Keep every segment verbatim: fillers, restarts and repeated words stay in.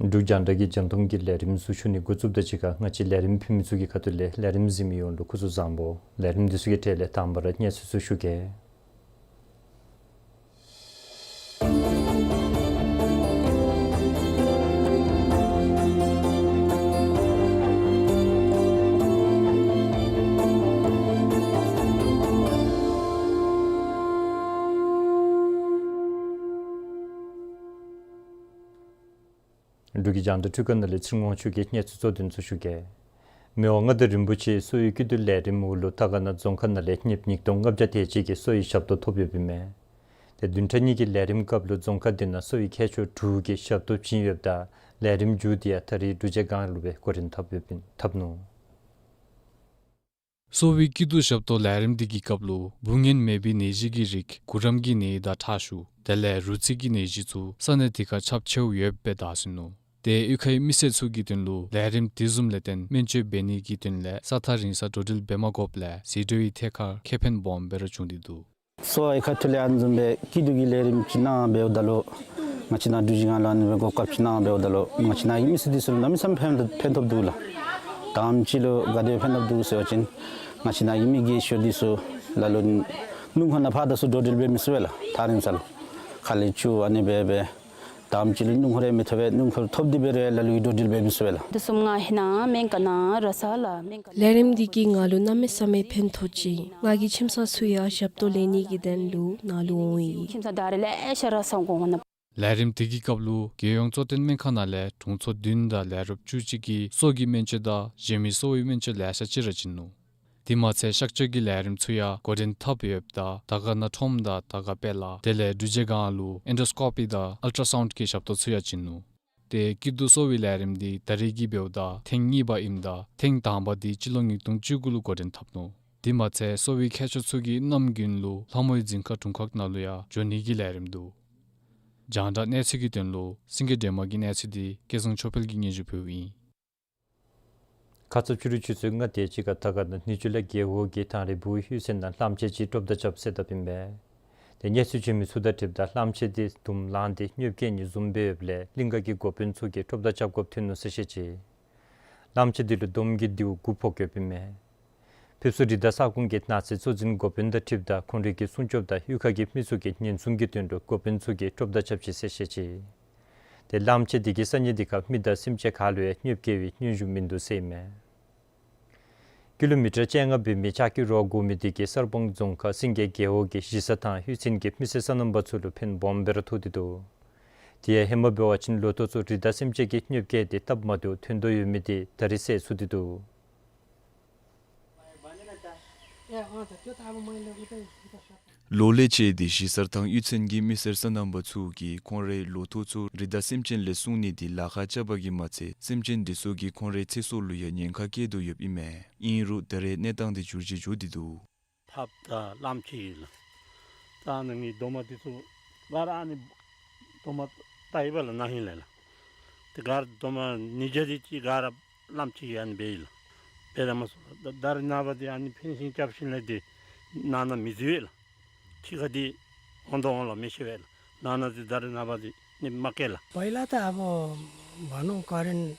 འབྲུག་རྒྱང་བསྒྲགས་ཀྱི་རྒྱང་མཐོང་གི་ལས་རིམ་ཚུ་ཞུ་ནི་འགོ་བཙུགསཔ་དང་གཅིག་ཁར་ང་བཅས་ལས་རིམ་ཕུལ་མི་ཚུ་གི་ཁ་ཐུག་ལས་ལས་རིམ་གཟིགས་མི་ཡོངས་ལུ་སྐུ་གཟུགས་བཟང་པོ། ལས་རིམ་འདི་ཚུ་གི་གྲས་ལས་དང་པ་ར་གནས་ཚུལ་ཚུ་ཞུ་གེ། འབྲུག་གི་རྒྱང་བསྒྲགས་འཕྲུལ་ཁང་ནང་ལས་ཚེ་རིང་དབང་ཕྱུག་གིས་གནས་ཚུལ་གཙོ་དོན་ཚུ་ཞུ་གེ། མི་དབང་མངའ་བདག་རིན་པོ་ཆེ་གསོ་བའི་སྐྱིད་སྡུག་ལས་རིམ་འོག་ལུ་དར་དཀར་ན་རྫོང་ཁག་ནང་ལས་ཉིནམ་ཉིས་སྟོང་ལྔ་བརྒྱ་དེ་ཅིག་གིས་གསོ་བའི་ཞབས་ཏོག་ཐོབ་ཡོདཔ་ཨིན་མས། ཏེ་བདུན་ཕྲག་གཉིས་ཀྱི་ལས་རིམ་སྐབས་ལུ་རྫོང་ཁག་འདི་ནང་གསོ་བའི་མཁས་མཆོག་དྲུག་གིས་ཞབས་ཏོག་བྱིན་ཡོདཔ་ད་ལས་རིམ་མཇུག་འདི་ཡང་ད་རིས་འབྲུག་རྒྱལ་སྒང་ལུ་སྦེ་འགོ་འདྲེན་འཐབ་ཡོདཔ་ཨིན་འཐབ་ནུག། གསོ་བའི་སྐྱིད་སྡུག་ཞབས་ཏོག་ལས་རིམ་འདི་གི་སྐབས་ལུ་འབུ་ངན་མེད་པའི་ནད་གཞི་གི་རིགས་གུ་རམ་གྱི་ནད་དང་ཁྲག་ཤུགས་དེ་ལས་རུས་ཚིགས་ཀྱི་ནད་གཞི་ཚུ་ས་གནས་དེ་ཁར་ཁྱབ་ཆེཝ་ཡོདཔ་སྦེ་བརྡ་སོང་ནུག། ཏེ་གཡུས་ཁའི་མི་སེར་ཚུ་གི་དོན་ལུ་ལས་རིམ་དེ་བཟུམ་ལས་བརྟེན་སྨན་བཅོས་འབད་ནི་གི་དོན་ལས་ས་ཐག་རིང་སར་འགྲོ་འགྲུལ་འབད་མ་དགོཔ་ལས་ཟད་འགྲོ་བའི་ཐད་ཁར་ཁེ་ཕན་སྦོམ་སྦེ་ར་བྱུང་སྟེ་འདུག། གསོ་བའི་ཁ་ཐུག་ལས་ཨ་ནི་བཟུམ་སྦེ་སྐྱིད་སྡུག་གི་ལས་རིམ་ཅིག་གནང་འབདཝ་ད་ལུ་ང་བཅས་ནཱ་འབྲུག་རྒྱལ་སྒང་ལུ་ཨ་ནི་སྦེ་གོ་སྐབས་ཅིག་གནང་འབདཝ་ད་ལུ་ང་བཅས་ནཱ་གི་མི་སེར་འདི་ཚུ་ལུ་གནམ་མེད་ས་མེད་ཕན་ཐོགས་ཕན་ཐོགས་འདུག་ལགས། དང་པ་ཅིག་ལུ་ག་དེ་ཕན་ཐོགས་འདུག་ཟེར་བ་ཅིན་ང་བཅས་ནཱ་གི་མི་རྒས་ཤོས་འདི་ཚུ་ལ་ལུ་སྣུམ་འཁོར་ནང་ཕར་དང་ཚུར་འགྲོ་འགྲུལ་འབད་མི་ཚུགས་པས་ལགས། ཐག་རིང་ས་ལུ་ཁ་ལས་ཆུ་ཨ་ནི་སྦེ་སྦེ་དང་པ་ཅིག་ལུ་སྣུམ་འཁོར་ཡང་མི་ཐོབ་པས། སྣུམ་འཁོར་ཐོབ་སྟེ་འབད་རུང་ལ་ལུ་གིས་འགྲོ་འགྲུལ་འབད་མི་ཚུགས་པས་ལགས། དེ་གསུམ་ང་ཧེ་ནང་སྨན་ཁང་ནང་ར་ས་ལ་སྨན་ཁང་ལས་རིམ་འདི་གིས་ང་ལུ་གནམ་མེད་ས་མེད་ཕན་ཐོགས་ཅི། ང་གི་ཁྱིམ་ཚང་ཚུ་ཡང་ཞབས་ཏོག་ལེན་ནི་གི་དོན་ལུ་ནཱ་ལུ་འོང་ཡི། ཁྱིམ་ཚང་ད་རེས་ལེ་ཤ་ར་སོང་དགོ་ན། ལས་རིམ་དེ་གི་སྐབས་ལུ་རྒྱལ་ཡོངས་གཙོ་བསྟེན་སྨན་ཁང་ནང་ལས་དྲུང་འཚོ་བདུན་དང་ལས་རོགསཔ་བཅུ་གཅིག་གིས་སོ་གི་སྨན་བཅོས་དང་གཞན་མི་གསོ་བའི་སྨན་བཅོས་ལེ་ཤ་ཅིག་ར་བྱིན་ནུག། དེ་མ་ཚད་གཤག་བཅོས་ཀྱི་ལས་རིམ་ཚུ་ཡང་འགོ་འདྲེན་འཐབ་ཡོདཔ་ད་དར་དཀར་ན་ཁྲོམ་དང་དར་དཀར་དཔལ་ལ་དེ་ལས་འབྲུག་རྒྱལ་སྒང་ལུ་ཨེན་ཌོ་སི་ཀོ་པི་དང་ཨལ་ཊ་སའུནཌ་གི་ཞབས་ཏོག་ཚུ་ཡང་བྱིན་ནུག། ཏེ་སྐྱིད་སྡུག་གསོ་བའི་ལས་རིམ་འདི་ད་རེས་ཀྱི་འབདཝ་ད་ཐེངས་གཉིས་པ་ཨིནམ་ད་ཐེངས་དང་པ་འདི་སྤྱི་ལོ་ཉིས་སྟོང་བཅུ་དགུ་ལུ་འགོ་འདྲེན་འཐབ་ནུག། དེ་མ་ཚད་གསོ་བའི་མཁས་མཆོག་ཚུ་གིས་གནམ་དགུན་ལུ་ལྷ་མོའི་རྫིང་ཁ་དྲུང་ཁག་ནང་ལུ་ཡང་འགྱོ་ནི་གི་ལས་རིམ་འདུག། རྒྱང་བསྒྲགས་གནས་ཚུལ་གྱི་དོན་ལུ་སེང་གེ་སྒྲོལ་མ་གི་གནས་ཚུལ་འདི་སྐལ་བཟང་ཆོས་འཕེལ་གྱིས་སྙན་ཞུ་ཕུལཝ་ཨིན། ཁ་ཙ་ཕྱི་རུ་ཆུ་ཚོད་ལྔ་དེ་ཅིག་ཁར་དར་དཀར་ན་སྣེ་ཆུ་ལ་རྒེད་འོག་གི་ཐང་རི་བུ་གཡུས་ཚན་ནང་གླངམོ་ཆེ་ཅིག་ཀྲོབ་མདའ་རྐྱབ་བསད་དཔ་ཨིན་པས། ཏེ་གནས་ཚུལ་བྱོན་མི་ཚུ་དང་འཁྲིལཝ་ད་གླངམོ་ཆེ་འདི་དུམ་ལངས་ཏེ་སྙོབ་སྐྱེལ་ནི་བཟུམ་འབད་ཡོདཔ་ལས་གླིང་ག་གི་འགོ་དཔོན་ཚུ་གིས་ཀྲོབ་མདའ་རྐྱབ་དགོཔ་ཐོན་ནུག་ཟེར་བཤད་ཅི། གླངམོ་ཆེ་འདི་ལུ་འདོམ་གྱིས་མདེའུ་དགུ་ཕོག་ཡོདཔ་ཨིན་མས། ཕེབས་བསུ་རི་དྭགས་ས་ཁོངས་ཀྱི་ནགས་ཚལ་གཙོ་འཛིན་འགོ་དཔོན་དང་འཁྲིལཝ་ད་ཁོང་རའི་གི་སྲུང་སྐྱོབ་དང་གཡུས་ཁ་གི་མི་ཚུ་གི་ཉེན་སྲུང་གི་དོན་ལུ་འགོ་དཔོན་ཚུ་གིས་ཀྲོབ་མདའ་རྐྱབ་ཅི་ཟེར་བཤད་ཅི། ཏེ་གླངམོ་ཆེ་འདི་གིས་ས་གནས་འདི་ཁར་མི་དང་སེམས་ཅན་ག་ལུ་ཡང་སྙོབ་སྐྱེལ་བའི་སྙན་ཞུ་མིན་འདུག་ཟེར་ཨིན་མས། ཀི་ལོ་མི་ཊར་བཅོ་ལྔ་འབད་མི་ལྕགས་ཀྱི་རོ་བསྒོར་མི་འདི་གིས་གསར་སྤང་རྫོང་ཁག་སེང་གེ་རྒེད་འོག་གི་གཞི་ས་དང་གཡུས་ཚན་གྱི་མི་སེར་སོ་ནམ་པ་ཚུ་ལུ་ཕན་སྦོམ་སྦེ་ར་ཐོགས་ཏེ་འདུག། དེ་ཡང་ཧེ་མ་འབད་བ་ཅིན་ལོ་ཐོག་ཚུ་རི་དྭགས་སེམས་ཅན་གྱིས་སྙོབ་སྐྱེལ་ཏེ་སྟབས་མ་བདེཝ་ཐོན་དོ་ཡོད་མི་འདི་ད་རིས་སེལ་ཚུགས་ཏེ་འདུག། ལོ་ལས་བཅད་དེ་གཞི་གསར་ཐང་གཡུས་ཚན་གྱི་མི་སེར་སོ་ནམ་པ་ཚུ་གིས་ཁོང་རའི་ལོ་ཐོག་ཚུ་རི་དྭགས་སེམས་ཅན་ལས་སྲུང་ནི་འདི་ལཱ་ཁག་རྐྱབ་པ་གིས་མ་ཚད་སེམས་ཅན་འདི་ཚུ་གིས་ཁོང་རའི་ཚེ་སྲོག་ལུ་ཡང་ཉེན་ཁ་བཀལ་དོ་ཡོདཔ་ཨིན་མས། ཨིན་རུང་ད་རེས་གནས་སྟངས་འདི་འགྱུར་བཅོས་འགྱོ་སྟེ་འདུག། ཐགཔ་དང་གླངམོ་ཆེ་ཨིན་ལགས། ད་ཨ་ནི་ངེའི་རྡོག་མ་འདི་ཚུ་ག་ར་ཨ་ནི་རྡོག་མ་བཏགས་ཡི་པ་ལགས། ན་ཧིང་ལས་ལགས། ཏེ་ག་ར་རྡོག་མ་ཉིས་བརྒྱ་དེ་ཅིག་ག་ར་གླངམོ་ཆེ་གིས་ཨ་ནི་འབད་ཡི་ལགས། འབད་ར་མ་ཚུགས་ལགས། ད་རེས་ནངས་པ་འདི་ཨ་ནི་ཕེན་སིང་རྐྱབ་ཞིནམ་ལས་འདི་ནང་ན་མི་འཛུལ་བས་ལགས། ཕྱི་ཁ་འདི་འོང་དོ་འོང་ལགས་མི་ཤེས་པས་ལགས། ནང་ན་འདི་ད་རེས་ནངས་པ་འདི་ནི་མ་སྐྱེལ་ལགས། པཱ་ལགས་ད་ཨ་བོ་བ་ནོ་ཀ་རིན་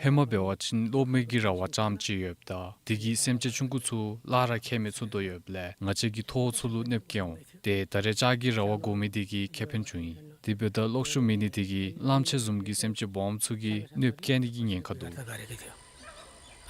ཧེ་མ་འབད་བ་ཅིན་གློག་མེ་གི་ར་བ་རྐྱངམ་ཅིག་ཡོདཔ་ད་དེ་གིས་སེམས་ཅན་ཆུང་ཀུ་ཚུ་སླར་ར་ཁྱད་མེད་ཚུགས་དོ་ཡོདཔ་ལས་ང་བཅས་ཀྱི་ཐོག་ཚུ་ལུ་གནོདཔ་བཀལ་འོང་། ཏེ་ད་རེས་ལྕགས་ཀྱི་ར་བ་དགོ་མི་དེ་གིས་ཁེ་ཕན་བྱུང་ཡི། དེ་འབདཝ་ད་གློག་ཤུགས་མེད་ནི་དེ་གིས་གླངམོ་ཆེ་བཟུམ་གྱི་སེམས་ཅན་སྦོམ་ཚུ་གིས་གནོདཔ་བཀལ་ནི་གི་ཉེན་ཁ་འདུག།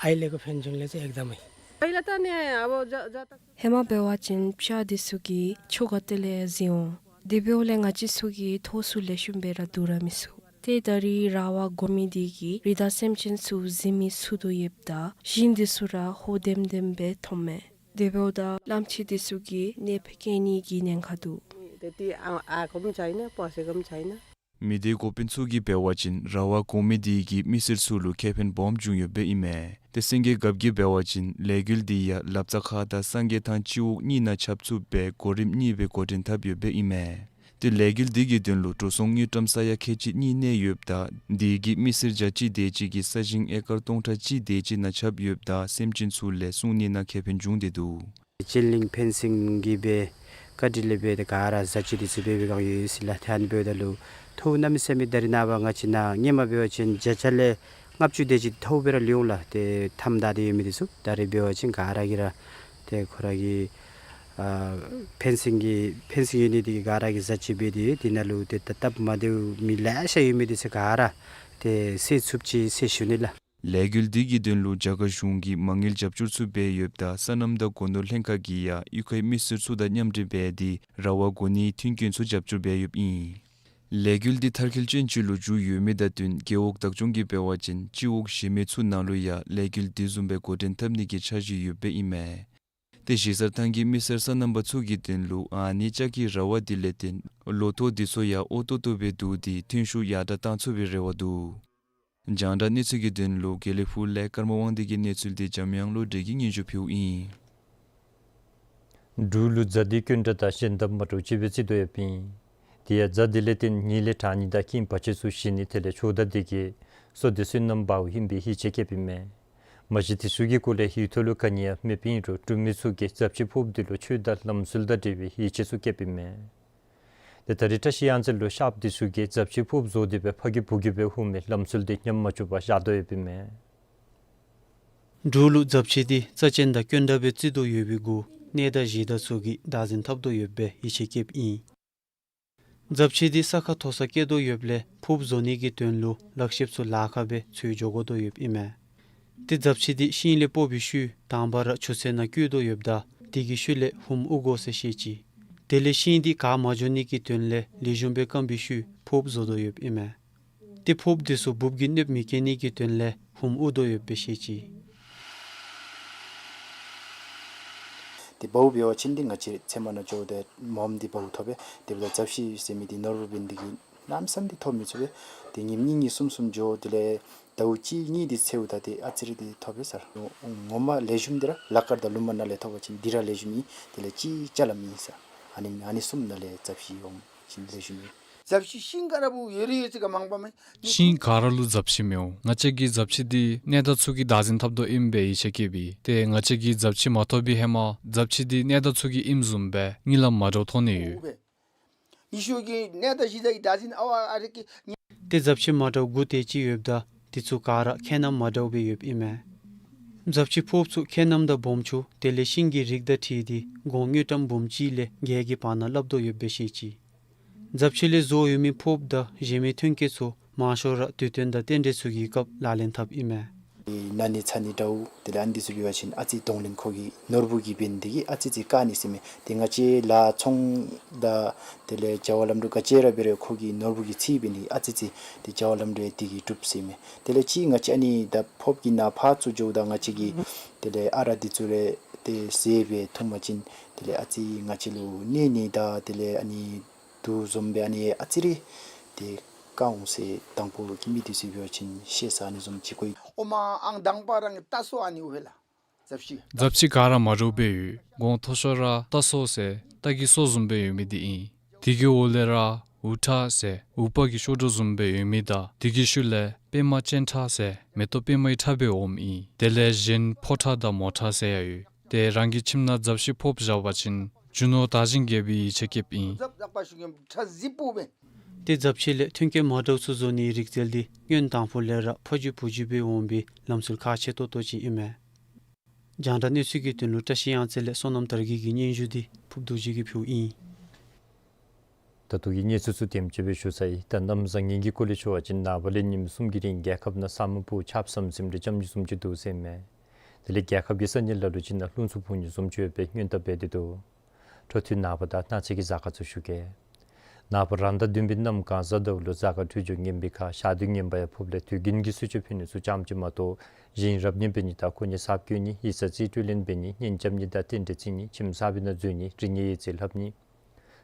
अहिलेको फ्यान जुनले चाहिँ एकदमै। पहिला त नि अब ज- जता ཧེ་མ་འབད་བ་ཅིན་བྱ་འདི་ཚུ་གིས་ཆུ་ག་ཏེ་ལས་བཟི་འོང་། དེ་འབདཝ་ལས་ང་བཅས་ཚུ་གི་ཐོག་ཚུ་ལེགས་ཤོམ་སྦེ་ར་བསྡུ་ར་མི་ཚུགས། ཏེ་ད་རིས་ར་བ་དགོ་མི་དེ་གིས་རི་དྭགས་སེམས་ཅན་ཚུ་བཟི་མི་ཚུགས་དོ་ཡོདཔ་ད་ཞིང་འདི་ཚུ་ར་ཧོ་ལྡེམ་ལྡེམ་སྦེ་མཐོངམ་མས། དེ་འབདཝ་ད་གླངམོ་ཆེ་འདི་ཚུ་གིས་གནོདཔ་བཀལ་ནི་གི་ཉེན་ཁ་འདུག། ཏེ་ཏེ་ཨ་ཨ་གོམ་ཆ་ཨིན་ན་པ་སེ་གོམ་ཆ་ཨིན་ན། མི་སྡེ་འགོ་དཔོན་ཚུ་གིས་འབད་བ་ཅིན་ར་བ་དགོ་མི་དེ་གིས་མི་སེར་ཚུ་ལུ་ཁེ་ཕན་སྦོམ་བྱུང་ཡོདཔ་ཨིན་མས། ཏེ་སེང་གེ་རྒཔོ་གིས་འབད་བ་ཅིན་ལས་འགུལ་དེ་ཡང་ལབ་རྩ་ཁ་དང་སངས་རྒྱས་ཐང་སྤྱི་འོག་གཉིས་ནང་ཁྱབ་ཚུགསཔ་སྦེ་གོ་རིམ་གཉིས་སྦེ་འགོ་འདྲེན་འཐབ་ཡོདཔ་ཨིན་མས། ཏེ་ལས་འགུལ་དེ་གི་དོན་ལུ་འགྲོ་སོང་དངུལ་ཀྲམ་ས་ཡ་ཁལ་གཅིག་གཉིས་གནས་ཡོདཔ་ད་དེ་གིས་མི་སེར་བརྒྱ་གཅིག་དེ་ཅིག་གི་ས་ཞིང་ཨེ་ཀར་སྟོང་ཕྲག་གཅིག་དེ་ཅིག་ནང་ཁྱབ་ཡོདཔ་ད་སེམས་ཅན་ཚུ་ལས་སྲུང་ནི་ནང་ཁེ་ཕན་བྱུང་སྟེ་འདུག། ཅེན་ལིང་ཕེན་སིང་གི་སྦེ་བཀའ་དྲིན་ལས་སྦེ་ཏེ་ག་ར་ཟ་ཅི་དེ་ཚུ་སྦེ་སྦེ་གང་ཡོད་ཟེར་ལགས། ཏེ་ཨ་ནི་འབདཝ་ད་ལུ་ཐོག་གནམ་མེད་ས་མེད་ད་རིས་ནངས་པ་ང་བཅས་ནཱ་སྔོན་མ་འབད་བ་ཅིན་བརྒྱ་ཆ་ལས་ལྔ་བཅུ་དེ་ཅིག་ཐོག་སྦེ་ར་ལུས་འོང་ལགས། ཏེ་ཐམ་ད་དེ་ཡོད་མི་དེ་ཚུ་ད་རིས་འབད་བ་ཅིན་ག་ར་གིས་ར་ཏེ་ཁོ་ར་གི་ཨ་ཕེན་སིང་གི་ཕེན་སིང་ཡོད་ནི་དེ་གིས་ག་ར་གིས་ཟ་ཅི་འབད་དེ་དེ་ནང་ལུ་ཏེ་ད་སྟབས་མ་བདེཝ་མི་ལེ་ཤ་ཡོད་མི་དེ་ཚུ་ག་ར་ཏེ་བསལ་ཚུགས་ཅི་ཟེར་ཞུ་ནི་ལགས། ལས་འགུལ་འདི་གི་དོན་ལུ་རྒྱ་གར་གཞུང་གིས་མ་དངུལ་རྒྱབ་སྐྱོར་ཚུ་འབད་ཡོདཔ་ད་སོ་ནམ་དང་སྒོ་ནོར་ལྷན་ཁག་གིས་ཡང་གཡུས་ཁའི་མི་སེར་ཚུ་དང་མཉམ་འབྲེལ་འབད་དེ་ར་བ་དགོ་ནིའི་མཐུན་རྐྱེན་ཚུ་རྒྱབ་སྐྱོར་འབད་ཡོདཔ་ཨིན། ལས་འགུལ་འདི་མཐར་འཁྱོལ་ཅན་ཅིག་ལུ་འགྱུར་ཡོད་མི་དང་བསྟུན་རྒེད་འོག་བདག་སྐྱོང་གིས་འབད་བ་ཅིན་སྤྱི་འོག་གཞན་མི་ཚུ་ནང་ལུ་ཡང་ལས་འགུལ་འདི་བཟུམ་སྦེ་འགོ་འདྲེན་འཐབ་ནི་གི་འཆར་གཞི་ཡོདཔ་ཨིན་མས། ཏེ་གཞིས་གསར་ཐང་གི་མི་སེར་སོ་ནམ་པ་ཚུ་གི་དོན་ལུ་ཨ་ནི་ལྕགས་ཀྱི་ར་བ་འདི་ལས་བརྟེན་ལོ་ཐོག་འདི་ཚུ་ཡང་འོས་ཏོག་ཏོ་སྦེ་བསྡུ་སྟེ་ཐོན་ཤུགས་ཡར་དྲག་གཏང་ཚུགས་པའི་རེ་བ་འདུག། རྒྱང་བསྒྲགས་གནས་ཚུལ་གྱི་དོན་ལུ་དགེ་ལེགས་ཕུག་ལས་ཀརྨ་དབང་འདུས་ཀྱི་གནས་ཚུལ་འདི་འཇམ་དབྱངས་བློ་གྲོས་ཀྱིས་སྙན་ཞུ་ཕུལཝ་ཨིན། འབྲུག་ལུ་རྫ་འདི་དཀོན་དྲགས་དང་གཞན་དང་མ་འདྲཝ་ཅིག་སྦེ་བརྩི་དོ་ཡོདཔ་ཨིན། དེ་ཡང་རྫ་འདི་ལས་བརྟེན་ཉིད་ལས་དྲག་ནི་དང་རྐྱེན་བ་ཅིག་ཚུ་ཞི་ནི་དེ་ལས་ཆོས་དང་ལྡན་གྱི་བསོད་བདེ་བསོད་ནམས་འབརཝ་ཨིན་པའི་ཡིད་ཆེས་བསྐྱེདཔ་ཨིན་མས། མ་གཞི་དེ་ཚུ་གི་སྐོར་ལས་ཡུལ་ཐོག་ལུ་ག་ནི་ཡང་མེདཔ་ཨིན་རུང་འབྲུག་མི་ཚུ་གིས་རྫ་ཆུའི་ཕོརཔ་འདི་ལུ་ཆོས་དང་ལམ་སྲོལ་དང་འབྲེལ་བའི་ཡིད་ཆེས་ཚུ་བསྐྱེདཔ་ཨིན་མས། ཏེ་ད་རིས་བཀྲ་ཤིས་གཡང་རྩེ་ལུ་ཤརཔ་འདི་ཚུ་གིས་རྫ་ཆུའི་ཕོརཔ་བཟོ་སྟེ་སྦེ་ཕ་རྒྱུད་བུ་རྒྱུད་སྦེ་འོང་མི་ལམ་སྲོལ་འདི་ཉམས་མ་བཅུག་པར་བཞག་དོ་ཡོདཔ་ཨིན་མས། འབྲུག་ལུ་རྫ་ཆུ་འདི་རྩ་ཅན་དང་དཀོན་དྲགས་སྦེ་བརྩི་དོ་ཡོད་པའི་གུ་གནས་བདག་གཞི་བདག་ཚུ་གིས་བདག་འཛིན་འཐབ་དོ་ཡོདཔ་སྦེ་ཡིད་ཆེས་བསྐྱེདཔ་ཨིན། རྫ་ཆུ་འདི་ས་ཁ་མཐོ་སར་སྐྱེ་དོ་ཡོདཔ་ལས་ཕོརཔ་བཟོ་ནི་གི་དོན་ལུ་ལག་ཤེསཔ་ཚུ་ལཱ་ཁག་སྦེ་འཚོལ་འགྱོ་དགོ་དོ་ཡོདཔ་ཨིན་མས། ཏེ་རྫ་ཆུ་འདི་ཤིང་ལས་སྤོ་བའི་ཤུལ་དང་པ་ར་ཆུ་ཚན་ནང་བཀོ་དོ་ཡོདཔ་ད་དེ་གི་ཤུལ་ལས་ཧུམ་དབུ་དགོ་ཟེར་བཤད་ཅི། དེ་ལས་ཤིང་འདི་གར་མ་འགྱོ་ནི་གི་དོན་ལས་ལེགས་ཤོམ་སྦེ་སྐམ་པའི་ཤུལ་ཕོརཔ་བཟོ་དོ་ཡོདཔ་ཨིན་མས། ཏེ་ཕོརཔ་འདི་ཚུ་འབུབ་ཀྱིས་གནོདཔ་མི་བཀལ་ནི་གི་དོན་ལས་ཧུམ་དབུ་དོ་ཡོདཔ་སྦེ་བཤད་ཅི། ཏེ་བའུ་འབད་བ་ཅིན་འདི་ང་བཅས་ཚལ་མ་ནང་འགྱོཝ་ད་མོམ་འདི་བའུ་ཐོབ་པས། དེ་འབདཝ་ད་རྫ་ཕྱེ་ཟེར་མི་འདི་ནོར་བུ་འབད་ནི་འདི་གིས་གནམ་མེད་ས་མེད་འདི་ཐོབ་མི་ཚུགས་པས། ཏེ་ཉིནམ་གཉིས་གཉིས་གསུམ་གསུམ་འགྱོ་དེ་ལས་ཟླཝ་གཅིག་གཉིས་འདི་འཚོལཝ་ད་ཏེ་ཨ་ཙི་རེ་འདི་ཐོབ་པས་ཟེར། ངོ་མ་ལེགས་ཤོམ་འདི་ར་ལ་དཀར་དང་ལུ་མ་ནང་ལས་ཐོབ་པ་ཅིན་འདི་ར་ལེགས་ཤོམ་ཨིན། དེ་ལས་གཅིག་ཅ་ལ་མེད་ཟེར། ཨ་ནི་ཨ་ནི་གསུམ་ནང་ལས་རྫ་ཕྱེ་འོང་ཅིན་ལེགས་ཤོམ་ཨིན། རྫ་ཕྱེ་ཤིང་ག་ར་བུ་ཡོད་རེ་ཡོད་ཅིག་ག་མང་པ་མེད། ཤིང་ག་ར་ལུ་རྫ་ཕྱེ་མི་འོང་། ང་བཅས་ཀྱིས་རྫ་ཕྱེ་འདི་གནས་བདག་ཚུ་གིས་བདག་འཛིན་འཐབ་དོ་ཨིནམ་སྦེ་ཡིད་ཆེས་བསྐྱེདཔ་ཨིན། ཏེ་ང་བཅས་ཀྱིས་རྫ་ཕྱེ་མ་ཐོབ་པའི་ཧེ་མ་རྫ་ཕྱེ་འདི་གནས་བདག་ཚུ་གི་ཨིནམ་བཟུམ་སྦེ་གཉིད་ལམ་མ་འདྲཝ་མཐོང་ནི་ཡོད། ཉི་ཤུ་གི་གནས་བདག་གཞི་བདག་གིས་བདག་འཛིན་ཨ་ཝ་ཨ་རེ་གི། ཏེ་རྫ་ཕྱེ་མ་འདྲཝ་དགུ་དེ་ཅིག་ཡོདཔ་ད་དེ་ཚུ་ག་ར་ཁྱད་རྣམ་མ་འདྲཝ་སྦེ་ཡོདཔ་ཨིན་མས། རྫ་ཕྱེ་ཕོརཔ་ཚུ་ཁྱད་རྣམ་དང་སྦོམ་ཆུང་དེ་ལས་ཤིང་གི་རིགས་དང་འཁྲིལ་ཏེ་གོང་དངུལ་ཀྲམ་འབུམ་གཅིག་ལས་བརྒྱད་ཀྱི་བར་ན་སླབ་དོ་ཡོདཔ་སྦེ་བཤད་ཅི། རྫ་ཕྱེ་ལས་བཟོ་ཡོད་མི་ཕོརཔ་དང་གཞན་མི་ཐོན་སྐྱེད་ཚུ་མང་ཤོས་ར་དུས་སྟོན་དང་རྟེན་འབྲེལ་ཚུ་གི་སྐབས་ལག་ལེན་འཐབ་ཨིན་མས། ན་ནི་ཚ་ནི་འདྲཝ་དེ་ལས་ཨ་ནི་འདི་ཚུ་འབད་བ་ཅིན་ཨ་ཙི་གདོང་ལེན་ཁོ་གི་ནོར་བུ་གིས་འབད་ནི་འདི་གིས་ཨ་ཙི་ཙི་བཀག་ནི་ཟེར་མས། ཏེ་ང་བཅས་ལཱ་ཚོང་དང་དེ་ལས་བྱ་བ་ལམ་འགྲོ་ག་ཅི་ར་འབད་རུང་ཁོ་གི་ནོར་བུ་གི་ཚིག་འབད་ནི་ཨ་ཙི་ཙི་ཏེ་བྱ་བ་ལམ་འགྲོ་འདི་གིས་གྲུབ་ཟེར་མས། དེ་ལས་གཅིག་ང་བཅས་ཨ་ནི་ད་ཕོརཔ་གི་ནང་ཕར་ཚུར་འགྱོཝ་ད་ང་བཅས་ཀྱི་དེ་ལས་ཨ་རག་འདི་ཚུ་རེ་ཏེ་ཟས་སྦེ་འཐུང་པ་ཅིན་དེ་ལས་ཨ་ཙི་ང་བཅས་ལུ་གནོད་ནི་དང་དེ་ལས་ཨ་ནི་དུག་བཟུམ་སྦེ་ཨ་ནི་ཨ་ཙི་རེ་ཏེ་བཀག་འོང་ཟེར་དང་ཕུ་གི་མི་འདི་ཚུ་འབད་བ་ཅིན་ཤེས་ས་ཨ་ནི་བཟུམ་ཅིག་གོ་ཡི། ཨོ་མ་ཨང་དང་པ་རང་གི་རྟ་སོ་ཨ་ནི་འོ་ཧེ་ལགས། རྫ་ཕྱེ། རྫ་ཕྱེ་ག་ར་མ་འདྲཝ་སྦེ་ཡོད། གོང་མཐོ་ཤོས་ར་རྟ་སོ་ཟེར་རྟ་གི་སོ་བཟུམ་སྦེ་ཡོད་མི་འདི་ཨིན། དེ་གི་འོག་ལས་ར་འུར་ཁྲག་ཟེར་འུར་པ་གི་གཤོག་སྒྲོ་བཟུམ་སྦེ་ཡོད་མི་དང་དེ་གི་ཤུལ་ལས་པདྨ་སྤྱན་ཁྲ་ཟེར་མེ་ཏོག་པདྨའི་ཁྲག་སྦེ་འོངམ་ཨིན། དེ་ལས་གཞན་ཕོ་ཁྲག་དང་མོ་ཁྲག་ཟེར་ཡང་ཡོད། ཏེ་རང་གི་ཁྱིམ་ནང་རྫ་ཕྱེ་ཕོརཔ་བཞག་པ་ཅིན་རྒྱུ་ནོར་དར་ཞིང་རྒྱས་པའི་ཡིད་ཆེས་བསྐྱེདཔ་ཨིན། རྫ་ཕྱེ་ཕོརཔ་སྦེ། ཏེ་ཟབ་ཆོས་ལས་ཐོན་སྐྱེད་མ་འདྲཝ་ཚུ་བཟོ་ནིའི་རིག་རྩལ་འདི་སྔོན་དང་ཕུ་ལས་ར་ཕ་རྒྱུད་བུ་རྒྱུད་སྦེ་འོང་པའི་ལམ་སྲོལ་ཁག་ཆེ་ཏོག་ཏོ་ཅིག་ཨིན་མས། རྒྱང་བསྒྲགས་གནས་ཚུལ་གྱི་དོན་ལུ་བཀྲ་ཤིས་གཡང་རྩེ་ལས་བསོད་ནམས་དར་རྒྱས་ཀྱི་སྙན་ཞུ་འདི་ཕུབ་རྡོ་རྗེ་གིས་ཕུལཝ་ཨིན། ད་ལྟོ་གི་གནས་ཚུལ་ཚུ་དེམ་ཅིག་སྦེ་ཞུ་ཚར་ཡི། ད་གནམ་བཟང་ངན་གྱི་སྐོར་ལས་ཞུ་བ་ཅིན་ནངས་པ་ལས་ཉིནམ་གསུམ་གྱི་རིང་རྒྱལ་ཁབ་ནང་ས་སྨུག་སྦུབ་ཆརཔ་ཟམ་ཟིམ་རི་ཙམ་ཅིག་བཟུམ་ཅིག་འདུག་ཟེར་མས། དེ་ལས་རྒྱལ་ཁབ་ཀྱི་ས་གནས་ལ་ལུ་ཅིག་ནང་རླུང་འཚུབ་ཕུ་ཉུ་བཟུམ་ཅིག་ཡོད་པའི་སྔོན་བརྡ་འབད་དེ་འདུག། འཕྲོ་མཐུད་ནངས་པ་དང་གནངས་ཚེ་གི་གཟའ་སྐར་ཚུ་ཞུ་གེ། ནངས་པ་རང་ཟླ་བདུན་པའི་གནམ་གང་གཟའ་ཟླཝ་ལུ་གཟའ་སྐར་འཕྲོད་སྦྱོར་ངན་པའི་ཁར་ཞག་དུས་ངན་པ་ཡང་ཕོགཔ་ལས་དུས་རྒྱུན་གྱི་གསོལ་མཆོད་ཕུལ་ནི་ཚུ་ཙམ་ཅིག་མ་གཏོགས་གཞན་རབ་གནས་འབད་ནི་དང་གོ་གནས་གསརཔ་བསྐོ་ནི་ཡིག་ཚང་རྩིས་སྤྲོད་ལེན་འབད་ནི་གཉེན་རྐྱབ་ནི་དང་རྟེན་འབྲེལ་བརྩི་ནི་ཁྱིམ་གསར་པའི་ནང་འཛུལ་ནི་རིག་གནས་ཡིག་རྩིས་ལྷབ་ནི་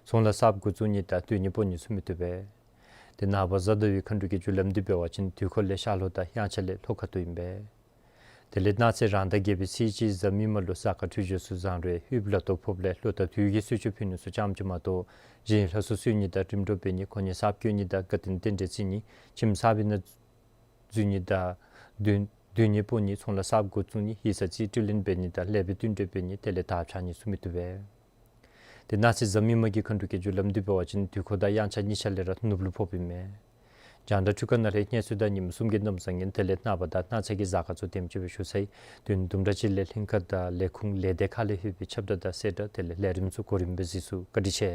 ཚོང་ལཱ་གསརཔ་འགོ་བཙུགས་ནི་དང་སྡོད་གནས་སྤོ་ནི་ཚུ་མི་བཏུབ་པས། ཏེ་ནངས་པ་གཟའ་ཟླ་བའི་མཁའ་འགྲོ་གི་རྒྱུ་ལམ་འདི་འབད་བ་ཅིན་དུས་འཁོར་ལས་ཤར་ལྷོ་དང་དབྱངས་འཆར་ལས་ལྷོ་ཁ་ཐུག་ཨིན་པས། དེ་ལས་གནངས་ཚེ་རང་ཟླ་བརྒྱད་པའི་ཚེས་གཅིག་གཟའ་མིག་དམར་ལུ་གཟའ་སྐར་འཕྲོད་སྦྱོར་ཚུ་བཟང་རུང་ཡང་ཧིབ་ལ་དོ་ཕོགཔ་ལས་ལྷོ་དང་དུས་ཀྱི་གསོལ་མཆོད་ཕུལ་ནི་ཚུ་ཙམ་ཅིག་མ་གཏོགས་གཞན་ལྷ་གསོལ་གསོལ་ནི་དང་རིམ་གྲོ་འབད་ནི་གོ་གནས་གསརཔ་བསྐོ་ནི་དང་དགའ་སྟོན་རྟེན་འབྲེལ་བརྩི་ནི་ཁྱིམ་གསར་པའི་ནང་འཛུལ་ནི་དང་སྡོད་སྡོད་གནས་སྤོ་ནི་ཚོང་ལཱ་གསརཔ་འགོ་བཙུགས་ནི་ཡིག་ཚང་རྩིས་སྤྲོད་ལེན་འབད་ནི་དང་ལེགས་པའི་བསྟུན་གྲོས་འབད་ནི་དེ་ལས་དར་འཕྱར་ནི་ཚུ་མི་བཏུབ་པས། ཏེ་གནངས་ཚེ་གཟའ་མིག་དམར་གྱི་མཁའ་འགྲོ་གི་རྒྱུ་ལམ་འདི་འབད་བ་ཅིན་དུས་འཁོར་དང་དབྱངས་འཆར་གཉིས་ཆ་ལས་ར་ནུབ་ལུ་ཕོགཔ་ཨིན་མས། རྒྱང་བསྒྲགས་འཕྲུལ་ཁང་ནང་ལས་གནས་ཚུལ་དང་ཉིནམ་གསུམ་གྱི་གནམ་བཟང་ངན་དེ་ལས་ནངས་པ་དང་གནངས་ཚེ་གི་གཟའ་སྐར་ཚུ་དེམ་ཅིག་སྦེ་ཞུ་ཚར་ཡི། དུས་དུམ་གྲ་ཅིག་ལས་ལྷན་ཁག་དང་ལས་ཁུངས་ལས་སྡེ་ཁག་ལས་ལྷོད་པའི་ཁྱབ་བརྡ་དང་གསལ་བསྒྲགས་དེ་ལས་ལས་རིམ་ཚུ་གོ་རིམ་སྦེ་གཟིགས་ཚུགས། བཀའ་དྲིན་ཆེ།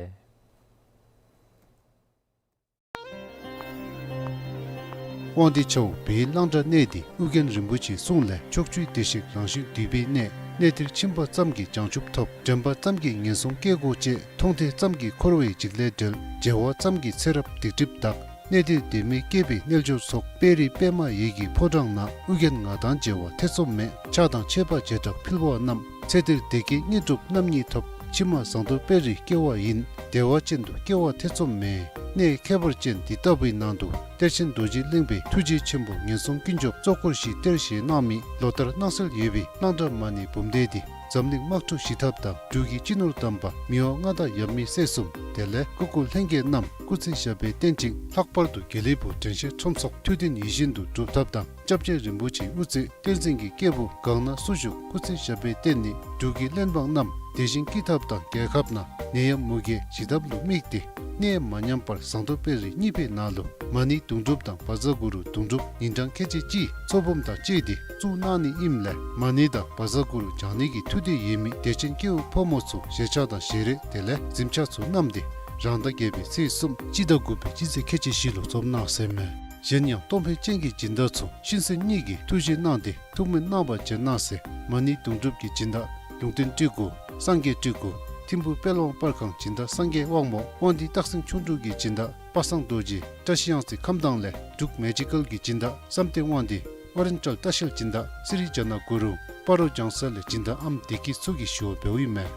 དབང་འདུས་ཆ་འོག་བོད་ཡིག་གླང་དར་གནས་འདི་ཨོ་རྒྱན་རིན་པོ་ཆེའི་གསུང་ལས་ཕྱོགས་བཅུའི་བདེ་གཤེགས་རང་བཞིན་འདུས་པའི་གནས། གནས་འདིར་ཕྱིན་པ་ཙམ་གྱིས་བྱང་ཆུབ་ཐོབ། དྲན་པ་ཙམ་གྱིས་ངན་སོང་སྐྱེ་སྒོ་བཅད། མཐོང་ཐོས་ཙམ་གྱིས་འཁོར་བའི་འཇིགས་ལས་བྲལ། མཇལ་བ་ཙམ་གྱིས་ཚེ་རབས་སྡིག་སྒྲིབ་དག། གནས་འདིར་བདེན་མེད་སྐྱེས་པའི་རྣལ་འབྱོར་ཚོགས། དཔལ་རི་པདྨ་འོད་ཀྱི་ཕོ་བྲང་ན། ཨོ་རྒྱན་ང་དང་མཇལ་བ་ཐེ་ཚོམ་མེད། ཕྱག་དང་མཆོད་པ་བྱེ་བྲག་ཕུལ་བ་རྣམས། ཚེ་འདིར་བདེ་སྐྱིད་དངོས་གྲུབ་རྣམ་གཉིས་ཐོབ། ཕྱི་མ་ཟངས་མདོག་དཔལ་རིར་སྐྱེ་བ་ཡིན། བདེ་བ་ཅན་དུ་སྐྱེ་བ་ཐེ་ཚོམ་མེད། གནས་ཁྱད་པར་ཅན་འདི་ལྟ་བུའི་ནང་དུ་གཏེར་ཆེན་རྡོ་རྗེ་གླིང་པའི་ཐུགས་རྗེ་ཆེན་པོ་ངན་སོང་ཀུན་སྐྱོབ་གཙོ་འཁོར་བཞི་གཏེར་བཞེས་གནང་མི་ལོ་ལྟར་གནང་སྲོལ་ཡོད་པའི་གླང་དར་མ་ཎི་འབུམ་སྡེ་འདི་འཛམ་གླིང་དམག་འཁྲུག་ཞི་ཐབས་དང་འབྲུག་གི་སྤྱི་ནོར་དམ་པ་མི་དབང་མངའ་བདག་ཡབ་མེས་སྲས་གསུམ་དེ་ལས་སྐུ་འཁོར་ལྷན་རྒྱས་རྣམས་སྐུ་ཚེ་ཞབས་པད་བརྟན་ཅིང་། ལྷག་པར་དུ་དགེ་ལེགས་ཕུག་དྲན་ཤེས་ཁྲོམ་ཚོགས་ཐུགས་བདེན་ཡིད་བཞིན་དུ་སྒྲུབ་ཐབས་དང་། སྐྱབས་རྗེ་རིན་པོ་ཆེའི་དབུ་རྩེ་བསྟན་འཛིན་གྱི་སྐྱེས་བུ་གང་ན་སུ་བཞུགས་སྐུ་ཚེ་ཞབས་པད་བརྟན་ནི་འབྲུག་གི་གླེན་འབངས་རྣམས་བདེ་ཞིང་སྐྱིད་ཐབས་དང་རྒྱལ་ཁབ་ནང་ནད་ཡམས་མུ་གེ་ཞི་ཐབས་ལུ་དམིགས་ཏེ་གནས་མ་ཉམས་པར་ཟངས་མདོག་དཔལ་རི་གཉིས་པའི་ནང་ལུ་མ་ཎི་དུང་སྒྲུབ་དང་བཛྲ་གུ་རུ་དུང་སྒྲུབ་ཉིན་གྲངས་ཁལ་གཅིག་གཅིག་ཚོགས་འབུམ་དང་བཅས་ཏེ་བཙུགས་གནང་ནི་ཨིནམ་ལས་མ་ཎི་དང་བཛྲ་གུ་རུ་བགྱང་ནི་གི་ཐུགས་འདོད་ཡོད་མི་དད་ཅན་སྐྱེས་བུ་ཕོ་མོ་ཚུ་ཞལ་ཆས་དང་ཞལ་རས་དེ་ལས་གཟིམ་ཆས་ཚུ་བསྣམས་ཏེ་རང་ཟླ་བརྒྱད་པའི་ཚེས་གསུམ་སྤྱི་ཟླ་དགུ་པའི་སྤྱི་ཚེས་ཁལ་གཅིག་བཞི་ལུ་འཛོམས་གནང་ཟེར་མས། གཞན་ཡང་སྟོང་འཕེལ་ཅན་གྱི་སྦྱིན་བདག་ཚུ་ཤིང་སེང་གཉིས་ཀྱི་ཐུགས་རྗེ་གནང་སྟེ་ཐུགས་སྨོན་གནང་བ་བྱོན་གནང་ཟེར། མ་ཎི་དུང་སྒྲུབ་ཀྱི་སྦྱིན་བདག་ལུང་བསྟན་སྤྲུལ་སྐུ་སངས་རྒྱས་སྤྲུལ་སྐུ་ཐིམ་ཕུ་དཔལ་དབང་པར་ཁང་སྦྱིན་བདག་སངས་རྒྱས་དབང་མོ་དབང་འདུས་སྟག་སེང་ཁྱུང་འབྲུག་གི་སྦྱིན་བདག་པ་སངས་རྡོ་རྗེ་བཀྲ་ཤིས་གཡང་རྩེ་ཁམས་དྭངས་ལས་འབྲུག་མེ་ཇི་ཀལ་གྱི་སྦྱིན་བདག་བསམ་གཏན་དབང་འདུས་ཨོ་རེན་ཊལ་ལྟ་བཤལ་སྦྱིན་བདག་སི་རི་ཇ་ན་གུ་རུ་སྤ་རོ་ལྗང་ས་ལས་སྦྱིན་བདག་ཨམ་བདེ་སྐྱིད་ཚུ་གིས་ཞུ་བ་འབདཝ་ཨིན་མས།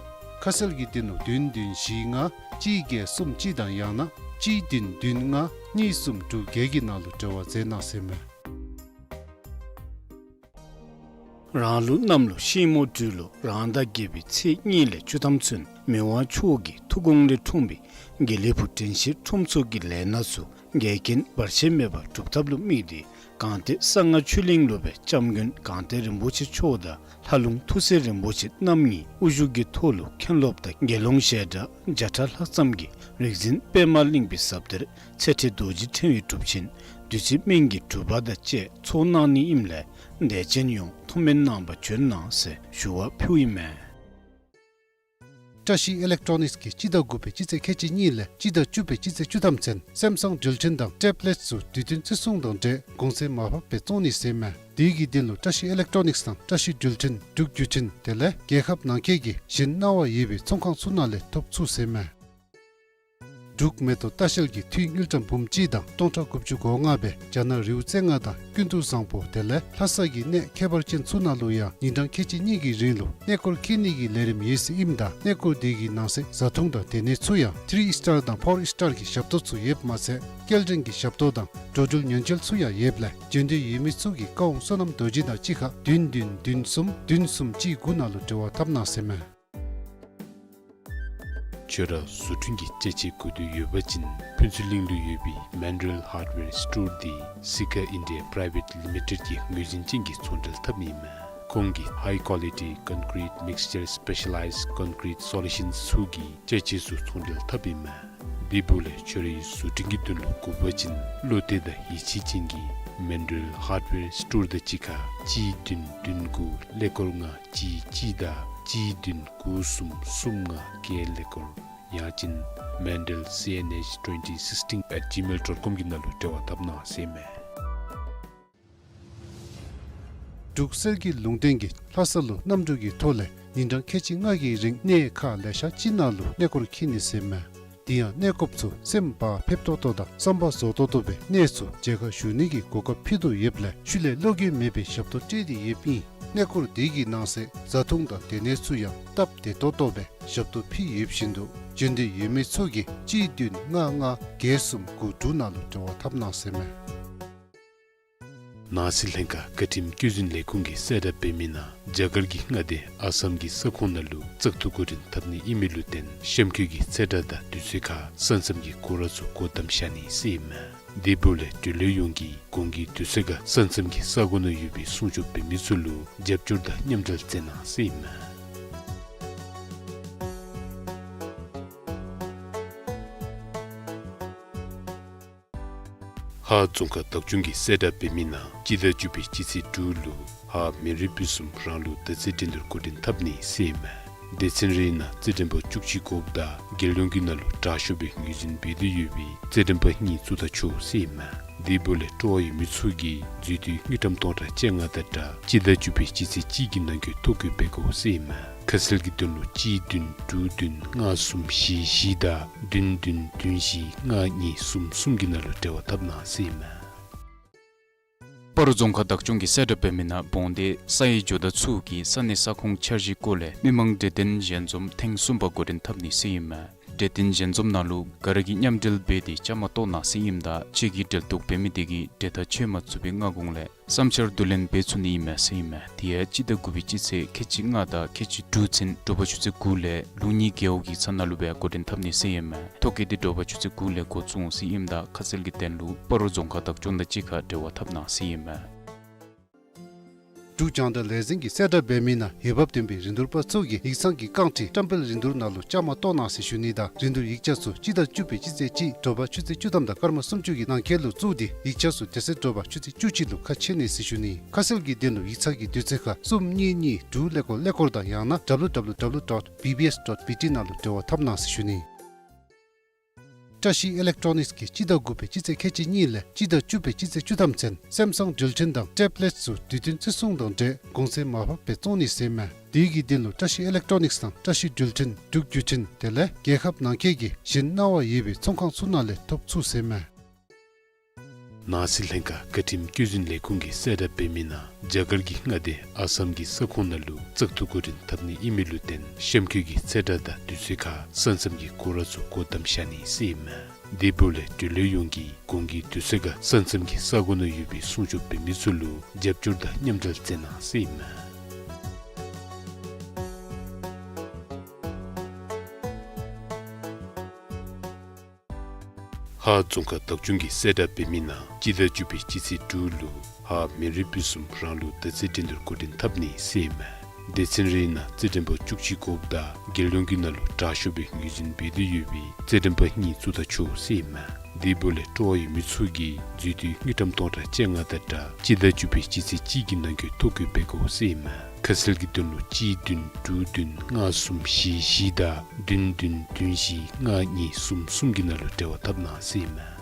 ཁ་གསལ་གྱི་དོན་ལུ་བདུན་བདུན་བཞི་ལྔ་གཅིག་བརྒྱད་གསུམ་གཅིག་དང་ཡང་ན་གཅིག་བདུན་བདུན་ལྔ་གཉིས་གསུམ་དྲུག་བརྒྱད་ཀྱི་ནང་ལུ་འབྲེལ་བ་མཛད་གནང་ཟེར་མས། རང་ལུགས་གནམ་ལོ་ཤིང་མོ་སྦྲུལ་ལོ་རང་ཟླ་བརྒྱད་པའི་ཚེས་གཉིས་ལས་བཅུ་ཐམ་ཚུན་མི་དབང་མཆོག་གི་ཐུགས་དགོངས་ལས་འཁྲུངས་པའི་དགེ་ལེགས་ཕུག་དྲན་ཤེས་ཁྲོམ་ཚོགས་ཀྱི་ལས་སྣ་ཚུ་འགལ་རྐྱེན་བར་ཆད་མེད་པར་སྒྲུབ་ཐབས་ལུ་དམིགས་ཏེ་སྒང་སྟེང་གསང་སྔགས་ཆོས་གླིང་ལུ་སྦེ་སྐྱབས་མགོན་སྒང་སྟེང་རིན་པོ་ཆེ་མཆོག་དང་ལྷ་ལུང་ཐུགས་སྲས་རིན་པོ་ཆེ་རྣམ་གཉིས་དབུ་བཞུགས་ཀྱི་ཐོག་ལུ་མཁན་སློབ་དང་དགེ་སློང་ཞལ་གྲངས་བརྒྱ་ཕྲག་ལྷག་ཙམ་གྱིས་རིག་འཛིན་པདྨ་གླིང་པའི་ཟབ་གཏེར་ཚེ་ཁྲིད་རྡོ་རྗེ་ཕྲེང་བའི་སྒྲུབ་ཆེན་བདུད་རྩི་སྨན་གྱི་སྒྲུབ་པ་དང་བཅས་ཚོགས་གནང་ནི་ཨིནམ་ལས་དད་ཅན་ཡོངས་ཐུགས་སྨོན་གནང་བར་བྱོན་གནང་ཟེར་ཞུ་བ་ཕུལཝ་ཨིན་མས། བཀྲ་ཤིས་ཨི་ལེག་ཊོ་ནིགསི་གིས་སྤྱི་ཟླ་དགུ་པའི་སྤྱི་ཚེས་ཁལ་གཅིག་གཉིས་ལས་སྤྱི་ཟླ་བཅུ་པའི་སྤྱི་ཚེས་བཅུ་ཐམ་ཚུན་སེམ་སང་འགྲུལ་འཕྲིན་དང་ཊེབ་ལེཊ་ཚུ་དུས་མཐུན་བརྩི་སྲུང་དང་འབྲེལ་གོང་ཚད་མར་ཕབ་སྦེ་བཙོང་ནི་ཟེར་མས། དེ་གི་དོན་ལུ་བཀྲ་ཤིས་ཨི་ལེག་ཊོ་ནིགསི་དང་བཀྲ་ཤིས་འགྲུལ་འཕྲིན་འབྲུག་བརྒྱུད་འཕྲིན་དེ་ལས་རྒྱལ་ཁབ་ནང་འཁོད་ཀྱི་གཞན་གནང་བ་ཡོད་པའི་ཚོང་ཁང་ཚུ་ནང་ལས་ཐོབ་ཚུགས་ཟེར་མས། འབྲུག་མེ་ཏོག་ལྟ་བཤལ་གྱིས་འཐུས་དངུལ་ཀྲམ་འབུམ་གཅིག་དང་སྟོང་ཕྲག་དགུ་བཅུ་གོ་ལྔ་སྦེ་རྒྱ་ནག་རི་བོ་རྩེ་ལྔ་དང་ཀུན་ཏུ་བཟང་པོ་དེ་ལས་ལྷ་ས་གི་གནས་ཁྱད་པར་ཅན་ཚུ་ནང་ལུ་ཡང་ཉིན་གྲངས་ཁལ་གཅིག་གཉིས་ཀྱི་རིང་ལུ་གནས་སྐོར་འཁྱིད་ནི་གི་ལས་རིམ་ཡོད་ཟེར་ཨིནམ་ད་གནས་སྐོར་དེ་གི་ནང་གསེས་བཟའ་འཐུང་དང་སྡོད་གནས་ཚུ་ཡང་ཐི་རི་ཨིས་ཊར་དང་ཕོར་ཨིས་ཊར་གྱི་ཞབས་ཏོག་ཚུ་ཡོདཔ་མ་ཚད་སྐྱེལ་འདྲེན་གྱི་ཞབས་ཏོག་དང་འགྲོ་འགྲུལ་ཉེན་བཅོལ་ཚུ་ཡང་ཡོདཔ་ལས་འབྱོན་འདོད་ཡོད་མི་ཚུ་གིས་བཀའ་དབང་བསོད་ནམས་རྡོ་རྗེ་དང་གཅིག་ཁར་བདུན་བདུན་བདུན་གསུམ་བདུན་གསུམ་གཅིག་དགུ་ནང་ལུ་འབྲེལ་བ་འཐབ་གནང་ཟེར་མས། ཁྱོད་ར་བཟོ་སྐྲུན་གྱི་ཅ་ཆས་དགོས་འདོད་ཡོད་པ་ཅིན་ཕུན་ཚོགས་གླིང་ལུ་ཡོད་པའི་མཱན་ཌེལ་ཧརཌ་ཝེར་སི་ཊོར་འདི་སི་ཁ་ཨིན་ཌི་ཡ་པི་རའི་ཝེཊ་ལི་མི་ཊེཌ་ཀྱི་ངོས་འཛིན་ཅན་གྱི་ཚོང་འབྲེལ་འཐབ་ཨིན་མས། ཁོང་གིས་ཧའི་ཀོ་ལི་ཊི་ཀོན་ཀི་རིཊ་མིགས་ཅར་སི་པེ་ཤ་ལའིཛ་ཀོན་ཀི་རིཊ་སོ་ལུ་ཤཱན་ཚུ་གི་ཅ་ཆས་ཚུ་ཚོང་འབྲེལ་འཐབ་ཨིན་མས། དེ་འབདཝ་ལས་ཁྱོད་རའི་བཟོ་སྐྲུན་གྱི་དོན་ལུ་དགོ་པ་ཅིན་བློ་གཏད་དང་ཡིད་ཆེས་ཅན་གྱི་མེན་ཌེལ་ཧརཌ་ཝེར་སི་ཊོར་དང་གཅིག་ཁར་གཅིག་བདུན་བདུན་དགུ་ཀླད་ཀོར་ལྔ་གཅིག་གཅིག་དང་གཅིག་བདུན་དགུ་གསུམ་གསུམ་ལྔ་བརྒྱད་ཀླད་ཀོར། ཡང་ཅིན་མེན་ཌེལ་སི་ཨེན་ཨེཆ་ཊུ་ཝེན་ཊི་སིགསི་ཊིན་ཨེཊ་ཇི་མེལ་ཌོཊ་ཀོམ་གྱི་ནང་ལུ་འབྲེལ་བ་འཐབ་གནང་ཟེར་ཨིན་མས། འབྲུག་གསེར་གྱི་ལུང་བསྟན་གྱིས་ལྷ་ས་ལུ་གནམ་གྲུ་གི་ཐོག་ལས་ཉིན་གྲངས་ཁལ་གཅིག་ལྔ་གི་རིང་གནས་ཁག་ལེ་ཤ་ཅིག་ནང་ལུ་གནས་སྐོར་འཁྱིད་ནི་ཟེར་ཨིན་མས། དེ་ཡང་གནས་སྐོརཔ་ཚུ་སེམས་བག་ཕེབས་ཏོག་ཏོ་དང་བསམ་པ་རྫོགས་ཏོག་ཏོ་སྦེ་གནས་ཚུ་མཇལ་ཁ་ཞུ་ནི་གི་གོ་སྐབས་ཕུལ་དོ་ཡོདཔ་ལས་ཤུལ་ལས་བློ་འགྱོད་མེད་པའི་ཞབས་ཏོག་སྤྲོད་དེ་ཡོདཔ་ཨིན། གནས་སྐོར་དེ་གི་ནང་གསེས་བཟའ་འཐུང་དང་སྡོད་གནས་ཚུ་ཡང་སྟབས་བདེ་ཏོག་ཏོ་སྦེ་ཞབས་ཏོག་ཕུལ་ཡོདཔ་བཞིན་དུ་འབྱོན་འདོད་ཡོད་མི་ཚུ་གིས་གཅིག་བདུན་ལྔ་ལྔ་བརྒྱད་གསུམ་དགུ་དྲུག་ནང་ལུ་འབྲེལ་བ་འཐབ་གནང་ཟེར་ཨིན་མས། ནང་སྲིད་ལྷན་ཁག་བཀའ་ཁྲིམས་བཀོད་འཛིན་ལས་ཁུངས་ཀྱིས་གསལ་བསྒྲགས་འབད་མི་ནང་རྒྱ་གར་གྱི་མངའ་སྡེ་ཨ་སམ་གྱི་ས་ཁོངས་ནང་ལུ་བཙག་འཐུ་འགོ་འདྲེན་འཐབ་ནི་ཨིན་མི་ལུ་བརྟེན་གཤམ་འཁོད་ཀྱི་ཚེས་གྲངས་དང་དུས་ཚོད་ཁར་ས་མཚམས་ཀྱི་སྐོར་ར་ཚུ་སྒོ་བསྡམ་བཞག་ནི་ཟེར་ཨིན་མས། དེ་འབདཝ་ལས་འབྲེལ་ཡོད་ཡོངས་ཀྱིས་གོང་གི་དུས་ཚོད་ཁར་ས་མཚམས་ཀྱི་ས་གོ་ནང་ཡོད་པའི་སྲུང་སྐྱོབ་འབད་མི་ཚུ་ལུ་རྒྱབ་སྐྱོར་དང་མཉམ་འབྲེལ་མཛད་གནང་ཟེར་ཨིན་མས། ཧཱ་རྫོང་ཁག་བདག་སྐྱོང་གིས་གསལ་བསྒྲགས་འབད་མི་ནང་སྤྱི་ཟླ་བཅུ་པའི་སྤྱི་ཚེས་དྲུག་ལུ་ཧཱ་མི་རུས་ཕུན་སུམ་རང་ལུགས་དར་རྩེ་འགྲན་བསྡུར་འགོ་འདྲེན་འཐབ་ནི་ཟེར་ཨིན་མས། སྡེ་ཚན་རེའི་ནང་རྩེད་འགྲན་པ་བཅུ་གཅིག་དགོཔ་དང་རྒྱལ་ཡོངས་ཀྱི་ནང་ལུ་དྲག་ཤོས་སྦེ་ངོས་འཛིན་འབད་དོ་ཡོད་པའི་རྩེད་འགྲན་པ་གཉིས་བཙུགས་ད་ཆོག་ཟེར་ཨིན་མས། དེ་འབདཝ་ལས་སྤྲོ་བ་ཡོད་མི་ཚུ་གིས་འཛུལ་དུས་དངུལ་ཀྲམ་སྟོང་ཕྲག་བཅོ་ལྔ་དང་སྦྲགས་སྤྱི་ཟླ་བཅུ་པའི་སྤྱི་ཚེས་གཅིག་གི་ནང་འཁོད་ཐོ་བཀོད་འབད་དགོ་ཟེར་ཨིན་མས། ཁ་གསལ་གྱི་དོན་ལུ་གཅིག་བདུན་དྲུག་བདུན་ལྔ་གསུམ་བཞི་བཞི་དང་བདུན་བདུན་བདུན་བཞི་ལྔ་གཉིས་གསུམ་གསུམ་གྱི་ནང་ལུ་འབྲེལ་བ་འཐབ་གནང་ཟེར་ཨིན་མས། སྤ་རོ་རྫོང་ཁག་བདག་སྐྱོང་གིས་གསལ་བསྒྲགས་འབད་མི་ནང་བོང་སྡེ་སའི་ཇོ་བདག་ཚུ་གིས་ས་གནས་ས་ཁོངས་འཆར་གཞིའི་སྐོར་ལས་མི་མང་གྲོས་བསྟུན་ཞལ་འཛོམས་ཐེངས་གསུམ་པ་འགོ་འདྲེན་འཐབ་ནི་ཟེར་ཨིན་མས། གྲོས་བསྟུན་ཞལ་འཛོམས་ནང་ལུ་ག་ར་གིས་མཉམ་འབྲེལ་འབད་དེ་བཅའ་མར་གཏོགས་གནང་ཟེར་ཨིནམ་ད་ཁྱོད་ཀྱིས་འབྲེལ་གཏོགས་འབད་མི་དེ་གིས་གྲོས་ཐག་ཆོད་མ་ཚུགས་པའི་སྔ་གོང་ལས་བསམ་འཆར་བསྡུ་ལེན་འབད་ཚུགས་ནི་ཨིན་མས་ཟེར་ཨིན་མས། དེ་ཡང་སྤྱི་ཟླ་དགུ་པའི་སྤྱི་ཚེས་ཁལ་གཅིག་ལྔ་དང་ཁལ་གཅིག་དྲུག་ཚུན་དྲོ་པ་ཆུ་ཚོད་དགུ་ལས་ལུགས་གཉིས་རྒེད་འོག་གི་ཚང་ནང་ལུ་སྦེ་འགོ་འདྲེན་འཐབ་ནི་ཟེར་ཨིན་མས། ཐོ་བཀོད་དེ་དྲོ་པ་ཆུ་ཚོད་དགུ་ལས་འགོ་བཙུགས་འོང་ཟེར་ཨིནམ་ད་ཁ་གསལ་གྱི་དོན་ལུ་སྤ་རོ་རྫོང་ཁག་བདག་སྐྱོང་དང་གཅིག་ཁར་འབྲེལ་བ་འཐབ་གནང་ཟེར་ཨིན་མས། འབྲུག་རྒྱང་བསྒྲགས་ལས་འཛིན་གྱིས་གསལ་བསྒྲགས་འབད་མི་ནང་འོས་འབབ་ལྡན་པའི་རིན་བསྡུར་པ་ཚུ་གིས་ཡིག་ཚང་གི་རྐང་ཁྲི་བཀྲམ་སྤེལ་རིན་བསྡུར་ནང་ལུ་བཅའ་མར་གཏོགས་གནང་ཟེར་ཞུ་ནི་དང་རིན་བསྡུར་ཡིག་ཆ་ཚུ་སྤྱི་ཟླ་བཅུ་པའི་སྤྱི་ཚེས་གཅིག་དྲོ་པ་ཆུ་ཚོད་བཅུ་ཐམ་དང་སྐར་མ་སུམ་ཅུ་གི་ནང་འཁོད་ལུ་བཙུགས་ཏེ་ཡིག་ཆ་ཚུ་དེ་ཚེ་དྲོ་པ་ཆུ་ཚོད་བཅུ་གཅིག་ལུ་ཁ་ཕྱེ་ནི་ཟེར་ཞུ་ནི། ཁ་གསལ་གྱི་དོན་ལུ་ཡིག་ཚང་གི་དུས་ཚོད་ཁར་གསུམ་གཉིས་གཉིས་དྲུག་ཀླད་ཀོར་ཀླད་ཀོར་དང་ཡང་ན་W W W dot B B S dot B T ནང་ལུ་འབྲེལ་བ་འཐབ་གནང་ཟེར་ཞུ་ནི། བཀྲ་ཤིས་ཨི་ལེག་ཊོ་ནིགསི་གིས་སྤྱི་ཟླ་དགུ་པའི་སྤྱི་ཚེས་ཁལ་གཅིག་གཉིས་ལས་སྤྱི་ཟླ་བཅུ་པའི་སྤྱི་ཚེས་བཅུ་ཐམ་ཚུན་སེམ་སང་འགྲུལ་འཕྲིན་དང་ཊེབ་ལེཊ་ཚུ་དུས་མཐུན་བརྩི་སྲུང་དང་འབྲེལ་གོང་ཚད་མར་ཕབ་སྦེ་བཙོང་ནི་ཟེར་ཨིན་མས། དེ་གི་དོན་ལུ་བཀྲ་ཤིས་ཨི་ལེག་ཊོ་ནིགསི་དང་བཀྲ་ཤིས་འགྲུལ་འཕྲིན་འབྲུག་བརྒྱུད་འཕྲིན་དེ་ལས་རྒྱལ་ཁབ་ནང་འཁོད་ཀྱི་གཞན་གནང་བ་ཡོད་པའི་ཚོང་ཁང་ཚུ་ནང་ལས་ཐོབ་ཚུགས་ཟེར་ཨིན་མས། ནང་སྲིད་ལྷན་ཁག་བཀའ་ཁྲིམས་བཀོད་འཛིན་ལས་ཁུངས་ཀྱིས་གསལ་བསྒྲགས་འབད་མི་ནང་རྒྱ་གར་གྱི་མངའ་སྡེ་ཨ་སམ་གྱི་ས་ཁོངས་ནང་ལུ་བཙག་འཐུ་འགོ་འདྲེན་འཐབ་ནི་ཨིན་མི་ལུ་བརྟེན་གཤམ་འཁོད་ཀྱི་ཚེས་གྲངས་དང་དུས་ཚོད་ཁར་ས་མཚམས་ཀྱི་སྐོར་ར་ཚུ་སྒོ་བསྡམ་བཞག་ནི་ཟེར་ཨིན་མས། དེ་འབདཝ་ལས་འབྲེལ་ཡོད་ཡོངས་ཀྱིས་གོང་གི་དུས་ཚོད་ཁར་ས་མཚམས་ཀྱི་ས་གོ་ནང་ཡོད་པའི་སྲུང་སྐྱོབ་འབད་མི་ཚུ་ལུ་རྒྱབ་སྐྱོར་དང་མཉམ་འབྲེལ་མཛད་གནང་ཟེར་ཨིན་མས། ཧཱ་རྫོང་ཁག་བདག་སྐྱོང་གིས་གསལ་བསྒྲགས་འབད་མི་ནང་སྤྱི་ཟླ་བཅུ་པའི་སྤྱི་ཚེས་དྲུག་ལུ་ཧཱ་མི་རུས་ཕུན་སུམ་རང་ལུགས་དར་རྩེ་འགྲན་བསྡུར་འགོ་འདྲེན་འཐབ་ནི་ཟེར་ཨིན་མས། སྡེ་ཚན་རེའི་ནང་རྩེད་འགྲན་པ་བཅུ་གཅིག་དགོཔ་དང་རྒྱལ་ཡོངས་ཀྱི་ནང་ལུ་དྲག་ཤོས་སྦེ་ངོས་འཛིན་འབད་དོ་ཡོད་པའི་རྩེད་འགྲན་པ་གཉིས་བཙུགས་ད་ཆོག་ཟེར་ཨིན་མས། དེ་འབདཝ་ལས་སྤྲོ་བ་ཡོད་མི་ཚུ་གིས་འཛུལ་དུས་དངུལ་ཀྲམ་སྟོང་ཕྲག་བཅོ་ལྔ་དང་སྦྲགས་སྤྱི་ཟླ་བཅུ་པའི་སྤྱི་ཚེས་གཅིག་གི་ནང་འཁོད་ཐོ་བཀོད་འབད་དགོ་ཟེར་ཨིན་མས། ཁ་གསལ་གྱི་དོན་ལུ་གཅིག་བདུན་དྲུག་བདུན་ལྔ་གསུམ་བཞི་བཞི་དང་བདུན་བདུན་བདུན་བཞི་ལྔ་གཉིས་གསུམ་གསུམ་གྱི་ནང་ལུ་འབྲེལ་བ་འཐབ་གནང་ཟེར་ཨིན་མས།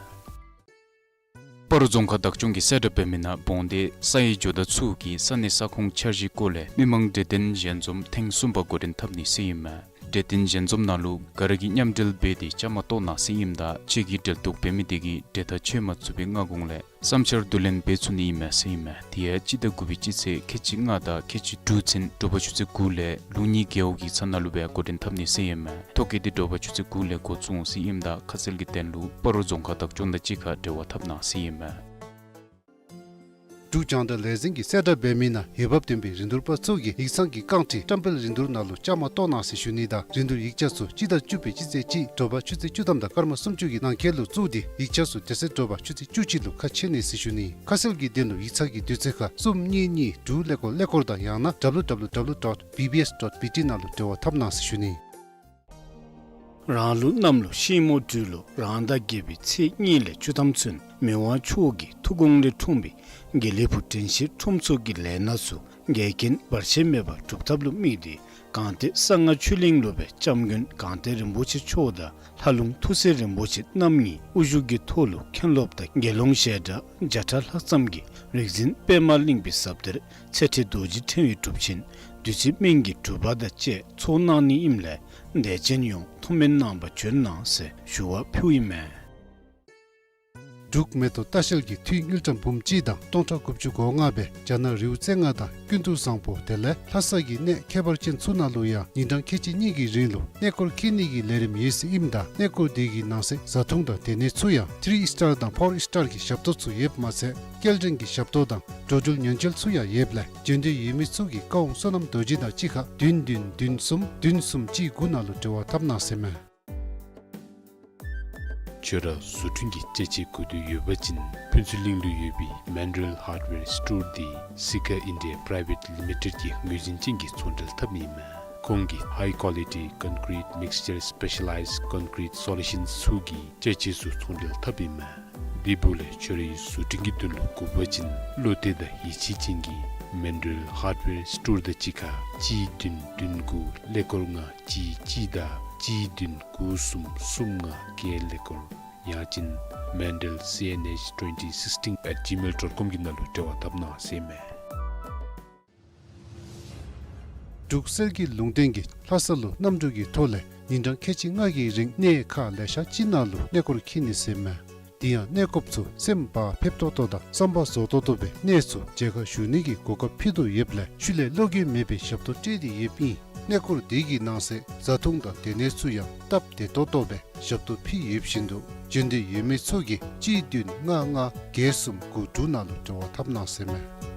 སྤ་རོ་རྫོང་ཁག་བདག་སྐྱོང་གིས་གསལ་བསྒྲགས་འབད་མི་ནང་བོང་སྡེ་སའི་ཇོ་བདག་ཚུ་གིས་ས་གནས་ས་ཁོངས་འཆར་གཞིའི་སྐོར་ལས་མི་མང་གྲོས་བསྟུན་ཞལ་འཛོམས་ཐེངས་གསུམ་པ་འགོ་འདྲེན་འཐབ་ནི་ཟེར་ཨིན་མས། གྲོས་བསྟུན་ཞལ་འཛོམས་ནང་ལུ་ག་ར་གིས་མཉམ་འབྲེལ་འབད་དེ་བཅའ་མར་གཏོགས་གནང་ཟེར་ཨིནམ་ད་ཁྱོད་ཀྱིས་འབྲེལ་གཏོགས་འབད་མི་དེ་གིས་གྲོས་ཐག་ཆོད་མ་ཚུགས་པའི་སྔ་གོང་ལས་བསམ་འཆར་བསྡུ་ལེན་འབད་ཚུགས་ནི་ཨིན་མས་ཟེར་ཨིན་མས། དེ་ཡང་སྤྱི་ཟླ་དགུ་པའི་སྤྱི་ཚེས་ཁལ་གཅིག་ལྔ་དང་ཁལ་གཅིག་དྲུག་ཚུན་དྲོ་པ་ཆུ་ཚོད་དགུ་ལས་ལུགས་གཉིས་རྒེད་འོག་གི་ཚང་ནང་ལུ་སྦེ་འགོ་འདྲེན་འཐབ་ནི་ཟེར་ཨིན་མས། ཐོ་བཀོད་དེ་དྲོ་པ་ཆུ་ཚོད་དགུ་ལས་འགོ་བཙུགས་འོང་ཟེར་ཨིནམ་ད་ཁ་གསལ་གྱི་དོན་ལུ་སྤ་རོ་རྫོང་ཁག་བདག་སྐྱོང་དང་གཅིག་ཁར་འབྲེལ་བ་འཐབ་གནང་ཟེར་ཨིན་མས། འབྲུག་རྒྱང་བསྒྲགས་ལས་འཛིན་གྱིས་གསལ་བསྒྲགས་འབད་མི་ནང་འོས་འབབ་ལྡན་པའི་རིན་བསྡུར་པ་ཚུ་གིས་ཡིག་ཚང་གི་རྐང་ཁྲི་བཀྲམ་སྤེལ་རིན་བསྡུར་ནང་ལུ་བཅའ་མར་གཏོགས་གནང་ཟེར་ཞུ་ནི་དང་རིན་བསྡུར་ཡིག་ཆ་ཚུ་སྤྱི་ཟླ་བཅུ་པའི་སྤྱི་ཚེས་གཅིག་དྲོ་པ་ཆུ་ཚོད་བཅུ་ཐམ་དང་སྐར་མ་སུམ་ཅུ་གི་ནང་འཁོད་ལུ་བཙུགས་ཏེ་ཡིག་ཆ་ཚུ་དེ་ཚེ་དྲོ་པ་ཆུ་ཚོད་བཅུ་གཅིག་ལུ་ཁ་ཕྱེ་ནི་ཟེར་ཞུ་ནི། ཁ་གསལ་གྱི་དོན་ལུ་ཡིག་ཚང་གི་དུས་ཚོད་ཁར་གསུམ་གཉིས་གཉིས་དྲུག་ཀླད་ཀོར་ཀླད་ཀོར་དང་ཡང་ན་W W W dot B B S dot B T ནང་ལུ་འབྲེལ་བ་འཐབ་གནང་ཟེར་ཞུ་ནི། རང་ལུགས་གནམ་ལོ་ཤིང་མོ་སྦྲུལ་ལོ་རང་ཟླ་བརྒྱད་པའི་ཚེས་གཉིས་ལས་བཅུ་ཐམ་ཚུན་མི་དབང་མཆོག་གི་ཐུགས་དགོངས་ལས་འཁྲུངས་པའི་དགེ་ལེགས་ཕུག་དྲན་ཤེས་ཁྲོམ་ཚོགས་ཀྱི་ལས་སྣ་ཚུ་འགལ་རྐྱེན་བར་ཆད་མེད་པར་སྒྲུབ་ཐབས་ལུ་དམིགས་ཏེ་སྒང་སྟེང་གསང་སྔགས་ཆོས་གླིང་སློབ་དཔོན་སྐྱབས་མགོན་སྒང་སྟེང་རིན་པོ་ཆེ་མཆོག་དང་ལྷ་ལུང་ཐུགས་སྲས་རིན་པོ་ཆེ་རྣམ་གཉིས་དབུ་བཞུགས་ཀྱི་ཐོག་ལུ་མཁན་སློབ་དང་དགེ་སློང་ཞལ་གྲངས་བརྒྱ་ཕྲག་ལྷག་ཙམ་གྱིས་རིག་འཛིན་པདྨ་གླིང་པའི་ཟབ་གཏེར་ཚེ་ཁྲིད་རྡོ་རྗེ་ཕྲེང་བའི་སྒྲུབ་ཆེན་བདུད་རྩི་སྨན་གྱི་སྒྲུབ་པ་དང་བཅས་ཚོགས་གནང་ནི་ཨིནམ་ལས་དད་ཅན་ཡོངས་ཐུགས་སྨོན་གནང་བར་བྱོན་གནང་ཟེར་ཞུ་བ་ཕུལཝ་ཨིན་མས། འབྲུག་མེ་ཏོག་ལྟ་བཤལ་གྱིས་འཐུས་དངུལ་ཀྲམ་འབུམ་གཅིག་དང་སྟོང་ཕྲག་དགུ་བཅུ་གོ་ལྔ་སྦེ་རྒྱ་ནག་རིའུ་རྩེ་ལྔ་དང་ཀུན་ཏུ་བཟང་པོ་དེ་ལས་ལྷ་ས་གི་གནས་ཁྱད་པར་ཅན་ཚུ་ནང་ལུ་ཡང་ཉིན་གྲངས་ཁལ་གཅིག་གཉིས་ཀྱི་རིང་ལུ་གནས་སྐོར་འཁྱིད་ནི་གི་ལས་རིམ་ཡོད་ཟེར་ཨིནམ་ད་གནས་སྐོར་དེ་གི་ནང་གསེས་བཟའ་འཐུང་དང་སྡོད་གནས་ཚུ་ཡང་ཐིརི་སི་ཊར་དང་ཕོར་སི་ཊར་གྱི་ཞབས་ཏོག་ཚུ་ཡོདཔ་མ་ཚད་སྐྱེལ་འདྲེན་གྱི་ཞབས་ཏོག་དང་འགྲོ་འགྲུལ་ཉེན་བཅོལ་ཚུ་ཡང་ཡོདཔ་ལས་བྱོན་འདོད་ཡོད་མི་ཚུ་གིས་ཀ་ཝང་བསོད་ནམས་རྡོ་རྗེ་དང་གཅིག་ཁར་བདུན་བདུན་བདུན་གསུམ་བདུན་གསུམ་གཅིག་དགུ་ནང་ལུ་འབྲེལ་བ་འཐབ་གནང་ཟེར་མས། ཁྱོད་ར་བཟོ་སྐྲུན་གྱི་ཅ་ཆས་དགོས་འདོད་ཡོད་པ་ཅིན་ཕུན་ཚོགས་གླིང་ལུ་ཡོད་པའི་མཱན་ཌེལ་ཧརཌ་ཝེར་སི་ཊོར་འདི་སི་ཀ་ཨིན་ཌི་ཡ་པི་རའི་ཝེཊ་ལི་མི་ཊེཌ་ཀྱི་ངོས་འཛིན་ཅན་གྱི་ཚོང་འབྲེལ་འཐབ་ཨིན་མས། ཁོང་གིས་ཧའི་ཀོ་ལི་ཊི་ཀོན་ཀི་རིཊ་མིགས་ཅར་སི་པེ་ཤ་ལའིཛ་ཀོན་ཀི་རིཊ་སོ་ལུ་ཤཱན་ཚུ་གི་ཅ་ཆས་ཚུ་ཚོང་འབྲེལ་འཐབ་ཨིན་མས། དེ་འབདཝ་ལས་ཁྱོད་རའི་བཟོ་སྐྲུན་གྱི་དོན་ལུ་དགོ་པ་ཅིན་བློ་གཏད་དང་ཡིད་ཆེས་ཅན་གྱིས་མཱན་ཌེལ་ཧརཌ་ཝེར་སི་ཊོར་དང་གཅིག་ཁར་གཅིག་བདུན་བདུན་དགུ་ཀླད་ཀོར་ལྔ་གཅིག་གཅིག་དང་གཅིག་བདུན་དགུ་གསུམ་གསུམ་ལྔ་བརྒྱད་ཀླད་ཀོར་ཡང་ཅིན་མཱན་ཌེལ་སི་ཨེན་ཨེཆ་ཊུ་ཝེན་ཊི་སིགས་ཊིན་ཨེཊ་ཇི་མེལ་ཌོཊ་ཀོམ་གྱི་ནང་ལུ་འབྲེལ་བ་འཐབ་གནང་ཟེར་མས། འབྲུག་གསེར་གྱི་ལུང་བསྟན་གྱིས་ལྷ་ས་ལུ་གནམ་གྲུ་གི་ཐོག་ལས་ཉིན་གྲངས་ཁལ་གཅིག་ལྔ་གི་རིང་གནས་ཁག་ལེ་ཤ་ཅིག་ནང་ལུ་གནས་སྐོར་འཁྱིད་ནི་ཟེར་མས། དེ་ཡང་གནས་སྐོརཔ་ཚུ་སེམས་བག་ཕེབས་ཏོག་ཏོ་དང་བསམ་པ་རྫོགས་ཏོག་ཏོ་སྦེ་གནས་ཚུ་མཇལ་ཁ་ཞུ་ནི་གི་གོ་སྐབས་ཕུལ་དོ་ཡོདཔ་ལས་ཤུལ་ལས་བློ་འགྱོད་མེད་པའི་ཞབས་ཏོག་སྤྲོད་དེ་ཡོདཔ་ཨིན། གནས་སྐོར་དེ་གི་ནང་གསེས་བཟའ་འཐུང་དང་སྡོད་གནས་ཚུ་ཡང་སྟབས་བདེ་ཏོག་ཏོ་སྦེ་ཞབས་ཏོག་ཕུལ་ཡོདཔ་བཞིན་དུ་བྱོན་འདོད་ཡོད་མི་ཚུ་གིས་གཅིག་བདུན་ལྔ་ལྔ་བརྒྱད་གསུམ་དགུ་དྲུག་ནང་ལུ་འབྲེལ་བ་འཐབ་གནང་ཟེར་མས།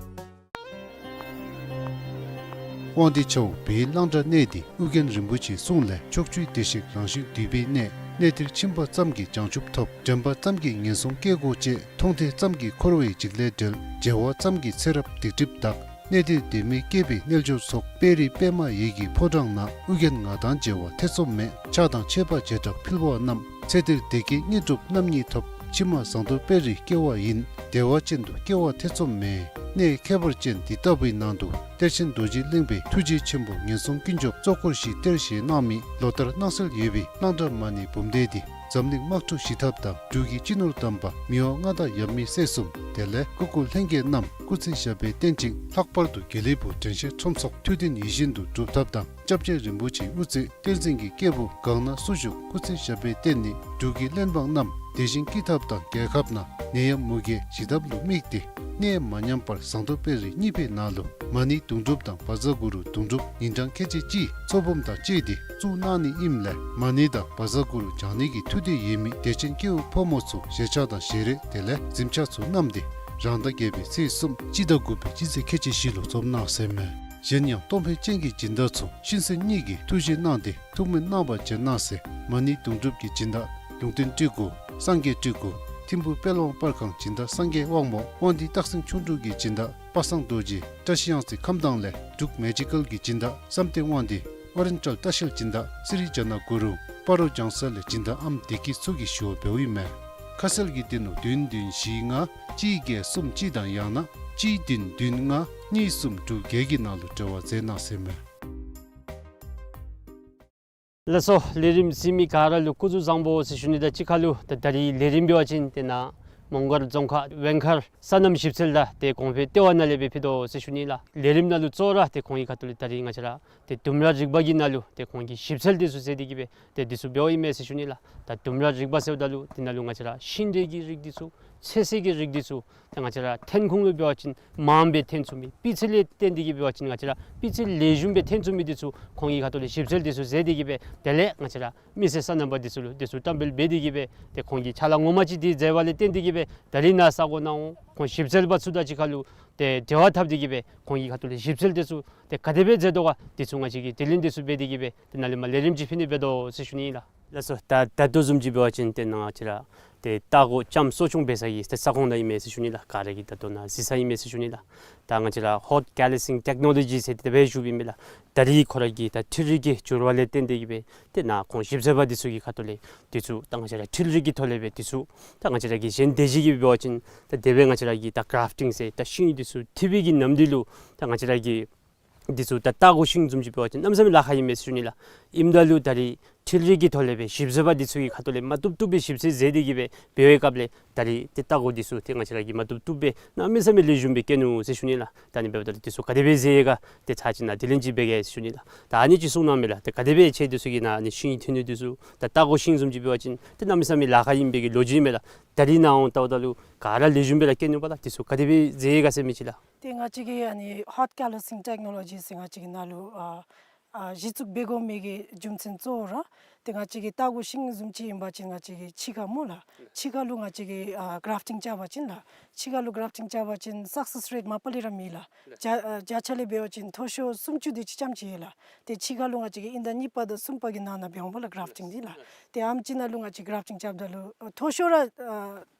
དབང་འདུས་ཆབ་འོག་བོད་གླང་བྲག་གནས་འདི་ཨོ་རྒྱན་རིན་པོ་ཆེའི་གསུང་ལས་ཕྱོགས་བཅུའི་བདེ་གཤེགས་རང་བཞིན་འདུས་པའི་གནས། གནས་འདིར་ཕྱིན་པ་ཙམ་གྱིས་བྱང་ཆུབ་ཐོབ། དྲན་པ་ཙམ་གྱིས་ངན་སོང་སྐྱེ་དགོས་ཅེས། མཐོང་ཐོས་ཙམ་གྱིས་འཁོར་བའི་འཇིགས་ལས་བསྒྲལ། མཇལ་བ་ཙམ་གྱིས་ཚེ་རབས་སྡིག་སྒྲིབ་འདག། གནས་འདིར་སྡོད་མི་སྐྱེས་པའི་རྣལ་འབྱོར་ཚོགས། དཔལ་རི་པདྨ་འོད་ཀྱི་ཕོ་བྲང་ན། ཨོ་རྒྱན་ང་དང་མཇལ་བར་ཐེ་ཚོམ་མེད། ཕྱག་དང་མཆོད་པ་བྱེ་བྲག་ཕུལ་བ་རྣམས། ཚེ་འདིར་བདེ་སྐྱིད་དངོས་གྲུབ་རྣམ་གཉིས་ཐོབ། ཕྱི་མ་ཟངས་མདོག་དཔལ་རིར་སྐྱེ་བ་ཡིན། བདེ་བ་ཅན་དུ་སྐྱེ་བར་ཐེ་ཚོམ་མེད། གནས་ཁྱད་པར་ཅན་འདི་ལྟ་བུའི་ནང་དུ་གཏེར་ཆེན་རྡོ་རྗེ་གླིང་པའི་ཐུགས་རྗེ་ཆེན་པོ་ངན་སོང་ཀུན་སྐྱོབ་གཙོ་འཁོར་བཞི་གཏེར་བཞེས་གནང་མི་ལོ་ལྟར་གནང་སྲོལ་ཡོད་པའི་གླང་བྲག་མ་ཎི་འབུམ་སྡེ་འདི་འཛམ་གླིང་དམག་འཁྲུག་ཞི་ཐབས་དང་འབྲུག་གི་སྤྱི་ནོར་དམ་པ་མི་དབང་མངའ་བདག་ཡབ་མེས་སྲས་གསུམ་དེ་ལས་སྐུ་འཁོར་ལྷན་རྒྱས་རྣམས་སྐུ་ཚེ་ཞབས་པད་བརྟན་ཅིང་། ལྷག་པར་དུ་དགེ་ལེགས་ཕུག་དྲན་ཤེས་ཁྲོམ་ཚོགས་ཐུགས་འདུན་ཡིད་བཞིན་དུ་འགྲུབ་ཐབས་དང་། སྐྱབས་རྗེ་རིན་པོ་ཆེའི་དབུ་རྩེ་བསྟན་འཛིན་གྱི་སྐྱེས་བུ་གང་ན་སུ་བཞུགས་སྐུ་ཚེ་ཞབས་པད་བརྟན་ནི། འབྲུག་གི་གླེན་འབངས་རྣམས་བདེ་ཞིང་སྐྱིད་ཐབས་དང་། རྒྱལ་ཁབ་ནང་ནད་ཡམས་མུ་གེ་ཞི་ཐབས་ལུ་དམིགས་ཏེ་གནས་མ་ཉམས་པར་ཟངས་མདོག་དཔལ་རི་གཉིས་པའི་ནང་ལུ་མ་ཎི་དུང་སྒྲུབ་དང་བཛྲ་གུ་རུ་དུང་སྒྲུབ་ཉིན་གྲངས་ཁལ་གཅིག་གཅིག་ཚོགས་འབུམ་དང་བཅས་ཏེ་བཙུགས་གནང་ནི་ཨིནམ་ལས་མ་ཎི་དང་བཛྲ་གུ་རུ་བགྱང་ནི་གི་ཐུགས་འདོད་ཡོད་མི་དད་ཅན་སྐྱེ་བོ་ཕོ་མོ་ཚུ་ཞལ་ཆས་དང་ཞལ་རས་དེ་ལས་གཟིམ་ཆས་ཚུ་བསྣམས་ཏེ་རང་ཟླ་བརྒྱད་པའི་ཚེས་གསུམ་སྤྱི་ཟླ་དགུ་པའི་སྤྱི་ཚེས་ཁལ་གཅིག་བཞི་ལུ་འཛོམས་གནང་ཟེར་མས། གཞན་ཡང་གཏོང་ཕོད་ཅན་གྱི་སྦྱིན་བདག་ཚུ་ཤིང་སེང་གཉིས་ཀྱིས་ཐུགས་བཞེས་གནང་སྟེ་ཐུགས་སྨོན་གནང་བར་བྱོན་གནང་ཟེར། མ་ཎི་དུང་སྒྲུབ་ཀྱི་སྦྱིན་བདག་ལུང་བསྟན་སྤྲུལ་སྐུ། སངས་རྒྱས་སྤྲུལ་སྐུ། ཐིམ་ཕུག་དཔལ་དབང་པར་ཁང་སྦྱིན་བདག་སངས་རྒྱས་དབང་མོ། དབང་འདུས་སྟག་སེང་ཁྱུང་འབྲུག་གི་སྦྱིན་བདག་པ་སངས་རྡོ་རྗེ། བཀྲ་ཤིས་གཡང་རྩེ་ཁམས་དྭངས་ལས་འབྲུག་མེ་ཇི་ཀལ་གྱི་སྦྱིན་བདག་བསམ་གཏན་དབང་འདུས། ཨོ་རེན་ཊལ་ལྟ་བཤལ་སྦྱིན་བདག་སི་རི་ཇ་ན་གུ་རུ། སྤ་རོ་ལྗང་ས་ལས་སྦྱིན་བདག་ཨམ་བདེ་སྐྱིད་ཚུ་གིས་ཞུ་བ་འབདཝ་ཨིན་མས། ཁ་གསལ་གྱི་དོན་ལུ་བདུན་བདུན་བཞི་ལྔ་གཅིག་བརྒྱད་གསུམ་གཅིག་དང་ཡང་ན་གཅིག་བདུན་བདུན་ལྔ་གཉིས་གསུམ་དྲུག་བརྒྱད་ཀྱི་ནང་ལུ་འབྲེལ་བ་མཛད་གནང་ཟེར་མས། ལགས་སོ། ལས་རིམ་གཟིགས་མི་ག་ར་ལུ་སྐུ་གཟུགས་བཟང་པོ་ཟེར་ཞུ་ནི་དང་གཅིག་ཁར་ལུ་ད་ད་རིས་ལས་རིམ་འབད་བ་ཅིན་ཏེ་ནཱ་མོང་སྒར་རྫོང་ཁག་ཝེང་མཁར་སོ་ནམ་ཞིབ་འཚོལ་ལས་ཏེ་གོང་འཕེལ་ལྟེ་བ་ནང་ལས་སྦེ་ཕུལ་དོ་ཟེར་ཞུ་ནི་ལགས། ལས་རིམ་ནང་ལུ་གཙོ་བོ་ར་ཏེ་ཁོང་གི་ཁ་ཐུག་ལས་ད་རིས་ང་བཅས་ར་ཏེ་ལྡུམ་ར་རིག་པ་གི་ནང་ལུ་ཏེ་ཁོང་གིས་ཞིབ་འཚོལ་འདི་ཚུ་མཛད་དེ་གི་སྦེ་ཏེ་འདི་ཚུ་འབདཝ་ཨིན་མས་ཟེར་ཞུ་ནི་ལགས། ད་ལྡུམ་ར་རིག་པ་ཟེརཝ་ད་ལུ་དེ་ནང་ལུ་ང་བཅས་ར་ཤིང་འབྲས་ཀྱི་རིགས་འདི་ཚུ་ཚོད་བསྲེ་གི་རིགས་འདི་ཚུ་ཏེ་ང་བཅས་ར་ཐོན་ཁུངས་ལུ་འབད་བ་ཅིན་མངམ་སྦེ་ཐོན་ཚུགས་མི། སྤུས་ཚད་ལས་བརྟེན་ཏེ་གི་འབད་བ་ཅིན་ང་བཅས་ར་སྤུས་ཚད་ལེགས་ཤོམ་སྦེ་ཐོན་ཚུགས་མི་འདི་ཚུ་ཁོང་གི་ཁ་ཐུག་ལས་ཞིབ་འཚོལ་འདི་ཚུ་མཛད་དེ་གི་སྦེ་དེ་ལས་ང་བཅས་ར་མི་སེར་སོ་ནམ་པ་འདི་ཚུ་ལུ་འདི་ཚུ་བཀྲམ་སྤེལ་འབད་དེ་གི་སྦེ་ཏེ་ཁོང་གིས་ཕྱག་ལཱ་ངོ་མ་ཅིག་འདི་མཛད་པ་ལས་བརྟེན་ཏེ་གི་སྦེ་ད་རིས་ནཱ་ས་གོ་ནང་འོང་ཁོང་ཞིབ་འཚོལ་པ་ཚུ་དང་གཅིག་ཁར་ལུ་ཏེ་འབྲེལ་བ་འཐབ་སྟེ་གི་སྦེ་ཁོང་གི་ཁ་ཐུག་ལས་ཞིབ་འཚོལ་འདི་ཚུ་ཏེ་ག་དེ་སྦེ་མཛད་དོ་ག་འདི་ཚུ་ང་བཅས་ཀྱིས་དྲི་ལན་འདི་ཚུ་འབད་དེ་གི་སྦེ་ཏེ་ནཱ་ལས་མར་ལས་རིམ་ཅིག་ཕུལ་ནི་འབད་དོ་ཟེར་ཞུ་ནི་ཨིན་ལགས། ལགས་སོ། ད་ད་ལྟོ་བཟུམ་ཅིག་འབད་བ་ཅིན་ཏེ་ནཱ་ང་བཅས་ར་ ཏེ་ལྟ་སྒོ་ལྕམ་གསོ་སྐྱོང་འབད་ས་གི་ཏེ་ས་ཁོངས་ནང་ཨིན་མས་ཟེར་ཞུ་ནི་ལགས། ག་ར་གིས་ད་དོ་ནང་གཟིགས་ས་ཨིན་མས་ཟེར་ཞུ་ནི་ལགས། ད་ང་བཅས་ར་ཧོཊ་ཀེ་ལ་སིང་ཊེཀ་ནོ་ལོ་ཇི་ཟེར་དེ་སྦེ་ཞུཝ་ཨིན་མས་ལགས། ད་རིས་ཁོ་ར་གི་ད་འཕྲུལ་རིག་གི་འགྱུར་བ་ལས་བརྟེན་ཏེ་གིས་སྦེ་ཏེ་ནཱ་ཁོང་ཞིབ་འཚོལ་པ་འདི་ཚུ་གི་ཁ་ཐུག་ལས་འདི་ཚུ་ད་ང་བཅས་ར་འཕྲུལ་རིག་གི་ཐོག་ལས་སྦེ་འདི་ཚུ་ད་ང་བཅས་ར་གི་གཞན་སྡེ་བཞི་གིས་འབད་བ་ཅིན་ད་དེ་སྦེ་ང་བཅས་ར་གི་ད་གརཱཕ་ཊིང་ཟེར་ད་ཤིང་འདི་ཚུ་འཐིབས་པའི་གི་ནམ་དུས་ལུ་ད་ང་བཅས་ར་གི་འདི་ཚུ་ད་ལྟ་སྒོ་ཤིང་བཟུམ་ཅིག་འབད་བ་ཅིན་གནམ་མེད་ས་མེད་ལཱ་ཁག་ཨིན་མས་ཟེར་ཞུ་ནི་ལགས། ཨིནམ་ད་ལུ་ད་རིས་འཕྲུལ་རིག་གི་ཐོག་ལས་སྦེ་ཞིབ་འཚོལ་པ་འདི་ཚུ་གི་ཁ་ཐུག་ལས་མ་བཏུབ་བཏུབ་སྦེ་ཞིབ་འཚོལ་མཛད་དེ་གིས་སྦེ་འབད་བའི་སྐབས་ལས་ད་རིས་ཏེ་ལྟ་སྒོ་འདི་ཚུ་ཏེ་ང་བཅས་ར་གིས་མ་བཏུབ་བཏུབ་སྦེ་གནམ་མེད་ས་མེད་ལེགས་ཤོམ་སྦེ་སྐྱེ་ནུག་ཟེར་ཞུ་ནི་ལགས། ད་ཨ་ནི་འབདཝ་ད་ལུ་འདི་ཚུ་ག་དེ་སྦེ་མཛད་ཡི་ག་ཏེ་ཚར་གཅིག་ནཱ་དྲི་ལན་ཅིག་འབད་གེ་ཟེར་ཞུ་ནི་ལགས། ད་ཨ་ནི་ཅིག་གསུང་གནང་མས་ལགས། ཏེ་ག་དེ་སྦེ་ཁྱེད་འདི་ཚུ་གིས་ནཱ་ཨ་ནི་ཤིང་འཐིབས་ནི་འདི་ཚུ་ད་ལྟ་སྒོ་ཤིང་བཟུམ་ཅིག་འབད་བ་ཅིན་ཏེ་གནམ་མེད་ས་མེད་ལཱ་ཁག་ཨིན་པའི་གི་ལོ་རྒྱུས་མས་ལགས། ད་རིས་ནཱ་འོང་ལྟཝ་ད་ལུ་ག་ར་ལེགས་ཤོམ་སྦེ་ར་སྐྱེ་ནུག་པ་ལགས། འདི་ཚུ་ག་དེ་སྦེ་མཛད་ཡི་ག་ཟེར་མི་ཅིག་ལགས། ཏེ་ང་བཅས་ཀྱི་ཨ་ནི་ཧོཊ་ཀེ་ལ་སིང་ཊེཀ་ནོ་ལོ་ཇི་ཟེར་ང་བཅས་ཀྱི་ནང་ལུ་ཨ་ཨ་གཞི་བཙུགས་འབད་དགོ་མི་གི་རྒྱུ་མཚན་གཙོ་བོ་ར་ཏེ་ང་བཅས་ཀྱི་ལྟ་སྒོ་ཤིང་བཟུམ་ཅིག་ཨིན་པ་ཅིན་ང་བཅས་ཀྱི་ཕྱི་ཁ་སྨོ་ལགས། ཕྱི་ཁ་ལུ་ང་བཅས་ཀྱིས་ཨ་གརཱཕ་ཊིང་རྐྱབ་པ་ཅིན་ལགས། ཕྱི་ཁ་ལུ་གརཱཕ་ཊིང་རྐྱབ་པ་ཅིན་སག་སེས་རེཊ་མ་པ་ལས་ར་མེད་ལགས། བརྒྱ་ཨ་བརྒྱ་ཆ་ལས་འབད་བ་ཅིན་མཐོ་ཤོས་སུམ་ཅུ་དེ་ཅིག་ཙམ་ཅིག་ཡོད་ལགས། ཏེ་ཕྱི་ཁ་ལུ་ང་བཅས་ཀྱིས་དབྱིན་ཟླ་གཉིས་པ་དང་གསུམ་པ་གི་ནང་ན་འབད་འོང་པ་ལགས་གརཱཕ་ཊིང་འདི་ལགས། ཏེ་ཨ་ནེམ་ཅིག་ནང་ལུ་ང་བཅས་གརཱཕ་ཊིང་རྐྱབ་ད་ལུ་ཨ་མཐོ་ཤོས་ར་ཨ་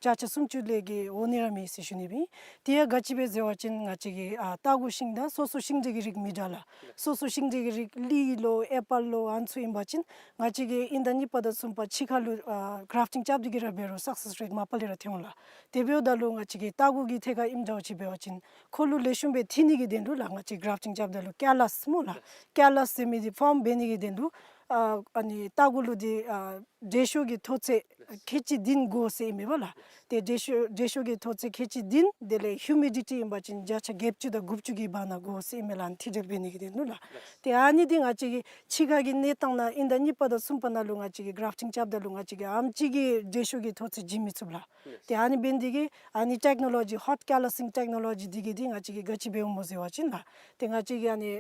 བརྒྱ་ཆ་སུམ་ཅུ་ལས་ཀྱི་འོང་ནི་ར་མེད་ཟེར་ཞུ་ནི་སྦེ་ཨིན། དེ་ཡང་ག་ཅི་སྦེ་ཟེར་བ་ཅིན་ང་བཅས་ཀྱི་ཨ་ལྟ་སྒོ་ཤིང་དང་སོ་སོ་ཤིང་འབྲས་ཀྱི་རིགས་མི་འདྲ་ལགས། སོ་སོ་ཤིང་འབྲས་ཀྱི་རིགས་ལི་ལོ་ཨེ་པཱལ་ལོ་ཨ་ནི་ཚུ་ཨིན་པ་ཅིན་ང་བཅས་ཀྱིས་དབྱིན་ཟླ་གཉིས་པ་དང་གསུམ་པ་ཕྱི་ཁ་ལུ་ཨ་གརཱཕ་ཊིང་རྐྱབ་སྟེ་གིས་ར་འབད་རུང་སག་སེས་རེཊ་མ་པ་ལས་ར་ཐོན་འོང་ལགས། དེ་འབདཝ་ད་ལུ་ང་བཅས་ཀྱི་ལྟ་སྒོ་གི་ཐད་ཁར་ཨིནམ་འདྲཝ་ཅིག་འབད་བ་ཅིན་ཁོ་ལུ་ལེགས་ཤོམ་སྦེ་འཐིབས་ནི་གི་དོན་ལུ་ལགས་ང་བཅས་གརཱཕ་ཊིང་རྐྱབ་ད་ལུ་ཀེ་ལཱས་སྨོ་ལགས། ཀེ་ལཱས་ཟེར་མི་འདི་ཕོརམ་འབད་ནི་གི་དོན་ལུ་ཨ་ཨ་ནི་ལྟ་སྒོ་ལུ་འདི་ཨ་འབྲས་ཤོག་གི་མཐོ་ཚད་ཁལ་གཅིག་བདུན་དགོ་ཟེར་ཨིན་མས་པ་ལགས། ཏེ་འབྲས་ཤོག་འབྲས་ཤོག་གི་མཐོ་ཚད་ཁལ་གཅིག་བདུན་དེ་ལས་ཧིའུ་མི་ཌི་ཊི་ཨིན་པ་ཅིན་བརྒྱ་ཆ་བརྒྱད་ཅུ་དང་དགུ་བཅུ་གི་བར་ན་དགོ་ཟེར་ཨིན་མས་ལགས། ཨ་ནི་མཐིལ་སྒྲིལ་འབད་ནི་གི་དོན་ལུ་ལགས། ཏེ་ཨ་ནི་འདི་ང་བཅས་ཀྱི་ཕྱི་ཁ་གི་གནས་སྟངས་ནང་དབྱིན་ཟླ་གཉིས་པ་དང་གསུམ་པ་ནང་ལུ་ང་བཅས་ཀྱིས་གརཱཕ་ཊིང་རྐྱབ་ད་ལུ་ང་བཅས་ཀྱིས་ཨ་ནེམ་ཅིག་གི་འབྲས་ཤོག་གི་མཐོ་ཚད་བྱིན་མི་ཚུགས་ལགས། ཏེ་ཨ་ནི་འབད་ནི་འདི་གིས་ཨ་ནི་ཊེཀ་ནོ་ལོ་ཇི་ཧོཊ་ཀེ་ལཱ་སིང་ཊེཀ་ནོ་ལོ་ཇི་འདི་གིས་འདི་ང་བཅས་ཀྱིས་ག་ཅི་འབད་འོང་སྨོ་ཟེར་བ་ཅིན་ལགས། ཏེ་ང་བཅས་ཀྱི་ཨ་ནི་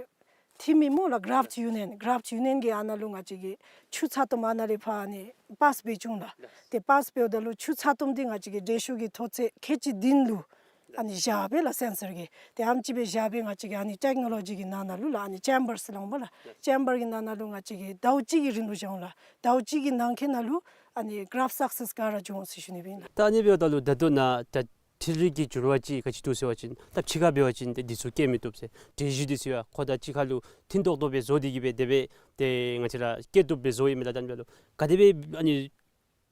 འཐིབས་མི་སྨོ་ལགས་གརཱཕཊ་ཡུ་ནི་ཡན་གརཱཕཊ་ཡུ་ནི་ཡན་གྱིས་ཨ་ནཱ་ལུ་ང་བཅས་ཀྱི་ཆུ་ཚ་ཏོམ་ཨ་ནཱ་ལས་ཕར་ཨ་ནི་པཱསི་འབད་བཅུག་ལགས། ཏེ་པཱསི་འབདཝ་ད་ལུ་ཆུ་ཚ་ཏོམ་འདི་ང་བཅས་ཀྱི་འབྲས་ཤོག་གི་མཐོ་ཚད་ཁལ་གཅིག་བདུན་ལུ་ཨ་ནི་བཞག་སྦེ་ལགས་སེན་སར་གྱིས། ཏེ་ཨ་ནེམ་ཅིག་སྦེ་བཞག་སྦེ་ང་བཅས་ཀྱིས་ཨ་ནི་ཊེཀ་ནོ་ལོ་ཇི་གི་ནང་ན་ལུ་ལགས་ཨ་ནི་ཅེམ་བར་ཟེར་སླབ་འོང་པ་ལགས། ཅེམ་བར་གྱི་ནང་ན་ལུ་ང་བཅས་ཀྱིས་ཟླཝ་གཅིག་གི་རིང་ལུ་བཞག་འོང་ལགས། ཟླཝ་གཅིག་གི་ནང་འཁོད་ནང་ལུ་ཨ་ནི་གརཱཕཊ་སག་སེསི་ག་ར་འབྱུང་འོང་ཟེར་ཞུ་ནི་སྦེ་ཨིན་ལགས། ད་ཨ་ནི་འབདཝ་ད་ལུ་ད་ལྟོ་ནཱ་ད་འཕྲུལ་རིག་གི་འགྱུར་བ་ཅིག་ག་ཅི་འདུག་ཟེར་བ་ཅིན་ད་ཕྱི་ཁར་འབད་བ་ཅིན་ཏེ་འདི་ཚུ་སྐྱེ་མི་བཏུབ་ཟེར། འབྲས་ཞུ་འདི་ཚུ་ཡང་ཁོ་ད་གཅིག་ཁར་ལུ་མཐུན་ཏོག་ཏོ་སྦེ་བཟོ་སྟེ་གིས་སྦེ་དེ་སྦེ་ཏེ་ང་བཅས་ར་སྐྱེ་བཏུབ་སྦེ་བཟོཝ་ཨིན་མས་ལགས། ད་ཨ་ནི་འབདཝ་ད་ལུ་ག་དེ་སྦེ་ཨ་ནི་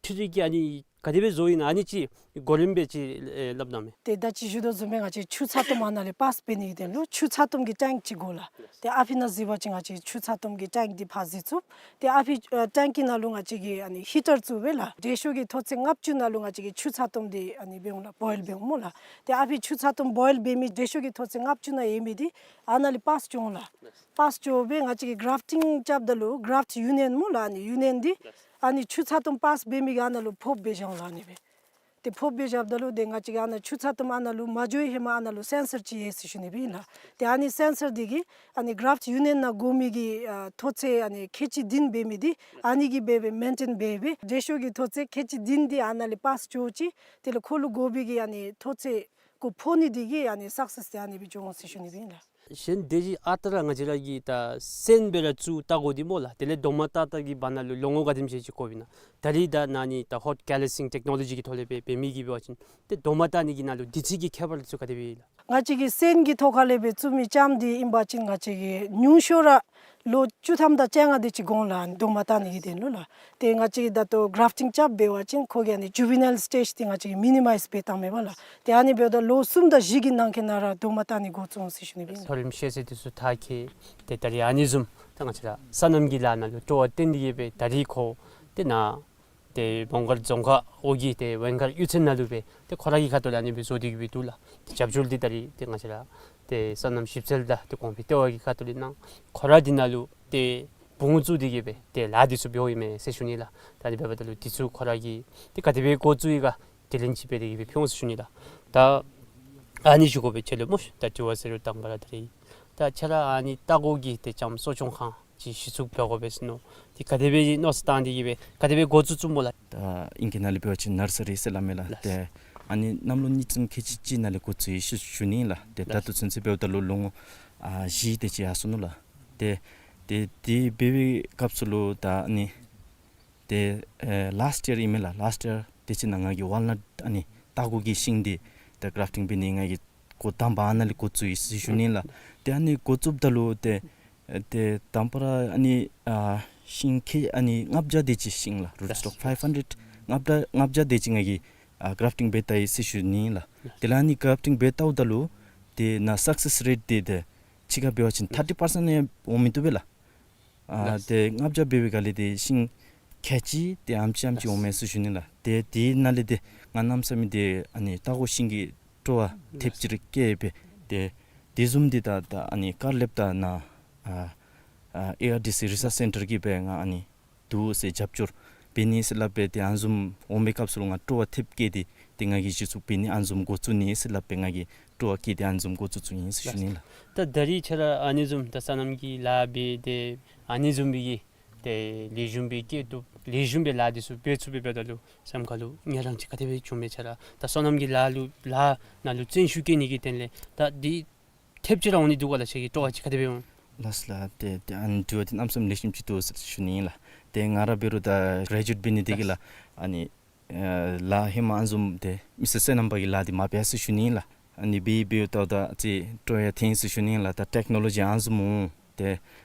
འཕྲུལ་རིག་གིས་ཨ་ནི་ག་དེ་སྦེ་བཟོཝ་ཨིན་ན་ཨ་ནི་ཅིག་གོ་རིམ་སྦེ་ཅིག་ཨེ་སླབ་གནང་མས། ཏེ་ད་ཅི་ཞུ་དོ་བཟུམ་སྦེ་ང་བཅས་ཆུ་ཚ་ཏོམ་ཨ་ནཱ་ལས་པཱསི་འབད་ནི་གི་དོན་ལུ་ཆུ་ཚ་ཏོམ་གྱི་ཊེངཀ་ཅིག་དགོ་ལགས། ཏེ་ཨ་ཕི་ནང་གཟིགས་པ་ཅིན་ང་བཅས་ཆུ་ཚ་ཏོམ་གྱི་ཊེངཀ་འདི་ཕར་གཟིགས་ཚུགས། ཏེ་ཨ་ཕི་ཨ་ཊེངཀ་གི་ནང་ལུ་ང་བཅས་ཀྱིས་ཨ་ནི་ཧི་ཊར་བཙུགས་སྦེ་ལགས་འབྲས་ཤོག་གི་མཐོ་ཚད་ལྔ་བཅུ་ནང་ལུ་ང་བཅས་ཀྱིས་ཆུ་ཚ་ཏོམ་འདི་ཨ་ནི་འབད་འོང་ལགས། བོའིལ་འབད་འོང་སྨོ་ལགས། ཏེ་ཨ་ཕི་ཆུ་ཚ་ཏོམ་བོའིལ་འབད་མི་འབྲས་ཤོག་གི་མཐོ་ཚད་ལྔ་བཅུ་ནང་ཡོད་མི་འདི་ཨ་ནཱ་ལས་པཱསི་འགྱོ་འོང་ལགས། པཱསི་འགྱོ་སྦེ་ང་བཅས་ཀྱིས་གརཱཕཊིང་རྐྱབ་ད་ལུ་གརཱཕཊ་ཡུ་ནི་ཡན་སྨོ་ལགས་ཨ་ནི་ཡུ་ནི་ཡན་འདི་ཨ་ནི་ཆུ་ཚ་ཏོམ་པཱསི་འབད་མི་གི་ཨ་ནཱ་ལུ་ཕོགཔ་སྦེ་བཞག་འོང་ལགས་ཨ་ནི་སྦེ། ཏེ་ཕོགཔ་སྦེ་བཞགཔ་ད་ལུ་ཏེ་ང་བཅས་ཀྱིས་ཨ་ནཱ་ཆུ་ཚ་ཏོམ་ཨ་ནཱ་ལུ་མ་འགྱོ་བའི་ཧེ་མ་ཨ་ནཱ་ལུ་སེན་སར་ཅིག་ཡོད་ཟེར་ཞུ་ནི་སྦེ་ཨིན་ལགས། ཏེ་ཨ་ནི་སེན་སར་འདི་གིས་ཨ་ནི་གརཱཕཊ་ཡུ་ནི་ཡན་ནང་དགོ་མི་གི་ཨ་མཐོ་ཚད་ཨ་ནི་ཁལ་གཅིག་བདུན་འབད་མི་འདི་ཨ་ནི་གིས་འབད་སྦེ་མེན་ཊེན་འབད་སྦེ་འབྲས་ཤོག་གི་མཐོ་ཚད་ཁལ་གཅིག་བདུན་འདི་ཨ་ནཱ་ལས་པཱསི་འགྱོ་ཅི། དེ་ལས་ཁོ་ལུ་དགོ་པའི་གི་ཨ་ནི་མཐོ་ཚད་གུ་ཕོག་ནི་འདི་གིས་ཨ་ནི་སག་སེསི་འདི་ཨ་ནི་སྦེ་འབྱུང་འོང་ཟེར་ཞུ་ནི་སྦེ་ཨིན་ལགས། གཞན་སྡེ་བཞི་ཨ་རྟག་ར་ང་བཅས་ར་གིས་ད་སོན་སྦེ་ར་བཙུགས་ལྟ་སྒོ་འདི་སྨོ་ལགས། དེ་ལས་རྡོག་མ་བཏགས་བཏགས་ཀྱི་བར་ན་ལུ་ལོ་ངོ་ག་དེམ་ཅིག་ཅིག་འགོརཝ་ཨིན་ན། ད་རིས་ད་ནཱ་ནི་ད་ཧོཊ་ཀེ་ལ་སིང་ཊེཀ་ནོ་ལོ་ཇི་གི་ཐོག་ལས་སྦེ་འབད་མི་གིས་འབད་བ་ཅིན་ཏེ་རྡོག་མ་བཏགས་ནི་གི་ནང་ལུ་དུས་ཚོད་ཀྱི་ཁྱད་པར་ཚུ་ག་དེ་སྦེ་ཨིན་ལགས། ང་བཅས་ཀྱི་སོན་གྱི་ཐོག་ཁ་ལས་སྦེ་བཙུགས་མི་ལྕངམ་འདི་ཨིན་པ་ཅིན་ང་བཅས་ཀྱིས་ཉུང་ཤོས་ར་ལོ་བཅུ་ཐམ་དང་བཅོ་ལྔ་དེ་ཅིག་འགོར་འོང་ལགས་རྡོག་མ་བཏགས་ནི་གི་དོན་ལུ་ལགས། ཏེ་ང་བཅས་ཀྱིས་ད་ལྟོ་གརཱཕཊིང་རྐྱབ་འབད་བ་ཅིན་ཁོ་གི་ཨ་ནི་ཇུ་ཝི་ནཱའིལ་སི་ཊེཇ་འདི་ང་བཅས་ཀྱིས་མི་ནི་མའིཛ་འབད་བཏངམ་མས་པ་ལགས། ཏེ་ཨ་ནི་འབདཝ་ད་ལོ་གསུམ་དང་བཞི་གི་ནང་འཁོད་ནང་ར་རྡོག་མ་བཏགས་ནི་འགོ་བཙུགས་འོང་ཟེར་ཞུ་ནི་སྦེ་ཨིན་ལགས། མཐོ་རིམ་ཤེས་ཚད་འདི་ཚུ་མཐར་འཁྱོལ་ཏེ་ད་རིས་ཨ་ནི་བཟུམ་ད་ང་བཅས་ར་སོ་ནམ་གྱི་ལཱ་ནང་ལུ་སྤྲོ་བ་བཏོན་ཏེ་གིས་སྦེ་ད་རིས་ཁོ་ཏེ་ནཱ་ཏེ་མོང་སྒར་རྫོང་ཁག་འོག་གི་ཏེ་ཝེང་མཁར་གཡུས་ཚན་ནང་ལུ་སྦེ་ཏེ་ཁོ་ར་གི་ཁ་ཐུག་ལས་ཨ་ནི་སྦེ་བཟོ་སྟེ་གིས་སྦེ་འདུག་ལགས། ཏེ་རྒྱབ་སྐྱོར་འདི་ད་རིས་ཏེ་ང་བཅས་ར་ཏེ་སོ་ནམ་ཞིབ་འཚོལ་དང་ཏེ་གོང་འཕེལ་ལྟེ་བ་གི་ཁ་ཐུག་ལས་གནང་། ཁོ་ར་འདི་ནང་ལུ་ཏེ་བུ་ངོ་བཙུགས་ཏེ་གིས་སྦེ་ཏེ་ལཱ་འདི་ཚུ་འབདཝ་ཨིན་མས་ཟེར་ཞུ་ནི་ལགས། ད་ཨ་ནི་འབདཝ་ད་ལུ་འདི་ཚུ་ཁོ་ར་གིས་ཏེ་ག་དེ་སྦེ་འགོ་བཙུགས་ཡི་ག་དྲི་ལན་ཅིག་འབད་དེ་གིས་སྦེ་ཕུལ་འོང་ཟེར་ཞུ་ནི་ལགས། ད་ཨ་ནི་ཞུ་དགོ་པའི་ཆེད་ལུ་སྨོ་ཤིག། ད་དྲི་བ་ཟེར་རུང་དང་པ་ར་ད་རིས་ད་ཁྱོད་ར་ཨ་ནི་ལྟ་སྒོ་གི་ཏེ་ལྕངམ་གསོ་སྐྱོང་ཁང་ཅིག་གཞི་བཙུགས་འབད་དགོ་པས་ཟེར་མནོ། ཏེ་ག་དེ་སྦེ་མནོ་བསམ་བཏང་སྟེ་གིས་སྦེ་ག་དེ་སྦེ་འགོ་བཙུགས་བཙུགསཔ་སྨོ་ལགས། ད་ཨིང་སྐད་ནང་ལས་འབད་བ་ཅིན་ནར་སི་རི་ཟེར་སླབ་མས་ལགས། ལགས། ཏེ་ཨ་ནི་གནམ་ལོ་གཉིས་ཚུན་ཁལ་གཅིག་གཅིག་ནང་ལས་འགོ་བཙུགས་ཡི་ཟེར་ཞུ་ནི་ལགས། ཏེ་ད་ལྟོ་ཚུན་ཚོད་འབདཝ་ད་ལུ་ལོ་ངོ་ཨ་བཞི་དེ་ཅིག་ཡར་སོ་ནུག་ལགས། ཏེ་ཏེ་དེ་འབད་བའི་སྐབས་སུ་ལུ་ད་ཨ་ནི་ཏེ་ཨེ་ལཱསཊ་ཡར་ཨིན་མས་ལགས། ལཱསཊ་ཡར་ དེ་ཅིག་ནང་ང་གིས་ཝཱལ་ནཊ་ཨ་ནི་སྟག་གོ་གི་ཤིང་འདི་ད་གྲཕ་ཊིང་འབད་ནི་ང་གིས་འགོ་དང་པ་ཨ་ནཱ་ལས་འགོ་བཙུགས་ཡི་ཟེར་ཞུ་ནི་ལགས། ཏེ་ཨ་ནི་འགོ་བཙུགསཔ་ད་ལུ་ཏེ་ཨེ་ཏེ་དང་པ་ར་ཨ་ནི་ཨ་ཤིང་ཁལ་ཨ་ནི་ལྔ་བརྒྱ་དེ་ཅིག་ཤིང་ལགས། རུཊ་སི་ཊོག་ཕའིབ་ཧན་ཌེཌ་ལྔ་བརྒྱ་ལྔ་བརྒྱ་དེ་ཅིག་ང་གིས་ཨ་གྲཕ་ཊིང་འབད་བལྟ་ཡི་ཟེར་ཞུ་ནི་ལགས། དེ་ལས་ཨ་ནི་གྲཕ་ཊིང་འབད་བལྟཝ་ད་ལུ་ཏེ་ནཱ་སག་སེསི་རེཊ་འདི་ཏེ་ཕྱི་ཁར་འབད་བ་ཅིན་ཐར་ཊི་པར་སེནཊ་ཡང་འོང་མི་བཏུབ་པས་ལགས། ཨ་ལགས། ཏེ་ལྔ་བརྒྱ་འབད་བའི་སྒང་ལས་ཏེ་ཤིང་ཁལ་གཅིག་ཏེ་ཨ་ཙི་ཨ་ཙི་ལགས། འོང་མས་ཟེར་ཞུ་ནི་ལགས། ཏེ་དེ་ནང་ལས་ཏེ་ང་གནམ་མེད་ས་མེད་ཏེ་ཨ་ནི་སྟག་གོ་ཤིང་གི་སྤྲོ་བ་ཐེབས་ཅིག་ར་སྐྱེས་པས། ཏེ་དེ་བཟུམ་འདི་ད་ད་ཨ་ནི་ཀར་ལེབ་ད་ནཱ་ཨ་ཨ་ཨེ་ཨར་ཌི་སི་རི་སརཆ་སེན་ཊར་གྱིས་སྦེ་ང་ཨ་ནི་འདུག་ཟེར་རྒྱབ་སྐྱོར་འབད་ནི་ཟེར་སླབ་སྦེ་ཏེ་ཨ་ནི་བཟུམ་འོང་པའི་སྐབས་སུ་ལུ་ང་སྤྲོ་བ་ཐེབས་སྐྱེས་ཏེ་ཏེ་ང་གིས་གཞི་བཙུགས་འབད་ནི་ཨ་ནི་བཟུམ་འགོ་བཙུགས་ནི་ཟེར་སླབ་སྦེ་ང་གིས་སྤྲོ་བ་སྐྱེས་ཏེ་ཨ་ནི་བཟུམ་འགོ་བཙུགས་བཙུགས་ཡི་ཟེར་ཞུ་ནི་ལགས། ད་ད་རིས་ཁྱོད་ར་ཨ་ནི་བཟུམ་ད་སོ་ནམ་གྱི་ལཱ་འབད་དེ་ཨ་ནི་བཟུམ་སྦེ་གི་ཏེ་ལེགས་ཤོམ་སྦེ་སྐྱེ་བཏུབ་ལེགས་ཤོམ་སྦེ་ལཱ་འདི་ཚུ་འབད་ཚུགས་པའི་འབདཝ་ད་ལུ་སེམས་ཁ་ལུ་ངལ་རངས་ཅིག་ག་དེ་སྦེ་བྱུངམ་མས། ཁྱོད་ར་ད་སོ་ནམ་གྱི་ལཱ་ལུ་ལཱ་ནང་ལུ་བརྩོན་ཤུགས་བསྐྱེད་ནི་གི་དོན་ལས་ད་འདི་ཐེབས་ཅིག་ར་འོང་ནི་འདུག་ག་ལགས། ཁྱོད་ཀྱི་སྤྲོ་བ་ཅིག་ག་དེ་སྦེ་འོང་། ལགས་ལགས། ཏེ་ཏེ་ཨ་ནི་འདྲཝ་འདི་གནམ་མེད་ས་མེད་ལེགས་ཤོམ་ཅིག་འདུག་ཟེར་ཞུ་ནི་ལགས། ཏེ་ང་ར་འབད་རུང་ད་གྲེ་ཇུ་ཨེཊ་འབད་ནི་དེ་གིས་ལགས། ཨ་ནི་ཨེ་ལཱ་ཧེ་མ་ཨ་ནི་བཟུམ་ཏེ་མི་སེར་བསོད་ནམས་པ་གི་ལཱ་འདི་མ་འབད་ཟེར་ཞུ་ནི་ལགས། ཨ་ནི་འབད་འབདཝ་ད་ད་ཅིག་སྤྲོ་ཡང་ཐོན་ཟེར་ཞུ་ནི་ལགས། ད་ཊེཀ་ནོ་ལོ་ཇི་ཨ་ནི་བཟུམ་འོང་ཏེ་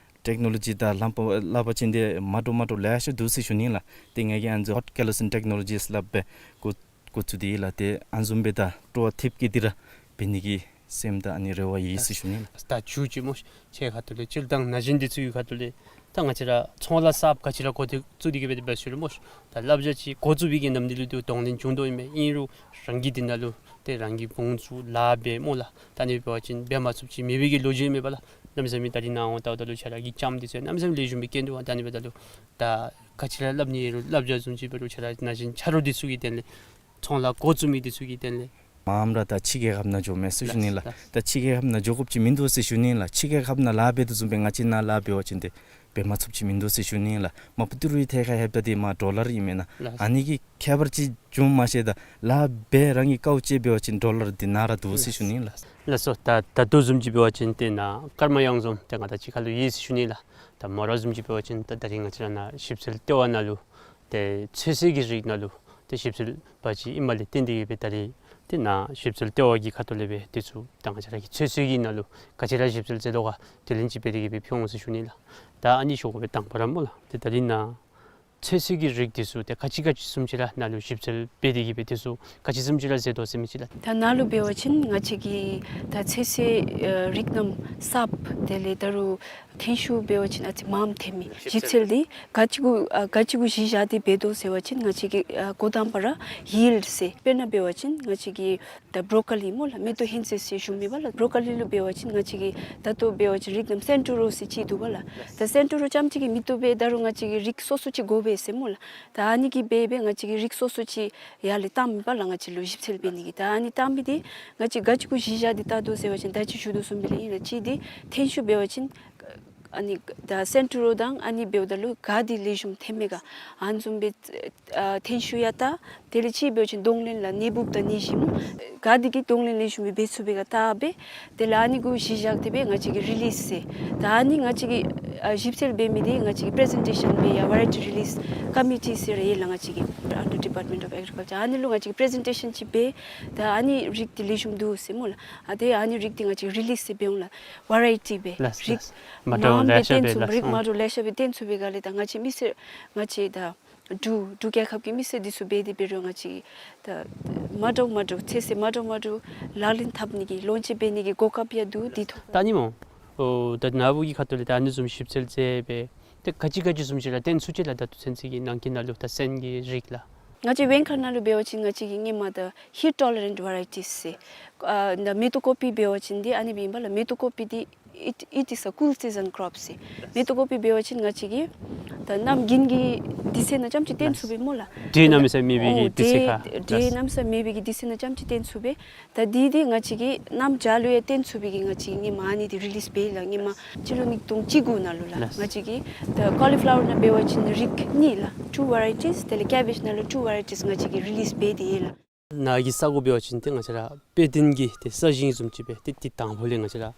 ཊེཀ་ནོ་ལོ་ཇི་ད་ལྷམ་པ་སླབ་པ་ཅིན་ཏེ་མ་འདྲཝ་མ་འདྲཝ་ལེ་ཤ་འདུག་ཟེར་ཞུ་ནི་ལགས། ཏེ་ང་གིས་ཨ་ནི་ཧོཊ་ཀེ་ལོ་སིན་ཊེཀ་ནོ་ལོ་ཇི་སླབ་སྦེ་འགོ་འགོ་བཙུགས་ཏེ་ལགས། ཏེ་ཨ་ནི་བཟུམ་སྦེ་ད་སྤྲོ་བ་ཐེབས་བསྐྱེད་དེ་ར་འབད་ནི་གི་སེམས་ད་ཨ་ནི་རེ་བ་ཡོད་ཟེར་ཞུ་ནི་ལགས། ད་མཇུག་ཅིག་སྨོ་ཤིག། ཁྱོད་ཁ་ཐུག་ལས་སྤྱིར་བཏང་ན་གཞོན་འདི་ཚུ་གི་ཁ་ཐུག་ལས་ད་ང་བཅས་ར་ཚོང་ལཱ་གསརཔ་ག་ཅི་ར་འགོ་འདི་བཙུགས་ཏེ་གི་སྦེ་འབད་ཞུ་རུང་སྨོ་ཤིག། ད་བསླབ་བྱ་ཅིག་འགོ་བཙུགས་པའི་གི་ནམ་དུས་ལུ་ཏེ་གདོང་ལེན་བྱུང་དོ་ཨིན་མས། ཨིན་རུང་རང་གིས་འདི་ནང་ལུ་ཏེ་རང་གིས་དཔུང་བཙུགས་ལཱ་འབད་སྨོ་ལགས། ད་ཨ་ནི་འབད་བ་ཅིན་འབད་མ་ཚུགསཔ་ཅིག་མེད་པའི་གི་ལོ་རྒྱུས་མེད་པ་ལགས། གནམ་མེད་ས་མེད་ད་རིས་ནཱ་འོང་ལྟཝ་ད་ལུ་ཁྱོད་ར་གི་ལྕམ་འདི་ཚུ་གནམ་མེད་ས་མེད་ལེགས་ཤོམ་སྦེ་སྐྱེ་འདུག་པ། ད་ཨ་ནི་འབདཝ་ད་ལུ་ད་ག་ཅི་ར་སླབ་ནི་ཡོད་རུང་བསླབ་བྱ་བཟུམ་ཅིག་འབད་རུང་ཁྱོད་ར་ན་གཞོན་ཆ་རོགས་འདི་ཚུ་གི་དོན་ལས་ཚོང་ལཱ་འགོ་བཙུགས་མི་འདི་ཚུ་གི་དོན་ལས། མངམ་ར་ད་ཕྱི་རྒྱལ་ཁབ་ནང་འགྱོ་མས་ཟེར་ཞུ་ནི་ལགས། ལགས། ད་ཕྱི་རྒྱལ་ཁབ་ནང་འགྱོ་དགོཔ་ཅིག་མིན་འདུག་ཟེར་ཞུ་ནི་ལགས། ཕྱི་རྒྱལ་ཁབ་ནང་ལཱ་འབད་དོ་བཟུམ་སྦེ་ང་བཅས་ནཱ་ལཱ་འབད་བ་ཅིན་ཏེ་འབད་མ་ཚུགསཔ་ཅིག་མིན་འདུག་ཟེར་ཞུ་ནི་ལགས། མ་པ་ཏི་རུའི་ཐད་ཁར་ལྷོདཔ་ད་འདི་མ་ཌོ་ལར་ཨིན་མེན་ན། ལགས། ཨ་ནི་གི་ཁྱད་པར་ཅིག་བྱུངམ་མ་ཤེས། ད་ལཱ་འབད་རང་གི་དཀའཝ་སྤྱད་འབད་བ་ཅིན་ཌོ་ལར་འདི་ནཱ་ར་འདུག་ཟེར་ཞུ་ནི་ལགས། ལགས་སོ། ད་ད་ལྟོ་བཟུམ་ཅིག་འབད་བ་ཅིན་ཏེ་ནཱ་ཀརྨ་གཡང་འཛོམས་ཏེ་ང་དང་གཅིག་ཁར་ལུ་ཡོད་ཟེར་ཞུ་ནི་ལགས། ད་མོ་ར་བཟུམ་ཅིག་འབད་བ་ཅིན་ད་ད་རིས་ང་བཅས་ར་ནཱ་ཞིབ་འཚོལ་ལྟེ་བ་ནང་ལུ་ཏེ་ཚོད་བསྲེ་གི་རིགས་ནང་ལུ་ཏེ་ཞིབ་འཚོལ་པ་ཅིག་ཨིནམ་ལས་བརྟེན་ཏེ་གི་སྦེ་ད་རིས་ཏེ་ནཱ་ཞིབ་འཚོལ་ལྟེ་བ་གི་ཁ་ཐུག་ལས་སྦེ་དེ་ཚུ་ད་ང་བཅས་ར་གི་ཚོད་བསྲེ་གི་ནང་ལུ་ག་ཅི་ར་ཞིབ་འཚོལ་མཛད་དོ་ག་དེ་ལས་ཅིག་འབད་དེ་གི་སྦེ་ཕུལ་འོང་ཟེར་ཞུ་ནི་ལགས། ད་ཨ་ནི་ཞུ་དགོ་པས། དང་པ་ར་སྨོ་ལགས། ཏེ་ད་རིས་ནཱ་ཚོད་བསྲེ་གི་རིགས་དེ་ཚུ་ཏེ་ག་ཅི་ག་ཅི་བཟུམ་ཅིག་ར་ནཱ་ལུ་ཞིབ་འཚོལ་འབད་དེ་གི་སྦེ་དེ་ཚུ་ག་ཅི་བཟུམ་ཅིག་ར་མཛད་དོ་ཟེར་མི་ཅིག་ལགས། ད་ནཱ་ལུ་འབད་བ་ཅིན་ང་བཅས་ཀྱི་ད་ཚོད་བསྲེ་ཨ་རིགས་རྣམས་གསརཔ་དེ་ལས་ད་རུང་ཐོན་ཤུགས་འབད་བ་ཅིན་ཨ་ཙི་མངམ་ཐོན་མི་ཞིབ་འཚོལ་འདི་ག་ཅི་གུ་ཨ་ག་ཅི་གུ་གཞི་བཞག་སྟེ་འབད་དོ་ཟེར་བ་ཅིན་ང་བཅས་ཀྱིས་ཨ་འགོ་དང་པ་ར་ཡིལཌ་ཟེར། དཔེར་ན་འབད་བ་ཅིན་ང་བཅས་ཀྱི་ད་བོ་རོ་ཀོ་ལི་སྨོ་ལགས། མེ་ཏོག་ཧིང་ཙེ་ཟེར་ཞུ་མི་པ་ལགས། བོ་རོ་ཀོ་ལི་ལུ་འབད་བ་ཅིན་ང་བཅས་ཀྱིས་ད་ལྟོ་འབད་བ་ཅིན་རིགས་རྣམས་སེན་ཊོ་རོ་ཟེར་ཅིག་འདུག་པ་ལགས། ད་སེན་ཊོ་རོ་རྐྱངམ་ཅིག་གིས་མི་བཏུབ་པས། ད་རུང་ང་བཅས་ཀྱིས་རིགས་སོ་སོ་ཅིག་དགོ་པས་ཟེར་སྨོ་ལགས། ད་ཨ་ནི་གིས་འབད་འབད་ང་བཅས་ཀྱིས་རིགས་སོ་སོ་ཅིག་ཡར་ལས་བཏངམ་ཨིན་པ་ལགས། ང་བཅས་ལུ་ཞིབ་འཚོལ་འབད་ནི་གི། ད་ཨ་ནི་བཏངམ་འདི་ང་བཅས་ག་ཅི་གུ་གཞི་བཞག་སྟེ་བལྟ་དོ་ཟེར་བ་ཅིན་ད་ཅི་ཞུ་དོ་བཟུམ་སྦེ་ལགས། ཨིན་ལགས། གཅིག་འདི་ཐོན་ཤུགས་འབད་བ་ཅིན་ཨ་ནི་ད་སེན་ཊོ་རོ་དང་ཨ་ནི་འབདཝ་ད་ལུ་ག་འདི་ལེགས་ཤོམ་ཐོན་མས་ག་ཨ་ནི་བཟུམ་སྦེ་ཨ་ཐོན་ཤུགས་ཡང་བལྟ། དེ་ལས་གཅིག་འབད་བ་ཅིན་གདོང་ལེན་ལགས། ནད་འབུཔ་དང་ནད་གཞི་སྨོ། ག་འདི་གིས་གདོང་ལེན་ལེགས་ཤོམ་སྦེ་འབད་ཚུགས་པས་ག་བལྟ་སྦེ། དེ་ལས་ཨ་ནི་གུ་གཞི་བཞག་སྟེ་སྦེ་ང་བཅས་ཀྱིས་རི་ལིསི་ཟེར། ད་ཨ་ནི་ང་བཅས་ཀྱིས་ཨ་ཞིབ་འཚོལ་འབད་མི་འདི་ང་བཅས་ཀྱིས་པི་རི་ཟེན་ཊེ་ཤཱན་འབད་ཡར་ཝེ་རའི་ཊི་རི་ལིསི་ཀོ་མི་ཊི་ཟེར་ར་ཡོད་ལགས། ང་བཅས་ཀྱི་ཨན་ཌར་ཌི་པཱརཊ་མེནཊ་ཨོཕ་ཨེག་རི་ཀལ་ཅར། ཨ་ནི་ལུ་ང་བཅས་ཀྱིས་པི་རི་ཟེན་ཊེ་ཤཱན་ཅིག་འབད། ད་ཨ་ནི་རིགས་འདི་ལེགས་ཤོམ་འདུག་ཟེར་སྨོ་ལགས། ཨ་ཏེ་ཨ་ནི་རིགས་འདི་ང་བཅས་ཀྱིས་རི་ལིསི་ཟེར་འབད་འོང་ལགས། ཝེ་རའི་ཊི་སྦེ། ལགས་ལགས། རིགས་མ་འདྲཝ་མངམ་ལེ་སྦེ་ཤ་སྦེ་བཏོན་ཚུགས། ལགས། རིགས་མ་འདྲཝ་ལེ་ཤ་སྦེ་བཏོན་ཚུགས་པའི་སྒང་ལས་ད་ང་བཅས་མི་སེར་ང་བཅས་ད་འབྲུག་འབྲུག་རྒྱལ་ཁབ་ཀྱི་མི་སེར་འདི་ཚུ་འབད་དེ་འབད་རུང་ང་བཅས་ད་མ་འདྲཝ་མ་འདྲཝ་ཚོད་བསྲེ་མ་འདྲཝ་མ་འདྲཝ་ལག་ལེན་འཐབ་ནི་གི་ལོན་ཅིག་འབད་ནི་གི་གོ་སྐབས་ཡང་འདུག། འདི་ཐོབ། ད་ཨ་ནི་སྨོ། ཨོ་ད་ནཱ་བུ་གི་ཁ་ཐུག་ལས་ད་ཨ་ནི་བཟུམ་ཞིབ་འཚོལ་མཛད་སྦེ་ཏེ་ག་ཅི་ག་ཅི་བཟུམ་ཅིག་ར་བཏོན་ཚུགས་ཅི་ལགས། ད་ལྟོ་ཚུན་ཚོད་ཀྱི་ནང་འཁོད་ནང་ལུ་ད་སོན་གྱི་རིགས་ལགས། ང་བཅས་བེང་ཁར་ནང་ལུ་འབད་བ་ཅིན་ང་བཅས་ཀྱིས་སྔོན་མ་ད་ཧིཊ་ཊོ་ལེ་རེནཊ་ཝེ་རའི་ཊིས་ཟེར་ཨ་ད་མེ་ཏོག་ཀོ་པི་འབད་བ་ཅིན་འདི་ཨ་ནི་སྦེ་ཨིན་པ་ལགས། མེ་ཏོག་ཀོ་པི་འདི་it, it is a cool season crop ཟེར། མེ་ཏོག་ཀོ་པི་འབད་བ་ཅིན་ང་བཅས་ཀྱིས་ད་གནམ་དགུན་གྱི་དུས་ཚོད་ནང་རྐྱངམ་ཅིག་བཏོན་ཚུགས་པས་སྨོ་ལགས། འདྲེ་གནམ་མེད་ས་མེད་མེད་པའི་གི་དུས་ཚོད་ཁར། འདྲེ་གནམ་མེད་ས་མེད་མེད་པའི་གི་དུས་ཚོད་ནང་རྐྱངམ་ཅིག་བཏོན་ཚུགས་པས། ད་འདི་འདི་ང་བཅས་ཀྱིས་གནམ་བྱཱར་ལུ་ཡང་བཏོན་ཚུགས་པའི་གི་ང་བཅས་ཀྱིས་སྔོན་མ་ཨ་ནི་འདི་རི་ལིསི་འབད་ཡི་ལགས། སྔོན་མ་སྤྱི་ལོ་ཉིས་སྟོང་བཅུ་དགུ་ནང་ལུ་ལགས། ལགས། ང་བཅས་ཀྱིས་ད་ཀོ་ལི་ཕི་ལ་ཝར་ནང་འབད་བ་ཅིན་རིགས་གཉིས་ལགས། two varieties། དེ་ལས་ཀེ་བེཇ་ནང་ལུ་two varieties ང་བཅས་ཀྱིས་རི་ལིསི་འབད་དེ་ཡོད་ལགས། ནཱ་གི་ས་གོ་འབད་བ་ཅིན་ཏེ་ང་བཅས་ར་དཔེ་སྟོན་གྱི་ཏེ་ས་ཞིང་བཟུམ་ཅིག་སྦེ་ཏེ་ཏེ་དང་ཕུ་ལས་ང་བཅས་ར་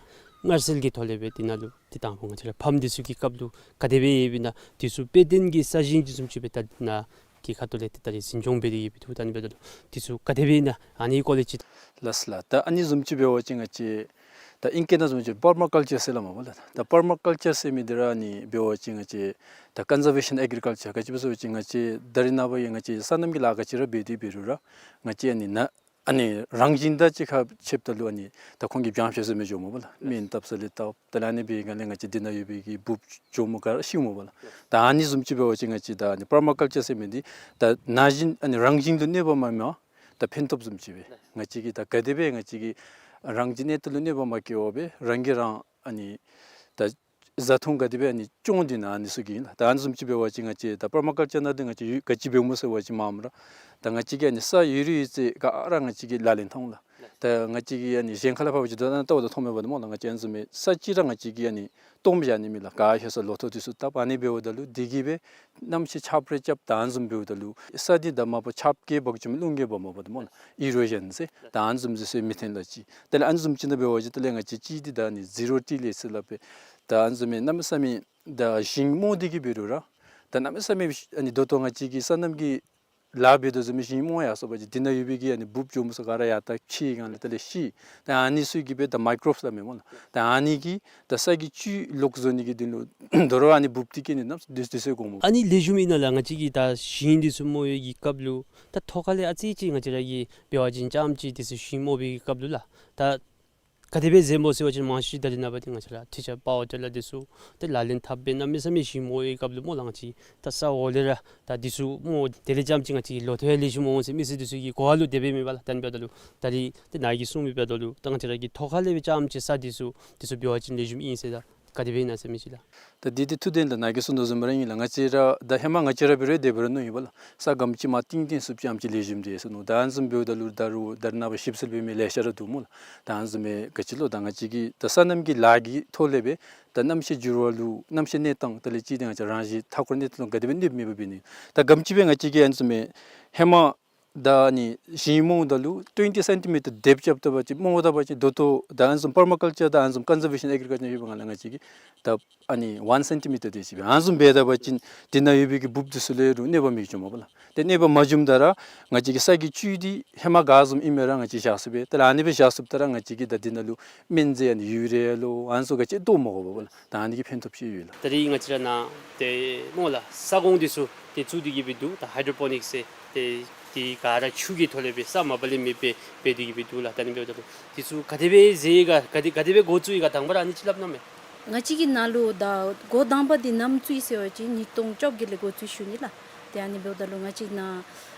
མངར་ཟིལ་གྱི་ཐོག་ལས་སྦེ་ཏེ་ནཱ་ལུ་ཏེ་དང་ཕུ་ང་བཅས་ར་ཕམ་འདི་ཚུ་གི་སྐབས་ལུ་ག་དེ་སྦེ་ཡོདཔ་ཨིན་ན་འདི་ཚུ་དཔེ་སྟོན་གྱི་ས་ཞིང་བཟུམ་ཅིག་སྦེ་ད་ནཱ་ གི་ཁ་ཐུག་ལས་ཏེ་ད་རིས་འཛིན་སྐྱོང་འབད་དེ་གི་སྦེ་འདུག། ད་ཨ་ནི་འབདཝ་ད་ལུ་དེ་ཚུ་ག་དེ་སྦེ་ཨིན་ན་ཨ་ནི་སྐོར་ལས་ཅིག། ལགས་ལགས། ད་ཨ་ནི་བཟུམ་ཅིག་འབད་བ་ཅིན་ང་བཅས་ད་ཨིང་སྐད་ནང་བཟུམ་ཅིག་པར་མ་ཀཱལ་ཅར་ཟེར་སླབ་མས་པ་ལགས། ད་པར་མ་ཀཱལ་ཅར་ཟེར་མི་འདི་ར་ཨ་ནི་འབད་བ་ཅིན་ང་བཅས་ད་ཀོན་ཛར་ཝེ་ཤཱན་ཨེག་རི་ཀཱལ་ཅར། ག་ཅི་སྦེ་ཟེར་བ་ཅིན་ང་བཅས་ད་རེས་ནངས་པ་ཡང་ང་བཅས་སོ་ནམ་གྱི་ལཱ་ག་ཅི་ར་འབད་དེ་འབད་རུང་ར་ང་བཅས་ཨ་ནི་ན་ཨ་ནི་རང་བཞིན་དང་གཅིག་ཁར་ཕྱདཔ་ད་ལུ་ཨ་ནི་ད་ཁོང་གིས་བྱང་ཤེས་ཟེར་མི་འགྱོཝ་མས་པ་ལགས། སྨན་བཏབ་ས་ལས་བཏབ། ད་ལས་ཨ་ནི་འབད་བའི་སྒང་ལས་ང་བཅས་འདི་ནང་ཡོད་པའི་གི་འབུཔ་གྱོགམོ་ག་ར་ཤིཝ་མས་པ་ལགས། ད་ཨ་ནི་བཟུམ་ཅིག་འབད་བ་ཅིན་ང་བཅས་ད་ཨ་ནི་པར་མ་ཀཱལ་ཅར་ཟེར་མི་འདི་ད་ན་བཞིན་ཨ་ནི་རང་བཞིན་དུ་གནོད་པ་མ་མེད་པར་ད་ཕན་ཐོགས་བཟུམ་ཅིག་སྦེ། ང་བཅས་ཀྱིས་ད་ག་དེ་སྦེ་ང་བཅས་ཀྱིས་རང་བཞིན་གནས་སྟངས་ལུ་གནོད་པ་མ་བཀལ་བར་སྦེ་རང་གིས་རང་ཨ་ནི་ད་བཟའ་འཐུང་ག་དེ་སྦེ་ཨ་ནི་སྐྱོང་དོ་ན་ཨ་ནི་ཚུ་གི་ཨིན་ལགས། ད་ཨ་ནི་བཟུམ་ཅིག་འབད་བ་ཅིན་ང་བཅས་ད་པར་མ་ཀཱལ་ཅར་ནང་འདི་ང་བཅས་ཡོད་ག་ཅི་འབདཝ་སྨོ་ཟེར་བ་ཅིན་མར་མར་ར་ད་ང་བཅས་ཀྱིས་ཨ་ནི་ས་ཡོད་རིགས་ཡོད་ཚད་ག་ར་ང་བཅས་ཀྱིས་ལག་ལེན་འཐབ་འོང་ལགས། ད་ང་བཅས་ཀྱིས་ཨ་ནི་གཞན་ཁ་ལས་ཕར་འབད་བ་ཅིན་ད་ལྟོ་བ་ད་མཐོངམ་མས་པ་ད་སྨོ་ལགས། ང་བཅས་ཨ་ནི་བཟུམ་མའི་ས་ཅིག་ར་ང་བཅས་ཀྱིས་ཨ་ནི་སྟོངམ་བཞག་ནི་མེད་ལགས། ག་ལྷོད་ས་ལོ་ཐོག་འདི་ཚུ་བཏབ། ཨ་ནི་འབདཝ་ད་ལུ་འདི་གིས་སྦེ་གནམ་གཤིས་ཆརཔ་རེ་རྐྱབ་ད་ཨ་ནི་བཟུམ་འབདཝ་ད་ལུ་ས་འདི་ད་མ་པ་ཆརཔ་གིས་འབག་ཅི་མས། རླུང་གིས་འབག་མ་པ་ད་སྨོ་ལགས། ཨི་རོ་ཞཱན་ཟེར་ད་ཨ་ནི་བཟུམ་ཅིག་ཟེར་མི་ཐོན་ལགས་ཅིག། དེ་ལས་ཨ་ནི་བཟུམ་ཅིག་ནང་འབད་བ་ཅིན་དེ་ལས་ང་བཅས་ཅིག་འདི་ད་ཨ་ནི་ཟི་རོ་ཊི་ལེ་ཟེར་སླབ་སྦེ་ད་ཨ་ནི་བཟུམ་མའི་གནམ་མེད་ས་མེད་ད་ཞིང་རྨོ་སྟེ་གི་འབད་རུང་ར་ད་གནམ་མེད་ས་མེད་ཨ་ནི་ད་ལྟོ་ང་བཅས་ཀྱིས་སོ་ནམ་གྱི་ལཱ་འབད་དོ་བཟུམ་མའི་ཞིང་རྨོ་ཡར་སོང་པ་ཅིན་འདི་ནང་ཡོད་པའི་གི་ཨ་ནི་འབུཔ་གྱོགམོ་ཚུ་ག་ར་ཡར་ད་ཁྱིད་སྒང་ལས་དེ་ལས་ཤི། ད་ཨ་ནི་ཚུ་གིས་སྦེ་ད་མའི་ཀོ་རོབསི་སླབ་མས་སྨོ་ལགས། ད་ཨ་ནི་གིས་ད་ས་གི་བཅུད་ལོག་བཟོ་ནི་གི་དོན་ལུ་དོ་རུང་ཨ་ནི་འབུཔ་འདི་གིས་ཨ་ནི་གནམ་མེད་ས་མེད་དུས་ཚོད་འགོརཝ་མས། ཨ་ནི་ལེགས་ཤོམ་ཨིན་ན་ལགས། ང་བཅས་ཀྱིས་ད་ཞིང་འདི་ཚུ་རྨོ་བའི་གི་སྐབས་ལུ་ད་ཐོག་ཁ་ལས་ཨ་ཙི་ཅིག་ང་བཅས་ར་གིས་འབད་བ་ཅིན་རྐྱངམ་ཅིག་འདི་ཚུ་ཞིང་རྨོ་བའི་གི་སྐབས་ལུ་ལགས་ད་ག་དེ་སྦེ་འཛེམ་དགོ་ཟེར་བ་ཅིན་མང་ཤོས་ད་རེས་ནངས་པ་འདི་ང་བཅས་ར་ཊི་ཅར་པ་ཝར་ཊི་ལར་འདི་ཚུ་ཏེ་ལག་ལེན་འཐབ་སྦེ་གནམ་མེད་ས་མེད་ཞིང་རྨོ་བའི་སྐབས་ལུ་སྨོ་ལགས། ང་བཅས་ད་ས་འོག་ལས་ར་ད་འདི་ཚུ་རྨོ་དེ་ལས་རྐྱངམ་ཅིག་ང་བཅས་ལོ་ཐོག་ལེགས་ཤོམ་འོང་ཟེར་མི་སེར་འདི་ཚུ་གི་གོ་བ་ལུ་དེ་སྦེ་མེད་པ་ལགས། ད་ཨ་ནི་འབདཝ་ད་ལུ་ད་རིས་ཏེ་ནཱ་གིས་གསུངས་མི་འབདཝ་ད་ལུ་ད་ང་བཅས་ར་གིས་ཐོག་ཁ་ལས་སྦེ་རྐྱངམ་ཅིག་ས་འདི་ཚུ་འདི་ཚུ་འབད་བ་ཅིན་ལེགས་ཤོམ་ཨིན་ཟེར་ད་ག་དེ་སྦེ་ཨིན་ན་ཟེར་མི་ཅིག་ལགས། ད་འདི་འདི་ཐུགས་བདེན་ལགས། ནཱ་གིས་གསུངས་དོ་བཟུམ་ར་ཨིན་ལགས། ང་བཅས་ར་ད་ཧེ་མ་ང་བཅས་ར་འབད་རུང་དེ་འབད་རུང་མནོཝ་ཨིན་པ་ལགས། ས་སྒམ་ཅིག་མར་བཏིང་བཏིང་བཙུགསཔ་ཅིག་ཨ་ནེམ་ཅིག་ལེགས་ཤོམ་འདུག་ཟེར་མནོ། ད་ཨ་ནི་བཟུམ་འབདཝ་ད་ལུ་ད་རུང་ད་རེས་ནངས་པ་ཞིབ་འཚོལ་འབད་མི་ལེ་ཤ་ར་འདུག་སྨོ་ལགས། ད་ཨ་ནི་བཟུམ་མའི་ག་ཅི་ལོ་ད་ང་བཅས་ཀྱིས་ད་སོ་ནམ་གྱི་ལཱ་གི་ཐོག་ལས་སྦེ་ད་གནམ་གཤིས་འགྱུར་བ་ལུ་གནམ་གཤིས་གནས་སྟངས་དེ་ལས་ཅིག་ཏེ་ང་བཅས་རང་བཞིན་མཐའ་འཁོར་གནས་སྟངས་ལུ་ག་དེ་སྦེ་གནོདཔ་མེད་པ་འབད་ནི། ད་སྒམ་ཅིག་སྦེ་ང་བཅས་ཀྱིས་ཨ་ནི་བཟུམ་མའི་ཧེ་མ་ད་ཨ་ནི་ཞིང་རྨོཝ་ད་ལུ་ཊུ་ཝེན་ཊི་སེན་ཊི་མི་ཊར་དེབ་རྐྱབ་ད་པ་ཅིན་རྨོཝ་ད་པ་ཅིན་ད་ལྟོ་ད་ཨ་ནི་བཟུམ་པར་མ་ཀཱལ་ཅར་དང་ཨ་ནི་བཟུམ་ཀོན་ཛར་ཝེ་ཤཱན་ཨེག་རི་ཀཱལ་ཅར་ཡོད་པའི་སྒང་ལས་ང་བཅས་ཀྱིས་ད་ཨ་ནི་ཝན་སེན་ཊི་མི་ཊར་དེ་ཅིག་སྦེ་ཨ་ནི་བཟུམ་འབད་ད་པ་ཅིན་འདི་ནང་ཡོད་པའི་གི་འབུཔ་འདི་ཚུ་ལུ་རུང་གནོད་པ་མི་འབྱུངམ་པ་ལགས། ཏེ་གནོད་པ་མ་འབྱུངམ་ད་ར་ང་བཅས་ཀྱི་ས་གི་བཅུད་འདི་ཧེ་མ་ག་བཟུམ་ཨིན་མི་ར་ང་བཅས་བཞག་ཚུགས་པས། ད་ལགས་ཨ་ནི་སྦེ་བཞག་ཚུགསཔ་ད་ར་ང་བཅས་ཀྱིས་ད་འདི་ནང་ལུ་སྨན་རྫས་ཨ་ནི་ཡུ་རི་ཡ་ལོ་ཨ་ནི་ཚུ་ག་ཅི་བཏོག་མ་དགོཔ་པ་ལགས། ད་ཨ་ནི་གི་ཕན་ཐོགས་ཅིག་ཡོད་ལགས། ད་རིས་ང་བཅས་ར་ནཱ་ཏེ་སྨོ་ལགས་ས་གོང་འདི་ཚུ་ཏེ་བཙུགས་ཏེ་གི་སྦེ་འདུག། ད་ཧའི་ཌྲོ་པོ་ནིཀསི་ཟེར་ཏེ་འདི་ག་ར་ཆུ་གི་ཐོག་ལས་སྦེ་ས་མ་པ་ལས་མེདཔ་སྦེ་འབད་དེ་གི་སྦེ་འདུག་ལགས། ད་ཨ་ནི་འབདཝ་ད་ལུ་འདི་ཚུ་ག་དེ་སྦེ་མཛད་ཡི་ག་ག་དེ་ག་དེ་སྦེ་འགོ་བཙུགས་ཡི་ག་དང་པ་ར་ཨ་ནི་ཅིག་སླབ་གནང་མས། ང་བཅས་ཀྱི་ནཱ་ལུ་ད་འགོ་དང་པ་འདི་ནམ་བཙུགས་ཡི་ཟེར་བ་ཅིན་ཉིས་སྟོང་བཅོ་བརྒྱད་ལས་འགོ་བཙུགས་ཞུ་ནི་ལགས། ཏེ་ཨ་ནི་འབདཝ་ད་ལུ་ང་བཅས་ནཱ་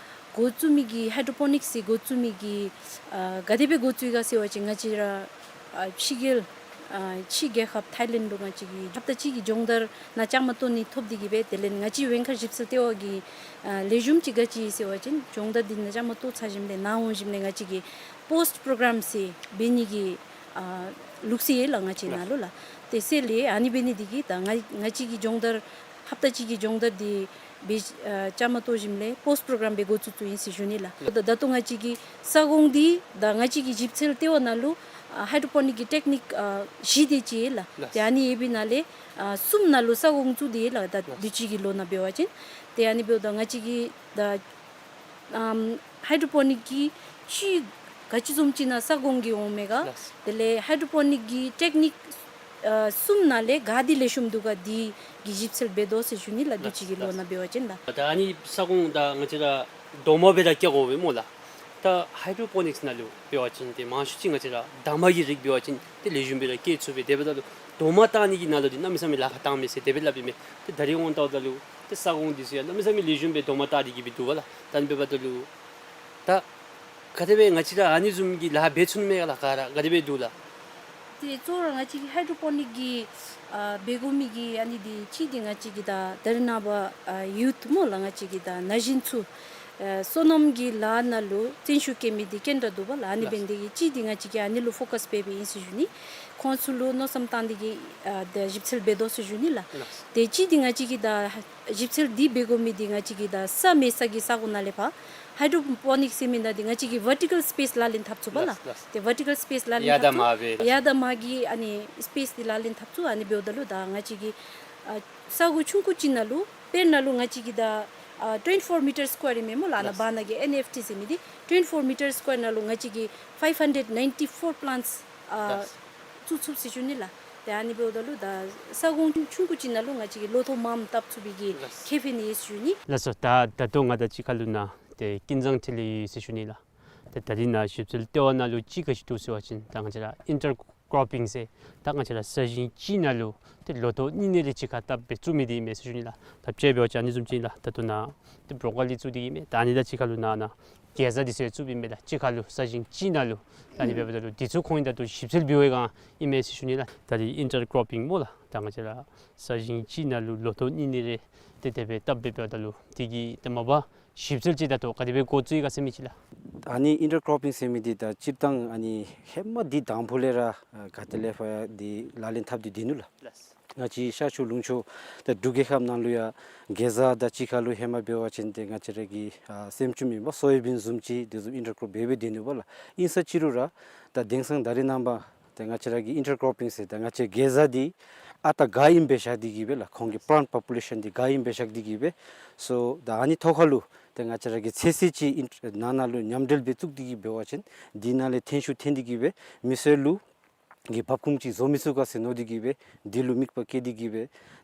འགོ་བཙུགས་མི་གི་ཧའི་ཌྲོ་པོ་ནིཀསི་འགོ་བཙུགས་མི་གི་ཨ་ག་དེ་སྦེ་འགོ་བཙུགས་ཡི་ག་ཟེར་བ་ཅིན་ང་བཅས་ར་ཨ་ཕྱི་རྒྱལ་ཨ་ཕྱི་རྒྱལ་ཁབ་ཐཱའི་ལེནཌ་ལུ་ང་བཅས་ཀྱིས་ཧབ་ཏ་གཅིག་གི་སྦྱོང་བརྡར་ནང་བཅའ་མར་གཏོགས་ནི་ཐོབ་སྟེ་གི་སྦེ་དེ་ལས་ང་བཅས་ཝེང་མཁར་ཞིབ་འཚོལ་ལྟེ་བ་གི་ཨ་ལེགས་ཤོམ་ཅིག་ག་ཅི་ཟེར་བ་ཅིན་སྦྱོང་བརྡར་འདི་ནང་བཅའ་མར་གཏོགས་ཚར་ཞིནམ་ལས་ནཱ་འོང་ཞིནམ་ལས་ང་བཅས་ཀྱིས་པོསཊ་པོརོ་གརམ་ཟེར་འབད་ནི་གི་ཨ་ལུགས་སྲོལ་ཡོད་ལགས་ང་བཅས་ནཱ་ལུ་ལགས། ཏེ་ཟེར་ལས་ཨ་ནི་འབད་ནི་འདི་གིས་ད་ང་ང་བཅས་ཀྱི་སྦྱོང་བརྡར་ཧབ་ཏ་གཅིག་གི་སྦྱོང་བརྡར་འདི་འབད་ཨ་བཅའ་མར་གཏོགས་ཞིནམ་ལས་པོསཊ་པོརོ་གརམ་སྦེ་འགོ་བཙུགས་བཙུགསཔ་ཨིན་ཟེར་ཞུ་ནི་ལགས། ད་ད་ལྟོ་ང་བཅས་ཀྱི་ས་གོང་འདི་ད་ང་བཅས་ཀྱི་ཞིབ་འཚོལ་ལྟེ་བ་ནང་ལུ་ཨ་ཧའི་ཌྲོ་པོ་ནིཀ་གི་ཊེཀ་ནིཀ་ཨ་བཞི་དེ་ཅིག་ཡོད་ལགས། ལགས། ཏེ་ཨ་ནི་ཡོད་པའི་ནང་ལས་ཨ་གསུམ་ནང་ལུ་ས་གོང་བཙུགས་ཏེ་ཡོད་ལགས། ད་ལགས། དུས་ཅི་གི་ལོ་ནང་འབད་བ་ཅིན་ཏེ་ཨ་ནི་འབདཝ་ད་ང་བཅས་ཀྱི་ད་ཨམ་ཧའི་ཌྲོ་པོ་ནིཀ་གི་ཅིག་ག་ཅི་བཟུམ་ཅིག་ནང་ས་གོང་གི་འོང་མས་ག། ལགས། དེ་ལས་ཧའི་ཌྲོ་པོ་ནིཀ་གི་ཊེཀ་ནིཀ་ཨ་གསུམ་ནང་ལས་ག་འདི་ལེགས་ཤོམ་འདུག་ག་འདི་གི་ཞིབ་འཚོལ་འབད་དོ་ཟེར་ཞུ་ནི་ལགས། དུས་ཅི་གི་ལོ་ནང་འབད་བ་ཅིན་ལགས། ད་ཨ་ནི་ས་གོང་ད་ང་བཅས་ར་རྡོག་མ་སྦེ་ར་བཀལ་དགོ་པས་སྨོ་ལགས། ད་ཧའི་ཌྲོ་པོ་ནིཀསི་ནང་ལུ་འབད་བ་ཅིན་ཏེ་མང་ཤོས་ཅིག་ང་བཅས་ར་འདབ་མ་གི་རིགས་འབད་བ་ཅིན་ཏེ་ལེགས་ཤོམ་སྦེ་ར་བཀལ་ཚུགས་པས། དེ་འབདཝ་ད་ལུ་རྡོག་མ་བཏགས་ནི་གི་ནང་ལུ་འདི་གནམ་མེད་ས་མེད་ལཱ་ཁག་བཏངམ་མས་ཟེར་དེ་སྦེ་སླབ་ཨིན་མས། ཏེ་ད་རིས་འོང་ལྟཝ་ད་ལུ་ཏེ་ས་གོང་འདི་ཚུ་ཡང་གནམ་མེད་ས་མེད་ལེགས་ཤོམ་སྦེ་རྡོག་མ་བཏགས་ཏེ་གི་སྦེ་འདུག་པ་ལགས། ད་ཨ་ནི་འབདཝ་ད་ལུ་ད་ག་དེ་སྦེ་ང་བཅས་ར་ཨ་ནི་བཟུམ་གྱི་ལཱ་འབད་ཚུགས་ནི་མས་ག་ལགས། ག་ར་ག་དེ་སྦེ་འདུག་ལགས། ཏེ་གཙོ་བོ་ར་ང་བཅས་ཀྱི་ཧའི་ཌྲོ་པོ་ནིཀ་གི་ཨ་འབད་དགོ་མི་གི་ཨ་ནི་འདི་ཅིག་འདི་ང་བཅས་ཀྱི་ད་ད་རེས་ནངས་པ་ཨ་ཡུཐ་སྨོ་ལགས། ང་བཅས་ཀྱི་ད་ན་གཞོན་ཚུ་ཨ་སོ་ནམ་གྱི་ལཱ་ནང་ལུ་བརྩོན་ཤུགས་བསྐྱེད་མི་འདི་གན་དྲག་འདུག་པ་ལགས། ཨ་ནི་ལགས། འབད་ནི་འདི་གིས་ཅིག་འདི་ང་བཅས་ཀྱིས་ཨ་ནི་ལུ་ཕོ་ཀཱསི་འབད་འབདཝ་ཨིན་ཟེར་ཞུ་ནི། ཁོང་ཚུ་ལུ་མནོ་བསམ་བཏང་སྟེ་གི་ཨ་ད་ཞིབ་འཚོལ་འབད་དོ་ཟེར་ཞུ་ནི་ལགས། ལགས། ཏེ་ཅིག་འདི་ང་བཅས་ཀྱི་ད་ཞིབ་འཚོལ་འདི་འབད་དགོ་མི་འདི་ང་བཅས་ཀྱི་ད་ས་མེད་ས་གི་ས་གོ་ནང་ལས་ཕར་ཧའི་ཌྲོ་པོ་ནིཀསི་ཟེར་མི་ནང་འདི་ང་བཅས་ཀྱི་ཝར་ཊི་ཀཱལ་སི་པེསི་ལག་ལེན་འཐབ་ཚུགས་པ་ལགས། ལགས། ལགས། ཏེ་ཝར་ཊི་ཀཱལ་སི་པེསི་ལག་ལེན་འཐབ་ཚུགས། ཡར་དང་མར་སྦེ། ཡར་དང་མར་གྱི་ཨ་ནི་སི་པེསི་འདི་ལག་ལེན་འཐབ་ཚུགས། ཨ་ནི་འབདཝ་ད་ལུ་ད་ང་བཅས་ཀྱི་ཨ་ས་གོ་ཆུང་ཀུ་ཅིག་ནང་ལུ་དཔེར་ན་ལུ་ང་བཅས་ཀྱི་ད་ ཨ་twenty four meter square ཨིན་མས་སྨོ་ལགས། ཨ་ནཱ་ལགས། བར་ན་གི་ཨེན་ཨེཕ་ཊི་ཟེར་མི་འདི་twenty four meter square ནང་ལུ་ང་བཅས་ཀྱིས་five hundred ninety four plants ཨ་ལགས། བཙུགས་ཚུགས་ཟེར་ཞུ་ནི་ལགས། ཏེ་ཨ་ནི་འབདཝ་ད་ལུ་ད་ས་ཁོངས་ཆུང་ཀུ་ཅིག་ནང་ལུ་ང་བཅས་ཀྱིས་ལོ་ཐོག་མངམ་བཏབ་ཚུགས་པའི་གི་ལགས། ཁེ་ཕན་ཡོད་ཟེར་ཞུ་ནི། ལགས་སོ། ད་ད་ལྟོ་ང་དང་གཅིག་ཁར་ལུ་ནཱ་ཏེ་ཀུན་བཟང་འཕྲིན་ལས་ཡོད་ཟེར་ཞུ་ནི་ལགས། ཏེ་ད་རིས་ནཱ་ཞིབ་འཚོལ་ལྟེ་བ་ནང་ལུ་ཅིག་ག་ཅི་འདུག་ཟེར་བ་ཅིན་ད་ང་བཅས་ར་ཨིན་ཊར་ཀོར་པིང་ཟེར་ད་ང་བཅས་ར་ས་ཞིང་གཅིག་ནང་ལུ་ཏེ་ལོ་ཐོག་གཉིས་གཉིས་རེ་གཅིག་ཁར་བཏབ་སྦེ་བཙུགས་མི་འདི་ཨིན་མས་ཟེར་ཞུ་ནི་ལགས། ད་དཔྱེ་འབད་བ་ཅིན་ཨ་ནི་བཟུམ་ཅིག་ལགས། ད་ལྟོ་ནཱ་ཏེ་བྲོ་ཀོ་ལི་བཙུགས་ཏེ་ཨིན་མས། ད་ཨ་ནི་དང་གཅིག་ཁར་ལུ་ནཱ་ནཱ་གེ་ཛ་འདི་ཚུ་ཡང་བཙུགསཔ་ཨིན་མས་ལགས། གཅིག་ཁར་ལུ་ས་ཞིང་གཅིག་ནང་ལུ། ད་ཨ་ནི་འབདཝ་ད་ལུ་འདི་ཚུ་ཁོང་གིས་ད་ལྟོ་ཞིབ་འཚོལ་འབད་བའི་སྒང་ཨིན་མས་ཟེར་ཞུ་ནི་ལགས། ད་རིས་ཨིན་ཊར་ཀོར་པིང་སྨོ་ལགས། ད་ང་བཅས་ར་ས་ཞིང་གཅིག་ནང་ལུ་ལོ་ཐོག་གཉིས་གཉིས་རེ་ཏེ་དེ་སྦེ་བཏབ་སྦེ་འབདཝ་ད་ལུ་འདི་གི་ཏེ་མ་པ་ཞིབ་འཚོལ་ཅིག་ད་ལྟོ་ག་དེ་སྦེ་འགོ་བཙུགས་ཡི་ག་ཟེར་མི་ཅིག་ལགས། ཨ་ནི་ཨིན་ཊར་ཀོར་པིང་ཟེར་མི་འདི་ད་སྤྱིར་བཏང་ཨ་ནི་ཧེ་མ་འདི་དང་ཕུ་ལས་ར་ཨ་ག་ཏེ་ལས་ཕར་འདི་ལག་ལེན་འཐབ་སྟེ་སྡོད་ནུག་ལགས། ལགས། ང་བཅས་ཤར་ཕྱོགས་ལུང་ཕྱོགས་ད་འབྲུག་རྒྱལ་ཁབ་ནང་ལུ་ཡང་གེ་ཛ་དང་གཅིག་ཁར་ལུ་ཧེ་མ་འབད་བ་ཅིན་ཏེ་ང་བཅས་ར་གི་ཨ་སེམ་ཅུམ་ཨིན་པ་སོ་ཡ་བིན་བཟུམ་ཅིག་དེ་བཟུམ་ཨིན་ཊར་ཀོར་པིང་འབད་སྦེ་སྡོད་ནུག་པ་ལགས། ཨིན་ས་ཅི་རུང་ར་ད་དེང་སང་ད་རེས་ནངས་པ་ཏེ་ང་བཅས་ར་གི་ཨིན་ཊར་ཀོར་པིང་ཟེར་ད་ང་བཅས་གེ་ཛ་འདི་ཨ་རྟག་ག་ཨིནམ་སྦེ་བཞག་སྟེ་གིས་སྦེ་ལགས། ཁོང་གི་པ་ལཱནཊ་པོ་པུ་ལེ་ཤཱན་འདི་ག་ཨིནམ་སྦེ་བཞག་སྟེ་གིས་སྦེ། སོ་ད་ཨ་ནི་ཐོག་ཁར་ལུ་ཏེ་ང་བཅས་ར་གིས་ཚོད་བསྲེ་ཅིག་ཨིན་ནང་ན་ལུ་མཉམ་འབྲེལ་སྦེ་བཙུགས་ཏེ་གིས་འབད་བ་ཅིན་འདི་ནང་ལས་ཐོན་ཤུགས་ཐོན་ཏེ་གིས་སྦེ་མི་སེར་ལུ་གི་འབབ་ཁུངས་ཅིག་བཟོ་མི་ཚུགས་ག་ཟེར་མནོ་སྟེ་གིས་སྦེ་འདི་ལུ་དམིགས་པ་བསྐྱེད་དེ་གིས་སྦེ་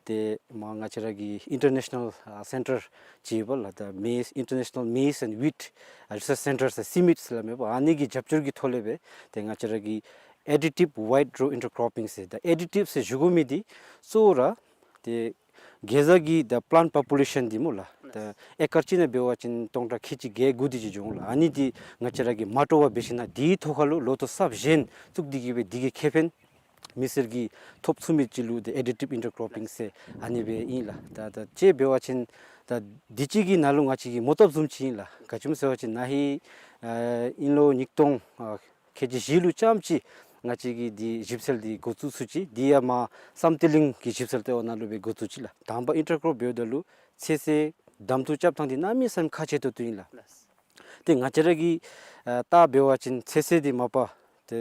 ཏེ་མར་ང་བཅས་ར་གི་ཨིན་ཊར་ནེ་ཤ་ནཱལ་ཨ་སེན་ཊར་ཅིག་ཡོད་པ་ལགས། ད་མེ་ཛི་ཨིན་ཊར་ནེ་ཤ་ནཱལ་མེ་ཛི་ཨེནཌ་ཝིཊ་ཨ་རི་སརཆ་སེན་ཊར་ཟེར་སི་མིཊ་ཟེར་སླབ་མས་པ། ཨ་ནི་གི་རྒྱབ་སྐྱོར་གྱི་ཐོག་ལས་སྦེ་ཏེ་ང་བཅས་ར་གིས་ཨེ་ཌི་ཊིབ་ཝའིཊ་རོ་ཨིན་ཊར་ཀོར་པིང་ཟེར་ད་ཨེ་ཌི་ཊིབ་ཟེར་ཞུ་དགོ་མི་འདི་གཙོ་བོ་ར་ཏེ་གེ་ཛ་གི་ད་པ་ལཱནཊ་པོ་པུ་ལེ་ཤཱན་འདི་སྨོ་ལགས། ད་ཨེ་ཀར་གཅིག་ནང་འབད་བ་ཅིན་སྟོང་ཕྲག་ཁལ་གཅིག་བརྒྱད་དགུ་དེ་ཅིག་འབྱུང་ལགས། ཨ་ནི་འདི་ང་བཅས་ར་གིས་མ་སྤྲོ་བར་འབད་ཞིན་ན་འདིའི་ཐོག་ཁར་ལུ་ལོ་ཐོག་གསརཔ་གཞན་བཙུགས་ཏེ་གིས་སྦེ་འདི་གི་ཁེ་ཕན་མི་སེར་གྱིས་ཐོབ་ཚུགས་མི་ཅིག་ལུ་ཏེ་ཨེ་ཌི་ཊིབ་ཨིན་ཊར་ཀོར་པིང་ཟེར་ཨ་ནི་སྦེ་ཨིན་ལགས། ད་ད་དཔྱེ་འབད་བ་ཅིན་ད་འདི་ཅིག་གི་ནང་ལུ་ང་བཅས་ཀྱིས་མོ་བཏབ་བཟུམ་ཅིག་ཨིན་ལགས། ག་ཅི་སྨོ་ཟེར་བ་ཅིན་ན་ཧིང་ཨ་དབྱིན་ལོ་ཉིས་སྟོང་ཨ་ཁལ་གཅིག་བཞི་ལུ་ཙམ་ཅིག་ང་བཅས་ཀྱིས་འདི་ཞིབ་འཚོལ་འདི་འགོ་བཙུགས་ཚུགས་ཅི། འདི་ཡང་མར་བསམ་གཏན་གླིང་གི་ཞིབ་འཚོལ་ལྟེ་བ་ནང་ལུ་སྦེ་འགོ་བཙུགས་ཅི་ལགས། དང་པ་ཨིན་ཊར་ཀོར་འབདཝ་ད་ལུ་ཚོད་བསྲེ་གདམ་འཐུ་རྐྱབ་ཐངས་འདི་གནམ་མེད་ས་མེད་ཁག་ཆེ་ཏོག་ཏོ་ཨིན་ལགས། ཏེ་ང་བཅས་ར་གིས་ཨ་བལྟ་འབད་བ་ཅིན་ཚོད་བསྲེ་འདི་མ་པ་ཏེ་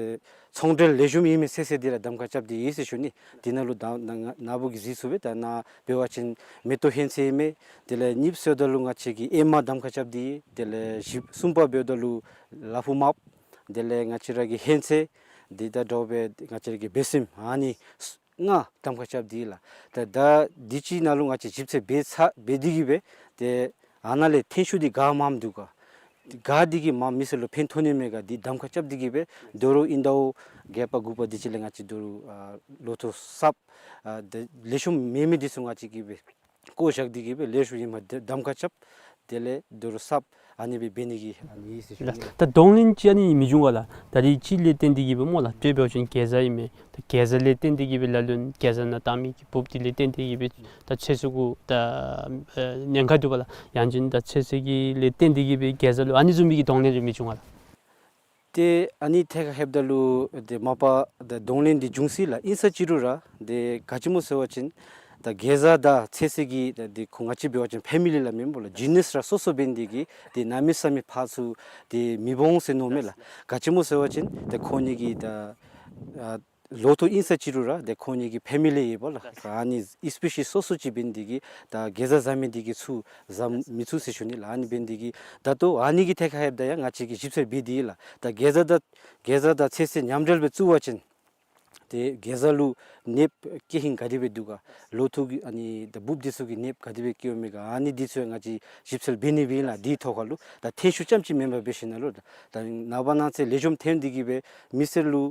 ཚོང་འབྲེལ་ལེགས་ཤོམ་ཨིན་མི་ཚོད་བསྲེ་འདི་ར་གདམ་ཁ་རྐྱབ་སྟེ་ཡོད་ཟེར་ཞུ་ནི། འདི་ནང་ལུ་ད་ན་ན་བུ་གིས་གཟིགས་ཚུགས་པས། ད་ནཱ་འབད་བ་ཅིན་མེ་ཏོག་ཧོན་ཚོད་ཨིན་མས། དེ་ལས་གཉིས་པ་ཟེརཝ་ད་ལུ་ང་བཅས་ཀྱིས་ཨེ་མ་གདམ་ཁ་རྐྱབ་སྟེ་ཡོད། དེ་ལས་བཞི་གསུམ་པ་འབདཝ་ད་ལུ་ལ་ཕུག་མརཔ། དེ་ལས་ང་བཅས་ར་གི་ཧོན་ཚོད། དེ་དང་འདྲཝ་སྦེ་ང་བཅས་ར་གི་བེ་སྲེམ། ཨ་ནི་ལྔ་གདམ་ཁ་རྐྱབ་སྟེ་ཡོད་ལགས། ད་ད་འདི་ཅིག་ནང་ལུ་ང་བཅས་ཞིབ་འཚོལ་འབད་ཚར་འབད་དེ་གིས་སྦེ་ཏེ་ཨ་ནཱ་ལས་ཐོན་ཤུགས་འདི་ག་མངམ་འདུག་ག། ག་འདི་གིས་མ་མི་སེར་ལུ་ཕན་ཐོགས་ནི་མས་ག་འདི་གདམ་ཁ་རྐྱབ་སྟེ་གིས་སྦེ་དོ་རུང་ཨིན་ཟླཝ་བརྒྱད་པ་དགུ་པ་འདི་ཅིག་ལས་ང་བཅས་དོ་རུང་ཨ་ལོ་ཐོག་གསརཔ་ཨ་ཏེ་ལེགས་ཤོམ་མེད་མི་འདི་ཚུ་ང་བཅས་ཀྱིས་སྦེ་བཀོ་བཞག་སྟེ་གིས་སྦེ་ལེགས་ཤོམ་ཨིན་མས་གདམ་ཁ་རྐྱབ། དེ་ལས་དོ་རུང་གསརཔ་ཨ་ནི་སྦེ་འབད་ནི་གི་ཨ་ནི་ཨིན་ཟེར་ཞུ་ནི་ལགས། ད་གདོང་ལེན་ཅིག་ཨ་ནི་མི་འབྱུང་ག་ལགས། ད་རིས་ཅིག་ལས་བརྟེན་ཏེ་གིས་སྦེ་སྨོ་ལགས། དཔེ་འབད་བ་ཅིན་གེ་ཛ་ཨིན་མས། ད་གེ་ཛ་ལས་བརྟེན་ཏེ་གིས་སྦེ་ལ་ལུ་གེ་ཛ་ནང་བཏང་མི་གི་འབུཔ་འདི་ལས་བརྟེན་ཏེ་གིས་སྦེ་ད་ཚོད་བསྲེ་གུ་ད་ཨེ་ཉེན་ཁ་འདུག་པ་ལགས། ཡང་ཅིན་ད་ཚོད་བསྲེ་གི་ལས་བརྟེན་ཏེ་གིས་སྦེ་གེ་ཛ་ལུ་ཨ་ནི་བཟུམ་མའི་གི་གདོང་ལེན་རེ་མི་འབྱུང་ག་ལགས། ཏེ་ཨ་ནི་ཐད་ཁར་ལྷོདཔ་ད་ལུ་ཏེ་མ་པ་ད་གདོང་ལེན་འདི་འབྱུང་སྲིད་ལགས། ཨིན་ས་ཅི་རུང་ར་ཏེ་ག་ཅི་སྨོ་ཟེར་བ་ཅིན་ད་གེ་ཛ་དང་ཚོད་བསྲེ་གི་ད་ཏེ་ཁོང་ང་བཅས་འབད་བ་ཅིན་ཕེ་མི་ལི་སླབ་མས་སྨོ་ལགས། ཇི་ནེ་སི་ར་སོ་སོ་འབད་ནི་འདི་གིས་ཏེ་གནམ་མེད་ས་མེད་ཕར་ཚུར་ཏེ་མི་འོང་ཟེར་མནོཝ་མས་ལགས། ག་ཅི་སྨོ་ཟེར་བ་ཅིན་ཏེ་ཁོང་གཉིས་ཀྱི་ད་ཨ་ལོ་ཐོག་ཨིན་ས་ཅི་རུང་ར་ཏེ་ཁོང་གཉིས་ཀྱི་ཕེ་མི་ལི་ཡོད་པ་ལགས། ཨ་ནི་སི་པེ་ཤིས་སོ་སོ་ཅིག་འབད་ནི་འདི་གིས་ད་གེ་ཛ་བཟའ་མི་འདི་གིས་ཚུར་བཟའ་མི་ཚུགས་ཟེར་ཞུ་ནི་ལགས། ཨ་ནི་འབད་ནི་འདི་གིས་ད་ལྟོ་ཨ་ནི་གི་ཐད་ཁར་ལྷོདཔ་ད་ཡང་ང་བཅས་ཀྱིས་ཞིབ་འཚོལ་འབད་དེ་ཡོད་ལགས། ད་གེ་ཛ་དང་གེ་ཛ་དང་ཚོད་བསྲེ་མཉམ་འབྲེལ་སྦེ་བཙུགས་པ་ཅིན་ཏེ་གེ་ཛ་ལུ་ནདཔ་སྐྱེ་ཧིང་ག་དེ་སྦེ་འདུག་ག། ལོ་ཐོག་གི་ཨ་ནི་ད་འབུཔ་འདི་ཚུ་གི་ནདཔ་ག་དེ་སྦེ་སྐྱེཝ་མས་ག། ཨ་ནི་འདི་ཚུ་ཡང་ང་བཅས་ཞིབ་འཚོལ་འབད་ནི་སྦེ་ཨིན་ལགས། འདིའི་ཐོག་ཁར་ལུ་ད་ཐོན་ཤུགས་རྐྱངམ་ཅིག་མེན་པར་འབད་ཞིན་ན་ལུ་ད་ནངས་པ་གནངས་ཚེ་ལེགས་ཤོམ་ཐོན་ཏེ་གིས་སྦེ་མི་སེར་ལུ་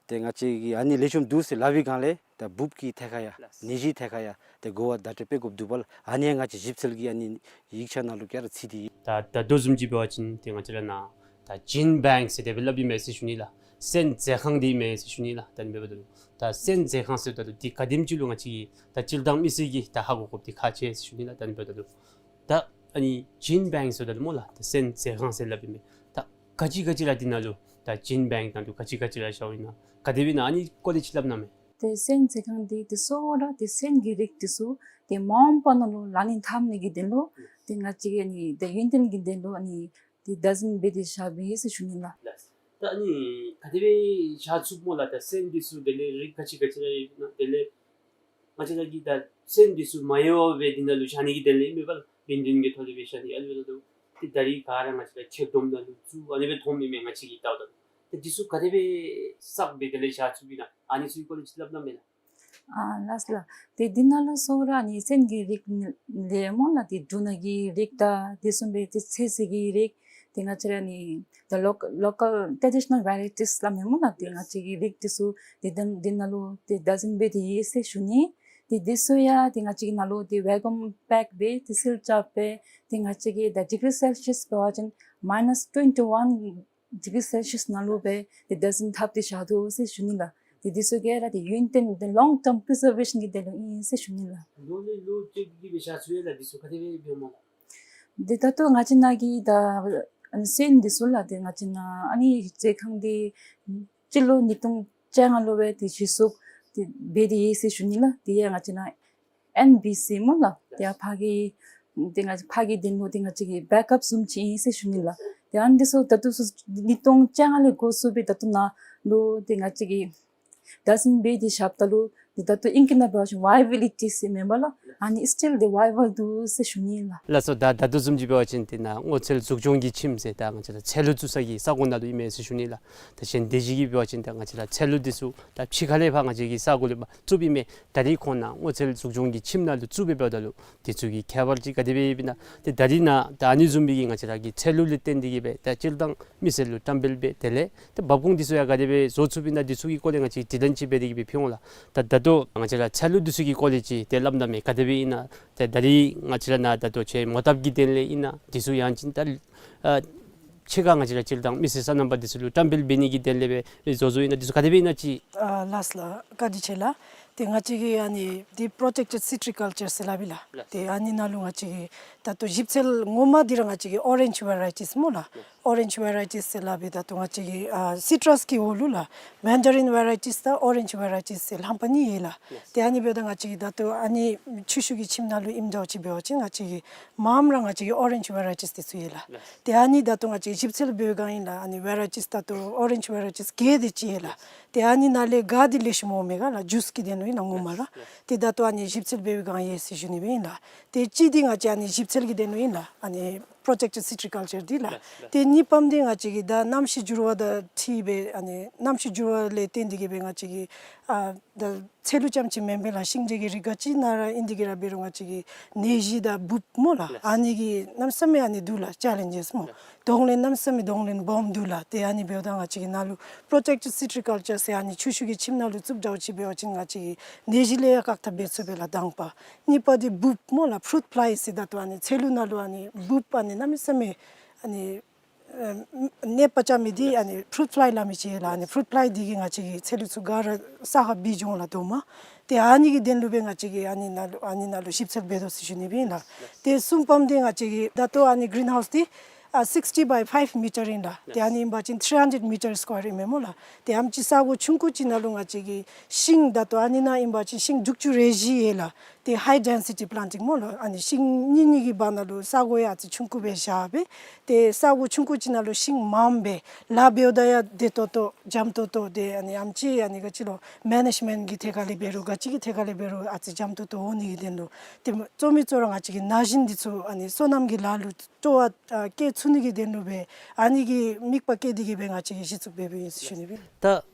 ཏེ་ང་བཅས་ཀྱིས་ཨ་ནི་ལེགས་ཤོམ་འདུག་ཟེར་སླབ་པའི་སྒང་ལས་ད་འབུཔ་ཀྱི་ཐད་ཁར་ཡང་ནད་གཞིའི་ཐད་ཁར་ཡང་ཏེ་གོ་བ་བརྡ་སྤྲོད་འབད་དགོཔ་འདུག་པ་ལགས། ཨ་ནི་ཡང་ང་བཅས་ཞིབ་འཚོལ་གྱི་ཨ་ནི་ཡིག་ཆ་ནང་ལུ་ག་ར་ཚུད་དེ་ཡོད། ད་ད་ལྟོ་བཟུམ་ཅིག་འབད་བ་ཅིན་ཏེ་ང་བཅས་ར་ནཱ་ད་ཇིན་བེངཀ་ཟེར་དེ་སྦེ་སླབ་ཨིན་མས་ཟེར་ཞུ་ནི་ལགས། སོན་མཛོད་ཁང་འདི་ཨིན་མས་ཟེར་ཞུ་ནི་ལགས། ད་ཨ་ནི་འབདཝ་ད་ལུ་ད་སོན་མཛོད་ཁང་ཟེརཝ་ད་ལུ་འདི་ག་དེམ་ཅིག་ལུ་ང་བཅས་ཀྱིས་ད་སྤྱིར་བཏང་མི་སེར་གྱིས་ད་ཧ་གོ་དགོཔ་འདི་ཁག་ཆེ་ཟེར་ཞུ་ནི་ལགས། ད་ཨ་ནི་འབདཝ་ད་ལུ་ད་ཨ་ནི་ཇིན་བེངཀ་ཟེརཝ་ད་ལུ་སྨོ་ལགས། ད་སོན་མཛོད་ཁང་ཟེར་སླབ་ཨིན་མས། ད་ག་ཅི་ག་ཅི་ར་འདི་ནང་ལུ་ད་ཇིན་བེངཀ་ནང་ལུ་ག་ཅི་ག་ཅི་ར་བཞགཔ་ཨིན་ན་ག་དེ་སྦེ་ཨིན་ན་ཨ་ནི་སྐོར་ལས་ཅིག་སླབ་གནང་མས། ཏེ་སོན་མཛོད་ཁང་འདི་ཏེ་གཙོ་བོ་ར་ཏེ་སོན་གྱི་རིགས་འདི་ཚུ་ཏེ་མ་འོངས་པ་ནང་ལུ་ལག་ལེན་འཐབ་ནི་གི་དོན་ལུ་ཏེ་ང་བཅས་ཀྱིས་ཨ་ནི་ཏེ་ཡོན་ཏན་གྱི་དོན་ལུ་ཨ་ནི་ཏེ་བདག་འཛིན་འབད་དེ་བཞག་པས་ཟེར་ཞུ་ནི་ལགས། ལགས། ད་ཨ་ནི་ག་དེ་སྦེ་བཞག་ཚུགས་སྨོ་ལགས། ད་སོན་འདི་ཚུ་དེ་ལས་རིགས་ག་ཅི་ག་ཅི་ར་ཡོད་ན་དེ་ལས་ང་བཅས་ར་གིས་ད་སོན་འདི་ཚུ་མ་གཡོ་བར་འདི་ནང་ལུ་བཞག་ནི་གི་དོན་ལས་ཨིན་མས་པ་ལགས། བཻན་དྲིན་གྱི་ཐོག་ལས་སྦེ་བཞག་ནི་ཨ་ནི་འབདཝ་ད་ལུ་ཏེ་ད་རིས་ག་ར་ང་བཅས་ར་ཕྱིར་བསྡོམས་ད་ལུ་བཙུགས་ཨ་ནི་སྦེ་མཐོངམ་ཨིན་མས། ང་བཅས་ཀྱིས་བལྟཝ་ད་ལུ་ཏེ་འདི་ཚུ་ག་དེ་སྦེ་བསགས་སྦེ་དེ་ལས་བཞག་ཚུགས་པས་ན། ཨ་ནི་ཚུ་གི་སྐོར་ལས་ཅིག་སླབ་གནང་མེན་ན། ཨ་ལགས་ལགས། ཏེ་འདི་ནང་ལུ་སོང་ར་ཨ་ནི་སོན་གྱི་རིགས་ལས་སྨོ་ལགས། ཏེ་འབྲུ་སྣ་གི་རིགས་དང་དེ་བཟུམ་སྦེ་ཏེ་ཚོད་བསྲེ་གི་རིགས། ཏེ་ང་བཅས་ར་ཨ་ནི་the loc- local traditional varieties སླབ་མས་སྨོ་ལགས། ཏེ་ང་བཅས་ཀྱི་རིགས་འདི་ཚུ་ཏེ་ད་འདི་ནང་ལུ་ཏེ་བདག་འཛིན་འབད་དེ་ཡོད་ཟེར་ཞུ་ནི། ཏེ་འདི་ཚུ་ཡང་ཏེ་ང་བཅས་ཀྱི་ནང་ལུ་ཏེ་ཝེ་གོན་པེཀ་སྦེ་ཏེ་སིལ་རྐྱབ་སྦེ་ཏེ་ང་བཅས་ཀྱི་ད་ཌིག་རི་སེལ་སི་ཡས་འབད་བ་ཅིན་མའི་ནཱས་ཊུ་ཝེན་ཊི་ཝན་ཌིག་རི་སེལ་སི་ཡས་ནང་ལུ་སྦེ་ཏེ་བདག་འཛིན་འཐབ་སྟེ་བཞག་དོ་ཟེར་ཞུ་ནི་ལགས། ཏེ་འདི་ཚུ་ག་ར་ཏེ་ཡུན་བརྟན་ཏེ་ལོང་ཊརམ་པི་རི་ཛར་ཝེ་ཤཱན་གྱི་དོན་ལུ་ཨིན་ཟེར་ཞུ་ནི་ལགས། ལོ་ལས་ལོ་ཅིག་གི་སྦེ་བཞག་ཚུགས་ཡོད་ལགས། འདི་ཚུ་ག་དེ་སྦེ་འབདཝ་སྨོ་ལགས། ཏེ་ད་ལྟོ་ང་བཅས་ནང་གི་ད་ཨ་ནི་སོན་འདི་ཚུ་ལགས། ཏེ་ང་བཅས་ནང་ཨ་ནི་མཛོད་ཁང་འདི་སྤྱི་ལོ་ཉིས་སྟོང་བཅོ་ལྔ་ལུ་སྦེ་ཏེ་གཞི་བཙུགས་ཏེ་འབད་དེ་ཡོད་ཟེར་ཞུ་ནི་ལགས། དེ་ཡང་ང་བཅས་ནང་ཨེན་བི་སི་སྨོ་ལགས། ཏེ་ཕར་གི་ཏེ་ང་ཕར་གི་དོན་ལུ་ཏེ་ང་བཅས་ཀྱི་བེཀ་ཨཔ་བཟུམ་ཅིག་ཨིན་ཟེར་ཞུ་ནི་ལགས། ཏེ་ཨ་ནི་འདི་ཚུ་ད་ལྟོ་ཚུ་ཉིས་སྟོང་བཅོ་ལྔ་ལས་འགོ་བཙུགས་སྦེ་ད་ལྟོ་ནཱ་ལུ་ཏེ་ང་བཅས་ཀྱིས་བདག་འཛིན་འབད་དེ་བཞགཔ་ད་ལུ་ཏེ་ད་ལྟོ་ཨིང་སྐད་ནང་འབད་བ་ཅིན་ཝའི་བི་ལི་ཊི་ཟེར་མེན་པ་ལགས། ཨ་ནི་སི་ཊིལ་ཏེ་ཝའི་བཱལ་འདུག་ཟེར་ཞུ་ནི་ལགས། ལགས་སོ། ད་ད་ལྟོ་བཟུམ་ཅིག་འབད་བ་ཅིན་ཏེ་ནཱ་སྔོ་ཚལ་འཛུགས་སྐྱོང་གི་ཁྱིམ་ཟེར་ད་ང་བཅས་ར་ཚལ་ལུ་བཙུགས་ས་གི་ས་གོ་ནང་ལུ་ཨིན་མས་ཟེར་ཞུ་ནི་ལགས། ད་གཞན་སྡེ་བཞི་གིས་འབད་བ་ཅིན་ད་ང་བཅས་ར་ཚལ་ལུ་འདི་ཚུ་ད་ཕྱི་ཁ་ལས་ཕར་ང་བཅས་ཀྱི་ས་གོ་ལས་ཕར་བཙུགསཔ་ཨིན་མས། ད་རིས་ཁོང་ནཱ་སྔོ་ཚལ་འཛུགས་སྐྱོང་གི་ཁྱིམ་ནང་ལུ་བཙུགས་སྦེ་འབདཝ་ད་ལུ་འདི་ཚུ་གི་ཁྱད་པར་ཅིག་ག་དེ་སྦེ་ཡོདཔ་ཨིན་ན། ཏེ་ད་རིས་ནཱ་ད་ཨ་ནི་བཟུམ་སྦེ་གི་ང་བཅས་ར་གི་ཚལ་ལུ་ལས་བརྟེན་ཏེ་གི་སྦེ་ད་སྤྱིར་བཏང་མི་སེར་ལུ་བཀྲམ་སྤེལ་འབད་དེ་ལས་ཏེ་འབབ་ཁུངས་འདི་ཚུ་ཡང་ག་དེ་སྦེ་བཟོ་ཚུགསཔ་ཨིན་ན། འདི་ཚུ་གི་སྐོར་ལས་ང་བཅས་དྲི་ལན་ཅིག་འབད་དེ་གི་སྦེ་ཕུལ་འོང་ལགས། ད་ད་ལྟོ་ང་བཅས་ར་ཚལ་ལུ་འདི་ཚུ་གི་སྐོར་ལས་ཅིག་ཏེ་སླབ་ད་མས། ག་དེ་སྦེ་ཨིན་ན། ཏེ་ད་རིས་ང་བཅས་ར་ནཱ་ད་ལྟོ་ཆེ་མོ་བཏབ་ཀྱི་དོན་ལས་ཨིན་ན། འདི་ཚུ་ཡང་ཅིན་ད་ཨ་ཕྱི་ཁར་ང་བཅས་ར་སྤྱིར་བཏང་མི་སེར་སོ་ནམ་པ་འདི་ཚུ་ལུ་བཀྲམ་སྤེལ་འབད་ནི་གི་དོན་ལས་སྦེ་བཟོ་བཟོཝ་ཨིན་ན། འདི་ཚུ་ག་དེ་སྦེ་ཨིན་ན་ཅིག། ཨ་ལགས་ལགས། བཀའ་དྲིན་ཆེ་ལགས། ཏེ་ང་བཅས་ཀྱིས་ཨ་ནི་འདི་པྲོ་ཊེཀ་ཊེཌ་སི་ཊི་རི་ཀལ་ཅར་ཟེར་སླབ་ཨིན་ལགས། ཏེ་ཨ་ནི་ནང་ལུ་ང་བཅས་ཀྱིས་ད་ལྟོ་ཞིབ་འཚོལ་ངོ་མ་འདི་ར་ང་བཅས་ཀྱིས་ཨོ་རེནཇ་ཝེ་རའི་ཊིས་སྨོ་ལགས། ཨོ་རེནཇ་ཝེ་རའི་ཊིས་ཟེར་སླབ་ཨིན། ད་ལྟོ་ང་བཅས་ཀྱིས་ཨ་སི་ཊྲས་ཀྱི་འོག་ལུ་ལགས་མེན་ཌ་རིན་ཝེ་རའི་ཊིས་དང་ཨོ་རེནཇ་ཝེ་རའི་ཊིས་ཟེར་རྣམ་པ་གཉིས་ཡོད་ལགས། ཏེ་ཨ་ནི་འབདཝ་ད་ང་བཅས་ཀྱིས་ད་ལྟོ་ཨ་ནི་ཆུ་ཤུགས་ཀྱི་ཁྱིམ་ནང་ལུ་ཨིནམ་འདྲཝ་ཅིག་འབད་བ་ཅིན་ང་བཅས་ཀྱིས་མངམ་ར་ང་བཅས་ཀྱིས་ཨོ་རེནཇ་ཝེ་རའི་ཊིས་འདི་ཚུ་ཡོད་ལགས། ཏེ་ཨ་ནི་ད་ལྟོ་ང་བཅས་ཞིབ་འཚོལ་འབད་བའི་སྒང་ཨིན་ལགས། ཨ་ནི་ཝེ་རའི་ཊིས་ད་ལྟོ་ཨོ་རེནཇ་ཝེ་རའི་ཊིས་བརྒྱད་དེ་ཅིག་ཡོད་ལགས། ཏེ་ཨ་ནི་ནང་ལས་ག་འདི་ལེགས་ཤོམ་འོང་མས་ག་ལགས། ཇུས་ཀྱི་དོན་ལུ་ཨིན་ལགས་ངོ་མ་ར། ཏེ་ད་ལྟོ་ཨ་ནི་ཞིབ་འཚོལ་འབད་བའི་སྒང་ཡོད་ཟེར་ཞུ་ནི་སྦེ་ཨིན་ལགས། ཏེ་གཅིག་འདི་ང་བཅས་ཨ་ནི་ཞིབ་འཚོལ་གྱི་དོན་ལུ་ཨིན་ལགས། ཨ་ནི་པྲོ་ཊེཀ་ཊེཌ་སི་ཊི་རི་ཀལ་ཅར་འདི་ལགས། ཏེ་གཉིས་པམ་འདི་ང་བཅས་ཀྱིས་ད་གནམ་གཤིས་འགྱུར་བ་དང་འཁྲིལ་སྦེ་ཨ་ནི་གནམ་གཤིས་འགྱུར་བ་ལས་བརྟེན་ཏེ་གི་སྦེ་ང་བཅས་ཀྱིས་ཨ་ད་ཚལ་ལུ་རྐྱངམ་ཅིག་མེན་པར་ལགས་ཤིང་འབྲས་ཀྱི་རིགས་ག་ཅི་ནང་ར་ཨིན་ཏེ་གི་ར་འབད་རུང་ང་བཅས་ཀྱིས་ནད་གཞི་དང་འབུཔ་སྨོ་ལགས། ཨ་ནི་གི་གནམ་མེད་ས་མེད་ཨ་ནི་འདུག་ལགས་ཅེ་ལེནཇེས་སྨོ། གདོང་ལེན་གནམ་མེད་ས་མེད་གདོང་ལེན་སྦོམ་འདུག་ལགས། ཏེ་ཨ་ནི་འབདཝ་ད་ང་བཅས་ཀྱིས་ནཱ་ལུ་པྲོ་ཊེཀ་ཊེཌ་སི་ཊི་རི་ཀལ་ཅར་ཟེར་ཨ་ནི་ཆུ་ཤུགས་ཀྱི་ཁྱིམ་ནང་ལུ་བཙུགསཔ་འདྲཝ་ཅིག་འབད་བ་ཅིན་ང་བཅས་ཀྱིས་ནད་གཞི་ལས་ཡང་བཀག་ཐབས་འབད་ཚུགས་པས་ལགས་དང་པ། གཉིས་པ་འདི་འབུཔ་སྨོ་ལགས་ཕུ་རུཊ་ཕླའི་ཟེར་ད་ལྟོ་ཨ་ནི་ཚལ་ལུ་ནང་ལུ་ཨ་ནི་འབུཔ་ཨ་ནི་གནམ་མེད་ས་མེད་ཨ་ནི་ཨ་ནད་པ་རྐྱབ་མི་འདི་ཨ་ནི་ཕུ་རུཊ་ཕླའི་སླབ་མི་ཅིག་ཡོད་ལགས། ཨ་ནི་ཕུ་རུཊ་ཕླའི་འདི་གིས་ང་བཅས་ཀྱི་ཚལ་ལུ་ཚུ་ག་ར་ས་ཁར་སྦེ་འགྱོ་འོང་ལགས་རྡོག་མ། ཏེ་ཨ་ནི་གི་དོན་ལུ་སྦེ་ང་བཅས་ཀྱིས་ཨ་ནི་ནང་ལུ་ཨ་ནི་ནང་ལུ་ཞིབ་འཚོལ་འབད་དོ་ཟེར་ཞུ་ནི་སྦེ་ཨིན་ལགས། ཏེ་གསུམ་པམ་འདི་ང་བཅས་ཀྱི་ད་ལྟོ་ཨ་ནི་གི་རིན་ཧའུསི་འདི་ཨ་སིགསི་ཊི་བའི་ཕའིབ་མི་ཊར་ཨིན་ལགས། ཏེ་ཨ་ནི་ཨིན་པ་ཅིན་ཐིརི་ཧན་ཌེཌ་མི་ཊར་སི་ཀོ་ཡར་ཨིན་མས་སྨོ་ལགས། ཏེ་ཨ་ནེམ་ཅིག་ས་གོ་ཆུང་ཀུ་ཅིག་ནང་ལུ་ང་བཅས་ཀྱིས་ཤིང་ད་ལྟོ་ཨ་ནི་ནང་ཨིན་པ་ཅིན་ཤིང་དྲུག་ཅུ་རེ་བཞི་ཡོད་ལགས། ཏེ་ཧའི་ཌེན་སི་ཊི་པི་ལེན་ཊིང་སྨོ་ལགས། ཨ་ནི་ཤིང་གཉིས་གཉིས་ཀྱི་བར་ན་ལུ་ས་གོ་ཡང་ཨ་ཙི་ཆུང་ཀུ་སྦེ་བཞག་སྦེ། ཏེ་ས་གོ་ཆུང་ཀུ་ཅིག་ནང་ལུ་ཤིང་མངམ་སྦེ་ལཱ་འབདཝ་ད་ཡང་བདེ་ཏོག་ཏོ་འཇམ་ཏོག་ཏོ། ཏེ་ཨ་ནི་ཨ་ནེམ་ཅིག་ཨ་ནི་ག་ཅི་ལོ་མེ་ནེཇ་མེནཊ་གི་ཐད་ཁར་ལས་འབད་རུང་ག་ཅི་གི་ཐད་ཁར་ལས་འབད་རུང་ཨ་ཙི་འཇམ་ཏོག་ཏོ་འོང་ནི་གི་དོན་ལུ། ཏེ་གཙོ་མི་གཙོ་ར་ང་བཅས་ཀྱིས་ན་གཞོན་འདི་ཚུ་ཨ་ནི་སོ་ནམ་གྱི་ལཱ་ལུ་སྤྲོ་བ་ཨ་བསྐྱེད་ཚུགས་ནི་གི་དོན་ལུ་སྦེ་ཨ་ནི་གི་དམིགས་པ་བསྐྱེད་དེ་གིས་སྦེ་ང་བཅས་ཀྱིས་གཞི་བཙུགས་འབད་འབདཝ་ཨིན་ཟེར་ཞུ་ནི་སྦེ། ད་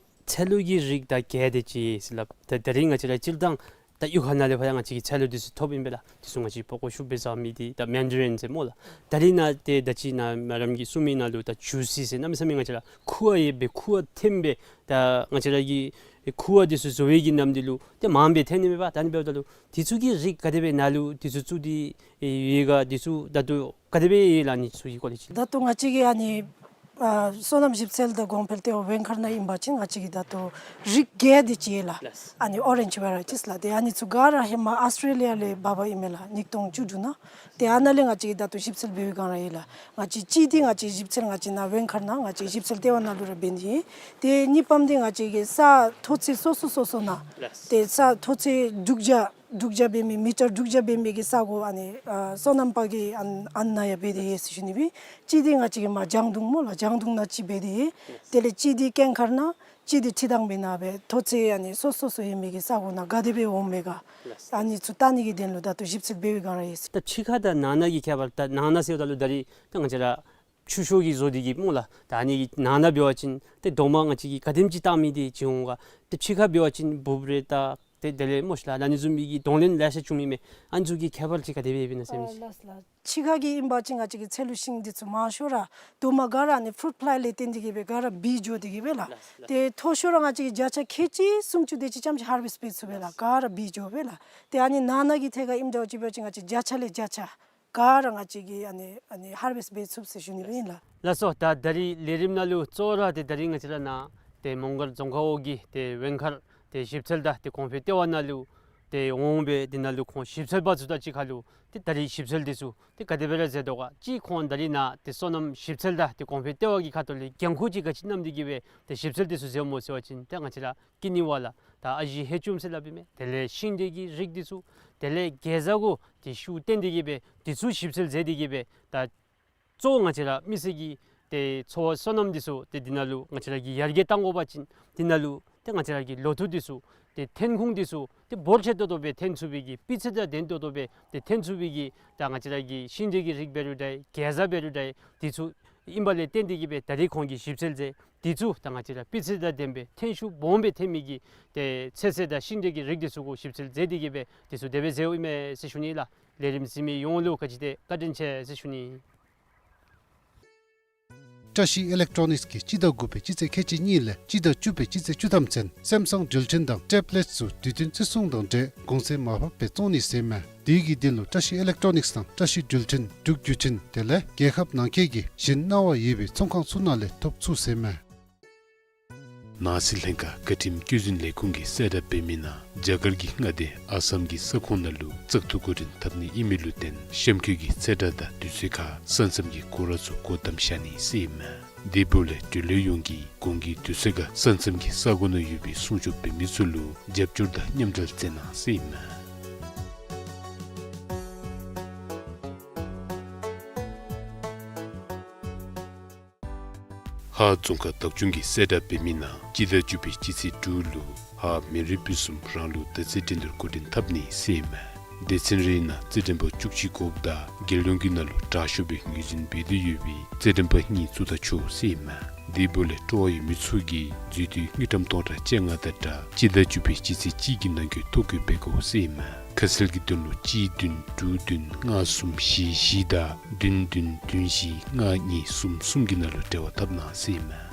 ཚལ་ལུ་གི་རིགས་ད་བརྒྱད་དེ་ཅིག་ཟེར་སླབ། ད་ད་རིས་ང་བཅས་ར་སྤྱིར་བཏང་ད་གཡུས་ཁ་ནང་ལས་ཕར་ཡང་ང་བཅས་ཀྱིས་ཚལ་ལུ་འདི་ཚུ་ཐོབ་ཨིན་པས་ལགས། འདི་ཚུ་ང་བཅས་པགས་ཀོ་ཤུགས་སྦེ་བཟའ་མི་འདི་ད་མེན་ཌ་རིན་ཟེར་སྨོ་ལགས། ད་རིས་ནཱ་ཏེ་ད་ཅི་ནཱ་མེ་ཌམ་གྱིས་གསུངས་མི་ནང་ལུ་ད་ཇུ་སི་ཟེར་གནམ་མེད་ས་མེད་ང་བཅས་ར་ཁུ་བ་ཡོད་པའི་ཁུ་བ་ཐོན་པའི་ད་ང་བཅས་ར་གི་ཁུ་བ་འདི་ཚུ་བཟོ་བའི་གི་ནམ་དུས་ལུ་ཏེ་མངམ་སྦེ་ཐོན་ནི་མས་པ། ད་ཨ་ནི་འབདཝ་ད་ལུ་འདི་ཚུ་གི་རིགས་ག་དེ་སྦེ་ནཱ་ལུ་འདི་ཚུ་བཙུགས་ཏེ་ཡོད་ག། འདི་ཚུ་ད་ལྟོ་ག་དེ་སྦེ་ཡོད་ལགས། ཨ་ནི་ཚུ་གི་སྐོར་ལས་ཅིག། ད་ལྟོ་ང་བཅས་ཀྱིས་ཨ་ནི་ཨ་སོ་ནམ་ཞིབ་འཚོལ་དང་གོང་འཕེལ་ལྟེ་བ་ཝེང་མཁར་ནང་ཨིན་པ་ཅིན་ང་བཅས་ཀྱིས་ད་ལྟོ་རིགས་བརྒྱད་དེ་ཅིག་ཡོད་ལགས། ཨ་ནི་ཨོ་རེནཇ་ཝེ་རའི་ཊིས་ལགས། ཏེ་ཨ་ནི་ཚུ་ག་ར་ཧེ་མ་ཨཱོས་ཊྲེ་ལི་ཡ་ལས་འབག་འབག་ཨིན་མས་ལགས། ཉིས་སྟོང་བཅུ་དྲུག་ནང་། ཏེ་ཨ་ནཱ་ལས་ང་བཅས་ཀྱིས་ད་ལྟོ་ཞིབ་འཚོལ་འབད་བའི་སྒང་ར་ཡོད་ལགས། ང་བཅས་གཅིག་འདི་ང་བཅས་ཞིབ་འཚོལ་ང་བཅས་ནཱ་ཝེང་མཁར་ནང་ང་བཅས་ཞིབ་འཚོལ་ལྟེ་བ་ནང་ལུ་ར་འབད་ནི་ཨིན། ཏེ་གཉིས་པམ་འདི་ང་བཅས་ཀྱིས་ས་མཐོ་ཚད་སོ་སོ་སོ་སོ་ནང་ཏེ་ས་མཐོ་ཚད་དྲུག་བརྒྱ་དྲུག་བརྒྱ་འབད་མི་མི་ཊར་དྲུག་བརྒྱ་འབད་མི་གི་ས་གོ་ཨ་ནི་ཨ་སོ་ནམ་པ་གི་ཨ་ཨ་ནཱ་ཡང་འབད་དེ་ཡོད་ཟེར་ཞུ་ནི་སྦེ། གཅིག་འདི་ང་བཅས་ཀྱིས་མར་ལྗང་གདུང་སྨོ་ལགས། ལྗང་གདུང་ནང་གཅིག་འབད་དེ་ཡོད། དེ་ལས་གཅིག་འདི་ཀེང་མཁར་ནང་། ཅིག་འདི་ཁྲི་དང་པའི་ནང་སྦེ་མཐོ་ཚད་ཨ་ནི་སོ་སོ་སོ་ཡོད་མི་གི་ས་གོ་ནང་ག་དེ་སྦེ་འོང་མས་ག། ལགས་སོ། ཨ་ནི་ཚུ་བལྟ་ནི་གི་དོན་ལུ་ད་ལྟོ་ཞིབ་འཚོལ་འབད་བའི་སྒང་ར་ཡོད་ཟེར། ད་ཕྱི་ཁ་དང་ནང་ན་གི་ཁྱད་པར། ད་ནང་ན་ཟེརཝ་ད་ལུ་ད་རིས་ད་ང་བཅས་ར་ཆུ་ཤོག་གིས་བཟོ་སྟེ་གི་སྨོ་ལགས། ད་ཨ་ནི་གི་ནང་ན་འབད་བ་ཅིན་ཏེ་རྡོག་མ་ང་བཅས་ཀྱིས་ག་དེམ་ཅིག་བཏང་མི་འདི་ཅིག་འོང་ག། ཏེ་ཕྱི་ཁ་འབད་བ་ཅིན་འབུབ་རེ་ད་ཏེ་དེ་ལས་སྨོ་ཤ་ལགས། ཨ་ནི་བཟུམ་མའི་གི་གདོང་ལེན་ལེ་ཤ་བྱུང་མི་མས། ཨ་ནི་ཚུ་གི་ཁྱད་པར་ཅིག་ག་དེ་སྦེ་ཡོདཔ་ཨིན་ན་ཟེར་མི་ཅིག། ཨ་ལགས་ལགས། ཕྱི་ཁ་གི་ཨིན་པ་ཅིན་ང་བཅས་ཀྱི་ཚལ་ལུ་ཤིང་འདི་ཚུ་མང་ཤོས་ར་རྡོག་མ་ག་ར་ཨ་ནི་ཕུརུཊ་ཕླའི་ལས་བརྟེན་ཏེ་གི་སྦེ་ག་ར་བིལ་འགྱོ་སྟེ་གི་སྦེ་ལགས། ལགས་ལགས། ཏེ་མཐོ་ཤོས་ར་ང་བཅས་ཀྱིས་བརྒྱ་ཆ་ཁལ་གཅིག་སུམ་ཅུ་དེ་ཅིག་ཙམ་ཅིག་ཧར་ཝེསཊ་འབད་ཚུགས་པས་ལགས། ལགས། ག་ར་བིལ་འགྱོ་སྦེ་ལགས། ཏེ་ཨ་ནི་ནང་ན་གི་ཐད་ཁར་ཨིནམ་འདྲཝ་ཅིག་འབད་བ་ཅིན་ང་བཅས་བརྒྱ་ཆ་ལས་བརྒྱ་ཆ་ག་ར་ང་བཅས་ཀྱིས་ཨ་ནི་ཨ་ནི་ཧར་ཝེསཊ་འབད་ཚུགས་ཟེར་ཞུ་ནི་སྦེ་ཨིན་ལགས། ལགས་སོ། ད་ད་རིས་ལས་རིམ་ནང་ལུ་གཙོ་བོ་ར་ཏེ་ད་རིས་ང་བཅས་ར་ནཱ་ཏེ་མོང་སྒར་རྫོང་ཁག་འོག་གི་ཏེ་ཝེང་མཁར་ཏེ་ཞིབ་འཚོལ་དང་ཏེ་གོང་འཕེལ་ལྟེ་བ་ནང་ལུ་ཏེ་འོང་སྦེ་དེ་ནང་ལུ་ཁོང་ཞིབ་འཚོལ་པ་ཚུ་དང་གཅིག་ཁར་ལུ་ཏེ་ད་རིས་ཞིབ་འཚོལ་འདི་ཚུ་ཏེ་ག་དེ་སྦེ་ར་མཛད་དོ་ག། གཅིག་ཁོང་ད་རིས་ནཱ་ཏེ་སོ་ནམ་ཞིབ་འཚོལ་དང་ཏེ་གོང་འཕེལ་ལྟེ་བ་གི་ཁ་ཐུག་ལས་འགན་ཁུར་ཅིག་ག་ཅི་བསྣམས་ཏེ་གི་སྦེ་ཏེ་ཞིབ་འཚོལ་འདི་ཚུ་མཛདཔ་སྨོ་ཟེར་བ་ཅིན་ཏེ་ང་བཅས་ར་ཀིཌ་ནི་བ་ལ་ད་ཨ་ཞེ་ཧེ་ཅུམ་ཟེར་སླབ་ཨིན་མས། དེ་ལས་ཤིང་འབྲས་ཀྱི་རིགས་འདི་ཚུ། དེ་ལས་གེ་ཛ་གུ་ཏེ་ཤུགས་བཏོན་ཏེ་གི་སྦེ་འདི་ཚུ་ཞིབ་འཚོལ་མཛད་དེ་གི་སྦེ་ད་གཙོ་བོ་ང་བཅས་ར་མི་སེར་གྱི་ཏེ་འཚོ་བ་སོ་ནམ་འདི་ཚུ་ཏེ་འདི་ནང་ལུ་ང་བཅས་ར་གིས་ཡར་རྒྱས་གཏང་དགོ་པ་ཅིན་འདི་ནང་ལུ་ཏེ་ང་བཅས་ར་གི་ལོ་ཐོག་འདི་ཚུ་ཏེ་ཐོན་ཁུངས་འདི་ཚུ་ཏེ་འབོར་ཆེ་ཏོག་ཏོ་སྦེ་ཐོན་ཚུགས་པའི་གི་སྤུས་ཚད་དང་ལྡན་ཏོག་ཏོ་སྦེ་ཏེ་ཐོན་ཚུགས་པའི་གི་ད་ང་བཅས་ར་གི་ཤིང་འབྲས་ཀྱི་རིགས་འབད་རུང་འདྲ་གེ་ཛ་འབད་རུང་འདྲ་འདི་ཚུ་ཨིན་པ་ལས་བརྟེན་ཏེ་གི་སྦེ་ད་རིས་ཁོང་གིས་ཞིབ་འཚོལ་མཛད། འདི་ཚུ་ད་ང་བཅས་ར་སྤུས་ཚད་དང་ལྡན་པའི་ཐོན་ཤུགས་སྦོམ་སྦེ་ཐོན་མི་གི་ཏེ་ཚོད་བསྲེ་དང་ཤིང་འབྲས་ཀྱི་རིགས་འདི་ཚུ་གུ་ཞིབ་འཚོལ་མཛད་དེ་གི་སྦེ་འདི་ཚུ་དེ་སྦེ་མཛདཔ་ཨིན་མས་ཟེར་ཞུ་ནི་ལགས། ལས་རིམ་གཟིགས་མི་ཡོངས་ལུ་བཀའ་དྲིན་ཆེ་ཟེར་ཞུ་ནི། བཀྲ་ཤིས་ཨི་ལེག་ཊོ་ནིགསི་གིས་སྤྱི་ཟླ་དགུ་པའི་སྤྱི་ཚེས་ཁལ་གཅིག་གཉིས་ལས་སྤྱི་ཟླ་བཅུ་པའི་སྤྱི་ཚེས་བཅུ་ཐམ་ཚུན་སེམ་སང་འགྲུལ་འཕྲིན་དང་ཊེབ་ལེཊ་ཚུ་དུས་བསྟུན་བརྩི་སྲུང་དང་འབྲེལ་གོང་ཚད་མར་ཕབ་སྦེ་བཙོང་ནི་ཟེར་མས། དེ་གི་དོན་ལུ་བཀྲ་ཤིས་ཨི་ལེག་ཊོ་ནིགསི་དང་བཀྲ་ཤིས་འགྲུལ་འཕྲིན་འབྲུག་བརྒྱུད་འཕྲིན་དེ་ལས་རྒྱལ་ཁབ་ནང་འཁོད་ཀྱི་གཞན་གནང་བ་ཡོད་པའི་ཚོང་ཁང་ཚུ་ནང་ལས་ཐོབ་ཚུགས་ཟེར་མས། ནང་སྲིད་ལྷན་ཁག་བཀའ་ཁྲིམས་བཀོད་འཛིན་ལས་ཁུངས་ཀྱིས་གསལ་བསྒྲགས་འབད་མི་ནང་རྒྱ་གར་གྱི་མངའ་སྡེ་ཨ་སམ་གྱི་ས་ཁོངས་ནང་ལུ་བཙག་འཐུ་འགོ་འདྲེན་འཐབ་ནི་ཨིན་མི་ལུ་བརྟེན་གཤམ་འཁོད་ཀྱི་གསལ་བསྒྲགས་དང་དུས་ཚོད་ཁར་ས་མཚམས་ཀྱི་སྐོར་ར་ཚུ་སྒོ་བསྡམས་བཞག་ནི་ཟེར་ཨིན་མས། དེ་འབདཝ་ལས་འགྲུལ་བའི་ཡོངས་ཀྱིས་གོང་གི་དུས་ཚོད་ཁར་ས་མཚམས་ཀྱི་ས་གོ་ནང་ཡོད་པའི་སྲུང་སྐྱོབ་འབད་མི་ཚུ་ལུ་རྒྱབ་སྐྱོར་དང་མཉམ་འབྲེལ་མཛད་གནང་ཟེར་ཨིན་མས། ཧཱ་རྫོང་ཁག་བདག་སྐྱོང་གིས་གསལ་བསྒྲགས་འབད་མི་ནང་སྤྱི་ཟླ་བཅུ་པའི་སྤྱི་ཚེས་དྲུག་ལུ་ཧཱ་མི་རི་སྦུག་གསུམ་རང་ལུགས་བརྡ་རྩིས་འགྲན་བསྡུར་འགོ་འདྲེན་འཐབ་ནི་ཟེར་ཨིན་མས། སྡེ་ཚན་རེའི་ནང་རྩིས་འགྲན་པ་བཅུ་གཅིག་དགོཔ་ད་རྒྱལ་ཡོངས་ཀྱི་ནང་ལུ་དྲག་ཤོས་སྦེ་ངོས་འཛིན་འབད་དོ་ཡོད་པའི་རྩིས་འགྲན་པ་གཉིས་བཙུགས་ད་ཆོག་ཟེར་ཨིན་མས། དེ་འབདཝ་ལས་སྤྲོ་བ་ཡོད་མི་ཚུ་གིས་འཛུལ་དུས་དངུལ་ཀྲམ་སྟོང་ཕྲག་བཅོ་ལྔ་དང་སྦྲགས་སྤྱི་ཟླ་བཅུ་པའི་སྤྱི་ཚེས་གཅིག་གི་ནང་འཁོད་ཐོ་བཀོད་འབད་དགོ་ཟེར་ཨིན་མས། ཁ་གསལ་གྱི་དོན་ལུ་གཅིག་བདུན་དྲུག་བདུན་ལྔ་གསུམ་བཞི་བཞི་དང་བདུན་བདུན་བདུན་བཞི་ལྔ་གཉིས་གསུམ་གསུམ་གྱི་ནང་ལུ་འབྲེལ་བ་འཐབ་གནང་ཟེར་ཨིན་མས།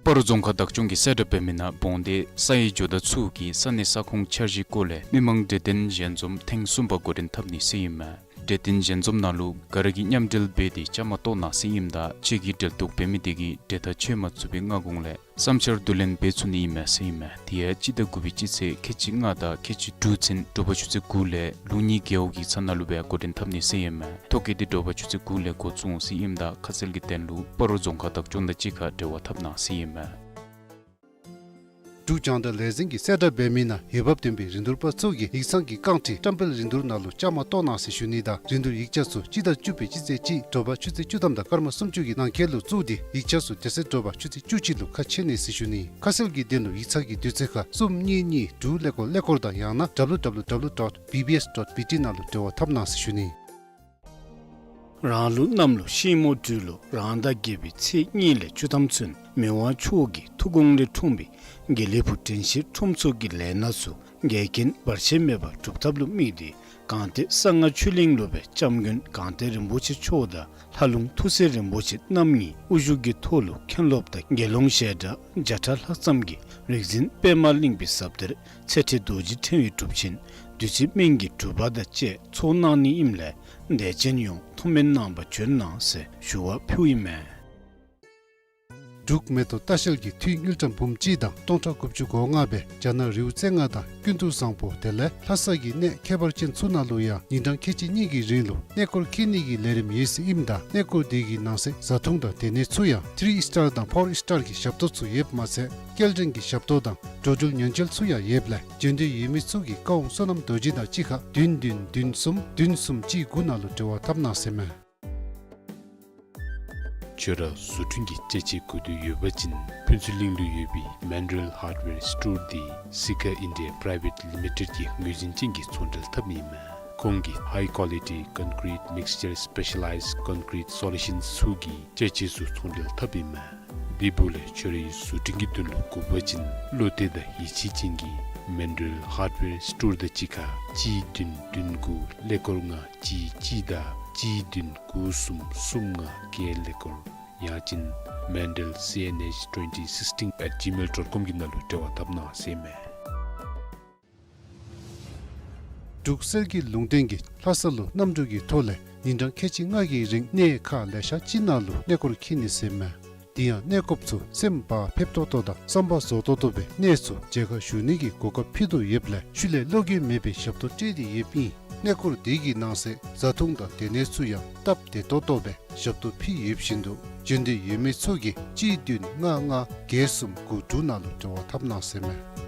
སྤ་རོ་རྫོང་ཁག་བདག་སྐྱོང་གིས་གསལ་བསྒྲགས་འབད་མི་ནང་བོང་སྡེ་ས་ཡི་ཇོ་བདག་ཚུ་གི་ས་གནས་ས་ཁོངས་འཆར་གཞིའི་སྐོར་ལས་མི་མང་གྲོས་བསྟུན་ཞལ་འཛོམས་ཐེངས་གསུམ་པ་འགོ་འདྲེན་འཐབ་ནི་ཟེར་ཨིན་མས། གྲོས་བསྟུན་ཞལ་འཛོམས་ནང་ལུ་ག་ར་གིས་མཉམ་འབྲེལ་འབད་དེ་བཅའ་མར་གཏོགས་གནང་ཟེར་ཨིནམ་ད་ཁྱོད་ཀྱིས་འབྲེལ་གཏོགས་འབད་མི་དེ་གིས་གྲོས་ཐག་ཆོད་མ་ཚུགས་པའི་སྔ་གོང་ལས་བསམ་འཆར་བསྡུ་ལེན་འབད་ཚུགས་ནི་ཨིན་མས་ཟེར་ཨིན་མས། དེ་ཡང་སྤྱི་ཟླ་དགུ་པའི་སྤྱི་ཚེས་ཁལ་གཅིག་ལྔ་དང་ཁལ་གཅིག་དྲུག་ཚུན་དྲོ་པ་ཆུ་ཚོད་དགུ་ལས་ལུང་གཉིས་རྒེད་འོག་གི་ས་ནང་ལུ་སྦེ་འགོ་འདྲེན་འཐབ་ནི་ཟེར་ཨིན་མས། ཐོ་བཀོད་འདི་དྲོ་པ་ཆུ་ཚོད་དགུ་ལས་འགོ་བཙུགས་འོང་ཟེར་ཨིནམ་ད་ཁ་གསལ་གྱི་དོན་ལུ་སྤ་རོ་རྫོང་ཁག་བདག་སྐྱོང་དང་གཅིག་ཁར་འབྲེལ་བ་འཐབ་གནང་ཟེར་ཨིན་མས། འབྲུག་རྒྱང་བསྒྲགས་ལས་འཛིན་གྱིས་གསལ་བསྒྲགས་འབད་མི་ནང་འོས་འབབ་ལྡན་པའི་རིན་བསྡུར་པ་ཚུ་གིས་ཡིག་ཚང་གི་རྐང་ཁྲི་བཀྲམ་སྤེལ་རིན་བསྡུར་ནང་ལུ་བཅའ་མར་གཏོགས་གནང་ཟེར་ཞུ་ནི་དང་རིན་བསྡུར་ཡིག་ཆ་ཚུ་སྤྱི་ཟླ་བཅུ་པའི་སྤྱི་ཚེས་གཅིག་དྲོ་པ་ཆུ་ཚོད་བཅུ་ཐམ་དང་སྐར་མ་སུམ་ཅུ་གི་ནང་འཁོད་ལུ་བཙུགས་ཏེ་ཡིག་ཆ་ཚུ་དེ་ཚེ་དྲོ་པ་ཆུ་ཚོད་བཅུ་གཅིག་ལུ་ཁ་ཕྱེ་ནི་ཟེར་ཞུ་ནི། ཁ་གསལ་གྱི་དོན་ལུ་ཡིག་ཚང་གི་དུས་ཚོད་ཁར་གསུམ་གཉིས་གཉིས་དྲུག་ཀླད་ཀོར་ཀླད་ཀོར་དང་ཡང་ན་W W W dot B B S dot B T ནང་ལུ་འབྲེལ་བ་འཐབ་གནང་ཟེར་ཞུ་ནི། རང་ལུགས་གནམ་ལོ་ཤིང་མོ་སྦྲུལ་ལོ་རང་ཟླ་བརྒྱད་པའི་ཚེས་གཉིས་ལས་བཅུ་ཐམ་ཚུན་མི་དབང་མཆོག་གི་ཐུགས་དགོངས་ལས་འཁྲུངས་པའི་དགེ་ལེགས་ཕུག་དྲན་ཤེས་ཁྲོམ་ཚོགས་ཀྱི་ལས་སྣ་ཚུ་འགལ་རྐྱེན་བར་ཆད་མེད་པར་སྒྲུབ་ཐབས་ལུ་དམིགས་ཏེ་གངས་སྟོད་གསང་སྔགས་ཆོས་གླིང་ལུ་སྦེ་སྐྱབས་མགོན་གངས་སྟོད་རིན་པོ་ཆེ་མཆོག་དང་ལྷ་ལུང་ཐུགས་སྲས་རིན་པོ་ཆེ་རྣམ་གཉིས་དབུ་བཞུགས་ཀྱི་ཐོག་ལུ་མཁན་སློབ་དང་དགེ་སློང་ཞལ་གྲངས་བརྒྱ་ཕྲག་ལྷག་ཙམ་གྱིས་རིག་འཛིན་པདྨ་གླིང་པའི་ཟབ་གཏེར་ཚེ་ཁྲིད་རྡོ་རྗེ་ཕྲེང་བའི་སྒྲུབ་ཆེན་བདུད་རྩི་སྨན་གྱི་སྒྲུབ་པ་དང་བཅས་ཚོགས་གནང་ནི་ཨིནམ་ལས་དད་ཅན་ཡོངས་ཐུགས་སྨོན་གནང་བར་བྱོན་གནང་ཟེར་ཞུ་བ་ཕུལཝ་ཨིན་མས། འབྲུག་མེ་ཏོག་ལྟ་བཤལ་གྱིས་འཐུས་དངུལ་ཀྲམ་འབུམ་གཅིག་དང་སྟོང་ཕྲག་དགུ་བཅུ་གོ་ལྔ་སྦེ་རྒྱ་ནག་རི་བོ་རྩེ་ལྔ་དང་ཀུན་ཏུ་བཟང་པོ་དེ་ལས་ལྷ་ས་གི་གནས་ཁྱད་པར་ཅན་ཚུ་ནང་ལུ་ཡང་ཉིན་གྲངས་ཁལ་གཅིག་གཉིས་ཀྱི་རིང་ལུ་གནས་སྐོར་འཁྱིད་ནི་གི་ལས་རིམ་ཡོད་ཟེར་ཨིནམ་ད་གནས་སྐོར་དེ་གི་ནང་གསེས་བཟའ་འཐུང་དང་སྡོད་གནས་ཚུ་ཡང་ཐི་རི་སི་ཊར་དང་ཕོར་སི་ཊར་གྱི་ཞབས་ཏོག་ཚུ་ཡོདཔ་མ་ཚད་སྐྱེལ་འདྲེན་གྱི་ཞབས་ཏོག་དང་འགྲོ་འགྲུལ་ཉེན་བཅོལ་ཚུ་ཡང་ཡོདཔ་ལས་འབྱོན་འདོད་ཡོད་མི་ཚུ་གིས་བཀའ་དབང་བསོད་ནམས་རྡོ་རྗེ་དང་གཅིག་ཁར་བདུན་བདུན་བདུན་གསུམ་བདུན་གསུམ་གཅིག་དགུ་ནང་ལུ་འབྲེལ་བ་འཐབ་གནང་ཟེར་མས། ཁྱོད་ར་བཟོ་སྐྲུན་གྱི་ཅ་ཆས་དགོས་འདོད་ཡོད་པ་ཅིན་ཕུན་ཚོགས་གླིང་ལུ་ཡོད་པའི་མཱན་ཌེལ་ཧརཌ་ཝེར་སི་ཊོར་འདི་སི་ཁ་ཨིན་ཌི་ཡ་པི་རའི་ཝེཊ་ལི་མི་ཊེཌ་ཀྱི་ངོས་འཛིན་ཅན་གྱི་ཚོང་འབྲེལ་འཐབ་ཨིན་མས། ཁོང་གིས་ཧའི་ཀོ་ལི་ཊི་ཀོན་ཀི་རིཊ་མིགས་ཅར་སི་པེ་ཤ་ལའིཛ་ཀོན་ཀི་རིཊ་སོ་ལུ་ཤཱནསི་ཚུ་གི་ཅ་ཆས་ཚུ་ཚོང་འབྲེལ་འཐབ་ཨིན་མས། དེ་འབདཝ་ལས་ཁྱོད་རའི་བཟོ་སྐྲུན་གྱི་དོན་ལུ་དགོ་པ་ཅིན་བློ་གཏད་དང་ཡིད་ཆེས་ཅན་གྱིས་མཱན་ཌེལ་ཧརཌ་ཝེར་སི་ཊོར་དང་གཅིག་ཁར་གཅིག་བདུན་བདུན་དགུ་ཀླད་ཀོར་ལྔ་གཅིག་གཅིག་དང་གཅིག་བདུན་དགུ་གསུམ་གསུམ་ལྔ་བརྒྱད་ཀླད་ཀོར། ཡང་ཅིན་མཱན་ཌེལ་སི་ཨེན་ཨེཆ་ཊུ་ཝེན་ཊི་སིགས་ཊིན་ཨེཊ་ཇི་མེལ་ཌོཊ་ཀོམ་གྱི་ནང་ལུ་འབྲེལ་བ་འཐབ་གནང་ཟེར་ཨིན་མས། འབྲུག་གསེར་གྱི་ལུང་བསྟན་གྱིས་ལྷ་ས་ལུ་གནམ་གྲུ་གི་ཐོག་ལས་ཉིན་གྲངས་ཁལ་གཅིག་ལྔ་གི་རིང་གནས་ཁག་ལེ་ཤ་ཅིག་ནང་ལུ་གནས་སྐོར་འཁྱིད་ནི་ཟེར་ཨིན་མས། དེ་ཡང་གནས་སྐོརཔ་ཚུ་སེམས་བག་ཕེབས་ཏོག་ཏོ་དང་བསམ་པ་རྫོགས་ཏོག་ཏོ་སྦེ་གནས་ཚུ་མཇལ་ཁ་ཞུ་ནི་གི་གོ་སྐབས་ཕུལ་དོ་ཡོདཔ་ལས་ཤུལ་ལས་བློ་འགྱོད་མེད་པའི་ཞབས་ཏོག་སྤྲོད་དེ་ཡོདཔ་ཨིན། གནས་སྐོར་དེ་གི་ནང་གསེས་བཟའ་འཐུང་དང་སྡོད་གནས་ཚུ་ཡང་སྟབས་བདེ་ཏོག་ཏོ་སྦེ་ཞབས་ཏོག་ཕུལ་ཡོདཔ་བཞིན་དུ་འབྱོན་འདོད་ཡོད་མི་ཚུ་གིས་གཅིག་བདུན་ལྔ་ལྔ་བརྒྱད་གསུམ་དགུ་དྲུག་ནང་ལུ་འབྲེལ་བ་འཐབ་གནང་ཟེར་ཨིན་མས།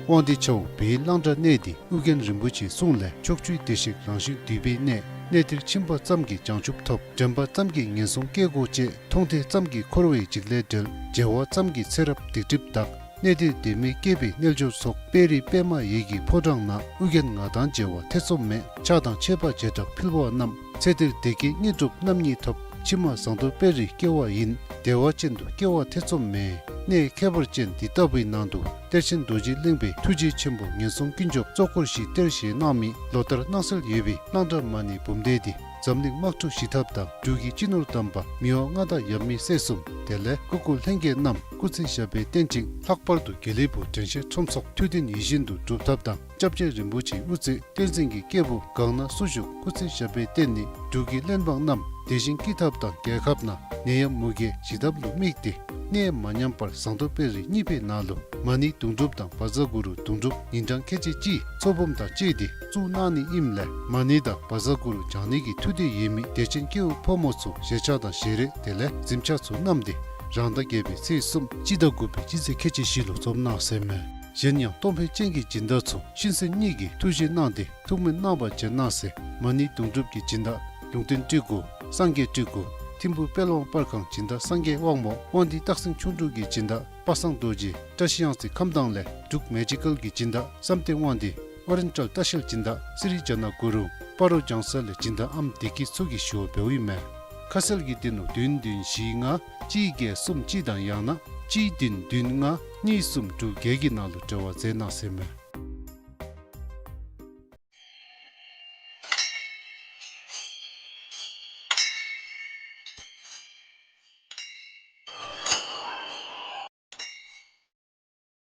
དབང་འདུས་ཆབ་འབངས་གླང་བྲག་གནས་འདི་ཨོ་རྒྱན་རིན་པོ་ཆེའི་གསུང་ལས་ཕྱོགས་བཅུའི་བདེ་གཤེགས་རང་བཞིན་འདུས་པའི་གནས། གནས་འདིར་ཕྱིན་པ་ཙམ་གྱིས་བྱང་ཆུབ་ཐོབ། དྲན་པ་ཙམ་གྱིས་ངན་སོང་སྐྱེ་སྒོ་བཅད། མཐོང་ཐོས་ཙམ་གྱིས་འཁོར་བའི་འཇིགས་ལས་བྲལ། མཇལ་བ་ཙམ་གྱིས་ཚེ་རབས་སྡིག་སྒྲིབ་དག། གནས་འདིར་སྡོད་མི་སྐྱེས་པའི་རྣལ་འབྱོར་ཚོགས། དཔལ་རི་པདྨ་འོད་ཀྱི་ཕོ་བྲང་ན། ཨོ་རྒྱན་ང་དང་མཇལ་བ་ཐེ་ཚོམ་མེད། ཕྱག་དང་མཆོད་པ་བྱེ་བྲག་ཕུལ་བ་རྣམས། ཚེ་འདིར་བདེ་སྐྱིད་དངོས་གྲུབ་རྣམ་གཉིས་ཐོབ། ཕྱི་མ་ཟངས་མདོག་དཔལ་རི་སྐྱེ་བ་ཡིན། བདེ་བ་ཅན་དུ་སྐྱེ་བ་ཐེ་ཚོམ་མེད། གནས་ཁྱད་པར་ཅན་འདི་ལྟ་བུའི་ནང་དུ་གཏེར་ཆེན་རྡོ་རྗེ་གླིང་པའི་ཐུགས་རྗེ་ཆེན་པོ་ངན་སོང་ཀུན་སྐྱོབ་གཙོ་འཁོར་བཞིའི་གཏེར་ཞེས་གནང་མི་ལོ་ལྟར་གནང་སྲོལ་ཡོད་པའི་གླང་བྲག་མ་ཎི་འབུམ་སྡེ་འདི་འཛམ་གླིང་དམག་འཁྲུག་ཞི་ཐབས་དང་འབྲུག་གི་སྤྱི་ནོར་དམ་པ་མི་དབང་མངའ་བདག་ཡབ་མེས་སྲས་གསུམ་དེ་ལས་སྐུ་འཁོར་ལྷན་རྒྱས་རྣམས་སྐུ་ཚེ་ཞབས་པད་བརྟན་ཅིང་ལྷག་པར་དུ་དགེ་ལེགས་ཕུག་དྲན་ཤེས་ཁྲོམ་ཚོགས་ཐུགས་བདེན་ཡིད་བཞིན་དུ་འགྲུབ་ཐབས་དང་། སྐྱབས་རྗེ་རིན་པོ་ཆེའི་དབུ་རྩེ་བསྟན་འཛིན་གྱི་སྐྱེས་བུ་གང་ན་སུ་བཞུགས་སྐུ་ཚེ་ཞབས་པད་བརྟན་ནི་འབྲུག་གི་བློན་འབངས་རྣམས་བདེ་ཞིང་སྐྱིད་ཐབས་དང་རྒྱལ་ཁབ་ནང་ནད་ཡམས་མུ་གེ་ཞི་ཐབས་ལུ་དམིགས་ཏེ་གནས་མ་ཉམས་པར་ཟངས་མདོག་དཔལ་རི་གཉིས་པའི་ནང་ལུ་མ་ཎི་དུང་སྒྲུབ་དང་བཛྲ་གུ་རུ་དུང་སྒྲུབ་ཉིན་གྲངས་ཁལ་གཅིག་གཅིག་ཚོགས་འབུམ་དང་བཅས་ཏེ་བཙུགས་གནང་ནི་ཨིནམ་ལས་མ་ཎི་དང་བཛྲ་གུ་རུ་བགྱང་ནི་གི་ཐུགས་འདོད་ཡོད་མི་དད་ཅན་སྐྱེ་བོ་ཕོ་མོ་ཚུ་ཞལ་ཆས་དང་ཞལ་རས་དེ་ལས་གཟིམ་ཆས་ཚུ་བསྣམས་ཏེ་རང་ཟླ་བརྒྱད་པའི་ཚེས་གསུམ་སྤྱི་ཟླ་དགུ་པའི་སྤྱི་ཚེས་ཁལ་གཅིག་བཞི་ལུ་འཛོམས་གནང་ཟེར་མས། གཞན་ཡང་གཏོང་ཕོད་ཅན་གྱི་སྦྱིན་བདག་ཚུ་གཤིན་གསོན་གཉིས་ཀྱི་ཐུགས་བཞེད་གནང་སྟེ་ཐུགས་སྨོན་གནང་བར་བྱོན་གནང་ཟེར། མ་ཎི་དུང་སྒྲུབ་ཀྱི་སྦྱིན་བདག་ལུང་བསྟན་སྤྲུལ་སྐུ་སངས་རྒྱས་སྤྲུལ་སྐུ་ཐིམ་ཕུ་དཔལ་དབང་པར་ཁང་སྦྱིན་བདག་སངས་རྒྱས་དབང་མོ་དབང་འདུས་སྟག་སེང་ཁྱུང་འབྲུག་གི་སྦྱིན་བདག་པ་སངས་རྡོ་རྗེ་བཀྲ་ཤིས་གཡང་རྩེ་ཁམས་དྭངས་ལས་འབྲུག་མེ་ཇི་ཀལ་གྱི་སྦྱིན་བདག་བསམ་གཏན་དབང་འདུས་ཨོ་རེན་ཊལ་ལྟ་བཤལ་སྦྱིན་བདག་སི་རི་ཇ་ན་གུ་རུ་སྤ་རོ་ལྗང་ས་ལས་སྦྱིན་བདག་ཨམ་བདེ་སྐྱིད་ཚུ་གིས་ཞུ་བ་འབདཝ་ཨིན་མས། ཁ་གསལ་གྱི་དོན་ལུ་བདུན་བདུན་བཞི་ལྔ་གཅིག་བརྒྱད་གསུམ་གཅིག་དང་ཡང་ན་གཅིག་བདུན་བདུན་ལྔ་གཉིས་གསུམ་དྲུག་བརྒྱད་ཀྱི་ནང་ལུ་འབྲེལ་བ་མཛད་གནང་ཟེར་མས།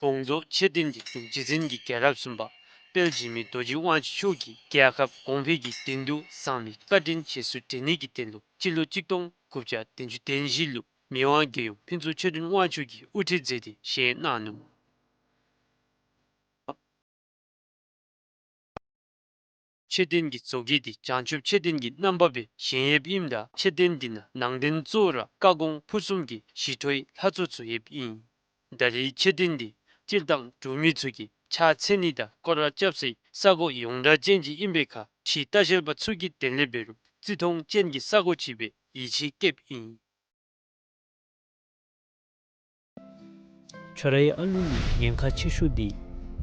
དགོངས་རྫོགས་མཆོད་རྟེན་འདི་འབྲུག་རྗེ་བཙུན་གྱི་རྒྱལ་རབས་གསུམ་པ་དཔལ་འཇིགས་མེད་རྡོ་རྗེ་དབང་ཕྱུག་མཆོག་གིས་རྒྱལ་ཁབ་གོང་འཕེལ་གྱི་དོན་དུ་བཟང་ལས་བཀའ་དྲིན་རྗེས་སུ་དྲན་ནི་གི་དོན་ལུ་སྤྱི་ལོ་གཅིག་སྟོང་དགུ་བརྒྱ་བདུན་ཅུ་དོན་བཞི་ལུ་མི་དབང་རྒྱལ་ཡུམ་ཕུན་ཚོགས་ཆོས་སྒྲོན་དབང་ཕྱུག་གིས་དབུ་ཁྲིད་མཛད་དེ་བཞེངས་གནང་ནུག། མཆོད་རྟེན་གྱི་བཟོ་བཀོད་འདི་བྱང་ཆུབ་མཆོད་རྟེན་གྱི་རྣམ་པ་སྦེ་བཞེངས་ཡོདཔ་ཨིནམ་ད་མཆོད་རྟེན་འདི་ནང་ནང་རྟེན་གཙོ་བོ་ར་བཀའ་དགོངས་ཕུར་གསུམ་གྱི་ཞི་ཁྲོའི་ལྷ་ཚོགས་ཚུ་ཡོདཔ་ཨིན། ད་རེས་མཆོད་རྟེན་འདི་སྤྱིར་བཏང་འབྲུག་མི་ཚུ་གིས་ཕྱག་འཚལ་ནི་དང་སྐོར་ར་རྐྱབ་སའི་ས་གོ་ཡོངས་གྲགས་ཅན་ཅིག་ཨིན་པའི་ཁར་ཕྱིའི་ལྟ་བཤལ་པ་ཚུ་གིས་དེ་ལས་འབད་རུང་བརྩི་མཐོང་ཅན་གྱི་ས་གོ་ཅིག་སྦེ་ཡིད་ཆེས་བསྐྱེདཔ་ཨིན། ཁྱོད་རའི་ཨ་ལུ་ལུ་ཉེན་ཁ་ཆེ་ཤོས་འདི་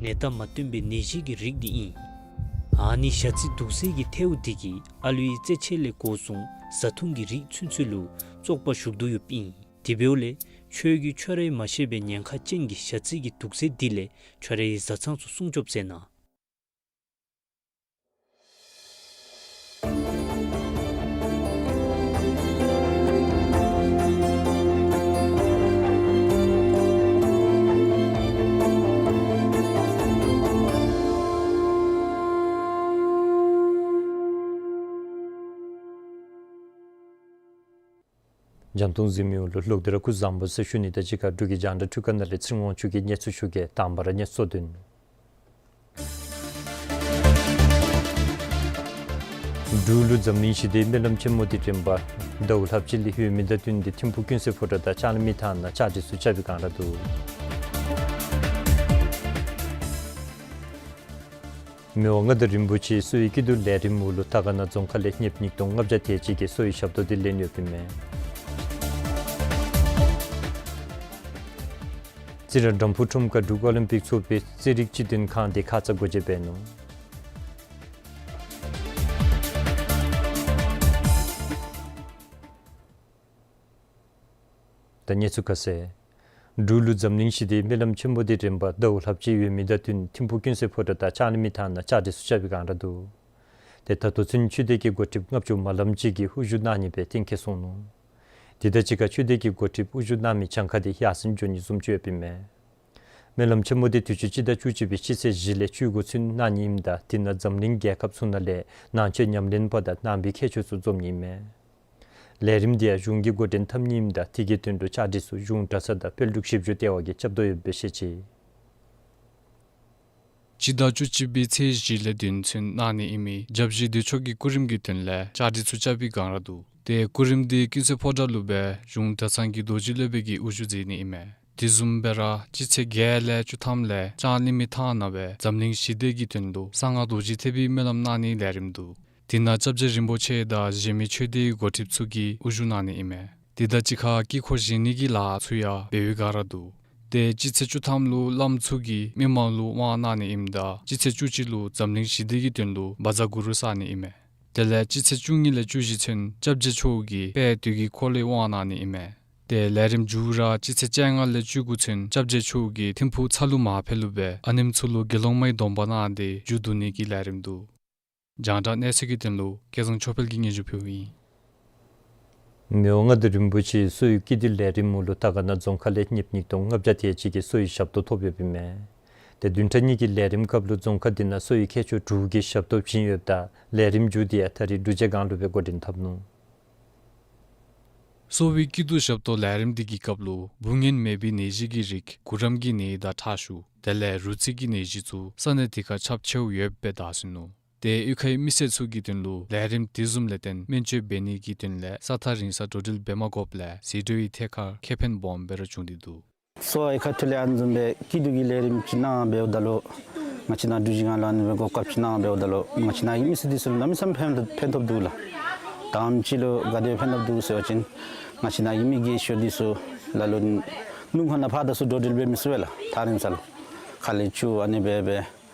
ནད་རྟགས་མ་སྟོན་པའི་ནད་གཞི་གི་རིགས་འདི་ཨིན། ཨ་ནི་ཞ་རྩི་དུག་སེལ་གྱི་ཐལཝ་འདི་གིས་ཨ་ལུའི་རྩེད་ཆས་ལས་འགོ་བཟུང་བཟའ་འཐུང་གི་རིགས་ཚུན་ཚོད་ལུ་བཙོག་པ་ཞུགས་དོ་ཡོདཔ་ཨིན། དེ་འབདཝ་ལས་ཁྱོད་ཀྱིས་ཁྱོད་རའི་མ་ཤེས་པའི་ཉེན་ཁ་ཅན་གྱི་ཞ་རྩི་གི་དུག་སེལ་འདི་ལས་ཁྱོད་རའི་བཟའ་ཚང་ཚུ་སྲུང་སྐྱོབ་མཛད་གནང་། འཇམ་ཏོང་གཟིགས་མི་ཡོངས་ལུ་ལོག་སྟེ་ར་སྐུ་གཟུགས་བཟང་པོ་ཟེར་ཞུ་ནི་དང་གཅིག་ཁར་འབྲུག་གི་རྒྱང་བསྒྲགས་འཕྲུལ་ཁང་ནང་ལས་ཚེ་རིང་དབང་ཕྱུག་གིས་གནས་ཚུལ་ཞུ་གེ། དང་པ་ར་གནས་ཚུལ་དོན། འབྲུག་ལུ་འཛམ་གླིང་ཞི་བདེའི་སྨོན་ལམ་ཆེན་མོ་འདི་འདྲེན་པ་ཟླཝ་ལྷགཔ་ཅིག་ལས་ལྷོད་མི་དང་བསྟུན་ཏེ་ཐིམ་ཕུག་ཀུན་གསལ་ཕོ་བྲང་དང་ལྕང་གླིང་མི་ཐང་ནང་བཅའ་སྒྲིག་ཚུ་རྐྱབ་པའི་སྒང་ར་འདུག། མི་དབང་མངའ་བདག་རིན་པོ་ཆེ་གསོ་བའི་སྐྱིད་སྡུག་ལས་རིམ་འོག་ལུ་དར་དཀར་ན་རྫོང་ཁག་ལས་གཉེརཔ་ཉིས་སྟོང་ལྔ་བརྒྱ་དེ་ཅིག་གིས་གསོ་བའི་ཞབས་ཏོག་འདི་ལེན་ཡོདཔ་ཨིན་མས། རྩི་རང་དམ་ཕུ་ཁྲོམ་ཁར་འབྲུག་ཨོ་ལིམ་པིག་ཚོགས་པའི་རྩེད་རིགས་སྤྱི་མཐུན་ཁང་འདི་ཁ་ཙ་སྒོ་འབྱེད་འབད་ནུག། ད་གནས་ཚུལ་ཁ་གསལ། འབྲུག་ལུ་འཛམ་གླིང་ཞི་བདེའི་སྨོན་ལམ་ཆེན་མོ་འདི་རིམ་པ་ཟླཝ་ལྷགཔ་ཅིག་ཡོད་མི་དང་བསྟུན་ཐིམ་ཕུག་ཀུན་གསལ་ཕོ་བྲང་དང་ལྕང་གླིང་མི་ཐང་ནང་བཅའ་སྒྲིག་ཚུ་རྐྱབ་པའི་སྒང་ར་འདུག། ཏེ་ད་ལྟོ་ཚུན་ཆོས་སྡེ་གི་འགོ་ཁྲིདཔ་ལྔ་བཅུ་མ་ལངམ་ཅིག་གིས་དབུ་བཞུགས་གནང་ནི་སྦེ་གཏན་འཁེལ་སོང་ནུག། དེ་དང་གཅིག་ཁར་ཆོས་སྡེ་གི་འགོ་ཁྲིདཔ་དབུ་བཞུགས་གནང་མི་གྱངས་ཁ་འདི་ཡར་སེང་འགྱོ་ནི་བཟུམ་ཅིག་ཡོདཔ་ཨིན་མས། སྨོན་ལམ་ཆེན་མོ་འདི་དུས་ཅི་སྤྱི་ཟླ་བཅུ་གཅིག་པའི་སྤྱི་ཚེས་བཞི་ལས་བཅུ་དགུ་ཚུན་གནང་ནི་ཨིནམ་ད་དེ་ནང་འཛམ་གླིང་རྒྱལ་ཁབ་ཚུ་ནང་ལས་ནང་ཆོས་ཉམས་ལེན་པ་དང་ནང་པའི་མཁས་མཆོག་ཚུ་འཛོམས་ནི་ཨིན་མས། ལས་རིམ་འདི་ཡང་གཞུང་གིས་འགོ་འདྲེན་འཐབ་ནི་ཨིནམ་ད་དེ་གི་དོན་ལུ་བཅའ་སྒྲིག་ཚུ་གཞུང་གྲྭ་ཚང་དང་དཔལ་འབྲུག་ཞིབ་འཇུག་ལྟེ་བ་གིས་རྐྱབ་དོ་ཡོདཔ་སྦེ་བཤད་ཅི། སྤྱི་ཟླ་བཅུ་གཅིག་པའི་ཚེས་བཞི་ལས་བདུན་ཚུན་གནང་ནི་ཨིན་མི་སྐྱབས་རྗེ་བདེ་མཆོག་གི་སྐུ་རིམ་གྱི་དོན་ལས་བཅའ་སྒྲིག་ཚུ་རྐྱབ་པའི་སྒང་ར་འདུག། ཏེ་སྐུ་རིམ་འདི་ཀུན་གསལ་ཕོ་བྲང་ལུ་སྦེ་གཞུང་གྲྭ་ཚང་གི་རྡོ་རྗེ་སློབ་དཔོན་གྱིས་དབུ་བཞུགས་མཛད་ནི་ཨིན་མས། དེ་བཟུམ་སྦེ་ར་སྤྱི་ཚེས་བརྒྱད་ལས་བཅུ་ཐམ་ལས་ལྕང་གླིང་མི་ཐང་ནང་སྦེ་འཛམ་གླིང་ཞི་བདེ་གི་དོན་ལུ་གསང་སྔགས་རྡོ་རྗེ་ཐེག་པའི་སྨོན་ལམ་གནང་ནིའི་ལས་རིམ་འདུག། དེ་ནང་སྐྱབས་རྗེ་རིན་པོ་ཆེ་དང་གཞན་མི་ཆོས་སྡེའི་འགོ་ཁྲིདཔ་ཚུ་གིས་དབུ་བཞུགས་གནང་ནི་ཨིན་མས། དེ་དང་གཅིག་ཁར་དཀྱིལ་འཁོར་བཞེངས་ནི་གི་ལཱ་ཚུ་ཡང་འབད་བའི་སྒང་ར་འདུག། ཏེ་སྤྱི་ཚེས་བཅུ་ཐམ་ལུ་བླམ་ཚུ་གིས་མི་མང་ལུ་དབང་གནང་ནི་ཨིནམ་ད་སྤྱི་ཚེས་བཅུ་གཅིག་ལུ་འཛམ་གླིང་ཞི་བདེ་གི་དོན་ལུ་བཛྲ་གུ་རུ་བསག་ནི་ཨིན་མས། དེ་ལས་སྤྱི་ཚེས་བཅུ་གཉིས་ལས་བཅུ་བཞི་ཚུན་སྐྱབས་རྗེ་མཆོག་གིས་དཔལ་དུས་ཀྱི་འཁོར་ལོའི་དབང་གནང་ནི་ཨིན་མས། ཏེ་ལས་རིམ་མཇུག་ར་སྤྱི་ཚེས་བཅོ་ལྔ་ལས་བཅུ་དགུ་ཚུན་སྐྱབས་རྗེ་མཆོག་གིས་ཐིམ་ཕུག་ཚ་ལུ་མ་ཕེབས་ལུ་སྦེ་ཨ་ནེམོ་ཚུ་ལུ་དགེ་སློང་མའི་སྡོམ་པ་གནང་སྟེ་མཇུག་བསྡུ་ནི་གི་ལས་རིམ་འདུག། རྒྱང་བསྒྲགས་གནས་ཚུལ་གྱི་དོན་ལུ་སྐལ་བཟང་ཆོས་འཕེལ་གྱིས་སྙན་ཞུ་ཕུལཝ་ཨིན། མི་དབང་མངའ་བདག་རིན་པོ་ཆེ་གསོ་བའི་སྐྱིད་སྡུག་ལས་རིམ་འོག་ལུ་དར་དཀར་ན་རྫོང་ཁག་ལས་གཉེརཔ་ཉིས་སྟོང་ལྔ་བརྒྱ་དེ་ཅིག་གིས་གསོ་བའི་ཞབས་ཏོག་ཐོབ་ཡོདཔ་ཨིན་མས། ཏེ་བདུན་ཕྲག་གཉིས་ཀྱི་ལས་རིམ་སྐབས་ལུ་རྫོང་ཁག་འདི་ནང་གསོ་བའི་མཁས་མཆོག་དྲུག་གིས་ཞབས་ཏོག་བྱིན་ཡོདཔ་ད་ལས་རིམ་མཇུག་འདི་ཡང་ད་རིས་འབྲུག་རྗེས་སྒང་ལུ་སྦེ་འགོ་འདྲེན་འཐབ་ནུག། གསོ་བའི་སྐྱིད་སྡུག་ཞབས་ཏོག་ལས་རིམ་འདི་གི་སྐབས་ལུ་འབུ་ངན་མེད་པའི་ནད་གཞི་གི་རིགས་གུ་རམ་གྱི་ནད་དང་ཁྲག་ཤུགས་དེ་ལས་རུ་རྩི་གི་ནད་གཞི་ཚུ་ས་གནས་དེ་ཁར་ཁྱབ་ཆེཝ་ཡོདཔ་སྦེ་བདའ་ཟུན་ནུག། ཏེ་གཡུས་ཁའི་མི་སེར་ཚུ་གི་དོན་ལུ་ལས་རིམ་དེ་བཟུམ་ལས་བརྟེན་སྨན་བཅོས་འབད་ནི་གི་དོན་ལས་ས་ཐག་རིང་སར་འགྲོ་འགྲུལ་འབད་མ་དགོཔ་ལས་ཟད་འགྲོའི་ཐད་ཁར་ཁེ་ཕན་སྦོམ་སྦེ་ར་བྱུང་སྟེ་འདུག། གསོ་བའི་ཁ་ཐུག་ལས་ཨ་ནི་བཟུམ་སྦེ་སྐྱིད་སྡུག་གི་ལས་རིམ་ཅིག་གནང་འབདཝ་ད་ལུ་ང་བཅས་ནཱ་འབྲུག་རྗེས་སྒང་ལུ་ཨ་ནི་སྦེ་གོ་སྐབས་ཅིག་གནང་འབདཝ་ད་ལུ་ང་བཅས་ནཱ་གི་མི་སེར་འདི་ཚུ་ལུ་གནམ་མེད་ས་མེད་ཕན་ཐོགས་ཕན་ཐོགས་འདུག་ལགས། དང་པ་ཅིག་ལུ་ག་དེ་ཕན་ཐོགས་འདུག་ཟེར་བ་ཅིན་ང་བཅས་ནཱ་གི་མི་རྒས་ཤོས་འདི་ཚུ་ལ་ལུ་སྣུམ་འཁོར་ནང་ཕར་དང་ཚུར་འགྲོ་འགྲུལ་འབད་མི་ཚུགས་པས་ལགས། ཐག་རིང་ས་ལུ་ཁ་ལས་ཆུ་ཨ་ནི་སྦེ་སྦེ་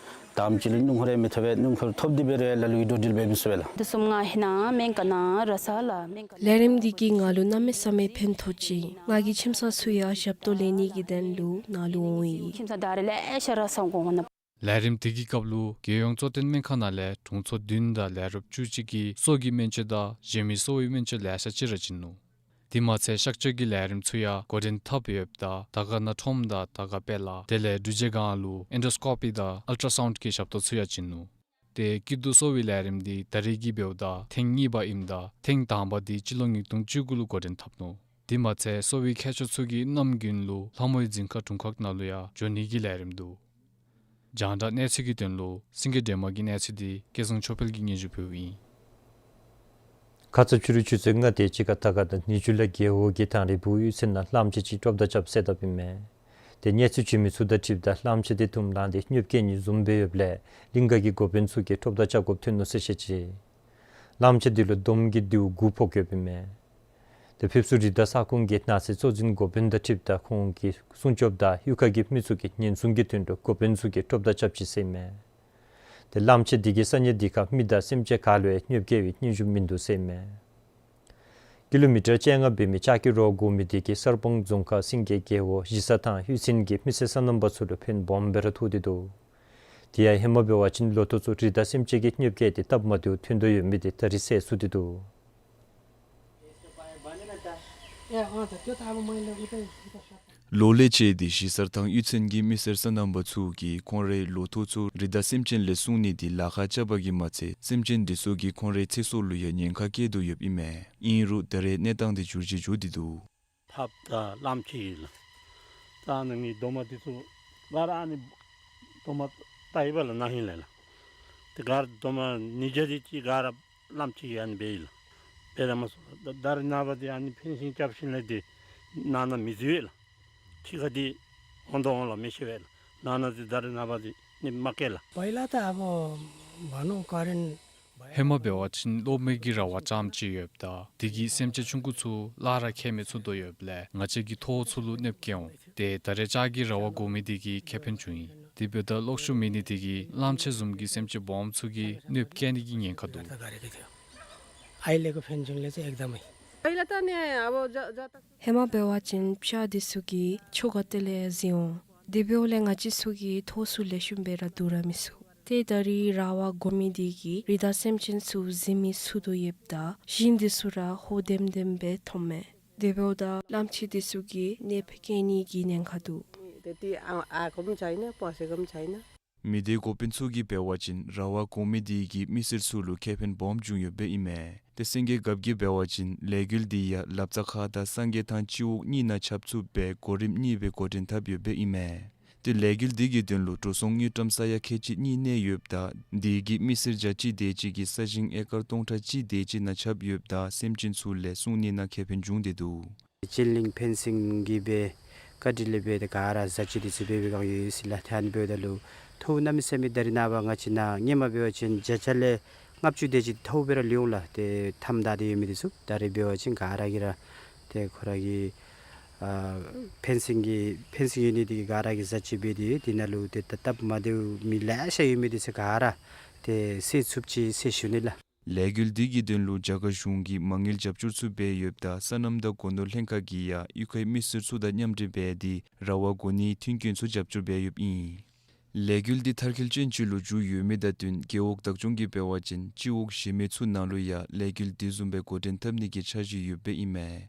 དང་པ་ཅིག་ལུ་སྣུམ་འཁོར་ཡང་མི་ཐོབ་པས། སྣུམ་འཁོར་ཐོབ་སྟེ་འབད་རུང་ལ་ལུ་གིས་འགྲོ་འགྲུལ་འབད་མི་ཚུགས་པས་ལགས། དེ་བཟུམ་ང་ཧེ་ནང་སྨན་ཁང་ནང་ར་ས་ལགས་སྨན་ཁང་། ལས་རིམ་འདི་གིས་ང་ལུ་གནམ་མེད་ས་མེད་ཕན་ཐོགས་ཅི། ང་གི་ཁྱིམ་ཚང་ཚུ་ཡང་ཞབས་ཏོག་ལེན་ནི་གི་དོན་ལུ་ནཱ་ལུ་འོང་ཡི། ཁྱིམ་ཚང་ད་རེས་ལེ་ཤ་ར་ས་འགོ་འོང་ནུག། ལས་རིམ་དེ་གི་སྐབས་ལུ་རྒྱལ་ཡོངས་གཙོ་བསྟེན་སྨན་ཁང་ནང་ལས་དྲུང་འཚོ་བདུན་དང་ལས་རོགསཔ་བཅུ་གཅིག་གིས་སོ་གི་སྨན་བཅོས་དང་གཞན་མི་གསོ་བའི་སྨན་བཅོས་ལེ་ཤ་ཅིག་ར་བྱིན་ནུག། དེ་མ་ཚད་གཤག་བཅོས་ཀྱི་ལས་རིམ་ཚུ་ཡང་འགོ་འདྲེན་འཐབ་ཡོདཔ་ད་དར་དཀར་ན་ཁྲོམ་དང་དར་དཀར་དཔལ་ལ་དེ་ལས་འབྲུག་རྗེས་སྒང་ལུ་ཨེན་ཌོ་སི་ཀོ་པི་དང་ཨལ་ཊ་སའུནཌ་གི་ཞབས་ཏོག་ཚུ་ཡང་བྱིན་ནུག། ཏེ་སྐྱིད་སྡུག་གསོ་བའི་ལས་རིམ་འདི་ད་རེས་ཀྱི་འབདཝ་ད་ཐེངས་གཉིས་པ་ཨིནམ་ད་ཐེངས་དང་པ་འདི་སྤྱི་ལོ་ཉིས་སྟོང་བཅུ་དགུ་ལུ་འགོ་འདྲེན་འཐབ་ནུག། དེ་མ་ཚད་གསོ་བའི་མཁས་མཆོག་ཚུ་གིས་གནམ་དགུན་ལུ་ལྷ་མོའི་རྫིང་ཁ་དྲུང་ཁག་ནང་ལུ་ཡང་འགྱོ་ནི་གི་ལས་རིམ་འདུག། རྒྱང་བསྒྲགས་གནས་ཚུལ་གྱི་དོན་ལུ་སེང་གེ་སྒྲོལ་མ་གི་གནས་ཚུལ་འདི་སྐལ་བཟང་ཆོས་འཕེལ་གྱིས་སྙན་ཞུ་ཕུལཝ་ཨིན། ཁ་ཙ་ཕྱི་རུ་ཆུ་ཚོད་ལྔ་དེ་ཅིག་ཁར་དར་དཀར་ན་ནི་ཇུ་ལ་རྒེད་འོག་གི་དང་རི་བུ་གཡུས་ཚན་ནང་གླངམོ་ཆེ་ཅིག་ཀྲོབ་མདའ་རྐྱབ་བསད་དཔ་ཨིན་མས། ཏེ་གནས་ཚུལ་བྱིན་མི་ཚུ་དང་འཁྲིལཝ་ད་གླངམོ་ཆེ་དེ་དུམ་ལངས་ཏེ་སྙོབ་སྐྱེལ་ནི་བཟུམ་འབད་ཡོདཔ་ལས་གླིང་ག་གི་འགོ་དཔོན་ཚུ་གིས་ཀྲོབ་མདའ་རྐྱབ་དགོཔ་ཐོན་ནུག་ཟེར་བཤད་ཅི། གླངམོ་ཆེ་དེ་ལུ་འདོམ་གྱིས་མདེའུ་དགུ་ཕོག་ཡོདཔ་ཨིན་མས། ཏེ་ཕེབས་བསུ་རི་དྭགས་ས་ཁོངས་ཀྱི་ནགས་ཚལ་གཙོ་འཛིན་འགོ་དཔོན་དང་འཁྲིལཝ་ད་ཁོང་གིས་སྲུང་སྐྱོབ་དང་གཡུས་ཁ་གི་མི་ཚུ་གི་ཉེན་སྲུང་གི་དོན་ལུ་འགོ་དཔོན་ཚུ་གིས་ཀྲོབ་མདའ་རྐྱབ་ཅི་ཟེར་ཨིན་མས། ཏེ་གླངམོ་ཆེ་དེ་གིས་ས་གནས་དེ་ཁར་མི་དང་སེམས་ཅན་ག་ལུ་ཡང་སྙོབ་སྐྱེལ་བའི་སྙན་ཞུ་མིན་འདུག་ཟེར་ཨིན་མས། ཀི་ལོ་མི་ཊར་བཅོ་ལྔ་འབད་མི་ལྕགས་ཀྱི་རོ་དགོ་མི་དེ་གིས་གསར་སྤང་རྫོང་ཁག་སེང་གེ་རྒེད་འོག་གཞི་ས་ཐང་གཡུས་ཚན་གྱི་མི་སེར་སོ་ནམ་པ་ཚུ་ལུ་ཕན་སྦོམ་སྦེ་ར་ཐོགས་ཏེ་འདུག། དེ་ཡང་ཧེ་མ་འབད་བ་ཅིན་ལོ་ཐོག་ཚུ་རི་དྭགས་སེམས་ཅན་གྱིས་སྙོབ་སྐྱེལ་ཏེ་སྟབས་མ་བདེཝ་ཐོན་དོ་ཡོད་མི་དེ་ད་རིས་སེལ་ཚུགས་ཏེ་འདུག། ལོ་ལས་བཅད་དེ་གཞི་གསར་ཐང་གཡུས་ཚན་གྱི་མི་སེར་སོ་ནམ་པ་ཚུ་གིས་ཁོང་རའི་ལོ་ཐོག་ཚུ་རི་དྭགས་སེམས་ཅན་ལས་སྲུང་ནི་དེ་ལཱ་ཁག་རྐྱབ་པ་གིས་མ་ཚད་སེམས་ཅན་དེ་ཚུ་གིས་ཁོང་རའི་ཚེ་སྲོག་ལུ་ཡང་ཉེན་ཁ་བཀལ་དོ་ཡོདཔ་ཨིན་མས། ཨིན་རུང་ད་རེས་གནས་སྟངས་དེ་འགྱུར་བཅོས་འགྱོ་སྟེ་འདུག། ཐབ་དང་གླངམོ་ཆེ་ཨིན་ལགས། ད་ནི་ངེའི་རྡོག་མ་འདི་ཚུ་ག་ར་ཨ་ནི་རྡོག་མ་བཏགས་ཡི་པ་ལགས། ན་ཧིང་ལས་ལགས། ཏེ་ག་ར་རྡོག་མ་ཉིས་བརྒྱ་དེ་ཅིག་ག་ར་གླངམོ་ཆེ་གིས་ཨ་ནི་འབད་ཡི་ལགས། འབད་ར་མ་སོང་ད་ད་རེས་ནངས་པ་འདི་ཨ་ནི་ཕེན་སིང་རྐྱབ་ཞིནམ་ལས་འདི་ནང་ན་མི་འཛུལ་བས་ལགས། ཕྱི་ཁ་འདི་འོང་དོ་འོང་ལགས་མི་ཤེས་པས་ལགས། ནང་ན་འདི་ད་རེས་ནངས་པ་འདི་ ནི་མ་སྐྱེལ་ལ། पहिला त अब भनौँ करेन्ट ཧེ་མ་འབད་བ་ཅིན་གློག་མེ་གི་ར་བ་ཙམ་ཅིག་ཡོདཔ་ད་དེ་གིས་སེམས་ཅན་ཆུང་ཀུ་ཚུ་སླར་ཁྱད་མེད་ཚུགས་དོ་ཡོདཔ་ལས་ང་བཅས་ཀྱིས་ཐོག་ཚུ་ལུ་གནོདཔ་བཀལ་འོང་། ཏེ་ད་རེས་ལྕགས་ཀྱི་ར་བ་དགོ་མི་དེ་གིས་ཁེ་ཕན་བྱུང་ཡི། དེ་འབདཝ་ད་གློག་ཤུགས་མེད་ནི་དེ་གིས་གླངམོ་ཆེ་བཟུམ་གྱི་སེམས་ཅན་སྦོམ་ཚུ་གིས་གནོདཔ་བཀལ་ནི་གི་ཉེན་ཁ་འདུག། अहिलेको फेन्सिङले चाहिँ एकदमै। पहिला त नि अब ज-, जता ཧེ་མ་འབད་བ་ཅིན་སྤྱ་དེ་ཚུ་གིས་ཆོས་ག་ཏེ་ལས་བཟི་འོང་། དེ་འབདཝ་ལས་ང་བཅས་ཚུ་གིས་ཐོག་ཚུ་ལེགས་ཤོམ་སྦེ་ར་བསྡུ་ར་མི་ཚུགས། ཏེ་ད་རེས་ར་བ་དགོ་མི་དེ་གིས་རི་དྭགས་སེམས་ཅན་ཚུ་བཟི་མི་ཚུགས་དོ་ཡོདཔ་ད་ཞིང་དེ་ཚུ་ར་ཧོ་ལྡེམ་ལྡེམ་སྦེ་མཐོངམ་མས། དེ་འབདཝ་ད་གླངམོ་ཆེ་དེ་ཚུ་གིས་གནོདཔ་བཀལ་ནི་གི་ཉེན་ཁ་འདུག། त्यति आ-, आएको पनि छैन, पसेको पनि छैन। མི་སྡེ་འགོ་དཔོན་ཚུ་གིས་འབད་བ་ཅིན་ར་བ་དགོ་མི་དེ་གིས་མི་སེར་ཚུ་ལུ་ཁེ་ཕན་སྦོམ་བྱུང་ཡོདཔ་ཨིན་མས། ཏེ་སེང་གེ་རྒཔོ་གིས་འབད་བ་ཅིན་ལས་འགུལ་དེ་ཡང་ལབ་རྩ་ཁ་དང་སངས་རྒྱས་ཐང་སྤྱི་འོག་གཉིས་ནང་ཁྱབ་ཚུགསཔ་སྦེ་གོ་རིམ་གཉིས་སྦེ་འགོ་འདྲེན་འཐབ་ཡོདཔ་ཨིན་མས། ཏེ་ལས་འགུལ་དེ་གི་དོན་ལུ་འགྲོ་སོང་དངུལ་ཀྲམ་ས་ཡ་ཁལ་གཅིག་གཉིས་གནས་ཡོདཔ་ད་དེ་གིས་མི་སེར་བརྒྱ་གཅིག་དེ་ཅིག་གི་ས་ཞིང་ཨེ་ཀར་སྟོང་ཕྲག་གཅིག་དེ་ཅིག་ནང་ཁྱབ་ཡོདཔ་ད་སེམས་ཅན་ཚུ་ལས་སྲུང་ནི་ནང་ཁེ་ཕན་བྱུང་སྟེ་འདུག། ཅིན་ལིང་ཕེན་སིང་གི་སྦེ་བཀའ་དྲིན་ལས་སྦེ་ཏེ་ག་ར་ཟ་ཅི་དེ་ཚུ་སྦེ་སྦེ་གང་ཡོད་ཡོད་ཟེར་ལགས། ཏེ་ཨ་ནི་འབདཝ་ད་ལུ་ཐོག་གནམ་མེད་ས་མེད་ད་རེས་ནངས་པ་ང་བཅས་ནཱ་སྔོན་མ་འབད་བ་ཅིན་བརྒྱ་ཆ་ལས་ལྔ་བཅུ་དེ་ཅིག་ཐོག་སྦེ་ར་ལུས་འོང་ལགས། ཏེ་མཐའམ་བདའ་སྟེ་ཡོད་མི་དེ་ཚུ་ད་རེས་འབད་བ་ཅིན་ག་ར་གིས་ར་ཏེ་ཁོ་ར་གི་ཨ་ཕེན་སིང་གི་ཕེན་སིང་ཡོད་ནི་དེ་གིས་ག་ར་གིས་ཟ་ཅི་འབད་དེ་དེ་ནང་ལུ་ཏེ་ད་སྟབས་མ་བདེཝ་མི་ལེ་ཤ་ཡོད་མི་དེ་ཚུ་ག་ར་ཏེ་བསལ་ཚུགས་ཅི་ཟེར་ཞུ་ནི་ལགས། ལས་འགུལ་འདི་གི་དོན་ལུ་རྒྱ་གར་གཞུང་གིས་མ་དངུལ་རྒྱབ་སྐྱོར་ཚུ་འབད་ཡོདཔ་ད་སོ་ནམ་དང་སྒོ་ནོར་ལྷན་ཁག་གིས་ཡང་གཡུས་ཁའི་མི་སེར་ཚུ་དང་མཉམ་འབྲེལ་འབད་དེ་ར་བ་དགོ་ནིའི་མཐུན་རྐྱེན་ཚུ་རྒྱབ་སྐྱོར་འབད་ཡོདཔ་ཨིན། ལས་འགུལ་འདི་མཐར་འཁྱོལ་ཅན་ཅིག་ལུ་འགྱུར་ཡོད་མི་དང་བསྟུན་རྒེད་འོག་བདག་སྐྱོང་གིས་འབད་བ་ཅིན་སྤྱི་འོག་གཞན་མི་ཚུ་ནང་ལུ་ཡང་ལས་འགུལ་འདི་བཟུམ་སྦེ་འགོ་འདྲེན་འཐབ་ནི་གི་འཆར་གཞི་ཡོདཔ་ཨིན་མས།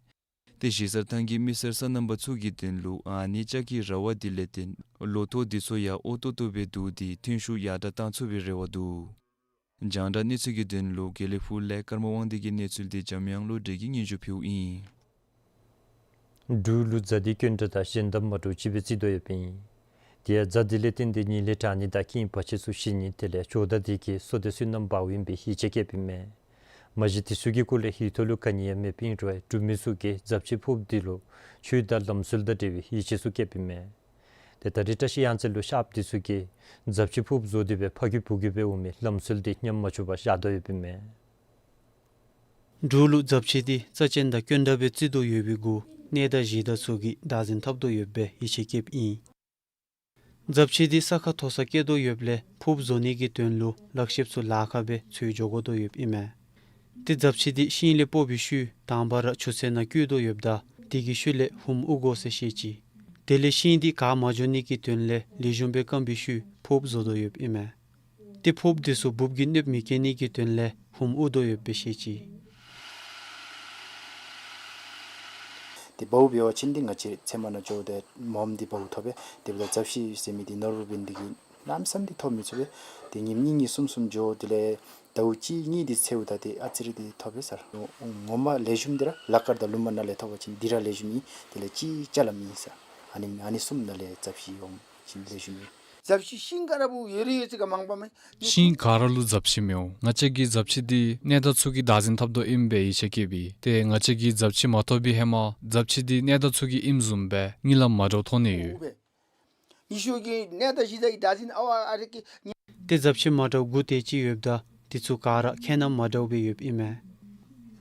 ཏེ་གཞིས་གསར་ཐང་གི་མི་སེར་སོ་ནམ་པ་ཚུ་གི་དོན་ལུ་ཨ་ནི་ལྕགས་ཀྱི་ར་བ་འདི་ལས་བརྟེན་ལོ་ཐོག་འདི་ཚུ་ཡང་འོ་ཏོག་ཏོ་སྦེ་བསྡུ་སྟེ་ཐོན་ཤུགས་ཡར་དྲག་བཏང་ཚུགས་པའི་རེ་བ་འདུག། རྒྱང་བསྒྲགས་གནས་ཚུལ་གྱི་དོན་ལུ་དགེ་ལེགས་ཕུག་ལས་ཀརྨ་དབང་འདུས་ཀྱི་གནས་ཚུལ་འདི་འཇམ་དབྱངས་བློ་གྲོས་ཀྱིས་སྙན་ཞུ་ཕུལཝ་ཨིན། འབྲུག་ལུ་རྫ་འདི་དཀོན་དྲགས་དང་གཞན་དང་མ་འདྲཝ་ཅིག་སྦེ་བརྩི་དོ་ཡོདཔ་ཨིན། དེ་ཡང་རྫ་འདི་ལས་བརྟེན་ཏེ་ཉིལ་ལེ་དྲག་ནི་དང་རྐྱེན་བར་ཆད་ཚུ་ཞི་ནི་དེ་ལས་ཇོ་བདག་འདི་གིས་བསོད་བདེ་བསོད་ནམས་འབརཝ་ཨིན་པའི་ཡིད་ཆེས་བསྐྱེདཔ་ཨིན་མས། མ་གཞི་དེ་ཚུ་གི་སྐོར་ལས་ཧིང་ཐོག་ལུ་ག་ནི་ཡང་མེདཔ་ཨིན་རུང་འབྲུག་མི་ཚུ་གིས་རྫ་ཆུའི་ཕོརཔ་འདི་ལུ་ཆོས་དང་ལམ་སྲོལ་དང་འབྲེལ་བའི་ཡིད་ཆེས་ཚུ་བསྐྱེདཔ་ཨིན་མས། ཏེ་ད་རེས་བཀྲ་ཤིས་གཡང་རྩེ་ལུ་ཤརཔ་འདི་ཚུ་གིས་རྫ་ཆུའི་ཕོརཔ་བཟོ་སྟེ་སྦེ་ཕ་རྒྱུད་བུ་རྒྱུད་སྦེ་འོང་མི་ལམ་སྲོལ་འདི་ཉམས་མ་བཅུག་པར་བཞག་དོ་ཡོདཔ་ཨིན་མས། འབྲུག་ལུ་རྫ་ཆུ་འདི་རྩ་ཅན་དང་དཀོན་དྲགས་སྦེ་བརྩི་དོ་ཡོད་པའི་གུ་གནས་བདག་གཞི་བདག་ཚུ་གིས་བདག་འཛིན་འཐབ་དོ་ཡོདཔ་སྦེ་ཡིད་ཆེས་བསྐྱེདཔ་ཨིན། རྫ་ཆུ་འདི་ས་ཁར་མཐོ་སར་བསྐྱལ་དོ་ཡོདཔ་ལས་ཕོརཔ་བཟོ་ནི་གི་དོན་ལུ་ལག་ཤེསཔ་ཚུ་ལཱ་ཁག་སྦེ་འཚོལ་འགྱོ་དགོ་དོ་ཡོདཔ་ཨིན་མས། ཏེ་རྫ་ཆུ་འདི་ཤིང་ལས་སྤོ་བའི་ཤུལ་དང་པ་ར་ཆུ་ཚན་ནང་བཀོལ་དོ་ཡོདཔ་ད་དེ་གི་ཤུལ་ལས་ཧུམ་དབུ་དགོ་ཟེར་བཤད་ཅི། དེ་ལས་ཤིང་འདི་གར་མ་འགྱོ་ནི་གི་དོན་ལས་ལེགས་ཤོམ་སྦེ་སྐམ་པའི་ཤུལ་ཕོརཔ་བཟོ་དོ་ཡོདཔ་ཨིན་མས། ཏེ་ཕོརཔ་འདི་ཚུ་འབུབ་ཀྱིས་གནོདཔ་མི་བཀལ་ནི་གི་དོན་ལས་ཧུམ་དབུ་དོ་ཡོདཔ་སྦེ་བཤད་ཅི། ཏེ་བའུ་འབད་བ་ཅིན་འདི་ང་བཅས་ཚལ་མ་ནང་འགྱོཝ་ད་མོམ་འདི་བའུ་ཐོབ་པས། དེ་འབདཝ་ད་རྫ་ཆུ་ཟེར་མི་འདི་ནོར་བུ་འབད་ནི་འདི་གིས་གནམ་མེད་ས་མེད་འདི་ཐོབ་མི་ཚུགས་པས། ཏེ་ཉིནམ་གཉིས་གཉིས་གསུམ་གསུམ་འགྱོ་དེ་ལས་ཟླཝ་གཅིག་གཉིས་འདི་འཚོལཝ་ད་ཏེ་ཨ་ཙི་རེ་འདི་ཐོབ་པས་ཟེར། ངོ་མ་ལེགས་ཤོམ་འདི་ར་ལ་དཀར་དང་ལུ་མ་ནང་ལས་ཐོབ་པ་ཅིན་འདི་ར་ལེགས་ཤོམ་ཨིན། དེ་ལས་གཅིག་ཅ་ལམ་ཨིན་ཟེར། ཨ་ནི་ཨ་ནི་གསུམ་ནང་ལས་རྫ་ཆུ་འོང་ཅིན་ལེགས་ཤོམ་ཨིན། རྫ་ཆུ་ཤིང་ག་ར་བུ་ཡོད་རེ་ཡོད་ཅིག་ག་མང་པ་མེད། ཤིང་ག་ར་ལུ་རྫ་ཆུ་མི་འོང་། ང་བཅས་ཀྱིས་རྫ་ཆུ་འདི་གནས་བདག་ཚུ་གིས་བདག་འཛིན་འཐབ་དོ་ཨིནམ་སྦེ་ཡིད་ཆེས་བསྐྱེདཔ་ཨིན། ཏེ་ང་བཅས་ཀྱིས་རྫ་ཆུ་མ་ཐོབ་པའི་ཧེ་མ་རྫ་ཆུ་འདི་གནས་བདག་ཚུ་གི་ཨིནམ་བཟུམ་སྦེ་གཉིད་ལམ་མ་འདྲཝ་མཐོང་ནི་ཡོད། ཉི་ཤུ་གི་གནས་བདག་གཞི་བདག་གིས་བདག་འཛིན་ཨ་ཝ་ཨ་རེ་གི། ཏེ་རྫ་ཆུ་མ་འདྲཝ་དགུ་དེ་ཅིག་ཡོདཔ་ད་དེ་ཚུ་ག་ར་ཁྱད་རྣམ་མ་འདྲཝ་སྦེ་ཡོདཔ་ཨིན་མས།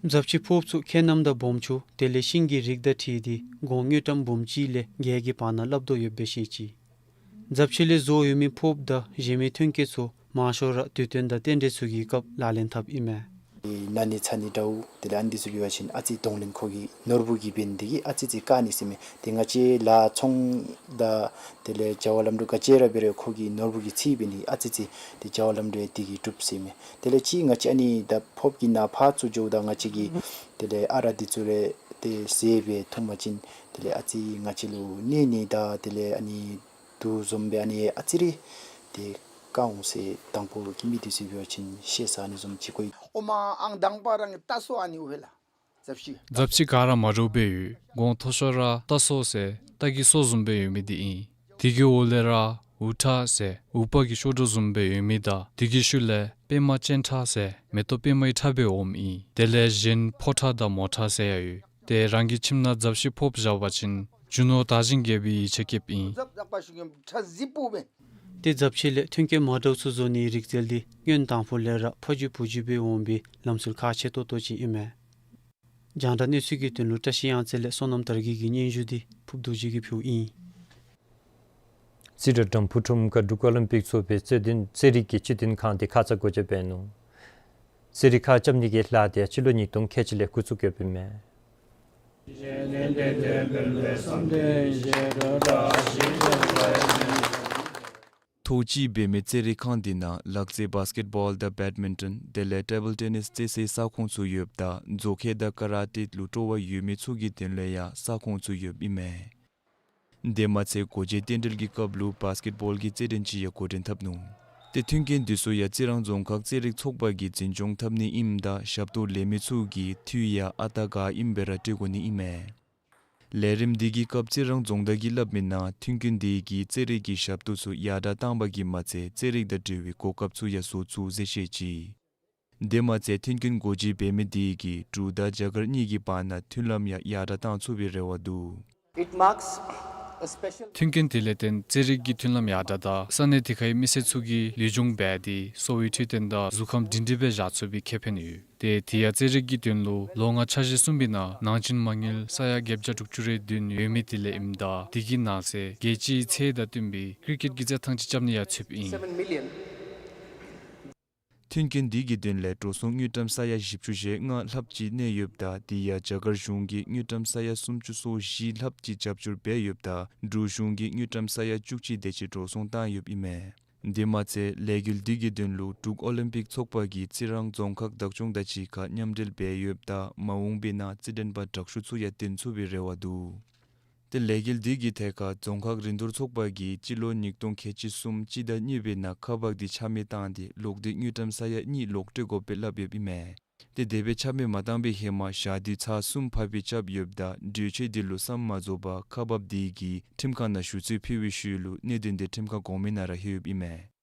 རྫ་ཆུའི་ཕོརཔ་ཚུ་ཁྱད་རྣམ་དང་སྦོམ་ཆུང་དེ་ལས་ཤིང་གི་རིགས་དང་འཁྲིལ་ཏེ་སྒོར་དངུལ་ཀྲམ་འབུམ་གཅིག་ལས་བརྒྱད་ཀྱི་བར་ན་སླབ་དོ་ཡོདཔ་སྦེ་བཤད་ཅི། རྫ་ཆུ་ལས་བཟོ་ཡོད་མི་ཕོརཔ་དང་གཞན་མི་ཐོན་སྐྱེད་ཚུ་མང་ཤོས་ར་དུས་སྟོན་དང་རྟེན་འབྲེལ་ཚུ་གི་སྐབས་ལག་ལེན་འཐབ་ཨིན་མས། ན་ནི་ཚ་ནི་འདྲཝ་དེ་ལས་ཨ་ནི་འདི་ཚུ་འབད་བ་ཅིན་ཨ་ཙི་གདོང་ལེན་ཁོ་གི་ནོར་བུ་གིས་འབད་ནི་འདི་གིས་ཨ་ཙི་ཙི་བཀག་ནི་ཟེར་མས། ཏེ་ང་བཅས་ལཱ་ཚོང་དང་དེ་ལས་བྱ་བ་ལམ་འགྲོ་ག་ཅི་ར་འབད་རུང་ཁོ་གི་ནོར་བུ་གིས་ཚིག་འབད་ནི་ཨ་ཙི་ཙི་ཏེ་བྱ་བ་ལམ་འགྲོ་འདི་གིས་འགྲུབ་ཟེར་མས། དེ་ལས་གཅིག་ང་བཅས་ཨ་ནི་ད་ཕོརཔ་གི་ནང་ཕར་ཚུར་འགྱོཝ་ད་ང་བཅས་ཀྱི་དེ་ལས་ཨ་རག་འདི་ཚུ་རེ་ཏེ་ཟས་སྦེ་འཐུང་པ་ཅིན་དེ་ལས་ཨ་ཙི་ང་བཅས་ལུ་གནོད་ནི་དང་དེ་ལས་ཨ་ནི་དུག་བཟུམ་སྦེ་ཨ་ནི་ཨ་ཙི་རེ་ཏེ་བཀག་འོང་ཟེར་དང་པོ་གི་མི་འདི་ཚུ་འབད་བ་ཅིན་ཤེས་ས་ཨ་ནི་བཟུམ་ཅིག་གོ་ཡི། ཨོ་མ་ཨང་དང་པ་རང་ལྟ་སོ་ཨ་ནི་འོ་ལགས། རྫ་ཆུ་ག་ར་མ་འདྲཝ་སྦེ་ཡོད། གོང་མཐོ་ཤོས་ར་རྟ་སོ་ཟེར་རྟ་གི་སོ་བཟུམ་སྦེ་ཡོད་མི་འདི་ཨིན། དེ་གི་འོག་ལས་ར་འུར་ཁྲག་ཟེར་འུར་པ་གི་གཤོག་སྒྲོ་བཟུམ་སྦེ་ཡོད་མི་དང་དེ་གི་ཤུལ་ལས་པདྨ་སྤྱན་ཁྲ་ཟེར་མེ་ཏོག་པདྨའི་ཁྲག་སྦེ་འོངམ་ཨིན། དེ་ལས་གཞན་ཕོ་ཁྲག་དང་མོ་ཁྲག་ཟེར་ཡང་ཡོད། ཏེ་རང་གི་ཁྱིམ་ནང་རྫ་ཆུའི་ཕོརཔ་བཞག་པ་ཅིན་རྒྱུ་ནོར་དར་ཞིང་རྒྱས་པའི་ཡིད་ཆེས་བསྐྱེདཔ་ཨིན། ཁྲག་ཟི་པོ་སྦེ། ཏེ་ཟབ་ཆོས་ལས་མཐུན་རྐྱེན་མ་འདྲཝ་ཚུ་བཟོ་ནིའི་རིག་རྩལ་འདི་སྔོན་དང་པོ་ལས་ར་ཕ་རྒྱུད་བུ་རྒྱུད་སྦེ་འོང་པའི་ལམ་སྲོལ་ཁག་ཆེ་ཏོག་ཏོ་ཅིག་ཨིན་མས། རྒྱང་བསྒྲགས་གནས་ཚུལ་གྱི་དོན་ལུ་བཀྲ་ཤིས་གཡང་རྩེ་ལས་བསོད་ནམས་དར་རྒྱས་ཀྱི་སྙན་ཞུ་འདི་ཕུབ་རྡོ་རྗེ་གིས་ཕུལཝ་ཨིན། རྩི་རང་འགྲམ་ཕུག་ཁྲོམ་ཁར་འབྲུག་ཨོ་ལིམ་པིག་ཚོགས་པའི་རྩེད་འགྲན་རྩེད་རིགས་ཀྱི་སྤྱི་མཐུན་ཁང་འདི་ཁ་ཙ་སྒོ་འབྱེད་འབད་ནུག། རྩེད་རིགས་ཁག་རྐྱབ་ནི་གི་ལཱ་འདི་སྤྱི་ལོ་ཉིས་སྟོང་ཁལ་གཅིག་ལས་འགོ་བཙུགས་ཡོདཔ་ཨིན་མས། ཐོག་གཅིག་འབད་མི་རྩེད་རིགས་ཁང་འདི་ནང་ལག་རྩེད་བཱསི་ཀེཊ་བཱོལ་དང་བེཌ་མིན་ཊོན་དེ་ལས་ཊེ་བཱལ་ཊེ་ནིསི་རྩེད་སའི་ས་ཁོངས་ཚུ་ཡོདཔ་ད་མཛོ་ཁལ་དང་ཀ་ར་ཊེ་ལུ་སྤྲོ་བ་ཡོད་མི་ཚུ་གི་དོན་ལས་ཡང་ས་ཁོངས་ཚུ་ཡོདཔ་ཨིན་མས། དེ་མ་ཚད་སྒོ་འབྱེད་རྟེན་འབྲེལ་གྱི་སྐབས་ལུ་བཱསི་ཀེཊ་བཱོལ་གྱི་རྩེད་འགྲན་ཅིག་ཡང་འགོ་འདྲེན་འཐབ་ནུག། ཏེ་མཐུན་རྐྱེན་འདི་ཚུ་ཡང་རྩི་རང་རྫོང་ཁག་རྩེད་རིགས་ཚོགས་པ་གིས་འཛིན་སྐྱོང་འཐབ་ནི་ཨིནམ་ད་ཞབས་ཏོག་ལེན་མི་ཚུ་གིས་འཐུས་ཡང་ཨ་རྟག་ག་ཨིནམ་སྦེ་ར་སྤྲོད་དགོ་ནི་ཨིན་མས། ལས་རིམ་འདི་གི་སྐབས་རྩི་རང་རྫོང་བདག་གིས་སླབ་མི་ནང་མཐུན་རྐྱེན་འདི་གིས་རྩེད་རིགས་ཀྱི་ཞབས་ཏོག་ཚུ་ཡར་དྲགས་བཏང་པ་གིས་མ་ཚད་རྩེད་རིགས་དང་འབྲེལ་བའི་གོ་སྐབས་ཚུ་ཡང་བཟོ་ཚུགས་ཟེར་བཤད་ཅི། དེ་མ་ཚད་མཐུན་རྐྱེན་སྒོ་འབྱེད་འབད་མི་འདི་གིས་འབྲུག་དང་རྒྱ་གར་གཉིས་ཀྱི་བར་ན་མཐུན་ལམ་ཡང་ཡར་དྲགས་བཏང་ཚུགས་པའི་རེ་བ་འདུག། It marks a special མཐུན་རྐྱེན་དེ་ལས་བརྟེན་རྩེད་རིགས་ཀྱི་མཐུན་ལམ་ཡར་དྲགས་དང་ས་གནས་དེ་ཁའི་མི་སེར་ཚུ་གིས་ལུས་སྦྱོང་འབད་དེ་གསོ་བའི་འཕྲོད་བསྟེན་དང་གཟུགས་ཁམས་སྒྲིང་སྒྲིང་སྦེ་བཞག་ཚུགས་པའི་ཁེ་ཕན་ཡོད། ཏེ་དེ་ཡང་རྩེད་རིགས་ཀྱི་དོན་ལུ་ལོ་ལྔ་འཆར་གཞི་གསུམ་པའི་ནང་ནང་བྱིན་མ་དངུལ་ས་ཡ་བརྒྱད་བརྒྱ་དྲུག་ཅུ་རེ་བདུན་ཡོད་མི་དེ་ལས་ཨིནམ་ད་དེ་གི་ནང་གསེས་རྒྱལ་སྤྱིའི་ཚད་དང་བསྟུན་པའི་ཀི་རི་ཀེཊ་ཀྱི་རྩེད་ཐང་ཅིག་རྐྱབ་ནི་ཡང་ཚུདཔ་ཨིན། མཐུན་རྐྱེན་འདི་གི་དོན་ལས་འགྲོ་སོང་དངུལ་ཀྲམ་ས་ཡ་བཞི་བཅུ་ཞེ་ལྔ་ལྷགཔ་ཅིག་གནས་ཡོདཔ་ད་དེ་ཡང་རྒྱ་གར་གཞུང་གིས་དངུལ་ཀྲམ་ས་ཡ་སུམ་ཅུ་སོ་བཞི་ལྷགཔ་ཅིག་རྒྱབ་སྐྱོར་འབད་ཡོདཔ་ད་འབྲུག་གཞུང་གིས་དངུལ་ཀྲམ་ས་ཡ་བཅུ་གཅིག་དེ་ཅིག་འགྲོ་སོང་བཏང་ཡོདཔ་ཨིན་མས། དེ་མ་ཚད་ལས་འགུལ་འདི་གི་དོན་ལུ་འབྲུག་ཨོ་ལིམ་པིག་ཚོགས་པ་གིས་རྩི་རང་རྫོང་ཁག་བདག་སྐྱོང་དང་གཅིག་ཁར་མཉམ་འབྲེལ་འབད་ཡོདཔ་ད་མ་འོངས་པའི་ནང་རྩེད་འགྲན་པ་དྲག་ཤོས་ཚུ་ཡང་བཏོན་ཚུགས་པའི་རེ་བ་འདུག། ཏེ་ལས་འགུལ་འདི་གི་ཐད་ཁར་རྫོང་ཁག་རིན་བསྡུར་ཚོགས་པ་གིས་སྤྱི་ལོ་ཉིས་སྟོང་ཁལ་གཅིག་གསུམ་སྤྱི་ཟླ་གཉིས་པའི་ནང་ཁག་འབག་འདི་ཆ་མེད་བཏང་སྟེ་ལོག་སྟེ་དངུལ་ཀྲམ་ས་ཡ་གཉིས་ལོག་སྤྲོད་དགོཔ་སྦེ་སླབ་ཡོདཔ་ཨིན་མས། ཏེ་དེ་སྦེ་ཆ་མེད་མ་བཏང་པའི་ཧེ་མ་ཞག་དུས་ཚར་གསུམ་ཕར་འབད་རྐྱབ་ཡོདཔ་ད་གྲོས་ཆོད་འདི་ལུ་བསམ་མ་རྫོགས་པར་ཁག་འབགཔ་འདི་གིས་ཁྲིམས་ཁང་ནང་ཞུ་ཚིག་ཕུལ་བའི་ཤུལ་ལུ་གནད་དོན་འདི་ཁྲིམས་ཁང་གོང་མའི་ནང་ར་ལྷོད་ཡོདཔ་ཨིན་མས།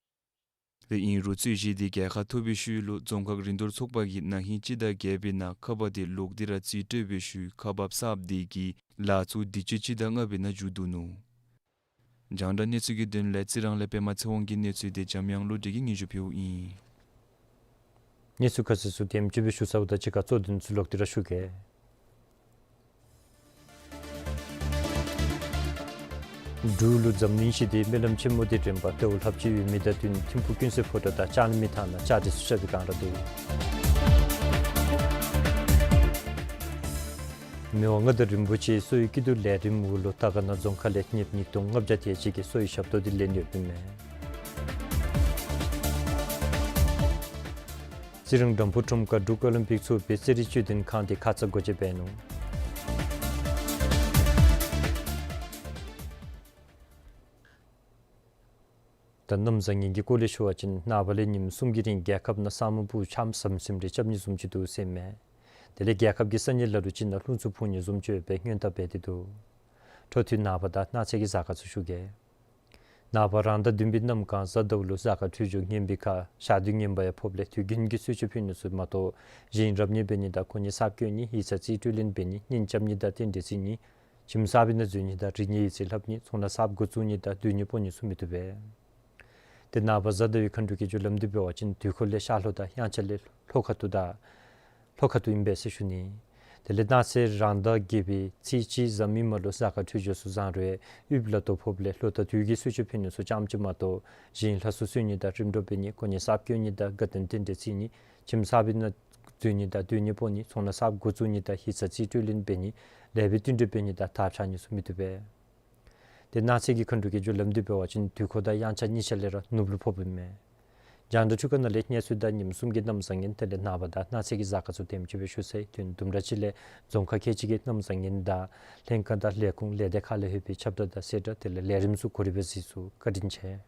ཏེ་ཨིན་རུང་རྩོད་གཞི་འདི་རྒྱལ་ཁ་ཐོབ་པའི་ཤུལ་ལུ་རྫོང་ཁག་རིན་བསྡུར་ཚོགས་པ་གིས་ན་ཧིང་སྤྱི་ཟླ་བརྒྱད་པའི་ནང་ཁག་འབག་འདི་ལོག་སྟེ་ར་རྩིས་སྤྲོད་པའི་ཤུལ་ཁག་འབགཔ་གསརཔ་འདི་གིས་ལཱ་ཚུ་དུས་ཅི་སྤྱི་ཟླ་ལྔ་པའི་ནང་མཇུག་བསྡུ་ནུག། རྒྱང་བསྒྲགས་གནས་ཚུལ་གྱི་དོན་ལས་རྩི་རང་ལས་པདྨ་ཚེ་དབང་གི་གནས་ཚུལ་འདི་འཇམ་དབྱངས་བློ་གྲོས་ཀྱིས་སྙན་ཞུ་ཕུལཝ་ཨིན། གནས་ཚུལ་ཁ་གསལ་ཚུ་དེམ་ཅིག་སྦེ་ཞུ་ཚརཝ་དང་གཅིག་ཁར་གཙོ་དོན་ཚུ་ལོག་སྟེ་ར་ཞུ་གེ། འབྲུག་ལུ་འཛམ་གླིང་ཞི་བདེའི་སྨོན་ལམ་ཆེན་མོ་འདི་འདྲེན་པར་ཟླཝ་ལྷགཔ་ཅིག་ཡོད་མི་དང་བསྟུན་ཐིམ་ཕུག་ཀུན་གསལ་ཕོ་བྲང་དང་ལྕང་གླིང་མི་ཐང་ནང་བཅའ་སྒྲིག་ཚུ་རྐྱབ་པའི་བསྒང་ར་འདུག། མི་དབང་མངའ་བདག་རིན་པོ་ཆེ་གསོ་བའི་སྐྱིད་སྡུག་ལས་རིམ་འོག་ལུ་དར་དཀར་ན་རྫོང་ཁག་ལས་ཉེསཔ་ཉིས་སྟོང་ལྔ་བརྒྱ་དེ་ཅིག་གིས་གསོ་བའི་ཞབས་ཏོག་འདི་ལེན་ཡོདཔ་ཨིན་མས། རྩི་རང་འགྲམ་ཕུག་ཁྲོམ་ཁར་འབྲུག་ཨོ་ལིམ་པིག་ཚོགས་པའི་རྩེད་རིགས་སྤྱི་མཐུན་ཁང་འདི་ཁ་ཙ་སྒོ་འབྱེད་འབད་ནུག། ད་གནམ་བཟང་ངན་གྱི་སྐོར་ལས་ཞུ་བ་ཅིན་ནངས་པ་ལས་ཉིནམ་གསུམ་གྱི་རིང་རྒྱལ་ཁབ་ནང་ས་སྨུག་སྦུབས་ཆམ་ཟམ་ཟིམ་རེ་རྐྱབ་ནི་བཟུམ་ཅིག་འདུག་ཟེར་མས། དེ་ལས་རྒྱལ་ཁབ་ཀྱི་ས་གནས་ལ་ལུ་ཅིག་ནང་རླུང་འཚུབ་འཕུ་ནི་བཟུམ་ཅིག་ཡོད་པའི་སྔོན་བརྡ་འབད་དེ་འདུག། འཕྲོ་མཐུད་ནངས་པ་དང་གནངས་ཚེ་གི་གཟའ་སྐར་ཚུ་ཞུ་གེ། ནངས་པ་རང་ཟླ་བདུན་པའི་གནམ་གང་གཟའ་ཟླཝ་ལུ་གཟའ་སྐར་འཕྲོད་སྦྱོར་ངན་པའི་ཁར་ཞག་དུས་ངན་པ་ཡང་ཕོགཔ་ལས་དུས་རྒྱུན་གྱི་གསོལ་མཆོད་ཕུལ་ནི་ཚུ་མ་གཏོགས་གཞན་རབ་གནས་འབད་ནི་དང་གོ་གནས་གསརཔ་བསྐོ་ནི་ཡིག་ཚང་རྩིས་སྤྲོད་ལེན་འབད་ནི་གཉེན་རྐྱབ་ནི་དང་རྟེན་འབྲེལ་བརྩི་ནི་ཁྱིམ་གསར་པའི་ནང་འཛུལ་ནི་དང་རིག་གནས་ཡིག་རྩིས་ལྷབ་ནི་ཚོང་ལཱ་གསརཔ་འགོ་བཙུགས་ནི་དང་སྡོད་གནས་སྤོ་ནི་ཚུ་མི་བཏུབ་པས། ཏེ་ནངས་པ་གཟའ་ཟླ་བའི་མཁའ་འགྲོ་གི་རྒྱུ་ལམ་འདི་འབད་བ་ཅིན་དུས་འཁོར་ལས་ཤར་ལྷོ་དང་དབྱངས་འཆར་ལས་ལྷོ་ཁ་ཐུག་དང་ལྷོ་ཁ་ཐུག་ཨིན་པས་ཟེར་ཞུ་ནི། དེ་ལས་གནངས་ཚེ་རང་ཟླ་བརྒྱད་པའི་ཚེས་གཅིག་གཟའ་མིག་དམར་ལུ་གཟའ་སྐར་འཕྲོད་སྦྱོར་ཚུ་བཟང་རུང་དབུས་ལ་དྭགས་ཕོགཔ་ལས་ལོ་དང་དུས་ཀྱི་གསོལ་མཆོད་ཕུལ་ནི་ཚུ་ཙམ་ཅིག་མ་གཏོགས་གཞན་ལྷ་སྲུང་གསོལ་ནི་དང་རིམ་གྲོ་འབད་ནི་གོ་གནས་གསརཔ་བསྐོ་ནི་དང་དགའ་སྟོན་རྟེན་འབྲེལ་བརྩི་ནི་ཁྱིམ་གསར་པའི་ནང་འཛུལ་ནི་དང་སྡོད་གནས་སྤོ་ནི་ཚོང་ལཱ་གསརཔ་འགོ་བཙུགས་ནི་དང་ཡིག་ཚང་རྩིས་སྤྲོད་ལེན་འབད་ནི་ལེགས་པའི་བསྟུན་གྲོས་འབད་ནི་དང་དར་འཕྱར་ནི་ཚུ་མི་བཏུབ་པས། ཏེ་གནངས་ཚེ་གི་མཁའ་འགྲོ་གི་རྒྱུ་ལམ་འདི་འབད་བ་ཅིན་དུས་འཁོར་དང་དབྱངས་འཆར་གཉིས་ཆ་ལས་ར་ནུབ་ལུ་ཕོགཔ་ཨིན་མས། རྒྱང་བསྒྲགས་ཆུ་ཁ་ནང་ལས་གནས་ཚུལ་དང་ཉིནམ་གསུམ་གྱི་གནམ་བཟང་ངན་དེ་ལས་ནངས་པ་དང་གནངས་ཚེ་གི་གཟའ་སྐར་ཚུ་དེམ་ཅིག་སྦེ་ཞུ་ཚར་ཡི། དུས་དུམ་གྲ་ཅིག་ལས་རྫོང་ཁག་ཁལ་གཅིག་གི་གནམ་བཟང་ངན་དང་ལྷན་ཁག་དང་ལས་ཁུངས་ལས་སྡེ་ཁག་ལས་ལྷོད་པའི་ཁྱབ་བརྡ་དང་གསལ་བསྒྲགས་དེ་ལས་ལས་རིམ་ཚུ་གོ་རིམ་སྦེ་གཟིགས་ཚུགས། བཀའ་དྲིན་ཆེ།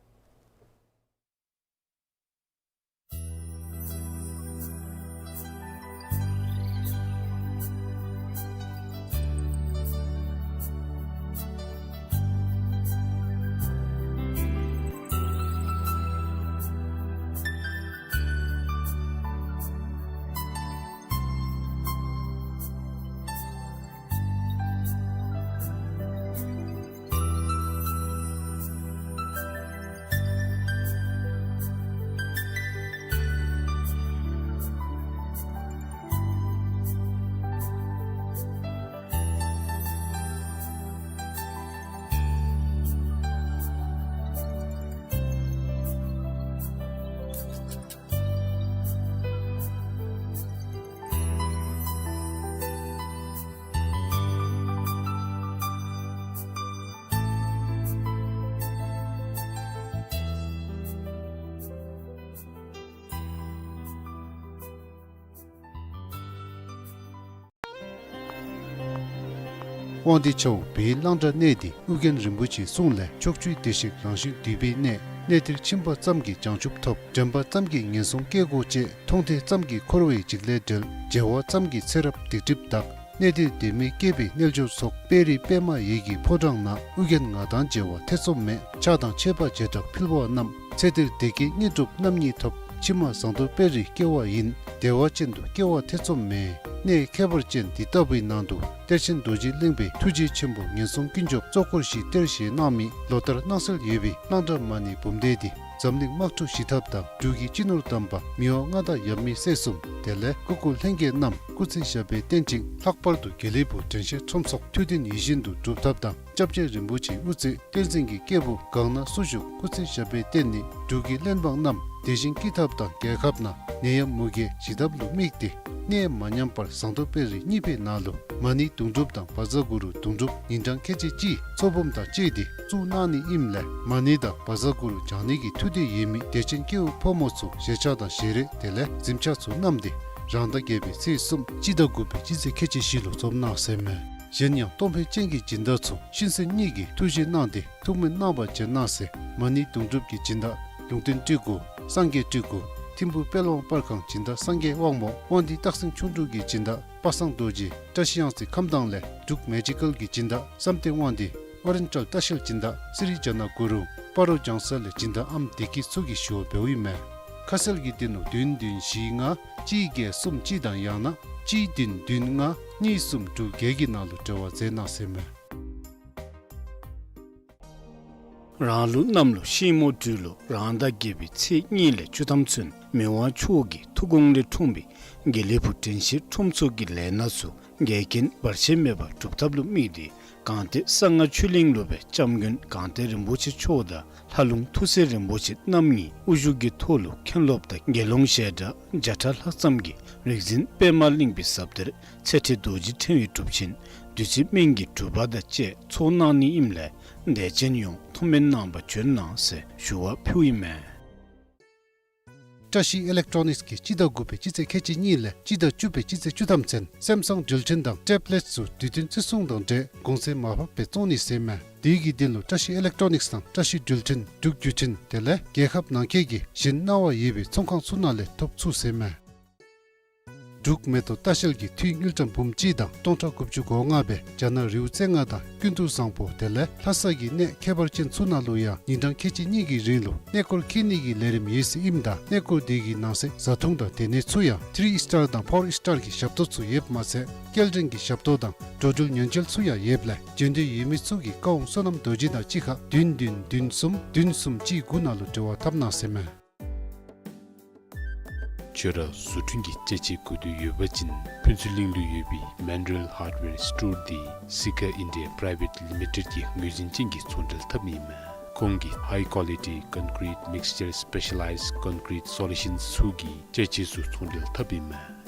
དབང་འདུས་ཆ་འོག་བོད་ཡུལ་གླང་བྲག་གནས་འདི་ཨོ་རྒྱན་རིན་པོ་ཆེའི་གསུང་ལས་ཕྱོགས་བཅུའི་བདེ་གཤེགས་རང་བཞིན་འདུས་པའི་གནས། གནས་འདིར་ཕྱིན་པ་ཙམ་གྱིས་བྱང་ཆུབ་ཐོབ། དྲན་པ་ཙམ་གྱིས་ངན་སོང་སྐྱེ་དགོས་ཅེས། མཐོང་ཐོས་ཙམ་གྱིས་འཁོར་བའི་འཇིགས་ལས་བསྒྲལ། མཇལ་བ་ཙམ་གྱིས་ཚེ་རབས་སྡིག་སྒྲིབ་དག། གནས་འདིར་བདེན་མི་སྐྱེས་པའི་རྣལ་འབྱོར་ཚོགས། དཔལ་རི་པདྨ་འོད་ཀྱི་ཕོ་བྲང་ན། ཨོ་རྒྱན་ང་དང་མཇལ་བར་ཐེ་ཚོམ་མེད། ཕྱག་དང་མཆོད་པ་བྱེ་བྲག་ཕུལ་བ་རྣམས། ཚེ་འདིར་བདེ་སྐྱིད་དངོས་གྲུབ་རྣམ་གཉིས་ཐོབ། ཕྱི་མ་ཟངས་མདོག་དཔལ་རིར་སྐྱེ་བ་ཡིན། བདེ་བ་ཅན་དུ་སྐྱེ་བར་ཐེ་ཚོམ་མེད། གནས་ཁྱད་པར་ཅན་འདི་ལྟ་བུའི་ནང་དུ་གཏེར་ཆེན་རྡོ་རྗེ་གླིང་པའི་ཐུགས་རྗེ་ཆེན་པོ་ངན་སོང་ཀུན་སྐྱོབ་གཙོ་འཁོར་བཞི་གཏེར་བཞེས་གནང་མི་ལོ་ལྟར་གནང་སྲོལ་ཡོད་པའི་གླང་བྲག་མ་ཎི་འབུམ་སྡེ་འདི་འཛམ་གླིང་དམག་འཁྲུག་ཞི་ཐབས་དང་འབྲུག་གི་སྤྱི་ནོར་དམ་པ་མི་དབང་མངའ་བདག་ཡབ་མེས་སྲས་གསུམ་དེ་ལས་སྐུ་འཁོར་ལྷན་རྒྱས་རྣམས་སྐུ་ཚེ་ཞབས་པད་བརྟན་ཅིང་། ལྷག་པར་དུ་དགེ་ལེགས་ཕུག་དྲན་ཤེས་ཁྲོམ་ཚོགས་ཐུགས་འདུན་ཡིད་བཞིན་དུ་འགྲུབ་ཐབས་དང་། སྐྱབས་རྗེ་རིན་པོ་ཆེའི་དབུ་རྩེ་བསྟན་འཛིན་གྱི་སྐྱེས་བུ་གང་ན་སུ་བཞུགས་སྐུ་ཚེ་ཞབས་པད་བརྟན་ནི་འབྲུག་གི་གླེན་འབངས་རྣམས་བདེ་ཞིང་སྐྱིད་ཐབས་དང་རྒྱལ་ཁབ་ནང་ནད་ཡམས་མུ་གེ་ཞི་ཐབས་ལུ་དམིགས་ཏེ། གནས་མ་ཉམས་པར་ཟངས་མདོག་དཔལ་རི་གཉིས་པའི་ནང་ལུ་མ་ཎི་དུང་སྒྲུབ་དང་བཛྲ་གུ་རུ་དུང་སྒྲུབ་ཉིན་གྲངས་ཁལ་གཅིག་གཅིག་ཚོགས་འབུམ་དང་བཅས་ཏེ་བཙུགས་གནང་ནི་ཨིནམ་ལས། མ་ཎི་དང་བཛྲ་གུ་རུ་བགྱང་ནི་གི་ཐུགས་འདོད་ཡོད་མི་དད་ཅན་སྐྱེ་བོ་ཕོ་མོ་ཚུ་ཞལ་ཆས་དང་ཞལ་རས་དེ་ལས་གཟིམ་ཆས་ཚུ་བསྣམས་ཏེ་རང་ཟླ་བརྒྱད་པའི་ཚེས་གསུམ་སྤྱི་ཟླ་དགུ་པའི་སྤྱི་ཚེས་ཁལ་གཅིག་བཞི་ལུ་འཛོམས་གནང་ཟེར་མས། གཞན་ཡང་གཏོང་ཕོད་ཅན་གྱི་སྦྱིན་བདག་ཚུ་ཤིང་སེན་གཉིས་ཀྱི་ཐུགས་རྗེ་གནང་སྟེ་ཐུགས་སྨོན་གནང་བར་བྱོན་གནང་ཟེར། མ་ཎི་དུང་སྒྲུབ་ཀྱི་སྦྱིན་བདག་ལུང་བསྟན་སྤྲུལ་སྐུ། སངས་རྒྱས་སྤྲུལ་སྐུ། ཐིམ་ཕུ་དཔལ་དབང་པར་ཁང་སྦྱིན་བདག་སངས་རྒྱས་དབང་མོ། དབང་འདུས་སྟག་སེང་ཁྱུང་འབྲུག་གི་སྦྱིན་བདག་པ་སངས་རྡོ་རྗེ། བཀྲ་ཤིས་གཡང་རྩེ་ཁམས་དྭངས་ལས་འབྲུག་མེ་ཇི་ཀལ་གྱི་སྦྱིན་བདག་བསམ་གཏན་དབང་འདུས། ཨོ་རེན་ཊལ་ལྟ་བཤལ་སྦྱིན་བདག་སི་རི་ཇ་ན་གུ་རུ། སྤ་རོ་ལྗང་ས་ལས་སྦྱིན་བདག་ཨམ་བདེ་སྐྱིད་ཚུ་གིས་ཞུ་བ་འབདཝ་ཨིན་མས། ཁ་གསལ་གྱི་དོན་ལུ་བདུན་བདུན་བཞི་ལྔ་གཅིག་བརྒྱད་གསུམ་གཅིག་དང་ཡང་ན་གཅིག་བདུན་བདུན་ལྔ་གཉིས་གསུམ་དྲུག་བརྒྱད་ཀྱི་ནང་ལུ་འབྲེལ་བ་མཛད་གནང་ཟེར་མས། རང་ལུགས་གནམ་ལོ་ཤིང་མོ་སྦྲུལ་ལོ་རང་ཟླ་བརྒྱད་པའི་ཚེས་གཉིས་ལས་བཅུ་ཐམ་ཚུན་མི་དབང་མཆོག་གི་ཐུགས་དགོངས་ལས་འཁྲུངས་པའི་དགེ་ལེགས་ཕུག་དྲན་ཤེས་ཁྲོམ་ཚོགས་ཀྱི་ལས་སྣ་ཚུ་འགལ་རྐྱེན་བར་ཆད་མེད་པར་སྒྲུབ་ཐབས་ལུ་དམིགས་ཏེ། གངས་སྟོད་གསང་སྔགས་ཆོས་གླིང་སློབ་དཔོན་སྐྱབས་མགོན་གངས་སྟོན་རིན་པོ་ཆེ་མཆོག་དང་ལྷ་ལུང་ཐུགས་སྲས་རིན་པོ་ཆེ་རྣམ་གཉིས་དབུ་བཞུགས་ཀྱི་ཐོག་ལུ་མཁན་སློབ་དང་དགེ་སློང་ཞལ་གྲངས་བརྒྱ་ཕྲག་ལྷག་ཙམ་གྱིས་རིག་འཛིན་པདྨ་གླིང་པའི་ཟབ་གཏེར་ཚེ་ཁྲིད་རྡོ་རྗེ་ཕྲེང་བའི་སྒྲུབ་ཆེན་བདུད་རྩི་སྨན་གྱི་སྒྲུབ་པ་དང་བཅས་ཚོགས་གནང་ནི་ཨིནམ་ལས། དད་ཅན་ཡོངས་ཐུགས་སྨོན་གནང་བར་བྱོན་གནང་ཟེར་ཞུ་བ་ཕུལཝ་ཨིན་མས། བཀྲ་ཤིས་ཨི་ལེག་ཊོ་ནིགསི་གིས་སྤྱི་ཟླ་དགུ་པའི་སྤྱི་ཚེས་ཁལ་གཅིག་གཉིས་ལས་སྤྱི་ཟླ་བཅུ་པའི་སྤྱི་ཚེས་བཅུ་ཐམ་ཚུན་སེམ་སང་འགྲུལ་འཕྲིན་དང་ཊེབ་ལེཊ་ཚུ་དུས་བསྟུན་བརྩི་སྲུང་དང་འབྲེལ་གོང་ཚད་མར་ཕབ་སྦེ་བཙོང་ནི་ཟེར་མས། དེ་གི་དོན་ལུ་བཀྲ་ཤིས་ཨི་ལེག་ཊོ་ནིགསི་དང་བཀྲ་ཤིས་འགྲུལ་འཕྲིན་འབྲུག་བརྒྱུད་འཕྲིན་དེ་ལས་རྒྱལ་ཁབ་ནང་འཁོད་ཀྱི་གཞན་གནང་བ་ཡོད་པའི་ཚོང་ཁང་ཚུ་ནང་ལས་ཐོབ་ཚུགས་ཟེར་མས། འབྲུག་མེ་ཏོག་ལྟ་བཤལ་གྱིས་འཐུས་དངུལ་ཀྲམ་འབུམ་གཅིག་དང་སྟོང་ཕྲག་དགུ་བཅུ་གོ་ལྔ་སྦེ་རྒྱ་ནག་རི་བོ་རྩེ་ལྔ་དང་ཀུན་ཏུ་བཟང་པོ་དེ་ལས་ལྷ་ས་གི་གནས་ཁྱད་པར་ཅན་ཚུ་ནང་ལུ་ཡང་ཉིན་གྲངས་ཁལ་གཅིག་གཉིས་ཀྱི་རིང་ལུ་གནས་སྐོར་འཁྱིད་ནི་གི་ལས་རིམ་ཡོད་ཟེར་ཨིནམ་ད་གནས་སྐོར་དེ་གི་ནང་གསེས་བཟའ་འཐུང་དང་སྡོད་གནས་ཚུ་ཡང་ཐི་རི་ཨིསི་ཊར་དང་ཕོར་ཨིསི་ཊར་གྱི་ཞབས་ཏོག་ཚུ་ཡོདཔ་མ་ཚད་སྐྱེལ་འདྲེན་གྱི་ཞབས་ཏོག་དང་འགྲོ་འགྲུལ་ཉེན་བཅོལ་ཚུ་ཡང་ཡོདཔ་ལས་བྱོན་འདོད་ཡོད་མི་ཚུ་གིས་ཀ་ཝང་བསོད་ནམས་རྡོ་རྗེ་དང་གཅིག་ཁར་བདུན་བདུན་བདུན་གསུམ་བདུན་གསུམ་གཅིག་དགུ་ནང་ལུ་འབྲེལ་བ་འཐབ་གནང་ཟེར་མས། ཁྱོད་ར་བཟོ་སྐྲུན་གྱི་ཅ་ཆས་དགོས་འདོད་ཡོད་པ་ཅིན་ཕུན་ཚོགས་གླིང་ལུ་ཡོད་པའི་མཱན་ཌེལ་ཧརཌ་ཝེར་སི་ཊོར་འདི་སི་ཁ་ཨིན་ཌི་ཡ་པི་རའི་ཝེཊ་ལི་མི་ཊེཌ་ཀྱི་ངོས་འཛིན་ཅན་གྱི་ཚོང་འབྲེལ་འཐབ་ཨིན་མས། ཁོང་གིས་ཧའི་ཀོ་ལི་ཊི་ཀོན་ཀྲིཊ་མིགས་ཅར་སི་པེ་ཤ་ལའིཛ་ཀོན་ཀྲིཊ་སོ་ལུ་ཤཱནསི་ཚུ་གི་ཅ་ཆས་ཚུ་ཚོང་འབྲེལ་འཐབ་ཨིན་མས།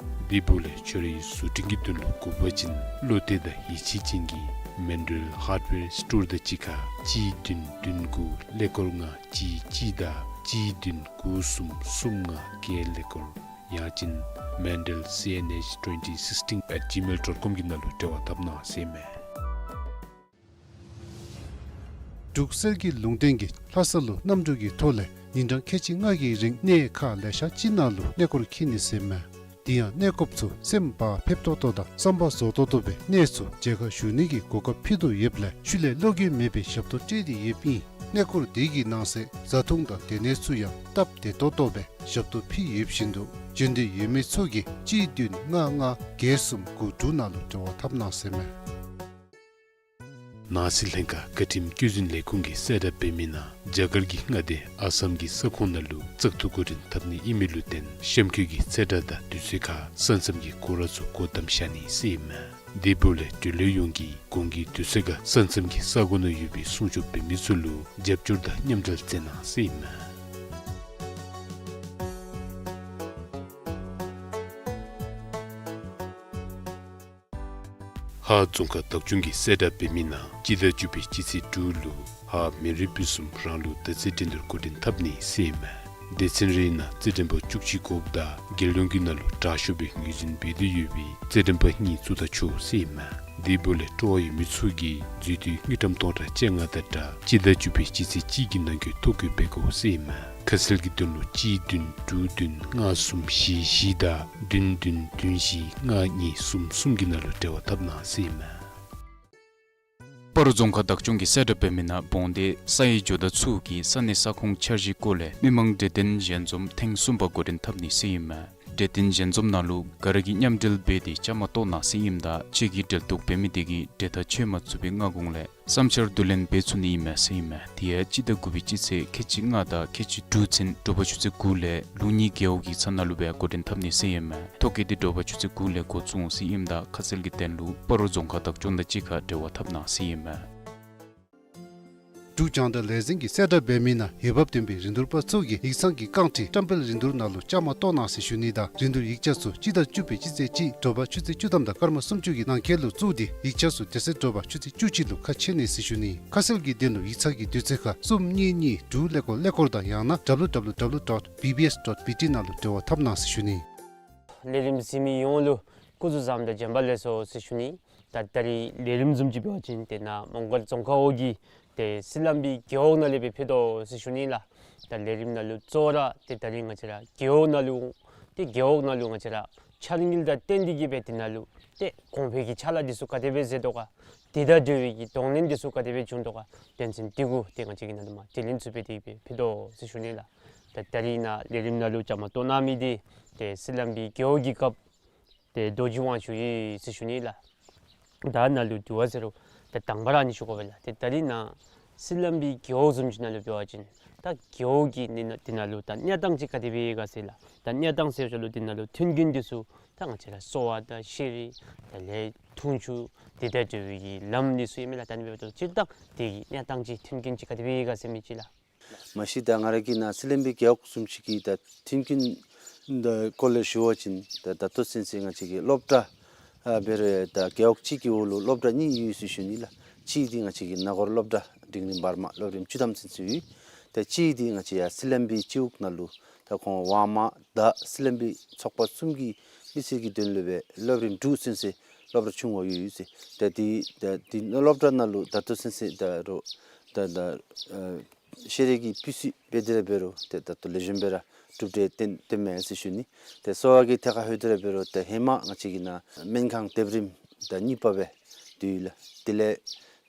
དེ་འབདཝ་ལས་ཁྱོད་རའི་བཟོ་སྐྲུན་གྱི་དོན་ལུ་དགོ་པ་ཅིན་བློ་གཏད་དང་ཡིད་ཆེས་ཅན་གྱིས་མཱན་ཌེལ་ཧརཌ་ཝེར་སི་ཊོར་དང་གཅིག་ཁར་གཅིག་བདུན་བདུན་དགུ་ཀླད་ཀོར་ལྔ་གཅིག་གཅིག་དང་གཅིག་བདུན་དགུ་གསུམ་གསུམ་ལྔ་བརྒྱད་ཀླད་ཀོར་ཡང་ཅིན་མཱན་ཌེལ་སི་ཨེན་ཨེཆ་ཊུ་ཝེན་ཊི་སིགས་ཊིན་ཨེཊ་ཇི་མེལ་ཌོཊ་ཀོམ་གྱི་ནང་ལུ་འབྲེལ་བ་འཐབ་གནང་ཟེར་མས། འབྲུག་གསེར་གྱི་ལུང་བསྟན་གྱིས་ལྷ་ས་ལུ་གནམ་གྲུ་གི་ཐོག་ལས་ཉིན་གྲངས་ཁལ་གཅིག་ལྔ་གི་རིང་གནས་ཁག་ལེ་ཤ་ཅིག་ནང་ལུ་གནས་སྐོར་འཁྱིད་ནི་ཟེར་མས། དེ་ཡང་གནས་སྐོརཔ་ཚུ་སེམས་བག་ཕེབས་ཏོག་ཏོ་དང་བསམ་པ་རྫོགས་ཏོག་ཏོ་སྦེ་གནས་ཚུ་མཇལ་ཁ་ཞུ་ནི་གི་གོ་སྐབས་ཕུལ་དོ་ཡོདཔ་ལས་ཤུལ་ལས་བློ་འགྱོད་མེད་པའི་ཞབས་ཏོག་སྤྲོད་དེ་ཡོདཔ་ཨིན། གནས་སྐོར་དེ་གི་ནང་གསེས་བཟའ་འཐུང་དང་སྡོད་གནས་ཚུ་ཡང་སྟབས་བདེ་ཏོག་ཏོ་སྦེ་ཞབས་ཏོག་ཕུལ་ཡོདཔ་བཞིན་དུ་བྱོན་འདོད་ཡོད་མི་ཚུ་གིས་གཅིག་བདུན་ལྔ་ལྔ་བརྒྱད་གསུམ་དགུ་དྲུག་ནང་ལུ་འབྲེལ་བ་འཐབ་གནང་ཟེར་མས། ནང་སྲིད་ལྷན་ཁག་བཀའ་ཁྲིམས་བཀོད་འཛིན་ལས་ཁུངས་ཀྱིས་གསལ་བསྒྲགས་འབད་མི་ནང་རྒྱ་གར་གྱི་མངའ་སྡེ་ཨ་སམ་གྱི་ས་ཁོངས་ནང་ལུ་བཙག་འཐུ་འགོ་འདྲེན་འཐབ་ནི་ཨིན་མི་ལུ་བརྟེན་གཤམ་འཁོད་ཀྱི་ཚེས་གྲངས་དང་དུས་ཚོད་ཁར་ས་མཚམས་ཀྱི་སྐོར་ར་ཚུ་སྒོ་བསྡམས་བཞག་ནི་ཟེར་ཨིན་མས། དེ་འབདཝ་ལས་འབྲེལ་ཡོད་ཡོངས་ཀྱིས་གོང་གི་དུས་ཚོད་ཁར་ས་མཚམས་ཀྱི་ས་གོ་ནང་ཡོད་པའི་སྲུང་སྐྱོབ་འབད་མི་ཚུ་ལུ་རྒྱབ་སྐྱོར་དང་མཉམ་འབྲེལ་མཛད་གནང་ཟེར་ཨིན་མས། ཧཱ་རྫོང་ཁག་བདག་སྐྱོང་གིས་གསལ་བསྒྲགས་འབད་མི་ནང་སྤྱི་ཟླ་བཅུ་པའི་སྤྱི་ཚེས་དྲུག་ལུ་ཧཱ་མི་རིགས་སྤུན་གསུམ་རང་ལུགས་དར་རྩེ་འགྲན་བསྡུར་འགོ་འདྲེན་འཐབ་ནི་ཟེར་ཨིན་མས། སྡེ་ཚན་རེའི་ནང་རྩེད་འགྲན་པ་བཅུ་གཅིག་དགོཔ་ད་རྒྱལ་ཡོངས་ཀྱི་ནང་ལུ་དྲག་ཤོས་སྦེ་ངོས་འཛིན་འབད་དོ་ཡོད་པའི་རྩེད་འགྲན་པ་གཉིས་བཙུགས་ད་ཆོག་ཟེར་ཨིན་མས། དེ་འབདཝ་ལས་སྤྲོ་བ་ཡོད་མི་ཚུ་གིས་འཛུལ་དུས་དངུལ་ཀྲམ་སྟོང་ཕྲག་བཅོ་ལྔ་དང་སྦྲགས་སྤྱི་ཟླ་བཅུ་པའི་སྤྱི་ཚེས་གཅིག་གི་ནང་འཁོད་ཐོ་བཀོད་འབད་དགོ་ཟེར་ཨིན་མས། ཁ་གསལ་གྱི་དོན་ལུ་གཅིག་བདུན་དྲུག་བདུན་ལྔ་གསུམ་བཞི་བཞི་དང་བདུན་བདུན་བདུན་བཞི་ལྔ་གཉིས་གསུམ་གསུམ་གྱི་ནང་ལུ་འབྲེལ་བ་འཐབ་གནང་ཟེར་ཨིན་མས། སྤ་རོ་རྫོང་ཁག་བདག་སྐྱོང་གིས་གསལ་བསྒྲགས་འབད་མི་ནང་འབོང་སྡེ་ས་ཡི་ཇོ་བདག་ཚུ་གིས་ས་གནས་ས་ཁོངས་འཆར་གཞིའི་སྐོར་ལས་མི་མང་གྲོས་བསྟུན་ཞལ་འཛོམས་ཐེངས་གསུམ་པ་འགོ་འདྲེན་འཐབ་ནི་ཟེར་ཨིན་མས། གྲོས་བསྟུན་ཞལ་འཛོམས་ནང་ལུ་ག་ར་གིས་མཉམ་འབྲེལ་འབད་དེ་བཅའ་མར་གཏོགས་གནང་ཟེར་ཨིནམ་ད་ཁྱེད་ཀྱིས་འབྲེལ་གཏོགས་འབད་མི་དེ་གིས་གྲོས་ཐག་ཆོད་མ་ཚུགས་པའི་སྔ་གོང་ལས་བསམ་འཆར་བསྡུ་ལེན་འབད་ཚུགས་ནི་ཨིན་མས་ཟེར་ཨིན་མས། དེ་ཡང་སྤྱི་ཟླ་དགུ་པའི་སྤྱི་ཚེས་ཁལ་གཅིག་ལྔ་དང་ཁལ་གཅིག་དྲུག་ཚུན་དྲོ་པ་ཆུ་ཚོད་དགུ་ལས་ལུགས་གཉིས་རྒེད་འོག་གི་ཚབ་ནང་ལུ་སྦེ་འགོ་འདྲེན་འཐབ་ནི་ཟེར་ཨིན་མས། ཐོ་བཀོད་དེ་དྲོ་པ་ཆུ་ཚོད་དགུ་ལས་འགོ་བཙུགས་འོང་ཟེར་ཨིནམ་ད་ཁ་གསལ་གྱི་དོན་ལུ་སྤ་རོ་རྫོང་ཁག་བདག་སྐྱོང་དང་གཅིག་ཁར་འབྲེལ་བ་འཐབ་གནང་ཟེར་ཨིན་མས། འབྲུག་རྒྱང་བསྒྲགས་ལས་འཛིན་གྱིས་གསལ་བསྒྲགས་འབད་མི་ནང་འོས་འབབ་ལྡན་པའི་རིན་བསྡུར་པ་ཚུ་གིས་ཡིག་ཚང་གི་རྐང་ཁྲི་བཀྲམ་སྤེལ་རིན་བསྡུར་ནང་ལུ་བཅའ་མར་གཏོགས་གནང་ཟེར་ཞུ་ནི་དང་རིན་བསྡུར་ཡིག་ཆ་ཚུ་སྤྱི་ཟླ་བཅུ་པའི་སྤྱི་ཚེས་གཅིག་དྲོ་པ་ཆུ་ཚོད་བཅུ་ཐམ་དང་སྐར་མ་སུམ་ཅུ་གི་ནང་འཁོད་ལུ་བཙུགས་ཏེ་ཡིག་ཆ་ཚུ་དེ་ཚེ་དྲོ་པ་ཆུ་ཚོད་བཅུ་གཅིག་ལུ་ཁ་ཕྱེ་ནི་ཟེར་ཞུ་ནི། ཁ་གསལ་གྱི་དོན་ལུ་ཡིག་ཚང་གི་དུས་ཚོད་ཁར་གསུམ་གཉིས་གཉིས་དྲུག་ཀླད་ཀོར་ཀླད་ཀོར་དང་ཡང་ན་W W W dot B B S dot B T ནང་ལུ་འབྲེལ་བ་འཐབ་གནང་ཟེར་ཞུ་ནི། ལས་རིམ་གཟིགས་མི་ཡོངས་ལུ་སྐུ་གཟུགས་བཟང་དང་བྱོན་པ་ལེགས་སོ་ཟེར་ཞུ་ནི། ད་ད་རིས་ལས་རིམ་བཟུམ་ཅིག་འབད་བ་ཅིན་ཏེ་ནཱ་མོང་སྒར་རྫོང་ཁག་འོག་གི་ཏེ་སི་ལམ་བི་རྒེད་འོག་ནང་ལས་སྦེ་ཕུལ་དོ་ཟེར་ཞུ་ནི་ལགས། ད་ལས་རིམ་ནང་ལུ་གཙོ་བོ་ར་ཏེ་ད་རིས་ང་བཅས་ར་རྒེད་འོག་ནང་ལུ་ཏེ་རྒེད་འོག་ནང་ལུ་ང་བཅས་ར་འཆར་དངུལ་དང་བསྟུན་ཏེ་གིས་སྦེ་དེ་ནང་ལུ་ཏེ་གོང་འཕེལ་གྱི་ཕྱག་ལཱ་འདི་ཚུ་ག་དེ་སྦེ་མཛད་དོ་ག། དེ་དང་འབྲེལ་བའི་གི་གདོང་ལེན་འདི་ཚུ་ག་དེ་སྦེ་བྱུང་དོ་ག། དོན་ཚན་འདི་གུ་ཏེ་ང་བཅས་ཀྱིས་ནཱ་ལུ་མར་དྲི་ལན་ཚུ་འབད་དེ་གིས་སྦེ་ཕུལ་དོ་ཟེར་ཞུ་ནི་ལགས། ད་ད་རིས་ནཱ་ལས་རིམ་ནང་ལུ་བཅའ་མར་གཏོགས་གནང་མི་འདི་ཏེ་སི་ལམ་བི་རྒེད་འོག་གི་རྒཔོ་ཏེ་རྡོ་རྗེ་དབང་ཕྱུག་ཨིན་ཟེར་ཞུ་ནི་ལགས། ད་ནཱ་ལུ་དྲི་བ་ཟེར་རུང་ད་དང་པ་ར་ཨ་ནི་ཞུ་དགོ་པས་ལགས། ཏེ་ད་རིས་ནཱ་སི་ལམ་བི་རྒེད་འོག་བཟུམ་ཅིག་ནང་ལུ་འབད་བ་ཅིན་ད་རྒེད་འོག་གི་ནི་ནཱ་འདི་ནང་ལུ་ད་གནས་སྟངས་ཅིག་ག་དེ་སྦེ་ཡོད་ག་ཟེར་ལགས། ད་གནས་སྟངས་ཟེར་བ་ཅིན་ལུ་འདི་ནང་ལུ་མཐུན་རྐྱེན་འདི་ཚུ་ད་ང་བཅས་ར་གསོ་བ་དང་ཤེས་རིག་དང་ལས་འཐུང་ཆུ་དེ་དང་འབྲེལ་བའི་གི་ལམ་འདི་ཚུ་ཡོད་མེད་ལགས། ད་ཨ་ནི་འབདཝ་ད་སྤྱིར་བཏང་དེ་གི་གནས་སྟངས་ཅིག་མཐུན་རྐྱེན་ཅིག་ག་དེ་སྦེ་ཡོད་ག་ཟེར་མི་ཅིག་ལགས། མ་གཞི་ད་ང་ར་གིས་ནཱ་སི་ལམ་བི་རྒེད་འོག་བཟུམ་ཅིག་གི་ད་མཐུན་རྐྱེན་དང་སྐོར་ལས་ཞུ་བ་ཅིན་ད་ད་ལྟོ་ཚུན་ཚོད་ང་བཅས་ཀྱི་སློབ་གྲྭ་ཨ་འབད་རུང་ད་རྒེད་འོག་གཅིག་གི་འོག་ལུ་སློབ་གྲྭ་གཉིས་ཡོད་ཟེར་ཞུ་ནི་ལགས། གཅིག་འདི་ང་བཅས་ཀྱི་ན་གོར་སློབ་གྲྭ་འབྲིང་རིམ་བར་མ་སློབ་རིམ་བཅུ་ཐམ་ཚུན་ཚོད་ཡོད། ད་གཅིག་འདི་ང་བཅས་ཡར་སི་ལམ་བི་སྤྱི་འོག་ནང་ལུ་ད་ཁོང་ཝང་མ་དང་སི་ལམ་བི་ཚོགས་པ་གསུམ་གྱི་མི་སེར་གྱི་དོན་ལུ་སྦེ་སློབ་རིམ་དྲུག་ཚུན་ཚོད་སློབ་གྲྭ་ཆུང་བ་ཡོད་ཟེར། ད་འདི་ད་འདི་སློབ་གྲྭ་ནང་ལུ་ད་ལྟོ་ཚུན་ཚོད་ད་རུང་ད་ད་ཨ་ཤེས་རིག་གི་སྤུས་ཚད་འབད་དེ་ར་འབད་རུང་ཏེ་ད་ལྟོ་ལེགས་ཤོམ་སྦེ་ར་གྲུབ་འབྲས་ཐོན་ཐོནམ་མས་ཟེར་ཞུ་ནི། ཏེ་གསོ་བ་གི་ཐད་ཁར་ལྷོད་དེ་ར་འབད་རུང་ཏེ་ཧེ་མ་ང་བཅས་ཀྱི་ནཱ་སྨན་ཁང་ལྡེབ་རིམ་ད་གཉིས་པ་སྦེ་འདི་ཡོད་ལགས། དེ་ལས་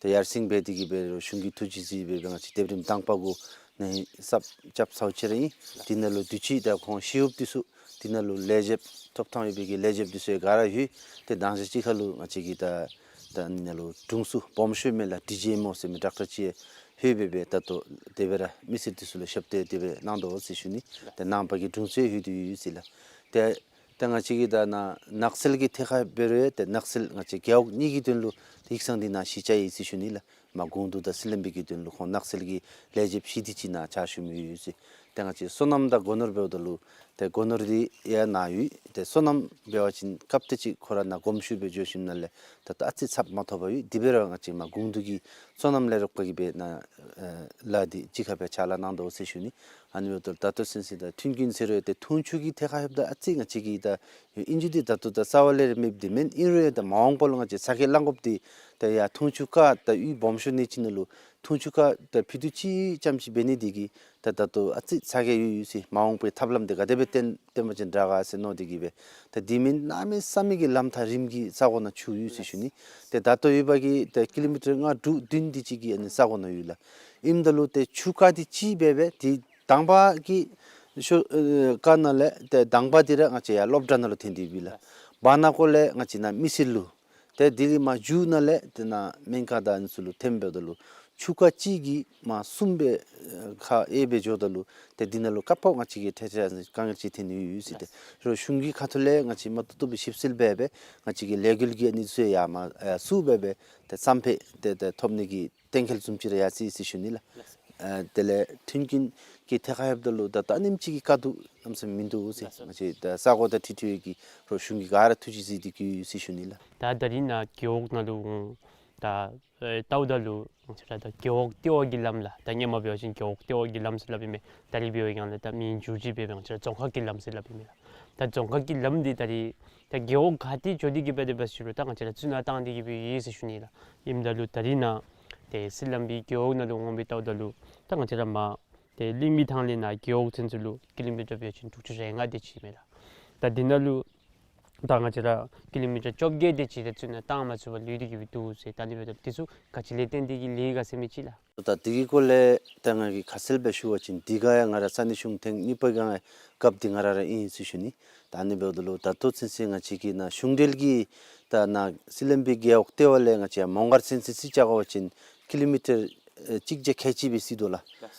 ཏེ་ཡར་སེང་འབད་དེ་གིས་འབད་རུང་གཞུང་གི་ཐུགས་རྗེ་གཟིགས་སྦེ་ང་བཅས་ལྡེབ་རིམ་དང་པ་གུ་ནཱ་གསརཔ་རྐྱབ་ཚརཝ་ཅིག་ར་ཨིན། དེ་ནང་ལུ་དུས་ཅི་ད་ཁོང་ཞི་གཡོགཔ་འདི་ཚུ་དེ་ནང་ལུ་ལས་བྱེདཔ་ཐོབ་ཐང་ཡོད་པའི་གི་ལས་བྱེདཔ་འདི་ཚུ་ག་ར་ལྷོད། ཏེ་དང་ཞག་གཅིག་ཁར་ལུ་ང་བཅས་ཀྱི་ད་ད་ནཱ་ལུ་དྲུང་འཚོ་སྦོམ་ཤོས་མས་ལགས། ཌི་ཇི་ཨེམ་ཨོ་ཟེར་མི་ཌོག་ཊར་ཅིག་ལྷོད་སྦེ་སྦེ་ད་ལྟོ་དེ་སྦེ་ར་མི་སེར་འདི་ཚུ་ལུ་ཞབས་ཏོག་དེ་སྦེ་གནང་དོ་ཟེར་ཞུ་ནི། ཏེ་ནང་པ་གི་དྲུང་འཚོ་ལྷོད་དེ་ཡོད་ཟེར་ལགས། ཏེ་ཏེ་ང་བཅས་ཀྱི་ད་ནཱ་ནགས་ཚལ་གྱི་ཐད་ཁར་འབད་རུང་ཏེ་ནགས་ཚལ་ང་བཅས་རྒེད་འོག་གཉིས་ཀྱི་དོན་ལུ་ཏེ་ཡིག་ཚང་འདི་ནཱ་གཞི་བཅག་ཡི་ཟེར་ཞུ་ནི་ལགས། མར་དགོངས་དོ་ད་སི་ལམ་བི་གི་དོན་ལུ་ཁོང་ནགས་ཚལ་གྱི་ལས་བྱེདཔ་ཅིག་འདི་ཅིག་ནཱ་བཅའ་ཞུ་མི་ཡོད་ཟེར། ཏེ་ང་བཅས་སོ་ནམ་དང་སྒོ་ནོར་འབདཝ་ད་ལུ་ཏེ་སྒོ་ནོར་འདི་ཡང་ནཱ་ཡོད། ཏེ་སོ་ནམ་འབད་བ་ཅིན་སྐབས་དེ་ཅིག་ཁོ་ར་ནཱ་དགོངསམ་ཞུ་སྦེ་འགྱོ་ཞིནམ་ལས་ད་ལྟོ་ཨ་ཙི་ཚབ་མ་ཐོབ་པར་ཡོད། དེ་འབད་རུང་ང་བཅས་མར་དགོངས་དོ་གི་སོ་ནམ་ལས་རོགས་པ་གིས་འབད་ནཱ་ལཱ་འདི་གཅིག་ཁར་སྦེ་ཕྱག་ལཱ་གནང་དོ་ཟེར་ཞུ་ནི། ཨ་ནི་འབདཝ་ད་ད་ལྟོ་ཚུན་ཚོད་ད་མཐུན་རྐྱེན་ཟེར་རུང་ཏེ་འཐུང་ཆུ་གི་ཐད་ཁར་ལྷོདཔ་ད་ཨ་ཙི་ང་བཅས་ཀྱི་ད་ཨིན་རུང་འདི་ད་ལྟོ་ད་རྩ་བ་ལས་ར་མེདཔ་འདི་མེན། ཨིན་རུང་ཡང་ད་མ་འོངས་པ་ལུ་ང་བཅས་ཚ་གྱང་ལང་དགོཔ་འདི་ད་ཡར་འཐུང་ཆུ་ཁར་ད་གཡུས་སྦོམ་ཤོས་གནས་ཅིག་ནང་ལུ་འཐུང་ཆུ་ཁར་ད་ཕུད་རྡོག་གཅིག་ཙམ་ཅིག་འབད་ནི་འདི་གིས་ད་ད་ལྟོ་ཨ་ཙི་ཚ་གྱང་ཡོད་ཡོད་ཟེར། མ་འོངས་པའི་ཐབས་ལམ་འདི་ག་དེ་སྦེ་བཏོན་བཏོན་པ་ཅིན་དྲག་ག་ཟེར་མནོ་སྟེ་གིས་སྦེ་ད་འདི་མེན་གནམ་མེད་ས་མེད་ཀྱི་ལམ་ཐག་རིངམོ་གི་ས་གོ་ནང་ཆུ་ཡོད་ཟེར་ཞུ་ནི། ཏེ་ད་ལྟོ་ཡོད་པ་གི་ད་ཀི་ལོ་མི་ཊར་ལྔ་དྲུག་བདུན་འདི་ཅིག་གི་ཨ་ནི་ས་གོ་ནང་ཡོད་ལགས། ཨིནམ་ད་ལུ་ཏེ་ཆུ་ཁ་འདི་གཅིག་འབད་སྦེ་ཏེ་དང་པ་གི་ཤོ་ཨེ་ཁ་ནང་ལས་ཏེ་དང་པ་འདི་ར་ང་བཅས་ཡར་སློབ་གྲྭ་ནང་ལུ་ཐོན་ཏེ་ཡོད་པས་ལགས། བར་ན་ཁོ་ལས་ང་བཅས་ནཱ་མི་སེར་ལུ། ཏེ་དེ་ལས་མར་མཇུག་ནང་ལས་ཏེ་ནཱ་སྨན་ཁང་དང་ཨ་ནི་ཚུ་ལུ་ཐོནམ་འབདཝ་ད་ལུ་ཆུ་ཁ་གཅིག་གིས་མར་གསུམ་སྦེ་ཨེ་ཁ་དབྱེ་སྦེ་འགྱོཝ་ད་ལུ་ཏེ་འདི་ནང་ལུ་ཁ་ཕོག་ང་བཅས་ཀྱི་ཐད་ཐད་དཀའ་ངལ་ཅིག་ཐོན་ནི་ཡོད་ཟེར། ཏེ་རོགས་གཞུང་གི་ཁ་ཐུག་ལས་ང་བཅས་མ་ཏོག་ཏོ་སྦེ་ཞིབ་འཚོལ་འབད་སྦེ་ང་བཅས་ཀྱི་ལས་འགུལ་གྱི་ཨ་ནི་ཚུ་ཡར་མར་ཨེ་བཙུགས་འབད་སྦེ་ཏེ་བསམ་འཕེལ་ཏེ་ཏེ་ཐོབ་ནི་གི་གཏན་འཁེལ་བཟུམ་ཅིག་ར་ཡར་སོ་ཡི་ཟེར་ཞུ་ནི་ལགས། ཨ་དེ་ལས་མཐུན་རྐྱེན་གྱི་ཐད་ཁར་ལྷོདཔ་ད་ལུ་ད་ད་ཨ་ནེམ་ཅིག་གི་དཀའ་སྡུག་གནམ་མེད་ས་མེད་མིན་འདུག་ཟེར། ལགས་སོ། ང་བཅས་ད་ས་གོ་དང་འཁྲིལ་འཁྲིལ་བའི་གི་རོགས་གཞུང་གིས་ག་ར་ཐུགས་རྗེ་གཟིགས་ཏེ་གི་ཡོད་ཟེར་ཞུ་ནི་ལགས། ད་ད་རིས་ནཱ་རྒེད་འོག་ནང་ལུ་ ད་ཨེ་ལྟཝ་ད་ལུ་ང་བཅས་ར་ད་རྒེད་འོག་ལྟེ་བ་གི་ལམ་ལགས། ད་སྔོན་མ་འབད་བ་ཅིན་རྒེད་འོག་ལྟེ་བ་གི་ལམ་ཟེར་སླབ་ཨིན་མས། ད་རིས་འབད་བའི་སྒང་ལས་ད་མིང་བསྒྱུར་བཅོས་འབད་བའི་ང་བཅས་ར་རྫོང་ཁག་གི་ལམ་ཟེར་སླབ་ཨིན་མས་ལགས། ད་རྫོང་ཁག་གི་ལམ་འདི་ད་རིས་ད་རྒེད་འོག་ག་ཏེ་འགྱོ་སྟེ་གི་སྦེ་དེ་སྦེ་ཟེར་རུང་ད་ང་བཅས་ར་རྩི་ནག་བཏང་སྟེ་གི་སྦེ་ཡོད་ཟེར་ཞུ་ནི་ལགས། ཨིནམ་ད་ལུ་ད་རིས་ནཱ་ཏེ་སི་ལམ་སྦི་རྒེད་འོག་ནང་ལུ་འོང་སྦེ་ལྟཝ་ད་ལུ་ད་ང་བཅས་ར་མར་ཏེ་གླིང་མི་ཐང་ལས་ནཱ་རྒེད་འོག་ཚུན་ཚོད་ལུ་ཀི་ལོ་མི་ཊར་འབད་བ་ཅིན་དྲུག་ཅུ་རེ་ལྔ་དེ་ཅིག་ཨིན་མས་ལགས། ད་འདི་ནང་ལུ་ད་ང་བཅས་ར་ཀི་ལོ་མི་ཊར་བཅོ་བརྒྱད་དེ་ཅིག་ཏེ་རྩི་ནག་བཏང་མ་ཚུགས་པར་ལུས་ཏེ་གི་སྦེ་འདུག་ཟེར། ད་ཨ་ནི་འབདཝ་ད་དེ་ཚུ་ག་ཅི་ལས་བརྟེན་ཏེ་གི་ལུས་ག་ཟེར་མི་ཅིག་ལགས། ད་དེ་གི་སྐོར་ལས་ད་ང་གིས་ཁ་གསལ་སྦེ་ཞུ་བ་ཅིན་དེ་ག་ཡང་ང་ར་ས་གནས་གཞུང་ཐེངས་གཉིས་པ་གི་ཡང་སྐབས་འདི་ང་ར་ར་ཨིན་ཟེར་ཞུ་ནི། ད་ཨ་ནི་འབདཝ་ད་ལུ་ད་ལྟོ་ཚུན་ཚོད་ང་བཅས་ཀྱི་ནཱ་གཞུང་འབྲེལ་གྱི་ད་ནཱ་སི་ལམ་སྦི་རྒེད་འོག་ལྟེ་བ་ལས་ང་བཅས་མོང་སྒར་ཚུན་ཚོད་རྩིས་རྐྱབ་པ་ཅིན་ཀི་ལོ་མི་ཊར་ཨེ་གཅིག་བརྒྱ་ཁལ་གཅིག་སྦེ་རྩིས་དོ་ལགས།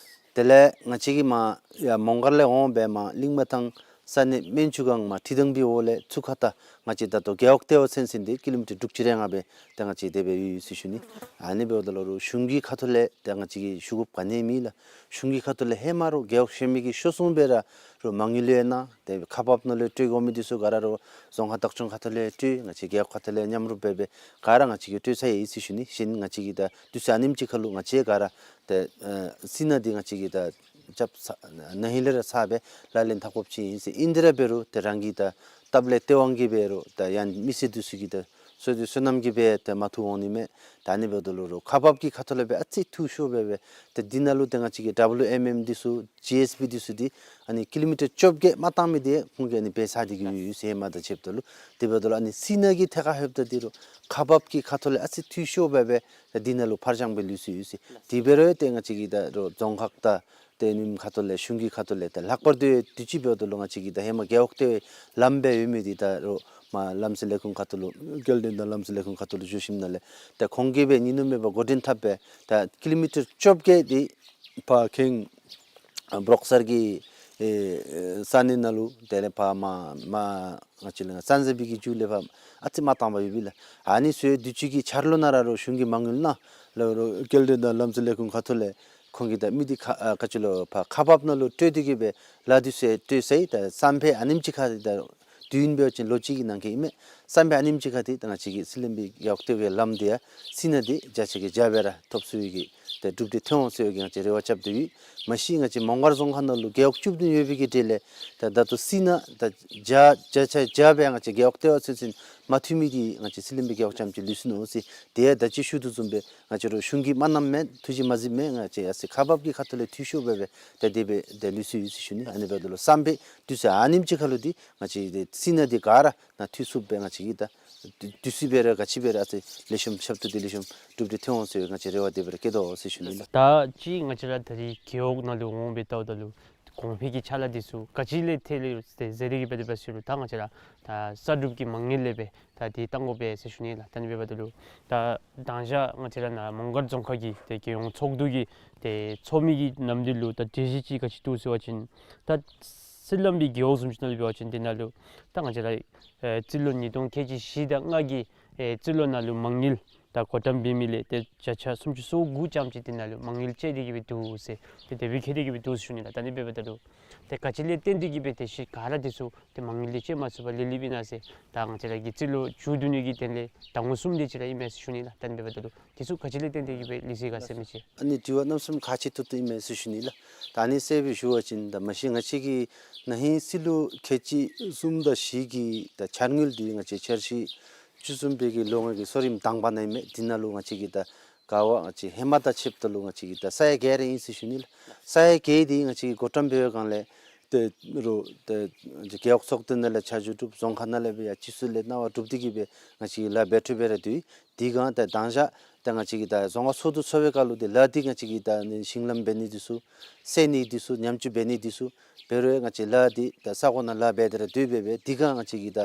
དེ་ལས་ང་བཅས་ཀྱིས་མར་ཡར་མོང་སྒར་ལས་འོང་སྦེ་མར་གླིང་མི་ཐང་ས་གནས་སྨན་ཆུ་སྒང་མར་ཁྲི་སྡང་སྦི་འོག་ལས་ཚུར་ཁ་ད་ང་བཅས་ད་ལྟོ་རྒེད་འོག་ལྟེ་བ་ཚུན་ཚོད་འདི་ཀི་ལོ་མི་ཊར་དྲུག་ཅུ་རེ་ལྔ་སྦེ་ད་ང་བཅས་དེ་སྦེ་ཡོད་ཟེར་ཞུ་ནི། ཨ་ནི་འབདཝ་ད་ལུ་རུང་གཞུང་གི་ཁ་ཐུག་ལས་ད་ང་བཅས་ཀྱིས་ཞུ་དགོཔ་ག་ནི་མེད་ལགས། གཞུང་གི་ཁ་ཐུག་ལས་ཧེ་མ་རུང་རྒེད་འོག་གཞན་མི་གིས་ཤོར་སོང་སྦེ་ར་རུང་མ་དངུལ་ཡོད་ན་ཏེ་ཁག་འབག་ནང་ལུ་སྤྲོད་དགོ་མི་འདི་ཚུ་ག་ར་རུང་རྫོང་ཁག་བདག་སྐྱོང་ཁ་ཐུག་ལས་སྤྲོད། ང་བཅས་རྒེད་འོག་ཁ་ཐུག་ལས་མཉམ་རུབ་འབད་སྦེ་ག་ར་ང་བཅས་ཀྱིས་སྤྲོད་ཚར་ཡི་ཟེར་ཞུ་ནི། གཞན་ང་བཅས་ཀྱིས་ད་དུས་ཚོད་ཨ་ནེམ་ཅིག་ཁར་ལུ་ང་བཅས་ག་ར་ཏེ་ཨེ་རྩི་ནག་འདི་ང་བཅས་ཀྱིས་ད་རྐྱབ་ཚར་ན་ཧིང་ལས་ར་ཚར་སྦེ་ལག་ལེན་འཐབ་དགོཔ་ཅིག་ཨིན་ཟེར། ཨིན་དེ་ར་འབད་རུང་ཏེ་རང་གི་ད་སྟབས་ལས་སྟེས་དབང་གིས་འབད་རུང་ད་ཡང་མི་སེར་འདི་ཚུ་གི་ད་བསོད་བདེ་བསོད་ནམས་ཀྱིས་སྦེ་ཏེ་མ་ཐུབ་འོང་ནི་མས། ད་ཨ་ནི་འབདཝ་ད་ལུ་རུང་ཁག་འབག་གི་ཁ་ཐུག་ལས་སྦེ་ཨ་ཙི་འཐུས་ཤོར་སྦེ་སྦེ་ཏེ་འདི་ནང་ལུ་ཏེ་ང་བཅས་ཀྱི་ཌབ་ལུ་ཨེམ་ཨེམ་འདི་ཚུ་ཇི་ཨེསི་བི་འདི་ཚུ་འདི་ཨ་ནི་ཀི་ལོ་མི་ཊར་བཅོ་བརྒྱད་མ་བཏང་མི་འདི་ཁོང་གིས་ཨ་ནི་འབད་ཚར་ཏེ་གི་ཡོད་ཟེར། ཧེ་མ་དང་ཕྱདཔ་ད་ལུ་དེ་འབདཝ་ད་ལུ་ཨ་ནི་རྩི་ནག་གི་ཐད་ཁར་ལྷོདཔ་ད་འདི་རུང་ཁག་འབག་གི་ཁ་ཐུག་ལས་ཨ་ཙི་འཐུས་ཤོར་སྦེ་སྦེ་ད་འདི་ནང་ལུ་ཕར་འགྱངས་སྦེ་ལུས་སོ་ཡོད་ཟེར། དེ་འབད་རུང་ཏེ་ང་བཅས་ཀྱི་ད་རུང་རྫོང་ཁག་ད་ཏེ་ཨ་ནི་ཁ་ཐུག་ལས་གཞུང་གི་ཁ་ཐུག་ལས་ཏེ་ལྷག་པར་དུ་དུས་ཅི་འབདཝ་ད་ལུ་ང་བཅས་ཀྱི་ད་ཧེ་མ་རྒེད་འོག་ལྟེ་བའི་ལམ་སྦེ་ཡོད་མི་འདི་ད་རུང་མར་ལམ་སེལ་ལས་ཁུངས་ཁ་ཐུག་ལུ་སྐྱེལ་འདྲེན་དང་ལམ་སེལ་ལས་ཁུངས་ཁ་ཐུག་ལུ་འགྱོ་ཞིནམ་ལས་ཏེ་ཁོང་གིས་སྦེ་ཉིན་ནུབ་མེད་པར་འགོ་འདྲེན་འཐབ་སྦེ་ད་ཀི་ལོ་མི་ཊར་བཅོ་བརྒྱད་འདི་ཕར་ཁེངས་ཨ་འབྲོག་སར་གྱི་ཨེ་ས་གནས་ནང་ལུ་དེ་ལས་ཕར་མར་མར་ང་བཅས་ལུ་ཙན་ཟ་བི་གི་མཇུག་ལས་ཕར་ཨ་ཙི་མ་བཏང་པར་ཡོད་པས་ལགས། ཨ་ནི་ཚུ་དུས་ཅི་གི་འཆར་ལོ་ནང་ར་རུང་གཞུང་གིས་མ་དངུལ་གནང་ལགས། རུང་སྐྱེལ་འདྲེན་དང་ལམ་སེལ་ལས་ཁུངས་ཁ་ཐུག་ལས་ཁོང་གིས་ད་མི་འདི་ཁ་ཨ་ག་ཅི་ལོ་ཕར་ཁག་འབག་ནང་ལུ་སྤྲོད་དེ་གི་སྦེ་ལཱ་འདི་ཚུ་སྤྲོད་ཚར་ཡི། ད་བསམ་པའི་ཨ་ནེམ་ཅིག་ཁར་ད་དུས་ཡུན་འབད་བ་ཅིན་ལོ་གཅིག་གི་ནང་འཁོད་ཨིན་མས། བསམ་པའི་ཨ་ནེམ་ཅིག་ཁར་ཏེ་ད་ང་བཅས་ཀྱི་སི་ལམ་སྦི་རྒེད་འོག་ལྟེ་བའི་ལམ་འདི་ཡང་རྩི་ནག་འདི་བརྒྱ་ཆ་གི་བརྒྱ་སྦེ་ར་ཐོབ་ཚུགས་པའི་གི་ཏེ་གྲུབ་འབྲས་ཐོན་འོང་ཟེར་བའི་གི་ང་བཅས་རེ་བ་རྐྱབ་སྟེ་ཡོད། མ་གཞི་ང་བཅས་མོང་སྒར་རྫོང་ཁག་ནང་ལུ་རྒེད་འོག་བཅུ་བདུན་ཡོད་པའི་གི་གྲས་ལས་ད་ད་ལྟོ་རྩི་ནག་ད་བརྒྱ་བརྒྱ་ཆ་བརྒྱ་སྦེ་ང་བཅས་རྒེད་འོག་ལྟེ་བ་ཚུན་ཚོད་མ་ཐུབ་མི་འདི་ང་བཅས་སི་ལམ་སྦི་རྒེད་འོག་རྐྱངམ་ཅིག་ལུས་སོ་ནུག་ཟེར། དེ་ཡང་ད་ཅི་ཞུ་དོ་བཟུམ་སྦེ་ང་བཅས་ར་གཞུང་གིས་མ་གནངམ་མེན། ཐུགས་རྗེ་མ་གཟིགསཔ་མེན། ང་བཅས་ཡར་སི་ཁག་འབག་གི་ཁ་ཐུག་ལས་འཐུས་ཤོར་སྦེ་སྦེ་ད་དེ་སྦེ་ད་ལུས་སོ་ཡོད་ཟེར་ཞུ་ནི། ཨ་ནི་འབདཝ་ད་ལུ་བསམ་པའི་དུས་ཚོད་ཨ་ནེམ་ཅིག་ཁར་ལུ་འདི་ང་བཅས་ཏེ་རྩི་ནག་འདི་ག་ར་ནཱ་འཐུས་ཚུགསཔ་སྦེ་ང་བཅས་ཀྱིས་ད་དུས་ཚོད་སྦེ་ར་ག་ཅི་སྦེ་ར་ཨ་ཙི་ལེགས་ཤོམ་ཞབས་ཏོག་འདི་ལེགས་ཤོམ་གྲུབ་འབྲས་ཐོན་འོང་ཟེར་ང་བཅས་རེ་བ་དེ་སྦེ་ར་བསྐྱེད་དོ་ཟེར་ཞུ་ནི་ལགས། ད་ཅི་ང་བཅས་ར་ད་རིས་རྒེད་འོག་ནང་ལུ་འོང་སྦེ་ལྟཝ་ད་ལུ་གོང་འཕེལ་གྱི་ཕྱག་ལཱ་འདི་ཚུ་ག་ཅི་ལས་ཐལ་ཡི་ཟེར་ཏེ་གི་སྦེ་དེ་སྦེ་ཞུ་རུང་ད་ང་བཅས་ར་ད་གསར་སྒྲུབ་ཀྱི་མ་དངུལ་ལས་སྦེ་ད་འདི་བཏང་དགོ་པས་ཟེར་ཞུ་ནི་ལགས། ད་ཨ་ནི་འབདཝ་ད་ལུ་ད་དང་ཞག་ང་བཅས་ར་ནཱ་མོང་སྒར་རྫོང་ཁག་གི་ཏེ་རྒྱལ་ཡོངས་ཚོགས་འདུ་གི་ཏེ་ཚོགས་མི་གི་ནམ་དུས་ལུ་ད་གྲོས་གཞི་ཅིག་ག་ཅི་འདུག་ཟེར་བ་ཅིན་ད་སི་ལམ་སྦི་རྒེད་འོག་བཟུམ་ཅིག་ནང་ལུ་འབད་བ་ཅིན་འདི་ནང་ལུ་ད་ང་བཅས་ར་ཨེ་རྩིས་ལོ་ཉིས་སྟོང་ཁལ་གཅིག་བཞི་དང་ལྔ་གི་ཨེ་རྩིས་ལོ་ནང་ལུ་མ་དངུལ་ད་བགོ་བཀྲམ་འབད་མི་ལས་ཏེ་བརྒྱ་ཆ་སུམ་ཅུ་སོ་དགུ་ཙམ་ཅིག་འདི་ནང་ལུ་མ་དངུལ་བཅད་དེ་གི་སྦེ་འདུག་ཟེར་ཏེ་དེ་སྦེ་བཀལ་ཏེ་གི་སྦེ་འདུག་ཟེར་ཞུ་ནི་ལགས། ད་ཨ་ནི་འབདཝ་ད་ལུ་ཏེ་ག་ཅི་ལས་བརྟེན་ཏེ་གི་སྦེ་ཏེ་ཤི་ག་ར་འདི་ཚུ་ཏེ་མ་དངུལ་འདི་བཅད་མ་ཚུགས་པར་ལུས་ལུས་པས་ན་ཟེར། ད་ང་བཅས་ར་གི་རྩིས་ལོ་མཇུག་བསྡུ་ནི་གི་དོན་ལས་ཟླ་ངོ་གསུམ་དེ་ཅིག་ར་ཨིན་མས་ཟེར་ཞུ་ནི་ལགས། ད་ཨ་ནི་འབདཝ་ད་ལུ་འདི་ཚུ་ག་ཅི་ལས་བརྟེན་ཏེ་གི་སྦེ་ལུས་སོ་ཡི་ག་ཟེར་མི་ཅིག། ཨ་ནི་དྲི་བ་གནམ་མེད་ས་མེད་ཁག་ཆེ་ཏོག་ཏོ་ཨིན་མས་ཟེར་ཞུ་ནི་ལགས། ད་ཨ་ནི་གསལ་སྦེ་ཞུ་བ་ཅིན་ད་མ་གཞི་ང་བཅས་ཀྱི་ན་ཧིང་རྩིས་ལོ་ཁལ་གཅིག་གསུམ་དང་བཞི་གི་ད་འཆར་དངུལ་འདི་ང་བཅས་འཆར་གཞི་བཅུ་གསུམ་པའི་གི་ལོ་ལྔ་གི་གསོ་རིམ་དང་པ་ནང་ཨིན་མས། འདི་ནང་ལུ་ང་བཅས་ཀྱིས་ད་ག་བ་ང་བཅས་ཧེ་མ་དང་ཕྱདཔ་ད་ལུ་ང་བཅས་ཀྱིས་ད་ས་ཡ་བརྒྱད་རེ་ཨིན་ཟེར་ཞུ་ནི་ལགས། ས་ཡ་བརྒྱད་འདི་ང་བཅས་ཀྱིས་བགོ་བཀྲམ་འབད་བའི་སྒང་ལས་ཏེ་རུང་ཏེ་རྒེད་འོག་ཚོགས་སྡེ་ནང་ལས་ཆ་འཇོག་གྲུབ། རྫོང་ཁག་ནང་ལས་སྦེ་ཡང་སྤྱི་ཚོགས་ལས་གནང་བ་གྲུབ་སྟེ་གི་སྦེ་ང་བཅས་ཀྱིས་ལཱ་འབད་འཕྲོ་འབད་ར་སྡོད་ཡི། དེ་སྒང་ཏེ་དང་ཞག་ཏེ་ང་བཅས་ཀྱིས་ད་རྫོང་ཁག་ཚོགས་འདུ་ཚོགས་པའི་སྐབས་ལུ་ཏེ་ལཱ་འདི་ང་བཅས་ཀྱིས་ད་ཨ་ནི་ཞིང་ལམ་འབད་ནི་འདི་ཚུ་སེལ་ནི་འདི་ཚུ་ཉམས་བཅོས་འབད་ནི་འདི་ཚུ་འབད་རུང་ང་བཅས་ལཱ་འདི་ད་ས་གོ་ནང་ལཱ་འབད་དེ་ར་སྡོད་སྦེ་སྦེ་དེ་སྒང་ང་བཅས་ཀྱིས་ད་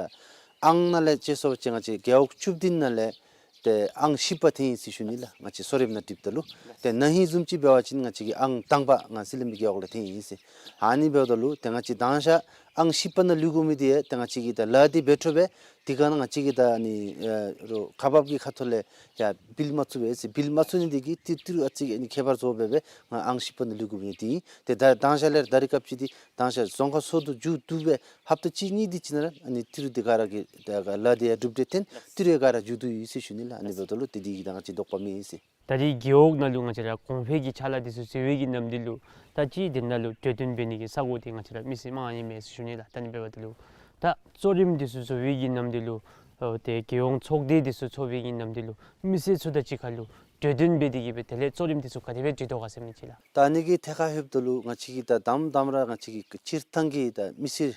ཨང་ནང་ལས་ཅིག་སོང་བ་ཅིན་ང་བཅས་རྒེད་འོག་བཅུ་བདུན་ནང་ལས་ཏེ་ཨང་བཞི་པ་ཐོན་ཡི་ཟེར་ཞུ་ནི་ལགས། ང་བཅས་གསོ་རིམ་ནང་འགྲུབ་ད་ལུ་ཏེ་ན་ཧིང་བཟུམ་ཅིག་འབད་བ་ཅིན་ང་བཅས་ཀྱིས་ཨང་དང་པ་ང་སི་ལམ་སྦི་རྒེད་འོག་ལས་ཐོན་ཡི་ཟེར། ཨ་ནི་འབདཝ་ད་ལུ་ཏེ་ང་བཅས་དང་ཞག་ ཨང་བཞི་པ་ནང་ལུས་དགོ་མི་འདི་ཡང་ད་ང་བཅས་ཀྱིས་ད་ལཱ་འདི་འབད་འཕྲོ་སྦེ་དེ་སྒང་ང་བཅས་ཀྱིས་ད་ཨ་ནི་ཨེ་རོགས་ཁག་འབག་གི་ཁ་ཐུག་ལས་ཡང་བིལ་མ་བཙུགས་པས་ཟེར། བིལ་མ་བཙུགས་ནི་འདི་གིས་ཏི་ཏི་རུ་ཨ་ཙི་ཨ་ནི་ཁྱད་པར་བཟོ་སྦེ་སྦེ་ང་ཨང་བཞི་པ་ནང་ལུས་དགོ་མི་འདི་ཨིན། ཏེ་ད་མདང་ཞག་ལས་ད་རིས་སྐབས་ཅིག་འདི་མདང་ཞག་རྫོང་ཁག་སོ་བདུ་མཇུག་བསྡུ་སྦེ་ཧབ་ཏ་གཅིག་གཉིས་འདི་ཅིག་ནང་ར་ཨ་ནི་ཏི་རུ་འདི་ག་ར་གི་ད་ག་ལཱ་འདི་ཡང་གྲུབ་འབྲས་ཐོན། ཏི་རུ་ཡང་ག་ར་མཇུག་བསྡུ་ཡི་ཟེར་ཞུ་ནི་ལགས། ཨ་ནི་འབདཝ་ད་ལུ་ཏེ་འདི་གིས་ད་ང་བཅས་དོགས་པ་མེད་ཟེར། ད་རེས་རྒེད་འོག་ནང་ལུ་ང་བཅས་ར་གོང་འཕེལ་གྱི་ཕྱག་ལཱ་འདི་ཚུ་མཛད་པའི་གི་ནམ་དུས་ལུ་ད་ཅི་འདི་ནང་ལུ་གྲོས་བསྟུན་འབད་ནི་གི་ས་གོ་འདི་ང་བཅས་ར་མི་སེར་མང་ཨིན་མས་ཟེར་ཞུ་ནི་ལགས། ད་ཨ་ནི་འབདཝ་ད་ལུ་ད་གཙོ་རིམ་འདི་ཚུ་བཟོ་བའི་གི་ནམ་དུས་ལུ་ཨོ་ཏེ་རྒྱལ་ཡོངས་ཚོགས་སྡེ་འདི་ཚུ་ཚོགས་པའི་གི་ནམ་དུས་ལུ་མི་སེར་ཚུ་དང་གཅིག་ཁར་ལུ་གྲོས་བསྟུན་འབད་དེ་གི་སྦེ་དེ་ལས་གཙོ་རིམ་འདི་ཚུ་ག་དེ་སྦེ་སྒྲིག་དོ་ག་ཟེར་མི་ཅིག་ལགས། ད་ཨ་ནི་གི་ཐད་ཁར་ལྷོདཔ་ད་ལུ་ང་བཅས་ཀྱིས་ད་དང་དང་ར་ང་བཅས་ཀྱི་སྤྱིར་བཏང་གི་ད་མི་སེར་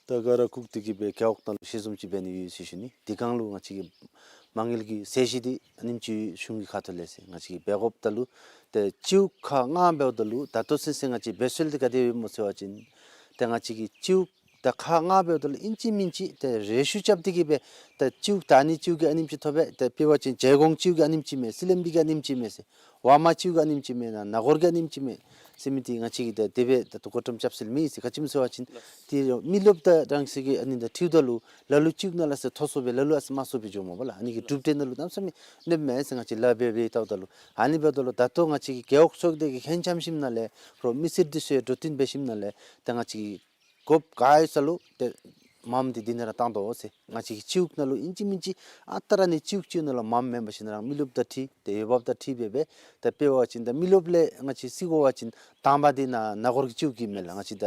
ད་ག་ར་བཀུག་སྟེ་གི་སྦེ་རྒེད་འོག་ནང་ལུ་ཞལ་འཛོམས་ཅིག་འབད་ནི་ཡོད་ཟེར་ཞུ་ནི། དེ་སྒང་ལུ་ང་བཅས་ཀྱིས་མ་དངུལ་གྱི་ཚད་གཞི་འདི་ཨ་ནེམ་ཅིག་གཞུང་གི་ཁ་ཐུག་ལས་ཟེར་ང་བཅས་ཀྱིས་འབད་དགོཔ་ད་ལུ་ཏེ་སྤྱི་འོག་ཁག་ལྔ་འབདཝ་ད་ལུ་ད་ལྟོ་ཚུན་ཚོད་ང་བཅས་འབད་སྲོལ་འདི་ག་དེ་ཡོདཔ་སྨོ་ཟེར་བ་ཅིན་ཏེ་ང་བཅས་ཀྱི་སྤྱི་འོག་ད་ཁག་ལྔ་འབདཝ་ད་ལུ་ཨིན་ཅི་མིན་ཅི་ཏེ་རེ་ཤུ་རྐྱབ་སྟེ་གི་སྦེ་ཏེ་སྤྱི་འོག་ད་ཨ་ནི་སྤྱི་འོག་གི་ཨ་ནེམ་ཅིག་ཐོབ་པས། ཏེ་དཔེ་འབད་བ་ཅིན་བྱེ་གོང་སྤྱི་འོག་གི་ཨ་ནེམ་ཅིག་མས། སི་ལིམ་སྦི་གི་ཨ་ནེམ་ཅིག་མས་ཟེར། ཝར་མ་སྤྱི་འོག་གི་ཨ་ནེམ་ཅིག་མས་ན་ན་གོར་གྱི་ཨ་ནེམ་ཅིག་མས་ཟེར་མི་འདི་ང་བཅས་ཀྱིས་ད་དེ་སྦེ་ད་ལྟོ་གོ་ཐོམ་རྐྱབ་སྲོལ་མེད་ཟེར། ག་ཅི་སྨོ་ཟེར་བ་ཅིན་ཏེ་མི་རློབས་དང་རང་སོའི་གི་ཨ་ནི་དང་འཁྲིལཝ་ད་ལུ་ལ་ལུ་སྤྱི་འོག་ནང་ལས་ཟེར་མཐོ་སུ་སྦེ་ལ་ལུ་ཨ་ཙི་དམའ་སུ་སྦེ་འགྱོཝ་མས་པ་ལགས། ཨ་ནི་གི་གྲུབ་འབྲས་ནང་ལུ་གནམ་མེད་ས་མེད་གནོདཔ་མས་ཟེར་ང་བཅས་ལཱ་འབད་འབད་བལྟཝ་ད་ལུ། ཨ་ནི་འབདཝ་ད་ལུ་ད་ལྟོ་ང་བཅས་ཀྱི་རྒེད་འོག་ཚོགས་སྡེ་གི་མཁྱེན་རྐྱབ་ཞིནམ་ལས་རོགས་མི་སེར་འདི་ཚུ་ཡང་འགྲོ་དོན་འབད་ཞིནམ་ལས་ད་ང་བཅས་ཀྱི་དགོཔ་ག་ཡོད་ས་ལུ་ཏེ་མངམ་འདི་འདི་ནང་ར་བཏང་དོ་ཟེར། ང་བཅས་ཀྱི་སྤྱི་འོག་ནང་ལུ་ཨིན་ཅི་མིན་ཅི་ཨ་རྟག་ར་ཨ་ནི་སྤྱི་འོག་སྤྱི་འོག་ནང་ལུ་མངམ་མེན་པར་ཞིནམ་ལས་རང་མི་རློབས་དང་འཁྲིལ་ཏེ་འོས་འབབ་དང་འཁྲིལ་སྦེ་སྦེ་ད་དཔེ་འབད་བ་ཅིན་ད་མི་རློབས་ལས་ང་བཅས་རྩིས་དགོ་པ་ཅིན་དང་པ་འདི་ནཱ་ན་གོར་གྱི་སྤྱི་འོག་གི་མས་ལགས། ང་བཅས་ད་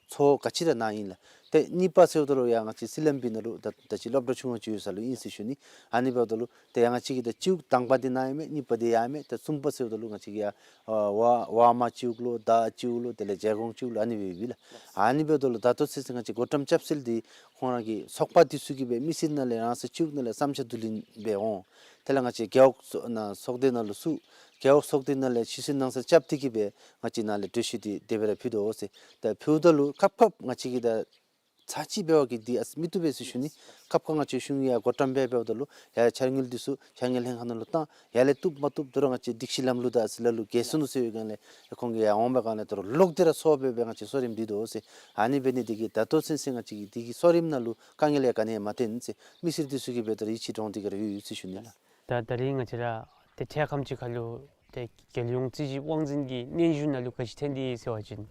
ཚོ་ག་ཅི་ར་ནཱ་ཨིན་ལགས། ཏེ་གཉིས་པ་ཟེརཝ་ད་ལུ་ཡང་ང་བཅས་སི་ལིམ་སྦི་ནང་ལུ་ད་ད་ཅི་སློབ་གྲྭ་ཆུང་ངུ་ཅིག་ཡོད་ས་ལུ་ཨིན་ཟེར་ཞུ་ནི། ཨ་ནི་འབདཝ་ད་ལུ་ཏེ་ཡང་ང་བཅས་ཀྱི་ད་སྤྱི་འོག་དང་པ་འདི་ནཱ་ཨིན་མས། གཉིས་པ་འདི་ཡར་ཨིན་མས། ཏེ་གསུམ་པ་ཟེརཝ་ད་ལུ་ང་བཅས་ཀྱི་ཡར་ཨ་ཝར་ཝར་མ་སྤྱི་འོག་ལོ་དར་སྤྱི་འོག་ལོ་དེ་ལས་བྱེ་གོང་སྤྱི་འོག་ལོ་ཨ་ནི་སྦེ་ཡོདཔ་ཨིན་ལགས། ཨ་ནི་འབདཝ་ད་ལུ་ད་ལྟོ་ཚུན་ཚོད་ང་བཅས་གོ་ཐོམ་རྐྱབ་སྲོལ་འདི་ཁོང་ར་གི་ཚོགས་པ་འདི་ཚུ་གིས་སྦེ་མི་སེར་ནང་ལས་རང་སོའི་སྤྱི་འོག་ནང་ལས་བསམ་འཆར་བསྡུ་ལེན་འབད་འོང་། དེ་ལས་ང་བཅས་རྒེད་འོག་ཚོགས་ནང་ཚོགས་སྡེ་ནང་ལུ་ཚུ་རྒེད་འོག་ཚོགས་སྡེ་ནང་ལས་ཕྱི་སེལ་ནང་སེལ་རྐྱབ་སྟེ་གི་སྦེ་ང་བཅས་ནཱ་ལས་གྲོས་གཞི་འདི་དེ་སྦེ་ར་ཕུལ་དོ་ཟེར། ད་ཕུལཝ་ད་ལུ་ཁབ་ཁབ་ང་བཅས་ཀྱིས་ད་ཚར་གཅིག་འབད་བ་གིས་འདི་ཨ་ཙི་མི་བཏུབ་པས་ཟེར་ཞུ་ནི། ཁབ་ཁབ་ང་བཅས་གཞུང་ཡང་གོ་བཀྲམ་འབད་འབདཝ་ད་ལུ་ཡར་འཆར་དངུལ་འདི་ཚུ་འཆར་དངུལ་ལྷན་ཁག་ནང་ལུ་བཏང་། ཡར་ལས་བཏུབ་མ་བཏུབ་དོ་རུང་ང་བཅས་སྒྲིག་གཞི་ལམ་ལུགས་དང་ཨ་ཙི་ལ་ལུ་འགལ་སོ་ནུག་ཟེར་བའི་སྒང་ལས་ཁོང་གིས་ཡར་འོང་བའི་སྒང་ལས་དོ་རུང་ལོག་སྟེ་ར་ཚོར་སྦེ་སྦེ་ང་བཅས་གསོ་རིམ་འདི་དོ་ཟེར། ཨ་ནི་འབད་ནི་འདི་གིས་ད་ལྟོ་ཚུན་ཚོད་ང་བཅས་ཀྱི་འདི་གི་གསོ་རིམ་ནང་ལུ་དཀའ་ངལ་ཡང་ག་ནི་ཡང་མ་ཐོན་ཟེར། མི་སེར་འདི་ཚུ་གིས་འབད་དོ་རུང་ཡིད་ཆེས་འདྲོངས་ཏེ་གི་ར་ཡོད་ཡོད་ཟེར་ཞུ་ནི་ལགས། ད་ད་རིས་ང་བཅས་ར་ཏེ་འཕྲལ་ཁམས་ཅིག་ཁར་ལུ་ཏེ་རྒྱལ་ཡོངས་རྩིས་ཞིབ་དབང་འཛིན་གྱི་སྙན་ཞུ་ནང་ལུ་ག་ཅི་ཐོན་ཏེ་ཡོད་ཟེར་བ་ཅིན་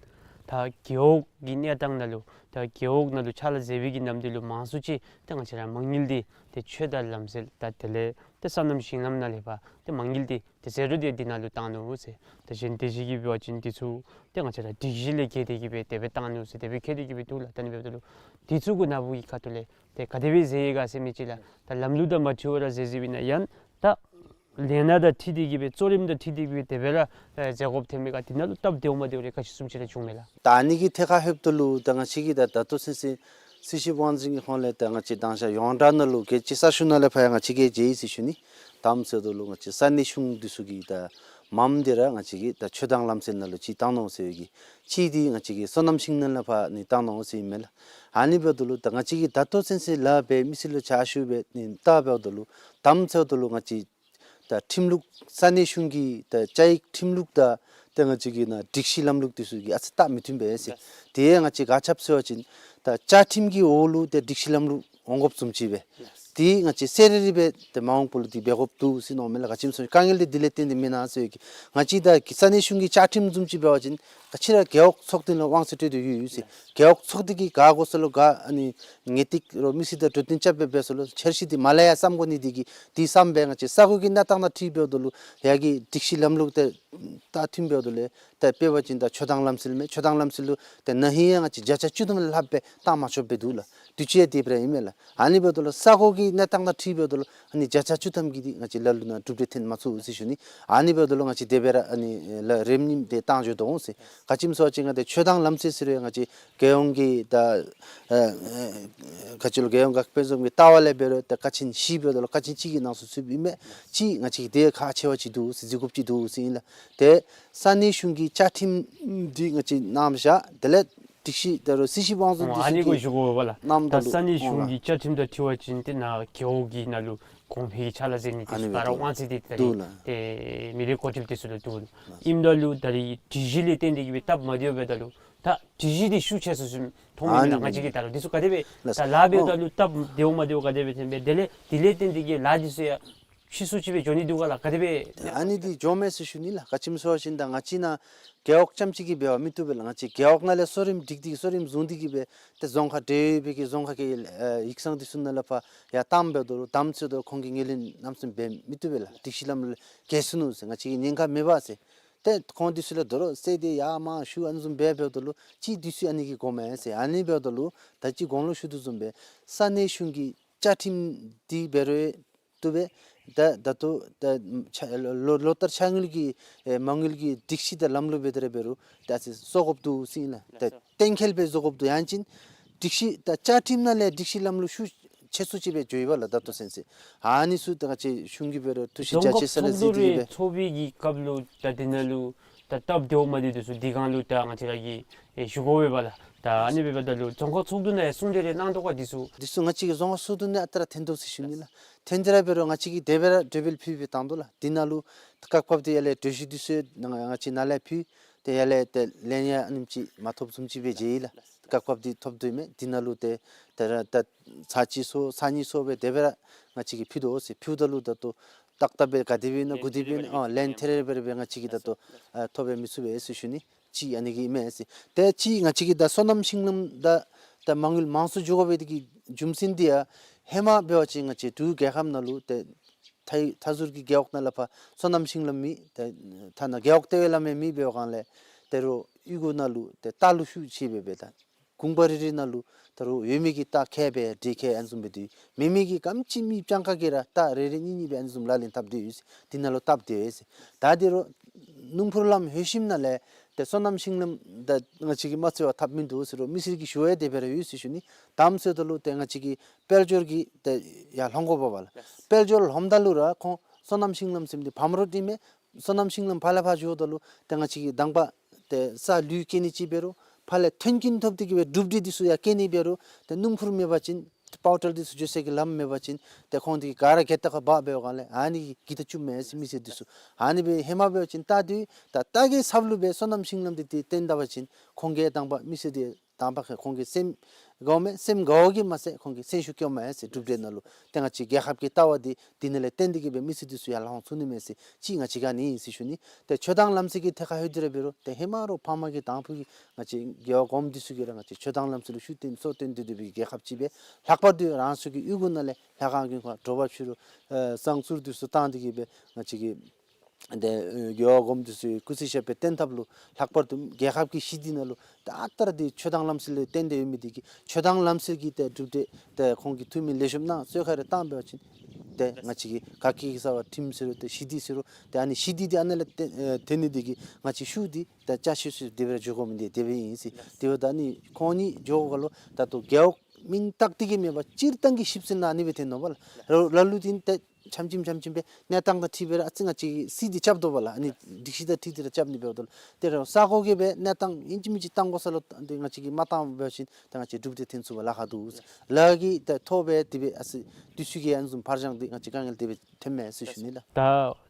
ད་རྒེད་འོག་གི་གནས་སྟངས་ནང་ལུ་ད་རྒེད་འོག་ནང་ལུ་ཕྱག་ལཱ་མཛད་པའི་གི་ནམ་དུས་ལུ་མང་སུ་ཅིག་ད་ང་བཅས་ར་མ་དངུལ་འདི་ཏེ་ཆོས་དང་ལམ་སྲོལ་ད་དེ་ལས་ཏེ་སོ་ནམ་ཞིང་ལམ་ནང་ལས་ཕར་ཏེ་མ་དངུལ་འདི་ཏེ་ཟད་འགྲོ་འདི་འདི་ནང་ལུ་བཏང་ནུག་ཟེར། ད་གཞན་དེ་ཅིག་གིས་འབད་བ་ཅིན་འདི་ཚུ་ཏེ་ང་བཅས་ར་སྒྲིག་གཞི་ལས་འགལ་ཏེ་གི་སྦེ་དེ་སྦེ་བཏང་ནུག་ཟེར་དེ་སྦེ་བཀོད་དེ་གི་སྦེ་འདུག་ལགས། ད་ཨ་ནི་འབདཝ་ད་ལུ་འདི་ཚུ་གུ་ནཱ་བུ་གི་ཁ་ཐུག་ལས་ཏེ་ག་དེ་སྦེ་མཛད་ཡི་ག་ཟེར་མི་ཅིག་ལགས། ད་ལམ་ལུགས་དང་མ་འཁྲིལ་བར་མཛད་མཛདཔ་ཨིན་ན་ཡང་ད་ལས་སྣ་དང་འཁྲིལ་ཏེ་གི་སྦེ་གཙོ་རིམ་དང་འཁྲིལ་ཏེ་གི་སྦེ་དེ་སྦེ་ར་ཨེ་མཛད་དགོཔ་ཐོན་མི་ག་འདི་ནང་ལུ་སྟབས་བདེཝ་མ་བདེཝ་རེ་ག་ཅི་བཟུམ་ཅིག་ར་བྱུངམ་མས་ལགས། ད་ཨ་ནི་གི་ཐད་ཁར་ལྷོདཔ་ད་ལུ་ད་ང་བཅས་ཀྱིས་ད་ད་ལྟོ་ཚུན་ཚོད་རྩིས་ཞིབ་དབང་འཛིན་གྱི་ཁོངས་ལས་ད་ང་བཅས་མདང་ཞག་ཡོངས་གྲགས་ནང་ལུ་རྒྱལ་སྤྱི་ས་ཞིང་ནང་ལས་ཕར་ཡང་ང་བཅས་ཀྱིས་མཇལ་ཡི་ཟེར་ཞུ་ནི། དང་པ་ཟེརཝ་ད་ལུ་ང་བཅས་ས་གནས་གཞུང་འདི་ཚུ་གི་ད་མངམ་འདི་ར་ང་བཅས་ཀྱིས་ད་ཆོས་དང་ལམ་སྲོལ་ནང་ལུ་གཅིག་བཏང་ནུག་ཟེར་བའི་གི་གཅིག་འདི་ང་བཅས་ཀྱིས་སོ་ནམ་ཞིང་ལམ་ནང་ལས་ཕར་ཨ་ནི་བཏང་ནུག་ཟེར་ཨིན་མས་ལགས། ཨ་ནི་འབདཝ་ད་ལུ་ད་ང་བཅས་ཀྱིས་ད་ལྟོ་ཚུན་ཚོད་ལཱ་འབད་མི་ཚུ་ལུ་ཕྱག་ཞུ་སྦེ་ཨ་ནི་བལྟ་འབདཝ་ད་ལུ་དང་པ་ཟེརཝ་ད་ལུ་ང་བཅས་ད་ཁྲིམས་ལུགས་ས་གནས་གཞུང་གི་ད་བཅའ་ཡིག་ཁྲིམས་ལུགས་དང་ད་ང་བཅས་ཀྱི་ནཱ་སྒྲིག་གཞི་ལམ་ལུགས་འདི་ཚུ་གི་ཨ་ཙི་ད་མི་མཐུན་པས་ཟེར། དེ་ཡང་ང་བཅས་ག་ཅི་འབད་ཟེར་བ་ཅིན་ད་བཅའ་ཁྲིམས་ཀྱི་འོག་ལུ་ད་སྒྲིག་གཞི་ལམ་ལུགས་འོང་དགོཔ་བཟུམ་ཅིག་སྦེ་དེ་ང་བཅས་གསལ་རི་རི་སྦེ་ད་མ་འོངས་པ་ལུ་འདི་འབད་དགོཔ་འདུག་ཟེར་མནོཝ་མས་ལགས། ག་ཅི་སྨོ་ཟེར་བ་ཅིན་དཀའ་ངལ་འདི་འདི་ལས་བརྟེན་ཏེ་མེན་ན་ཟེར་བའི་གི་ང་བཅས་ད་གི་ས་གནས་གཞུང་གི་བཅའ་ཁྲིམས་བཟུམ་ཅིག་འབད་བ་ཅིན་ག་ཅི་ར་རྒེད་འོག་ཚོགས་སྡེ་ལུ་དབང་ཚད་སྤྲོད་དེ་ཡོད་ཡོད་ཟེར། རྒེད་འོག་ཚོགས་སྡེ་གིས་ག་དགོ་ས་ལུ་ག་ཨ་ནི་ངེས་ཏིག་རོགས་མི་སེར་དང་གྲོས་བསྟུན་རྐྱབ་སྦེ་འབད་ས་ལུ་འཆར་གཞི་འདི་མར་ལས་ཡར་བརྩམ་དགོ་ནི་འདི་གིས་འདི་བརྩམ་སྦེ་ང་བཅས་ས་གོ་གི་གནས་སྟངས་དང་འཁྲིལ་འབདཝ་ད་ལུ་ཡར་གྱི་སྒྲིག་གཞི་ལམ་ལུགས་དེ་ད་མཐུན་འབདཝ་ད་ལས་ད་དཔེ་འབད་བ་ཅིན་ད་ཆོས་དང་ལམ་སྲོལ་མས། ཆོས་དང་ལམ་སྲོལ་ལུ་ད་ན་ཧིང་ཡང་ང་བཅས་བརྒྱ་ཆ་བཅུ་ཐམ་ལྷགཔ་སྦེ་བཏང་མ་ཆོགཔ་སྦེ་འདུག་ལགས། དུས་ཅི་ཡང་དེ་སྦེ་ར་ཨིན་མས་ལགས། ཨ་ནི་འབདཝ་ད་ལུ་ས་གོ་གི་གནས་སྟངས་དང་འཁྲིལ་འབདཝ་ད་ལུ་ཨ་ནི་བརྒྱ་ཆ་བཅུ་ཐམ་གྱི་འདི་ང་བཅས་ལ་ལུ་ནཱ་གྲུབ་འབྲས་ཐོན་མ་ཚུགས་ཟེར་ཞུ་ནི། ཨ་ནི་འབདཝ་ད་ལུ་ང་བཅས་དེ་སྦེ་ར་ཨ་ནི་ལཱ་རིམ་གཉིས་དེ་བཏང་འགྱོ་དོ་འོང་ཟེར། ག་ཅི་སྨོ་ཟེར་བ་ཅིན་ང་བཅས་ཆོས་དང་ལམ་སྲོལ་ཟེར་རུང་ང་བཅས་རྒྱལ་ཡོངས་ཀྱི་ད་ཨ་ཨ་ག་ཅི་ལོ་རྒྱལ་ཡོངས་དགག་དཔེ་བཟུམ་གྱི་ལྟ་བ་ལས་འབད་རུང་ད་ཀ་ཆེན་བཞི་འབདཝ་ད་ལུ་ཀ་ཆེན་གཅིག་གི་ནང་ཚུད་ཚུདཔ་ཨིན་མས། གཅིག་ང་བཅས་ཀྱི་དེ་ཁག་ཆེ་བ་ཅིག་འདུག་ཟེར་འཛུལ་དགོཔ་ཅིག་འདུག་ཟེར་ཨིན་ལགས། ཏེ་ས་གནས་གཞུང་གི་བཅའ་ཁྲིམས་འདི་ང་བཅས་གནང་བཞག། དེ་ལས་སྒྲིག་གཞི་ད་རུང་རྩིས་ཞིབ་དབང་འཛིན་འདི་ཨ་ཚུ་ནི་གིས་གོ་ཞུ་དགོ་པས་ལགས། གནངམ་ད་ད་ལུ་ས་གནས་གཞུང་གི་བཅའ་ཁྲིམས་དང་འཁྲིལ་བ་ཅིན་ཏེ་ནཱ་རྒེད་འོག་གི་ནང་ལུ་ གོང་འཕེལ་གྱི་ཕྱག་ལཱ་མཛད་ནི་དེ་ཚུ་ཨ་ནི་ད་རུང་དབང་ཚད་འདི་ད་འདུག་ལགས། ཏེ་མི་རེ་འགོ་ཁྲིདཔ་དེ་ཚུ་ལུ་འདུག་ལགས། ཨིནམ་ད་ལུ་ད་རིས་སྒྲིག་གཞི་ལས་བརྟེན་ཏེ་གིས་སྦེ་སྟབས་མ་བདེཝ་འབདཝ་ད་ལུ་ད་སྒྲིག་གཞི་འདི་ཤུགས་ཆེ་སུ་ཅིག་མཐོང་མི་ཨ་ནི་ལགས། ང་བཅས་ཀྱིས་ད་རུང་དེ་ཚུ་ག་དེ་སྦེ་ལགས། ད་ལཱ་འབདཝ་ད་ལུ་སྟབས་བདེཝ་མ་བདེཝ་ག་དེ་སྦེ་ཐོན་པས། དེ་ལས་དེ་ལས་བརྟེན་ཏེ་གིས་ལཱ་འདི་ཚུ་ཡང་ཕྱིས་སུ་ཅིག་སྦེ་འགྱོ་ནི་འདུག་ག་ལགས། ག་དེ་སྦེ། ཨ་ནི་འདི་འགྱོཝ་མས་ཟེར་ཞུ་ནི་ལགས། ག་ཅི་སྨོ་ཟེར་བ་ཅིན་ད་ང་བཅས་ནཱ་རྒེད་འོག་རྐྱངམ་གཅིག་གིས་འབད་བ་མི་བཏུབ་པས་ལགས། ང་བཅས་རྒེད་འོག་ནང་ལས་གསོ་རིམ་སྒྲིག་སྟེ་གསོ་རིམ་བཟུང་སྟེ་གིས་སྦེ་ཏེ་རྫོང་ཁག་འབྲེལ་ཡོད་པའི་གི་རྫོང་ཁག་གི་ཨེ་ཡིག་ཚང་འདི་ཚུ་ནང་ལས་ཕར་ཡར་བཏངམ་འབདཝ་ད་ལུ་བཏངམ་ཚུ་ད་ཁོང་གིས་ངོས་ལེན་གནམ་མེད་ས་མེད་འབད་མི་བཏུབ་པས་ལགས། སྒྲིག་གཞི་ལམ་ལུགས་ལས་འགལ་སོ་ནུག་ཟེར། ང་བཅས་ཀྱིས་ཉེན་ཁ་མེད་པས་ཟེར། ཏེ་ཁོང་འདི་ཚུ་ལས་དོ་རུང་བསད་དེ་ཡར་མར་ཞུ་ཨ་ནི་བཟུམ་འབད་འབདཝ་ད་ལུ་ཅིག་འདི་ཚུ་ཨ་ནི་གིས་དགོ་མས་ཟེར། ཨ་ནི་འབདཝ་ད་ལུ་ད་ཅི་གོང་ལུ་ཞུ་དོ་བཟུམ་སྦེ་ས་གནས་གཞུང་གི་བཅའ་ཁྲིམས་འདི་འབད་རུང་བཏུབ་པས། ད་ད་ལྟོ་ད་ཆ་ལོ་ལོ་ལོ་ལྟར་ཆ་དངུལ་གྱི་ཨེ་མ་དངུལ་གྱི་སྒྲིག་གཞི་དང་ལམ་ལུགས་འབད་དེ་ར་འབད་རུང་ད་ཨ་ཙི་བཟོ་དགོཔ་འདུག་ཟེར་ཨིན་ལགས། ད་གཏན་འཁེལ་སྦེ་བཟོ་དགོཔ་འདུག། ཡང་ཅིན་སྒྲིག་གཞི་ད་བཅའ་ཁྲིམས་ནང་ལས་སྒྲིག་གཞི་ལམ་ལུགས་ཤུགས་ཆེ་སུ་ཅིག་སྦེ་འགྱོ་ཡི་པ་ལགས། ད་ལྟོ་ཚུན་ཚོད་ཨ་ནི་ཚུ་ད་ང་བཅས་གཞུང་གིས་འབད་རུང་ཐུགས་རྗེ་རྒྱ་ཆེ་ས་ལགས་ཟེར་དེ་སྦེ། རྫོང་ཁག་ཚོགས་འདུ་རེ་ཚོགས་པའི་གི་སྐབས་ལུ་ད་དེ་ནང་ལུ་ད་སྟབས་བདེཝ་མ་བདེཝ་འདི་ཚུ་དེ་སྒང་ལུ་ད་ང་བཅས་ར་གིས་ཨེ་ཞུ་དགོ་པས་པ་ལགས། ད་ཨ་ནི་འབདཝ་ད་ལུ་རྫོང་ཁག་ཚོགས་འདུ་ནང་ཡང་གསུང་གྲོས་རེ་གནང་དོ་ག་འདི་ཚུ། འདི་ཚུ་ང་བཅས་ཀྱི་རྫོང་ཁག་ཚོགས་འདུ་ནང་ཨ་རྟག་ར་ཐོན་དོ་ཟེར་ཞུ་ནི་ལགས། ཐོན་ཏེ་ར་འབད་རུང་ང་བཅས་ཀྱིས་དེ་སྦེ་ར་གྲོས་འབུལ་ཕུལ་སྦེ་བཏང་དོ་ལགས། འདི་ནང་ལུ་སྐབས་སྐབས་དེ་ཡར་ལས་གྲོས་གཞི་འདི་ཚུ་ནང་ང་བཅས་ནཱ་ལས་ཕུལ། ཏེ་ཡར་ལས་ཏེ་ལན་ཡང་ཨ་ནེམ་ཅིག་མ་ཐོབ་བཟུམ་ཅིག་སྦེ་མཇལ་ཡི་ལགས། སྐབས་སྐབས་དེ་ཐོབ་དོ་མས། འདི་ནང་ལུ་ཏེ་ད་ར་ད་ཚར་གཅིག་སོང་ཚར་གཉིས་སོང་སྦེ་དེ་སྦེ་ར་ང་བཅས་ཀྱིས་ཕུལ་དོ་ཟེར། ཕུལཝ་ད་ལུ་ད་ལྟོ་ཏག་ཏག་སྦེ་ག་དེ་སྦེ་ཨིན་ན་གུ་དེ་སྦེ་ཨིན་ན་ཨ་ལན་ཐད་རི་བ་རི་སྦེ་ང་བཅས་ཀྱིས་ད་ལྟོ་ཨ་ཐོབ་སྦེ་མི་ཚུགས་པས་ཟེར་ཞུ་ནི། གཅིག་ཨ་ནི་གི་ཨིན་མས་ཟེར། ཏེ་གཅིག་ང་བཅས་ཀྱི་ད་སོ་ནམ་ཤིང་ལམ་ད་ད་མ་དངུལ་མང་སུ་འགྱོ་དགོ་པའི་དེ་གི་རྒྱུ་མཚན་འདི་ཡང་ཧེ་མ་འབད་བ་ཅིན་ང་བཅས་འབྲུག་རྒྱལ་ཁབ་ནང་ལུ་ཏེ་མཐའ་མཐའ་ཟུར་གྱི་རྒེད་འོག་ནང་ལས་ཕར་སོ་ནམ་ཤིང་ལམ་མེད། ཏེ་ཐ་ན་རྒེད་འོག་ལྟེ་བའི་ལམ་ཡང་མེད། འབད་བའི་སྒང་ལས་ད་རུང་གཡུས་སྒོ་ནང་ལུ་ཏེ་རྟ་ལུ་ཤུགས་ཆེ་སྦེ་འབད་ད་གུང་པ་རེ་རེ་ནང་ལུ་ད་རུང་ཡོད་མི་གི་རྟ་ཁལ་སྦེ་འབྲི་ཁལ་ཨ་ནི་བཟུམ་སྦེ་འདུག། མེད་མི་གི་ག་དེམ་ཅིག་མི་སྤྱང་ཀ་གིས་ར་རྟ་རེ་རེ་གཉིས་གཉིས་སྦེ་ཨ་ནི་བཟུམ་ལག་ལེན་འཐབ་སྟེ་ཡོད་ཟེར། འདི་ནང་ལུ་སྟབས་བདེ་བས་ཟེར། ད་དེ་རུང་སྣུམ་འཁོར་ལམ་ལྷོད་ཞིནམ་ལས་ཏེ་སོ་ནམ་ཤིང་ལམ་ད་ང་བཅས་ཀྱིས་མ་རྩེ་བར་འཐབ་མིན་འདུག་ཟེར་རུང་མི་སེར་གྱིས་ཞུ་ཡང་དེ་སྦེ་ར་ཡོད་ཟེར་ཞུ་ནི། དེམ་ཟེརཝ་ད་ལུ་ཏེ་ང་བཅས་ཀྱིས་དཔལ་འབྱོར་གྱི་ཏེ་ཡར་ལྷོང་དགོ་པས་པ་ལགས། དཔལ་འབྱོར་ལྷོངམ་ད་ལུ་ར་ཁོང་སོ་ནམ་ཤིང་ལམ་ཟེར་མི་འདི་བམ་རོ་ཨིན་མས། སོ་ནམ་ཤིང་ལམ་ཕར་ལས་ཕར་འགྱོཝ་ད་ལུ་ཏེ་ང་བཅས་ཀྱིས་དང་པ་ཏེ་ས་ལུད་སྐྱེལ་ནི་ཅིག་འབད་རུང་ཕར་ལས་མཐུན་རྐྱེན་ཐོབ་སྟེ་གིས་སྦེ་གྲུབ་འབྲས་འདི་ཚུ་ཡང་སྐྱེལ་ནི་འབད་རུང་ཏེ་སྣུམ་འཁོར་མེད་པ་ཅིན་ཏེ་པའོ་ཊལ་འདི་ཚུ་འགྱོ་སའི་གི་ལམ་མེད་པ་ཅིན་ཏེ་ཁོང་འདི་ག་ར་གྱལ་ཏོ་ཁར་འབག་འབད་བའི་སྒང་ལས་ཨ་ནི་གིས་ད་ཅིག་མེད་ཟེར་མི་སེར་འདི་ཚུ། ཨ་ནི་སྦེ་ཧེ་མ་འབད་བ་ཅིན་རྟ་འདི་ད་རྟ་གི་ཚབ་ལུ་སྦེ་སོ་ནམ་ཤིང་ལམ་འདི་ཏེ་བཏོན་ད་པ་ཅིན་ཁོང་གིས་དང་པ་མི་སེར་འདི་དང་པ་ཁོང་གི་སེམས་དགའཝ་མས། སེམས་དགའཝ་གིས་མ་ཚད་ཁོང་གིས་སེམས་ཤུགས་སྐྱེཝ་མས་ཟེར། གྲུབ་འབྲས་ནང་ལུ་ཏེ་ང་བཅས་རྒྱལ་ཁབ་ཀྱི་ལྟ་བ་འདི་འདི་ནང་ལས་བརྟེན་ཏེ་གིས་སྦེ་མི་སེར་འདི་ཚུ་ཡར་ལྷོང་ཚུགས་ནི་མས་ཟེར་གཅིག་ང་བཅས་ཀྱིས་ཨ་ནི་ཨིན་ཟེར་ཞུ་ནི། ཏེ་ཆུ་དྭངས་ལམ་སེལ་གྱི་ཐད་ཁར་ལྷོད་དེ་ར་འབད་རུང་ཏེ་ཧེ་མ་རོགས་ཕ་མ་གི་དང་ཕུ་གི་ང་བཅས་རྒེད་འོག་གོངམ་འདི་ཚུ་གིས་ར་ང་བཅས་ཆུ་དྭངས་ལམ་སེལ་ལུ་ཤུགས་བཏོན་གསོ་བཏོན་ཏེ་སྡོད་པའི་རྒྱལ་ཁབ་ཅིག་སྦེ་ལྷག་པར་དུ་རང་སོའི་གི་གཡུས་སྒོ་ནང་ལས་ལྷ་ཁང་དགོན་ཁང་དྲོ་པ་ཕྱི་རུ་ཨེ་བསང་གསུར་འདི་ཚུ་བཏང་སྟེ་གིས་སྦེ་ང་བཅས་ཀྱི་ཏེ་ཨེ་རྒེད་འོག་གོངམ་འདི་ཚུ་གི་སྐུ་ཚེ་ཞབས་པད་བརྟན་ཐབས་ལུ་ལྷག་པར་དུ་རྒྱལ་ཁབ་ཀྱི་ཞི་བདེ་ནང་ལུ་ད་ལྟོ་ར་འདི་ཆུ་དྭངས་ལམ་སེལ་ལས་བརྟེན་ཏེ་ཡོད་མི་འདི་གིས་ཆུ་དྭངས་ལམ་སེལ་གྱི་ཏེ་གྲུབ་འབྲས་ཏེ་ཁོང་གིས་འཐུས་མི་ལེགས་ཤོམ་གནང་གསོལ་ཁ་རེ་བཏང་འབད་བ་ཅིན་ཏེ་ང་བཅས་ཀྱི་ག་གི་གི་ས་བ་ཁྲིམས་ཟེར་རུང་ཏེ་ཞི་བདེ་ཟེར་རུང་ཏེ་ཨ་ནི་ཞི་བདེ་འདི་ཨ་ནཱ་ལས་ཏེ་ཨེ་ཐོན་ནི་འདི་གིས་ང་བཅས་ཤུགས་འདི་ད་ཅ་ཆས་སུ་དེ་སྦེ་ར་འགྱོ་དགོ་མི་འདི་དེ་སྦེ་ཨིན་ཟེར། དེ་འབདཝ་ད་ཨ་ནི་ཁོང་གཉིས་འགྱོ་དགོཔ་ལུ་ད་ལྟོ་རྒེད་འོག་མིང་བཏགས་ཏེ་གིས་མེན་པར་སྤྱིར་བཏང་གི་ཞིབ་འཚོལ་ནང་ཨ་ནི་སྦེ་ཐོན་ནུག་པ་ལགས། ལ་ལུ་འདི་ཏེ་འཆམ་འཆམ་འཆམ་འཆམ་སྦེ་གནས་སྟངས་དང་འཁྲིལ་སྦེ་ར་ཨ་ཙི་ང་བཅས་ཀྱིས་སྲིད་འདི་རྐྱབ་དོ་བ་ལགས། ཨ་ནི་སྒྲིག་གཞི་དང་འཁྲིལ་ཏེ་ར་རྐྱབ་ནི་འབདཝ་ད་ལུ་ཏེ་ར་ས་གོ་གི་སྦེ་གནས་སྟངས་ཨིན་ཅི་མིན་ཅི་བཏང་དགོ་ས་ལུ་ཏེ་ང་བཅས་ཀྱིས་མ་བཏང་འབད་བ་ཅིན་ཏེ་ང་བཅས་གྲུབ་འབྲས་ཐོན་ཚུགས་པར་ལཱ་ཁག་འདུག་ལགས། ལཱ་གི་ཏེ་ཐོག་སྦེ་དེ་སྦེ་ཨ་ཙི་དུས་ཚོད་ཀྱི་ཨ་ནི་བཟུམ་ཕར་འགྱངས་འདི་ང་བཅས་དཀའ་ངལ་དེ་སྦེ་ཐོནམ་མས་ཟེར་ཞུ་ནི་ལགས། ད་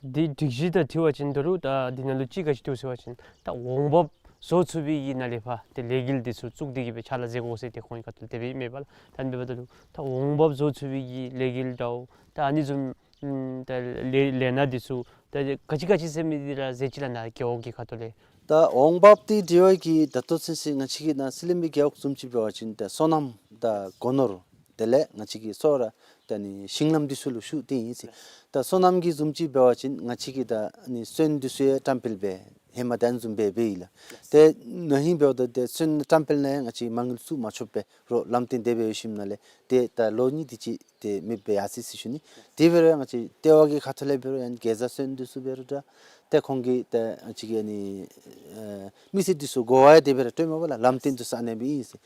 འདི་སྒྲིག་གཞི་དང་འཁྲིལ་བ་ཅིན་ད་རུང་ད་འདི་ནང་ལུ་ཅིག་ག་ཅི་འདུག་ཟེར་བ་ཅིན་ད་འོང་འབབ་བཟོ་ཚུགས་པའི་གི་ནང་ལས་ཕར་ཏེ་ལས་འགུལ་འདི་ཚུ་བཙུགས་ཏེ་གིས་སྦེ་ཕྱག་ལཱ་མཛད་དགོ་ཟེར་ཏེ་ཁོང་གི་ཁ་ཐུག་ལས་དེ་སྦེ་ཨིན་མས་པ་ལགས། ད་ཨ་ནི་འབདཝ་ད་ལུ་ད་འོང་འབབ་བཟོ་ཚུགས་པའི་གི་ལས་འགུལ་འདྲཝ་ད་ཨ་ནི་བཟུམ་ཨམ་ད་ལས་ལས་སྣ་འདི་ཚུ་ད་ག་ཅི་ག་ཅི་ཟེར་མི་འདི་ར་ཟེར་ཅི་ལགས། ནཱ་རྒེད་འོག་གི་ཁ་ཐུག་ལས། ད་འོང་འབབ་འདི་འབྲེལ་བའི་གི་ད་ལྟོ་ཚུན་ཚོད་ང་བཅས་ཀྱི་ནཱ་སི་ལིམ་པའི་རྒེད་འོག་བཟུམ་ཅིག་འབད་བ་ཅིན་ད་སོ་ནམ་དང་སྒོ་ནོར་དེ་ལས་ང་བཅས་ཀྱི་སོ་ར་ད་ཨ་ནི་ཤིང་ལམ་འདི་ཚུ་ལུ་ཤུགས་བཏོན་ཡི་ཟེར། ད་སོ་ནམ་གྱི་བཟུམ་ཅིག་འབད་བ་ཅིན་ང་བཅས་ཀྱིས་ད་ཨ་ནི་སོན་འདི་ཚུ་ཡང་བཀྲམ་སྤེལ་འབད་ཧེ་མ་ད་ཨ་ནི་བཟུམ་སྦེ་འབད་ཡི་ལགས། ཏེ་ན་ཧིང་འབདཝ་ད་ཏེ་སོན་བཀྲམ་སྤེལ་ནང་ཡང་ང་བཅས་མ་དངུལ་བཙུགས་མ་ཆོགཔ་སྦེ་རོགས་ལམ་སྟོན་དེ་སྦེ་ཡོད་ཞིནམ་ལས་ཏེ་ད་ལོ་གཉིས་དེ་ཅིག་ཏེ་མེདཔ་སྦེ་ཡར་སོ་ཡི་ཟེར་ཞུ་ནི། དེ་འབད་རུང་ང་བཅས་ལྟེ་བ་གི་ཁ་ཐུག་ལས་འབད་རུང་ཡང་གེ་ཛ་སོན་འདི་ཚུ་འབད་རུང་ད་ཏེ་ཁོང་གིས་ད་ང་བཅས་ཀྱི་ཨ་ནི་ཨེ་མི་སེར་འདི་ཚུ་གོ་བ་ཡང་དེ་སྦེ་ར་སྤྲོདཔ་མས་པ་ལགས། ལམ་སྟོན་འདི་ཚུ་ཨ་ནེ་སྦེ་ཨིན་ཟེར།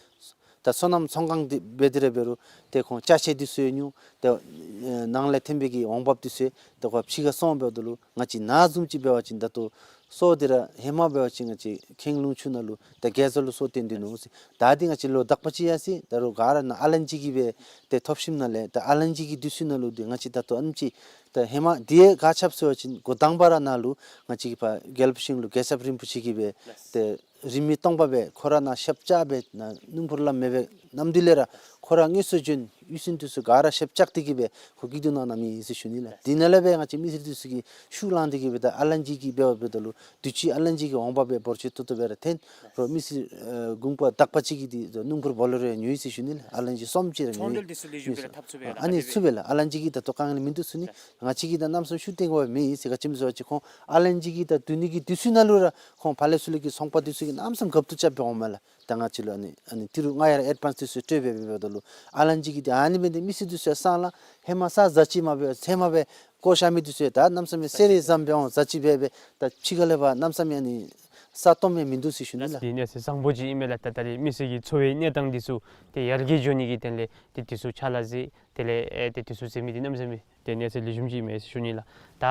ད་སོ་ནམ་ཚོང་ཁང་འདི་འབད་དེ་ར་འབད་རུང་ཏེ་ཁོང་ཅ་ཆས་འདི་ཚུ་ཡང་ཉོ་ཏེ་ཨེ་ནང་ལས་ཐོན་པའི་གི་འོང་འབབ་འདི་ཚུ་ཏེ་ཁོ་ཕྱི་ཁར་སོང་འབདཝ་ད་ལུ་ང་བཅས་ནཱ་བཟུམ་ཅིག་འབད་བ་ཅིན་ད་ལྟོ་ སོ་འདི་ར་ཧེ་མ་འབད་བ་ཅིན་ང་བཅས་ཁེང་ལུང་ཆུ་ནང་ལུ་ཏེ་གེ་ཛ་ལུ་སོ་བཏོན་ཏེ་ནུག་ཟེར། ད་འདི་ང་བཅས་ལོ་དག་པ་ཅིག་ཡར་སོ་ཡི། ད་རུང་ག་ར་ནཱ་ཨ་ལན་ཅི་གི་སྦེ་ཏེ་ཐོབ་ཞིནམ་ལས་ད་ཨ་ལན་ཅི་གི་དུས་ཚོད་ནང་ལུ་འདི་ང་བཅས་ད་ལྟོ་ཨ་ནེམ་ཅིག་ད་ཧེ་མ་འདི་ཡང་ག་ཅི་སྦེ་ཟེར་བ་ཅིན་འགོ་དང་པ་ར་ནཱ་ལུ་ང་བཅས་ཀྱི་ཕར་རྒྱལ་པོ་ཤིང་ལུ་རྒྱལ་ཚབ་རིན་པོ་ཆེ་གིས་སྦེ་ཏེ་རིན་མེད་སྟོང་པ་སྦེ་ཁོ་ར་ནཱ་ཞབས་བཅགས་སྦེ་ནཱ་སྣུམ་འཁོར་ལམ་མེད་པའི་གནམ་དུས་ལས་ར་ཁོ་ར་དངོས་སུ་བྱོན། གཡུས་ཚན་འདི་ཚུ་ག་ར་ཞབས་བཅགས་ཏེ་གི་སྦེ་ཁོ་སྐྱིད་སྡུག་གནང་གནངམ་ཨིན་ཟེར་ཞུ་ནི་ལགས། འདི་ནང་ལས་སྦེ་ང་བཅས་མི་སེར་འདི་ཚུ་གིས་ཤུགས་བླངས་ཏེ་གི་སྦེ་ད་ཨ་ལན་ཅི་གི་འབདཝ་ད་ལུ་དུས་ཅི་ཨ་ལན་ཅི་གི་འོང་འབབ་སྦེ་འབོར་ཆེ་ཏོག་ཏོ་སྦེ་ར་འཐོན། རོགས་མི་སེར་ཨེ་གུང་པ་དག་པ་ཅིག་གིས་འདི་སྣུམ་འཁོར་བོ་ལེ་རོ་ཡང་ཉོ་ཡི་ཟེར་ཞུ་ནི་ལགས། ཨ་ལན་ཅི་གསུམ་ཅིག་ར་ཉོ་ཡི་ཟེར། ཨ་ནི་ཚུ་སྦེ་ལགས། ཨ་ལན་ཅི་གི་ད་ལྟོ་དཀའ་ངལ་མིན་འདུག་ཟེར་ཞུ་ནི། ང་བཅས་ཀྱིས་ད་གནམ་མེད་ས་མེད་ཤུགས་བཏོན་དགོཔ་མེད་ཟེར། ག་ཅི་སྨོ་ཟེར་བ་ཅིན་ཁོང་ཨ་ལན་ཅི་གི་ད་བསྡུ་ནི་གི་དུས་ཚོད་ནང་ལུ་ར་ཁོང་ཕར་ལས་ཚུར་ལས་ཀྱི་ཚོང་པ་འདི་ཚུ་གིས་གནམ་མེད་ས་མེད་དགའ་སྤྲོ་རྐྱབ་སྦེ་འོངམ་མས་ལགས། ད་ང་བཅས་ལུ་ཨ་ནི་ཨ་ནི་ཏི་རུ་ལྔ་ཡར་ཨེཌ་བཱནསི་འདི་ཚུ་སྤྲོད་སྦེ་འབདཝ་ད་ལུ་ཨ་ལན་ཅི་གི་འདི་ཨ་ནི་འབད་ནི་འདི་མི་སེར་འདི་ཚུ་ཡང་སང་ལགས། ཧེ་མ་ས་ཟ་ཅི་མ་འབད་ཚལ་མ་འབད་བཀོ་བཞག་མི་འདི་ཚུ་ཡང་ད་གནམ་མེད་ས་མེད་གསེར་རི་བཟུམ་སྦེ་འོང་། ཟ་ཅི་འབད་འབད་ད་ཕྱི་ཁ་ལས་ཕར་གནམ་མེད་ས་མེད་ཨ་ནི་ས་སྟོངམ་ཡང་མིན་འདུག་ཟེར་ཞུ་ནི་ལགས། འདི་གནས་ཚུལ་བཟང་པོ་ཅིག་ཨིན་མས་ལགས། ད་ད་རེས་མི་སེར་གྱི་འཚོ་བའི་གནས་སྟངས་འདི་ཚུ་ཏེ་ཡར་རྒྱས་འགྱོ་ནི་གི་དོན་ལས་ཏེ་འདི་ཚུ་ཕྱག་ལཱ་མཛད། དེ་ལས་ཨེ་ཏེ་འདི་ཚུ་མཛད་མི་འདི་གནམ་མེད་ས་མེད་ཏེ་གནས་ཚུལ་ལེགས་ཤོམ་ཅིག་ཨིན་མས་ཟེར་ཞུ་ནི་ལགས། ད་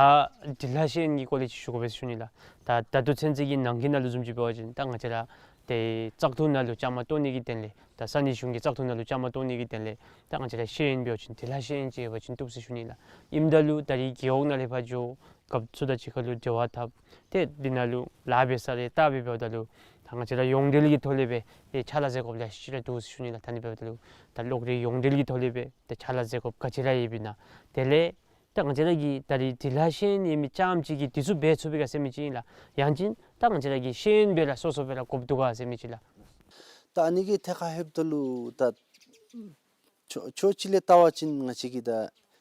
འབྲི་ལྷག་ཤེས་ཡོན་གྱི་སྐོར་ལས་ཅིག་ཞུ་དགོ་པས་ཟེར་ཞུ་ནི་ལགས། ད་ད་ལྟོ་ཚུན་ཚོད་ཀྱི་ནང་འཁོད་ནང་ལུ་བཟུམ་ཅིག་འབད་བ་ཅིན་ད་ང་བཅས་ར་ཏེ་བཙག་འཐུ་ནང་ལུ་བཅའ་མར་གཏོགས་ནི་གི་དོན་ལས་ད་ས་གནས་གཞུང་གི་བཙག་འཐུ་ནང་ལུ་བཅའ་མར་གཏོགས་ནི་གི་དོན་ལས་ད་ང་བཅས་ར་ཤེས་ཡོན་འབད་བ་ཅིན་འབྲི་ལྷག་ཤེས་ཡོན་ཅིག་ཡོད་པ་ཅིན་བཏུབ་ཟེར་ཞུ་ནི་ལགས། ཨིནམ་ད་ལུ་ད་རེས་རྒེད་འོག་ནང་ལས་ཕར་འགྱོ། རྒཔོ་ཚུ་དང་གཅིག་ཁར་ལུ་འབྲེལ་བ་འཐབ། ཏེ་འདི་ནང་ལུ་ལཱ་འབད་ས་ལས་བལྟ་སྦེ་འབདཝ་ད་ལུ་ད་ང་བཅས་ར་ཡོངས་འབྲེལ་གྱི་ཐོག་ལས་སྦེ་ཏེ་ཕྱག་ལཱ་མཛད་དགོཔ་ལེ་ཤ་ཅིག་ར་འདུག་ཟེར་ཞུ་ནི་ལགས། ད་ཨ་ནི་འབདཝ་ད་ལུ་ད་གློག་རིག་ཡོངས་འབྲེལ་གྱི་ཐོག་ལས་སྦེ་ཏེ་ཕྱག་ལཱ་མཛད་དགོཔ་ག་ཅི་ར་ཡོད་པས་ན། དེ་ལས་ད་ང་བཅས་ར་གི་ད་རེས་འབྲི་ལྷག་ཤེས་ཡོན་ཡོད་མི་རྐྱངམ་ཅིག་གིས་འདི་ཚུ་འབད་ཚུགས་པས་ག་ཟེར་མི་ཅིག་ཨིན་ལགས། ཡང་ཅིན་ད་ང་བཅས་ར་གི་ཤེས་ཡོན་སྦེ་ར་སོ་སོ་སྦེ་ར་དགོཔ་འདུག་ག་ཟེར་མི་ཅིག་ལགས། ད་ཨ་ནི་གི་ཐད་ཁར་ལྷོདཔ་ད་ལུ་ད་ཕྱོགས་ཕྱོགས་གཅིག་ལས་བལྟ་བ་ཅིན་ང་བཅས་ཀྱི་ད་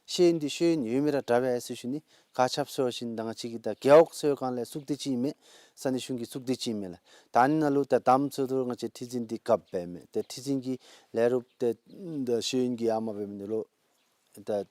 ཤེས་ཡོན་འདི་ཤེས་ཡོན་ཡོད་མི་ར་དྲག་པས་ཟེར་ཞུ་ནི། ག་ཅི་སྦེ་ཟེར་བ་ཅིན་ད་ང་བཅས་ཀྱི་ད་རྒེད་འོག་ཟེར་བའི་སྒང་ལས་ཚོགས་སྡེ་ཅིག་ཨིན་མས། ས་གནས་གཞུང་གི་ཚོགས་སྡེ་ཅིག་ཨིན་མས་ལགས། ད་ཨ་ནི་ནང་ལུ་ད་དང་པ་ཚུ་ང་བཅས་ཁྲི་འཛིན་འདི་རྒཔོ་འབད་མི་ཏེ་ཁྲི་འཛིན་གྱི་ལས་རོགསཔ་ཏེ་ད་ཤེས་ཡོན་གྱི་ཡར་མར་འབད་མི་འདི་ལུ་ད་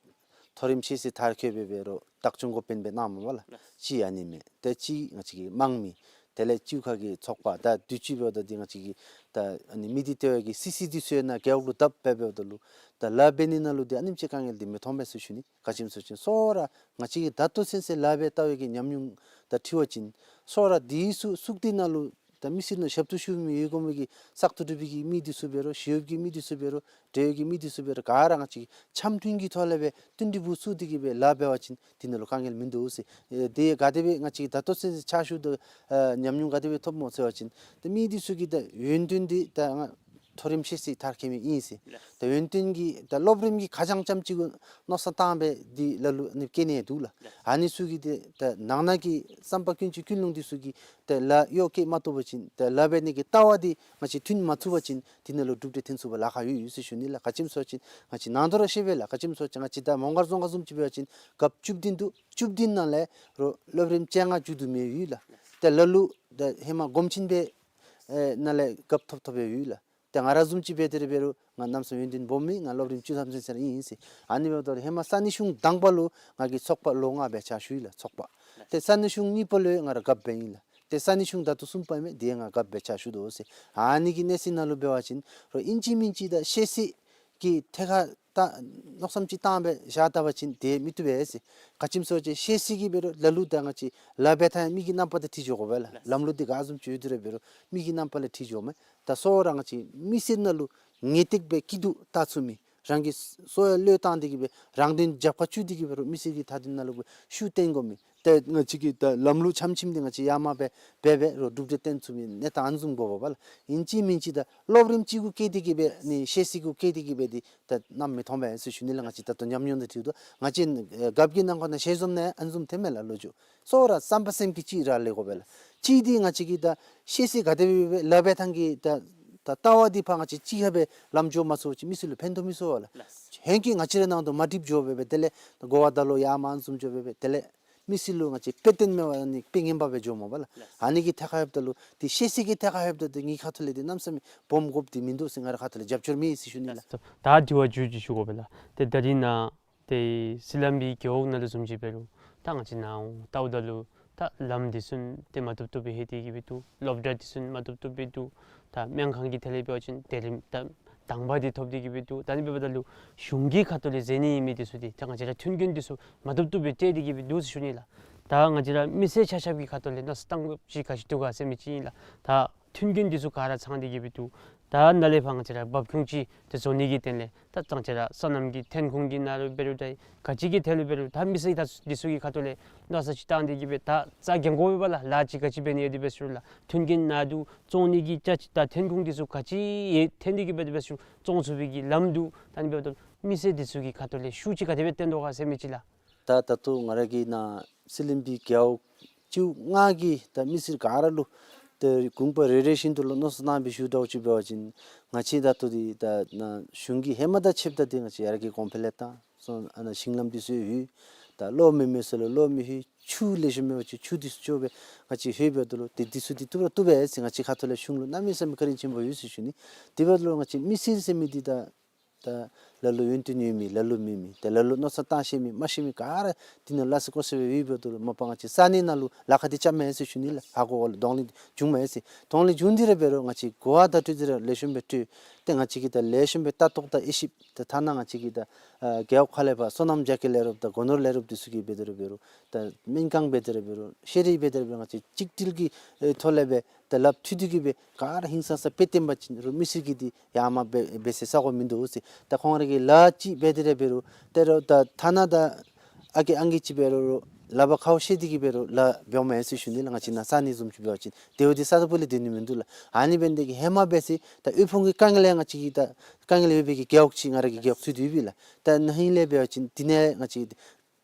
མཐོ་རིམ་ཤེས་ཚད་མཐར་འཁྱོལ་འབད་འབད་རུང་བདག་སྐྱོང་འགོ་དཔོན་སྦེ་གནངམ་མས་ལགས། གཅིག་ཨ་ནི་མས། ཏེ་གཅིག་ང་བཅས་ཀྱི་དམངས་མི་དེ་ལས་གཅིག་ཁ་གི་ཚོགས་པ་ད་དུས་ཅི་འབདཝ་ད་འདི་ང་བཅས་ཀྱི་ད་ཨ་ནི་མི་སྡེ་ལྟེ་བ་གི་སི་སི་འདི་ཚུ་ཡང་ནཱ་རྒེད་འོག་ལུ་བཏབ་སྦེ་འབདཝ་ད་ལུ་ད་ལཱ་འབད་ནི་ནང་ལུ་འདི་ཨ་ནེམ་ཅིག་དཀའ་ངལ་འདི་མི་མཐོང་པས་ཟེར་ཞུ་ནི། ག་ཅི་སྨོ་ཟེར་བ་ཅིན་སོ་ར་ང་བཅས་ཀྱི་ད་ལྟོ་ཚུན་ཚོད་ལཱ་འབད་ལྟ་བའི་གི་ཉམས་མྱོང་དང་འཁྲིལ་བ་ཅིན་སོ་ར་འདི་ཚུ་ཚོགས་སྡེ་ནང་ལུ་ད་མི་སེར་ནང་ཞབས་ཏོག་ཞུ་མི་ཡོད་དགོ་མི་གི་བཙག་འཐུ་གྲུབ་པའི་གི་མི་འདི་ཚུ་འབད་རུང་ཞི་གཡོགཔ་གི་མི་འདི་ཚུ་འབད་རུང་འབྲེལ་ཡོད་ཀྱི་མི་འདི་ཚུ་འབད་རུང་ག་ར་ང་བཅས་འཆམ་མཐུན་གྱི་ཐོག་ལས་སྦེ་མཐུན་སྒྲིལ་བུ་བཙུགས་ཏེ་གི་སྦེ་ལཱ་འབད་བ་ཅིན་འདི་ནང་ལུ་དཀའ་ངལ་མིན་འདུག་ཟེར། ཨེ་དེ་ག་དེ་སྦེ་ང་བཅས་ཀྱིས་ད་ལྟོ་ཚུན་ཚོད་ཕྱག་ཞུ་དོ་ཨ་ཉམས་མྱོང་ག་དེ་སྦེ་ཐོབ་སྨོ་ཟེར་བ་ཅིན་ཏེ་མི་འདི་ཚུ་གི་ད་ཡོན་ཏན་འདི་ད་ང་མཐོ་རིམ་ཤེས་ཚད་མཐར་འཁྱོལ་མི་ཨིན་ཟེར། ད་ཡོན་ཏན་གྱི་ད་སློབ་རིམ་གྱི་ཁ་བྱང་ཙམ་ཅིག་གུ་མནོ་བསམ་བཏང་སྦེ་འདི་ལ་ལུ་ཨ་ནི་བསྐྱལ་ནི་འདུག་ལགས། ཨ་ནི་ཚུ་གི་ཏེ་ད་ནང་ན་གི་བསམ་པ་ཀུན་སྤྱོད་ཀུན་སློང་འདི་ཚུ་གི་ཏེ་ལཱ་གཡོག་བཀོལ་མ་བཏུབ་པ་ཅིན་ཏེ་ལཱ་འབད་ནི་གི་ལྟ་བ་འདི་ང་བཅས་མཐུན་མ་ཚུགས་པ་ཅིན་འདི་ནང་ལུ་གྲུབ་འབྲས་ཐོན་ཚུགས་པར་ལཱ་ཁག་ཡོད་ཡོད་ཟེར་ཞུ་ནི་ལགས། ག་ཅི་སྨོ་ཟེར་བ་ཅིན་ང་བཅས་ནང་དོ་ར་ཤེས་པས་ལགས། ག་ཅི་སྨོ་ཟེར་བ་ཅིན་ང་བཅས་ད་མོང་སྒར་རྫོང་ཁག་བཟུམ་ཅིག་འབད་བ་ཅིན་རྒཔོ་བཅུ་བདུན་འདུག། བཅུ་བདུན་ནང་ལས་རོགས་སློབ་རིམ་བཅོ་ལྔ་མཇུག་བསྡུ་མི་ཡོད་ལགས། ཏེ་ལ་ལུ་ད་ཧེ་མ་སྒོམ་ཆེན་པའི་ཨེ་ནང་ལས་རྒཔོ་ཐོབ་ཐོབ་པའི་ཡོད་ལགས། ཏེ་ང་ར་བཟུམ་ཅིག་འབད་དེ་ར་འབད་རུང་ང་གནམ་མེད་ས་མེད་ཡོན་ཏན་སྦོམ་མེད། ང་སློབ་རིམ་བཅུ་ཐམ་ཚུན་ཚོད་ར་ཨིན་ཟེར། ཨ་ནི་འབདཝ་ད་ཧེ་མ་ས་གནས་གཞུང་དང་པ་ལུ་ང་གིས་ཚོགས་པ་ལོ་ལྔ་སྦེ་ཕྱག་ཞུ་ཡི་ལགས་ཚོགས་པ། ཏེ་ས་གནས་གཞུང་གཉིས་པ་ལུ་ཡང་ང་ར་རྒཔོ་འབད་ཡི་ལགས། ཏེ་ས་གནས་གཞུང་ད་ལྟོ་གསུམ་པ་ཨིན་མས། འདི་ཡང་ང་རྒཔོ་སྦེ་ཕྱག་ཞུ་དོ་ཟེར། ཨ་ནི་གི་གནས་ཚུལ་ནང་ལུ་འབད་བ་ཅིན་རོགས་ཨིན་ཅི་མིན་ཅི་ད་ཤེས་ཚད་ཀྱི་ཐད་ཁར་ད་མནོ་བསམ་ཅིག་བཏང་སྦེ་བཞག་ད་པ་ཅིན་དེ་མི་བཏུབ་པས་ཟེར། ག་ཅི་སྨོ་ཟེར་བ་ཅིན་ཤེས་ཚད་ཀྱི་འབད་རུང་ལ་ལུ་ད་ང་བཅས་ལཱ་འབད་ཐངས་མི་གི་རྣམ་པ་དང་འཁྲིལ་འགྱོ་དགོ་པས་ལགས། ལམ་ལུགས་འདི་ག་བཟུམ་ཅིག་ཡོད་དེ་ར་འབད་རུང་མི་གི་རྣམ་པ་ལས་འཁྲིལ་འགྱོཝ་མས། ད་སོ་ར་ང་བཅས་མི་སེར་ནང་ལུ་ངེས་ཏིག་སྦེ་སྐྱིད་སྡུག་བལྟ་ཚུགས་མི་རང་གི་སྲོག་ཡང་བློས་བཏང་སྟེ་གི་སྦེ་རང་དོན་རྒྱབ་ཁར་བཅུག་སྟེ་གི་འབད་རུང་མི་སེར་གྱི་མཐའ་དོན་ནང་ལུ་སྦེ་ཤུགས་བཏོན་དགོ་མི། ཏེ་ང་བཅས་ཀྱི་ད་ལམ་ལུགས་འཆམ་མཐུན་འདི་ང་བཅས་ཡར་མར་སྦེ་འབད་འབད་རུང་གྲུབ་འབྲས་བཏོན་ཚུགས་མི་གནས་སྟངས་ཨ་ནི་བཟུམ་དགོ་པས་ལགས། ཨིན་ཅི་མིན་ཅི་ད་སློབ་རིམ་གཅིག་གུ་བཀལ་ཏེ་གི་སྦེ་ནི་ཤེས་ཚད་གུ་བཀལ་ཏེ་གི་སྦེ་འདི་ད་གནམ་མེད་མཐོང་པས་ཟེར་ཞུ་ནི་ལགས། ང་བཅས་ད་ལྟོ་ཉམས་མྱོང་དང་འཁྲིལཝ་ད་ང་བཅས་ཨེ་རྒཔོ་གི་ནང་འཁོད་ནང་ཞལ་འཛོམས་ནང་ཨ་ནི་བཟུམ་ཐོནམ་མས་ལགས་ལོ་རྒྱུས། སོ་ར་བསམ་པ་སེམས་བསྐྱེད་ཅིག་ར་ལས་དགོ་པས་ལགས། གཅིག་འདི་ང་བཅས་ཀྱི་ད་ཤེས་ཚད་ག་དེ་སྦེ་སྦེ་ལཱ་འབད་ཐངས་ཀྱི་ད་ད་ལྟ་བ་འདི་ཕར་ང་བཅས་གཅིག་ཁར་སྦེ་ལམ་འགྱོ་མ་ཚུགས་པ་ཅིན་མི་སེར་ལུ་ཕན་ཐོགས་མི་ཚུགས་པས་ལགས། ལགས། ཧེང་སྐལ་ང་བཅས་ར་ནང་དོག་མ་འགྲིགཔ་འགྱོ་སྦེ་སྦེ་དེ་ལས་གོ་བ་ད་ལོག་ཡར་མར་ཨ་ནི་བཟུམ་འགྱོ་སྦེ་སྦེ་དེ་ལས་མི་སེར་ལུ་ང་བཅས་དཔེ་སྟོན་མེད་པར་ནི་དཔེ་ངན་པ་སྦེ་འགྱོཝ་མས་པ་ལགས། ལགས། ཨ་ནི་གི་ཐད་ཁར་ལྷོདཔ་ད་ལུ་འདི་ཤེས་ཚད་ཀྱི་ཐད་ཁར་ལྷོདཔ་ད་འདི་ངེའི་ཁ་ཐུག་ལས་འདི་གནམ་མེད་ས་མེད་སྦོམ་དགོཔ་འདི་མིན་འདུག་ཟེར། ང་རའི་ཁ་ཐུག་ལས་རྒྱབ་སྐྱོར་མེད་ཟེར་ཞུ་ནི་ལགས། ད་དྲི་བ་མཇུག་ཅིག་ཞུ་དགོ་པས་ལགས། ཏེ་ད་རིས་ནཱ་ཏེ་སི་ལམ་བི་རྒེད་འོག་ནང་ལུ་བཟུམ་ཅིག་འབད་རུང་ད་ང་བཅས་ནཱ་ལྟཝ་ད་ལུ་ད་ལམ་འདི་ཚུ་ཏེ་མ་བཏུབ་བཏུབ་སྦེ་ལྷོད་དེ་གི་སྦེ་འདུག། སློབ་གྲྭ་འདི་ཚུ་མ་བཏུབ་བཏུབ་སྦེ་འདུག། ད་སྨན་ཁང་གི་ཐད་ལས་འབད་བ་ཅིན་དེ་རིམ་ད་དང་པ་འདི་ཐོབ་སྟེ་གི་སྦེ་འདུག། ད་ཨ་ནི་འབདཝ་ད་ལུ་གཞུང་གི་ཁ་ཐུག་ལས་མཛད་ནི་ཨིན་མི་འདི་ཚུ་འདི་ད་ང་བཅས་ར་མཐུན་རྐྱེན་འདི་ཚུ་མ་བཏུབ་བཏུབ་སྦེ་སྤྲོད་དེ་གི་སྦེ་འདུག་ཟེར་ཞུ་ནི་ལགས། ད་ང་བཅས་ར་མི་སེར་ཆ་ཁྱབ་ཀྱི་ཁ་ཐུག་ལས་མནོ་བསམ་བཏང་དགོཔ་ཅིག་ག་ཅི་འདུག་ག་ཟེར་མི་ཅིག་ཨིན་ལགས། ད་མཐུན་རྐྱེན་འདི་ཚུ་ག་ར་ཚང་སྟེ་གི་སྦེ་འདུག། ད་ནཱ་ལས་ཕར་ང་བཅས་ར་འབབ་ཁུངས་ཅིག་ཏེ་བཟོ་ནི་གི་དོན་ལས་ད་ཙང་ཅིག་ར་སོ་ནམ་གྱི་ཐོན་ཁུངས་ཀྱི་ནང་ལུ་འབད་རུང་ད་ག་ཅི་གི་ཐད་ལུ་འབད་རུང་ད་མི་སེར་ད་འདི་ཚུ་གི་ཁ་ཐུག་ལས་མནོ་བསམ་ཅིག་བཏང་སྟེ་གི་སྦེ་ད་རྩ་འགེངས་དགོ་པས་ལགས། ལཱ་ཅིག་ག་ཅི་འབད་ནི་ཡོད་དེ་འབད་ཟེར་རུང་ལགས། མཐུན་རྐྱེན་ནང་དུ་བཙོང་ནི་གི་ཅ་ཅིག་ད་ཐོན་ཁུངས་འདི་ཚུ་ག་ཅི་ཡོད་ཐོན་ཏེ་གི་སྦེ་དེ་འབད་ཟེར་རུང་བཙོང་ཚུགས་པའི་གི་ལམ་འདུག། ད་ཨ་ནི་འབདཝ་ད་མི་སེར་འདི་ཚུ་གི་ཁ་ཐུག་ལས་ཤུགས་ཅིག་ག་དེ་སྦེ་བཏོན་དོ་ག་ཟེར་མི་ཅིག་ལགས། ད་ད་ལྟོ་ང་ར་གི་ནཱ་སི་ལིམ་པི་རྒེད་འོག་བཅུ་ལྔ་གི་ད་མི་སེར་ག་ར་ལུ་ཏེ་དགོངས་པ་རེ་རེ་བཞིན་དུ་ལུ་མནོ་བསམ་བཏང་སྦེ་ཞུ་དོ་ཅིག་འབད་བ་ཅིན་ང་བཅས་ད་ལྟོ་འདི་ད་ནཱ་གཞུང་གིས་ཧེ་མ་དང་ཕྱདཔ་ད་འདི་ང་བཅས་ཡར་རྒྱས་གོང་འཕེལ་ལས་བཏང་སོང་། ཨ་ནཱ་ཞིང་ལམ་འདི་ཚུ་ཡོད། ད་གློག་མེད་མི་ཚུ་ལུ་གློག་མི་ཡོད། ཆུ་ལེགས་ཤོམ་མེད་པ་ཅིན་ཆུ་འདི་ཚུ་ཅོག་སྦེ་ང་བཅས་ལྷོད་འབདཝ་ད་ལུ་ཏེ་འདི་ཚུ་འདི་བཏུབ་ར་བཏུབ་པས་ཟེར་ང་བཅས་ཁ་ཐུག་ལས་གཞུང་ལུ་གནམ་མེད་ས་མེད་བཀའ་དྲིན་ཆེན་པོ་ཡོད་ཟེར་ཞུ་ནི། དེ་འབདཝ་ད་ལུ་ང་བཅས་མི་སེར་ཟེར་མི་འདི་ད་ད་ལ་ལུ་ཡོན་ཏན་ཡོད་མི་ལ་ལུ་མེད་མི་ཏེ་ལ་ལུ་མནོ་བསམ་བཏང་ཤེས་མི་མ་ཤེས་མི་ག་ར་འདི་ནང་ལཱ་ས་སྐོར་ས་སྦེ་ཡོད་འབདཝ་ད་ལུ་མ་པ་ང་བཅས་ས་གནས་ནང་ལུ་ལཱ་ཁག་འདི་རྐྱབ་མས་ཟེར་ཞུ་ནི་ལགས། ཧ་གོ་གོ་ལགས། གདོང་ལེན་འབྱུང་མས་ཟེར། གདོང་ལེན་འབྱུང་སྟེ་ར་འབད་རུང་ང་བཅས་གོ་བ་བརྡ་སྤྲོད་འདི་ར་ལེགས་ཤོམ་སྦེ་སྤྲོད། ཏེ་ང་བཅས་ཀྱིས་ད་ལེགས་ཤོམ་སྦེ་ལྟ་རྟོག་དང་དབྱེ་ཞིབ་ཏེ་ཐ་ན་ང་བཅས་ཀྱིས་ད་ཨ་རྒེད་འོག་ཁ་ལས་ཕར་སོ་ནམ་རྒྱགས་ཀྱི་ལས་རོགསཔ་དང་སྒོ་ནོར་ལས་རོགསཔ་འདི་ཚུ་གིས་འབད་དེ་ར་འབད་རུང་ད་སྨན་ཁང་འབད་དེ་ར་འབད་རུང་ཤེས་རིག་འབད་དེ་ར་འབད་རུང་ང་བཅས་གཅིག་སྒྲིལ་གྱི་ཨེ་ཐོག་ལས་སྦེ་ད་ལགཔ་མཐུད་དེ་གི་སྦེ་ག་ར་ཧིང་སངས་ས་སྦེ་བསྟེན་པ་ཅིན་རུང་མི་སེར་གྱིས་འདི་ཡར་མར་འབད་འབད་སའི་ས་གོ་མིན་འདུག་ཟེར། ད་ཁོང་ར་གིས་ལཱ་ཅིག་འབད་དེ་ར་འབད་རུང་ད་རུང་ད་ཐ་ན་ད་ཨ་རྒས་ཨང་རྒས་ཅིག་འབད་རུང་ལག་པར་ཁ་བ་བཤལ་ཏེ་གི་འབད་རུང་ལཱ་འབདཝ་མས་ཟེར་ཞུ་ནི་ལགས། ང་བཅས་ནཱ་ས་གནས་བཟུམ་ཅིག་འབད་བ་ཅིན་དེ་བ་འདི་ས་ས་སྦུག་ལས་སྡོད་ནི་མིན་འདུག་ལགས། ཨ་ནི་འབད་ནི་དེ་གིས་ཧེ་མ་འབད་སའི་ད་དབུལ་ཕོངས་ཀྱི་དཀའ་ངལ་ཡང་ང་བཅས་ཀྱིས་ད་དཀའ་ངལ་ཡོད་པའི་གི་རྒེད་འོག་ཅིག་ང་ར་གི་རྒེད་འོག་ཚུད་དེ་ཡོད་པས་ལགས། ད་ན་ཧིང་ལས་འབད་བ་ཅིན་འདི་ནང་ང་བཅས་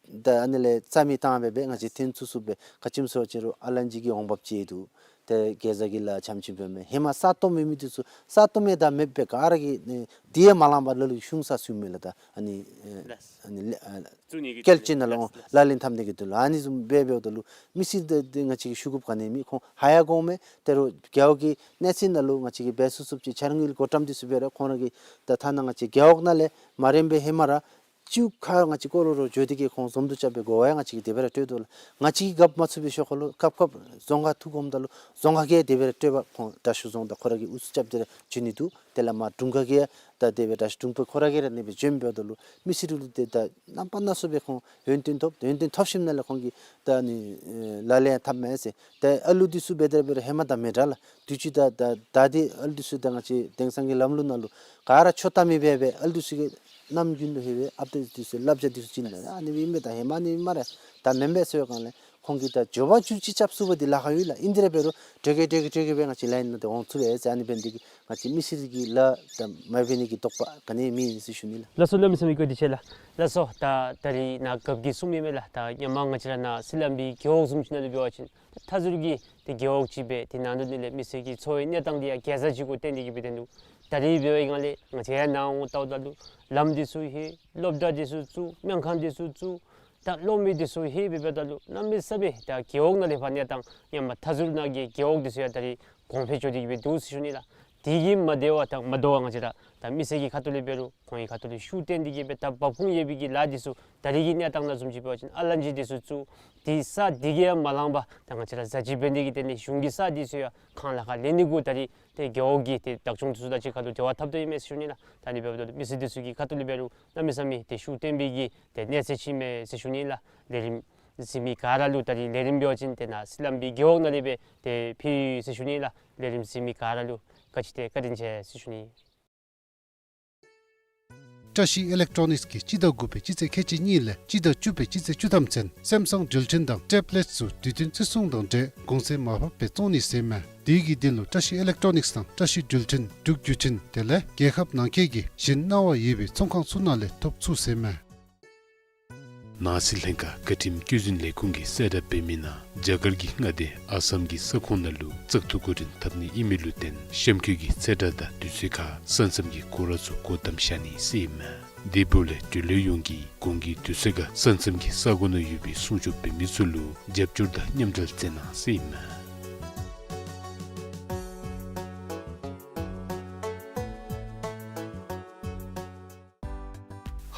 ད་ཨ་ནི་ལས་རྩ་མེད་བཏང་སྦེ་སྦེ་ང་བཅས་ཐོན་ཚུགས་ཚུགས་སྦེ་ག་ཅི་སྨོ་ཟེར་བ་ཅིན་རུང་ཨ་ལན་ཅིག་གི་འོང་འབབ་ཅིག་འདུག། ཏེ་གེ་ཛ་གི་ལཱ་ཙམ་ཅིག་འབདཝ་མས། ཧེ་མ་ས་སྟོངམ་མེད་མི་འདི་ཚུ་ས་སྟོངམ་ཡང་ད་མེདཔ་སྦེ་ག་ར་གིས་ཨེ་འདི་ཡང་མ་ལང་པར་ལ་ལུ་གཞུང་ས་ཚུ་མེད་ལགས། ད་ཨ་ནི་ཨེ་ལགས། ཨ་ནི་ལས་ཨ་བཙུགས་ནི་གི་སྐྱེལ་ཅི་ནང་ལུ་ལགས། ལགས། ལག་ལེན་འཐབ་ནི་གི་དོན་ལུ་ཨ་ནི་བཟུམ་སྦེ་འབདཝ་ད་ལུ་མི་སེར་འདི་འདི་ང་བཅས་ཀྱིས་ཞུ་དགོཔ་ག་ནི་མེད། ཁོང་ཧ་ཡང་གོ་མས། ད་རུང་རྒེད་འོག་གི་གནས་ཚད་ནང་ལུ་ང་བཅས་ཀྱིས་འབད་ཚུགས་ཚུགསཔ་ཅིག་འཆར་དངུལ་བགོ་བཀྲམ་འདི་ཚུ་འབད་རུང་ཁོང་ར་གིས་ད་ཐ་ན་ང་བཅས་རྒེད་འོག་ནང་ལས་མ་རན་པའི་ཧེ་མ་ར་བཅུ་ཁ་ང་བཅས་སྐོར་ར་ར་འགྱོ་སྟེ་གི་ཁོང་འཛོམས་འདུ་རྐྱབ་པའི་གོ་བ་ཡང་ང་བཅས་ཀྱིས་དེ་སྦེ་ར་སྤྲོད་དོ་ལགས། ང་བཅས་ཀྱིས་རྐྱབ་མ་ཚུགས་པའི་ཤོག་ཁ་ལུ་སྐབས་སྐབས་རྫོང་ཁག་འཐུས་སྒོམ་ད་ལུ་རྫོང་ཁག་གིས་དེ་སྦེ་ར་སྤྲོད་པར་ཁོང་དྲག་ཤོས་རྫོང་ད་ཁོ་ར་གིས་ཨུ་ཚུགས་རྐྱབ་སྟེ་ར་འགྱོ་ནི་འདུག། དེ་ལས་མར་དྲུང་ཁག་གིས་ཡང་ད་དེ་སྦེ་དྲག་ཤོས་དྲུང་འཕར་ཁོ་ར་གིས་ར་ཨ་ནི་སྦེ་འགྱོ་འབདཝ་ད་ལུ་མི་སེར་ལུ་ཏེ་ད་རྣམ་པ་སྣ་ཚོགས་སྦེ་ཁོང་ཡོན་ཏན་ཐོབ། ཡོན་ཏན་ཐོབ་ཞིནམ་ལས་ཁོང་གིས་ད་ཨ་ནི་ཨེ་ལག་ལེན་འཐབ་མས་ཟེར། ཏེ་ཨ་ལུ་འདི་ཚུ་འབད་དེ་ར་འབད་རུང་ཧེ་མ་དང་མི་འདྲ་ལགས། དུས་ཅི་ད་ད་ད་འདི་ཨ་ལུ་འདི་ཚུ་ད་ང་བཅས་དེང་སང་གི་ལམ་ལུགས་ནང་ལུ་ག་ར་ཆོ་ད་མི་འབད་འབད་ཨ་ལུ་འདི་ཚུ་གིས་ནམ་རྒྱུན་དུ་ལྷོད་སྦེ་ཨཔ་ཌེཊ་འདི་ཚུ་བསླབ་བྱ་འདི་ཚུ་ཅིག་ཨ་ནི་སྦེ་ཨིན་པས། ད་ཧེ་མ་ཨ་ནི་སྦེ་སྨ་རེ་ད་མེན་པས་ཟེར་བའི་སྒང་ལས་ཁོང་གིས་ད་འགྱོ་བ་བཅུ་གཅིག་རྐྱབ་ཚུགས་པ་འདི་ལཱ་ཁག་ཡོད་ལགས། ཨིན་དེ་ར་འབད་རུང་དྲོ་གེ་དྲོ་གེ་དྲོ་གེ་སྦེ་ང་བཅས་ལཱ་ཨིན་ན་ཏེ་འོང་ཚུགས་པས་ཟེར། ཨ་ནི་འབད་ནི་དེ་གིས་ང་བཅས་མི་སེར་གྱི་ལཱ་ད་མ་འབད་ནི་གི་དོགས་པ་ག་ནི་མེད་ཟེར་ཞུ་ནི་ལགས། ལགས་སོ། གནམ་མེད་ས་མེད་བཀའ་དྲིན་ཆེ་ལགས། ལགས་སོ། ད་ད་རིས་ནཱ་རྒཔོ་གིས་གསུངས་མི་མས་ལགས། ད་ཧེ་མ་ང་བཅས་ར་ནཱ་སི་ལམ་པི་རྒེད་འོག་བཟུམ་ཅིག་ནང་ལུ་འབད་བ་ཅིན་མཐའ་ཟུར་གྱི་ཏེ་རྒེད་འོག་ཅིག་སྦེ་ཏེ་ནང་དོག་ནི་ལས་མི་སེར་གྱི་འཚོ་བའི་གནས་སྟངས་འདི་ཡང་གེ་ཛ་ཅིག་གུ་བརྟེན་ཏེ་གི་སྦེ་སྡོད་ནུག། ད་རིས་འབད་བའི་སྒང་ལས་ང་བཅས་ཡར་ནཱ་འོང་བལྟཝ་ད་ལུ་ལམ་འདི་ཚུ་ལྷོད། སློབ་གྲྭ་འདི་ཚུ་བཙུགས། སྨན་ཁང་འདི་ཚུ་བཙུགས། ད་གློག་མེ་འདི་ཚུ་ལྷོད་སྦེ་འབདཝ་ད་ལུ་གནམ་མེད་ས་མེད་ད་རྒེད་འོག་ནང་ལས་ཕར་གནས་སྟངས་ཡང་མ་མཐའ་ཟུར་ནང་གི་རྒེད་འོག་འདི་ཚུ་ཡང་ད་རིས་གོང་འཕེལ་འགྱོ་སྟེ་གི་སྦེ་འདུག་ཟེར་ཞུ་ནི་ལགས། དེ་གིས་མ་བདེ་བར་ད་མ་དོ་བར་ང་བཅས་ར་ད་མི་སེར་གྱི་ཁ་ཐུག་ལས་འབད་རུང་ཁོང་གི་ཁ་ཐུག་ལས་ཤུགས་བཏོན་ཏེ་གི་སྦེ་ད་འབབ་ཁུངས་ཡོད་པའི་གི་ལཱ་འདི་ཚུ་ད་རིས་ཀྱི་གནས་སྟངས་ནང་བཟུམ་ཅིག་འབད་བ་ཅིན་ཨ་ལན་ཅི་འདི་ཚུ་བཙུགས། ཏེ་ས་འདི་གིས་ཡང་མ་ལང་པར་ད་ང་བཅས་ར་ཟ་ཅིག་འབད་ནི་གི་དོན་ལས་གཞུང་གི་ས་འདི་ཚུ་ཡང་ཁང་གླ་ཁར་ལེན་ནི་གུ་ད་རིས་ཏེ་རྒེད་འོག་གི་ཏེ་བདག་སྐྱོང་འདི་ཚུ་དང་གཅིག་ཁར་ལུ་འབྲེལ་བ་འཐབ་དོ་ཡོད་མས་ཟེར་ཞུ་ནི་ལགས། ད་ཨ་ནི་འབདཝ་ད་མི་སེར་འདི་ཚུ་གི་ཁ་ཐུག་ལས་འབད་རུང་གནམ་མེད་ས་མེད་ཏེ་ཤུགས་བཏོན་པའི་གི་ཏེ་གནས་ཚད་ཅིག་མས་ཟེར་ཞུ་ནི་ལགས། ལས་རིམ་གཟིགས་མི་ག་ར་ལུ་ད་རིས་ལས་རིམ་འབད་བ་ཅིན་ཏེ་ནཱ་སི་ལམ་པི་རྒེད་འོག་ནང་ལས་སྦེ་ཏེ་ཕུལ་ཡི་ཟེར་ཞུ་ནི་ལགས། ལས་རིམ་གཟིགས་མི་ག་ར་ལུ་བཀའ་དྲིན་ཆེ་བཀའ་དྲིན་ཆེ་ཟེར་ཞུ་ནི། བཀྲ་ཤིས་ཨི་ལེག་ཊོ་ནིགསི་གིས་སྤྱི་ཟླ་དགུ་པའི་སྤྱི་ཚེས་ཁལ་གཅིག་གཉིས་ལས་སྤྱི་ཟླ་བཅུ་པའི་སྤྱི་ཚེས་བཅུ་ཐམ་ཚུན་སེམ་སང་འགྲུལ་འཕྲིན་དང་ཊེབ་ལེཊ་ཚུ་དུས་མཐུན་བརྩི་སྲུང་དང་འབྲེལ་གོང་ཚད་མར་ཕབ་སྦེ་བཙོང་ནི་ཟེར་མས། དེ་གི་དོན་ལུ་བཀྲ་ཤིས་ཨི་ལེག་ཊོ་ནིགསི་དང་བཀྲ་ཤིས་འགྲུལ་འཕྲིན་འབྲུག་བརྒྱུད་འཕྲིན་དེ་ལས་རྒྱལ་ཁབ་ནང་འཁོད་ཀྱི་གཞན་གནང་བ་ཡོད་པའི་ཚོང་ཁང་ཚུ་ནང་ལས་ཐོབ་ཚུགས་ཟེར་མས། ནང་སྲིད་ལྷན་ཁག་བཀའ་ཁྲིམས་བཀོད་འཛིན་ལས་ཁུངས་ཀྱིས་གསལ་བསྒྲགས་འབད་མི་ནང་རྒྱ་གར་གྱི་མངའ་སྡེ་ཨ་སམ་གྱི་ས་ཁོངས་ནང་ལུ་བཙག་འཐུ་འགོ་འདྲེན་འཐབ་ནི་ཨིན་མི་ལུ་བརྟེན་གཤམ་འཁོད་ཀྱི་ཚེས་གྲངས་དང་དུས་ཚོད་ཁར་ས་མཚམས་ཀྱི་སྐོར་ར་ཚུ་སྒོ་བསྡམས་བཞག་ནི་ཟེར་ཨིན་མས། དེ་འབདཝ་ལས་འབྲེལ་ཡོད་ཡོངས་ཀྱིས་གོང་གི་དུས་ཚོད་ཁར་ས་མཚམས་ཀྱི་ས་གོ་ནང་ཡོད་པའི་སྲུང་སྐྱོབ་འབད་མི་ཚུ་ལུ་རྒྱབ་སྐྱོར་དང་མཉམ་འབྲེལ་མཛད་གནང་ཟེར་ཨིན་མས།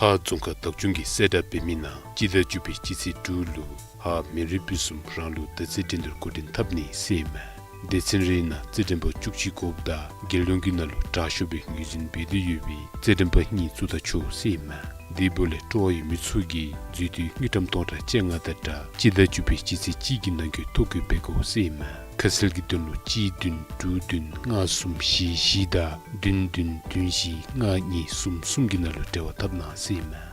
ཧཱ་རྫོང་ཁག་བདག་སྐྱོང་གིས་གསལ་བསྒྲགས་འབད་མི་ནང་སྤྱི་ཟླ་བཅུ་པའི་སྤྱི་ཚེས་དྲུག་ལུ་ཧཱ་མི་རུས་སྤུས་གསུམ་རང་ལུགས་དར་རྩེ་འགྲན་བསྡུར་འགོ་འདྲེན་འཐབ་ནི་ཟེར་ཨིན་མས། སྡེ་ཚན་རེའི་ནང་རྩེད་འགྲན་པ་བཅུ་གཅིག་དགོཔ་ད་རྒྱལ་ཡོངས་ཀྱི་ནང་ལུ་དྲག་ཤོས་སྦེ་ངོས་འཛིན་འབད་དེ་ཡོད་པའི་རྩེད་འགྲན་པ་གཉིས་བཙུགས་ད་ཆོག་ཟེར་ཨིན་མས། དེ་འབདཝ་ལས་སྤྲོ་བ་ཡོད་མི་ཚུ་གིས་འཛུལ་དུས་དངུལ་ཀྲམ་སྟོང་ཕྲག་བཅོ་ལྔ་དང་སྦྲགས་སྤྱི་ཟླ་བཅུ་པའི་སྤྱི་ཚེས་གཅིག་གི་ནང་འཁོད་ཐོ་བཀོད་འབད་དགོ་ཟེར་ཨིན་མས། ཁ་གསལ་གྱི་དོན་ལུ་གཅིག་བདུན་དྲུག་བདུན་ལྔ་གསུམ་བཞི་བཞི་དང་བདུན་བདུན་བདུན་བཞི་ལྔ་གཉིས་གསུམ་གསུམ་གྱི་ནང་ལུ་འབྲེལ་བ་འཐབ་གནང་ཟེར་ཨིན་མས།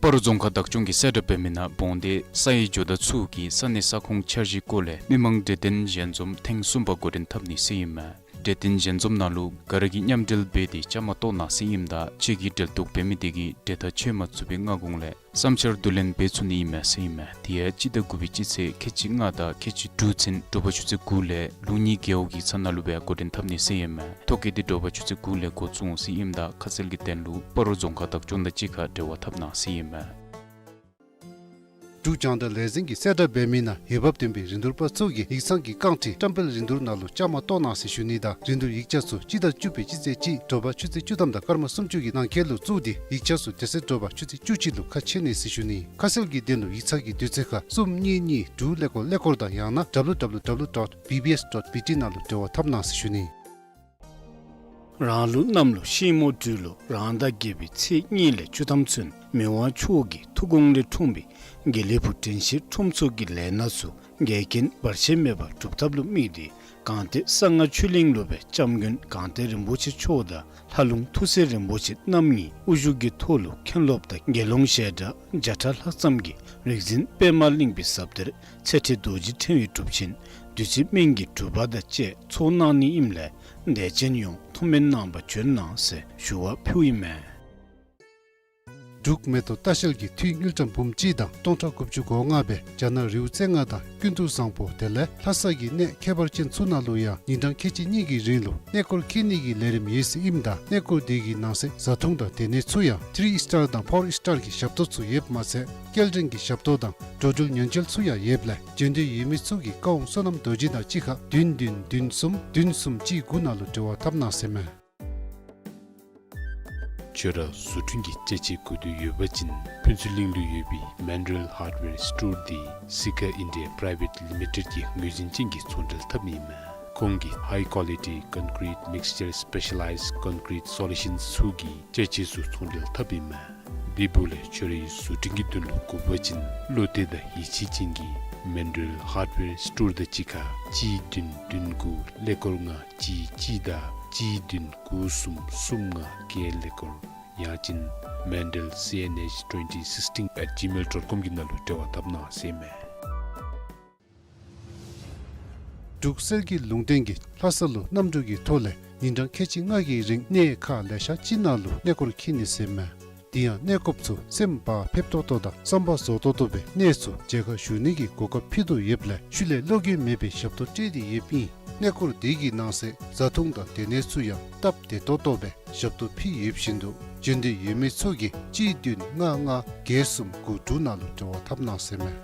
སྤ་རོ་རྫོང་ཁག་བདག་སྐྱོང་གིས་གསལ་བསྒྲགས་འབད་མི་ནང་འབོང་སྡེ་ས་ཡི་ཇོ་བདག་ཚུ་གིས་ས་གནས་ས་ཁོངས་འཆར་གཞིའི་སྐོར་ལས་མི་མང་གྲོས་བསྟུན་ཞལ་འཛོམས་ཐེངས་གསུམ་པ་འགོ་འདྲེན་འཐབ་ནི་ཟེར་ཨིན་མས། གྲོས་བསྟུན་ཞལ་འཛོམས་ནང་ལུ་ག་ར་གིས་མཉམ་འབྲེལ་འབད་དེ་བཅའ་མར་གཏོགས་གནང་ཟེར་ཨིནམ་ད་ཁྱེད་ཀྱིས་འབྲེལ་གཏོགས་འབད་མི་དེ་གིས་གྲོས་ཐག་བཅད་མ་ཚུགས་པའི་སྔ་གོང་ལས་བསམ་འཆར་བསྡུ་ལེན་འབད་ཚུགས་ནི་ཨིན་མས་ཟེར་ཨིན་མས། དེ་ཡང་སྤྱི་ཟླ་དགུ་པའི་སྤྱི་ཚེས་ཁལ་གཅིག་ལྔ་དང་ཁལ་གཅིག་དྲུག་ཚུན་དྲོ་པ་ཆུ་ཚོད་དགུ་ལས་ལུགས་གཉིས་རྒེད་འོག་གི་ཚ་ན་ལུ་སྦེ་འགོ་འདྲེན་འཐབ་ནི་ཟེར་ཨིན་མས། ཐོ་བཀོད་དེ་དྲོ་པ་ཆུ་ཚོད་དགུ་ལས་འགོ་བཙུགས་འོང་ཟེར་ཨིནམ་ད་ཁ་གསལ་གྱི་དོན་ལུ་སྤ་རོ་རྫོང་ཁག་བདག་སྐྱོང་དང་གཅིག་ཁར་འབྲེལ་བ་འཐབ་གནང་ཟེར་ཨིན་མས། འབྲུག་རྒྱང་བསྒྲགས་ལས་འཛིན་གྱིས་གསལ་བསྒྲགས་འབད་མི་ནང་འོས་འབབ་ལྡན་པའི་རིན་བསྡུར་པ་ཚུ་གིས་ཡིག་ཚང་གི་རྐང་ཁྲི་བཀྲམ་སྤེལ་རིན་བསྡུར་ནང་ལུ་བཅའ་མར་གཏོགས་གནང་ཟེར་ཞུ་ནི་དང་རིན་བསྡུར་ཡིག་ཆ་ཚུ་སྤྱི་ཟླ་བཅུ་པའི་སྤྱི་ཚེས་གཅིག་དྲོ་པ་ཆུ་ཚོད་བཅུ་ཐམ་དང་སྐར་མ་སུམ་ཅུ་གི་ནང་འཁོད་ལུ་བཙུགས་ཏེ་ཡིག་ཆ་ཚུ་དེ་ཚེ་དྲོ་པ་ཆུ་ཚོད་བཅུ་གཅིག་ལུ་ཁ་ཕྱེ་ནི་ཟེར་ཞུ་ནི། ཁ་གསལ་གྱི་དོན་ལུ་ཡིག་ཚང་གི་དུས་ཚོད་ཁར་གསུམ་གཉིས་གཉིས་དྲུག་ཀླད་ཀོར་ཀླད་ཀོར་དང་ཡང་ན་W W W dot B B S dot B T ནང་ལུ་འབྲེལ་བ་འཐབ་གནང་ཟེར་ཞུ་ནི། རང་ལུགས་གནམ་ལོ་ཤིང་མོ་སྦྲུལ་ལོ་རང་ཟླ་བརྒྱད་པའི་ཚེས་གཉིས་ལས་བཅུ་ཐམ་ཚུན་མི་དབང་མཆོག་གི་ཐུགས་དགོངས་ལས་འཁྲུངས་པའི་དགེ་ལེགས་ཕུག་དྲན་ཤེས་ཁྲོམ་ཚོགས་ཀྱི་ལས་སྣ་ཚུ་འགལ་རྐྱེན་བར་ཆད་མེད་པར་སྒྲུབ་ཐབས་ལུ་དམིགས་ཏེ་གངས་ཏི་གསང་སྔགས་ཆོས་གླིང་ལུ་སྦེ་སྐྱབས་མགོན་གངས་ཏི་རིན་པོ་ཆེ་མཆོག་དང་ལྷ་ལུང་ཐུགས་སྲས་རིན་པོ་ཆེ་རྣམ་གཉིས་དབུ་བཞུགས་ཀྱི་ཐོག་ལུ་མཁན་སློབ་དང་དགེ་སློང་ཞལ་གྲངས་བརྒྱ་ཕྲག་ལྷག་ཙམ་གྱིས་རིག་འཛིན་པདྨ་གླིང་པའི་ཟབ་གཏེར་ཚེ་ཁྲིད་རྡོ་རྗེ་ཕྲེང་བའི་སྒྲུབ་ཆེན་བདུད་རྩི་སྨན་གྱི་སྒྲུབ་པ་དང་བཅས་ཚོགས་གནང་ནི་ཨིནམ་ལས་དད་ཅན་ཡོངས་ཐུགས་སྨོན་གནང་བར་བྱོན་གནང་ཟེར་ཞུ་བ་ཕུལཝ་ཨིན་མས། འབྲུག་མེ་ཏོག་ལྟ་བཤལ་གྱིས་འཐུས་དངུལ་ཀྲམ་འབུམ་གཅིག་དང་སྟོང་ཕྲག་དགུ་བཅུ་གོ་ལྔ་སྦེ་རྒྱ་ནག་རི་བོ་རྩེ་ལྔ་དང་ཀུན་ཏུ་བཟང་པོ་དེ་ལས་ལྷ་ས་གི་གནས་ཁྱད་པར་ཅན་ཚུ་ནང་ལུ་ཡང་ཉིན་གྲངས་ཁལ་གཅིག་གཉིས་ཀྱི་རིང་ལུ་གནས་སྐོར་འཁྱིད་ནི་གི་ལས་རིམ་ཡོད་ཟེར་ཨིནམ་ད་གནས་སྐོར་དེ་གི་ནང་གསེས་བཟའ་འཐུང་དང་སྡོད་གནས་ཚུ་ཡང་ཐི་རི་ཨིས་ཊར་དང་ཕོར་ཨིས་ཊར་གྱི་ཞབས་ཏོག་ཚུ་ཡོདཔ་མ་ཚད་སྐྱེལ་འདྲེན་གྱི་ཞབས་ཏོག་དང་འགྲོ་འགྲུལ་ཉེན་བཅོལ་ཚུ་ཡང་ཡོདཔ་ལས་འབྱོན་འདོད་ཡོད་མི་ཚུ་གིས་བཀའ་དབང་བསོད་ནམས་རྡོ་རྗེ་དང་གཅིག་ཁར་བདུན་བདུན་བདུན་གསུམ་བདུན་གསུམ་གཅིག་དགུ་ནང་ལུ་འབྲེལ་བ་འཐབ་གནང་ཟེར་མས། ཁྱོད་ར་བཟོ་སྐྲུན་གྱི་ཅ་ཆས་དགོས་འདོད་ཡོད་པ་ཅིན་ཕུན་ཚོགས་གླིང་ལུ་ཡོད་པའི་མཱན་ཌེལ་ཧརཌ་ཝེར་སི་ཊོར་འདི་སི་ཁ་ཨིན་ཌི་ཡ་པི་རའི་ཝེཊ་ལི་མི་ཊེཌ་ཀྱི་ངོས་འཛིན་ཅན་གྱི་ཚོང་འབྲེལ་འཐབ་མི་ཨིན་མས། ཁོང་གིས་ཧའི་ཀོ་ལི་ཊི་ཀོན་ཀི་རིཊ་མིགས་ཅར་སི་པེ་ཤ་ལའིཛ་ཀོན་ཀི་རིཊ་སོ་ལུ་ཤཱནསི་ཚུ་གི་ཅ་ཆས་ཚུ་ཚོང་འབྲེལ་འཐབ་ཨིན་མས། དེ་འབདཝ་ལས་ཁྱོད་རའི་བཟོ་སྐྲུན་གྱི་དོན་ལུ་དགོ་པ་ཅིན་བློ་གཏད་དང་ཡིད་ཆེས་ཅན་གྱི་མཱན་ཌེལ་ཧརཌ་ཝེར་སི་ཊོར་དང་གཅིག་ཁར་གཅིག་བདུན་བདུན་དགུ་ཀླད་ཀོར་ལྔ་གཅིག་གཅིག་དང་གཅིག་བདུན་དགུ་གསུམ་གསུམ་ལྔ་བརྒྱད་ཀླད་ཀོར་ཡང་ཅིན་མཱན་ཌེལ་སི་ཨེན་ཨེཆ་ཊུ་ཝེན་ཊི་སིགས་ཊིན་ཨེཊ་ཇི་མེལ་ཌོཊ་ཀོམ་གྱི་ནང་ལུ་འབྲེལ་བ་འཐབ་གནང་ཟེར་མས། འབྲུག་གསེར་གྱི་ལུང་བསྟན་གྱིས་ལྷ་ས་ལུ་གནམ་གྲུ་གི་ཐོག་ལས་ཉིན་གྲངས་ཁལ་གཅིག་ལྔ་གི་རིང་གནས་ཁག་ལེ་ཤ་ཅིག་ནང་ལུ་གནས་སྐོར་འཁྱིད་ནི་ཟེར་མས། དེ་ཡང་གནས་སྐོརཔ་ཚུ་སེམས་བག་ཕེབས་ཏོག་ཏོ་དང་བསམ་པ་རྫོགས་ཏོག་ཏོ་སྦེ་གནས་ཚུ་མཇལ་ཁ་ཞུ་ནི་གི་གོ་སྐབས་ཕུལ་དོ་ཡོདཔ་ལས་ཤུལ་ལས་བློ་འགྱོད་མེད་པའི་ཞབས་ཏོག་སྤྲོད་དེ་ཡོདཔ་ཨིན། གནས་སྐོར་དེ་གི་ནང་གསེས་བཟའ་འཐུང་དང་སྡོད་གནས་ཚུ་ཡང་སྟབས་བདེ་ཏོག་ཏོ་སྦེ་ཞབས་ཏོག་ཕུལ་ཡོདཔ་བཞིན་དུ་འབྱོན་འདོད་ཡོད་མི་ཚུ་གིས་གཅིག་བདུན་ལྔ་ལྔ་བརྒྱད་གསུམ་དགུ་དྲུག་ནང་ལུ་འབྲེལ་བ་འཐབ་གནང་ཟེར་མས།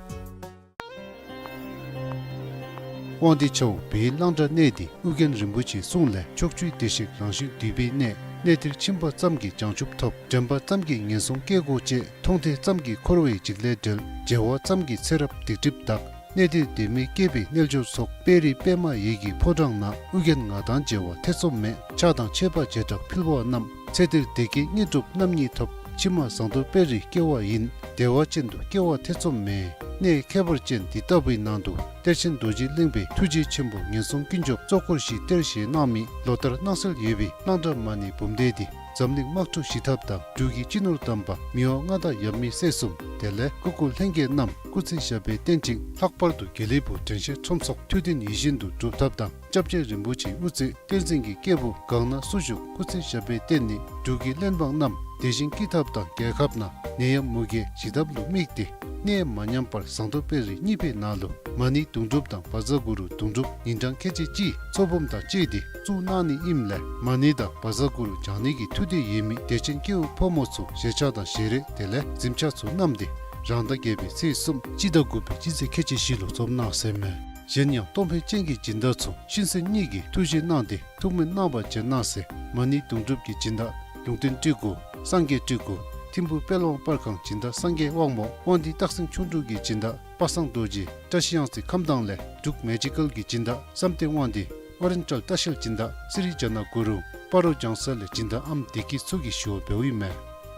དབང་འདུས་ཆབ་འོག་བོད་ཡིག་གླང་བྲག་གནས་འདི་ཨོ་རྒྱན་རིན་པོ་ཆེའི་གསུང་ལས་ཕྱོགས་བཅུའི་བདེ་གཤེགས་རང་བཞིན་འདུས་པའི་གནས། གནས་འདིར་ཕྱིན་པ་ཙམ་གྱིས་བྱང་ཆུབ་ཐོབ། དྲན་པ་ཙམ་གྱིས་ངན་སོང་སྐྱེ་སྒོ་བཅད། མཐོང་ཐོས་ཙམ་གྱིས་འཁོར་བའི་འཇིགས་ལས་བསྒྲལ། མཇལ་བ་ཙམ་གྱིས་ཚེ་རབས་སྡིག་སྒྲིབ་དག། གནས་འདིར་སྡོད་མི་སྐྱེས་པའི་རྣལ་འབྱོར་ཚོགས། དཔལ་རི་པདྨ་འོད་ཀྱི་ཕོ་བྲང་ན། ཨོ་རྒྱན་ང་དང་མཇལ་བ་ཐེ་ཚོམ་མེད། ཕྱག་དང་མཆོད་པ་བྱེ་བྲག་ཕུལ་བ་རྣམས། ཚེ་འདིར་བདེ་སྐྱིད་དངོས་གྲུབ་རྣམ་གཉིས་ཐོབ། ཕྱི་མ་ཟངས་མདོག་དཔལ་རིར་སྐྱེ་བ་ཡིན། བདེ་བ་ཅན་དུ་སྐྱེ་བ་ཐེ་ཚོམ་མེད། གནས་ཁྱད་པར་ཅན་འདི་ལྟ་བུའི་ནང་དུ་གཏེར་ཆེན་རྡོ་རྗེ་གླིང་པའི་ཐུགས་རྗེ་ཆེན་པོ་ངན་སོང་ཀུན་སྐྱོབ་གཙོ་འཁོར་བཞིའི་གཏེར་བཞེས་གནང་མི་ལོ་ལྟར་སྣང་གསལ་ཡོད་པའི་གླང་བྲག་མ་ཎི་འབུམ་སྡེ་འདི་འཛམ་གླིང་དམག་འཁྲུག་ཞི་ཐབས་དང་འབྲུག་གི་སྤྱི་ནོར་དམ་པ་མི་དབང་མངའ་བདག་ཡབ་མེས་སྲས་གསུམ་དེ་ལས་སྐུ་འཁོར་ལྷན་རྒྱས་རྣམས་སྐུ་ཚེ་ཞབས་པད་བརྟན་ཅིང་ལྷག་པར་དུ་དགེ་ལེགས་ཕུག་དྲན་ཤེས་ཁྲོམ་ཚོགས་ཐུགས་བདེན་ཡིད་བཞིན་དུ་གྲུབ་ཐབས་དང་སྐྱབས་རྗེ་རིན་པོ་ཆེའི་དབུ་རྩེ་བསྟན་འཛིན་གྱི་སྐྱེས་བུ་གང་ན་སུ་བཞུགས་སྐུ་ཚེ་ཞབས་པད་བརྟན་ནི་འབྲུག་གི་བློན་འབངས་རྣམས་བདེ་ཞིང་སྐྱིད་ཐབས་དང་རྒྱལ་ཁབ་ནང་ནད་ཡམས་མུ་གེ་ཞི་ཐབས་ལུ་དམིགས་ཏེ་གནས་མ་ཉམས་པར་ཟངས་མདོག་དཔལ་རི་གཉིས་པའི་ནང་ལུ་མ་ཎི་དུང་སྒྲུབ་དང་བཛྲ་གུ་རུ་དུང་སྒྲུབ་ཉིན་གྲངས་ཁལ་གཅིག་གཅིག་ཚོགས་འབུམ་དང་བཅས་ཏེ་བཙུགས་གནང་ནི་ཨིནམ་ལས་མ་ཎི་དང་བཛྲ་གུ་རུ་བགྱང་ནི་གི་ཐུགས་འདོད་ཡོད་མི་དད་ཅན་སྐྱེ་བོ་ཕོ་མོ་ཚུ་ཞལ་ཆས་དང་ཞལ་རས་དེ་ལས་གཟིམ་ཆས་ཚུ་བསྣམས་ཏེ་རང་ཟླ་བརྒྱད་པའི་ཚེས་གསུམ་སྤྱི་ཟླ་དགུ་པའི་སྤྱི་ཚེས་ཁལ་གཅིག་བཞི་ལུ་འཛོམས་གནང་ཟེར་མས། གཞན་ཡང་གཏོང་ཕོད་ཅན་གྱི་སྦྱིན་བདག་ཚུ་ཤིང་སེན་གཉིས་ཀྱི་ཐུགས་བཞེད་གནང་སྟེ་ཐུགས་སྨོན་གནང་བར་བྱོན་གནང་ཟེར། མ་ཎི་དུང་སྒྲུབ་ཀྱི་སྦྱིན་བདག་ལུང་བསྟན་སྤྲུལ་སྐུ་སངས་རྒྱས་སྤྲུལ་སྐུ་ཐིམ་ཕུ་དཔལ་དབང་པར་ཁང་སྦྱིན་བདག་སངས་རྒྱས་དབང་མོ་དབང་འདུས་སྟག་སེང་ཁྱུང་འབྲུག་གི་སྦྱིན་བདག་པ་སངས་རྡོ་རྗེ་བཀྲ་ཤིས་གཡང་རྩེ་ཁམས་དྭངས་ལས་འབྲུག་མེ་ཇི་ཀལ་གྱི་སྦྱིན་བདག་བསམ་གཏན་དབང་འདུས་ཨོ་རེན་ཊལ་ལྟ་བཤལ་སྦྱིན་བདག་སི་རི་ཇ་ན་གུ་རུ་སྤ་རོ་ལྗང་ས་ལས་སྦྱིན་བདག་ཨམ་བདེ་སྐྱིད་ཚུ་གིས་ཞུ་བ་འབདཝ་ཨིན་མས།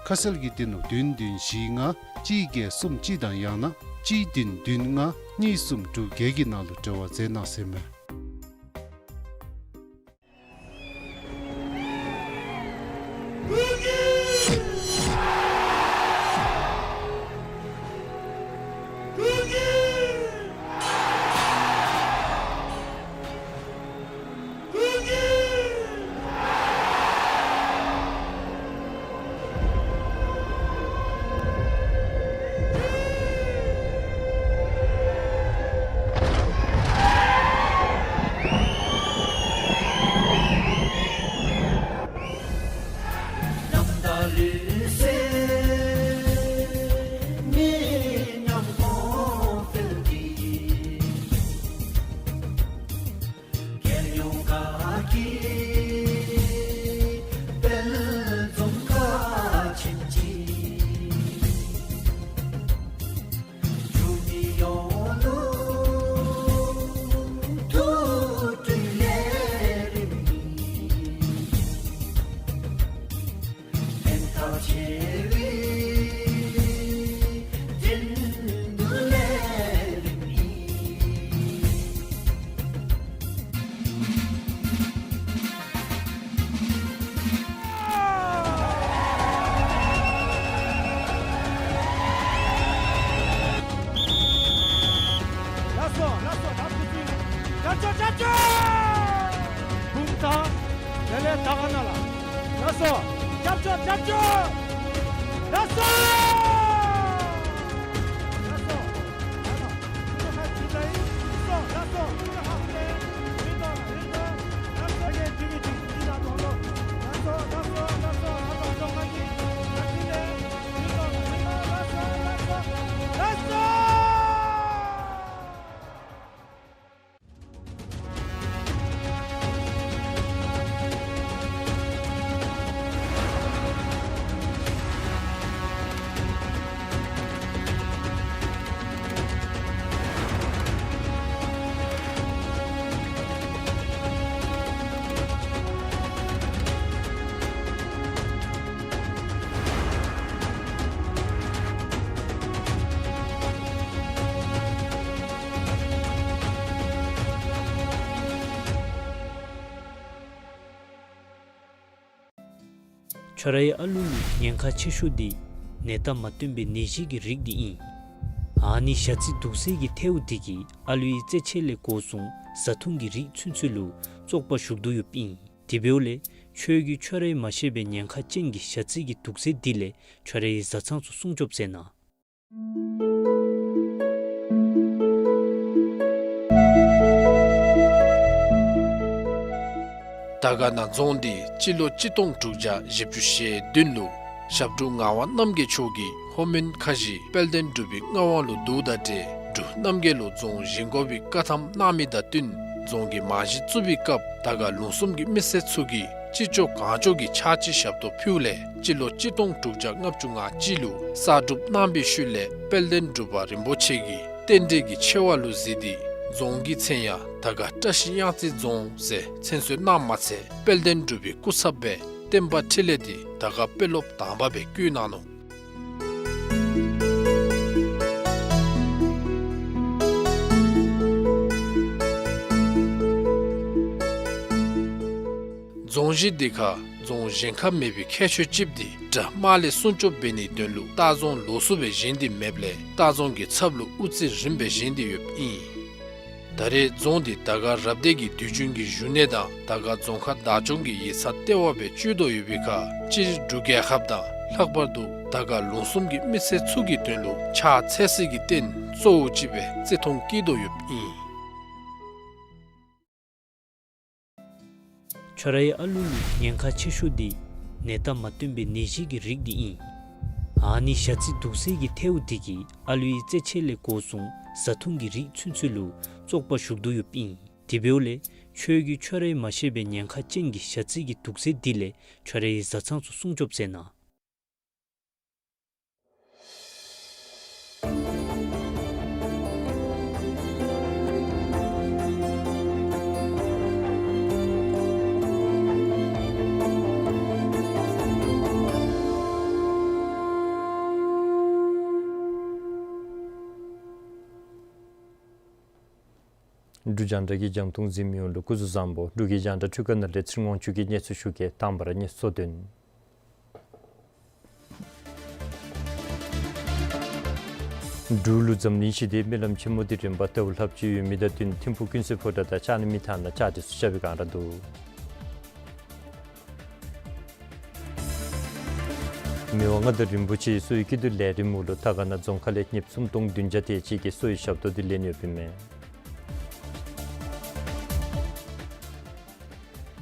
ཁ་གསལ་གྱི་གཏེར་ནོར་བདུན་བདུན་བཞི་ལྔ་གཅིག་བརྒྱད་གསུམ་གཅིག་དང་ཡང་ན་གཅིག་བདུན་བདུན་ལྔ་གཉིས་གསུམ་དྲུག་བརྒྱད་ཀྱི་ནང་ལུ་འབྲེལ་བ་མཛད་གནང་ཟེར་མས། ལགས་སོ། ལགས་སོ། ད་བུ་ཚུ་རྒྱབ་སྐྱོར། རྒྱབ་སྐྱོར། བུམ་ཐང་དེ་ལས་དར་དཀར་ན་ལ། ལགས་སོ། རྒྱབ་སྐྱོར། རྒྱབ་སྐྱོར། ལགས་སོ། ལགས་སོ། ཁྱོད་རའི་ཨ་ལུ་ལུ་ཉེན་ཁ་ཆེ་ཤོས་འདི་ནད་རྟགས་མ་སྟོན་པའི་ནད་གཞི་གི་རིགས་འདི་ཨིན། ཨ་ནི་ཞ་རྩི་དུག་སེལ་གྱི་ཐལཝ་འདི་གིས་ཨ་ལུའི་རྩེད་ཆས་ལས་འགོ་བཟུང་བཟའ་འཐུང་གི་རིགས་ཚུན་ཚོད་ལུ་བཙོག་པ་ཞུགས་དོ་ཡོདཔ་ཨིན། དེ་འབདཝ་ལས་ཁྱོད་ཀྱིས་ཁྱོད་རའི་མ་ཤེས་པའི་ཉེན་ཁ་ཅན་གྱི་ཞ་རྩི་གི་དུག་སེལ་འདི་ལས་ཁྱོད་རའི་བཟའ་ཚང་ཚུ་སྲུང་སྐྱོབ་མཛད་གནང་། དར་དཀར་ན་རྫོང་འདི་སྤྱི་ལོ་གཅིག་སྟོང་དྲུག་བརྒྱ་བཞི་བཅུ་ཞེ་བདུན་ལུ་ཞབས་དྲུང་ངག་དབང་རྣམ་རྒྱལ་མཆོག་གིས་ལྷོ་མོན་ཁ་བཞི་དཔལ་ལྡན་འབྲུག་པའི་མངའ་དབང་ལུ་བསྡུཝ་ད་ཏེ་འབྲུག་རྣམ་རྒྱལ་ལུ་རྫོང་བཞེངས་དགོ་པའི་བཀའ་ཐམ་གནང་མི་དང་བསྟུན་རྫོང་གི་རྨང་གཞི་བཙུགས་པའི་སྐབས་དར་དཀར་ལུང་གསུམ་གྱི་མི་སེར་ཚུ་གིས་ཅི་ལྕོགས་གང་ལྕོགས་ཀྱིས་ཕྱག་ཕྱི་ཞབས་ཏོག་ཕུལཝ་ལས་སྤྱི་ལོ་གཅིག་སྟོང་དྲུག་བརྒྱ་ལྔ་བཅུ་ང་གཅིག་ལུ་གསར་སྒྲུབ་གནང་པའི་ཤུལ་ལས་དཔལ་ལྡན་འབྲུག་པ་རིན་པོ་ཆེ་གིས་རྟེན་འབྲེལ་གྱི་ཆེ་བ་ལུ་གཟིགས་ཏེ་རྫོང་གི་མཚན་ཡང་དར་དཀར་བཀྲ་ཤིས་གཡང་རྩེ་རྫོང་ཟེར་མཚན་གསོལ་གནངམ་མ་ཚད་དཔལ་ལྡན་འབྲུག་པའི་སྐུ་ཚབ་སྦེ་བསྟན་པ་འཕྲིན་ལས་འདི་དར་དཀར་དཔོན་སློབ་དང་པ་སྦེ་བསྐོས་གནང་ནུག། རྫོང་གཞི་འདི་ཁར་རྫོང་གཞན་ཁར་མེད་པའི་ཁྱད་ཆོས་ཅིག་འདི་དགྲ་དམག་ལས་སྲུང་སྐྱོབ་འབད་ནིའི་དོན་ལུ་ལྟ་རྫོང་ལོགས་སུ་སྦེ་བཞེངས་ཏེ་མེདཔ་ལས་ལྟ་རྫོང་གི་ཚབ་ལུ་དབུ་རྩེ་རིངམ་སྦེ་བཞེངས་ཏེ་ཡོདཔ་ཨིན། ད་རེས་རྫོང་འདི་དར་དཀར་རབ་སྡེ་གི་དུས་རྒྱུན་གྱི་བཞུགས་གནས་དང་དར་དཀར་རྫོང་ཁག་བདག་སྐྱོང་གི་ཡིག་ཚང་ལྟེ་བ་སྦེ་སྤྱོད་དོ་ཡོད་པའི་ཁར་སྤྱིར་འབྲུག་རྒྱལ་ཁབ་དང་ལྷག་པར་དུ་དར་དཀར་ལུང་གསུམ་གྱི་མི་སེར་ཚུ་གི་དོན་ལུ་ཕྱག་འཚལ་སའི་གི་རྟེན་གཙོ་བོ་ཅིག་སྦེ་བརྩི་མཐོང་བསྐྱེད་དོ་ཡོདཔ་ཨིན། ཁྱོད་རའི་ཨ་ལུ་ལུ་ཉེན་ཁ་ཆེ་ཤོས་འདི་ནད་རྟགས་མ་སྟོན་པའི་ནད་གཞི་གི་རིགས་འདི་ཨིན། ཨ་ནི་ཞ་རྩི་དུག་སེལ་གྱི་ཐལཝ་འདི་གིས་ཨ་ལུའི་རྩེད་ཆས་ལས་འགོ་བཟུང་བཟའ་འཐུང་གི་རིགས་ཚུན་ཚོད་ལུ་བཙོག་པ་ཞུགས་དོ་ཡོདཔ་ཨིན། དེ་འབདཝ་ལས་ཁྱོད་ཀྱིས་ཁྱོད་རའི་མ་ཤེས་པའི་ཉེན་ཁ་ཅན་གྱི་ཞ་རྩི་གི་དུག་སེལ་འདི་ལས་ཁྱོད་རའི་བཟའ་ཚང་ཚུ་སྲུང་སྐྱོབ་མཛད་གནང་། འབྲུག་རྒྱང་བསྒྲགས་ཀྱི་རྒྱང་མཐོང་གཟིགས་མི་ཡོངས་ལུ་སྐུ་གཟུགས་བཟང་པོ། འབྲུག་གི་རྒྱང་བསྒྲགས་འཕྲུལ་ཁང་ནང་ལས་ཚེ་རིང་དབང་ཕྱུག་གིས་གནས་ཚུལ་ཞུ་གེ། དང་པ་ར་གནས་ཚུལ་གཙོ་དོན། འབྲུག་ལུ་འཛམ་གླིང་ཞི་བདེའི་སྨོན་ལམ་ཆེན་མོ་འདི་རིམ་པ་ཟླཝ་ལྷགཔ་ཅིག་ཡོད་མི་དང་བསྟུན་ཐིམ་ཕུག་ཀུན་གསལ་ཕོ་བྲང་དང་ལྕང་གླིང་མི་ཐང་ནང་བཅའ་སྒྲིག་ཚུ་རྐྱབ་པའི་བསྒང་ར་འདུག། མི་དབང་མངའ་བདག་རིན་པོ་ཆེའི་གསོ་བའི་སྐྱིད་སྡུག་ལས་རིམ་འོག་ལུ་དར་དཀར་ན་རྫོང་ཁག་ལས་ཉེསཔ་སུམ་སྟོང་བདུན་བརྒྱ་དེ་ཅིག་གིས་གསོ་བའི་ཞབས་ཏོག་འདི་ལེན་ཡོདཔ་ཨིན་མས།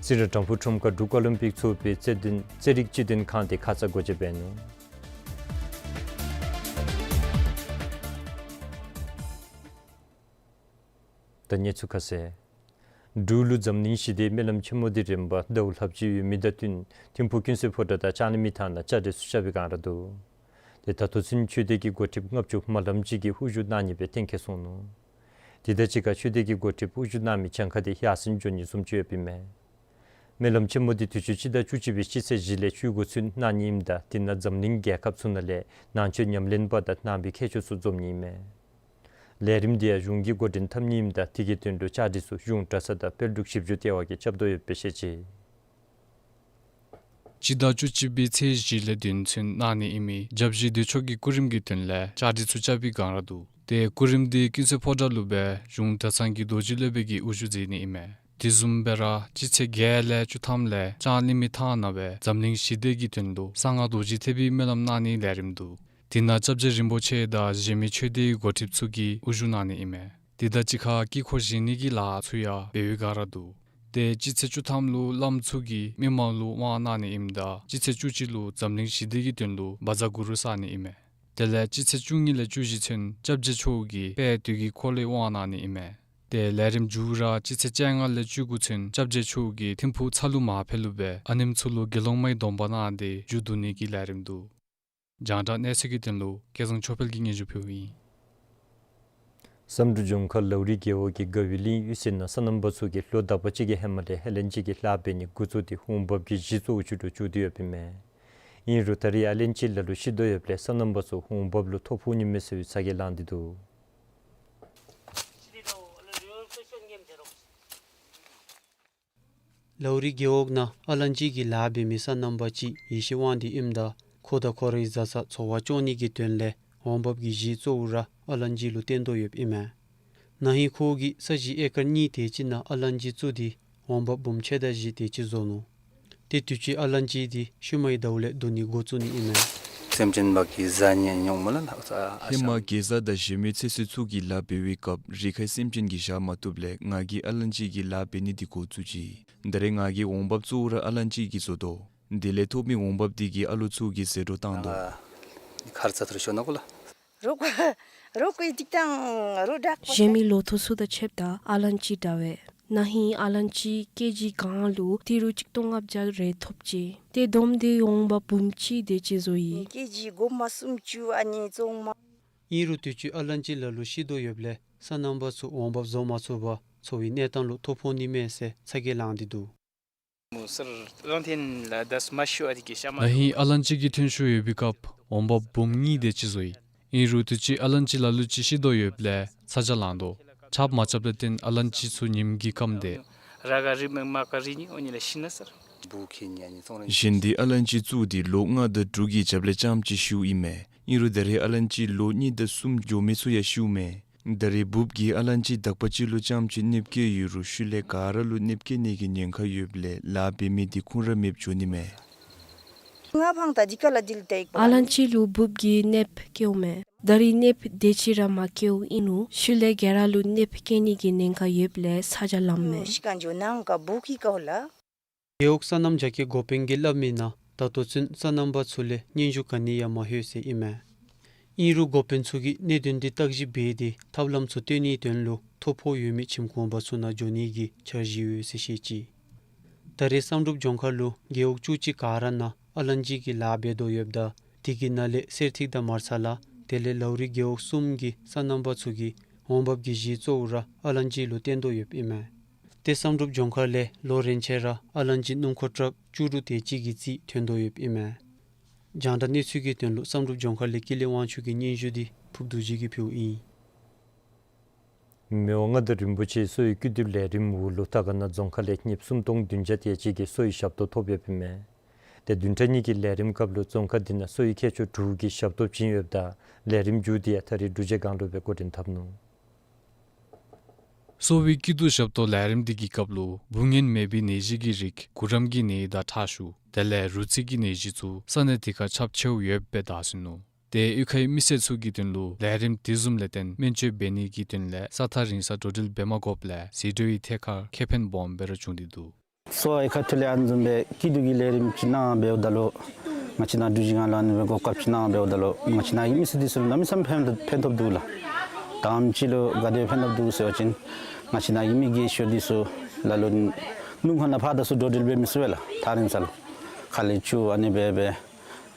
རྩི་རང་དྲང་ཕུ་ཁྲོམ་ཁར་འབྲུག་ཨོ་ལིམ་པིག་ཚོགས་པའི་རྩེད་འགྲན་རྩེད་རིགས་སྤྱི་མཐུན་ཁང་དེ་ཁ་ཙ་སྒོ་འབྱེད་འབད་ནུག། ད་གནས་ཚུལ་ཁ་གསལ། འབྲུག་ལུ་འཛམ་གླིང་ཞི་བདེའི་སྨོན་ལམ་ཆེན་མོ་འདི་རིམ་པ་ཟླཝ་ལྷགཔ་ཅིག་ཡོད་མི་དང་བསྟུན་ཐིམ་ཕུག་ཀུན་གསལ་ཕོ་བྲང་དང་ལྕང་གླིང་མི་ཐང་ནང་བཅའ་སྒྲིག་ཚུ་རྐྱབ་པའི་བསྒང་ར་འདུག། དེ་ད་ལྟོ་ཚུན་ཆོས་སྡེ་གི་འགོ་ཁྲིདཔ་ལྔ་བཅུ་མ་ལངམ་ཅིག་གིས་དབུ་བཞུགས་གནང་ནི་སྦེ་གཏན་འཁེལ་སོང་ནུག། དེ་དང་གཅིག་ཁར་ཆོས་སྡེ་གི་འགོ་ཁྲིདཔ་དབུ་བཞུགས་གནང་མི་གྱངས་ཁ་དེ་ཡར་སེང་འགྱོ་ནི་བཟུམ་ཅིག་ཡོདཔ་ཨིན་མས། སྨོན་ལམ་ཆེན་མོ་འདི་དུས་ཅི་སྤྱི་ཟླ་བཅུ་གཅིག་པའི་སྤྱི་ཚེས་བཞི་ལས་བཅུ་དགུ་ཚུན་གནང་ནི་ཨིནམ་ད་དེ་ནང་འཛམ་གླིང་རྒྱལ་ཁབ་ཚུ་ནང་ལས་ནང་ཆོས་ཉམས་ལེན་པ་དང་ནང་པའི་མཁས་མཆོག་ཚུ་འཛོམས་ནི་ཨིན་མས། ལས་རིམ་འདི་ཡང་གཞུང་གིས་འགོ་འདྲེན་འཐབ་ནི་ཨིནམ་ད་དེ་གི་དོན་ལུ་བཅའ་སྒྲིག་ཚུ་གཞུང་གྲྭ་ཚང་དང་དཔལ་འབྲུག་ཞིབ་འཇུག་ལྟེ་བ་གིས་རྐྱབ་དོ་ཡོདཔ་སྦེ་བཤད་ཅི། སྤྱི་ཟླ་བཅུ་གཅིག་པའི་ཚེས་བཞི་ལས་བདུན་ཚུན་གནང་ནི་ཨིན་མི་སྐྱབས་རྗེ་བདེ་མཆོག་གི་སྐུ་རིམ་གྱི་དོན་ལས་བཅའ་སྒྲིག་ཚུ་རྐྱབ་པའི་བསྒང་ར་འདུག། ཏེ་སྐུ་རིམ་འདི་ཀུན་གསལ་ཕོ་བྲང་ལུ་སྦེ་གཞུང་གྲྭ་ཚང་གི་རྡོ་རྗེ་སློབ་དཔོན་གྱིས་དབུ་བཞུགས་མཛད་ནི་ཨིན་མས། དེ་བཟུམ་སྦེ་ར་སྤྱི་ཚེས་བརྒྱད་ལས་བཅུ་ཐམ་ལས་ལྕང་གླིང་མི་ཐང་ནང་སྦེ་འཛམ་གླིང་ཞི་བདེ་གི་དོན་ལུ་གསང་སྔགས་རྡོ་རྗེ་ཐེག་པའི་སྨོན་ལམ་གནང་ནིའི་ལས་རིམ་འདུག། དེ་ནང་སྐྱབས་རྗེ་རིན་པོ་ཆེ་དང་གཞན་མི་ཆོས་སྡེའི་འགོ་ཁྲིདཔ་ཚུ་གིས་དབུ་བཞུགས་གནང་ནི་ཨིན་མས། དེ་དང་གཅིག་ཁར་དཀྱིལ་འཁོར་བཞེངས་ནི་གི་ལཱ་ཚུ་ཡང་འབད་བའི་བསྒང་ར་འདུག། ཏེ་སྤྱི་ཚེས་བཅུ་ཐམ་ལུ་བླམ་ཚུ་གིས་མི་མང་ལུ་དབང་གནང་ནི་ཨིནམ་ད་སྤྱི་ཚེས་བཅུ་གཅིག་ལུ་འཛམ་གླིང་ཞི་བདེ་གི་དོན་ལུ་བཛྲ་གུ་རུ་བསག་ནི་ཨིན་མས། དེ་ལས་སྤྱི་ཚེས་བཅུ་གཉིས་ལས་བཅུ་བཞི་ཚུན་སྐྱབས་རྗེ་མཆོག་གིས་དཔལ་དུས་ཀྱི་འཁོར་ལོའི་དབང་གནང་ནི་ཨིན་མས། ཏེ་ལས་རིམ་མཇུག་ར་སྤྱི་ཚེས་བཅོ་ལྔ་ལས་བཅུ་དགུ་ཚུན་སྐྱབས་རྗེ་མཆོག་གིས་ཐིམ་ཕུག་ཚ་ལུ་མར་ཕེབས་ལུ་སྦེ་ཨ་ནེམོ་ཚུ་ལུ་དགེ་སློང་མའི་སྡོམ་པ་གནང་སྟེ་མཇུག་བསྡུ་ནི་གི་ལས་རིམ་འདུག། རྒྱང་བསྒྲགས་གནས་ཚུལ་གྱི་དོན་ལུ་སྐལ་བཟང་ཆོས་འཕེལ་གྱིས་སྙན་ཞུ་ཕུལཝ་ཨིན། བསམ་གྲུབ་ལྗོངས་མཁར་ལའུ་རི་རྒེད་འོག་གི་དགའ་བའི་གླིང་གཡུས་ཚན་ནང་སོ་ནམ་པ་ཚུ་གིས་ལོ་དག་པ་ཅིག་གི་ཧེ་མ་ལས་ཧ་ལན་ཅི་གི་ལཱ་འབད་ནི་འགོ་བཙུགས་ཏེ་འོང་འབབ་ཀྱི་གཞི་གཙོ་བོ་ཅིག་ལུ་བརྩི་སྲུང་འབད་དེ་ཡོདཔ་ཨིན་མས། ཨིན་རུང་ད་རེས་ཧ་ལན་ཅི་ལ་ལུ་ཤི་དོ་ཡོདཔ་ལས་སོ་ནམ་པ་ཚུ་འོང་འབབ་ལུ་ཐོ་ཕོག་ནི་མས་ཟེར་བའི་ཚ་གྱང་ལངས་ཏེ་འདུག། ལའུ་རི་རྒེད་འོག་ནང་ཧ་ལན་ཅི་གི་ལཱ་འབད་མི་སོ་ནམ་པ་ཅིག་ཡེ་ཤེས་དབང་འདུས་ཨིནམ་ད་ཁོ་དང་ཁོ་རའི་བཟའ་ཚང་འཚོ་བ་སྐྱོང་ནི་གི་དོན་ལས་འོང་འབབ་ཀྱི་གཞི་གཙོ་བོ་ར་ཧ་ལན་ཅི་ལུ་བརྟེན་དོ་ཡོདཔ་ཨིན་མས། ན་ཧིང་ཁོ་གིས་ས་གཞི་ཨེ་ཀར་གཉིས་དེ་ཅིག་ནང་ཧ་ལན་ཅི་བཙུགས་ཏེ་འོང་འབབ་འབུམ་ཕྱེད་དང་བཞི་དེ་ཅིག་བཟོ་ནུག། ཏེ་དུས་ཅི་ཧ་ལན་ཅི་འདི་ཤུལ་མའི་ཟླཝ་ལས་བསྡུ་ནི་འགོ་བཙུགས་ནི་ཨིན་མས། སེམས་ཅན་མ་གི་བཟའ་ནི་ཉོག་མ་ལ་ལགས། ཧེ་མ་གེ་སར་དང་གཞན་མི་ཚེ་སྲོག་ཚུ་གི་ལཱ་འབད་བའི་སྐབས་རི་ཁའི་སེམས་ཅན་གྱིས་བཞག་མ་བཏུབ་ལས་ང་གིས་ཧ་ལན་ཅི་གི་ལཱ་འབད་ནི་འདི་འགོ་བཙུགས་ཅི། ད་རེས་ང་གི་འོང་འབབ་གཙོ་བོ་ར་ཧ་ལན་ཅི་གིས་བཟོ་དོ། དེ་ལས་ཐོབ་མི་འོང་འབབ་འདི་གིས་ཨ་ལོ་ཚུ་གི་ཟད་འགྲོ་བཏང་དོ། ཁར་ཚ་ཐུར་ཤོ་ན་གོ་ལ། རོགས་རོགས་ཀྱི་ཏིག་ཏང་རོགས་དྲག་གཞན་མི་ལོ་ཐོག་ཚུ་དང་ཕྱདཔ་ད་ཧ་ལན་ཅི་དྲག་པས། ན་ཧིང་ཧ་ལན་ཅི་ཀེ་ཇི་གང་ལུ་ཏི་རུ་གཅིག་སྟོང་ལྔ་བརྒྱ་རེ་ཐོབ་ཅི། ཏེ་བསྡོམས་ཏེ་འོང་འབབ་འབུམ་གཅིག་དེ་ཅིག་བཟོ་ཡི། ཀེ་ཇི་སྒོར་མོ་སུམ་ཅུ་ཨ་ནི་བཙོང་མ། ཨིན་རུང་དུས་ཅི་ཧ་ལན་ཅི་ལ་ལུ་ཤི་དོ་ཡོདཔ་ལས་སོ་ནམ་པ་ཚུ་འོང་འབབ་བཟོ་མ་ཚུགས་པར་འཚོ་བའི་གནས་སྟངས་ལུ་ཐོ་ཕོག་ནི་མས་ཟེར་ཚ་གྱང་ལངས་ཏེ་འདུག། ན་ཧིང་ཧ་ལན་ཅི་གི་ཐོན་ཤུགས་ཡོད་པའི་སྐབས་འོང་འབབ་འབུམ་གཉིས་དེ་ཅིག་བཟོ་ཡི། ཨིན་རུང་དུས་ཅི་ཧ་ལན་ཅི་ལ་ལུ་ཅིག་ཤི་དོ་ཡོདཔ་ལས་ཚ་གྱང་ལངས་དོ། ཆརཔ་མ་རྐྱབ་ལས་བརྟེན་ཧ་ལན་ཅི་ཚུ་ཉིམ་གིས་སྐམ་སྟེ། ར་ག་རི་མེ་མ་ཀ་རི་ནི་ཨོ་ནི་ལ་ཤི་ན་སར། གཞན་འདི་ཧ་ལན་ཅི་བཙུགས་ཏེ་ལོ་ལྔ་དང་དྲུག་གི་རྒྱབ་ལས་རྐྱངམ་ཅིག་ཤིཝ་ཨིན་མས། ཨིན་རུང་ད་རེས་ཧ་ལན་ཅི་ལོ་གཉིས་དང་གསུམ་འགྱོ་མི་ཚུ་ཡང་ཤིཝ་མས། ད་རེས་འབུཔ་གིས་ཧ་ལན་ཅི་དག་པ་ཅིག་ལུ་རྐྱངམ་ཅིག་གནོདཔ་བཀལ་ཡོད་རུང་ཤུལ་ལས་ག་ར་ལུ་གནོདཔ་བཀལ་ནི་གི་ཉེན་ཁ་ཡོདཔ་ལས་ལཱ་འབད་མི་འདི་ཁུངས་ར་མེདཔ་འགྱོ་ནི་མས། ཧ་ལན་ཅི་ལུ་འབུཔ་གིས་གནོདཔ་བཀལཝ་མས། ད་རེས་གནོདཔ་དེ་ཅིག་ར་མ་བཀལཝ་ཨིན་རུང་ཤུལ་ལས་ག་ར་ལུ་གནོདཔ་བཀལ་ནི་གི་ཉེན་ཁ་ཡོདཔ་ལས་ཚ་གྱང་ལངམ་མས། རྒེད་འོག་སོ་ནམ་རྒྱ་སྐྱེད་འགོ་དཔོན་གྱིས་སླབ་མིའི་ནང་ད་ལྟོ་ཚུན་སོ་ནམ་པ་ཚུ་ལས་སྙན་ཞུ་ག་ནི་ཡང་མ་ལྷོད་ཟེར་ཨིན་མས། ཨིན་རུང་འགོ་དཔོན་ཚུ་གིས་གནད་དོན་འདི་བརྟག་ཞིབ་འབད་དེ་ཐབས་ལམ་ཚུ་བཏོན་ནིའི་དོན་ལུ་ཐོ་ཕོག་ཡོད་མི་ཁྱིམ་གུང་པ་ཚུ་ནང་འགྱོ་ནི་གི་འཆར་གཞི་ཡོད་ཟེར་བཤད་ཅི། ད་རེས་བསམ་གྲུབ་ལྗོངས་མཁར་ལུ་རྒེད་འོག་བཅུ་གཅིག་ག་ར་ནང་ཧ་ལན་ཅི་གི་ལཱ་འབད་དོ་ཡོདཔ་ད་དེ་གི་ནང་ལས་གསེར་ཐིག་དང་མར་ཚ་ལ་དེ་ལས་ལའུ་རི་རྒེད་འོག་གསུམ་གྱི་སོ་ནམ་པ་ཚུ་གི་འོང་འབབ་ཀྱི་གཞི་གཙོ་བོ་ར་ཧ་ལན་ཅི་ལུ་བརྟེན་དོ་ཡོདཔ་ཨིན་མས། ཏེ་བསམ་གྲུབ་ལྗོངས་མཁར་ལས་ལོ་རེ་ཆད་ར་ཧ་ལན་ཅི་སྣུམ་འཁོར་ཊརཀ་བཅུ་དྲུག་དེ་ཅིག་གི་རྩིས་ཐོན་དོ་ཡོདཔ་ཨིན་མས། རྒྱང་བསྒྲགས་གནས་ཚུལ་གྱི་དོན་ལུ་བསམ་གྲུབ་ལྗོངས་མཁར་ལས་ཀུན་ལེགས་དབང་ཕྱུག་གི་སྙན་ཞུ་འདི་ཕུརབ་རྡོ་རྗེ་གིས་ཕུལཝ་ཨིན། མི་དབང་མངའ་བདག་རིན་པོ་ཆེའི་གསོ་བའི་སྐྱིད་སྡུག་ལས་རིམ་འོག་ལུ་དར་དཀར་ན་རྫོང་ཁག་ལས་མི་སུམ་སྟོང་བདུན་བརྒྱ་དེ་ཅིག་གིས་གསོ་བའི་ཞབས་ཏོག་ཐོབ་ཡོདཔ་ཨིན་མས། ཏེ་བདུན་ཕྲག་གཉིས་ཀྱི་ལས་རིམ་སྐབས་ལུ་རྫོང་ཁག་འདི་ནང་གསོ་བའི་ཁྱད་ཆོས་དྲུག་གི་ཞབས་ཏོག་བྱིན་ཡོདཔ་ད་ལས་རིམ་མཇུག་འདི་ཡང་ད་རིས་འབྲུག་རྗེས་སྒང་ལུ་སྦེ་འགོ་འདྲེན་འཐབ་ནུག། གསོ་བའི་སྐྱིད་སྡུག་ཞབས་ཏོག་ལས་རིམ་འདི་གི་སྐབས་ལུ་འབུ་ངན་མེད་པའི་ནད་གཞི་གི་རིགས་གུ་རམ་གྱི་ནད་དང་ཁྲག་ཤུགས་དེ་ལས་རུ་ཚིགས་ཀྱི་ནད་གཞི་ཚུ་ས་གནས་དེ་ཁར་ཁྱབ་ཆེཝ་ཡོདཔ་སྦེ་བརྡ་སོང་ནུག། ཏེ་གཡུས་ཁའི་མི་སེར་ཚུ་གི་དོན་ལུ་ལས་རིམ་དེ་བཟུམ་ལས་བརྟེན་སྨན་བཅོས་འབད་ནི་གི་དོན་ལས་ས་ཐག་རིང་སར་འགྲོ་འགྲུལ་འབད་མ་དགོཔ་ལས་ཟད་འགྲོའི་ཐད་ཁར་ཁེ་ཕན་སྦོམ་སྦེ་ར་བྱུང་སྟེ་འདུག། གསོ་བའི་ཁ་ཐུག་ལས་ཨ་ནི་བཟུམ་སྦེ་སྐྱིད་སྡུག་གི་ལས་རིམ་ཅིག་གནང་འབདཝ་ད་ལུ་ང་བཅས་ནཱ་འབྲུག་རྗེས་སྒང་ལུ་ཨ་ནི་སྦེ་གོ་སྐབས་ཅིག་གནང་འབདཝ་ད་ལུ་ང་བཅས་ནཱ་གི་མི་སེར་འདི་ཚུ་ལུ་གནམ་མེད་ས་མེད་ཕན་ཐོགས་ཕན་ཐོགས་འདུག་ལགས། དང་པ་ཅིག་ལུ་ག་དེ་ཕན་ཐོགས་འདུག་ཟེར་བ་ཅིན་ང་བཅས་ནཱ་གི་མི་རྒས་ཤོས་འདི་ཚུ་ལ་ལུ་སྣུམ་འཁོར་ནང་ཕར་དང་ཚུར་འགྲོ་འགྲུལ་འབད་མི་ཚུགས་པས་ལགས། ཐག་རིང་ས་ལུ་ཁ་ལས་ཆུ་ཨ་ནི་སྦེ་སྦེ་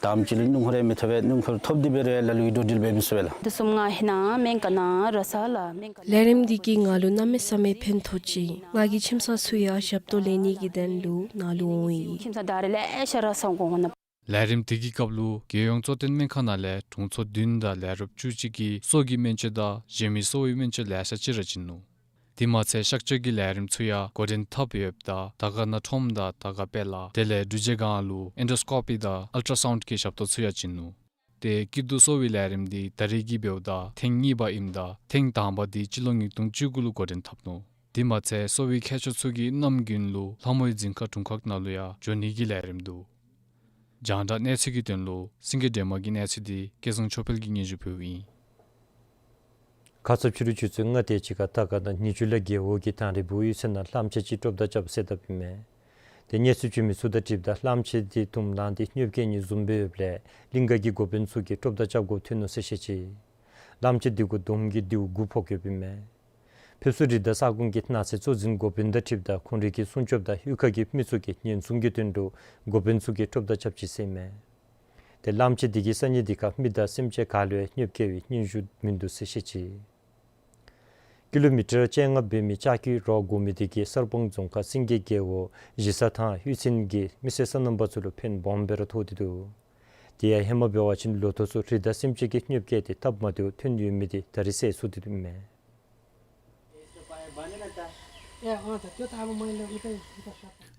དང་པ་ཅིག་ལུ་སྣུམ་འཁོར་ཡང་མི་ཐོབ་པས། སྣུམ་འཁོར་ཐོབ་སྟེ་འབད་རུང་ལ་ལུ་གིས་འགྲོ་འགྲུལ་འབད་མི་ཚུགས་པས་ལགས། དེ་གསུམ་ང་ཧེ་ནང་སྨན་ཁང་ནང་ར་ས་ལགས་སྨན་ཁང་། ལས་རིམ་འདི་གིས་ང་ལུ་གནམ་མེད་ས་མེད་ཕན་ཐོགས་ཅི། ང་གི་ཁྱིམ་ཚང་ཚུ་ཡང་ཞབས་ཏོག་ལེན་ནི་གི་དོན་ལུ་ནཱ་ལུ་འོང་ཡི། ཁྱིམ་ཚང་ད་རེས་ལེ་ཤ་ར་ས་འོང་ན། ལས་རིམ་དེ་གི་སྐབས་ལུ་རྒྱལ་ཡོངས་གཙོ་བསྟེན་སྨན་ཁང་ནང་ལས་དྲུང་འཚོ་བདུན་དང་ལས་རོགསཔ་བཅུ་གཅིག་གིས་སྲོག་གི་སྨན་བཅོས་དང་གཞན་མི་གསོ་བའི་སྨན་བཅོས་ལེ་ཤ་ཅིག་ར་བྱིན་ནུག། དེ་མ་ཚད་གཤག་བཅོས་ཀྱི་ལས་རིམ་ཚུ་ཡང་འགོ་འདྲེན་འཐབ་ཡོདཔ་ད་དར་དཀར་ན་ཁྲོམ་དང་དར་དཀར་དཔལ་ལ་དེ་ལས་འབྲུག་རྗེས་སྒང་ལུ་ཨེན་ཌོ་སི་ཀོ་པི་དང་ཨལ་ཊ་སའུནཌ་གི་ཞབས་ཏོག་ཚུ་ཡང་བྱིན་ནུག། ཏེ་སྐྱིད་སྡུག་གསོ་བའི་ལས་རིམ་འདི་ད་རེས་ཀྱི་འབདཝ་ད་ཐེངས་གཉིས་པ་ཨིནམ་ད་ཐེངས་དང་པ་འདི་སྤྱི་ལོ་ཉིས་སྟོང་བཅུ་དགུ་ལུ་འགོ་འདྲེན་འཐབ་ནུག། དེ་མ་ཚད་གསོ་བའི་མཁས་མཆོག་ཚུ་གིས་གནམ་དགུན་ལུ་ལྷ་མོའི་རྫིང་ཁ་དྲུང་ཁག་ནང་ལུ་ཡང་འགྱོ་ནི་གི་ལས་རིམ་འདུག། རྒྱང་བསྒྲགས་གནས་ཚུལ་གྱི་དོན་ལུ་སེང་གེ་སྒྲོལ་མ་གི་གནས་ཚུལ་འདི་སྐལ་བཟང་ཆོས་འཕེལ་གྱིས་སྙན་ཞུ་ཕུལཝ་ཨིན། ཁ་ཙ་ཕྱི་རུ་ཆུ་ཚོད་ལྔ་དེ་ཅིག་ཁར་དར་དཀར་ན་ཉི་ཆུ་ལ་རྒེད་འོག་གི་ཐང་རི་བུ་གཡུས་ཚན་ནང་གླངམོ་ཆེ་ཅིག་ཀྲོབ་མདའ་རྐྱབ་བསད་དཔ་ཨིན་མས། ཏེ་གནས་ཚུལ་བྱོན་མི་ཚུ་དང་འཁྲིལཝ་ད་གླངམོ་ཆེ་འདི་དུམ་གླང་འདི་གནོདཔ་བཀལ་ནི་བཟུམ་སྦེ་ཡོདཔ་ལས་གླིང་ག་གི་འགོ་དཔོན་ཚུ་གིས་ཀྲོབ་མདའ་རྐྱབ་དགོཔ་ཐོན་ནུག་ཟེར་བཤད་ཅི། གླངམོ་ཆེ་འདི་གུ་དོམ་གྱིས་མདེའུ་དགུ་ཕོག་ཡོདཔ་ཨིན་མས། ཕེབས་བསུ་རི་དྭགས་ས་ཁོངས་ཀྱི་ནགས་ཚལ་གཙོ་འཛིན་འགོ་དཔོན་དང་འཁྲིལཝ་ད་ཁོང་རའི་གི་སྲུང་སྐྱོབ་དང་གཡུས་ཁ་གི་མི་ཚུ་གིས་ཉེན་སྲུང་གི་དོན་ལུ་འགོ་དཔོན་ཚུ་གིས་ཀྲོབ་མདའ་རྐྱབ་ཅི་ཟེར་ཨིན་མས། ཏེ་གླངམོ་ཆེ་འདི་གིས་ས་གནས་འདི་ཁར་མི་དང་སེམས་ཅན་ག་ལུ་ཡང་གནོདཔ་བཀལ་བའི་སྙན་ཞུ་མིན་འདུག་ཟེར་བཤད་ཅི། ཀི་ལོ་མི་ཊར་བཅོ་ལྔ་འབད་མི་ལྕགས་ཀྱི་ར་བ་སྒོ་མེ་འདི་གིས་གསར་སྤང་རྫོང་ཁག་སེང་གེ་རྒེད་འོག་གཞི་ས་ཐང་གཡུས་ཚན་གྱི་མི་སེར་སོ་ནམ་པ་ཚུ་ལུ་ཕན་སྦོམ་སྦེ་ར་ཐོགས་ཏེ་འདུག། དེ་ཡང་ཧེ་མ་འབད་བ་ཅིན་ལོ་ཐོག་ཚུ་རི་དྭགས་སེམས་ཅན་གྱིས་གནོདཔ་བཀལ་ཏེ་སྟབས་མ་བདེཝ་ཐོན་ཡོད་མི་འདི་ད་རིས་སེལ་ཚུགས་ཏེ་འདུག་ཨིན་མས།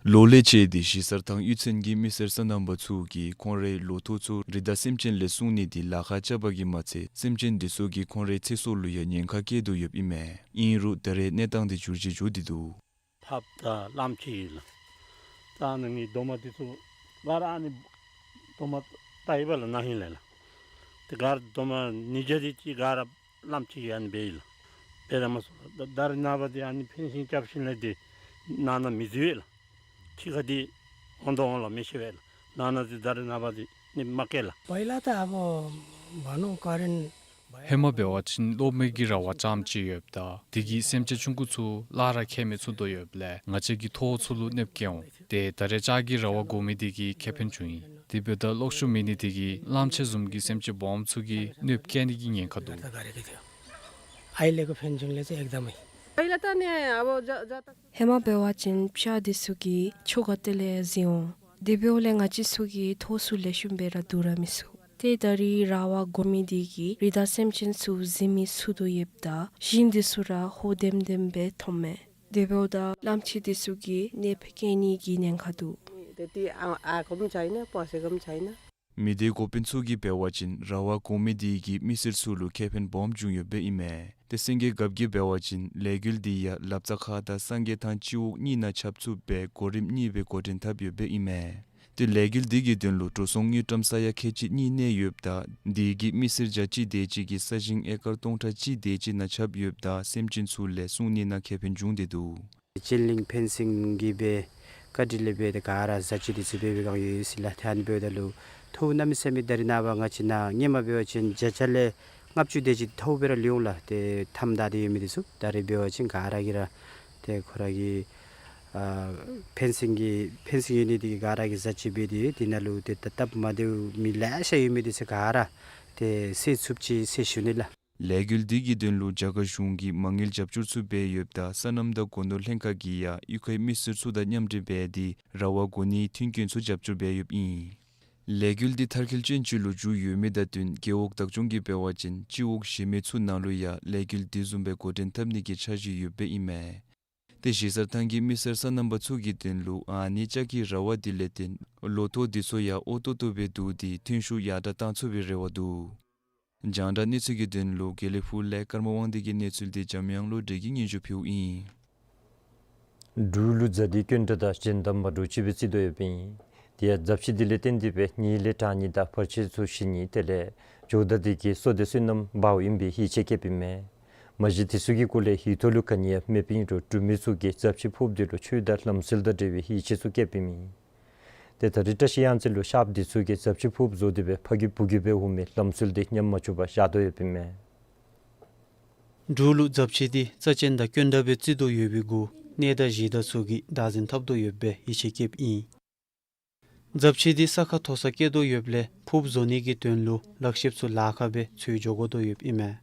ལོ་ལས་བཅད་དེ་གཞི་ས་ཐང་གཡུས་ཚན་གྱི་མི་སེར་སོ་ནམ་པ་ཚུ་གིས་ཁོང་རའི་ལོ་ཐོག་ཚུ་རི་དྭགས་སེམས་ཅན་ལས་སྲུང་ནི་འདི་ལཱ་ཁག་རྐྱབ་པ་གིས་མ་ཚད་སེམས་ཅན་འདི་ཚུ་གིས་ཁོང་རའི་ཚེ་སྲོག་ལུ་ཡང་ཉེན་ཁ་བཀལ་དོ་ཡོདཔ་ཨིན་མས། ཨིན་རུང་ད་རེས་གནས་སྟངས་འདི་འགྱུར་བཅོས་འགྱོ་སྟེ་འདུག། ཐགཔ་དང་གླངམོ་ཆེ་ཨིན་ལགས། ད་ཨ་ནི་ངེའི་རྡོག་མ་འདི་ཚུ་ག་ར་ཨ་ནི་རྡོག་མ་བཏགས་ཡི་པ་ལགས། ན་ཧིང་ལས་ལགས། ཏེ་ག་ར་རྡོག་མ་ཉིས་བརྒྱ་དེ་ཅིག་ག་ར་གླངམོ་ཆེ་གིས་ཨ་ནི་འབད་ཡི་ལགས། འབད་ར་མ་ཚུགས་པར་ད་ད་རེས་ནངས་པ་འདི་ཨ་ནི་ཕེན་སིང་རྐྱབ་ཞིནམ་ལས་འདི་ནང་ན་མི་འཛུལ་བས་ལགས། ཕྱི་ཁ་འདི་འོང་དོ་འོང་ལགས་མི་ཤེས་པས་ལགས། ནང་ན་འདི་ད་རེས་ནངས་པ་འདི་ནི་མ་སྐྱེལ་ལགས། पहिला त अब भनौँ करेन्ट ཧེ་མ་འབད་བ་ཅིན་གློག་མེ་གི་ར་བ་རྐྱངམ་ཅིག་ཡོདཔ་ད་དེ་གིས་སེམས་ཅན་ཆུང་ཀུ་ཚུ་གླགས་ར་ཁྱེར་མི་ཚུགས་དོ་ཡོདཔ་ལས་ང་བཅས་ཀྱི་ཐོག་ཚུ་ལུ་གནོདཔ་བཀལ་འོང་། ཏེ་ད་རེས་ལྕགས་ཀྱི་ར་བ་སྒོ་མེ་འདི་གིས་ཁེ་ཕན་བྱུང་ཡི། དེ་འབདཝ་ད་གློག་ཤུགས་མེད་ནི་དེ་གིས་གླངམོ་ཆེ་བཟུམ་གྱི་སེམས་ཅན་སྦོམ་ཚུ་གིས་གནོདཔ་བཀལ་ནི་གི་ཉེན་ཁ་འདུག། अहिलेको फेन्सिङले चाहिँ एकदमै। पहिला त नि अब ज- जता ཧེ་མ་འབད་བ་ཅིན་བྱག་འདི་ཚུ་གི་ཕྱོགས་ག་ཏེ་ལས་འཛིང་འོང་། དེ་འབདཝ་ལས་ང་བཅས་ཚུ་གི་ཐོག་ཚུ་ལེགས་ཤོམ་སྦེ་ར་བསྡུ་ར་མི་ཚུགས། ཏེ་ད་རིས་ར་བ་སྒོ་མེ་འདི་གིས་རི་དྭགས་སེམས་ཅན་ཚུ་འཛིང་མི་ཚུགས་དོ་ཡོདཔ་ད་ཞིང་འདི་ཚུ་ར་ཧོ་ལྡེམ་ལྡེམ་སྦེ་མཐོངམ་མས། དེ་འབདཝ་ད་གླངམོ་ཆེ་འདི་ཚུ་གིས་གནོདཔ་བཀལ་ནི་གི་ཉེན་ཁ་འདུག། त्यति आ- आएको पनि छैन, पसेको पनि छैन। མི་སྡེ་འགོ་དཔོན་ཚུ་གིས་འབད་བ་ཅིན་ར་བ་སྒོ་མེ་འདི་གིས་མི་སེར་ཚུ་ལུ་ཁེ་ཕན་སྦོམ་བྱུང་ཡོདཔ་ཨིན་མས། ཏེ་སེང་གེ་རྒཔོ་གིས་འབད་བ་ཅིན་ལས་འགུལ་འདི་ཡང་ལབ་རྩ་ཁ་དང་སངས་རྒྱས་ཐང་སྤྱི་འོག་གཉིས་ནང་ཁྱབ་ཚུགསཔ་སྦེ་གོ་རིམ་གཉིས་སྦེ་འགོ་འདྲེན་འཐབ་ཡོདཔ་ཨིན་མས། ཏེ་ལས་འགུལ་འདི་གི་དོན་ལུ་འགྲོ་སོང་དངུལ་ཀྲམ་ས་ཡ་ཁལ་གཅིག་གཉིས་གནས་ཡོདཔ་ད་འདི་གིས་མི་སེར་བརྒྱ་གཅིག་དེ་ཅིག་གི་ས་ཞིང་ཨེ་ཀར་སྟོང་ཕྲག་གཅིག་དེ་ཅིག་ནང་ཁྱབ་ཡོདཔ་ད་སེམས་ཅན་ཚུ་ལས་སྲུང་ནི་ནང་ཁེ་ཕན་བྱུང་སྟེ་འདུག། ཅིན་ལིང་ཕེན་སིང་གི་སྦེ་བཀའ་དྲིན་ལས་འབད་དེ་ག་ར་བཟའ་བཅུད་འདི་ཚུ་འབད་བའི་སྒང་ཡོད་ཡོད་ཟེར་ལགས། ཏེ་ཨ་ནི་འབདཝ་ད་ལུ་ཐོག་གནམ་མེད་ས་མེད་ད་རིས་ནངས་པ་ང་བཅས་ནཱ་སྔོན་མ་འབད་བ་ཅིན་བརྒྱ་ཆ་ལས་ལྔ་བཅུ་དེ་ཅིག་ཐོག་སྦེ་ར་ལུས་འོང་ལགས། ཏེ་མཐའམ་བདའ་སྟེ་ཡོད་མི་འདི་ཚུ་ད་རིས་འབད་བ་ཅིན་ག་ར་གིས་ར་ཏེ་ཁོ་ར་གི་ཨ་ཕེན་སིང་གི་ཕེན་སིང་ཡོད་ནི་འདི་གིས་ག་ར་གིས་བཟའ་བཅུད་འབད་དེ་ཡོད། དེ་ནང་ལུ་ཏེ་ད་སྟབས་མ་བདེཝ་མི་ལེ་ཤ་ཡོད་མི་འདི་ཚུ་ག་ར་ཏེ་སེལ་ཚུགས་ཅི་ཟེར་ཞུ་ནི་ལགས། ལས་འགུལ་འདི་གི་དོན་ལུ་རྒྱ་གར་གཞུང་གིས་མ་དངུལ་རྒྱབ་སྐྱོར་ཚུ་འབད་ཡོདཔ་ད་སོ་ནམ་དང་སྒོ་ནོར་ལྷན་ཁག་གིས་ཡང་གཡུས་ཁའི་མི་སེར་ཚུ་དང་མཉམ་འབྲེལ་འབད་དེ་ར་བ་སྒོ་ནིའི་མཐུན་རྐྱེན་ཚུ་རྒྱབ་སྐྱོར་འབད་ཡོདཔ་ཨིན། ལས་འགུལ་འདི་མཐར་འཁྱོལ་ཅན་ཅིག་ལུ་འགྱུར་ཡོད་མི་དང་བསྟུན་རྒེད་འོག་བདག་སྐྱོང་གིས་འབད་བ་ཅིན་སྤྱི་འོག་གཞན་མི་ཚུ་ནང་ལུ་ཡང་ལས་འགུལ་དེ་བཟུམ་སྦེ་འགོ་འདྲེན་འཐབ་ནི་གི་འཆར་གཞི་ཡོདཔ་ཨིན་མས། ཏེ་གཞིས་གསར་ཐང་གི་མི་སེར་སོ་ནམ་པ་ཚུ་གི་དོན་ལུ་ཨ་ནི་ལྕགས་ཀྱི་ར་བ་འདི་ལས་བརྟེན་ལོ་ཐོག་འདི་ཚུ་ཡང་འོས་ཏོག་ཏོ་སྦེ་བསྡུ་སྟེ་ཐོན་ཤུགས་ཡར་དྲག་བཏང་ཚུགས་པའི་རེ་བ་འདུག། རྒྱང་བསྒྲགས་གནས་ཚུལ་གྱི་དོན་ལུ་དགེ་ལེགས་ཕུ་ལས་ཀརྨ་དབང་འདུས་ཀྱི་གནས་ཚུལ་འདི་འཇམ་དབྱངས་བློ་གྲོས་ཀྱིས་སྙན་ཞུ་ཕུལཝ་ཨིན། འབྲུག་ལུ་ཛ་དྲག་སྐྱོན་དྲགས་དང་གཞན་དང་མ་འདྲཝ་ཅིག་སྦེ་བརྩི་དོ་ཡོདཔ་ཨིན། དེ་ཡང་རྫབ་ཆུ་འདི་ལས་བརྟེན་ཏེ་སྦེ་ཉིནམ་ལས་དྲག་ནི་དང་བར་ཆད་ཚུ་ཞི་ནི་དེ་ལས་ཇོ་བདག་འདི་གི་བསོད་བདེ་བསོད་ནམས་འབདཝ་ཨིན་པའི་ཡིད་ཆེས་བསྐྱེདཔ་ཨིན་མས། མ་གཞི་དེ་ཚུ་གི་སྐོར་ལས་ཡིག་ཐོག་ལུ་ག་ནི་ཡང་མེདཔ་ཨིན་རུང་འབྲུག་མི་ཚུ་གིས་རྫབ་ཆུ་ཕོརཔ་འདི་ལུ་ཆོས་དང་ལམ་སྲོལ་དང་འབྲེལ་བའི་ཡིད་ཆེས་ཚུ་བསྐྱེདཔ་ཨིན་མས། ཏེ་ད་རིས་བཀྲ་ཤིས་གཡང་རྩེ་ལུ་ཤརཔ་འདི་ཚུ་གིས་རྫབ་ཆུ་ཕོརཔ་བཟོ་སྟེ་སྦེ་ཕ་རྒྱུད་བུ་རྒྱུད་སྦེ་འོང་མི་ལམ་སྲོལ་འདི་ཉམས་མ་བཅུག་པར་བཞག་དོ་ཡོདཔ་ཨིན་མས། འབྲུག་ལུ་རྫབ་ཆུ་འདི་རྩ་ཅན་དང་སྐྱོན་དྲགས་སྦེ་བརྩི་དོ་ཡོད་པའི་གུ་གནས་བདག་གཞི་བདག་ཚུ་གིས་བདག་འཛིན་འཐབ་དོ་ཡོདཔ་སྦེ་ཡིད་ཆེས་བསྐྱེདཔ་ཨིན། རྫབ་ཆུ་འདི་ས་ཁར་མཐོ་སར་བཀལ་དོ་ཡོདཔ་ལས་ཕོརཔ་བཟོ་ནི་གི་དོན་ལུ་ལག་ཤེསཔ་ཚུ་ལཱ་ཁག་སྦེ་འཚོལ་འགྱོ་དགོ་དོ་ཡོདཔ་ཨིན་མས།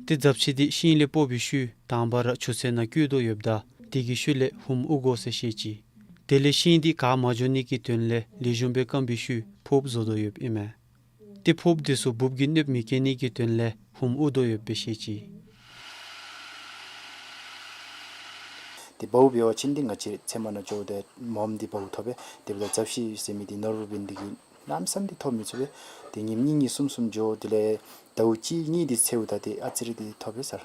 ཏེ་རྫབ་ཆུ་འདི་ཤིང་ལས་སྤོ་བའི་ཤུལ་དང་པ་ར་ཆུ་ཚན་ནང་བཀོ་དོ་ཡོདཔ་ད་དེ་གི་ཤུལ་ལས་ཧུམ་དབུ་དགོ་ཟེར་བཤད་ཅི། དེ་ལས་ཤིང་འདི་གར་མ་འགྱོ་ནི་གི་དོན་ལས་ལེགས་ཤོམ་སྦེ་སྐམ་པའི་ཤུལ་ཕོརཔ་བཟོ་དོ་ཡོདཔ་ཨིན་མས། ཏེ་ཕོརཔ་འདི་ཚུ་འབུབ་ཀྱིས་གནོདཔ་མི་བཀལ་ནི་གི་དོན་ལས་ཧུམ་དབུ་དོ་ཡོདཔ་སྦེ་བཤད་ཅི། ཏེ་བའུ་འབད་བ་ཅིན་འདི་ང་བཅས་ཚལ་མ་ནང་འགྱོཝ་ད་མོམ་འདི་བའུ་ཐོབ་པས། དེ་འབདཝ་ད་རྫབ་ཆུ་ཟེར་མི་འདི་ནོར་བུ་འབད་ནི་འདི་གིས་གནམ་མེད་ས་མེད་འདི་ཐོབ་མི་ཚུགས་པས། ཏེ་ཉིནམ་གཉིས་གཉིས་གསུམ་གསུམ་འགྱོ་དེ་ལས་ཟླཝ་གཅིག་གཉིས་འདི་ཚེཝ་ད་ཏེ་ཨ་ཙི་རེ་འདི་ཐོབ་པས་ཟེར།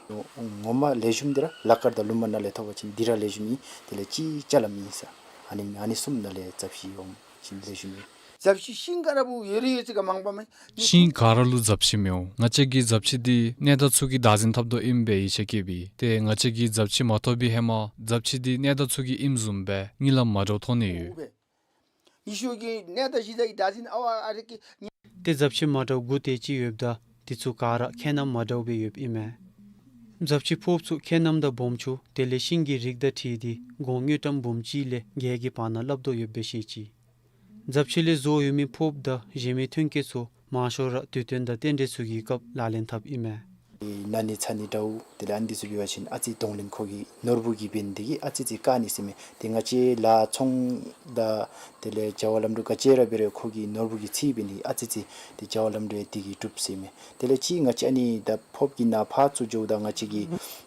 ངོ་མ་ལེགས་ཤོམ་འདི་ར་ལ་དཀར་དང་ལུ་མ་ནང་ལས་ཐོབ་པ་ཅིན་འདི་ར་ལེགས་ཤོམ་ཨིན། དེ་ལས་གཅིག་ཅ་ལ་མེད་ཟེར། ཨ་ནི་ཨ་ནི་གསུམ་ནང་ལས་རྫབ་ཆུ་འོང་ཅིན་ལེགས་ཤོམ་ཨིན། རྫབ་ཆུ་ཤིང་ག་ར་བུ་ཡོད་རེ་ཡོད་ཅིག་ག་མང་པ་མེད། ཤིང་ག་ར་ལུ་རྫབ་ཆུ་མི་འོང་། ང་བཅས་ཀྱིས་རྫབ་ཆུ་འདི་གནས་བདག་ཚུ་གིས་བདག་འཛིན་འཐབ་དོ་ཨིནམ་སྦེ་ཡིད་ཆེས་བསྐྱེདཔ་ཨིན། ཏེ་ང་བཅས་ཀྱིས་རྫབ་ཆུ་མ་ཐོབ་པའི་ཧེ་མ་རྫབ་ཆུ་འདི་གནས་བདག་ཚུ་གི་ཨིནམ་བཟུམ་སྦེ་གཉིད་ལམ་མ་འདྲཝ་མཐོང་ནི་ཡོད། ཉི་ཤུ་གི་གནས་བདག་གཞི་བདག་གིས་བདག་འཛིན་ཨ་ཨ་རེ་གི། ཏེ་རྫབ་ཆུ་མ་འདྲཝ་དགུ་དེ་ཅིག་ཡོདཔ་ད་དེ་ཚུ་ག་ར་ཁྱད་རྣམ་མ་འདྲཝ་སྦེ་ཡོདཔ་ཨིན་མས། རྫབ་ཆུ་ཕོརཔ་ཚུ་ཁྱད་རྣམ་དང་སྦོམ་ཆུང་དེ་ལས་ཤིང་གི་རིགས་དང་འཁྲིལ་ཏེ་གོང་དངུལ་ཀྲམ་འབུམ་གཅིག་ལས་བརྒྱད་ཀྱི་བར་ན་སླབ་དོ་ཡོདཔ་སྦེ་བཤད་ཅི། རྫབ་ཆུ་ལས་བཟོ་ཡོད་མི་ཕོརཔ་དང་གཞན་མི་ཐོན་སྐྱེད་ཚུ་མང་ཤོས་ར་དུས་སྟོན་དང་རྟེན་འབྲེལ་ཚུ་གི་སྐབས་ལག་ལེན་འཐབ་ཨིན་མས། ནཱ་ནི་ཚ་ནི་འདྲཝ་དེ་ལས་ཨ་ནི་འདི་ཚུ་འབད་བ་ཅིན་ཨ་ཙི་གདོང་ལེན་ཁོ་གི་ནོར་བུ་གིས་འབད་ནི་འདི་གིས་ཨ་ཙི་ཙི་དཀའ་ནི་ཟེར་མས། ཏེ་ང་བཅས་ལཱ་ཚོང་དང་དེ་ལས་བྱ་བ་ལམ་འགྲོ་ག་ཅི་ར་འབད་རུང་ཁོ་གི་ནོར་བུ་གིས་ཚིག་འབད་ནི་ཨ་ཙི་ཙི་ཏེ་བྱ་བ་ལམ་འགྲོ་འདི་གིས་འགྲུབ་ཟེར་མས། དེ་ལས་ཅིག་ང་བཅས་ཨ་ནི་ད་ཕོརཔ་གི་ནང་ཕར་ཚུར་འགྱོཝ་ད་ང་བཅས་ཀྱི་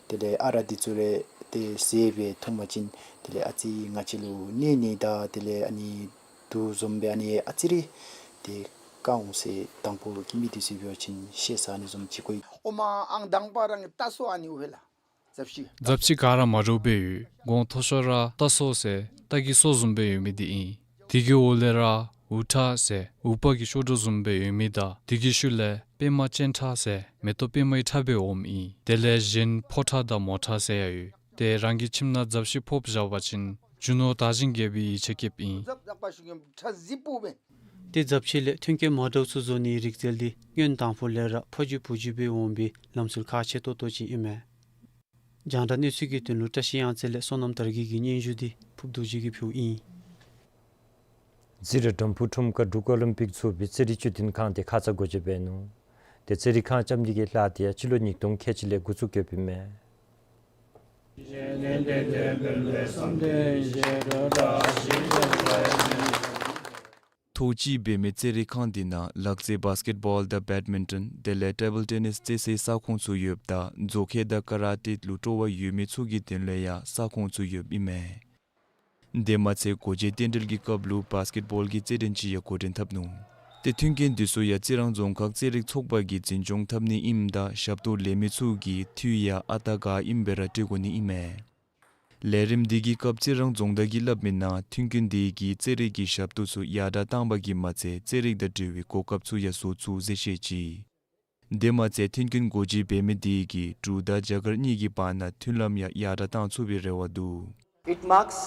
དེ་ལས་ཨ་རག་འདི་ཚུ་རེ་ཏེ་ཟས་སྦེ་འཐུང་པ་ཅིན་དེ་ལས་ཨ་ཙི་ང་བཅས་ལུ་གནོད་ནི་དང་དེ་ལས་ཨ་ནི་དུག་བཟུམ་སྦེ་ཨ་ནི་ཨ་ཙི་རེ་ཏེ་དཀའ་འོང་ཟེར་དང་པོ་གི་མི་འདི་ཚུ་འབད་བ་ཅིན་ཤེས་ས་ཨ་ནི་བཟུམ་ཅིག་གོ། ཨོ་མ་ཨང་དང་པ་རང་གི་རྟ་སོ་ཨ་ནི་འོ་ཧེ་ལ། རྫབ་ཆུ། རྫབ་ཆུ་ག་ར་མ་འདྲཝ་སྦེ་ཡོད། གོང་མཐོ་ཤོས་ར་རྟ་སོ་ཟེར་རྟ་གི་སོ་བཟུམ་སྦེ་ཡོད་མི་འདི་ཨིན། དེ་གི་འོག་ལས་ར་འུར་ཁྲག་ཟེར་འུར་པ་གི་གཤོག་སྒྲོ་བཟུམ་སྦེ་ཡོད་མི་དང་དེ་གི་ཤུལ་ལས་པདྨ་སྤྱན་ཁྲག་ཟེར་མེ་ཏོག་པདྨའི་ཁྲག་སྦེ་འོངམ་ཨིན། དེ་ལས་གཞན་ཕོ་ཁྲག་དང་མོ་ཁྲག་ཟེར་ཡང་ཡོད། ཏེ་རང་གི་ཁྱིམ་ནང་རྫབ་ཆུ་ཕོརཔ་བཞག་པ་ཅིན་རྒྱུ་ནོར་དར་ཞིང་རྒྱས་པའི་ཡིད་ཆེས་བསྐྱེདཔ་ཨིན། ཏེ་རྫབ་ཆུ་ལས་ཐོན་སྐྱེད་མ་འདྲཝ་ཚུ་བཟོ་ནིའི་རིག་རྩལ་འདི་སྔོན་དང་ཕུ་ལས་ར་ཕ་རྒྱུད་བུ་རྒྱུད་སྦེ་འོང་བའི་ལམ་སྲོལ་ཁག་ཆེ་ཏོག་ཏོ་ཅིག་ཨིན་མས། རྒྱང་བསྒྲགས་གནས་ཚུལ་གྱི་དོན་ལུ་བཀྲ་ཤིས་གཡང་རྩེ་ལས་བསོད་ནམས་དར་རྒྱས་ཀྱི་སྙན་ཞུ་འདི་ཕུརབ་རྡོ་རྗེ་གིས་ཕུལཝ་ཨིན། རྩིས་ར་དམ་ཕུ་ཁྲོམ་ཁར་འབྲུག་ཨོ་ལིམ་པིག་ཚོགས་པའི་རྩེད་རིགས་བཅུད་ལྡན་ཁང་འདི་ཁ་ཙ་སྒོ་འབྱེད་འབད་ནུག། ཏེ་རྩེད་རིགས་ཁང་རྐྱབ་ནི་གི་ལཱ་འདི་ཡང་སྤྱི་ལོ་ཉིས་སྟོང་ཁལ་གཅིག་ལས་འགོ་བཙུགས་ཡོདཔ་ཨིན་མས། ཐོག་གཅིག་འབད་མི་རྩེད་རིགས་ཁང་འདི་ནང་ལག་རྩེད་བཱསི་ཀེཊ་བཱོལ་དང་བེཌ་མིན་ཊོན་དེ་ལས་ཊེ་བཱལ་ཊེ་ནིསི་རྩེད་སའི་ས་ཁོངས་ཚུ་ཡོདཔ་ད་མཛོ་ཁལ་དང་ཀ་ར་ཊེ་ལུ་སྤྲོ་བ་ཡོད་མི་ཚུ་གི་དོན་ལས་ཡང་ས་ཁོངས་ཚུ་ཡོདཔ་ཨིན་མས། དེ་མ་ཚད་སྒོ་འབྱེད་རྟེན་འབྲེལ་གྱི་སྐབས་ལུ་བཱསི་ཀེཊ་བཱོལ་གྱི་རྩེད་འགྲན་ཅིག་ཡང་འགོ་འདྲེན་འཐབ་ནུག། ཏེ་མཐུན་རྐྱེན་འདི་ཚུ་ཡང་རྩི་རང་རྫོང་ཁག་རྩེད་རིགས་ཚོགས་པ་གིས་འཛིན་སྐྱོང་འཐབ་ནི་ཨིནམ་ད་ཞབས་ཏོག་ལེན་མི་ཚུ་གིས་འཐུས་ཡང་ཨ་རྟག་ག་ཨིནམ་སྦེ་ར་སྤྲོད་དགོ་ནི་ཨིན་མས། ལས་རིམ་འདི་གི་སྐབས་རྩི་རང་རྫོང་བདག་གིས་སླབ་མིའི་ནང་མཐུན་རྐྱེན་འདི་གིས་རྩེད་རིགས་ཀྱི་ཞབས་ཏོག་ཚུ་ཡར་དྲག་བཏང་པ་གིས་མ་ཚད་རྩེད་རིགས་དང་འབྲེལ་བའི་གོ་སྐབས་ཚུ་ཡང་བཟོ་ཚུགས་ཟེར་བཤད་ཅི། དེ་མ་ཚད་མཐུན་རྐྱེན་སྒོ་འབྱེད་འབད་མི་འདི་གིས་འབྲུག་དང་རྒྱ་གར་གཉིས་ཀྱི་བར་ན་མཐུན་ལམ་ཡང་ཡར་དྲག་བཏང་ཚུགས་པའི་རེ་བ་འདུག། It marks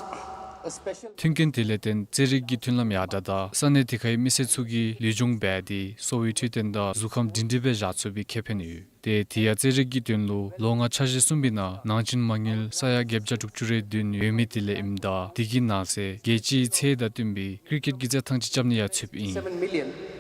a special མཐུན་རྐྱེན་དེ་ལས་བརྟེན་རྩེད་རིགས་ཀྱི་མཐུན་ལམ་ཡར་དྲག་དང་ས་གནས་དེ་ཁའི་མི་སེར་ཚུ་གིས་ལུས་སྦྱོང་འབད་དེ་གསོ་བའི་འཕྲོད་བསྟེན་དང་གཟུགས་ཁམས་སྒྲིང་སྒྲིང་སྦེ་བཞག་ཚུགས་པའི་ཁེ་ཕན་ཡོད། ཏེ་དེ་ཡང་རྩེད་རིགས་ཀྱི་དོན་ལུ་ལོ་ལྔ་འཆར་གཞི་གསུམ་པའི་ནང་ནང་ཆེན་མ་དངུལ་ས་ཡ་བརྒྱད་བརྒྱ་དྲུག་ཅུ་རེ་བདུན་ཡོད་མི་དེ་ལས་ཨིནམ་ད་དེ་གི་ནང་གསེས་རྒྱལ་སྤྱིའི་ཚད་དང་བསྟུན་པའི་ཀྲི་ཀེཊ་ཀྱི་རྩེད་ཐང་ཅིག་རྐྱབ་ནི་ཡང་ཚུདཔ་ཨིན།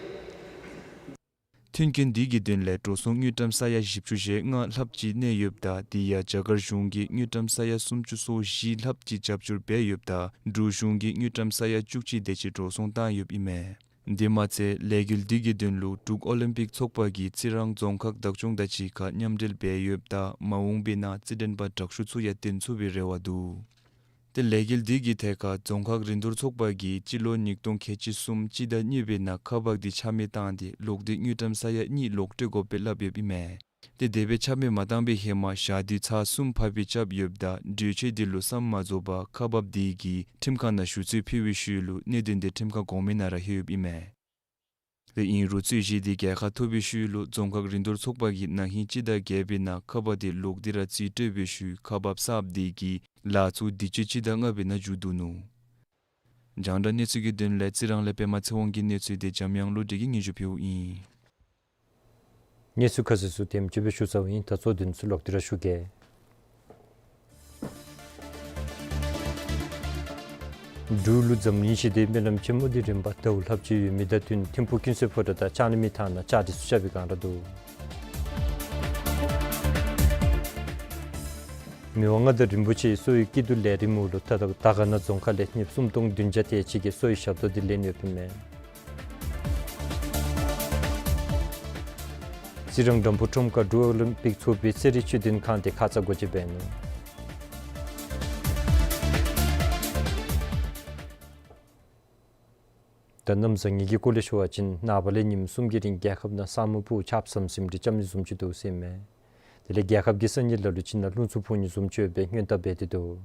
མཐུན་རྐྱེན་འདི་གི་དོན་ལས་འགྲོ་སོང་དངུལ་ཀྲམ་ས་ཡ་བཞི་བཅུ་ཞེ་ལྔ་ལྷགཔ་ཅིག་གནས་ཡོདཔ་ད་དེ་ཡང་རྒྱ་གར་གཞུང་གིས་དངུལ་ཀྲམ་ས་ཡ་སུམ་ཅུ་སོ་བཞི་ལྷགཔ་ཅིག་རྒྱབ་སྐྱོར་འབད་ཡོདཔ་ད་འབྲུག་གཞུང་གིས་དངུལ་ཀྲམ་ས་ཡ་བཅུ་གཅིག་དེ་ཅིག་འགྲོ་སོང་བཏང་ཡོདཔ་ཨིན་མས། དེ་མ་ཚད་ལས་འགུལ་འདི་གི་དོན་ལུ་འབྲུག་ཨོ་ལིམ་པིག་ཚོགས་པ་གིས་རྩི་རང་རྫོང་ཁག་བདག་སྐྱོང་དང་གཅིག་ཁར་མཉམ་འབྲེལ་འབད་ཡོདཔ་ད་མ་འོངས་པའི་ནང་རྩེད་འགྲན་པ་དྲག་ཤོས་ཚུ་ཡང་འདོན་ཚུགས་པའི་རེ་བ་འདུག། ཏེ་ལས་འགུལ་འདི་གི་ཐད་ཁར་རྫོང་ཁག་རིན་བསྡུར་ཚོགས་པ་གིས་སྤྱི་ལོ་ཉིས་སྟོང་ཁལ་གཅིག་གསུམ་སྤྱི་ཟླ་གཉིས་པའི་ནང་ཁག་འབག་འདི་ཆ་མེད་བཏང་སྟེ་ལོག་སྟེ་དངུལ་ཀྲམ་ས་ཡ་གཉིས་ལོག་སྤྲོད་དགོ་པས་སླབ་ཡོདཔ་ཨིན་མས། ཏེ་དེ་སྦེ་ཆ་མེད་མ་བཏང་པའི་ཧེ་མ་ཞག་དུས་ཚར་གསུམ་ཕར་སྤོ་རྐྱབ་ཡོདཔ་ད་གྲོས་ཆོད་འདི་ལུ་བསམ་མ་རྫོགས་པར་ཁག་འབག་འདི་གིས་ཁྲིམས་ཁང་ནང་ཞུ་ཚིག་ཕུལ་བའི་ཤུལ་ལུ་གནད་དོན་འདི་ཁྲིམས་ཁང་གོང་མའི་ནང་ར་ལྷོད་ཡོདཔ་ཨིན་མས། ཏེ་ཨིན་རུང་རྩོད་གཞི་འདི་རྒྱལ་ཁ་ཐོབ་པའི་ཤུལ་ལུ་རྫོང་ཁག་རིན་བསྡུར་ཚོགས་པ་གིས་ན་ཧིང་སྤྱི་ཟླ་བརྒྱད་པའི་ནང་ཁག་འབག་འདི་ལོག་སྟེ་ར་རྩིས་སྤྲོད་པའི་ཤུལ་ཁག་འབག་གསརཔ་འདི་གིས་ལཱ་ཚུ་དུས་ཅི་སྤྱི་ཟླ་ལྔ་པའི་ནང་མཇུག་བསྡུ་ནུག། རྒྱང་བསྒྲགས་གནས་ཚུལ་གྱི་དོན་ལས་རྩི་རང་ལས་པདྨ་ཚེ་དབང་གི་གནས་ཚུལ་འདི་འཇམ་དབྱངས་བློ་གྲོས་ཀྱིས་སྙན་ཞུ་ཕུལཝ་ཨིན། གནས་ཚུལ་ཁ་གསལ་ཚུ་དེམ་ཅིག་སྦེ་ཞུ་ཚརཝ་ཨིན། ད་གཙོ་དོན་ཚུ་ལོག་སྟེ་ར་ཞུ་གེ། འབྲུག་ལུ་འཛམ་གླིང་ཞི་བདེའི་སྨོན་ལམ་ཆེན་མོ་འདི་རིམ་པ་ཟླཝ་ལྷགཔ་ཅིག་ཡོད་མི་དང་བསྟུན་ཐིམ་ཕུག་ཀུན་གསལ་ཕོ་བྲང་དང་ལྕགས་རི་མི་ཐང་ནང་བཅའ་སྒྲིག་ཚུ་རྐྱབ་པའི་བསྒང་ར་འདུག། མི་དབང་མངའ་བདག་རིན་པོ་ཆེ་གསོ་བའི་སྐྱིད་སྡུག་ལས་རིམ་འོག་ལུ་ད་ལྟོ་དར་དཀར་ན་རྫོང་ཁག་ལས་གནོདཔ་སུམ་སྟོང་བདུན་བརྒྱ་དེ་ཅིག་གིས་གསོ་བའི་ཞབས་ཏོག་འདི་ལེན་ཡོདཔ་ཨིན་མས། རྩི་རང་འགྲམ་ཕུག་ཁྲོམ་ཁར་འབྲུག་ཨོ་ལིམ་པིག་ཚོགས་པའི་རྩེད་རིགས་དཔྱོད་ལྡན་ཁང་འདི་ཁ་ཙ་སྒོ་འབྱེད་འབད་ནུག། ད་གནམ་བཟང་ངན་གྱི་སྐོར་ལས་ཞུ་བ་ཅིན་ནངས་པ་ལས་ཉིནམ་གསུམ་གྱི་རིང་རྒྱལ་ཁབ་ནང་ས་སྨུག་སྤུབས་ཆརཔ་ཟམ་ཟིམ་རེ་རྐྱབ་ནི་བཟུམ་ཅིག་འདུག་ཟེར་ཨིན་མས། དེ་ལས་རྒྱལ་ཁབ་ཀྱི་ས་གནས་ལ་ལུ་ཅིག་ནང་རླུང་འཚུབ་འཕུ་ནི་བཟུམ་ཅིག་ཡོད་པའི་སྔོན་བརྡ་འབད་དེ་འདུག།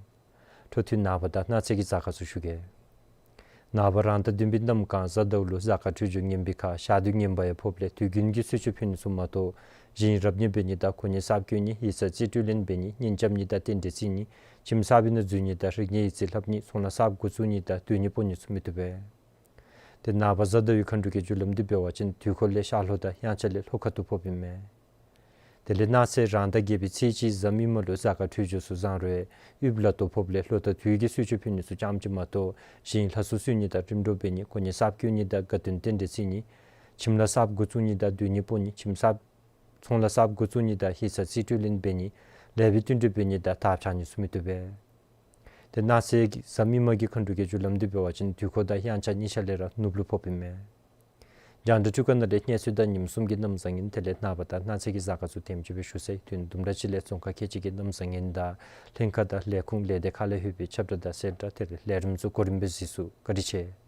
འཕྲོ་མཐུད་ནངས་པ་དང་གནངས་ཚེ་གི་གཟའ་སྐར་ཚུ་ཞུ་གེ། ནངས་པ་རང་ཟླ་བདུན་པའི་གནམ་གང་གཟའ་ཟླཝ་ལུ་གཟའ་སྐར་འཕྲོད་སྦྱོར་ངན་པའི་ཁར་ཞག་དུས་ངན་པ་ཡང་ཕོགཔ་ལས་དུས་རྒྱུན་གྱི་གསོལ་མཆོད་ཕུལ་ནི་ཚུ་མ་གཏོགས་གཞན་རབ་གནས་འབད་ནི་དང་གོ་གནས་གསརཔ་བསྐོ་ནི་ཡིག་ཚང་རྩིས་སྤྲོད་ལེན་འབད་ནི་གཉེན་རྐྱབ་ནི་དང་རྟེན་འབྲེལ་བརྩི་ནི་ཁྱིམ་གསརཔ་ནང་འཛུལ་ནི་དང་རིག་གནས་ཡིག་རྩིས་ལྷབ་ནི་ཚོང་ལཱ་གསརཔ་འགོ་བཙུགས་ནི་དང་སྡོད་གནས་སྤོ་ནི་ཚུ་མི་བཏུབ་པས། ཏེ་ནངས་པ་གཟའ་ཟླ་བའི་མཁའ་འགྲོ་གི་རྒྱུ་ལམ་འདི་འབད་བ་ཅིན་དུས་འཁོར་ལས་ཤར་ལྷོ་དང་དབྱངས་འཆར་ལས་ལྷོ་ཁ་ཐུག་ཕོགཔ་ཨིན་མས། དེ་ལས་གནངས་ཚེ་རང་ཟླ་བརྒྱད་པའི་ཚེས་གཅིག་གཟའ་མིག་དམར་ལུ་གཟའ་སྐར་འཕྲོད་སྦྱོར་ཚུ་བཟང་རུང་དབུས་ལ་དོག་ཕོགཔ་ལས་ལྷོ་དང་དུས་ཀྱི་གསོལ་མཆོད་ཕུལ་ནི་ཚུ་རྐྱངམ་ཅིག་མ་གཏོགས་གཞན་ལྷ་གསོལ་གསོལ་ནི་དང་རིམ་གྲོ་འབད་ནི་གོ་གནས་གསརཔ་བསྐོ་ནི་དང་དགའ་སྟོན་རྟེན་འབྲེལ་བརྩི་ནི་ཁྱིམ་ལཱ་གསརཔ་འགོ་བཙུགས་ནི་དང་སྡོད་གནས་སྤོ་ནི་ཁྱིམ་གསརཔ་ཚོང་ལཱ་གསརཔ་འགོ་བཙུགས་ནི་དང་ཡིག་ཚང་རྩིས་སྤྲོད་ལེན་འབད་ནི་ལེགས་པའི་བསྟུན་གྲོས་འབད་ནི་དང་ཐབས་ཆག་ནི་ཚུ་མི་བཏུབ་པས། ཏེ་གནངས་ཚེ་གི་གཟའ་མིག་དམར་གྱི་མཁའ་འགྲོ་གི་རྒྱུ་ལམ་འདི་འབད་བ་ཅིན་དུས་འཁོར་དང་དབྱངས་འཆར་གཉིས་ཆ་ལས་ར་ནུབ་ལུ་ཕོགཔ་ཨིན་མས། རྒྱང་བསྒྲགས་འཕྲུལ་ཁང་ནང་ལས་གནས་ཚུལ་དང་ཉིནམ་གསུམ་གྱི་གནམ་བཟང་ངན་དེ་ལས་ནངས་པ་དང་གནངས་ཚེ་གི་གཟའ་སྐར་ཚུ་དེམ་ཅིག་སྦེ་ཞུ་ཚར་ཡི། དུས་དུམ་གྲ་ཅིག་ལས་རྫོང་ཁག་ཁལ་གཅིག་གི་གནམ་བཟང་ངན་དང་ལྷན་ཁག་དང་ལས་ཁུངས་ལས་སྡེ་ཁག་ལས་ལྷོད་པའི་ཁྱབ་བསྒྲགས་དང་གསལ་བསྒྲགས་དེ་ལས་ལས་རིམ་ཚུ་གོ་རིམ་སྦེ་གཟིགས་ཚུགས། བཀའ་དྲིན་ཆེ།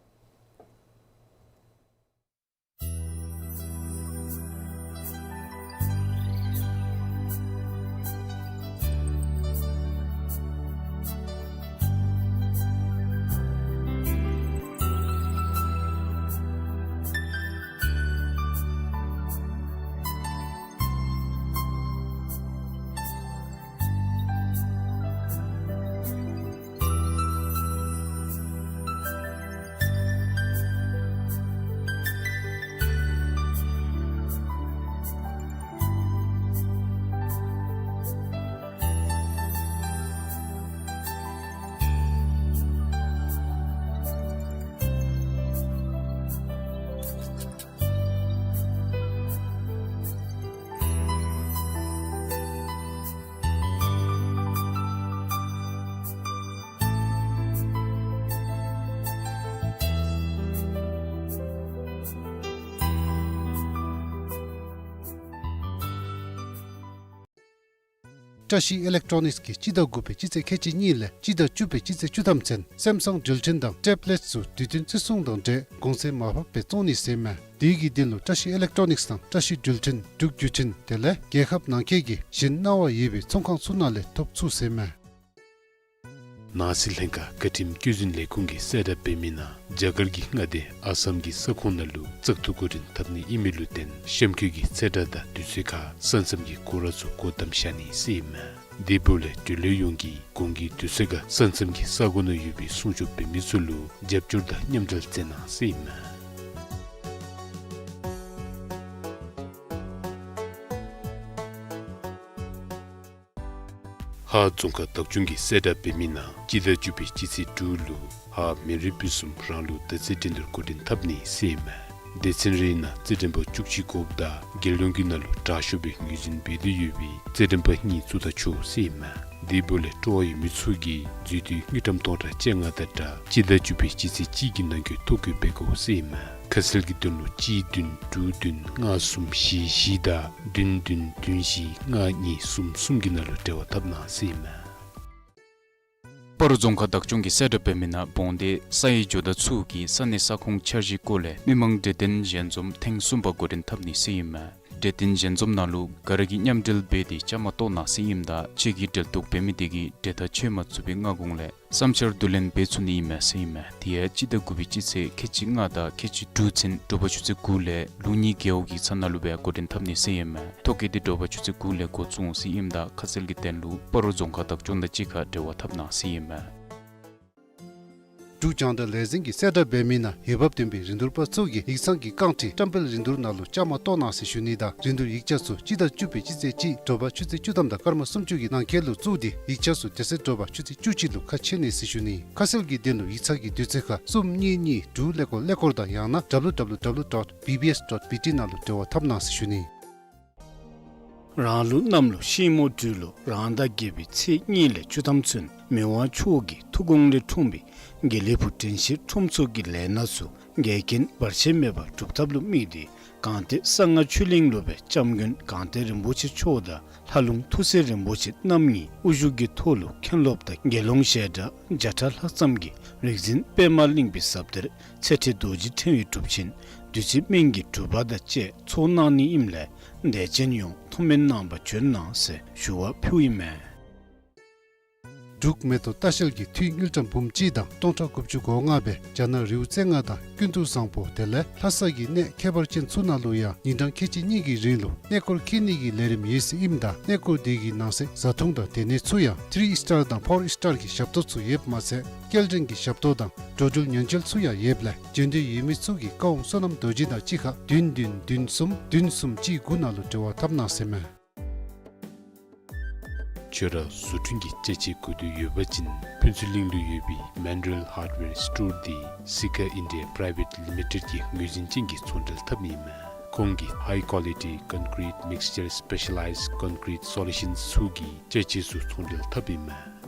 བཀྲ་ཤིས་ཨི་ལེག་ཊོ་ནིགསི་གིས་སྤྱི་ཟླ་དགུ་པའི་སྤྱི་ཚེས་ཁལ་གཅིག་གཉིས་ལས་སྤྱི་ཟླ་བཅུ་པའི་སྤྱི་ཚེས་བཅུ་ཐམ་ཚུན་སེམ་སང་འགྲུལ་འཕྲིན་དང་ཊེབ་ལེཊ་ཚུ་དུས་བསྟུན་བརྩི་སྲུང་དང་འབྲེལ་གོང་ཚད་མར་ཕབ་སྦེ་བཙོང་ནི་ཟེར་མས། དེ་གི་དོན་ལུ་བཀྲ་ཤིས་ཨི་ལེག་ཊོ་ནིགསི་དང་བཀྲ་ཤིས་འགྲུལ་འཕྲིན་འབྲུག་བརྒྱུད་འཕྲིན་དེ་ལས་རྒྱལ་ཁབ་ནང་འཁོད་ཀྱི་གཞན་གནང་བ་ཡོད་པའི་ཚོང་ཁང་ཚུ་ནང་ལས་ཐོབ་ཚུགས་ཟེར་མས། ནང་སྲིད་ལྷན་ཁག་བཀའ་ཁྲིམས་བཀོད་འཛིན་ལས་ཁུངས་ཀྱིས་གསལ་བསྒྲགས་འབད་མི་ནང་རྒྱ་གར་གྱི་མངའ་སྡེ་ཨ་སམ་གྱི་ས་ཁོངས་ནང་ལུ་བཙག་འཐུ་འགོ་འདྲེན་འཐབ་ནི་ཨིན་མི་ལུ་བརྟེན་གཤམ་འཁོད་ཀྱི་ཚེས་གྲངས་དང་དུས་ཚོད་ཁར་ས་མཚམས་ཀྱི་སྐོར་ར་ཚུ་སྒོ་བསྡམས་བཞག་ནི་ཟེར་ཨིན་མས། དེ་འབདཝ་ལས་འགྲུལ་བའི་ཡོངས་ཀྱིས་གོང་གི་དུས་ཚོད་ཁར་ས་མཚམས་ཀྱི་ས་གོ་ནང་ཡོད་པའི་སྲུང་སྐྱོབ་འབད་མི་ཚུ་ལུ་རྒྱབ་སྐྱོར་དང་མཉམ་འབྲེལ་མཛད་གནང་ཟེར་ཨིན་མས། ཧཱ་རྫོང་ཁག་བདག་སྐྱོང་གིས་གསལ་བསྒྲགས་འབད་མི་ནང་སྤྱི་ཟླ་བཅུ་པའི་སྤྱི་ཚེས་དྲུག་ལུ་ཧཱ་མི་རི་ཕུན་སུམ་རང་ལུགས་ཟླ་རྩེད་འགྲན་བསྡུར་འགོ་འདྲེན་འཐབ་ནི་ཟེར་ཨིན་མས། སྡེ་ཚན་རེའི་ནང་རྩེད་འགྲན་པ་བཅུ་གཅིག་དགོཔ་ད་རྒྱལ་ཡོངས་ཀྱི་ནང་ལུ་དྲག་ཤོས་སྦེ་ངོས་འཛིན་འབད་དོ་ཡོད་པའི་རྩེད་འགྲན་པ་གཉིས་བཙུགས་ད་ཆོག་ཟེར་ཨིན་མས། དེ་འབདཝ་ལས་སྤྲོ་བ་ཡོད་མི་ཚུ་གིས་འཛུལ་དུས་དངུལ་ཀྲམ་སྟོང་ཕྲག་བཅོ་ལྔ་དང་སྦྲགས་སྤྱི་ཟླ་བཅུ་པའི་སྤྱི་ཚེས་གཅིག་གི་ནང་འཁོད་ཐོ་བཀོད་འབད་དགོ་ཟེར་ཨིན་མས། ཁ་གསལ་གྱི་དོན་ལུ་གཅིག་བདུན་དྲུག་བདུན་ལྔ་གསུམ་བཞི་བཞི་དང་བདུན་བདུན་བདུན་བཞི་ལྔ་གཉིས་གསུམ་གསུམ་གྱི་ནང་ལུ་འབྲེལ་བ་འཐབ་གནང་ཟེར་ཨིན་མས། སྤ་རོ་རྫོང་ཁག་བདག་སྐྱོང་གིས་གསལ་བསྒྲགས་འབད་མི་ནང་འབོང་སྡེ་ས་ཡི་ཇོ་བདག་ཚུ་གིས་ས་གནས་ས་ཁོངས་འཆར་གཞིའི་སྐོར་ལས་མི་མང་གྲོས་བསྟུན་ཞལ་འཛོམས་ཐེངས་གསུམ་པ་འགོ་འདྲེན་འཐབ་ནི་ཟེར་ཨིན་མས། གྲོས་བསྟུན་ཞལ་འཛོམས་ནང་ལུ་ག་ར་གིས་མཉམ་འབྲེལ་འབད་དེ་བཅའ་མར་གཏོགས་གནང་ཟེར་ཨིནམ་ད་ཁྱེད་ཀྱིས་འབྲེལ་གཏོགས་འབད་མི་དེ་གིས་གྲོས་ཐག་ཆོད་མ་ཚུགས་པའི་སྔ་གོང་ལས་བསམ་འཆར་བསྡུ་ལེན་འབད་ཚུགས་ནི་ཨིན་མས་ཟེར་ཨིན་མས། དེ་ཡང་སྤྱི་ཟླ་དགུ་པའི་སྤྱི་ཚེས་ཁལ་གཅིག་ལྔ་དང་ཁལ་གཅིག་དྲུག་ཚུན་དྲོ་པ་ཆུ་ཚོད་དགུ་ལས་ལུགས་གཉིས་རྒེད་འོག་གི་ཚང་ནང་ལུ་སྦེ་འགོ་འདྲེན་འཐབ་ནི་ཟེར་ཨིན་མས། ཐོ་བཀོད་དེ་དྲོ་པ་ཆུ་ཚོད་དགུ་ལས་འགོ་བཙུགས་འོང་ཟེར་ཨིནམ་ད་ཁ་གསལ་གྱི་དོན་ལུ་སྤ་རོ་རྫོང་ཁག་བདག་སྐྱོང་དང་གཅིག་ཁར་འབྲེལ་བ་འཐབ་གནང་ཟེར་ཨིན་མས། འབྲུག་རྒྱང་བསྒྲགས་ལས་འཛིན་གྱིས་གསལ་བསྒྲགས་འབད་མི་ནང་འོས་འབབ་ལྡན་པའི་རིན་བསྡུར་པ་ཚུ་གིས་ཡིག་ཚང་གི་རྐང་ཁྲི་བཀྲམ་སྤེལ་རིན་བསྡུར་ནང་ལུ་བཅའ་མར་གཏོགས་གནང་ཟེར་ཞུ་ནི་དང་རིན་བསྡུར་ཡིག་ཆ་ཚུ་སྤྱི་ཟླ་བཅུ་པའི་སྤྱི་ཚེས་གཅིག་དྲོ་པ་ཆུ་ཚོད་བཅུ་ཐམ་དང་སྐར་མ་སུམ་ཅུ་གི་ནང་འཁོད་ལུ་བཙུགས་ཏེ་ཡིག་ཆ་ཚུ་དེ་ཚེ་དྲོ་པ་ཆུ་ཚོད་བཅུ་གཅིག་ལུ་ཁ་ཕྱེ་ནི་ཟེར་ཞུ་ནི། ཁ་གསལ་གྱི་དོན་ལུ་ཡིག་ཚང་གི་དུས་ཚོད་ཁར་གསུམ་གཉིས་གཉིས་དྲུག་ཀླད་ཀོར་ཀླད་ཀོར་དང་ཡང་ན་W W W dot B B S dot B T ནང་ལུ་འབྲེལ་བ་འཐབ་གནང་ཟེར་ཞུ་ནི། རང་ལུགས་གནམ་ལོ་ཤིང་མོ་སྦྲུལ་ལོ་རང་ཟླ་བརྒྱད་པའི་ཚེས་གཉིས་ལས་བཅུ་ཐམ་ཚུན་མི་དབང་མཆོག་གི་ཐུགས་དགོངས་ལས་འཁྲུངས་པའི་དགེ་ལེགས་ཕུག་དྲན་ཤེས་ཁྲོམ་ཚོགས་ཀྱི་ལས་སྣ་ཚུ་འགལ་རྐྱེན་བར་ཆད་མེད་པར་སྒྲུབ་ཐབས་ལུ་དམིགས་ཏེ་སྒང་སྟེང་གསང་སྔགས་ཆོས་གླིང་ལུ་སྦེ་སྐྱབས་མགོན་སྒང་སྟེང་རིན་པོ་ཆེ་མཆོག་དང་ལྷ་ལུང་ཐུགས་སྲས་རིན་པོ་ཆེ་རྣམ་གཉིས་དབུ་བཞུགས་ཀྱི་ཐོག་ལུ་མཁན་སློབ་དང་དགེ་སློང་ཞལ་གྲངས་བརྒྱ་ཕྲག་ལྷག་ཙམ་གྱིས་རིག་འཛིན་པདྨ་གླིང་པའི་ཟབ་གཏེར་ཚེ་ཁྲིད་རྡོ་རྗེ་ཕྲེང་བའི་སྒྲུབ་ཆེན་བདུད་རྩི་སྨན་གྱི་སྒྲུབ་པ་དང་བཅས་ཚོགས་གནང་ནི་ཨིནམ་ལས་དད་ཅན་ཡོངས་ཐུགས་སྨོན་གནང་བར་བྱོན་གནང་ཟེར་ཞུ་བ་ཕུལཝ་ཨིན་མས། འབྲུག་མེ་ཏོག་ལྟ་བཤལ་གྱི་འཐུས་དངུལ་ཀྲམ་འབུམ་གཅིག་དང་སྟོང་ཕྲག་དགུ་བཅུ་གོ་ལྔ་སྦེ་རྒྱ་ནག་རི་བོ་རྩེ་ལྔ་དང་ཀུན་ཏུ་བཟང་པོ་དེ་ལས་ལྷ་ས་གི་གནས་ཁྱད་པར་ཅན་ཚུ་ནང་ལུ་ཡང་ཉིན་གྲངས་ཁལ་གཅིག་གཉིས་ཀྱི་རིང་ལུ་གནས་སྐོར་འཁྱིད་ནི་གི་ལས་རིམ་ཡོད་ཟེར་ཨིནམ་ད་གནས་སྐོར་དེ་གི་ནང་གསེས་བཟའ་འཐུང་དང་སྡོད་གནས་ཚུ་ཡང་ཐི་རི་སི་ཊར་དང་ཕོར་སི་ཊར་གྱི་ཞབས་ཏོག་ཚུ་ཡོདཔ་མ་ཚད་སྐྱེལ་འདྲེན་གྱི་ཞབས་ཏོག་དང་འགྲོ་འགྲུལ་ཉེན་བཅོལ་ཚུ་ཡང་ཡོདཔ་ལས་བྱོན་འདོད་ཡོད་མི་ཚུ་གིས་བཀའ་དབང་བསོད་ནམས་རྡོ་རྗེ་དང་གཅིག་ཁར་བདུན་བདུན་བདུན་གསུམ་བདུན་གསུམ་གཅིག་དགུ་ནང་ལུ་འབྲེལ་བ་འཐབ་གནང་ཟེར་མས། ཁྱོད་ར་བཟོ་སྐྲུན་གྱི་ཅ་ཆས་དགོས་འདོད་ཡོད་པ་ཅིན་ཕུན་ཚོགས་གླིང་ལུ་ཡོད་པའི་མཱན་ཌེལ་ཧརཌ་ཝེར་སི་ཊོར་དེ་སི་ཀ་ཨིན་ཌི་ཡ་པི་རའི་ཝེཊ་ལི་མི་ཊེཌ་ཀྱི་ངོས་འཛིན་ཅན་གྱི་ཚོང་འབྲེལ་འཐབ་ཨིན་མས། ཁོང་གིས་ཧའི་ཀོ་ལི་ཊི་ཀོན་ཀི་རིཊ་མིགས་ཅར་སི་པེ་ཤ་ལའིཛ་ཀོན་ཀི་རིཊ་སོ་ལུ་ཤཱནསི་ཚུ་གི་ཅ་ཆས་ཚུ་ཚོང་འབྲེལ་འཐབ་ཨིན་མས།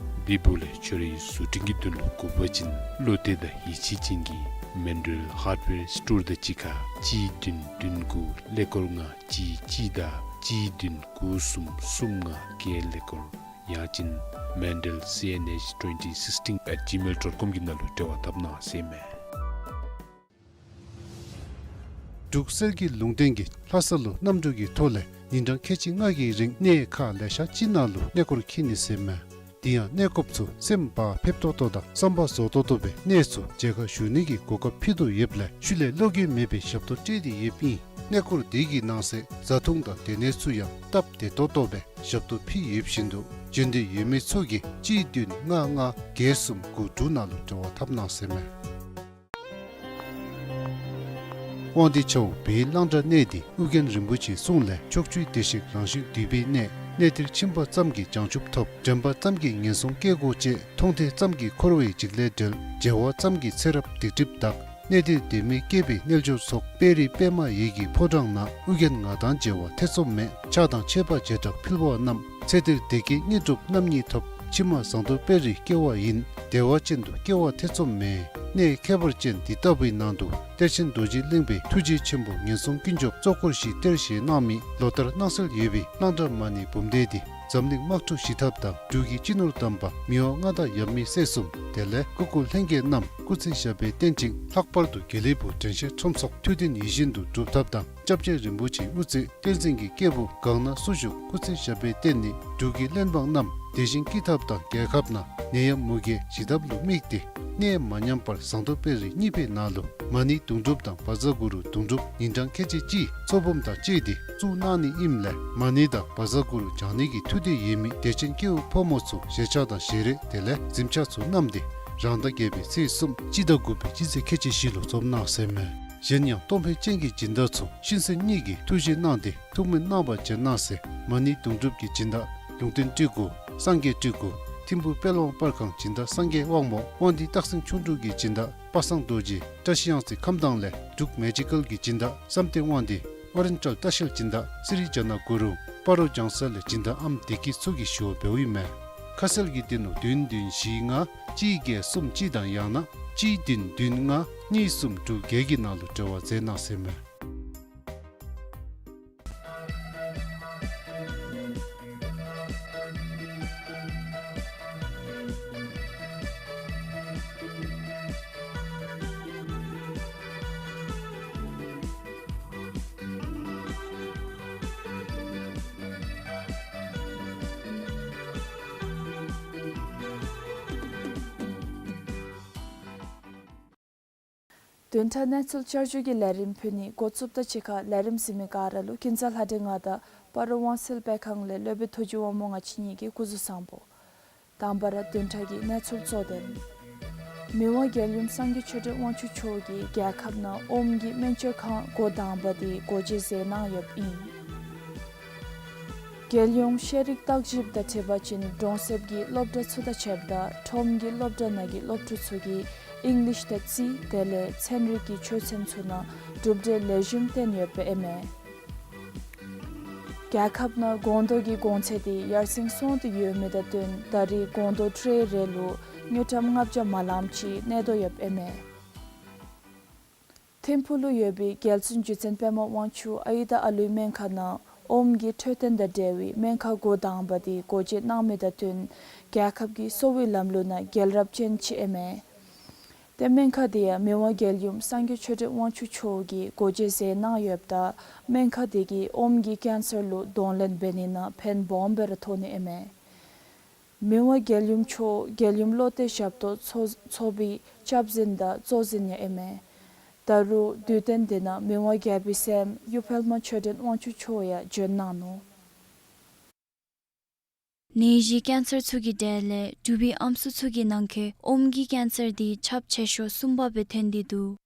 དེ་འབདཝ་ལས་ཁྱོད་རའི་བཟོ་སྐྲུན་གྱི་དོན་ལུ་དགོ་པ་ཅིན་བློ་གཏད་དང་ཡིད་ཆེས་ཅན་གྱི་མཱན་ཌེལ་ཧརཌ་ཝེར་སི་ཊོར་དང་གཅིག་ཁར་གཅིག་བདུན་བདུན་དགུ་ཀླད་ཀོར་ལྔ་གཅིག་གཅིག་དང་གཅིག་བདུན་དགུ་གསུམ་གསུམ་ལྔ་བརྒྱད་ཀླད་ཀོར་ཡང་ཅིན་མཱན་ཌེལ་སི་ཨེན་ཨེཆ་ཊུ་ཝེན་ཊི་སིགས་ཊིན་ཨེཊ་ཇི་མེལ་ཌོཊ་ཀོམ་གྱི་ནང་ལུ་འབྲེལ་བ་འཐབ་གནང་ཟེར་མས། འབྲུག་གསེར་གྱི་ལུང་བསྟན་གྱིས་ལྷ་ས་ལུ་གནམ་གྲུ་གི་ཐོག་ལས་ཉིན་གྲངས་ཁལ་གཅིག་ལྔ་གི་རིང་གནས་ཁག་ལེ་ཤ་ཅིག་ནང་ལུ་གནས་སྐོར་འཁྱིད་ནི་ཟེར་མས། དེ་ཡང་གནས་སྐོརཔ་ཚུ་སེམས་བག་ཕེབས་ཏོག་ཏོ་དང་བསམ་པ་རྫོགས་ཏོག་ཏོ་སྦེ་གནས་ཚུ་མཇལ་ཁ་ཞུ་ནི་གི་གོ་སྐབས་ཕུལ་དོ་ཡོདཔ་ལས་ཤུལ་ལས་བློ་འགྱོད་མེད་པའི་ཞབས་ཏོག་སྤྲོད་དེ་ཡོདཔ་ཨིན། གནས་སྐོར་དེ་གི་ནང་གསེས་བཟའ་འཐུང་དང་སྡོད་གནས་ཚུ་ཡང་སྟབས་བདེ་ཏོག་ཏོ་སྦེ་ཞབས་ཏོག་ཕུལ་ཡོདཔ་བཞིན་དུ་བྱོན་འདོད་ཡོད་མི་ཚུ་གིས་གཅིག་བདུན་ལྔ་ལྔ་བརྒྱད་གསུམ་དགུ་དྲུག་ནང་ལུ་འབྲེལ་བ་འཐབ་གནང་ཟེར་མས། དབང་འདུས་ཆབ་འོག་བོད་ཡིག་གླང་བྲག་གནས་འདི་ཨོ་རྒྱན་རིན་པོ་ཆེའི་གསུང་ལས་ཕྱོགས་བཅུའི་བདེ་གཤེགས་རང་བཞིན་འདུས་པའི་གནས། གནས་འདིར་ཕྱིན་པ་ཙམ་གྱིས་བྱང་ཆུབ་ཐོབ། དྲན་པ་ཙམ་གྱིས་ངན་སོང་སྐྱེ་སྒོ་བཅད། མཐོང་ཐོས་ཙམ་གྱིས་འཁོར་བའི་འཇིགས་ལས་བསྒྲལ། མཇལ་བ་ཙམ་གྱིས་ཚེ་རབས་སྡིག་སྒྲིབ་དག། གནས་འདིར་སྡོད་མི་སྐྱེས་པའི་རྣལ་འབྱོར་ཚོགས། དཔལ་རི་པདྨ་འོད་ཀྱི་ཕོ་བྲང་ན། ཨོ་རྒྱན་ང་དང་མཇལ་བ་ཐེ་ཚོམ་མེད། ཕྱག་དང་མཆོད་པ་བྱེ་བྲག་ཕུལ་བ་རྣམས། ཚེ་འདིར་བདེ་སྐྱིད་དངོས་གྲུབ་རྣམ་གཉིས་ཐོབ། ཕྱི་མ་ཟངས་མདོག་དཔལ་རིར་སྐྱེ་བ་ཡིན། བདེ་བ་ཅན་དུ་སྐྱེ་བ་ཐེ་ཚོམ་མེད། གནས་ཁྱད་པར་ཅན་འདི་ལྟ་བུའི་ནང་དུ་གཏེར་ཆེན་རྡོ་རྗེ་གླིང་པའི་ཐུགས་རྗེ་ཆེན་པོ་ངན་སོང་ཀུན་སྐྱོབ་གཙོ་འཁོར་བཞིའི་གཏེར་བཞེས་གནང་མི་ལོ་ལྟར་སྣང་གསལ་ཡོད་པའི་གླང་བྲག་མ་ཎི་འབུམ་སྡེ་འདི་འཛམ་གླིང་དམག་འཁྲུག་ཞི་ཐབས་དང་འབྲུག་གི་སྤྱི་ནོར་དམ་པ་མི་དབང་མངའ་བདག་ཡབ་མེས་སྲས་གསུམ་དེ་ལས་སྐུ་འཁོར་ལྷན་རྒྱས་རྣམས་སྐུ་ཚེ་ཞབས་པད་བརྟན་ཅིང་ལྷག་པར་དུ་དགེ་ལེགས་ཕུག་དྲན་ཤེས་ཁྲོམ་ཚོགས་ཐུགས་འདུན་ཡིད་བཞིན་དུ་འགྲུབ་ཐབས་དང་སྐྱབས་རྗེ་རིན་པོ་ཆེའི་དབུ་རྩེ་བསྟན་འཛིན་གྱི་སྐྱེས་བུ་གང་ན་སུ་བཞུགས་སྐུ་ཚེ་ཞབས་པད་བརྟན་ནས་འབྲུག་གི་བློན་འབངས་རྣམས་བདེ་ཞིང་སྐྱིད་ཐབས་དང་རྒྱལ་ཁབ་ནང་ནད་ཡམས་མུ་གེ་ཞི་ཐབས་ལུ་དམིགས་ཏེ་གནས་མ་ཉམས་པར་ཟངས་མདོག་དཔལ་རི་གཉིས་པའི་ནང་ལུ་མ་ཎི་དུང་སྒྲུབ་དང་བཛྲ་གུ་རུ་དུང་སྒྲུབ་ཉིན་གྲངས་ཁལ་གཅིག་གཅིག་ཚོགས་འབུམ་དང་བཅས་ཏེ་བཙུགས་གནང་ནི་ཨིནམ་ལས་མ་ཎི་དང་བཛྲ་གུ་རུ་བགྱང་ནི་གི་ཐུགས་འདོད་ཡོད་མི་དད་ཅན་སྐྱེ་བོ་ཕོ་མོ་ཚུ་ཞལ་ཆས་དང་ཞལ་རས་དེ་ལས་གཟིམ་ཆས་ཚུ་བསྣམས་ཏེ་རང་ཟླ་བརྒྱད་པའི་ཚེས་གསུམ་སྤྱི་ཟླ་དགུ་པའི་སྤྱི་ཚེས་ཁལ་གཅིག་བཞི་ལུ་འཛོམས་གནང་ཟེར་མས། གཞན་ཡང་གཏོང་ཕོད་ཅན་གྱི་སྦྱིན་བདག་ཚུ་ཤིང་སེན་གཉིས་ཀྱིས་ཐུགས་བཞེས་གནང་སྟེ་ཐུགས་སྨོན་གནང་བར་བྱོན་གནང་ཟེར། མ་ཎི་དུང་སྒྲུབ་ཀྱི་སྦྱིན་བདག་ལུང་བསྟན་སྤྲུལ་སྐུ་སངས་རྒྱས་སྤྲུལ་སྐུ་ཐིམ་ཕུག་དཔལ་དབང་པར་ཁང་སྦྱིན་བདག་སངས་རྒྱས་དབང་མོ། དབང་འདུས་སྟག་སེང་ཁྱུང་འབྲུག་གི་སྦྱིན་བདག་པ་སངས་རྡོ་རྗེ། བཀྲ་ཤིས་གཡང་རྩེ་ཁམས་དྭངས་ལས་འབྲུག་མེ་ཇི་ཀལ་གྱི་སྦྱིན་བདག་བསམ་གཏན་དབང་འདུས། ཨོ་རེན་ཊལ་ལྟ་བཤལ་སྦྱིན་བདག་སི་རི་ཛ་ན་གུ་རུ། སྤ་རོ་ལྗང་ས་ལས་སྦྱིན་བདག་ཨམ་བདེ་སྐྱིད་ཚུ་གིས་ཞུ་བ་འབདཝ་ཨིན་མས། ཁ་གསལ་གྱི་དོན་ལུ་བདུན་བདུན་བཞི་ལྔ་གཅིག་བརྒྱད་གསུམ་གཅིག་དང་ཡང་ན་གཅིག་བདུན་བདུན་ལྔ་ གཉིས་གསུམ་དྲུག་བརྒྱད་ཀྱི་ནང་ལུ་འབྲེལ་བ་མཛད་གནང་ཟེར་མས། བདུན་ཕྲག་གནས་ཚུལ་བསྐྱར་ཞུ་གི་ལས་རིམ་ཕུལ་ནི་འགོ་བཙུགསཔ་ད་གཅིག་ཁར་ལས་རིམ་གཟིགས་མི་ག་ར་ལུ་ཀུན་བཟང་ལྷ་སྒྲོན་ང་དང་སྤ་རོ་དབང་སེལ་སྦེ་ཁང་ལས་སློབ་དཔོན་ཐུགས་རྗེ་དབང་མོ་ང་བཅས་གཉིས་ཀྱིས་སྐུ་གཟུགས་བཟང་པོ། དང་པ་ར་བདུན་ཕྲག་གི་གནས་ཚུལ་གཙོ་དོན། མི་དབང་རྒྱལ་ཡུམ་སངས་རྒྱས་ཆོས་སྒྲོན་དབང་ཕྱུག་མཆོག་གིས་རྒྱལ་ཁབ་ནང་ཨོམ་གྱི་སྨན་བཅོས་ཁང་འགོ་དང་པ་དེ་སྒོ་འབྱེད་མཛད་གནང་ཡོདཔ་ཨིན། རྒྱལ་ཡོངས་ཤེས་རིག་བརྟག་ཞིབ་དང་འཁྲིལ་བ་ཅིན་གྲོང་གསེབ་ཀྱི་སློབ་གྲྭ་ཚུ་དང་ཕྱདཔ་ད་ཁྲོམ་གྱི་སློབ་གྲྭ་ནང་གི་སློབ་ཕྲུག་ཚུ་གིས་ཨིང་ལིཤ་དང་རྩིས་དེ་ལས་ཚན་རིག་གི་ཆོས་ཚན་ཚུ་ནང་གྲུབ་འབྲས་ལེགས་ཤོམ་བཏོན་ཡོདཔ་ཨིན་མས། རྒྱལ་ཁབ་ནང་སྒོང་རྡོག་གི་གོང་ཚད་དེ་ཡར་སེང་སོང་སྟེ་ཡོད་མི་དང་བསྟུན་ད་རེས་སྒོང་རྡོག་ཊྲེ་རེ་ལུ་དངུལ་ཀྲམ་ལྔ་བརྒྱ་མ་ལངམ་ཅིག་གནས་དོ་ཡོདཔ་ཨིན་མས། ཐིམ་ཕུག་ལུ་ཡོད་པའི་རྒྱལ་བཙུན་རྗེ་བཙུན་པདྨ་དབང་ཕྱུག་ཨའི་དང་ཨ་ལུའི་སྨན་ཁང་ནང་ཨོམ་གྱི་འཕྲོད་བསྟེན་དང་འབྲེལ་བའི་སྨན་ཁང་འགོ་དང་པ་དེ་སྒོ་འབྱེད་གནང་མི་དང་བསྟུན་རྒྱལ་ཁབ་ཀྱི་གསོ་བའི་ལམ་ལུགས་ནང་རྒྱལ་རབས་ཅན་ཅིག་ཨིན་མས། ཏེ་སྨན་ཁང་དེ་ཡང་མི་དབང་རྒྱལ་ཡུམ་སངས་རྒྱས་ཆོས་སྒྲོན་དབང་ཕྱུག་མཆོག་གིས་སྒོ་འབྱེད་མཛད་གནང་ཡོདཔ་ད་སྨན་ཁང་དེ་གིས་ཨོམ་གྱི་ཀེན་སར་ལུ་གདོང་ལེན་འབད་ནི་ནང་ཕན་སྦོམ་སྦེ་ར་ཐོགས་ནི་ཨིན་མས། མི་དབང་རྒྱལ་ཡུམ་མཆོག་རྒྱལ་ཡུམ་བློ་གཏད་ཞབས་ཏོག་ཚོགས་ཚོགས་པའི་སྐྱབས་འཛིན་དང་གཙོ་འཛིན་ཡང་ཨིན་མས། ད་རུང་དུས་སྟོན་དེ་ནང་མི་དབང་རྒྱལ་པོའི་སྲསམོ་གཡུ་འཕེལ་མ་ཆོས་སྒྲོན་དབང་ཕྱུག་མཆོག་ཡང་བྱོན་གནང་ནུག། ནད་གཞི་ཀེན་སར་ཚུ་གི་གྲས་ལས་འབྲུག་པའི་ཨམ་སྲུ་ཚུ་གི་ནང་འཁོད་ཨོམ་གྱི་ཀེན་སར་དེ་ཁྱབ་ཆེ་ཤོས་གསུམ་པ་སྦེ་ཐོན་ཏེ་འདུག།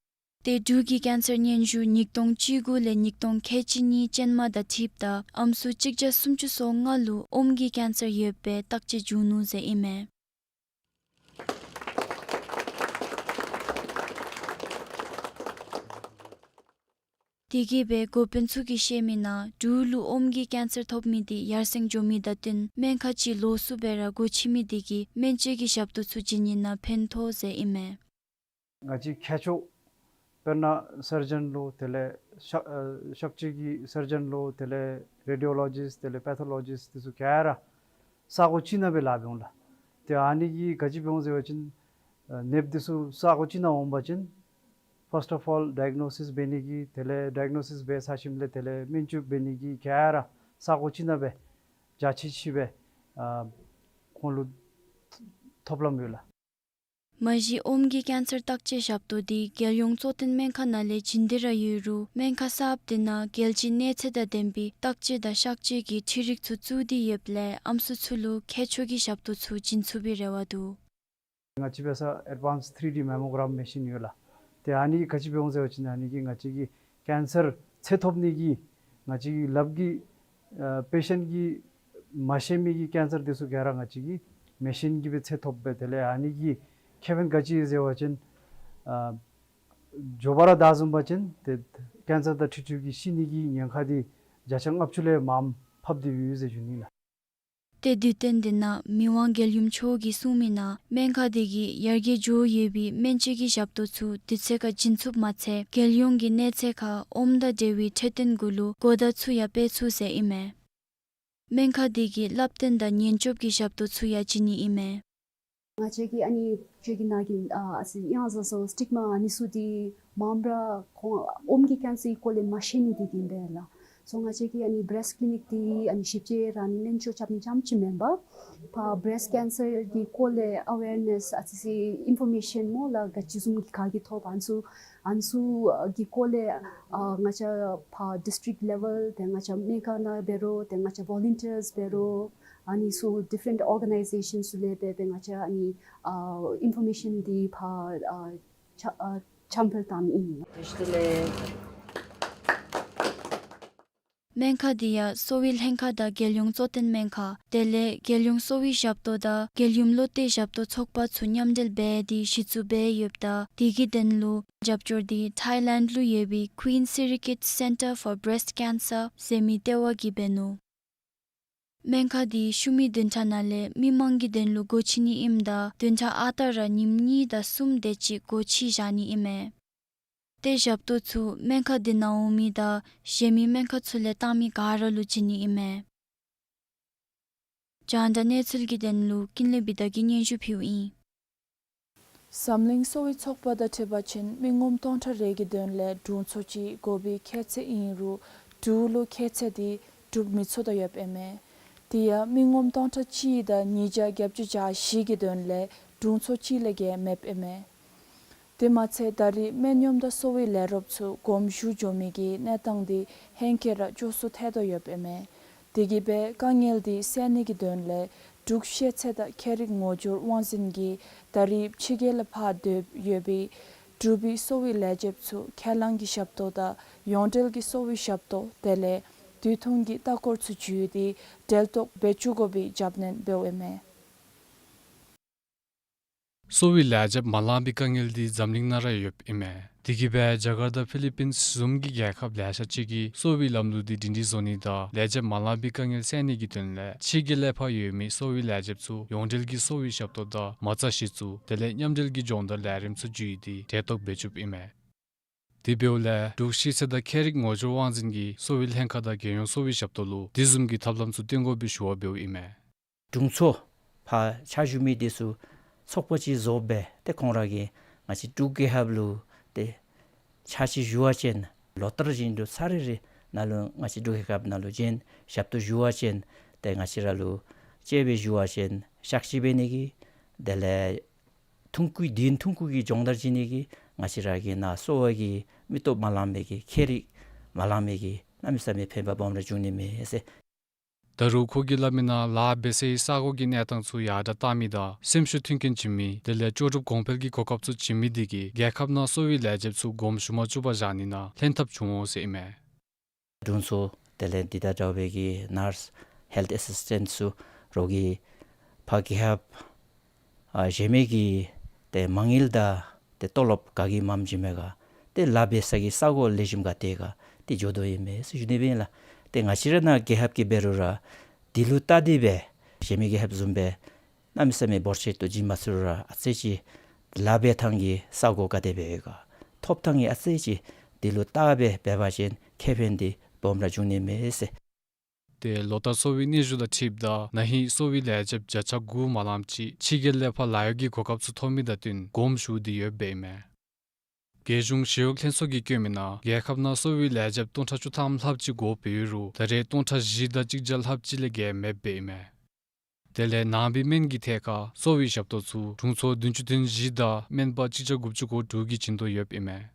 ཏེ་འབྲུག་གི་ཀེན་སར་སྙན་ཞུ་ཉིས་སྟོང་བཅུ་དགུ་ལས་ཉིས་སྟོང་ཁལ་གཅིག་གཉིས་ཅན་མ་དང་འཁྲིལཝ་ད་ཨམ་སྲུ་གཅིག་བརྒྱ་སུམ་ཅུ་སོ་ལྔ་ལུ་ཨོམ་གྱི་ཀེན་སར་ཡོདཔ་སྦེ་བརྟག་དཔྱད་བྱུང་ནུག་ཟེར་ཨིན་མས། དེ་གིས་སྦེ་འགོ་དཔོན་ཚུ་གིས་བཤད་མི་ནང་འབྲུག་ལུ་ཨོམ་གྱི་ཀེན་སར་ཐོབ་མི་དེ་ཡར་སེང་འགྱོ་མི་དང་བསྟུན་སྨན་ཁང་ཅིག་ལོགས་སུ་སྦེ་ར་སྒོ་ཕྱེ་མི་དེ་གིས་སྨན་བཅོས་ཀྱི་ཞབས་ཏོག་ཚུ་བྱིན་ནི་ནང་ཕན་ཐོགས་ཟེར་ཨིན་མས། ང་བཅས་ཁྱད་ཆོས་དཔེར་ན་སར་ཇན་ལུ་དེ་ལས་གཤག་ཨ་གཤག་བཅོས་ཀྱི་སར་ཇན་ལུ་དེ་ལས་རེ་ཌི་ཡོ་ལོ་ཇིསཊ་དེ་ལས་པེ་ཐོ་ལོ་ཇིསཊ་དེ་ཚུ་ག་ར་ས་གོ་གཅིག་ནང་སྦེ་ལཱ་འབད་འོང་ལགས། ཏེ་ཨ་ནི་གིས་ག་ཅི་འབད་འོང་ཟེར་བ་ཅིན་ཨ་ནདཔ་དེ་ཚུ་ས་གོ་གཅིག་ནང་འོང་པ་ཅིན་first of all diagnosis འབད་ནི་གི་དེ་ལས་ཌའི་གོ་ནོ་སིསི་འབད་ཚར་ཞིནམ་ལས་དེ་ལས་སྨན་བཅོས་འབད་ནི་གི་ག་ར་ས་གོ་གཅིག་ནང་སྦེ་རྒྱ་ཆེ་ཆེ་སྦེ་ཨ་ཁོང་ལུ་ཐོབ་ལམ་ཡོད་ལགས། མ་གཞི་ཨོམ་གྱི་ཀེན་སར་བརྟག་དཔྱད་ཞབས་ཏོག་དེ་རྒྱལ་ཡོངས་གཙོ་བསྟེན་སྨན་ཁང་ནང་ལས་བྱིན་ཏེ་ར་ཡོད་རུང་སྨན་ཁང་གསརཔ་དེ་ནང་རྒྱལ་སྤྱིའི་གནས་ཚད་དང་ལྡན་པའི་བརྟག་དཔྱད་དང་གཤག་བཅོས་ཀྱི་འཕྲུལ་རིག་ཚུ་བཙུགས་ཏེ་ཡོདཔ་ལས་ཨམ་སྲུ་ཚུ་ལུ་ཁྱད་ཆོས་ཀྱི་ཞབས་ཏོག་ཚུ་བྱིན་ཚུགས་པའི་རེ་བ་འདུག། ང་བཅས་འབད་ས་ཨེཌ་བཱནསི་ཐི་རི་ཌི་མེ་མོ་གརམ་མེ་ཤིན་ཡོད་ལགས། ཏེ་ཨ་ནི་ག་ཅི་འབད་འོང་ཟེར་བ་ཅིན་ཨ་ནི་གིས་ང་བཅས་ཀྱི་ཀེན་སར་ཚད་ཐོབ་ནི་གི་ང་བཅས་ཀྱི་ལགཔ་གིས་ཨ་པེ་ཤེནཊ་གིས་མ་ཤེས་མི་གི་ཀེན་སར་དེ་ཚུ་ག་ར་ང་བཅས་ཀྱིས་མེ་ཤིན་གྱིས་སྦེ་ཚད་ཐོབ་སྦེ། དེ་ལས་ཨ་ནི་གི་ཁེ་ཕན་ག་ཅི་ཟེར་བ་ཅིན་ཨ་མགྱོགས་པ་ར་བདའ་བཟུང་པ་ཅིན་ཏེ་ཀེན་སར་དང་འཁྲིལ་འཁྲིལཝ་གི་ཤི་ནི་གི་ཉེན་ཁ་དེ་བརྒྱ་ཆ་ལྔ་བཅུ་ལས་མངམ་ཕབ་སྟེ་ཡོད་ཟེར་ཞུ་ནི་ལགས། ཏེ་དུས་སྟོན་དེ་ནང་མི་དབང་རྒྱལ་ཡུམ་མཆོག་གིས་གསུངས་མི་ནང་སྨན་ཁང་དེ་གིས་ཡར་རྒྱས་འགྱོ་ཡོད་པའི་སྨན་བཅོས་ཀྱི་ཞབས་ཏོག་ཚུ་དུས་ཚོད་ཁར་བྱིན་ཚུགསཔ་མ་ཚད་རྒྱལ་ཡོངས་ཀྱི་གནས་ཚད་ཁར་ཨོམ་དང་འབྲེལ་བའི་འཕྲོད་བསྟེན་གུ་ལུ་གོ་བརྡ་ཚུ་ཡང་སྤེལ་ཚུགས་ཟེར་ཨིན་མས། སྨན་ཁང་དེ་གིས་བསླབ་སྟོན་དང་ཉེན་སྐྱོབ་ཀྱི་ཞབས་ཏོག་ཚུ་ཡང་བྱིན་ནི་ཨིན་མས། ང་བཅས་ཀྱིས་ཨ་ནི་བཅོས་ཀྱི་ནང་གི་ཨ་ཨ་ཙི་ཡང་ཟ་སོ་སི་ཊིག་མ་ཨ་ནི་ཚུ་དེ་མངམ་ར་ཁོང་ཨོམ་གྱི་ཀེན་སར་གྱི་སྐོར་ལས་མ་ཤེས་ནི་དེ་གིས་ཨིན་པས་ལགས། སོ་ང་བཅས་ཀྱིས་ཨ་ནི་བེརེསཊ་ཀི་ལི་ནིཀ་དེ་ཨ་ནི་ཞིབ་དཔྱད་ར་ཨ་ནི་སྨན་བཅོས་རྐྱབ་ནི་རྐྱངམ་ཅིག་མེན་པར་ཕར་བེརེསཊ་ཀེན་སར་གྱི་སྐོར་ལས་ཨ་ཝེར་ནེསི་ཨ་ཙི་ཙི་ཨིན་ཕོར་མེ་ཤཱན་སྨོ་ལགས་ག་ཅི་བཟུམ་གྱི་ག་གིས་ཐོབ་ཨ་ནི་ཚུ་ཨ་ནི་ཚུ་གི་སྐོར་ལས་ཨ་ང་བཅས་ཕར་ཌིསི་ཊིཀ་ལེ་ཝེལ་དེ་ང་བཅས་སྨན་ཁང་ནང་འབད་རུང་དེ་ང་བཅས་ཝོ་ལུན་ཊིརསི་འབད་རུང་ཨ་ནི་ཚུ་ཌིཕ་རེནཊ་ཨོར་ག་ནའི་ཟེ་ཤཱན་ཚུ་ལས་འབད་འབད་ང་བཅས་ཨ་ནི་ཨ་ཨིན་ཕོར་མེ་ཤཱན་འདི་ཕར་ཨ་ཆ་ཨ་འཆམ་འཕེལ་བཏང་ནི་ཨིན། སྨན་ཁང་འདི་ཡང་གསོ་བའི་ལྷན་ཁག་དང་རྒྱལ་ཡོངས་གཙོ་བསྟེན་སྨན་ཁང་དེ་ལས་རྒྱལ་ཡོངས་གསོ་བའི་ཞབས་ཏོག་དང་རྒྱལ་ཡུམ་བློ་གཏད་ཞབས་ཏོག་ཚོགས་པ་ཚུ་མཉམ་འབྲེལ་འབད་དེ་གཞི་བཙུགས་འབད་ཡོདཔ་ད་དེ་གི་དོན་ལུ་རྒྱབ་སྐྱོར་འདི་ཐཱའི་ལེནཌ་ལུ་ཡོད་པའི་Queen Sirikit Centre for Breast Cancer ཟེར་མི་ལྟེ་བ་གིས་འབད་ནུག། སྨན་ཁང་འདི་ཤུལ་མའི་བདུན་ཕྲག་ནང་ལས་མི་མང་གི་དོན་ལུ་སྒོ་ཕྱེ་ནི་ཨིནམ་ད་བདུན་ཕྲག་ཨ་རྟག་ར་ཉིནམ་གཉིས་དང་གསུམ་དེ་ཅིག་སྒོ་ཕྱེ་བཞག་ནི་ཨིན་མས། ཏེ་ཞབས་ཏོག་ཚུ་སྨན་ཁང་འདི་ནང་འོང་མི་དང་གཞན་མི་སྨན་ཁང་ཚུ་ལས་བཏང་མི་ག་ར་ལུ་བྱིན་ནི་ཨིན་མས། རྒྱང་བསྒྲགས་གནས་ཚུལ་གྱི་དོན་ལུ་ཀུན་ལེགས་བི་དྷ་གིས་སྙན་ཞུ་ཕུལཝ་ཨིན། འཛམ་གླིང་གསོ་བའི་ཚོགས་པ་དང་འཁྲིལ་བ་ཅིན་མི་ངོམ་སྟོང་ཕྲག་རེ་གི་དོན་ལས་དྲུང་འཚོ་ཅིག་དགོ་པའི་ཁྱད་ཚད་ཨིན་རུང་འབྲུག་ལུ་ཁྱད་ཚད་འདི་གྲུབ་མི་ཚུགས་དོ་ཡོདཔ་ཨིན་མས། དེ་ཡང་མི་ངོམ་སྟོང་ཕྲག་གཅིག་དང་ཉིས་བརྒྱ་བརྒྱད་ཅུ་གྱ་བཞི་གི་དོན་ལས་དྲུང་འཚོ་གཅིག་ལས་བརྒལ་མེདཔ་ཨིན་མས། དེ་མ་ཚད་ད་རེས་སྨན་གཡོགམ་དང་གསོ་བའི་ལས་རོགསཔ་ཚུ་དགོངསམ་ཞུ་འགྱོ་མི་གི་གནས་སྟངས་འདི་ཧེང་སྐལ་ར་སྐྱོ་སུ་ཐལ་དོ་ཡོདཔ་ཨིན་མས། དེ་གིས་འབད་དཀའ་ངལ་འདི་སེལ་ནི་གི་དོན་ལས་འབྲུག་ཤེས་ཚད་དང་ཁྱད་རིག་ངོ་སྦྱོར་དབང་འཛིན་གྱིས་ད་རེས་ཕྱི་རྒྱལ་ལས་ཕར་སྡོད་ཡོད་པའི་འབྲུག་པའི་གསོ་བའི་ལས་བྱེདཔ་ཚུ་ཁས་བླངས་ཀྱི་ཞབས་ཏོག་དང་ཡོངས་འབྲེལ་གྱི་གསོ་བའི་ཞབས་ཏོག་དེ་ལས་དུས་ཐུང་གི་ལྟ་སྐོར་ཚུ་བརྒྱུད་དེ་འབྲེལ་གཏོགས་འབད་བཅུག་དགོ་པའི་རྒྱབ་སྣོན་འབདཝ་ཨིན་མས། གསོ་བའི་ལས་བྱེདཔ་མ་ལང་པའི་དཀའ་ངལ་འདི་འཛམ་གླིང་ནང་ར་ཡོདཔ་ཨིན་མས། དེ་གིས་འབད་རྒྱ་གར་དང་ཕི་ལི་པིནསི་བཟུམ་གྱི་རྒྱལ་ཁབ་ལེ་ཤ་ཅིག་གིས་གསོ་བའི་ལམ་ལུགས་འདི་སྒྲིང་སྒྲིང་བཟོ་ནི་དང་ལས་བྱེདཔ་མ་ལང་པའི་དཀའ་ངལ་སེལ་ནི་གི་དོན་ལས་ཕྱི་རྒྱལ་ལས་ཕར་ཡོད་མི་གསོ་བའི་ལས་བྱེདཔ་ཚུ་ཡོངས་འབྲེལ་གྱི་གསོ་བའི་ཞབས་ཏོག་དང་མ་རྩ་གཞི་བཙུགས་དེ་ལས་མཉམ་འབྲེལ་གྱི་སྦྱོང་བརྡར་ལས་རིམ་ཚུ་བརྒྱུད་དེ་འབྲེལ་གཏོགས་འབད་བཅུགཔ་ཨིན་མས། དེ་འབདཝ་ལས་འབྲུག་ཤེས་ཚད་དང་ཁྱད་རིག་ངོ་སྦྱོར་དབང་འཛིན་གྱི་གསོ་བའི་ལྷན་ཁག་དང་རྒྱལ་ཡོངས་གསོ་བའི་ཞབས་ཏོག་ལུ་དེ་བཟུམ་གྱི་ཐབས་ལམ་ཚུ་བཏོན་དགོ་པའི་ཞུ་བ་འབདཝ་ཨིན་མས། དྲུང་འཚོ་ཕར་ཕྱག་ཞུ་མི་འདི་ཚུ་ཚོགས་པ་ཅིག་བཟོ་སྦེ་ཏེ་ཁོང་ར་གིས་ང་བཅས་འབྲུག་རྒྱལ་ཁབ་ལུ་ཏེ་ཕྱག་ཕྱིད་ཞུ་བ་ཅིན་ལོ་ལྟར་བཞིན་དུ་ཚར་རེ་རེ་ནང་ལུ་ང་བཅས་འབྲུག་རྒྱལ་ཁབ་ནང་ལུ་བྱོན་ཞབས་ཏོག་ཞུ་བ་ཅིན་ཏེ་ང་བཅས་ར་ལུ་གཅེས་སྦེ་ཞུ་བ་ཅིན་ཕྱག་ཕྱིད་འབད་ནི་གི་དེ་ལས་ཐུང་ཀུའི་དུས་ཐུང་ཀུ་གི་སྦྱོང་བརྡར་བྱིན་ནི་གིས་ང་བཅས་ར་གི་ནཱ་གསོ་བ་གི་མི་སྟོབས་མ་ལང་མི་གི་ཁྱད་རིག་མ་ལང་མི་གི་གནམ་མེད་ས་མེད་ཕན་པ་སྦོམ་ར་འབྱུང་ནི་མས་ཟེར། ད་རུང་ཁོ་གིས་སླབ་མི་ནང་ལཱ་འབད་སའི་ས་གོ་གི་གནས་སྟངས་ཚུ་ཡར་དྲག་བཏང་མི་དང་སེམས་ཤུགས་མཐུན་རྐྱེན་བྱིན་མི་དེ་ལས་ལྕོགས་གྲུབ་གོང་འཕེལ་གྱི་གོ་སྐབས་ཚུ་བྱིན་མི་འདི་གིས་རྒྱལ་ཁབ་ནང་གསོ་བའི་ལས་བྱེདཔ་ཚུ་དགོངསམ་ཞུ་མ་བཅུག་པར་བཞག་ནི་ནང་ལྷན་ཐབས་བྱུང་འོང་ཟེར་ཨིན་མས། དྲུང་འཚོ་དེ་ལས་འདི་དང་འདྲ་བའི་གི་ནརསི་ཧེལཐ་ཨེ་སིསི་ཊེནཊ་ཚུ་རོགས་ཀྱིས་ཕར་རྒྱལ་ཁབ་ཨ་གཞན་མི་གི་ཏེ་མ་དངུལ་དང་ཏེ་ཏོ་ལོབ་ག་གིས་མངམ་བྱིན་མས་ག་ཏེ་ལཱ་འབད་ས་གི་ས་གོ་ལེགས་ཤོམ་ག་དེ་ག་ཏེ་འགྱོ་དོ་ཨིན་མས་ཟེར་ཞུ་ནི་སྦེ་ཨིན་ལགས། ཏེ་ང་བཅས་ར་ནཱ་རྒྱལ་ཁབ་ཀྱིས་འབད་རུང་ར་དེ་ལུ་བལྟ་སྟེ་སྦེ་གཞན་མི་རྒྱལ་ཁབ་བཟུམ་སྦེ་གནམ་མེད་ས་མེད་འབོར་ཆེ་ཏོག་ཏོ་བྱིན་མ་ཚུགས་རུང་ར་ཨ་ཙི་ཅིག་ལཱ་འབད་ཐངས་ཀྱི་ས་གོ་ག་དེ་སྦེ་ཡོད་ག་ཐོབ་ཐངས་ཀྱི་ཨ་ཙི་ཅིག་དེ་ལུ་བལྟ་སྦེ་འབད་བ་ཅིན་ཁེ་ཕན་འདི་སྦོམ་ར་འབྱུང་ནི་མས་ཟེར། ཏེ་ལོ་ལྟར་གསོ་བའི་གནོན་ཤུགས་དང་འཁྲིལཝ་ད་ན་ཧིང་གསོ་བའི་ལས་བྱེདཔ་བརྒྱ་ཆ་དགུ་མ་ལངམ་ཅིག་ཕྱི་རྒྱལ་ལས་ཕར་ལཱ་གཡོག་གི་གོ་སྐབས་ཚུ་ཐོབ་མི་དང་བསྟུན་དགོངསམ་ཞུ་སྟེ་ཡོདཔ་ཨིན་མས། རྒྱལ་གཞུང་ཞི་གཡོག་ལྷན་ཚོགས་ཀྱིས་བཀོད་མི་ནང་རྒྱལ་ཁབ་ནང་གསོ་བའི་ལས་བྱེདཔ་སྟོང་ཕྲག་བཅུ་ཐམ་ལྷགཔ་ཅིག་དགོཔ་ཡོད་རུང་ད་རེས་སྟོང་ཕྲག་བཞི་དང་གཅིག་བརྒྱ་ལྷགཔ་ཅིག་ལས་བརྒལ་མེདཔ་ཨིན་མས། དེ་ལས་ནང་པའི་སྨན་གྱི་ཐད་ཁར་གསོ་བའི་ཞབས་ཏོག་ཚུ་དྲུང་འཚོ་བདུན་ཅུ་དོན་བཞི་དང་སྨན་པ་གཅིག་བརྒྱ་དགུ་བཅུ་གོ་དྲུག་གིས་བྱིན་དོ་ཡོདཔ་ཨིན་མས།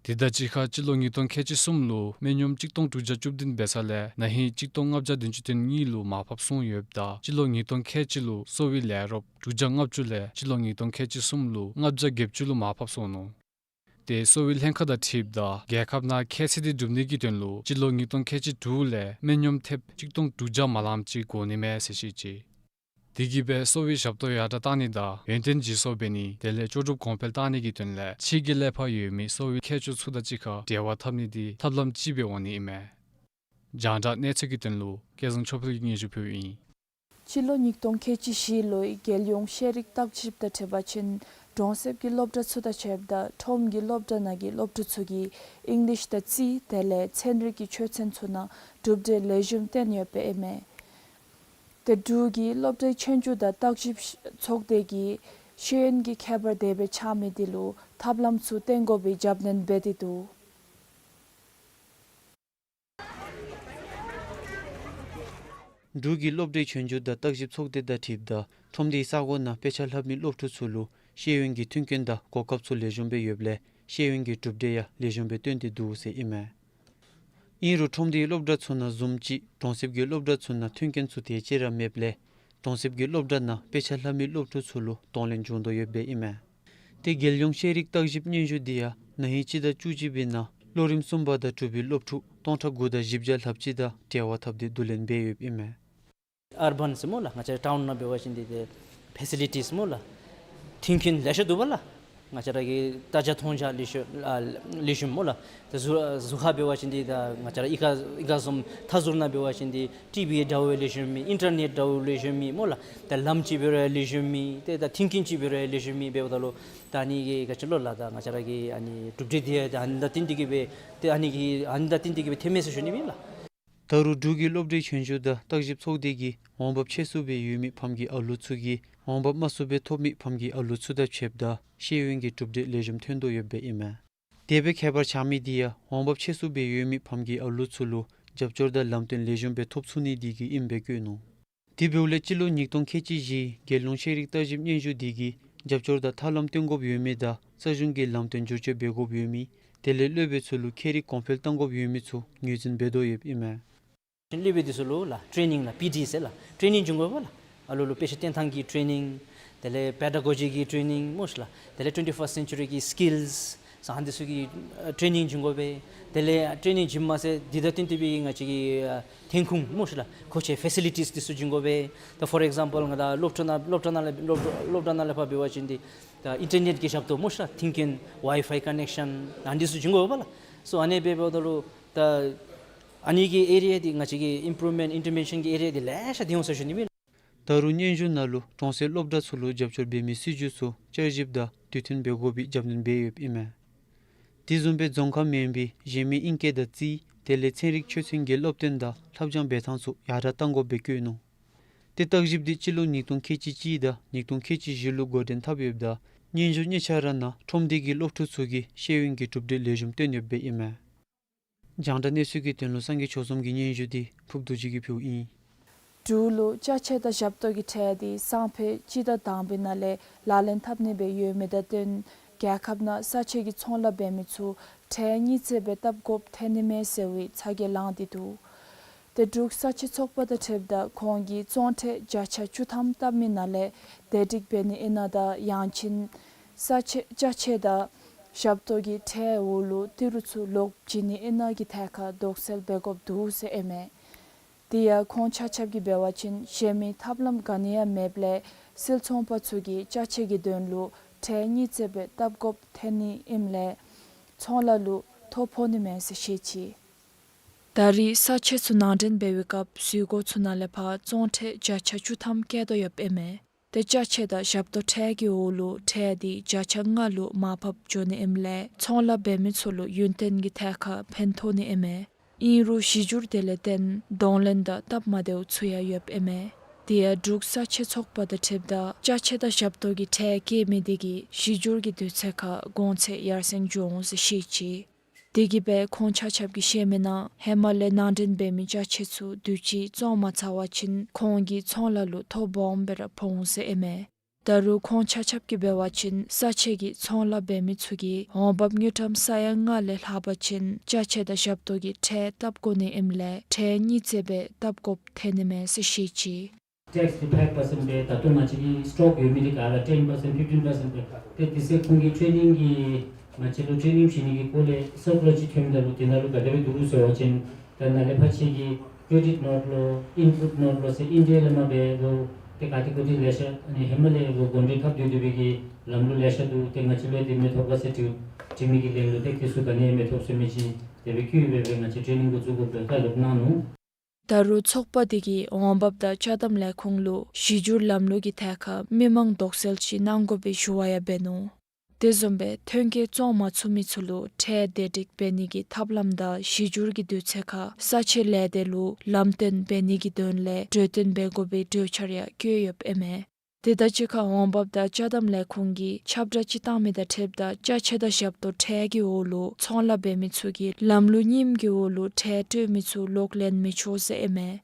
དེ་དང་གཅིག་ཁར་སྤྱི་ལོ་ཉིས་སྟོང་ཁལ་གཅིག་གསུམ་ལུ་སྨན་གཡོགམ་གཅིག་སྟོང་དྲུག་བརྒྱ་བཅུ་བདུན་འབད་ས་ལས་ན་ཧིང་གཅིག་སྟོང་ལྔ་བརྒྱ་བདུན་ཅུ་དོན་གཉིས་ལུ་མར་ཕབ་སོང་ཡོདཔ་ད་སྤྱི་ལོ་ཉིས་སྟོང་ཁལ་གཅིག་ལུ་གསོ་བའི་ལས་རོགསཔ་དྲུག་བརྒྱ་ལྔ་བཅུ་ལས་སྤྱི་ལོ་ཉིས་སྟོང་ཁལ་གཅིག་གསུམ་ལུ་ལྔ་བརྒྱ་བརྒྱད་ཅུ་ལུ་མར་ཕབ་སོང་ནུག། ཏེ་གསོ་བའི་ལྷན་ཁག་དང་འཁྲིལཝ་ད་རྒྱལ་ཁབ་ནང་ཁྱད་ཚད་འདི་སྒྲུབ་ནི་གི་དོན་ལུ་སྤྱི་ལོ་ཉིས་སྟོང་ཁལ་གཅིག་དྲུག་ལས་སྨན་གཡོགམ་ཐེབས་གཅིག་སྟོང་དྲུག་བརྒྱ་མ་ལངམ་ཅིག་དགོ་ནི་མས་ཟེར་བཤད་ཅི། དེ་གིས་འབད་གསོ་བའི་ཞབས་ཏོག་ཡར་དྲག་བཏང་ནི་དང་ཡོན་ཏན་ལྗིད་བཟོ་འབད་ནི་དེ་ལས་ལྕོགས་གྲུབ་གོང་འཕེལ་བཏང་ནི་གི་དོན་ལས་ཕྱི་རྒྱལ་ལས་ཕར་ཡོད་མི་གསོ་བའི་མཁས་མཆོག་ཚུ་དང་གཅིག་ཁར་འབྲེལ་བ་འཐབ་ནི་འདི་ཐབས་ལམ་ཅིག་སྦེ་འོང་ནི་ཨིན་མས། རྒྱང་བསྒྲགས་གནས་ཚུལ་གྱི་དོན་ལུ་སྐལ་བཟང་ཆོས་འཕེལ་གྱིས་སྙན་ཞུ་ཕུལཝ་ཨིན། སྤྱི་ལོ་ཉིས་སྟོང་ཁལ་གཅིག་བཞི་ལོའི་རྒྱལ་ཡོངས་ཤེས་རིག་བརྟག་ཞིབ་དང་འཁྲིལ་བ་ཅིན་གྲོང་གསེབ་ཀྱི་སློབ་གྲྭ་ཚུ་དང་ཕྱདཔ་ད་ཁྲོམ་གྱི་སློབ་གྲྭ་ནང་གི་སློབ་ཕྲུག་ཚུ་གིས་ཨིང་ལིཤ་དང་རྩིས་དེ་ལས་ཚན་རིག་གི་ཆོས་ཚན་ཚུ་ནང་གྲུབ་འབྲས་ལེགས་ཤོམ་བཏོན་ཡོདཔ་ཨིན་མས། ཏེ་འབྲུག་གི་སློབ་གྲྭའི་ཆོས་རྒྱུགས་དང་བརྟག་ཞིབ་ཚོགས་སྡེ་གིས་ཤེས་ཡོན་གྱི་ཁྱད་པར་དེ་སྦེ་ཆགས་མི་དེ་ལུ་ཐབས་ལམ་ཚུ་བཏོན་དགོ་པའི་རྒྱབ་སྣོན་འབད་དེ་འདུག། འབྲུག་གི་སློབ་གྲྭའི་ཆོས་རྒྱུགས་དང་བརྟག་ཞིབ་ཚོགས་སྡེ་དང་འཁྲིལཝ་ད་ཁྲོམ་སྡེའི་ས་གོ་ནང་དཔེ་ཆ་ལྷབ་མི་སློབ་ཕྲུག་ཚུ་ལུ་ཤེས་ཡོན་གྱི་མཐུན་རྐྱེན་དང་གོ་སྐབས་ཚུ་ལེགས་ཤོམ་སྦེ་ཡོདཔ་ལས་ཤེས་ཡོན་གྱི་གྲུབ་འབྲས་ཡང་ལེགས་ཤོམ་སྦེ་བཏོན་ཏེ་འདུག་ཟེར་ཨིན་མས། ཨིན་རུང་ཁྲོམ་སྡེའི་སློབ་གྲྭ་ཚུ་ནང་བཟུམ་ཅིག་གྲོང་གསེབ་ཀྱི་སློབ་གྲྭ་ཚུ་ནང་མཐུན་རྐྱེན་ཚུ་དེ་ཅིག་ར་མེདཔ་ལས་གྲོང་གསེབ་ཀྱི་སློབ་གྲྭ་ནང་དཔེ་ཆ་ལྷབ་མི་སློབ་ཕྲུག་ཚུ་ལུ་གདོང་ལེན་འབྱུང་དོ་ཡོདཔ་སྦེ་ཨིན་མས། ཏེ་རྒྱལ་ཡོངས་ཤེས་རིག་བརྟག་ཞིབ་སྙན་ཞུ་འདི་ཡང་ན་ཧིང་སྤྱི་ཟླ་བཅུ་གཅིག་པའི་ནང་ལོ་རིམ་གསུམ་པ་དང་དྲུག་པའི་སློབ་ཕྲུག་སྟོང་ཕྲག་དགུ་དང་བཞི་བརྒྱ་ལྷགཔ་ཅིག་དང་འབྲེལ་བ་འཐབ་སྟེ་བསྡུ་ལེན་འབད་ཡོདཔ་ཨིན་མས། ཨར་བཱན་ཟེར་སྨོ་ལགས། ང་བཅས་ཊའུན་ནང་འབད་བ་ཅིན་འདི་ཏེ་ཕེ་སི་ལི་ཊིས་སྨོ་ལགས། མཐུན་རྐྱེན་ལེ་ཤ་འདུག་པ་ལགས། ང་བཅས་ར་གི་ལྟ་རྒྱ་མཐོང་རྒྱ་ལེགས་ཤོམ་ཨ་ལེགས་ཤོམ་སྨོ་ལགས། ཏེ་གཟུགས་གཟུགས་ཁར་འབད་བ་ཅིན་འདི་ད་ང་བཅས་ར་གཡུས་ཁ་གཡུས་ཁ་བཟུམ་མཐའ་ཟུར་ནང་འབད་བ་ཅིན་འདི་ཊི་བི་དྲག་པོ་ལེགས་ཤོམ་མེད། ཨིན་ཊར་ནེཊ་དྲག་པོ་ལེགས་ཤོམ་མེད་སྨོ་ལགས། ཏེ་ལམ་ཅིག་འབད་རུང་ལེགས་ཤོམ་མེད། ཏེ་ད་མཐུན་རྐྱེན་ཅིག་འབད་རུང་ལེགས་ཤོམ་མེད། འབདཝ་ད་ལུ་ད་ཨ་ནི་གིས་ག་ཅི་ལོ་ལགས། ད་ང་བཅས་ར་གི་ཨ་ནི་གྲུབ་འབྲས་འདི་ད་ཨ་ནི་དང་བསྟུན་ཏེ་གིས་སྦེ་ཏེ་ཨ་ནི་གི་ཨ་ནི་དང་བསྟུན་ཏེ་གིས་སྦེ་ཐོན་མས་ཟེར་ཞུ་ནི་ཨིན་ལགས། ད་རུང་འབྲུག་གི་སློབ་གྲྭའི་གཞོན་ནུ་དང་བརྟག་ཞིབ་ཚོགས་སྡེ་གིས་འོང་འབབ་ཆེ་སུ་སྦེ་ཡོད་མི་ཕམ་གྱི་ཨ་ལོ་ཚུ་གིས་འོང་འབབ་དམའ་སུ་སྦེ་ཐོབ་མི་ཕམ་གྱི་ཨ་ལོ་ཚུ་དང་ཕྱདཔ་ད་ཤེས་ཡོན་གྱི་གྲུབ་འབྲས་ལེགས་ཤོམ་ཐོན་དོ་ཡོདཔ་ཨིན་མས། དེ་སྦེ་ཁྱད་པར་ཆགས་མི་འདི་ཡང་འོང་འབབ་ཆེ་སུ་སྦེ་ཡོད་མི་ཕམ་གྱི་ཨ་ལོ་ཚུ་ལུ་རྒྱབ་སྐྱོར་དང་ལམ་སྟོན་ལེགས་ཤོམ་སྦེ་ཐོབ་ཚུགས་ནི་འདི་གིས་ཨིནམ་སྦེ་བཀོད་ནུག། དེ་འབདཝ་ལས་སྤྱི་ལོ་ཉིས་སྟོང་ཁལ་གཅིག་བཞི་རྒྱལ་ཡོངས་ཤེས་རིག་བརྟག་ཞིབ་སྙན་ཞུ་འདི་གིས་རྒྱབ་སྐྱོར་དང་ཐབས་ལམ་སྟོན་དགོཔ་ཡོད་མི་དང་རྩ་གཞུང་གི་ལམ་སྟོན་བསྒྱུར་བཅོས་འབད་དགོཔ་ཡོད་མི་དེ་ལས་སློབ་དཔོན་ཚུ་ལུ་ཁྱད་རིག་གོང་འཕེལ་གཏང་དགོཔ་ཡོད་མི་ཚུ་ངོས་འཛིན་འབད་དོ་ཡོདཔ་ཨིན་མས། སློབ་དཔོན་འདི་ཚུ་ལུ་ལགས་ཊེ་ནིང་ལགས་པི་ཌི་ཟེར་ལགས་ཊེ་ནིང་བྱིན་དགོ་པས་ལགས། ཨ་ལོ་ལུ་དཔེ་ཆ་སྟོན་ཐངས་ཀྱི་ཊེ་ནིང་དེ་ལས་པེ་ཌ་གོ་ཇི་གི་ཊེ་ནིང་སྨོ་ཤིག་ལགས། དེ་ལས་ཊུ་ཝེན་ཊི་ཕརསཊ་སེན་ཅུ་རི་གི་སི་ཀིལསི་ཟེར་ཨ་ནི་འདི་ཚུ་གི་ཨ་ཊེ་ནིང་བྱིན་དགོ་པས། དེ་ལས་ཨ་ཊེ་ནིང་བྱིན་མ་ཚད་འདི་དང་བསྟུན་ཏེ་སྦེ་ང་བཅས་ཀྱི་ཨ་ཐོན་ཁུངས་སྨོ་ཤིག་ལགས་མཁོ་ཆས་ཕེ་སི་ལི་ཊིསི་འདི་ཚུ་བྱིན་དགོ་པས། ད་ཕོར་ཨེག་ཛམ་པཱལ་ང་བཅས་སློབ་གྲྭ་ནང་སློབ་གྲྭ་ནང་ལས་སློབ་སློབ་གྲྭ་ནང་ལས་ཕར་འབད་བ་ཅིན་འདི་ད་ཨིན་ཊར་ནེཊ་ཀྱི་ཞབས་ཏོག་སྨོ་ཤིག་ལགས་མཐུན་རྐྱེན་ཝའི་ཕའི་ཀ་ནེག་ཤཱན་ཨ་ནི་འདི་ཚུ་བྱིན་དགོ་པས་ལགས། སོ་ཨ་ནི་སྦེ་འབདཝ་ད་ལུ་ད་ཨ་ནི་གི་ཨེ་རི་ཡ་འདི་ང་བཅས་ཀྱི་ཨིམ་པུ་རུབ་མེནཊ་ཨིན་ཊར་ཝེན་ཤཱན་གྱི་ཨེ་རི་ཡ་འདི་ལེ་ཤ་འདི་འོང་ཟེར་ཞུ་ནི་ཨིན་མས། ད་རུང་སྙན་ཞུ་ནང་ལུ་གྲོང་གསེབ་སློབ་གྲྭ་ཚུ་ལུ་རྒྱབ་སྐྱོར་འབད་མི་སྲིད་བྱུས་ཚུ་བསྐྱར་ཞིབ་དང་དུས་མཐུན་འབད་དགོ་པའི་རྒྱབ་སྣོན་འབད་ཡོདཔ་ཨིན་མས། དེ་བཟུམ་སྦེ་རྫོང་ཁ་མེན་པའི་གཞན་མི་ཨིང་སྐད་དང་རྩིས་དེ་ལས་ཚན་རིག་ཆོས་ཚན་གྱི་སློབ་སྟོན་དང་ལྷབ་སྦྱང་འབད་ཐངས་ཚུ་ཡར་དྲགས་གཏང་དགོཔ་སྦེ་བཀོད་ནུག། ཏེ་བརྟག་ཞིབ་འདི་སྤྱི་ལོ་ཉིས་སྟོང་ཁལ་གཅིག་གཅིག་དང་ཉིས་སྟོང་ཁལ་གཅིག་བཞི་ལུ་འགོ་འདྲེན་འཐབ་ཡོདཔ་ད་སྙན་ཞུ་གཉིས་ཆ་ར་ནང་ཁྲོམ་སྡེ་གི་སློབ་ཕྲུག་ཚུ་གིས་ཤེས་ཡོན་གྱི་གྲུབ་འབྲས་ལེགས་ཤོམ་སྟོན་ཡོདཔ་སྦེ་ཨིན་མས། རྒྱང་བསྒྲགས་གནས་ཚུལ་གྱི་དོན་ལུ་སངས་རྒྱས་ཆོས་འཛོམས་ཀྱི་སྙན་ཞུ་འདི་ཕུརབ་རྡོ་རྗེ་གིས་ཕུལཝ་ཨིན། འབྲུག་ལུ་ཅ་ཆས་དང་ཞབས་ཏོག་གི་ཁྲལ་འདི་སང་ཕོད་སྤྱི་ཟླ་དང་པའི་ནང་ལས་ལག་ལེན་འཐབ་ནི་སྦེ་ཡོད་མི་དང་བསྟུན་རྒྱལ་ཁབ་ནང་ས་ཆ་གི་ཚོང་ལཱ་འབད་མི་ཚུ་ཁྲལ་གཉིས་བརྩེགས་སྦེ་བཏབ་དགོཔ་ཐོན་ནི་མས་ཟེར་བའི་ཚ་གྱང་ལངས་ཏེ་འདུག། ཏེ་འབྲུག་ས་ཆ་ཚོགས་པ་དང་འཁྲིལཝ་ད་ཁོང་གིས་བཙོང་ཁྲལ་བརྒྱ་ཆ་བཅུ་ཐམ་བཏབ་མི་ནང་ལས་བདེ་སྒྲིག་འབད་ནི་ཨིན་ན་དང་ཡང་ཅིན་ས་ཆ་ཅ་ཆས་དང་ཞབས་ཏོག་གི་ཁྲལ་འོག་ལུ་ཏི་རུ་ཚུ་ལོག་བྱིན་ནི་ཨིན་ན་གི་ཐད་ཁར་དོགས་སེལ་འབད་དགོཔ་འདུག་ཟེར་ཨིན་མས། དེ་ཡང་ཁོང་ཆ་ཁྱབ་ཀྱིས་འབད་བ་ཅིན་གཞན་མི་ཐབས་ལམ་ག་ནི་ཡང་མེདཔ་ལས་སིལ་ཚོང་པ་ཚུ་གིས་ཅ་ཆས་ཀྱི་དོན་ལུ་ཁྲལ་གཉིས་བརྩེགས་སྦེ་བཏབ་དགོཔ་ཐོན་ནི་ཨིནམ་ལས་ཚོང་ལཱ་ལུ་ཐོ་ཕོག་ནི་མས་ཟེར་བཤད་ཅི། ད་རེས་ས་ཆ་ཚུ་ནང་འདྲེན་འབད་བའི་སྐབས་འཛུལ་སྒོ་ཚུ་ནང་ལས་ཕར་བཙོང་ཁྲལ་བརྒྱ་ཆ་བཅུ་ཐམ་བཀལ་དོ་ཡོདཔ་ཨིན་མས། ཏེ་ཅ་ཆས་དང་ཞབས་ཏོག་ཁྲལ་གྱི་འོག་ལུ་ཁྲལ་འདི་བརྒྱ་ཆ་ལྔ་ལུ་མར་ཕབ་འགྱོ་ནི་ཨིནམ་ལས་ཚོང་ལཱ་འབད་མི་ཚུ་ལུ་ཡུན་བརྟན་གྱི་ཐད་ཁར་ཕན་ཐོགས་ནི་ཨིན་མས། ཨིན་རུང་གཞི་འགྱུར་དེ་ལས་བརྟེན་གདོང་ལེན་དང་སྟབས་མ་བདེཝ་ཚུ་ཡང་ཡོདཔ་ཨིན་མས། དེ་ཡང་འབྲུག་ས་ཆ་ཚོགས་པ་དང་འཁྲིལཝ་ད་ཅ་ཆས་དང་ཞབས་ཏོག་གི་ཁྲལ་བཀལ་མི་དེ་གིས་གཞི་འགྱུར་གྱི་དུས་ཚོད་ཁར་གོང་ཚད་ཡར་སེང་འགྱོ་འོང་ཟེར་བཤད་ཅི། དེ་གིས་སྦེ་ཁོང་ཆ་ཁྱབ་ཀྱིས་བཤད་མི་ནང་ཧེ་མ་ལས་ནང་འདྲེན་འབད་མི་ཅ་ཆས་ཚུ་དུས་ཅི་བཙོང་མ་ཚར་བ་ཅིན་ཁོང་གི་ཚོང་ལཱ་ལུ་ཐོ་སྦོམ་སྦེ་ར་ཕོག་འོང་ཟེར་ཨིན་མས། ད་རུང་ཁོང་ཆ་ཁྱབ་ཀྱིས་འབད་བ་ཅིན་ས་ཆ་གི་ཚོང་ལཱ་འབད་མི་ཚུ་གིས་འོང་འབབ་དངུལ་ཀྲམ་ས་ཡ་ལྔ་ལས་ལྷག་པ་ཅིན་ཅ་ཆས་དང་ཞབས་ཏོག་གི་ཁྲལ་བཏབ་དགོ་ནི་ཨིནམ་ལས་ཁྲལ་གཉིས་བརྩེགས་སྦེ་བཏབ་དགོཔ་ཐོན་ནི་མས་ཟེར་བཤད་ཅི། ཊེགསི་འདི་ཕའིབ་པར་སེནཊ་སྦེ་ད་ལྟོ་ང་བཅས་ཀྱི་སི་ཊོག་ཡོད་མི་འདི་ག་ར་ཊེན་པར་སེནཊ་ཕིཕ་ཊིན་པར་སེནཊ་སྦེ་ཏེ་དེ་ཚེ་ཁོང་གིས་ཊེ་ནིང་གི་ང་བཅས་ལུ་ཊེ་ནིང་བྱིན་ནི་གི་སྐོར་ལས་སར་ཀུ་ལར་ཅིག་ཐོནམ་ད་ལུ་དེ་ནང་ལུ་ག་དེ་སྦེ་འདུག་ཟེར་བ་ཅིན་ད་ནཱ་ལས་ཕར་ཁྱེད་ཀྱི་ཀེ་རེ་ཌིཊ་ནོཊ་ལོ་ཨིན་པུཊ་ནོཊ་ལོ་ཟེར་ཨིན་ཌི་ཡ་ལས་མར་སྦེ་ལོ་ཏེ་ག་ཏེ་གོ་ཏེ་ལེ་ཤ་ཨ་ནི་ཧེ་མ་ལས་ལོ་གོང་འདྲེན་འཐབ་སྡོད་སྡོད་པའི་གི་ལམ་ལུགས་ལེ་ཤ་འདུག། ཏེ་ང་བཅས་ལུ་དེ་མི་ཐོབ་ག་ཟེར་དྲི་དྲི་མི་གི་ལན་ལུ་ཏེ་དེ་ཚུ་ག་ནི་ཡང་མི་ཐོབ་ཟེར་མི་ཅིག་དེ་སྦེ་བཀོད་སྦེ་སྦེ་ང་བཅས་ཊེ་ནིང་འགོ་བཙུགས་དགོཔ་སྦེ་བཀའ་སློབ་གནང་ནུག། ད་རུང་ཚོགས་པ་དེ་གིས་འོང་འབབ་དང་ཅ་དམ་ལས་ཁུངས་ལུ་གཞི་འགྱུར་ལམ་ལུགས་ཀྱི་ཐད་ཁར་མི་མང་དོགས་སེལ་ཅིག་གནང་དགོ་པའི་ཞུ་བ་ཡང་འབད་ནུག། དེ་བཟུམ་སྦེ་ཐོན་སྐྱེད་བཙོང་མ་ཚུགས་མི་ཚུ་ལུ་ཁྲལ་བདེ་སྒྲིག་འབད་ནི་གི་ཐབས་ལམ་དང་གཞི་འགྱུར་གྱི་དུས་ཚོད་ཁར་ས་ཆའི་ལས་སྡེ་ལུ་ལམ་སྟོན་འབད་ནི་གི་དོན་ལས་གྲོས་བསྟུན་འབད་དགོ་པའི་གྲོས་འཆར་ཡང་བཀོད་ཡོདཔ་ཨིན་མས། དེ་དང་གཅིག་ཁར་འོང་འབབ་དང་ཅ་དམ་ལས་ཁུངས་ཀྱིས་ཁྱབ་བསྒྲགས་ཅིག་བཏང་མི་དང་འཁྲིལཝ་ད་ཅ་ཆས་དང་ཞབས་ཏོག་ཁྲལ་གྱི་འོག་ལུ་ཚོང་ལཱ་འབད་མི་ཚུ་གིས་ལམ་ལུགས་རྙིངམ་གྱི་འོག་ལུ་ཁྲལ་སྤྲོད་མི་ཚུ་ལོག་ལེན་མི་ཆོག་ཟེར་ཨིན་མས།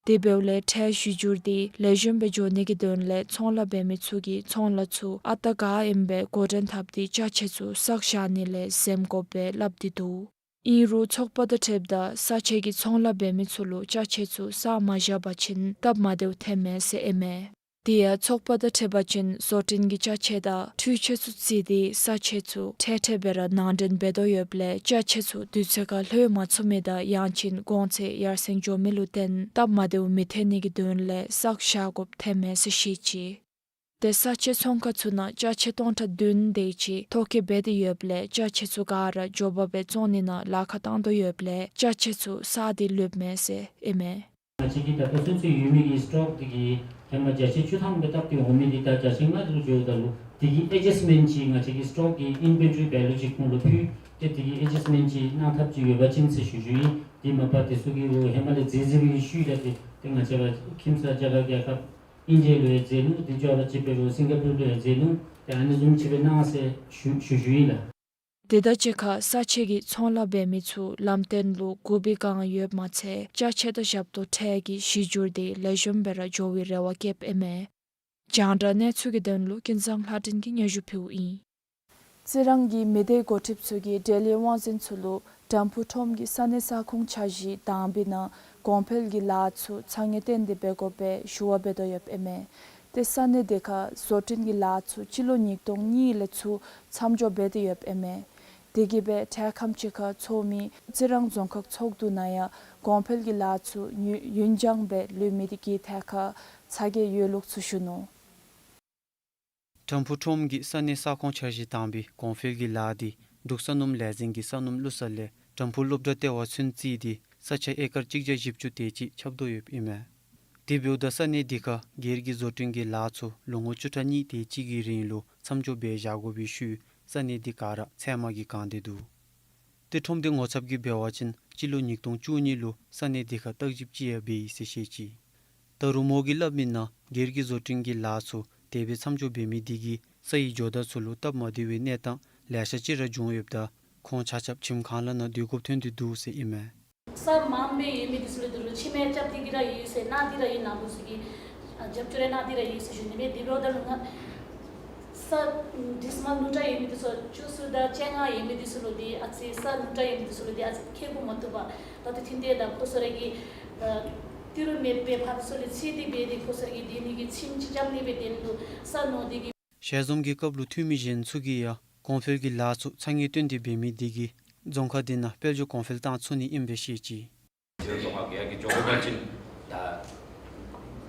དེ་འབདཝ་ལས་ཁྲལ་གཞི་འགྱུར་འདི་ལེགས་ཤོམ་སྦེ་འགྱོ་ནི་གི་དོན་ལས་ཚོང་ལཱ་འབད་མི་ཚུ་གིས་ཚོང་ལཱ་ཚུ་ཨ་རྟག་ག་ཨིནམ་སྦེ་འགོ་འདྲེན་འཐབ་སྟེ་ཅ་ཆས་ཚུ་བསགས་བཞག་ནི་ལས་འཛེམ་དགོཔ་སྦེ་སླབ་སྟེ་འདུག། ཨིན་རུང་ཚོགས་པ་དང་འཁྲིལཝ་ད་ས་ཆ་གི་ཚོང་ལཱ་འབད་མི་ཚུ་ལུ་ཅ་ཆས་ཚུ་བསགས་མ་བཞག་པ་ཅིན་སྟབས་མ་བདེཝ་ཐོན་མས་ཟེར་ཨིན་མས། དེ་ཡང་ཚོགས་པ་དང་འཁྲིལ་བ་ཅིན་བཟོ་སྐྲུན་གྱི་ཅ་ཆས་དང་འཕྲུལ་ཆས་ཚུ་རྩིས་ཏེ་ས་ཆས་ཚུ་འཕྲལ་འཕྲལ་སྦེ་ར་ནང་འདྲེན་འབད་དོ་ཡོདཔ་ལས་ཅ་ཆས་ཚུ་དུས་ཚོད་ཁར་ལྷོད་མ་ཚུགས་མི་དང་ཡང་ཅིན་གོང་ཚད་ཡར་སེང་འགྱོ་མི་ལུ་བརྟེན་སྟབས་མ་བདེཝ་མི་ཐོན་ནི་གི་དོན་ལས་བསགས་བཞག་དགོཔ་ཐོན་མས་ཟེར་བཤད་ཅི། ཏེ་ས་ཆའི་ཚོང་ཁང་ཚུ་ནང་ཅ་ཆས་སྟོང་ཕྲག་བདུན་དེ་ཅིག་ཐོ་བཀོད་འབད་དེ་ཡོདཔ་ལས་ཅ་ཆས་ཚུ་ག་ར་མགྱོགས་པ་སྦེ་བཙོང་ནི་ནང་ལཱ་ཁག་བཏང་དོ་ཡོདཔ་ལས་ཅ་ཆས་ཚུ་བསགས་ཏེ་ལུསཔ་མས་ཟེར་ཨིན་མས། ང་བཅས་ཀྱི་ད་ལྟོ་ཚུན་ཚོད་ཡོད་མི་གི་སི་ཊོག་འདི་གིས་ཧེ་མ་བརྒྱ་ཆ་བཅུ་ཐམ་སྦེ་བཏབ་སྟེ་འོང་མི་འདི་ད་བརྒྱ་ཆ་ལྔ་ལུ་འགྱོཝ་ད་ལུ་དེ་གི་ཨེ་ཌ་ཇསཊ་མེནཊ་ཅིག་ང་བཅས་ཀྱི་སི་ཊོག་གི་ཨིན་ཝེན་ཊོ་རི་བེ་ལུ་ཅིག་ཁོང་ལུ་ཕུལ་ཏེ་དེ་གི་ཨེ་ཌ་ཇསཊ་མེནཊ་ཅིག་གནང་ཐབས་ཅིག་ཡོད་པ་ཅིན་ཟེར་ཞུ་ཞུཝ་ཨིན། དེ་མ་པ་དེ་ཚུ་གིས་འོ་ཧེ་མ་ལས་མཛད་མཛདཔ་གི་ཤུལ་ལས་དེ་ཏེ་ང་བཅས་ར་ཁྱིམ་ཚང་རྒྱ་གར་རྒྱལ་ཁབ་ཨིན་ཌི་ཡ་ལུ་ཡང་མཛད་ནུག། དེ་ཅོག་ར་གཅིག་སྦེ་ལུ་སིང་ག་པུར་ལུ་ཡང་མཛད་ནུག། ཏེ་ཨ་ནི་བཟུམ་ཅིག་སྦེ་གནང་ཟེར་ཞུ་ཞུ་ཞུཝ་ཨིན་ལགས། དེ་དང་གཅིག་ཁར་ས་ཆའི་ཚོང་ལཱ་འབད་མི་ཚུ་ལམ་སྟོན་ལུ་སྒུག་པའི་བསྒང་ཡོདཔ་མ་ཚད་ཅ་ཆས་དང་ཞབས་ཏོག་ཁྲལ་གྱི་གཞི་འགྱུར་དེ་ལེགས་ཤོམ་སྦེ་ར་འགྱོ་བའི་རེ་བ་བསྐྱེདཔ་ཨིན་མས། རྒྱང་བསྒྲགས་གནས་ཚུལ་གྱི་དོན་ལུ་ཀུན་བཟང་ལྷ་སྒྲོན་གྱིས་སྙན་ཞུ་ཕུལཝ་ཨིན། རྩི་རང་གི་མི་སྡེ་འགོ་ཁྲིདཔ་ཚུ་གིས་འབྲེལ་ཡོད་དབང་འཛིན་ཚུ་ལུ་དྲམ་ཕུག་ཁྲོམ་གྱི་ས་གནས་ས་ཁོངས་འཆར་གཞི་དང་པའི་ནང་གོང་འཕེལ་གྱི་ལཱ་ཚུ་ཚ་ངེས་བཏོན་ཏེ་འབད་དགོ་པའི་ཞུ་བ་འབད་དོ་ཡོདཔ་ཨིན་མས། ཏེ་ས་གནས་དེ་ཁར་བཟོ་སྐྲུན་གྱི་ལཱ་ཚུ་སྤྱི་ལོ་ཉིས་སྟོང་གཉིས་ལས་ཚུར་མཚམས་འཇོག་འབད་དེ་ཡོདཔ་ཨིན་མས། དེ་གིས་སྦེ་འཕྲལ་ཁམས་ཅིག་ཁར་ཚོགས་མི་རྩི་རང་རྫོང་ཁག་ཚོགས་འདུ་ནང་ཡང་གོང་འཕེལ་གྱི་ལཱ་ཚུ་ཡུན་ཡུན་འགྱངས་སྦེ་ལུས་མི་དེ་གི་ཐད་ཁར་ཚ་གྱང་ཡོད་ལུགས་ཚུ་ཞུ་ནུག། དྲམ་ཕུག་ཁྲོམ་གྱི་ས་གནས་ས་ཁོངས་འཆར་གཞི་དང་པའི་གོང་འཕེལ་གྱི་ལཱ་འདི་འབྲུག་ས་སྣུམ་ལས་འཛིན་གྱི་ས་སྣུམ་བླུག་ས་ལས་དྲམ་ཕུག་སློབ་གྲྭ་ལྟེ་བ་ཚུན་བརྩིས་ཏེ་ས་ཆ་ཨེ་ཀར་གཅིག་བརྒྱ་བཞི་བཅུ་དེ་ཅིག་ཁྱབ་དོ་ཡོདཔ་ཨིན་མས། དེ་འབདཝ་ད་ས་གནས་འདི་ཁར་སྒེར་གྱི་བཟོ་སྐྲུན་གྱི་ལཱ་ཚུ་ལོ་ངོ་བཅུ་ཕྲག་གཉིས་དེ་ཅིག་གི་རིང་ལུ་མཚམས་འཇོག་འབད་བཞག་དགོ་པའི་ཤུལ་ས་གནས་འདི་ག་ར་ཚལ་མ་གིས་གང་སྟེ་འདུག། ཏེ་ཁྲོམ་སྡེ་ངོ་ཚབ་ཀྱིས་འབད་བ་ཅིན་སྤྱི་ལོ་ཉིས་སྟོང་བཅུ་གཉིས་ལུ་ས་གནས་འདི་ཁར་བརྟག་ཞིབ་ཅིག་ཡང་འབད་ཡི་ཟེར་བཤད་ཅི། ད་རུང་མོ་གིས་སླབ་མིའི་ནང་སྒེར་གྱི་བཟོ་སྐྲུན་གྱི་ལཱ་ཚུ་དེ་སྦེ་མཚམས་འཇོག་འབད་མི་འདི་གིས་ས་ཡི་ཇོ་བདག་ཚུ་ལུ་སྟབས་མ་བདེ་བའི་གནས་སྟངས་ལེ་ཤ་ཅིག་ར་བྱུང་ཡོདཔ་ད་ཁོང་ཆ་ཁྱབ་ཁྱིམ་ཁང་ལས་ནཱ་སྡོད་དགོཔ་ཐོན་ཏེ་འདུག་ཟེར་ཨིན་མས། ས་མངམ་སྦེ་ཡོད་མི་འདི་ཚུ་ལུ་ཏེ་རུང་ཁྱིམ་ཡང་རྐྱབ་སྟེ་གི་ར་ཡོད་ཟེར་གནང་སྟེ་ར་ཡོད། ནཱ་བུ་ཚུ་གིས་ཨ་རྒྱབ་སྐྱོར་ཡང་གནང་སྟེ་ར་ཡོད་ཟེར་ཞུ་ནི་མས། དེ་འབདཝ་ད་ལུ་ང་ས་ཌིས་མཱལ་ཉུང་དྲགས་ཡོད་མི་འདི་ཚུ་བཅུ་གསུམ་དང་བཅོ་ལྔ་ཡོད་མི་འདི་ཚུ་ལུ་ཏེ་ཨ་ཙི་ས་ཉུང་དྲགས་ཡོད་མི་འདི་ཚུ་ལུ་ཏེ་ཨ་ཙི་ཁེ་གུ་མ་ཐུབ་པར་ད་ལྟོ་ཐོན་ཏེ་ད་ཁོང་ཚུ་ར་གི་ཨ་ཏི་རུ་མེདཔ་སྦེ་ཕར་ཚུར་ལས་འཚོལ་ཏེ་འབད་དེ་ཁོང་ཚུ་ར་གི་སྡོད་ནི་གི་ཁྱིམ་ཅིག་རྐྱབ་ནི་སྦེ་དེ་ལུ་ས་ཉུང་དེ་གིས། ཞལ་འཛོམས་ཀྱི་སྐབས་ལུ་འཐུས་མི་གཞན་ཚུ་གིས་ཡང་གོང་འཕེལ་གྱི་ལཱ་ཚུ་ཚ་ངེས་བཏོན་ཏེ་འབད་མི་འདི་གིས་རྫོང་ཁག་འདི་ནང་དཔལ་འབྱོར་གོང་འཕེལ་བཏང་ཚུགས་ནི་ཨིནམ་སྦེ་བཤད་ཅི། རྫོང་ཁག་གིས་ཡར་རྒྱས་འགྱོ་དགོ་པ་ཅིན་ད་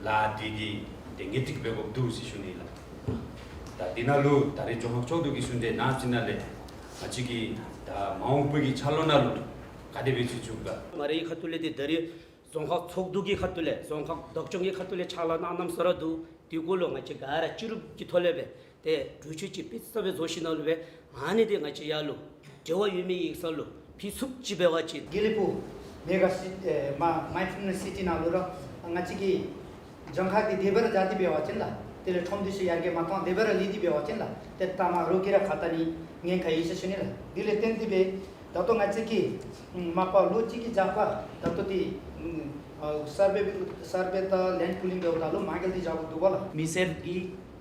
ལཱ་འདི་གིས་ཏེ་ངེས་ཏིག་འབད་དགོཔ་འདུག་ཟེར་ཞུ་ནི་ལགས། ད་འདི་ནང་ལུ་ད་རེས་རྫོང་ཁག་ཚོགས་འདུ་གི་ཚུན་ཚོད་ནང་ཅིག་ནང་ལས་ང་བཅས་ཀྱིས་ད་མ་འོངས་པའི་གི་འཆར་ལོ་ནང་ལུ་ག་དེ་སྦེ་བྱུང་བྱུངམ་ག་མ་རའི་ཁ་ཐུག་ལས་ཏེ་ད་རེས་རྫོང་ཁག་ཚོགས་འདུ་གི་ཁ་ཐུག་ལས་རྫོང་ཁག་བདག་སྐྱོང་གི་ཁ་ཐུག་ལས་ཕྱག་ལཱ་གནང་གནངམ་ས་ར་འདུག། དེ་གུ་ལུ་ང་བཅས་ག་ར་སྤྱི་རུབ་ཀྱི་ཐོག་ལས་སྦེ་ཏེ་གྲོས་ཆོད་ཅིག་དཔེ་ཚབ་སྦེ་བཟོ་ཞིནམ་ལས་སྦེ་ཨ་ནི་འདི་ང་བཅས་ཡར་ལུ་འབྲེལ་བ་ཡོད་མི་ཡིག་ཚང་ལུ་ཕུལ་ཚུགསཔ་ཅིག་འབད་བ་ཅིན་དགེ་ལེགས་ཕུག་མེ་ག་སི་ཨེ་མ་མའིན་ཌ་ཕུལ་ནེསི་སི་ཊི་ནང་ལུ་ར་ང་བཅས་ཀྱི་རྫོང་ཁག་འདི་དེ་སྦེ་ར་བཞག་སྟེ་འབད་བ་ཅིན་ལགས། དེ་ལས་ཁྲོམ་སྡེ་ཚུ་ཡར་རྒྱས་མ་བཏང་དེ་སྦེ་ར་ལུས་ཏེ་འབད་བ་ཅིན་ལགས། ཏེ་ད་མ་རོགས་ཀྱིས་ར་ཁ་ཏ་ནི་ཉེན་ཁ་ཡོད་ཟེར་ཞུ་ནི་ལགས། དེ་ལས་བརྟེན་ཏེ་སྦེ་ད་ལྟོ་ང་བཅས་ཀྱིས་མ་པ་ལོ་གཅིག་གི་རྒྱབ་ཁར་ད་ལྟོ་འདི་ཨ་སར་བེ་སར་བེ་དང་ལེནཌ་པུ་ལིང་འབདཝ་ད་ལུ་མ་དངུལ་འདི་བཞག་དགོཔ་འདུག་པ་ལགས། མི་སེར་གྱི་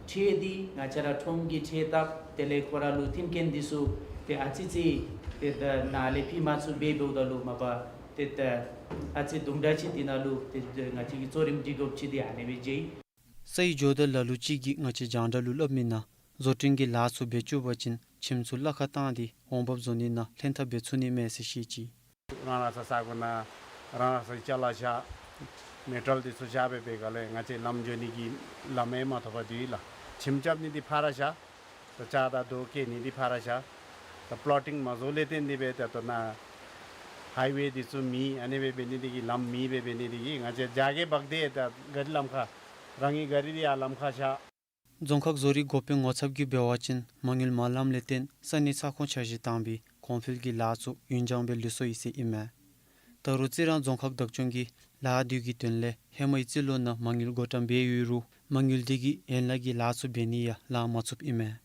ཁྲལ་འདི་ང་བཅས་ར་ཁྲོམ་གྱི་ཁྲལ་བཏབ། དེ་ལས་ཁོ་ར་ལུ་མཐུན་རྐྱེན་འདི་ཚུ་ཏེ་ཨ་ཙི་ཙི་ཏེ་ད་ནཱ་ལས་ཕུལ་མ་ཚུགས་པར་འབདཝ་ད་ལུ་མ་པ་ཏེ་ད་ཨ་ཙི་དུམ་གྲ་ཅིག་འདི་ནང་ལུ་ཏེ་ང་བཅས་ཀྱིས་གཙོ་རིམ་སྒྲིག་དགོཔ་ཅིག་འདི་ཨ་ནེ་སྦེ་མཇལ་ཡི། ས་ཡི་ཇོ་བདག་ལ་ལུ་ཅིག་གིས་ང་བཅས་རྒྱང་བསྒྲགས་ལུ་སླབ་མིའི་ནང་བཟོ་སྐྲུན་གྱི་ལཱ་ཚུ་འབད་བཅུག་པ་ཅིན་ཁྱིམ་ཚུ་གླ་ཁར་བཏང་སྟེ་འོང་འབབ་བཟོ་ནི་ནང་ལྷན་ཐབས་འབད་ཚུགས་ནི་མས་ཟེར་བཤད་ཅི། རང་རང་ས་ས་གོ་ནང་རང་རང་ས་ཅ་ལ་བཞག། མེ་ཊལ་འདི་ཚུ་བཞག་སྦེ་འབད་ག་ལས་ང་བཅས་ལམ་འགྱོ་ནི་གི་ལམ་ཡང་མ་ཐོབ་པར་སྡོད་ཡི་ལགས། ཁྱིམ་རྐྱབ་ནི་འདི་ཕར་ར་བཞག། ད་ཅ་དང་རྡོ་བཀལ་ནི་འདི་ཕར་ར་བཞག། ད་པ་ལོ་ཊིང་མ་བཟོ་ལས་བརྟེན་ཏེ་སྦེ་ད་ལྟོ་ནཱ་ཧའི་ཝེ་འདི་ཚུ་མེད། ཨ་ནེ་སྦེ་འབད་ནི་འདི་གིས་ལམ་མེད་སྦེ་འབད་ནི་འདི་གིས་ང་བཅས་རྒྱ་སྐྱེད་འབག་སྟེ་ད་ག་རི་ལམ་ཁར་རང་གི་ག་རི་འདི་ཡར་ལམ་ཁར་བཞག། རྫོང་ཁག་བཟོ་རིག་འགོ་དཔོན་ངོ་ཚབ་ཀྱིས་འབད་བ་ཅིན་མ་དངུལ་མ་ལངམ་ལས་བརྟེན་ས་གནས་ས་ཁོངས་འཆར་གཞི་དང་པའི་གོང་འཕེལ་གྱི་ལཱ་ཚུ་ཡུན་འགྱངས་སྦེ་ལུས་སོ་ཡི་ཟེར་ཨིན་མས། ད་རུང་རྩི་རང་རྫོང་ཁག་བདག་སྐྱོང་གིས་ལཱ་འདི་གི་དོན་ལས་ཧེ་མའི་རྩིས་ལོ་ནང་མ་དངུལ་བགོ་བཀྲམ་འབད་ཡོད་རུང་མ་དངུལ་འདི་གིས་ཡན་ལག་གི་ལཱ་ཚུ་འབད་ནི་ཡང་ལང་མ་ཚུགསཔ་ཨིན་མས།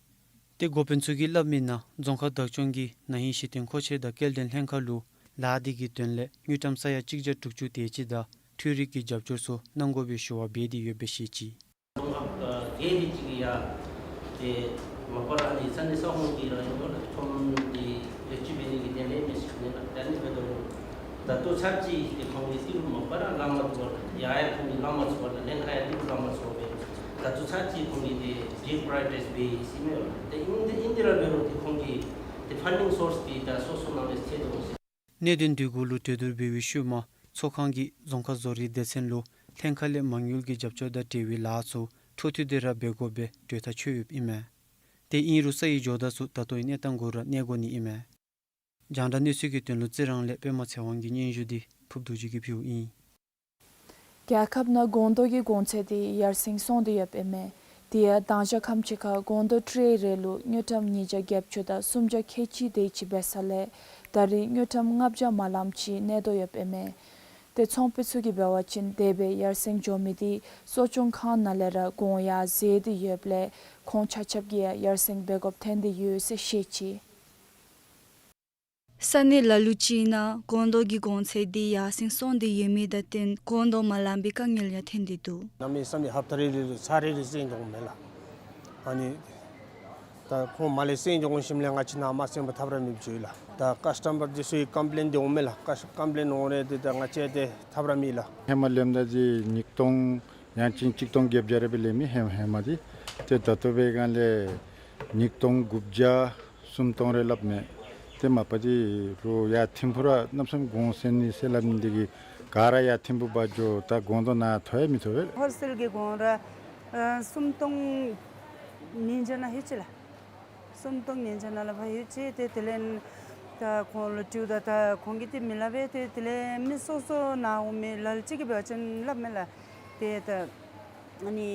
ཏེ་འགོ་དཔོན་ཚུ་གིས་སླབ་མིའི་ནང་རྫོང་ཁག་བདག་སྐྱོང་གིས་ན་ཧིང་གཞི་རྟེན་མཁོ་ཆས་དང་སྐྱེལ་འདྲེན་ལྷན་ཁག་ལུ་ལཱ་འདི་གི་དོན་ལས་དངུལ་ཀྲམ་ས་ཡ་གཅིག་བརྒྱ་དྲུག་ཅུ་དེ་ཅིག་དང་འཕྲུལ་རིག་གི་རྒྱབ་སྐྱོར་ཚུ་གནང་དགོ་པའི་ཞུ་བ་འབད་དེ་ཡོདཔ་སྦེ་བཤད་ཅི། རྫོང་ཁག་ཨ་རེ་རེ་གཅིག་གིས་ཡང་ཏེ་མ་པ་ར་ཨ་ནི་ས་གནས་ས་ཁོངས་ཀྱི་རང་ཡོད་ལགས། ཁྲོམ་འདི་ལེགས་བཅོས་འབད་ནི་གི་དོན་ལས་མི་ཞིག་ནི་ལགས། ད་ཨ་ནི་འབདཝ་ད་ལུ་ད་ལྟོ་ཚར་གཅིག་ཏེ་ཁོང་གིས་ཏི་རུ་མ་པ་ར་ལང་མ་ཚུགས་པར་ཡར་ཡང་ཁོང་གིས་ལང་མ་ཚུགས་པར་ལེན་ཁར་ཡང་ཏི་རུ་ལང་མ་ཚུགས་པར་ད་ལྟོ་ཚར་གཅིག་ཁོང་གིས་ཏེ་ཌི་པ་རའི་ཡོ་རི་ཊའིཛ་འབད་ཡི་ཟེར་མས་ལགས། ཏེ་ཨིན་ཏེ་ཨིན་ཏེ་ར་འབད་རུང་ཏེ་ཁོང་གིས་ཏེ་ཕན་ཌིང་སོརས་འདི་ད་སོ་སོ་ནང་ལས་ཐད་དོ་ཟེར། གནད་དོན་འདི་གུ་ལུ་གྲོས་བསྡུར་འབད་བའི་ཤུལ་མ་ཚོགས་ཁང་གིས་རྫོང་ཁག་བཟོ་རིག་སྡེ་ཚན་ལུ་ལྷན་ཁག་ལས་མ་དངུལ་གྱི་རྒྱབ་སྐྱོར་དང་འབྲེལ་བའི་ལཱ་ཚུ་ འཕྲོ་མཐུད་དེ་ར་འབད་དགོ་པའི་གྲོས་ཐག་ཆོད་ཡོདཔ་ཨིན་མས། ཏེ་ཨིན་རུང་སའི་ཇོ་བདག་ཚུ་ད་ལྟོའི་གནས་སྟངས་གུ་ར་གནས་དགོ་ནི་ཨིན་མས། རྒྱང་བསྒྲགས་གནས་ཚུལ་གྱི་དོན་ལུ་རྩི་རང་ལས་པདྨ་ཚེ་དབང་གི་སྙན་ཞུ་འདི་ཕུརཔ་རྡོ་རྗེ་གིས་ཕུལཝ་ཨིན། རྒྱལ་ཁབ་ནང་སྒོང་རྡོག་གི་གོང་ཚད་འདི་ཡར་སེང་སོང་སྟེ་ཡོདཔ་ཨིན་མས། དེ་ཡང་མདང་ཞག་ཁམས་ཅིག་ཁར་སྒོང་རྡོག་ཊྲེ་རེ་ལུ་དངུལ་ཀྲམ་ཉིས་བརྒྱ་བརྒྱད་ཅུ་དང་སུམ་བརྒྱ་ཁལ་གཅིག་དེ་ཅིག་འབད་ས་ལས་ད་རིས་དངུལ་ཀྲམ་ལྔ་བརྒྱ་མ་ལངམ་ཅིག་གནས་དོ་ཡོདཔ་ཨིན་མས། ཏེ་ཚོང་པ་ཚུ་གིས་འབད་བ་ཅིན་དེ་སྦེ་ཡར་སེང་འགྱོ་མི་འདི་གསོ་སྐྱོང་ཁང་ནང་ལས་ར་གོང་ཡར་འཛེགས་ཏེ་ཡོདཔ་ལས་ཁོང་ཆ་ཁྱབ་ཀྱིས་ཡང་ཡར་སེང་འབད་དགོཔ་ཐོན་ཏེ་ཡོད་ཟེར་བཤད་ཅི། ས་གནས་ལ་ལུ་ཅིག་ནང་སྒོང་རྡོག་གི་གོང་ཚད་འདི་ཡར་སེང་སོང་སྟེ་ཡོད་མི་དང་བསྟུན་སྒོང་རྡོག་མ་ལངམ་པའི་དཀའ་ངལ་ཡང་ཐོན་ཏེ་འདུག། གནམ་མེད་ས་མེད་ཧབ་ཏ་རེ་རེ་ལུ་ཚར་རེ་རེ་སེང་འགྱོཝ་མས་ལགས། ཨ་ནི་ད་ཁོང་མར་ལས་སེང་འགྱོ་དགོ་ཞིནམ་ལས་ང་བཅས་ནཱ་མ་སེང་པར་ཐབས་ར་མེདཔ་ཅིག་ལགས། ད་ཀཱསི་ཊ་མར་འདི་ཚུ་གི་ཀམ་པི་ལེནཊ་འདི་འོང་མས་ལགས། ཀཱསི་ཀམ་པི་ལེནཊ་འོང་རུང་འདི་ད་ང་བཅས་ཏེ་ཐབས་ར་མེད་ལགས། ཧེ་མ་ལེནམ་ད་འདི་ཉིས་སྟོང་ཡང་ཅིན་ཆིག་སྟོང་བརྒྱད་བརྒྱ་རེ་སྦེ་ལེན་མི་ཧེ་ཧེ་མ་འདི། ཏེ་ད་ལྟོ་འབད་བའི་སྒང་ལས་ཉིས་སྟོང་དགུ་བརྒྱ་སུམ་སྟོང་རེ་སླབ་མས། ཏེ་མ་པ་འདི་རུང་ཡར་ཐིམ་ཕུག་ར་གནམ་མེད་ས་མེད་གོང་སེང་ནི་ཟེར་སླབ་ནི་འདི་གིས་ག་ར་ཡར་ཐིམ་ཕུག་འབག་འགྱོ། ད་སྒོང་རྡོག་ནཱ་ཐོབ་ཡང་མི་ཐོབ་པས། ཧོལ་སེལ་གྱི་སྒོང་ར་ཨ་སུམ་སྟོང་ཉིས་བརྒྱ་ནང་ལྷོད་ཅི་ལགས། སུམ་སྟོང་ཉིས་བརྒྱ་ནང་ལུ་ཕར་ལྷོད་ཅི། ཏེ་དེ་ལས་ད་ཁོང་ལུ་དྲིཝ་ད་ད་ཁོང་གིས་ཏེ་མི་སླབ་པས། ཏེ་དེ་ལས་མི་སོ་སོ་ནཱ་འོང་མི་ལ་ལུ་ཅིག་གིས་འབད་བ་ཅིན་སླབ་མས་ལགས། ཏེ་ད་ཨ་ནི་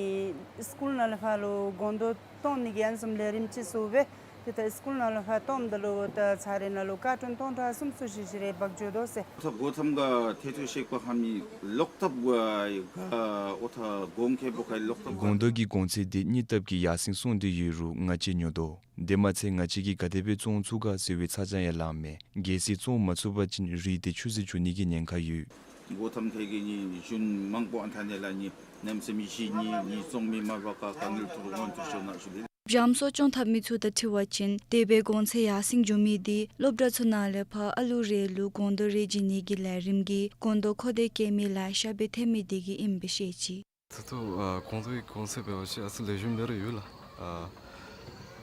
སི་ཀུལ་ནང་ལུ་ཕར་ལུ་སྒོང་རྡོག་བཏོན་ནི་གི་ཨ་ནི་བཟུམ་ལས་རིམ་ཅིག་ཚུ་སྦེ་ཏེ་ད་སི་ཀུལ་ནང་ལུ་ཕར་བཏོནམ་ད་ལུ་ད་ཚར་རེ་ནང་ལུ་ཀར་ཊུན་སྟོང་ཕྲག་གསུམ་ཚུ་ཅིག་ཅིག་རེ་འབག་འགྱོ་དོ་ཟེར། ད་འགོ་ཐོགམ་ག་ཐེ་ཚུ་ཤེག་པ་ཧ་མི་ལོག་ཐབས་ག་ཨོ་ཐ་གོང་ཁེ་པོ་ཁ་ལོག་ཐབས། སྒོང་རྡོག་གི་གོང་ཚད་འདི་གཉིས་ལྟབ་ཀྱིས་ཡར་སེང་སོང་སྟེ་ཡོད་རུང་ང་བཅས་ཉོ་དོ། དེ་མ་ཚད་ང་བཅས་ཀྱིས་ག་དེ་སྦེ་བཙོང་ཚུགས་ག་ཟེར་བའི་ཚ་གྱང་ཡང་ལངམ་མས། གལ་སྲིད་བཙོང་མ་ཚུགས་པ་ཅིན་རིལ་དེ་ཆུད་ཟོས་འགྱོ་ནི་གི་ཉེན་ཁ་ཡོད། འགོ་ཐོགམ་ཁལ་གྱི་ནི་གཞུང་མང་པོ་ཨ་ཐ་ནི་ལགས། ནི་གནམ་མེད་ས་མེད་གཞི་ནི་ནི་བཙོང་མི་མ་འབག་ག་དཀའ་ངལ་ཐུག་རུང་ཏེ་ཤོ་ན་ཤུ་ལེ། བྱམས་གསོ་སྐྱོང་འཐབ་མི་ཚུ་དང་འཁྲིལ་བ་ཅིན་དེ་སྦེ་གོང་ཚད་ཡར་སེང་འགྱོ་མི་འདི་སློབ་གྲྭ་ཚུ་ནང་ལས་ཕར་ཨ་ལུ་རེ་ལུ་སྒོང་རྡོག་རེ་བྱིན་ནི་གི་ལས་རིམ་གྱིས་སྒོང་རྡོག་མཁོ་འདོད་བསྐྱེད་མི་ལེ་ཤ་སྦེ་ཐོན་མི་དེ་གིས་ཨིནམ་སྦེ་བཤད་ཅི། ད་ལྟོ་ཨ་སྒོང་རྡོག་གི་གོང་ཚད་འབད་བ་ཅིན་ཨ་ཙི་ལེགས་ཤོམ་སྦེ་ར་ཡོད་ལགས། ཨ་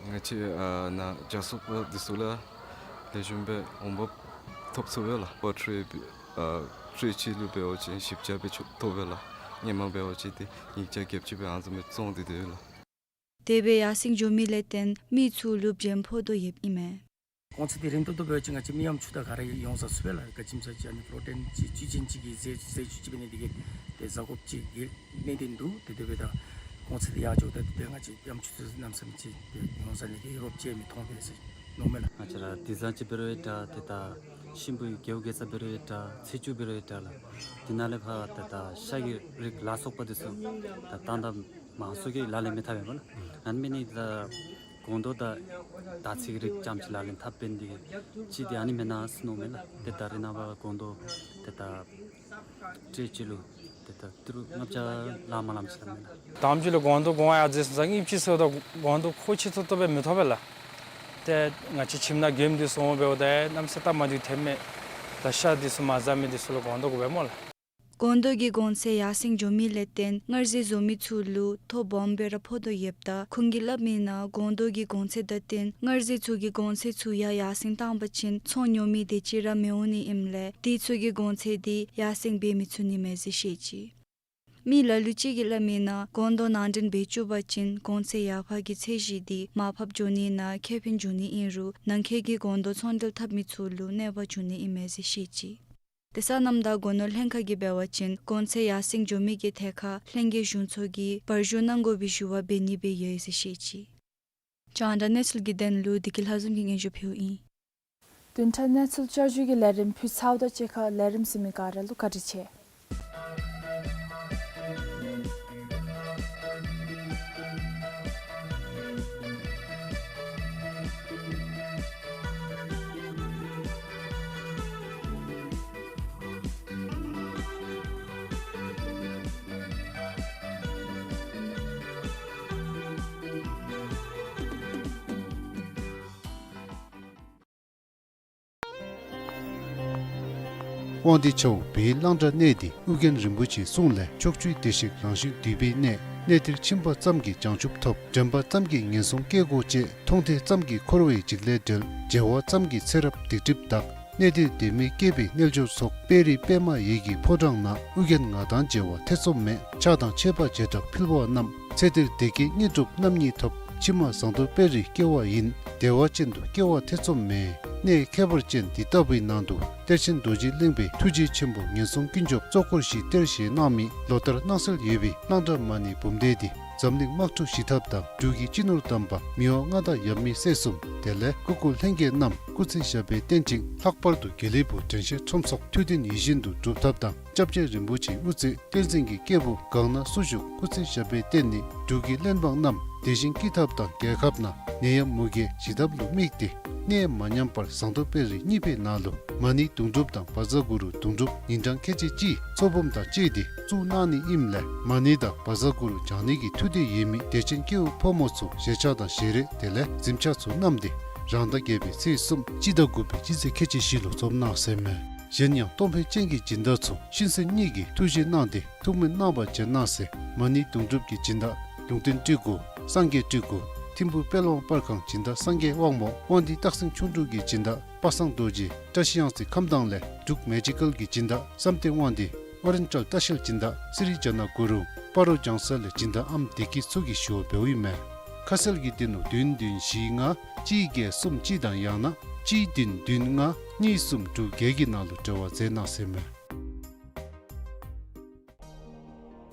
ང་བཅས་ཨ་ནཱ་བྱ་གསོ་པ་འདི་ཚུ་ལུ་ལེགས་ཤོམ་སྦེ་འོང་འབབ་ཐོབ་ཚུགས་པས་ལགས། པར་ཊི་རེ་ཨ་ཊི་རེ་གཅིག་ལུ་འབད་བ་ཅིན་བཞི་བརྒྱ་སྦེ་ཐོབ་པས་ལགས། སྔོན་མ་འབད་བ་ཅིན་ཏེ་ཉིས་བརྒྱ་བརྒྱད་ཅུ་སྦེ་ཨ་ནི་བཟུམ་སྦེ་བཙོང་སྟེ་སྡོད་ཡོད་ལགས། དེ་སྦེ་ཡར་སེང་འགྱོ་མི་ལས་བརྟེན་མི་ཚུ་ལུ་བྱེམ་ཕོག་དོ་ཡོདཔ་ཨིན་མས། གོང་ཚད་འདི་རིམ་ཏོག་ཏོ་འབད་བ་ཅིན་ང་བཅས་མི་ཡམ་ཆུང་དང་ག་ར་ཡོང་ས་ཚུགས་པས་ལགས། ག་ཅི་སྨོ་ཟེར་བ་ཅིན་ཨ་ནི་པྲོ་ཊིན་ཅིག་བཅུད་ཅན་ཅིག་གི་ཟས་ཟས་བཅུད་ཅིག་འབད་ནི་དེ་གིས་ཏེ་ཟ་དགོཔ་ཅིག་གི་གནད་དོན་འདུག། ཏེ་དེ་འབདཝ་ད་གོང་ཚད་འདི་ཡར་འགྱོཝ་ད་ཏེ་ང་བཅས་ཡམ་ཆུང་ཚུ་གནམ་མེད་ས་མེད་ཅིག་ཏེ་ཡོང་ས་ནི་དེ་རོགས་ཅིག་མི་མཐོང་པས་ཟེར་མནོཝ་མས་ལགས། ང་བཅས་ར་དེ་བཟུམ་ཅིག་འབད་རུང་ཡང་འདྲ། ཏེ་ད་ཤིང་བུ་གི་གེའུ་གེ་ཚང་འབད་རུང་ཡང་འདྲ། ཚེས་བཅུ་འབད་རུང་ཡང་འདྲ་ལགས། དེ་ནང་ལས་ཕར་ད་ད་ཤ་གི་རིགས་ལ་སོགས་པ་འདི་ཚུ་ད་ཏན་ཏན་མང་སུ་གིས་ལག་ལེན་མི་འཐབ་པས་སྨོ་ལགས། ཨ་ནི་འབད་ནི་དེ་གིས་སྒོང་རྡོག་དང་དར་ཚི་གི་རིགས་རྐྱངམ་ཅིག་ལག་ལེན་འཐབ་འབད་ནི་དེ་གིས་ཅིག་ཏེ་ཨ་ནི་མེན་ན་ཟེར་མནོཝ་མས་ལགས། ཏེ་ད་རེས་ནངས་པ་སྒོང་རྡོག་ཏེ་ད་ཊྲེ་གཅིག་ལུ་ཏེ་ད་ཏི་རུ་ལྔ་བརྒྱ་ལང་མ་ལངམ་ཅིག་ལགས་མེན་ན། དང་པ་ཅིག་ལུ་སྒོང་རྡོག་གོང་ཡར་འཛེགས་སོང་ཙང་ཨིན་ཅི་ཟེརཝ་ད་སྒོང་རྡོག་མཁོ་ཆེ་ཏོག་ཏོ་སྦེ་མི་ཐོབ་པས་ལགས། ཏེ་ང་བཅས་ཁྱིམ་ནང་མགྱོནམ་འདི་ཚུ་འོང་འབདཝ་ད་གནམ་མེད་ས་མེད་སྟབས་མ་བདེཝ་ཐོན་མས། ད་ཤ་འདི་ཚུ་མ་ཟ་མི་འདི་ཚུ་ལུ་སྒོང་རྡོག་དགོ་པས་སྨོ་ལགས། སྒོང་རྡོག་གི་གོང་ཚད་ཡར་སེང་འགྱོ་མི་ལས་བརྟེན་མངར་ཟས་བཟོ་མི་ཚུ་ལུ་ཐོ་སྦོམ་སྦེ་ར་ཕོག་དོ་ཡོདཔ་ད་ཁོང་གིས་སླབ་མིའི་ནང་སྒོང་རྡོག་གི་གོང་ཚད་དང་བསྟུན་མངར་ཟས་ཚུ་གི་གོང་ཚད་ཚུ་ཡང་ཡར་སེང་བཏང་པ་ཅིན་ཚོང་ཉོ་མི་དེ་ཅིག་ར་མི་འོང་ནི་ཨིནམ་ལས་དེ་ཚུ་གི་གོང་ཚད་འདི་ཡར་སེང་འབད་མི་ཚུགས་ནི་མས་ཟེར་བཤད་ཅི། མི་ལ་ལུ་ཅིག་གིས་སླབ་མིའི་ནང་སྒོང་རྡོག་ནང་འདྲེན་འབད་བཅུག་པ་ཅིན་གོང་ཚད་ཡར་འཕར་གྱི་ཚད་གཞི་འདི་མར་ཕབ་འགྱོ་ནི་ནང་ཁེ་ཕན་འབྱུང་ནི་ཨིན་རུང་ནང་འཁོད་ཀྱི་སྒོང་རྡོག་ཚོང་འབྲེལ་འཐབ་མི་ཚུ་ལུ་གནོད་པ་འབྱུང་ནི་ཨིན་མས་ཟེར་བཤད་ཅི། ཏེ་སོ་ནམ་དང་སྒོ་ནོར་ལྷན་ཁག་གིས་འབད་བ་ཅིན་གོང་ཚད་ཡར་སེང་འགྱོ་མི་གི་ཐད་ཁར་ལྷན་རྒྱས་གཞུང་ཚོགས་ཀྱིས་བར་ཞུ་གནང་དགོ་པའི་ཞུ་བ་འབད་ནི་སྦེ་ཡོད་ཟེར་བཤད་ཅི། རྒྱང་བསྒྲགས་གནས་ཚུལ་གྱི་དོན་ལུ་བདེ་སྐྱིད་ལྷ་འཛོམས་ཀྱིས་སྙན་ཞུ་ཕུལཝ་ཨིན། བདུན་ཕྲག་གནས་ཚུལ་བསྐྱར་ཞུ་གི་ལས་རིམ་ཕུལ་ཚརཝ་དང་གཅིག་ཁར་ལས་རིམ་གཟིགས་མི་ག་ར་ལུ་བཀའ་དྲིན་ཆེ། དབང་འདུས་ཆབ་འོག་བོད་གླང་བྲག་གནས་འདི་ཨོ་རྒྱན་རིན་པོ་ཆེའི་གསུང་ལས་ཕྱོགས་བཅུའི་བདེ་གཤེགས་རང་བཞིན་འདུས་པའི་གནས། གནས་འདིར་ཕྱིན་པ་ཙམ་གྱིས་བྱང་ཆུབ་ཐོབ། དྲན་པ་ཙམ་གྱིས་ངན་སོང་སྐྱེ་སྒོ་བཅད། མཐོང་ཐོས་ཙམ་གྱིས་འཁོར་བའི་འཇིགས་ལས་བསྒྲལ། མཇལ་བ་ཙམ་གྱིས་ཚེ་རབས་སྡིག་སྒྲིབ་དག། གནས་འདིར་བདེན་མི་སྐྱེས་པའི་རྣལ་འབྱོར་ཚོགས། དཔལ་རི་པདྨ་འོད་ཀྱི་ཕོ་བྲང་ན། ཨོ་རྒྱན་ང་དང་མཇལ་བ་ཐེ་ཚོམ་མེད། ཕྱག་དང་མཆོད་པ་བྱེ་བྲག་ཕུལ་བ་རྣམས། ཚེ་འདིར་བདེ་སྐྱིད་དངོས་གྲུབ་རྣམ་གཉིས་ཐོབ། ཕྱི་མ་ཟངས་མདོག་དཔལ་རིར་སྐྱེ་བ་ཡིན། བདེ་བ་ཅན་དུ་སྐྱེ་བ་ཐེ་ཚོམ་མེད། གནས་ཁྱད་པར་ཅན་འདི་ལྟ་བུའི་ནང་དུ་གཏེར་ཆེན་རྡོ་རྗེ་གླིང་པའི་ཐུགས་རྗེ་ཆེན་པོ་ངན་སོང་ཀུན་སྐྱོབ་གཙོ་འཁོར་ཞིའི་གཏེར་བཞེས་གནང་མི་ལོ་ལྟར་སྣང་གསལ་ཡོད་པའི་གླང་བྲག་མ་ཎི་འབུམ་སྡེ་འདི་འཛམ་གླིང་དམག་འཁྲུག་ཞི་ཐབས་དང་འབྲུག་གི་སྤྱི་ནོར་དམ་པ་མི་དབང་མངའ་བདག་ཡབ་མེས་སྲས་གསུམ་དེ་ལས་སྐུ་འཁོར་ལྷན་རྒྱས་རྣམས་སྐུ་ཚེ་ཞབས་པད་བརྟན་ཅིང་ལྷག་པར་དུ་དགེ་ལེགས་ཕུག་དྲན་ཤེས་ཁྲོམ་ཚོགས་ཐུགས་འདུན་ཡིད་བཞིན་དུ་འགྲུབ་ཐབས་དང་། སྐྱབས་རྗེ་རིན་པོ་ཆེའི་དབུ་རྩེ་བསྟན་འཛིན་གྱི་སྐྱེས་བུ་གང་ན་སུ་བཞུགས་སྐུ་ཚེ་ཞབས་པད་བརྟན་ནི་འབྲུག་གི་གླེན་འབངས་རྣམས་བདེ་ཞིང་སྐྱིད་ཐབས་དང་རྒྱལ་ཁབ་ནང་ནད་ཡམས་མུ་གེ་ཞི་ཐབས་ལུ་དམིགས་ཏེ་གནས་མ་ཉམས་པར་ཟངས་མདོག་དཔལ་རི་གཉིས་པའི་ནང་ལུ་མ་ཎི་དུང་སྒྲུབ་དང་བཛྲ་གུ་རུ་དུང་སྒྲུབ་ཉིན་གྲངས་ཁལ་གཅིག་གཅིག་ཚོགས་འབུམ་དང་བཅས་ཏེ་བཙུགས་གནང་ནི་ཨིནམ་ལས་མ་ཎི་དང་བཛྲ་གུ་རུ་བགྱང་ནི་གི་ཐུགས་འདོད་ཡོད་མི་དད་ཅན་སྐྱེ་བོ་ཕོ་མོ་ཚུ་ཞལ་ཆས་དང་ཞལ་རས་དེ་ལས་གཟིམ་ཆས་ཚུ་བསྣམས་ཏེ་རང་ཟླ་བརྒྱད་པའི་ཚེས་གསུམ་སྤྱི་ཟླ་དགུ་པའི་སྤྱི་ཚེས་ཁལ་གཅིག་བཞི་ལུ་ཚོགས་གནང་ཟེར་མས། གཞན་ཡང་གཏོར་འབུལ་ཅན་གྱི་སྦྱིན་བདག་ཚུ་ཤིང་སེན་གཉིས་ཀྱི་ཐུགས་རྗེ་གནང་སྟེ་ཐུགས་སྨོན་གནང་བ་བྱོན་གནང་ཟེར། མ་ཎི་དུང་སྒྲུབ་ཀྱི་སྦྱིན་བདག་ལུང་བསྟན་སྤྲུལ་སྐུ་སངས་རྒྱས་སྤྲུལ་སྐུ་ཐིམ་ཕུ་དཔལ་དབང་པར་ཁང་སྦྱིན་བདག་སངས་རྒྱས་དབང་མོ་དབང་འདུས་སྟག་སེང་ཁྱུང་འབྲུག་གི་སྦྱིན་བདག་པ་སངས་རྡོ་རྗེ་བཀྲ་ཤིས་གཡང་རྩེ་ཁམས་དྭངས་ལས་འབྲུག་མེ་ཇི་ཀལ་གྱི་སྦྱིན་བདག་བསམ་གཏན་དབང་འདུས་ཨོ་རེན་ཊལ་ལྟ་བཤལ་སྦྱིན་བདག་སི་རི་ཇ་ན་གུ་རུ་སྤ་རོ་ལྗང་ས་ལས་སྦྱིན་བདག་ཨམ་བདེ་སྐྱིད་ཚུ་གིས་ཞུ་བ་འབདཝ་ཨིན་མས། ཁ་གསལ་གྱི་དོན་ལུ་བདུན་བདུན་བཞི་ལྔ་གཅིག་བརྒྱད་གསུམ་གཅིག་དང་ཡང་ན་གཅིག་བདུན་བདུན་ལྔ་གཉིས་གསུམ་དྲུག་བརྒྱད་ཀྱི་ནང་ལུ་འབྲེལ་བ་མཛད་གནང་ཟེར་མས།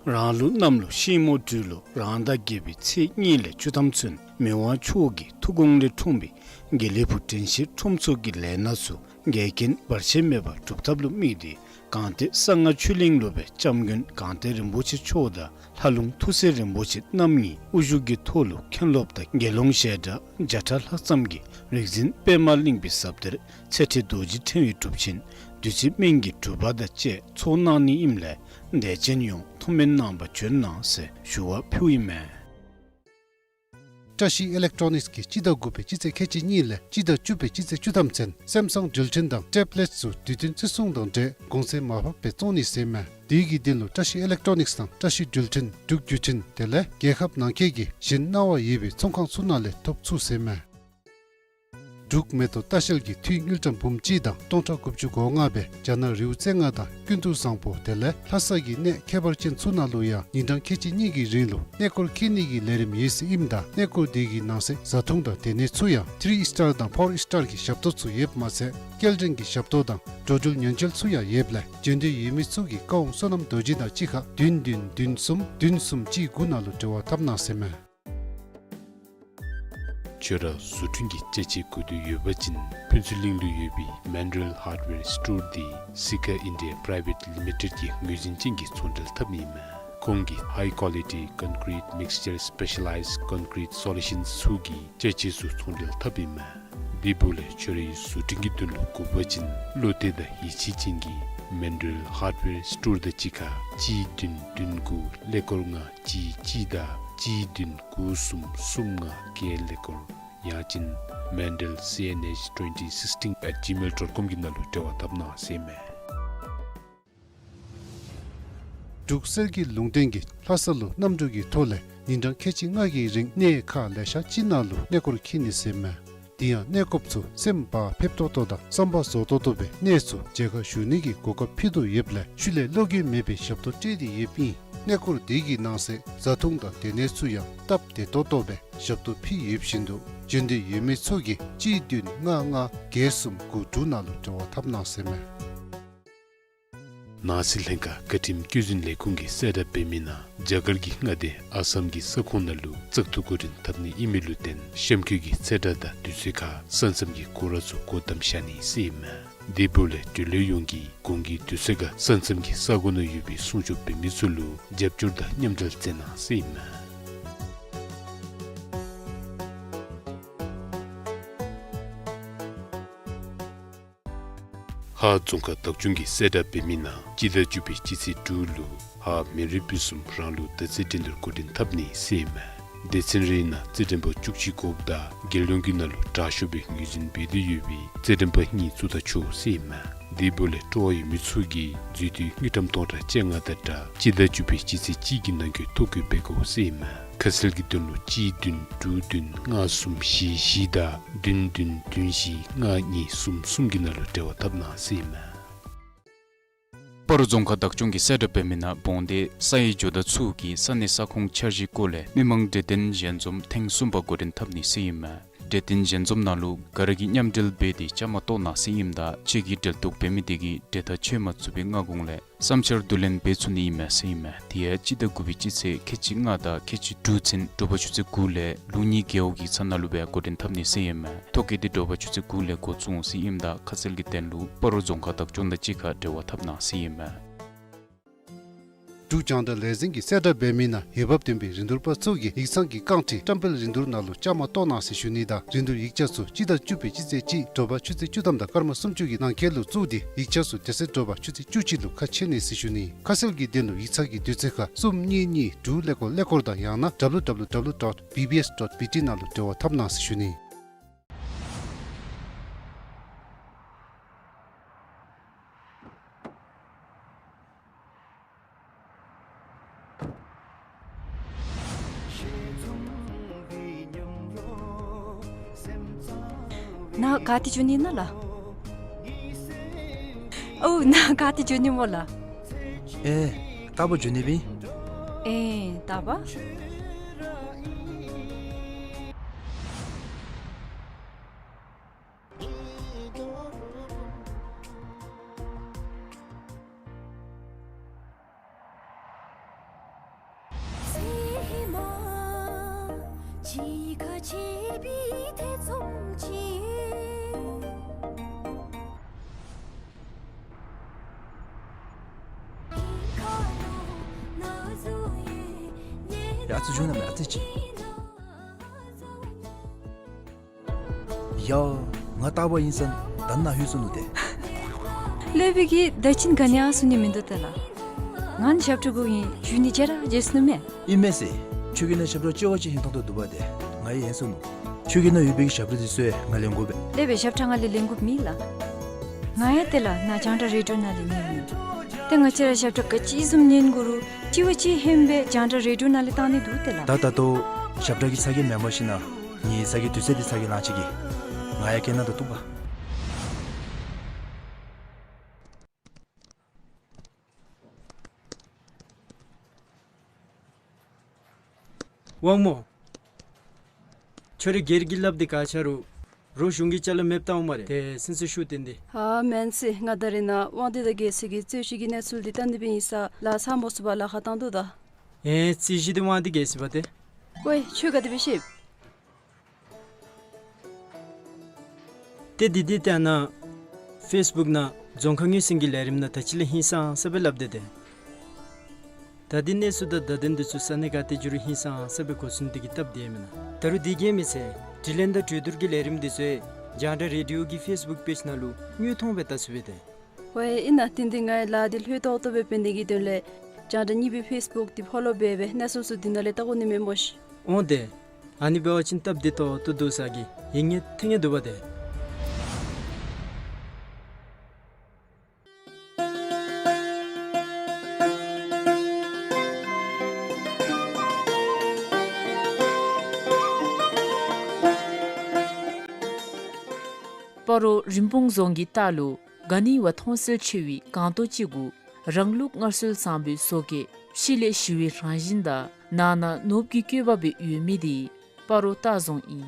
རང་ལུགས་གནམ་ལོ་ཤིང་མོ་སྦྲུལ་ལོ་རང་ཟླ་བརྒྱད་པའི་ཚེས་གཉིས་ལས་བཅུ་ཐམ་ཚུན་མི་དབང་མཆོག་གི་ཐུགས་དགོངས་ལས་འཁྲུངས་པའི་དགེ་ལེགས་ཕུག་དྲན་ཤེས་ཁྲོམ་ཚོགས་ཀྱི་ལས་སྣ་ཚུ་འགལ་རྐྱེན་བར་ཆད་མེད་པར་སྒྲུབ་ཐབས་ལུ་དམིགས་ཏེ་གངས་སྟོད་གསང་སྔགས་ཆོས་གླིང་སློབ་དཔོན་སྐྱབས་མགོན་གངས་ལྡན་རིན་པོ་ཆེ་མཆོག་དང་ལྷ་ལུང་ཐུགས་སྲས་རིན་པོ་ཆེ་རྣམ་གཉིས་དབུ་བཞུགས་ཀྱི་ཐོག་ལུ་མཁན་སློབ་དང་དགེ་སློང་ཞལ་གྲངས་བརྒྱ་ཕྲག་ལྷག་ཙམ་གྱིས་རིག་འཛིན་པདྨ་གླིང་པའི་ཟབ་གཏེར་ཚེ་ཁྲིད་རྡོ་རྗེ་ཕྲེང་བའི་སྒྲུབ་ཆེན་བདུད་རྩི་སྨན་གྱི་གྲུབ་པ་དང་བཅས་ཚོགས་གནང་ནི་ཨིནམ་ལས་དད་ཅན་ཡོངས་ཐུགས་སྨོན་གནང་བར་བྱོན་གནང་ཟེར་ཞུ་བ་ཕུལཝ་ཨིན་མས། བཀྲ་ཤིས་ཨི་ལེག་ཊོ་ནིགསི་གིས་སྤྱི་ཟླ་དགུ་པའི་སྤྱི་ཚེས་ཁལ་གཅིག་གཉིས་ལས་སྤྱི་ཟླ་བཅུ་པའི་སྤྱི་ཚེས་བཅུ་ཐམ་ཚུན་སེམ་སང་འགྲུལ་འཕྲིན་དང་ཊེབ་ལེཊ་ཚུ་དུས་བསྟུན་བརྩི་སྲུང་དང་འབྲེལ་གོང་ཚད་མར་ཕབ་སྦེ་བཙོང་ནི་ཟེར་མས། དེ་གི་དོན་ལུ་བཀྲ་ཤིས་ཨི་ལེག་ཊོ་ནིགསི་དང་བཀྲ་ཤིས་འགྲུལ་འཕྲིན་འབྲུག་བརྒྱུད་འཕྲིན་དེ་ལས་རྒྱལ་ཁབ་ནང་འཁོད་ཀྱི་གཞན་གནང་བ་ཡོད་པའི་ཚོང་ཁང་ཚུ་ནང་ལས་ཐོབ་ཚུགས་ཟེར་མས། འབྲུག་མེ་ཏོག་ལྟ་བཤལ་གྱིས་འཐུས་དངུལ་ཀྲམ་འབུམ་གཅིག་དང་སྟོང་ཕྲག་དགུ་བཅུ་གོ་ལྔ་སྦེ་རྒྱ་ནག་རི་བོ་རྩེ་ལྔ་དང་ཀུན་ཏུ་བཟང་པོ་དེ་ལས་ལྷ་ས་གི་གནས་ཁྱད་པར་ཅན་ཚུ་ནང་ལུ་ཡང་ཉིན་གྲངས་ཁལ་གཅིག་གཉིས་ཀྱི་རིང་ལུ་གནས་སྐོར་འཁྱིད་ནི་གི་ལས་རིམ་ཡོད་ཟེར་ཨིནམ་ད་གནས་སྐོར་དེ་གི་ནང་གསེས་བཟའ་འཐུང་དང་སྡོད་གནས་ཚུ་ཡང་ཐི་རི་ཨིསི་ཊར་དང་ཕོར་ཨིསི་ཊར་གྱི་ཞབས་ཏོག་ཚུ་ཡོདཔ་མ་ཚད་སྐྱེལ་འདྲེན་གྱི་ཞབས་ཏོག་དང་འགྲོ་འགྲུལ་ཉེན་བཅོལ་ཚུ་ཡང་ཡོདཔ་ལས་བྱོན་འདོད་ཡོད་མི་ཚུ་གིས་བཀའ་དབང་བསོད་ནམས་རྡོ་རྗེ་དང་གཅིག་ཁར་བདུན་བདུན་བདུན་གསུམ་བདུན་གསུམ་གཅིག་དགུ་ནང་ལུ་འབྲེལ་བ་འཐབ་གནང་ཟེར་མས། ཁྱོད་ར་བཟོ་སྐྲུན་གྱི་ཅ་ཆས་དགོས་འདོད་ཡོད་པ་ཅིན་ཕུན་ཚོགས་གླིང་ལུ་ཡོད་པའི་མཱན་ཌེལ་ཧརཌ་ཝེར་སི་ཊོར་འདི་སི་ཁ་ཨིན་ཌི་ཡ་པི་རའི་ཝེཊ་ལི་མི་ཊེཌ་ཀྱི་ངོས་འཛིན་ཅན་གྱི་ཚོང་འབྲེལ་འཐབ་ནི་ཨིན་མས། ཁོང་གིས་ཧའི་ཀོ་ལི་ཊི་ཀོན་ཀྲིཊ་མིགས་ཅར་སི་པེ་ཤ་ལའིཛ་ཀོན་ཀྲིཊ་སོ་ལུ་ཤཱནསི་ཚུ་གི་ཅ་ཆས་ཚུ་ཚོང་འབྲེལ་འཐབ་ཨིན་མས། དེ་འབདཝ་ལས་ཁྱོད་རའི་བཟོ་སྐྲུན་གྱི་དོན་ལུ་དགོ་པ་ཅིན་བློ་གཏད་དང་ཡིད་ཆེས་ཅན་གྱི་མཱན་ཌེལ་ཧརཌ་ཝེར་སི་ཊོར་དང་གཅིག་ཁར་གཅིག་བདུན་བདུན་དགུ་ཀླད་ཀོར་ལྔ་གཅིག་གཅིག་དང་གཅིག་བདུན་དགུ་གསུམ་གསུམ་ལྔ་བརྒྱད་ཀླད་ཀོར་ཡང་ཅིན་མཱན་ཌེལ་སི་ཨེན་ཨེཆ་ཊུ་ཝེན་ཊི་སིགས་ཊིན་ཨེཊ་ཇི་མེལ་ཌོཊ་ཀོམ་གྱི་ནང་ལུ་འབྲེལ་བ་འཐབ་གནང་ཟེར་མས། འབྲུག་གསེར་གྱི་ལུང་བསྟན་གྱིས་ལྷ་ས་ལུ་གནམ་གྲུ་གི་ཐོག་ལས་ཉིན་གྲངས་ཁལ་གཅིག་ལྔ་གི་རིང་གནས་ཁག་ལེ་ཤ་ཅིག་ནང་ལུ་གནས་སྐོར་འཁྱིད་ནི་ཟེར་མས། དེ་ཡང་གནས་སྐོརཔ་ཚུ་སེམས་བག་ཕེབས་ཏོག་ཏོ་དང་བསམ་པ་རྫོགས་ཏོག་ཏོ་སྦེ་གནས་ཚུ་མཇལ་ཁ་ཞུ་ནི་གི་གོ་སྐབས་ཕུལ་དོ་ཡོདཔ་ལས་ཤུལ་ལས་བློ་འགྱོད་མེད་པའི་ཞབས་ཏོག་སྤྲོད་དེ་ཡོདཔ་ཨིན། གནས་སྐོར་དེ་གི་ནང་གསེས་བཟའ་འཐུང་དང་སྡོད་གནས་ཚུ་ཡང་སྟབས་བདེ་ཏོག་ཏོ་སྦེ་ཞབས་ཏོག་ཕུལ་ཡོདཔ་བཞིན་དུ་བྱོན་འདོད་ཡོད་མི་ཚུ་གིས་གཅིག་བདུན་ལྔ་ལྔ་བརྒྱད་གསུམ་དགུ་དྲུག་ནང་ལུ་འབྲེལ་བ་འཐབ་གནང་ཟེར་མས། ནང་སྲིད་ལྷན་ཁག་བཀའ་ཁྲིམས་བཀོད་འཛིན་ལས་ཁུངས་ཀྱིས་གསལ་བསྒྲགས་འབད་མི་ནང་རྒྱ་གར་གྱི་མངའ་སྡེ་ཨ་སམ་གྱི་ས་ཁོངས་ནང་ལུ་བཙག་འཐུ་འགོ་འདྲེན་འཐབ་ནི་ཨིན་མི་ལུ་བརྟེན་གཤམ་འཁོད་ཀྱི་ཚེས་གྲངས་དང་དུས་ཚོད་ཁར་ས་མཚམས་ཀྱི་སྐོར་ར་ཚུ་སྒོ་བསྡམས་བཞག་ནི་ཟེར་ཨིན་མས། དེ་འབདཝ་ལས་འབྲེལ་ཡོད་ཡོངས་ཀྱིས་གོང་གི་དུས་ཚོད་ཁར་ས་མཚམས་ཀྱི་ས་གོ་ནང་ཡོད་པའི་སྲུང་སྐྱོབ་འབད་མི་ཚུ་ལུ་རྒྱབ་སྐྱོར་དང་མཉམ་འབྲེལ་མཛད་གནང་ཟེར་ཨིན་མས། ཧཱ་རྫོང་ཁག་བདག་སྐྱོང་གིས་གསལ་བསྒྲགས་འབད་མི་ནང་སྤྱི་ཟླ་བཅུ་པའི་སྤྱི་ཚེས་དྲུག་ལུ་ཧཱ་མི་རུས་སྦེ་གསུམ་རང་ལུགས་དར་རྩེ་འགྲན་བསྡུར་འགོ་འདྲེན་འཐབ་ནི་ཟེར་ཨིན་མས། སྡེ་ཚན་རེའི་ནང་རྩེད་འགྲན་པ་བཅུ་གཅིག་དགོཔ་དང་རྒྱལ་ཡོངས་ཀྱི་ནང་ལུ་དྲག་ཤོས་སྦེ་ངོས་འཛིན་འབད་དོ་ཡོད་པའི་རྩེད་འགྲན་པ་གཉིས་བཙུགས་ད་ཆོག་ཟེར་ཨིན་མས། དེ་འབདཝ་ལས་སྤྲོ་བ་ཡོད་མི་ཚུ་གིས་འཛུལ་དུས་དངུལ་ཀྲམ་སྟོང་ཕྲག་བཅོ་ལྔ་དང་སྦྲགས་སྤྱི་ཟླ་བཅུ་པའི་སྤྱི་ཚེས་གཅིག་གི་ནང་འཁོད་ཐོ་བཀོད་འབད་དགོ་ཟེར་ཨིན་མས། ཁ་གསལ་གྱི་དོན་ལུ་གཅིག་བདུན་དྲུག་བདུན་ལྔ་གསུམ་བཞི་བཞི་དང་བདུན་བདུན་བདུན་བཞི་ལྔ་གཉིས་གསུམ་གསུམ་གྱི་ནང་ལུ་འབྲེལ་བ་འཐབ་གནང་ཟེར་ཨིན་མས། སྤ་རོ་རྫོང་ཁག་བདག་སྐྱོང་གི་གསལ་བསྒྲགས་འབད་མི་ནང་འབོང་སྡེ་ས་ཡི་ཇོ་བདག་ཚུ་གིས་ས་གནས་ས་ཁོངས་འཆར་གཞི་སྐོར་ལས་མི་མང་གྲོས་བསྟུན་ཞལ་འཛོམས་ཐེངས་གསུམ་པ་འགོ་འདྲེན་འཐབ་ནི་ཟེར་ཨིན་མས། གྲོས་བསྟུན་ཞལ་འཛོམས་ནང་ལུ་ག་ར་གིས་མཉམ་འབྲེལ་འབད་དེ་བཅའ་མར་གཏོགས་གནང་ཟེར་ཨིནམ་ད་ཁྱོད་ཀྱིས་འབྲེལ་གཏོགས་འབད་མི་དེ་གིས་གྲོས་ཐག་ཆོད་མ་ཚུགས་པའི་སྔ་གོང་ལས་བསམ་འཆར་བསྡུ་ལེན་འབད་ཚུགས་ནི་ཨིན་མས་ཟེར་ཨིན་མས། དེ་ཡང་སྤྱི་ཟླ་དགུ་པའི་སྤྱི་ཚེས་ཁལ་གཅིག་ལྔ་དང་ཁལ་གཅིག་དྲུག་ཚུན་དྲོ་པ་ཆུ་ཚོད་དགུ་ལས་ལུགས་གཉིས་རྒེད་འོག་གི་ཚབ་ནང་ལུ་སྦེ་འགོ་འདྲེན་འཐབ་ནི་ཟེར་ཨིན་མས། ཐོ་བཀོད་དེ་དྲོ་པ་ཆུ་ཚོད་དགུ་ལས་འགོ་བཙུགས་འོང་ཟེར་ཨིནམ་ད་ཁ་གསལ་གྱི་དོན་ལུ་སྤ་རོ་རྫོང་ཁག་བདག་སྐྱོང་དང་གཅིག་ཁར་འབྲེལ་བ་འཐབ་གནང་ཟེར་ཨིན་མས། འབྲུག་རྒྱང་བསྒྲགས་ལས་འཛིན་གྱིས་གསལ་བསྒྲགས་འབད་མི་ནང་འོས་འབབ་ལྡན་པའི་རིན་བསྡུར་པ་ཚུ་གིས་ཡིག་ཚང་གི་རྐང་ཁྲི་བཀྲམ་སྤེལ་རིན་བསྡུར་ནང་ལུ་བཅའ་མར་གཏོགས་གནང་ཟེར་ཞུ་ནི་དང་རིན་བསྡུར་ཡིག་ཆ་ཚུ་སྤྱི་ཟླ་བཅུ་པའི་སྤྱི་ཚེས་གཅིག་དྲོ་པ་ཆུ་ཚོད་བཅུ་ཐམ་དང་སྐར་མ་སུམ་ཅུ་གི་ནང་འཁོད་ལུ་བཙུགས་ཏེ་ཡིག་ཆ་ཚུ་དེ་ཚེ་དྲོ་པ་ཆུ་ཚོད་བཅུ་གཅིག་ལུ་ཁ་ཕྱེ་ནི་ཟེར་ཞུ་ནི། ཁ་གསལ་གྱི་དོན་ལུ་ཡིག་ཚང་གི་དུས་ཚོད་ཁར་གསུམ་གཉིས་གཉིས་དྲུག་ཀླད་ཀོར་ཀླད་ཀོར་དང་ཡང་ན་W W W dot B B S dot B T ནང་ལུ་འབྲེལ་བ་འཐབ་གནང་ཟེར་ཞུ་ནི། ནཱ་ག་ཏེ་འགྱོ་ནི་ཨིན་ན་ལགས། ཨོ་ནཱ་ག་ཏེ་འགྱོ་ནི་སྨོ་ལགས། ཨེ་རྟག་པར་འགྱོ་ནི་སྦེ་ཨིན། ཨེ་རྟག་པར། ཡ་ཙི་བྱུང་ན་མེད་ཨ་ཙི་ཅིག། ཡ། ང་རྟག་པར་ཨིན་ས་ད་ནཱ་ལྷོད་སོ་ནུག་ཏེ། ལྷོད་པའི་གི་ད་ཅི་ག་ནི་ཡང་གསུང་ནི་མིན་འདུག་ཏེ་ལགས། ང་ནི་ཞབས་ཁྲ་གུ་ཨིན། ཞུ་ནི་བརྗེད་ར་བརྗེད་སོ་ནུག་མས། ཨིན་མས་ཟེར། ཁྱོད་ཀྱི་ནང་ཞབས་ཁྲ་ལྕི་བ་ཅིག་ཧིང་ཐང་ཏོག་ཏོ་འདུག་པ་ཏེ། ང་ཡང་ཧན་སོ་ནུག། ཁྱོད་ཀྱི་ནང་ཡོད་པའི་གི་ཞབས་ཁྲ་འདི་ཚུ་ཡང་ང་ལེན་དགོ་པས། ལེགས་པའི་ཞབས་ཁྲ་ང་ལས་ལེན་དགོཔ་མེད་ལགས། ང་ཡང་ཏེ་ལགས་ནཱ་རྒྱང་བསྒྲགས་རེ་ཌི་ཡོ་ནང་ལས་ཉན་ནི། ཏེ་ང་བཅས་ར་ཞབས་ཁྲ་ག་ཅི་བཟུམ་ཉན་དགོ་རུང་ལྕི་བ་ཅིག་ཧན་སྦེ་རྒྱང་བསྒྲགས་རེ་ཌི་ཡོ་ནང་ལས་བཏང་ནི་འདུག་ཏེ་ལགས། ད་ད་ལྟོ་ཞབས་ཁྲ་གི་ཚ་གྱང་མེན་པར་ཞིན་ན་ངེའི་ཚ་གྱང་དུས་ཚོད་འདི་ཚ་གྱང་ལང་ཅི་གི། ང་ཡང་སྐད་ནང་དུ་གཏུགས་པ། དབང་མོ། ཁྱོད་རའི་སྒེར་གྱི་ལགཔ་འདི་ག་ཆ་རུང་རོགས་གཞུང་གི་ཅ་ལ་མེདཔ་བཏང་འོང་སྨ་རེ། ཏེ་སེམས་ཚེགས་ཤོར་བཏང་སྟེ། ཨ་མེན་ཟེར། ང་ད་རེས་ནཱ་དབང་འདུས་དང་རྒྱལ་སྲས་ཀྱི་རྩོད་གཞི་གི་གནས་ཚུལ་འདི་བལྟ་ནི་འབད་ཨིན་ས་ལགས། ཚར་མ་ཚུགས་པར་ལཱ་ཁག་བཏང་དོ་ད། ཨེ་རྩོད་གཞི་འདི་དབང་འདུས་རྒྱལ་སྲས་པ་ཏེ། ཝའེ་ཁྱོད་ག་དེ་སྦེ་ཤེས། ཏེ་འདི་འདི་ལྟ་ན་ཕེསི་བུཀ་ནང་རྫོང་ཁ་ངོས་འཛིན་གྱི་ལས་རིམ་ནང་ད་ཅི་ལས་ཧིང་སངས་ས་སྦེ་སླབ་སྟེ་ཏེ། ད་འདི་གནས་ཚུལ་དང་བརྡ་དོན་འདི་ཚུ་ས་གནས་ག་ཏེ་འགྱོ་རུང་ཧིང་སངས་ས་སྦེ་གོ་ཚུགས་ནི་དེ་གིས་སྟབས་བདེ་མེན་ན། ད་རུང་དེ་གིས་མི་ཚད་དྲི་ལན་དང་གྲོས་བསྡུར་གྱི་ལས་རིམ་འདི་ཚུ་རྒྱང་བསྒྲགས་རེ་ཌི་ཡོ་གི་ཕེསི་བུཀ་པེཇ་ནང་ལུ་དངོས་མཐོང་སྦེ་བལྟ་ཚུགས་པས་ཏེ། ཝའེ་ཨིན་ན། དེ་འདི་ང་ཡང་ལཱ་འདི་ལྷོད་ཏོག་ཏོ་སྦེ་འབད་ནི་གི་དོན་ལས་རྒྱང་བསྒྲགས་གཉིས་པའི་ཕེསི་བུཀ་འདི་ཕོ་ལོ་འབད་སྦེ་གནས་ཚུལ་ཚུ་འདི་ནང་ལས་བལྟ་དགོ་ནི་མས་སྨོ་ཤིག། འོང་ཏེ། ཨ་ནི་འབད་བ་ཅིན་སྟབས་བདེ་ཏོག་ཏོ་འདུག་ས་གི་ཡིད་ངེས་ཐིང་ངེ་འདུག་པ་ཏེ། སྤ་རོ་རིན་སྤུངས་རྫོང་གི་ལྟག་ལུ་ག་ནི་བ་མཐོང་གསལ་ཆེ་བའི་སྒང་ཏོག་ཅིག་གུ་རང་ལུགས་སྔར་སྲོལ་བཟང་པོའི་བཟོ་བཀོད་ཕྱི་ལས་ཞི་བའི་རང་བཞིན་དང་ནང་ན་ནོར་བུ་གི་བཀོད་པ་སྦེ་ཡོད་མི་འདི་སྤ་རོ་ལྟ་རྫོང་ཨིན།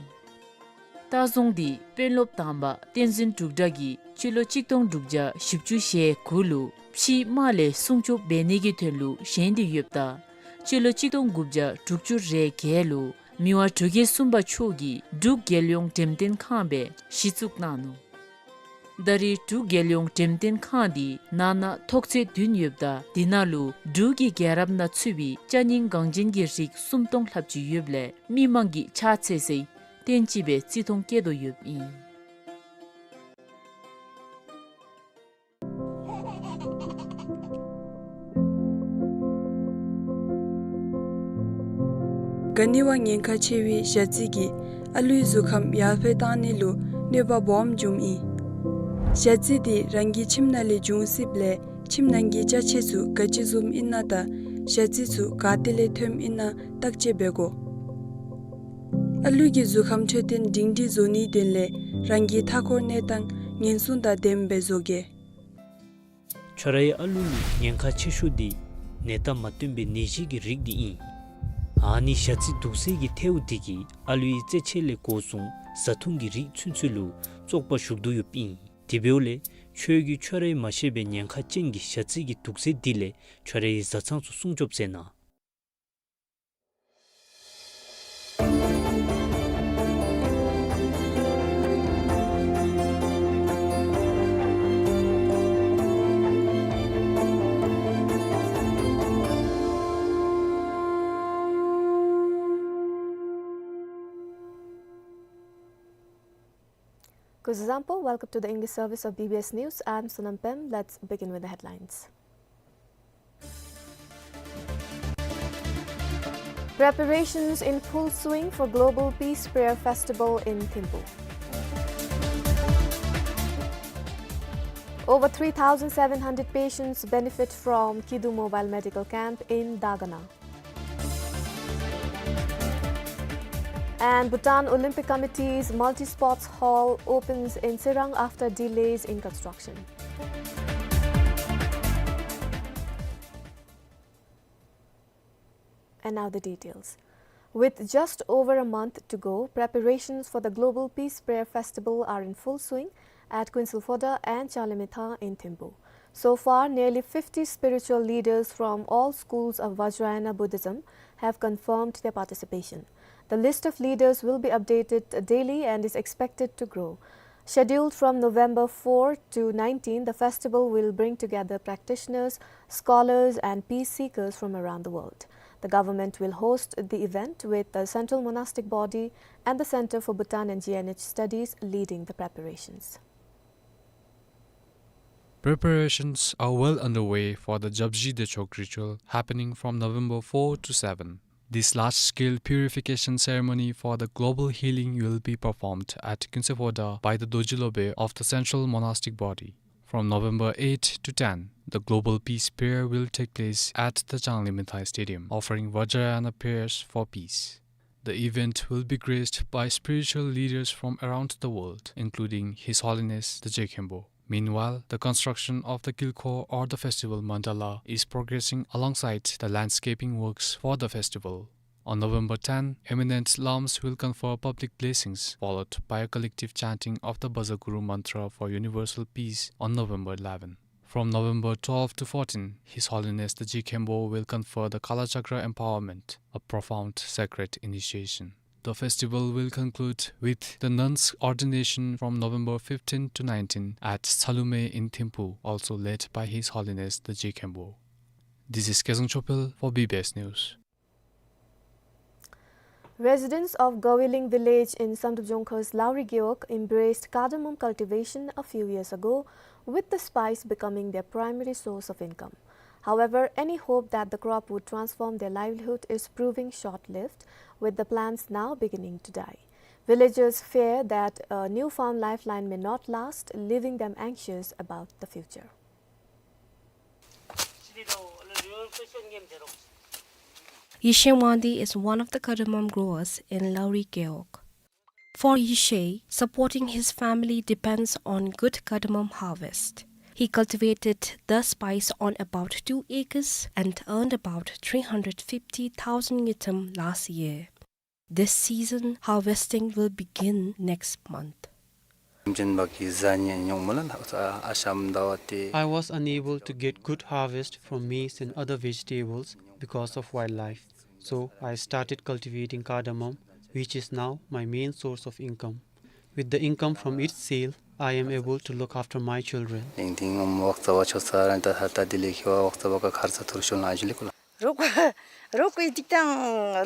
ལྟ་རྫོང་འདི་དཔོན་སློབ་དང་པ་བསྟན་འཛིན་འབྲུག་གྲགས་ཀྱིས་སྤྱི་ལོ་གཅིག་སྟོང་དྲུག་བརྒྱ་བཞི་བཅུ་ཞེ་དགུ་ལུ་ཕྱིའི་དམག་ལས་སྲུང་སྐྱོབ་འབད་ནི་གི་དོན་ལུ་བཞེངས་ཏེ་ཡོདཔ་ད་སྤྱི་ལོ་གཅིག་སྟོང་དགུ་བརྒྱ་དྲུག་ཅུ་རེ་བརྒྱད་ལུ་མི་དབང་འབྲུག་རྒྱལ་གསུམ་པ་མཆོག་གིས་འབྲུག་རྒྱལ་ཡོངས་འགྲེམས་སྟོན་ཁང་སྦེ་གཞི་བཙུགས་གནང་ནུག། ད་རེས་འབྲུག་རྒྱལ་ཡོངས་འགྲེམས་སྟོན་ཁང་འདི་ནང་ན་ཐོག་ཚད་བདུན་ཡོདཔ་ད་དེ་ནང་ལུ་འབྲུག་གི་རྒྱལ་རབས་ནང་ཚུད་པའི་ཅ་རྙིང་འགངས་ཅན་གྱི་རིགས་སུམ་སྟོང་ལྷགཔ་ཅིག་ཡོདཔ་ལས་མི་མང་གིས་ཕྱག་འཚལ་སའི་རྟེན་ཅིག་སྦེ་བརྩི་མཐོང་བསྐྱེད་དོ་ཡོདཔ་ཨིན། ག་ནི་བ་ཉེན་ཁ་ཆེ་བའི་ཞ་རྩི་གིས་ཨ་ལུའི་གཟུགས་ཁམས་ཡར་འཕེལ་བཏང་ནི་ལུ་གནོད་པ་སྦོམ་འབྱུངམ་ཨིན། ཞ་རྩི་འདི་རང་གི་ཁྱིམ་ནང་ལས་འབྱུང་སྲིདཔ་ལས་ཁྱིམ་ནང་གི་ཅ་ཆས་ཚུ་ག་ཅི་བཟུམ་ཨིན་ན་དང་ཞ་རྩི་ཚུ་ག་ཏེ་ལས་ཐོནམ་ཨིན་ན་བརྟག་དཔྱད་འབད་དགོ། ཨ་ལུ་གི་གཟུགས་ཁམས་འཕྲོད་བསྟེན་སྒྲིང་སྒྲིང་བཟོ་ནིའི་དོན་ལས་རང་གི་མཐའ་འཁོར་གནས་སྟངས་ཉེན་སྲུང་དང་ལྡནམ་སྦེ་བཟོ་གེ། ཁྱོད་རའི་ཨ་ལུ་ལུ་ཉེན་ཁ་ཆེ་ཤོས་འདི་ནད་རྟགས་མ་སྟོན་པའི་ནད་གཞི་གི་རིགས་འདི་ཨིན། ཨ་ནི་ཞ་རྩི་དུག་སེལ་གྱི་ཐལཝ་འདི་གིས་ཨ་ལུའི་རྩེད་ཆས་ལས་འགོ་བཟུང་བཟའ་འཐུང་གི་རིགས་ཚུན་ཚོད་ལུ་བཙོག་པ་ཞུགས་དོ་ཡོདཔ་ཨིན། དེ་འབདཝ་ལས་ཁྱོད་ཀྱིས་ཁྱོད་རའི་མ་ཤེས་པའི་ཉེན་ཁ་ཅན་གྱི་ཞ་རྩི་གི་དུག་སེལ་འདི་ལས་ཁྱོད་རའི་བཟའ་ཚང་ཚུ་སྲུང་སྐྱོབ་མཛད་གནང་། Kuzuzangpo, welcome to the English service of B B S News. I'm Sonam Pem. Let's begin with the headlines. Preparations in full swing for Global Peace Prayer Festival in Thimphu. Over three thousand seven hundred patients benefit from Kidu Mobile Medical Camp in Dagana. And Bhutan Olympic Committee's multi-sports hall opens in Tsirang after delays in construction. And now the details. With just over a month to go, preparations for the Global Peace Prayer Festival are in full swing at Kuensel Phodrang and Changlimithang in Thimphu. So far, nearly fifty spiritual leaders from all schools of Vajrayana Buddhism have confirmed their participation. The list of leaders will be updated daily and is expected to grow. Scheduled from November four to nineteen, the festival will bring together practitioners, scholars, and peace seekers from around the world. The government will host the event, with the Central Monastic Body and the Center for Bhutan and G N H Studies leading the preparations. Preparations are well underway for the Japji Dechok ritual happening from November four to seven. This large-scale purification ceremony for the global healing will be performed at Kuensel Phodrang by the Dorji Lobey of the Central Monastic Body. From November eight to ten, the Global Peace Prayer will take place at the Changlimithang Stadium, offering Vajrayana prayers for peace. The event will be graced by spiritual leaders from around the world, including His Holiness the Je Khenpo. Meanwhile, the construction of the Gilkho or the festival mandala is progressing alongside the landscaping works for the festival. On November ten, eminent lamas will confer public blessings, followed by a collective chanting of the Bhajaguru mantra for universal peace on November eleven. From November twelve to fourteen, His Holiness the Je Khenpo will confer the Kalachakra empowerment, a profound sacred initiation. The festival will conclude with the nuns' ordination from November fifteen to nineteen at Tsalumey in Thimphu, also led by His Holiness the Je Khenpo. This is Kezang Chopel for B B S News. Residents of Gawiling village in Samdrup Jongkhar's Lawri Gewog embraced cardamom cultivation a few years ago, with the spice becoming their primary source of income. However, any hope that the crop would transform their livelihood is proving short-lived, with the plants now beginning to die. Villagers fear that a newfound lifeline may not last, leaving them anxious about the future. Yishe Wangdi is one of the cardamom growers in Lawri Gewog. For Yishe, supporting his family depends on good cardamom harvest. He cultivated the spice on about two acres and earned about three hundred fifty thousand ngultrum last year. This season, harvesting will begin next month. I was unable to get good harvest from maize and other vegetables because of wildlife, so I started cultivating cardamom, which is now my main source of income. With the income from its sale, I am able to look after my children.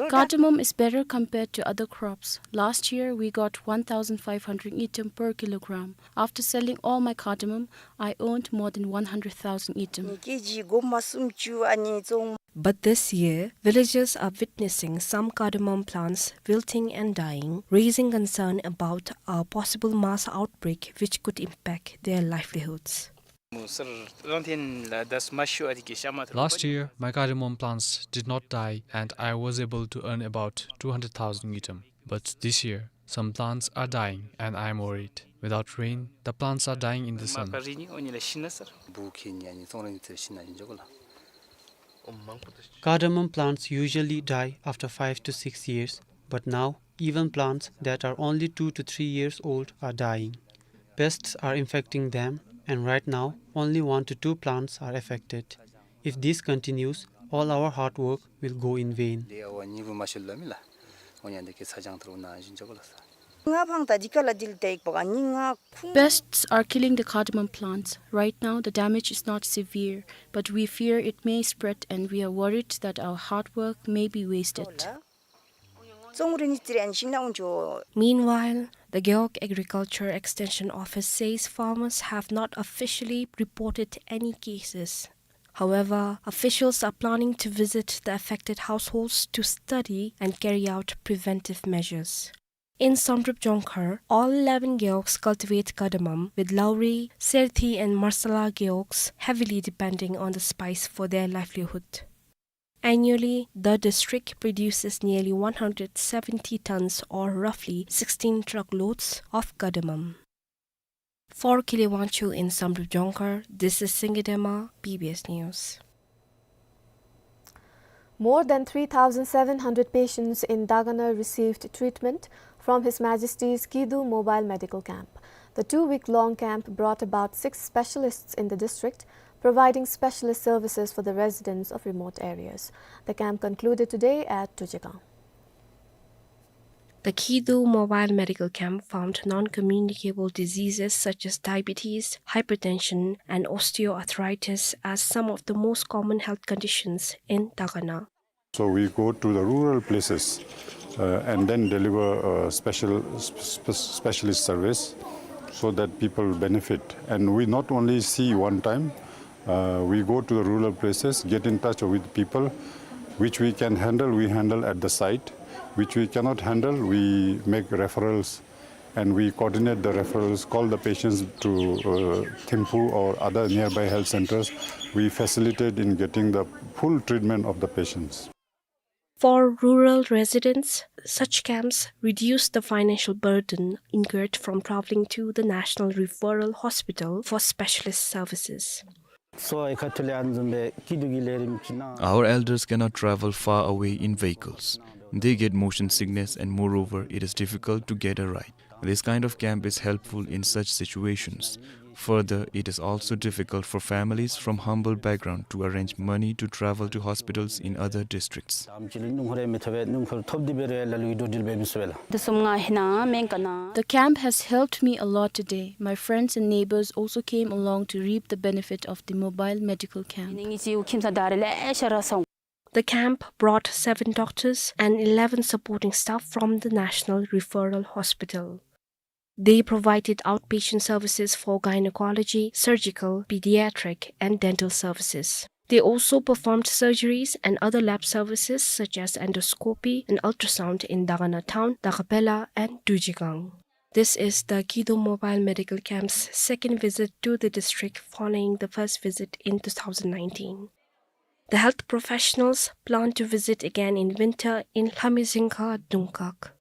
Cardamom is better compared to other crops. Last year, we got one thousand five hundred ngultrum per kilogram. After selling all my cardamom, I earned more than one hundred thousand ngultrum. But this year, villagers are witnessing some cardamom plants wilting and dying, raising concern about a possible mass outbreak which could impact their livelihoods. Last year, my cardamom plants did not die and I was able to earn about two hundred thousand ngultrum. But this year, some plants are dying and I am worried. Without rain, the plants are dying in the sun. Cardamom plants usually die after five to six years, but now even plants that are only two to three years old are dying. Pests are infecting them, and right now only one to two plants are affected. If this continues, all our hard work will go in vain. Pests are killing the cardamom plants. Right now, the damage is not severe, but we fear it may spread, and we are worried that our hard work may be wasted. Meanwhile, the Gewog Agriculture Extension Office says farmers have not officially reported any cases. However, officials are planning to visit the affected households to study and carry out preventive measures. In Samdrup Jongkhar, all eleven gewogs cultivate cardamom, with Lauri, Serthi and Marsala gewogs heavily depending on the spice for their livelihood. Annually, the district produces nearly one hundred seventy tons, or roughly sixteen truckloads, of cardamom. For Khile Wangchuk in Samdrup Jongkhar, this is Singye Dema, B B S News. More than three thousand seven hundred patients in Dagana received treatment from His Majesty's Kidu Mobile Medical Camp. The two-week-long camp brought about six specialists in the district, providing specialist services for the residents of remote areas. The camp concluded today at Tujigang. The Kidu Mobile Medical Camp found non-communicable diseases such as diabetes, hypertension, and osteoarthritis as some of the most common health conditions in Dagana. So we go to the rural places, uh, and then deliver, uh, special, sp-, sp-, specialist service so that people benefit. And we not only see one time, uh, we go to the rural places, get in touch with people. Which we can handle, we handle at the site. Which we cannot handle, we make referrals and we coordinate the referrals, call the patients to, uh, Thimphu or other nearby health centers. We facilitate in getting the full treatment of the patients. For rural residents, such camps reduce the financial burden incurred from traveling to the National Referral Hospital for specialist services. Our elders cannot travel far away in vehicles. They get motion sickness, and moreover, it is difficult to get a ride. This kind of camp is helpful in such situations. Further, it is also difficult for families from humble background to arrange money to travel to hospitals in other districts. The camp has helped me a lot today. My friends and neighbors also came along to reap the benefit of the mobile medical camp. The camp brought seven doctors and eleven supporting staff from the National Referral Hospital. They provided outpatient services for gynecology, surgical, pediatric, and dental services. They also performed surgeries and other lab services such as endoscopy and ultrasound in Dagana town, Dagapela, and Tujigang. This is the Kidu Mobile Medical Camp's second visit to the district following the first visit in two thousand nineteen. The health professionals plan to visit again in winter in Lhamizingka Dungkak.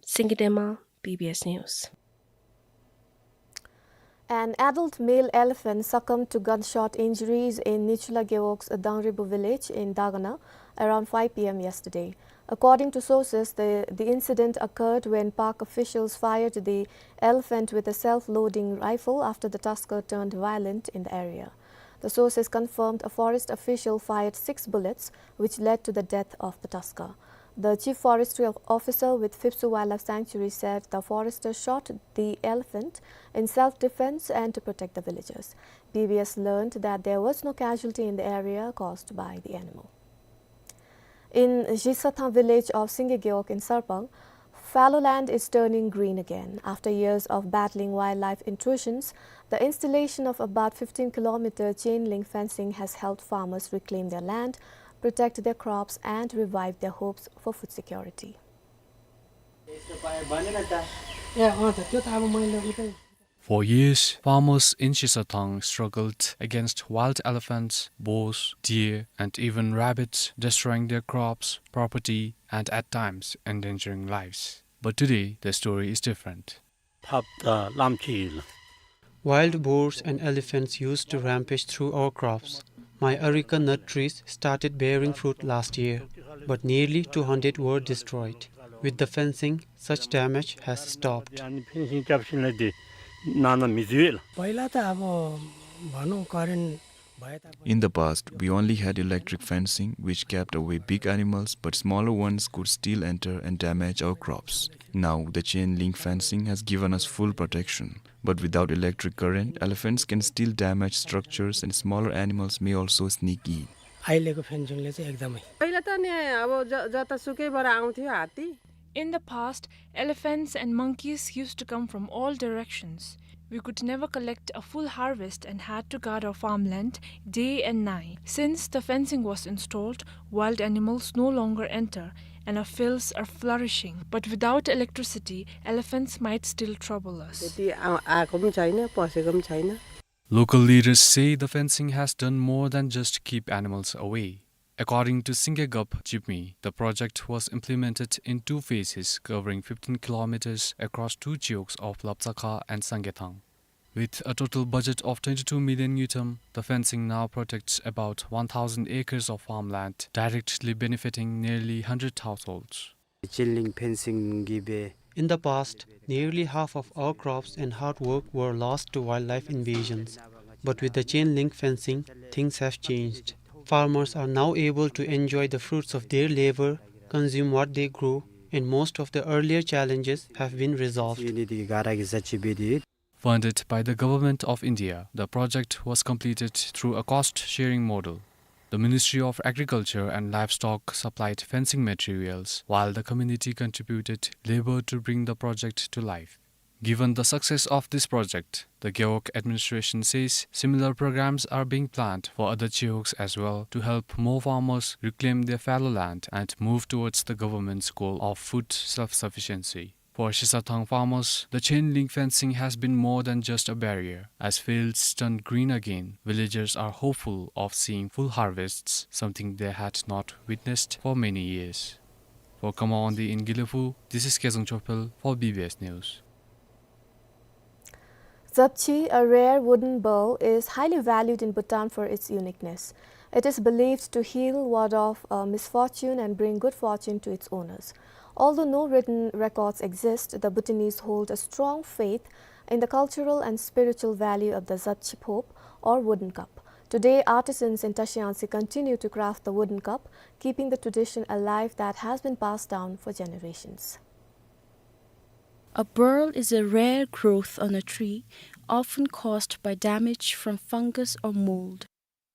Singye Dema, B B S News. An adult male elephant succumbed to gunshot injuries in Nichula Gewog's Dangribu village in Dagana around five P M yesterday. According to sources, the, the incident occurred when park officials fired the elephant with a self-loading rifle after the tusker turned violent in the area. The sources confirmed a forest official fired six bullets, which led to the death of the tusker. The chief forestry of-, officer with Phipsoo Wildlife Sanctuary said the forester shot the elephant in self-defense and to protect the villagers. B B S learned that there was no casualty in the area caused by the animal. In Zhisathang village of Singye Gewog in Sarpang, fallow land is turning green again. After years of battling wildlife intrusions, the installation of about fifteen kilometer chain link fencing has helped farmers reclaim their land, protect their crops, and revive their hopes for food security. For years, farmers in Zhisathang struggled against wild elephants, boars, deer, and even rabbits, destroying their crops, property, and at times endangering lives. But today, the story is different. ཐབས་དང་ལམ་ཅིག་ཡོད་ལགས། Wild boars and elephants used to rampage through our crops. My areca nut trees started bearing fruit last year, but nearly two hundred were destroyed. With the fencing, such damage has stopped. ཨ་ནི་ཕེན་སིང་རྐྱབ་ཞིནམ་ལས་འདི་ནང་ན་མི་འཛུལ་ལགས། पहिला त अब भनौँ करेन्ट भए तापनि In the past, we only had electric fencing, which kept away big animals, but smaller ones could still enter and damage our crops. Now, the chain link fencing has given us full protection. But without electric current, elephants can still damage structures and smaller animals may also sneak in. अहिलेको फेन्सिङले चाहिँ एकदमै पहिला त नि अब ज-, जतासुकैबाट आउँथ्यो हात्ती। In the past, elephants and monkeys used to come from all directions. We could never collect a full harvest and had to guard our farmland day and night. Since the fencing was installed, wild animals no longer enter and our fields are flourishing. But without electricity, elephants might still trouble us. त्यति आ-, आएको पनि छैन, पसेको पनि छैन। Local leaders say the fencing has done more than just keep animals away. According to Singegap Jipmi, the project was implemented in two phases, covering fifteen kilometers across two chiwogs of Lapchakha and Sangethang. With a total budget of twenty-two million ngultrum, the fencing now protects about one thousand acres of farmland, directly benefiting nearly hundred households. Chain link fencing གིས་སྦེ In the past, nearly half of our crops and hard work were lost to wildlife invasions. But with the chain link fencing, things have changed. Farmers are now able to enjoy the fruits of their labor, consume what they grow, and most of the earlier challenges have been resolved. Funded by the Government of India, the project was completed through a cost-sharing model. The Ministry of Agriculture and Livestock supplied fencing materials, while the community contributed labor to bring the project to life. Given the success of this project, the Gewog administration says similar programs are being planned for other chiwogs as well to help more farmers reclaim their fallow land and move towards the government's goal of food self-sufficiency. For Shisathang farmers, the chain link fencing has been more than just a barrier. As fields turn green again, villagers are hopeful of seeing full harvests, something they had not witnessed for many years. For Kamaondi in Gelephu, this is Kezang Chophel for B B S News. Dzapchi, a rare wooden bowl, is highly valued in Bhutan for its uniqueness. It is believed to heal, ward off a misfortune, and bring good fortune to its owners. Although no written records exist, the Bhutanese hold a strong faith in the cultural and spiritual value of the Dzapchi phop, or wooden cup. Today, artisans in Tashiangsi continue to craft the wooden cup, keeping the tradition alive that has been passed down for generations. A burl is a rare growth on a tree, often caused by damage from fungus or mold.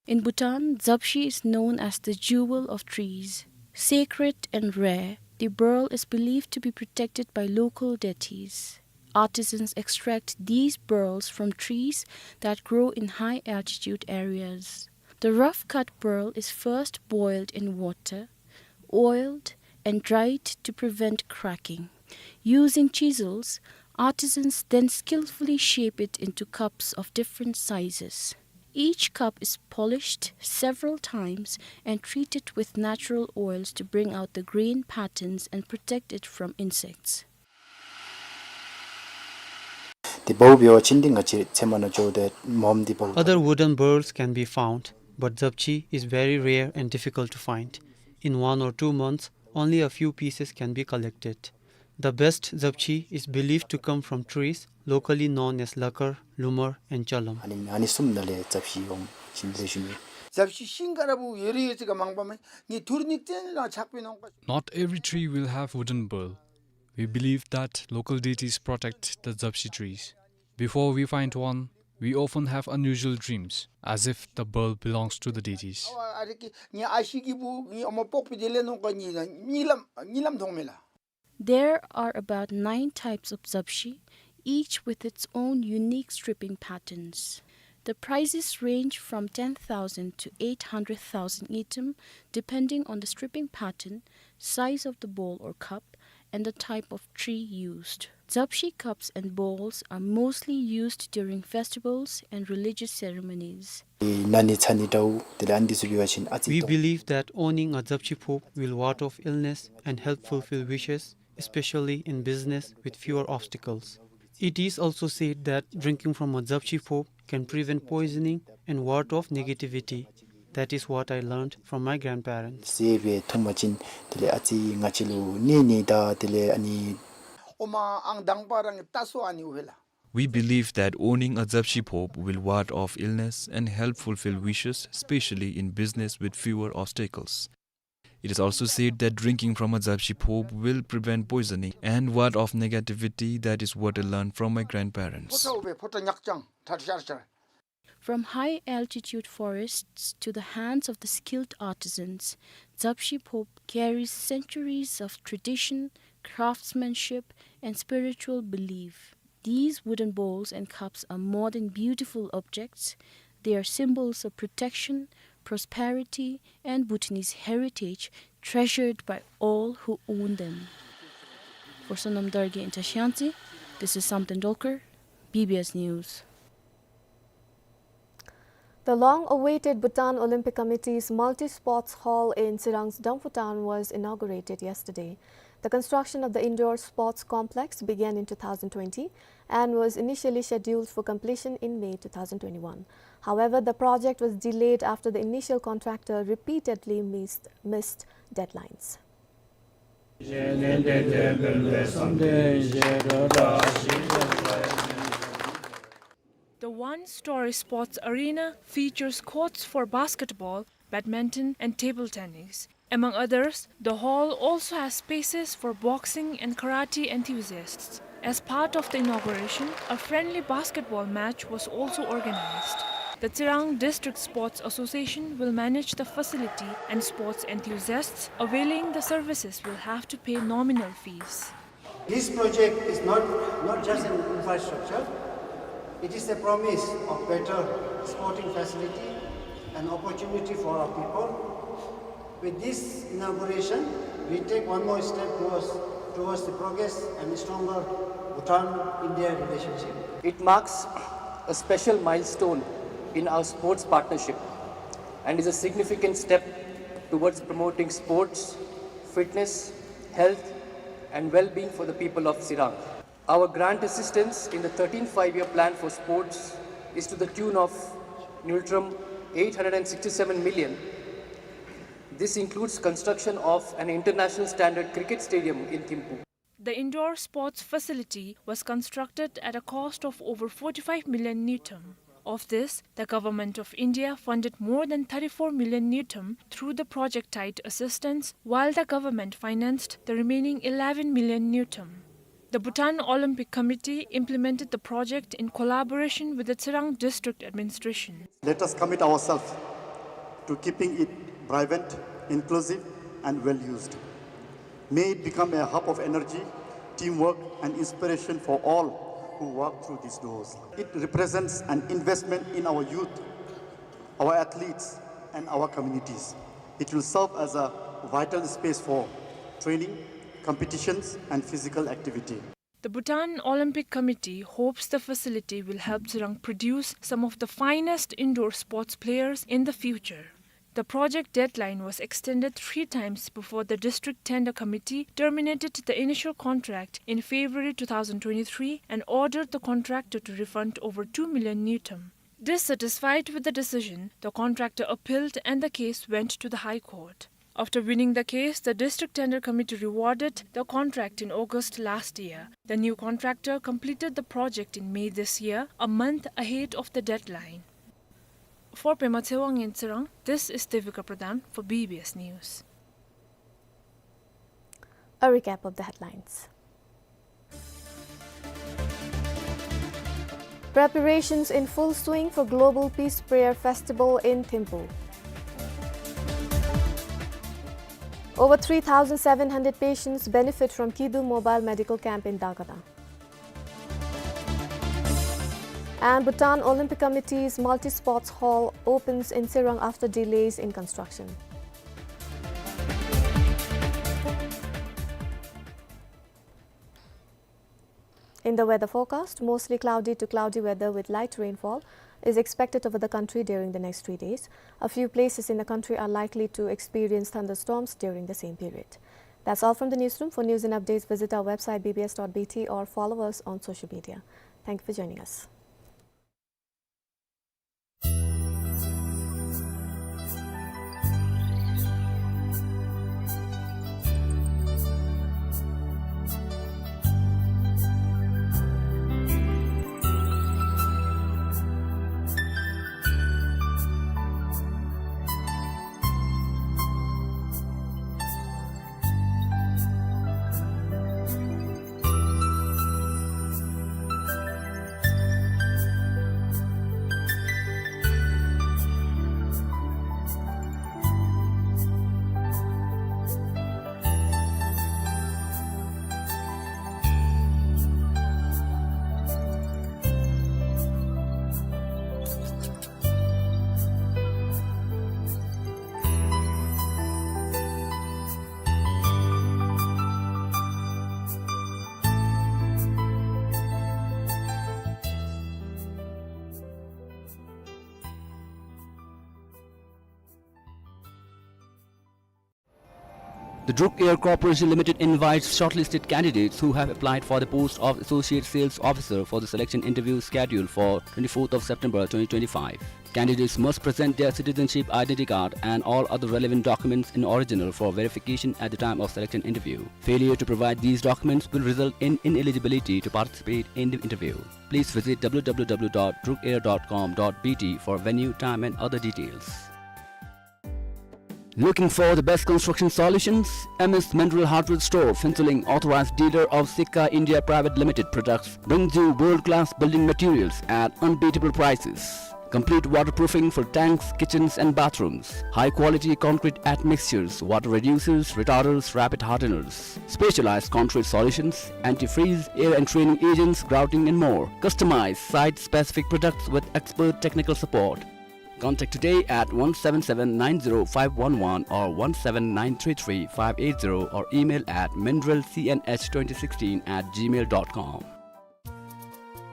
In Bhutan, dzapchi is known as the jewel of trees. Sacred and rare, the burl is believed to be protected by local deities. Artisans extract these burls from trees that grow in high altitude areas. The rough cut burl is first boiled in water, oiled, and dried to prevent cracking. Using chisels, artisans then skillfully shape it into cups of different sizes. Each cup is polished several times and treated with natural oils to bring out the grain patterns and protect it from insects. འདི་བའུ་འབད་བ་ཅིན་འདི་ང་བཅས་ཚལ་མ་ནང་འགྱོ་སྟེ་མོམ་འདི་བའུ། Other wooden burls can be found, but dzapchi is very rare and difficult to find. In one or two months, only a few pieces can be collected. The best dzapchi is believed to come from trees locally known as lakar, lumar, and chalam. ཨ་ནི་ཨ་ནི་གསུམ་ནང་ལས་ཛཔ་ཤིང་འོང་ཞིནམ་ལས་ཞུ་ནི། ཛཔ་ཤིང་ཤིང་ཁར་བུ་ཡོད་རིགས་ཡོད་ཚད་ཀྱི་མང་པ་མེན། ངེའི་ཐུར་ཉིག་ཅན་ལ་ཆགས་པའི་ནོང་པ། Not every tree will have wooden burl. We believe that local deities protect the dzapshi trees. Before we find one, we often have unusual dreams, as if the burl belongs to the deities. ཨ་རེ་ཀི་ངེའི་ཨ་ཤི་གི་བུ་ངེའི་ཨ་མ་ཕོག་པའི་དེ་ལས་ནོང་ཀ་གཉིད་ལམ་གཉིད་ལམ་མཐོང་མེ་ལགས། There are about nine types of dzapshi, each with its own unique stripping patterns. The prices range from ten thousand to eight hundred thousand ngultrum, depending on the stripping pattern, size of the bowl or cup, and the type of tree used. Dzapshi cups and bowls are mostly used during festivals and religious ceremonies. ནད་ནི་ཚ་ནི་འདྲཝ་དེ་ལས་ཨ་ནི་ཚུ་འབད་བ་ཅིན་ཨ་ཙི། We believe that owning a dzapshi phop will ward off illness and help fulfill wishes, especially in business with fewer obstacles. It is also said that drinking from a dzapshi phop can prevent poisoning and ward off negativity. That is what I learned from my grandparents. ཟེར་སྦེ་འཐུང་པ་ཅིན་དེ་ལས་ཨ་ཙི་ང་བཅས་ལུ་ནད་ནི་དང་དེ་ལས་ཨ་ནི། ཨོ་མ་ཨང་དང་པ་རང་གི་ལྟ་སོ་ཨ་ནི་འོ་ལགས། We believe that owning a dzapshi phop will ward off illness and help fulfill wishes, especially in business with fewer obstacles. It is also said that drinking from a dzapshi phop will prevent poisoning and ward off negativity. That is what I learned from my grandparents. ཕོ་ཊ་འབད་ཕོ་ཊ་ཉག་ཅང་ཐ་ཤར་ཤར། From high altitude forests to the hands of the skilled artisans, dzapshi phop carries centuries of tradition, craftsmanship, and spiritual belief. These wooden bowls and cups are more than beautiful objects. They are symbols of protection, prosperity, and Bhutanese heritage treasured by all who own them. For Sonam Dargay in Tashi Yangtse, this is Samten Dolkar, B B S News. The long-awaited Bhutan Olympic Committee's multi-sports hall in Tsirang's Damphu town was inaugurated yesterday. The construction of the indoor sports complex began in two thousand twenty and was initially scheduled for completion in May two thousand twenty-one. However, the project was delayed after the initial contractor repeatedly missed, missed deadlines. The one-story sports arena features courts for basketball, badminton, and table tennis. Among others, the hall also has spaces for boxing and karate enthusiasts. As part of the inauguration, a friendly basketball match was also organized. The Tsirang District Sports Association will manage the facility, and sports enthusiasts availing the services will have to pay nominal fees. This project is not, not just an infrastructure, it is a promise of better sporting facility and opportunity for our people. With this inauguration, we take one more step towards, towards the progress and stronger Bhutan-India relationship. It marks a special milestone in our sports partnership and is a significant step towards promoting sports, fitness, health, and well-being for the people of Tsirang. Our grant assistance in the thirteenth Five-Year Plan for sports is to the tune of ngultrum eight hundred and sixty-seven million. This includes construction of an international standard cricket stadium in Thimphu. The indoor sports facility was constructed at a cost of over forty-five million ngultrum. Of this, the Government of India funded more than thirty-four million ngultrum through the project-tied assistance, while the government financed the remaining eleven million ngultrum. The Bhutan Olympic Committee implemented the project in collaboration with the Tsirang District Administration. Let us commit ourselves to keeping it vibrant, inclusive, and well-used. May it become a hub of energy, teamwork, and inspiration for all who walk through these doors. It represents an investment in our youth, our athletes, and our communities. It will serve as a vital space for training, competitions, and physical activity. The Bhutan Olympic Committee hopes the facility will help Tsirang produce some of the finest indoor sports players in the future. The project deadline was extended three times before the District Tender Committee terminated the initial contract in February two thousand twenty-three and ordered the contractor to refund over two million ngultrum. Dissatisfied with the decision, the contractor appealed and the case went to the High Court. After winning the case, the District Tender Committee rewarded the contract in August last year. The new contractor completed the project in May this year, a month ahead of the deadline. For Pema Tshewang in Tsirang, this is Devika Pradhan for B B S News. A recap of the headlines. Preparations in full swing for Global Peace Prayer Festival in Thimphu. Over three thousand seven hundred patients benefit from Kidu Mobile Medical Camp in Dagana. And Bhutan Olympic Committee's multi-sports hall opens in Tsirang after delays in construction. In the weather forecast, mostly cloudy to cloudy weather with light rainfall is expected over the country during the next three days. A few places in the country are likely to experience thunderstorms during the same period. That's all from the newsroom. For news and updates, visit our website B B S dot B T or follow us on social media. Thank you for joining us. The Druk Air Corporation Limited invites shortlisted candidates who have applied for the post of Associate Sales Officer for the selection interview scheduled for twenty-fourth of September twenty twenty-five. Candidates must present their citizenship identity card and all other relevant documents in original for verification at the time of selection interview. Failure to provide these documents will result in ineligibility to participate in the interview. Please visit W W W dot druk air dot com dot B T for venue, time and other details. Looking for the best construction solutions? M S Mineral Hardware Store, Phuentsholing, authorized dealer of Sika India Private Limited products, brings you world-class building materials at unbeatable prices. Complete waterproofing for tanks, kitchens and bathrooms. High-quality concrete admixtures, water reducers, retarders, rapid hardeners. Specialized concrete solutions, antifreeze, air entraining agents, grouting and more. Customize site-specific products with expert technical support. Contact today at one seven seven nine zero five one one or one seven nine three three five eight zero or email at mineral C N H twenty sixteen at gmail dot com.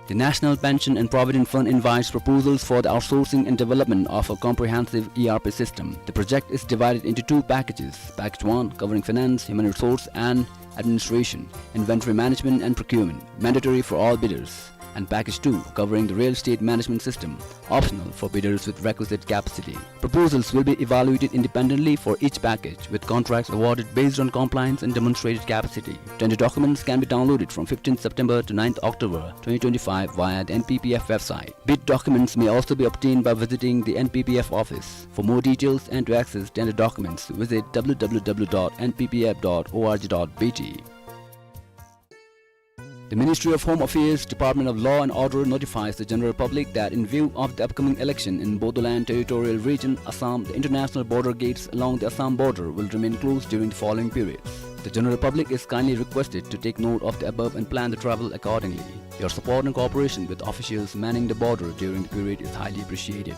The National Pension and Provident Fund invites proposals for the outsourcing and development of a comprehensive E R P system. The project is divided into two packages. Package one, covering finance, human resource, and administration, inventory management, and procurement, mandatory for all bidders, and Package two, covering the real estate management system, optional for bidders with requisite capacity. Proposals will be evaluated independently for each package, with contracts awarded based on compliance and demonstrated capacity. Tender documents can be downloaded from fifteenth September to ninth October twenty twenty-five via the N P P F website. Bid documents may also be obtained by visiting the N P P F office. For more details and to access tender documents, visit W W W dot N P P F dot org dot B T. The Ministry of Home Affairs, Department of Law and Order notifies the general public that in view of the upcoming election in Bodoland Territorial Region, Assam, the international border gates along the Assam border will remain closed during the following periods. The general public is kindly requested to take note of the above and plan the travel accordingly. Your support and cooperation with officials manning the border during the period is highly appreciated.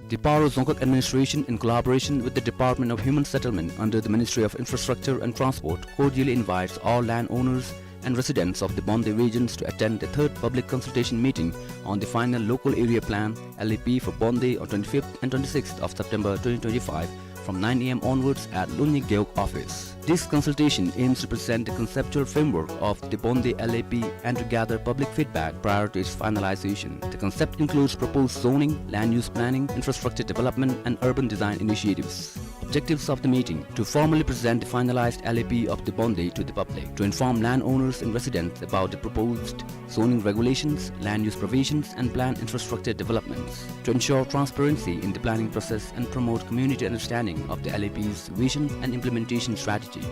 The Paro Dzongkhag Administration, in collaboration with the Department of Human Settlement under the Ministry of Infrastructure and Transport, cordially invites all landowners and residents of the Bonde regions to attend the third public consultation meeting on the final local area plan, L A P, for Bonde on twenty-fifth and twenty-sixth of September twenty twenty-five from nine A M onwards at Lunyik Gewog office. This consultation aims to present the conceptual framework of the Bonde L A P and to gather public feedback prior to its finalization. The concept includes proposed zoning, land use planning, infrastructure development, and urban design initiatives. Objectives of the meeting: to formally present the finalized L A P of the Bonde to the public, to inform landowners and residents about the proposed zoning regulations, land use provisions, and planned infrastructure developments, to ensure transparency in the planning process and promote community understanding of the L A P's vision and implementation strategy,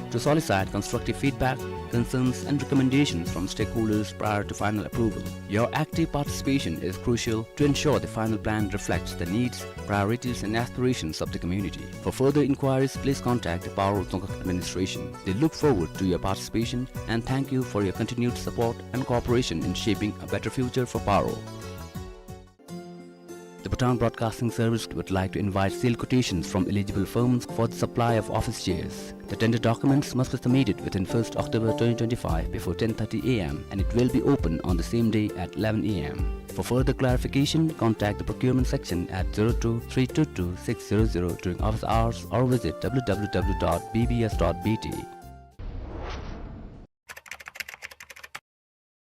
to solicit constructive feedback, concerns, and recommendations from stakeholders prior to final approval. Your active participation is crucial to ensure the final plan reflects the needs, priorities, and aspirations of the community. For further inquiries, please contact the Paro Dzongkhag Administration. They look forward to your participation and thank you for your continued support and cooperation in shaping a better future for Paro. The Bhutan Broadcasting Service would like to invite sealed quotations from eligible firms for the supply of office chairs. The tender documents must be submitted within first October twenty twenty-five before ten thirty A M and it will be open on the same day at eleven A M. For further clarification, contact the procurement section at zero two three two two six zero zero during office hours or visit W W W dot B B S dot B T.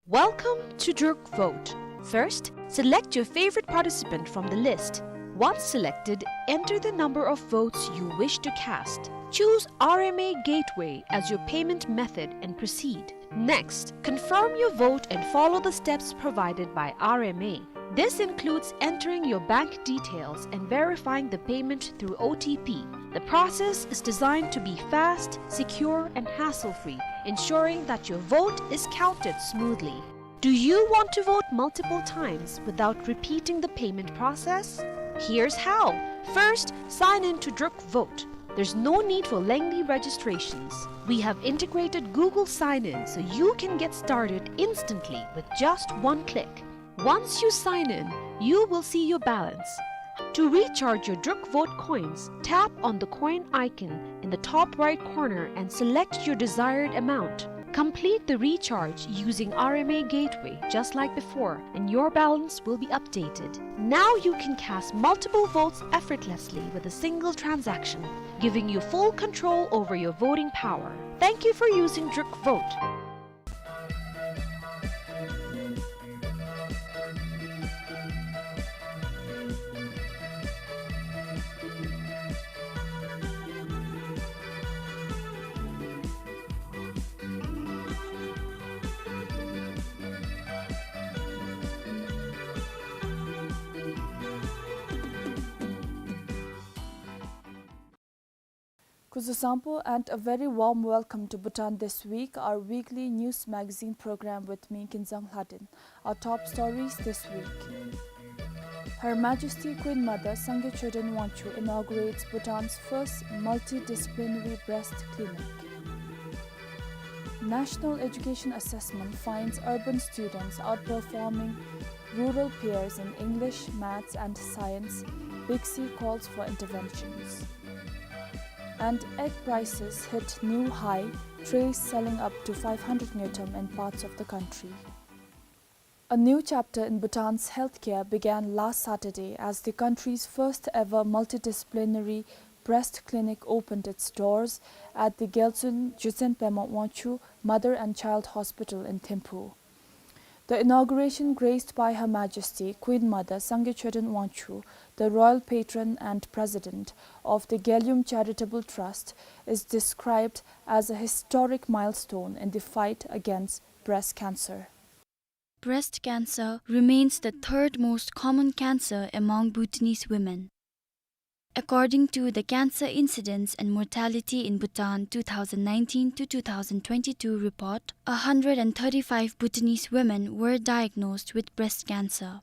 Welcome to Druk Vote. First, select your favorite participant from the list. Once selected, enter the number of votes you wish to cast. Choose R M A Gateway as your payment method and proceed. Next, confirm your vote and follow the steps provided by R M A. This includes entering your bank details and verifying the payment through O T P. The process is designed to be fast, secure, and hassle-free, ensuring that your vote is counted smoothly. Do you want to vote multiple times without repeating the payment process? Here's how. First, sign in to Druk Vote. There's no need for lengthy registrations. We have integrated Google Sign-In so you can get started instantly with just one click. Once you sign in, you will see your balance. To recharge your Druk Vote coins, tap on the coin icon in the top right corner and select your desired amount. Complete the recharge using R M A Gateway just like before, and your balance will be updated. Now you can cast multiple votes effortlessly with a single transaction, giving you full control over your voting power. Thank you for using Druk Vote. Kuzuzangpo and a very warm welcome to Bhutan This Week, our weekly news magazine program with me, Kinzang Hladin. Our top stories this week. Her Majesty Queen Mother Sangay Choden Wangchuck inaugurates Bhutan's first multidisciplinary breast clinic. National Education Assessment finds urban students outperforming rural peers in English, maths and science. BICSI calls for interventions. And egg prices hit new high, trays selling up to five hundred ngultrum in parts of the country. A new chapter in Bhutan's healthcare began last Saturday as the country's first ever multidisciplinary breast clinic opened its doors at the Gyaltsuen Jutsen Pema Wangchuck Mother and Child Hospital in Thimphu. The inauguration, graced by Her Majesty Queen Mother Sangay Choden Wangchuck, the royal patron and president of the Gyalyum Charitable Trust, is described as a historic milestone in the fight against breast cancer. Breast cancer remains the third most common cancer among Bhutanese women. According to the Cancer Incidence and Mortality in Bhutan two thousand nineteen to two thousand twenty-two report, a hundred and thirty-five Bhutanese women were diagnosed with breast cancer.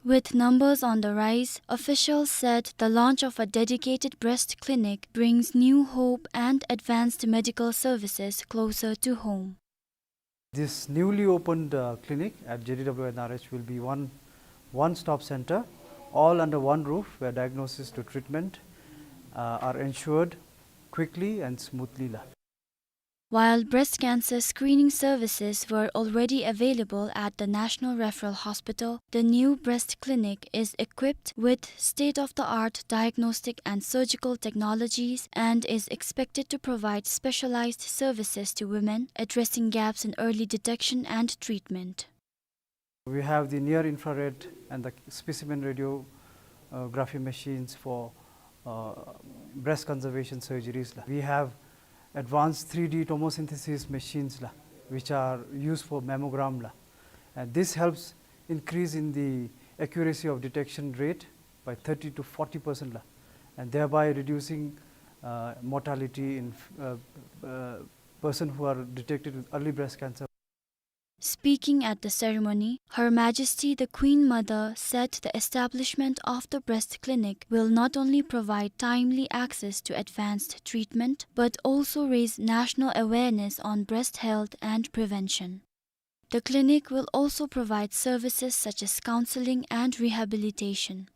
With numbers on the rise, officials said the launch of a dedicated breast clinic brings new hope and advanced medical services closer to home. This newly opened, uh, clinic at J D W N R H will be one, one-stop center, all under one roof, where diagnosis to treatment, uh, are ensured quickly and smoothly la. While breast cancer screening services were already available at the National Referral Hospital, the new breast clinic is equipped with state-of-the-art diagnostic and surgical technologies and is expected to provide specialized services to women, addressing gaps in early detection and treatment. We have the near infrared and the specimen radiography machines for, uh, breast conservation surgeries la. We have advanced three D tomosynthesis machines la, which are used for mammogram la. And this helps increase in the accuracy of detection rate by thirty to forty percent la, and thereby reducing, uh, mortality in, uh, uh, person who are detected with early breast cancer. Speaking at the ceremony, Her Majesty the Queen Mother said the establishment of the breast clinic will not only provide timely access to advanced treatment, but also raise national awareness on breast health and prevention. The clinic will also provide services such as counseling and rehabilitation.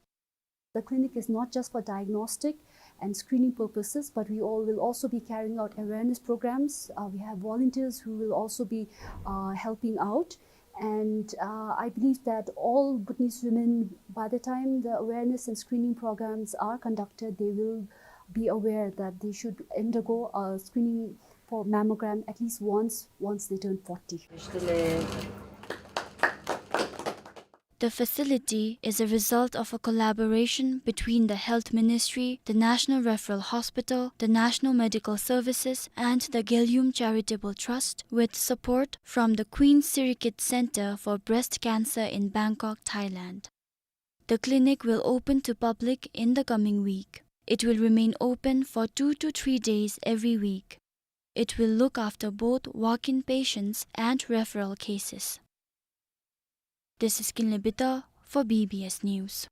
The clinic is not just for diagnostic, and screening purposes, but we all will also be carrying out awareness programs. Uh, we have volunteers who will also be, uh, helping out. And, uh, I believe that all Bhutanese women, by the time the awareness and screening programs are conducted, they will be aware that they should undergo a screening for mammogram at least once, once they turn forty. The facility is a result of a collaboration between the Health Ministry, the National Referral Hospital, the National Medical Services, and the Gelyum Charitable Trust, with support from the Queen Sirikit Center for Breast Cancer in Bangkok, Thailand. The clinic will open to public in the coming week. It will remain open for two to three days every week. It will look after both walk-in patients and referral cases. This is Kinley Bitar for B B S News.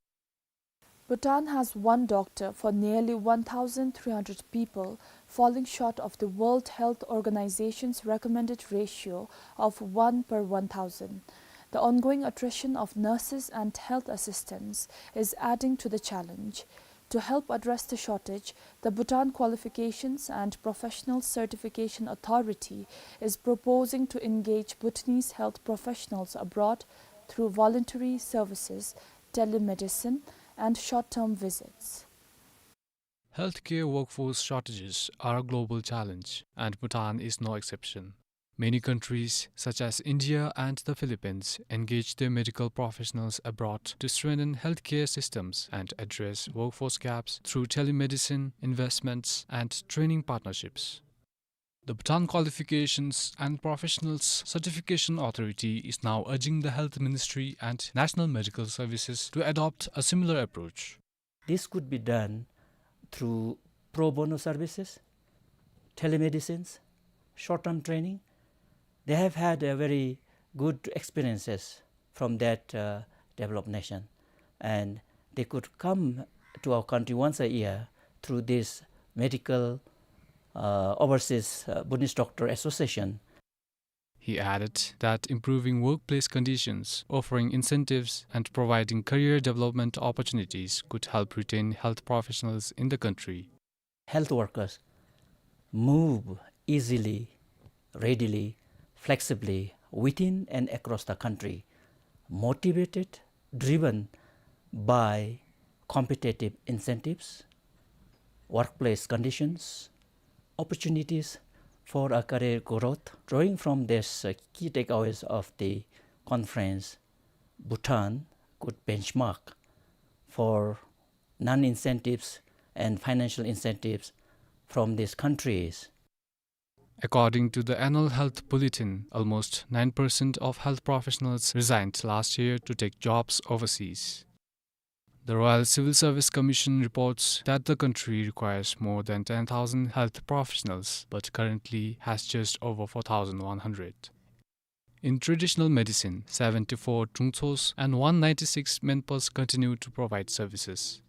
Bhutan has one doctor for nearly one thousand three hundred people, falling short of the World Health Organization's recommended ratio of one per one thousand. The ongoing attrition of nurses and health assistants is adding to the challenge. To help address the shortage, the Bhutan Qualifications and Professional Certification Authority is proposing to engage Bhutanese health professionals abroad through voluntary services, telemedicine, and short-term visits. Healthcare workforce shortages are a global challenge, and Bhutan is no exception. Many countries, such as India and the Philippines, engage their medical professionals abroad to strengthen healthcare systems and address workforce gaps through telemedicine, investments, and training partnerships. The Bhutan Qualifications and Professionals Certification Authority is now urging the Health Ministry and National Medical Services to adopt a similar approach. This could be done through pro bono services, telemedicines, short-term training. They have had a very good experiences from that, uh, developed nation, and they could come to our country once a year through this medical, uh, overseas, uh, Bhutanese Doctor Association. He added that improving workplace conditions, offering incentives, and providing career development opportunities could help retain health professionals in the country. Health workers move easily, readily, flexibly within and across the country, motivated, driven by competitive incentives, workplace conditions, opportunities for a career growth. Drawing from this, uh, key takeaways of the conference, Bhutan could benchmark for non-incentives and financial incentives from these countries. According to the annual health bulletin, almost nine percent of health professionals resigned last year to take jobs overseas. The Royal Civil Service Commission reports that the country requires more than ten thousand health professionals, but currently has just over four thousand one hundred. In traditional medicine, seventy-four Trungtsos and one ninety-six Menpas continue to provide services.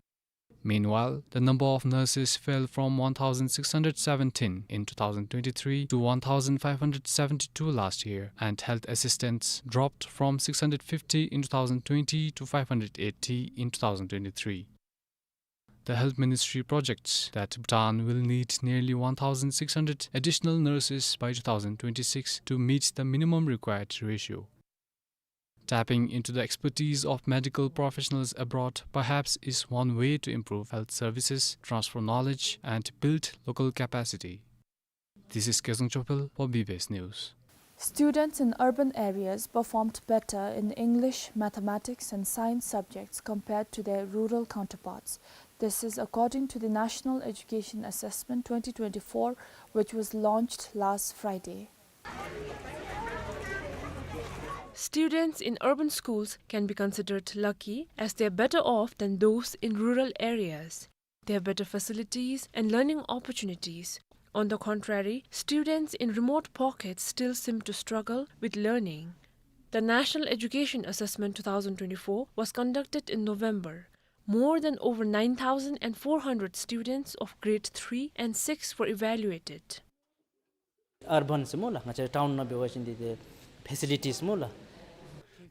Meanwhile, the number of nurses fell from one thousand six hundred seventeen in two thousand twenty-three to one thousand five hundred seventy-two last year, and health assistants dropped from six hundred fifty in two thousand twenty to five hundred eighty in two thousand twenty-three. The Health Ministry projects that Bhutan will need nearly one thousand six hundred additional nurses by two thousand twenty-six to meet the minimum required ratio. Tapping into the expertise of medical professionals abroad perhaps is one way to improve health services, transfer knowledge, and build local capacity. This is Kezang Chopel for B B S News. Students in urban areas performed better in English, mathematics, and science subjects compared to their rural counterparts. This is according to the National Education Assessment twenty twenty-four, which was launched last Friday. Students in urban schools can be considered lucky, as they are better off than those in rural areas. They have better facilities and learning opportunities. On the contrary, students in remote pockets still seem to struggle with learning. The National Education Assessment two thousand twenty-four was conducted in November. More than over nine thousand four hundred students of grade three and six were evaluated. Urban སྨོ་ལགས། ང་བཅས་ཊའུན་ནང་འབད་བ་ཅིན་འདི་ཏེ་ཕེ་སི་ལི་ཊིས་སྨོ་ལགས།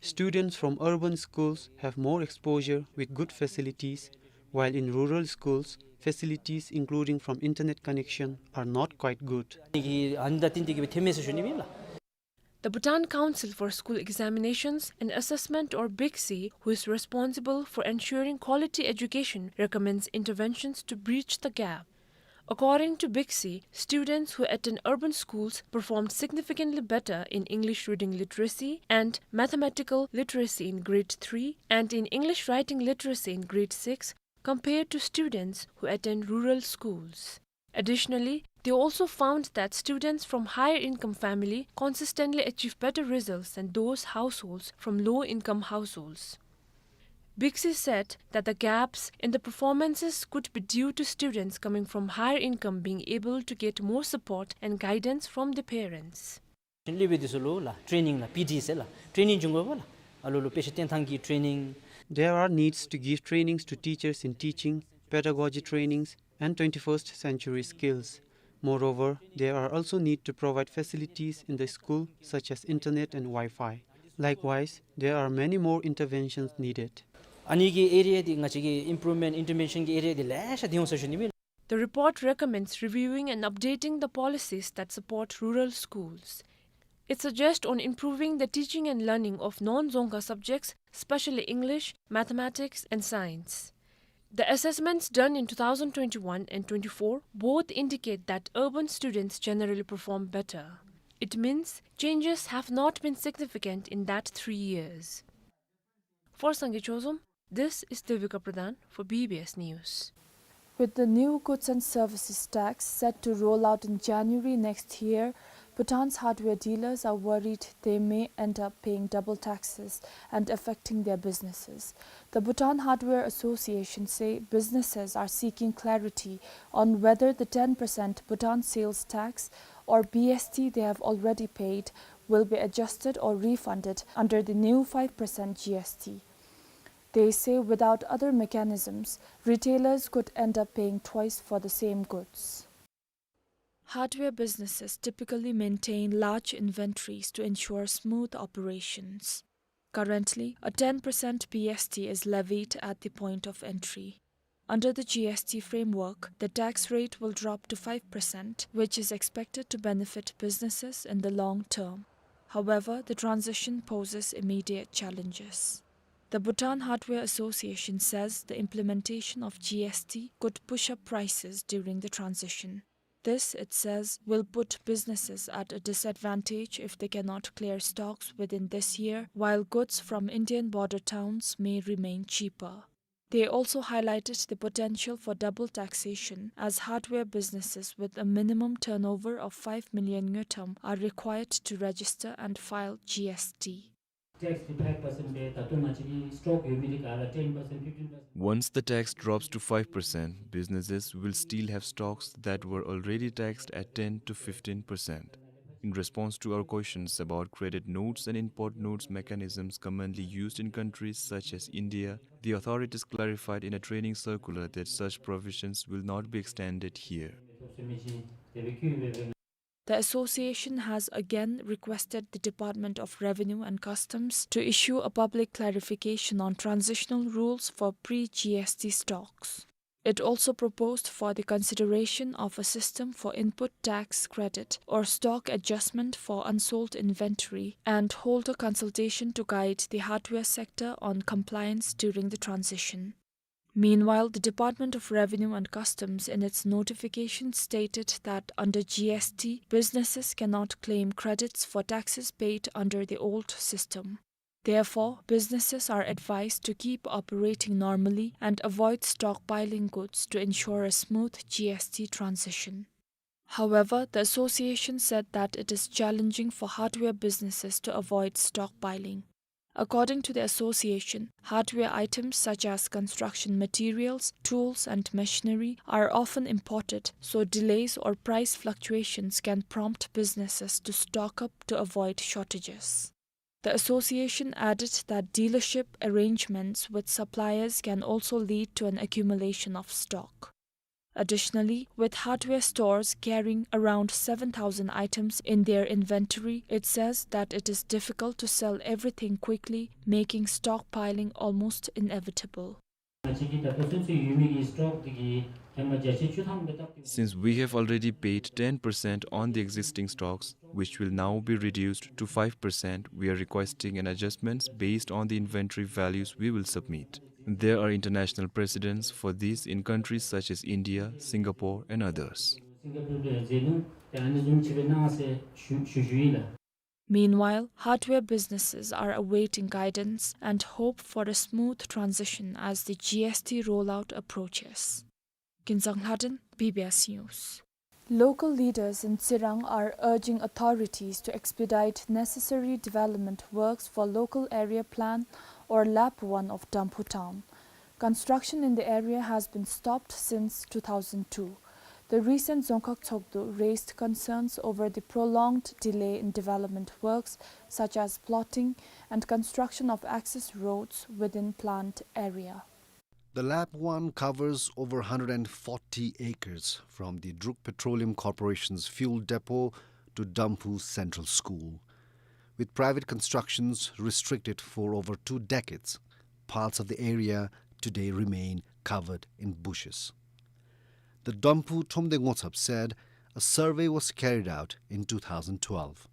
Students from urban schools have more exposure with good facilities, while in rural schools, facilities, including from internet connection, are not quite good. ཨ་ནི་གི་ཨ་ནི་དང་བསྟུན་ཏེ་གི་སྦེ་ཐོནམ་མས་ཟེར་ཞུ་ནི་ཨིན་ལགས། The Bhutan Council for School Examinations and Assessment, or BICSE, who is responsible for ensuring quality education, recommends interventions to bridge the gap. According to BICSE, students who attend urban schools performed significantly better in English reading literacy and mathematical literacy in grade three and in English writing literacy in grade six compared to students who attend rural schools. Additionally, they also found that students from higher income family consistently achieve better results than those households from low income households. BICSE said that the gaps in the performances could be due to students coming from higher income being able to get more support and guidance from their parents. ལུ་སྦེ་འདི་ཚུ་ལུ་ལགས་ཊེ་ནིང་ལགས་པི་ཌི་ཟེར་ལགས་ཊེ་ནིང་འབྱུང་དགོ་པས་ལགས། ཨ་ལུ་ལུ་དཔེ་ཆ་སྟོན་ཐངས་ཀྱི་ཊེ་ནིང་། There are needs to give trainings to teachers in teaching, pedagogy trainings, and twenty-first century skills. Moreover, there are also need to provide facilities in the school such as internet and Wi-Fi. Likewise, there are many more interventions needed. ཨ་ནི་གི་ཨེ་རི་ཡ་འདི་ང་བཅས་ཀྱི་ཨིམ་པུརུབ་མེནཊ་ཨིན་ཊར་བེན་ཤཱན་གྱི་ཨེ་རི་ཡ་འདི་ལེ་ཤ་འདི་འོང་ཟེར་ཞུ་ནི་ཨིན་མས། The report recommends reviewing and updating the policies that support rural schools. It suggests on improving the teaching and learning of non-Dzongkha subjects, especially English, mathematics, and science. The assessments done in two thousand twenty-one and twenty-four both indicate that urban students generally perform better. It means changes have not been significant in that three years. For Sangay Chozom, this is Devika Pradhan for B B S News. With the new goods and services tax set to roll out in January next year, Bhutan's hardware dealers are worried they may end up paying double taxes and affecting their businesses. The Bhutan Hardware Association say businesses are seeking clarity on whether the ten percent Bhutan sales tax, or B S T, they have already paid will be adjusted or refunded under the new five percent G S T. They say without other mechanisms, retailers could end up paying twice for the same goods. Hardware businesses typically maintain large inventories to ensure smooth operations. Currently, a ten percent B S T is levied at the point of entry. Under the G S T framework, the tax rate will drop to five percent, which is expected to benefit businesses in the long term. However, the transition poses immediate challenges. The Bhutan Hardware Association says the implementation of G S T could push up prices during the transition. This, it says, will put businesses at a disadvantage if they cannot clear stocks within this year, while goods from Indian border towns may remain cheaper. They also highlighted the potential for double taxation, as hardware businesses with a minimum turnover of five million ngultrum are required to register and file G S T. Tax five percent pe tato machi stock yu mi di kala ten percent, fifteen percent. Once the tax drops to five percent, businesses will still have stocks that were already taxed at ten to fifteen percent. In response to our questions about credit notes and import notes mechanisms commonly used in countries such as India, the authorities clarified in a training circular that such provisions will not be extended here. The association has again requested the Department of Revenue and Customs to issue a public clarification on transitional rules for pre-G S T stocks. It also proposed for the consideration of a system for input tax credit or stock adjustment for unsold inventory and hold a consultation to guide the hardware sector on compliance during the transition. Meanwhile, the Department of Revenue and Customs in its notification stated that under G S T, businesses cannot claim credits for taxes paid under the old system. Therefore, businesses are advised to keep operating normally and avoid stockpiling goods to ensure a smooth G S T transition. However, the association said that it is challenging for hardware businesses to avoid stockpiling. According to the association, hardware items such as construction materials, tools, and machinery are often imported, so delays or price fluctuations can prompt businesses to stock up to avoid shortages. The association added that dealership arrangements with suppliers can also lead to an accumulation of stock. Additionally, with hardware stores carrying around seven thousand items in their inventory, it says that it is difficult to sell everything quickly, making stockpiling almost inevitable. ང་བཅས་ཀྱི་ད་ལྟོ་ཚུན་ཚོད་ཡོད་མི་གི་སི་ཊོག་འདི་གི་ Since we have already paid ten percent on the existing stocks, which will now be reduced to five percent, we are requesting an adjustments based on the inventory values we will submit. There are international precedents for this in countries such as India, Singapore, and others. Meanwhile, hardware businesses are awaiting guidance and hope for a smooth transition as the G S T rollout approaches. Kinzang Lhaden, B B S News. Local leaders in Tsirang are urging authorities to expedite necessary development works for Local Area Plan, or LAP one, of Damphu town. Construction in the area has been stopped since two thousand two. The recent Dzongkhag Tshogdu raised concerns over the prolonged delay in development works, such as plotting and construction of access roads within planned area. The LAP one covers over hundred and forty acres, from the Druk Petroleum Corporation's fuel depot to Damphu Central School. With private constructions restricted for over two decades, parts of the area today remain covered in bushes. The Damphu Thromde Ngotsap said a survey was carried out in two thousand twelve.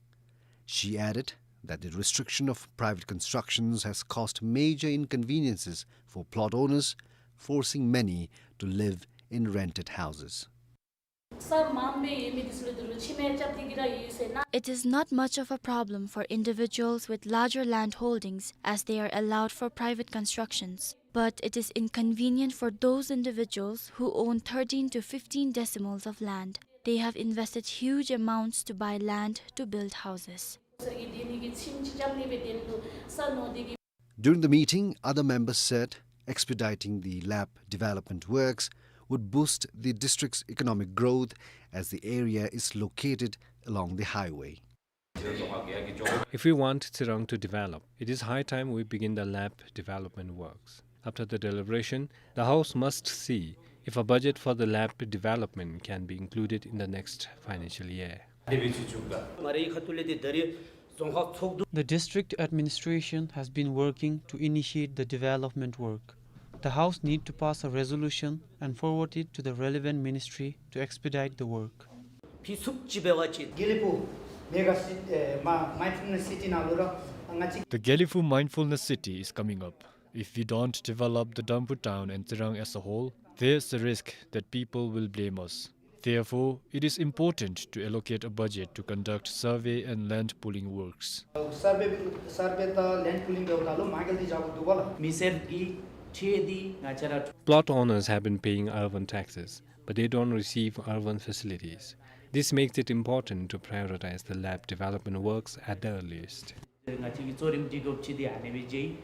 She added that the restriction of private constructions has caused major inconveniences for plot owners, forcing many to live in rented houses. It is not much of a problem for individuals with larger land holdings, as they are allowed for private constructions. But it is inconvenient for those individuals who own thirteen to fifteen decimals of land. They have invested huge amounts to buy land to build houses. During the meeting, other members said expediting the LAP development works would boost the district's economic growth, as the area is located along the highway. If we want Tsirang to develop, it is high time we begin the LAP development works. After the deliberation, the House must see if a budget for the LAP development can be included in the next financial year. The district administration has been working to initiate the development work. The House need to pass a resolution and forward it to the relevant ministry to expedite the work. Gelephu Mega City, eh, ma-, Mindfulness City ནང་ལུ་ར་ང་བཅས The Gelephu Mindfulness City is coming up. If we don't develop the Damphu town and Tsirang as a whole, there's a risk that people will blame us. Therefore, it is important to allocate a budget to conduct survey and land pooling works. Survey, survey དང་land pooling འབདཝ་ད་ལུ་མ་གལ་ཏེ་བཞག་དགོཔ་འདུག་པ་ལགས། མི་སེར་གྱི་ཁྲལ་འདི་ང་བཅས་ར། Plot owners have been paying urban taxes, but they don't receive urban facilities. This makes it important to prioritize the LAP development works at the earliest. ང་བཅས་ཀྱི་གཙོ་རིམ་སྒྲིག་དགོཔ་ཅིག་འདི་ཨ་ནི་སྦེ་མཇལ་ཡི།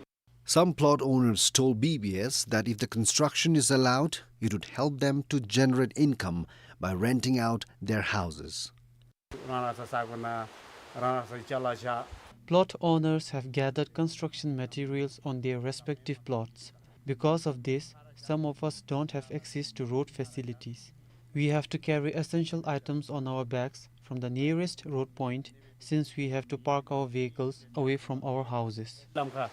Some plot owners told B B S that if the construction is allowed, it would help them to generate income by renting out their houses. རང་རང་ས་ས་གོ་ནང་རང་རང་ས་ཅ་ལ་བཞག། Plot owners have gathered construction materials on their respective plots. Because of this, some of us don't have access to road facilities. We have to carry essential items on our backs from the nearest road point, since we have to park our vehicles away from our houses. ལམ་ཁ་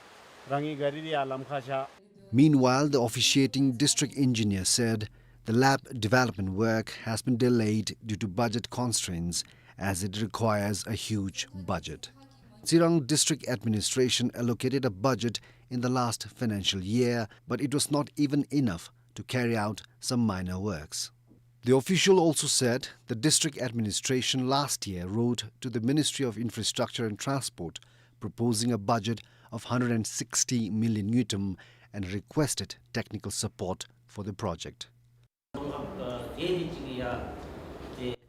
རང་གི་ག་རི་འདི་ཡར་ལམ་ཁ་བཞག། Meanwhile, the officiating district engineer said the LAP development work has been delayed due to budget constraints, as it requires a huge budget. Tsirang District Administration allocated a budget in the last financial year, but it was not even enough to carry out some minor works. The official also said the district administration last year wrote to the Ministry of Infrastructure and Transport proposing a budget of hundred and sixty million ngultrum and requested technical support for the project.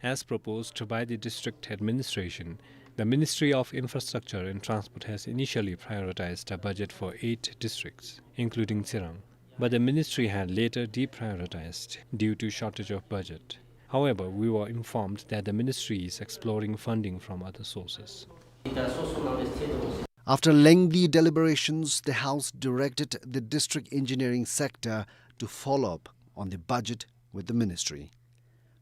As proposed by the district administration, the Ministry of Infrastructure and Transport has initially prioritized a budget for eight districts, including Tsirang. But the ministry had later deprioritized due to shortage of budget. However, we were informed that the ministry is exploring funding from other sources. After lengthy deliberations, the House directed the district engineering sector to follow up on the budget with the ministry.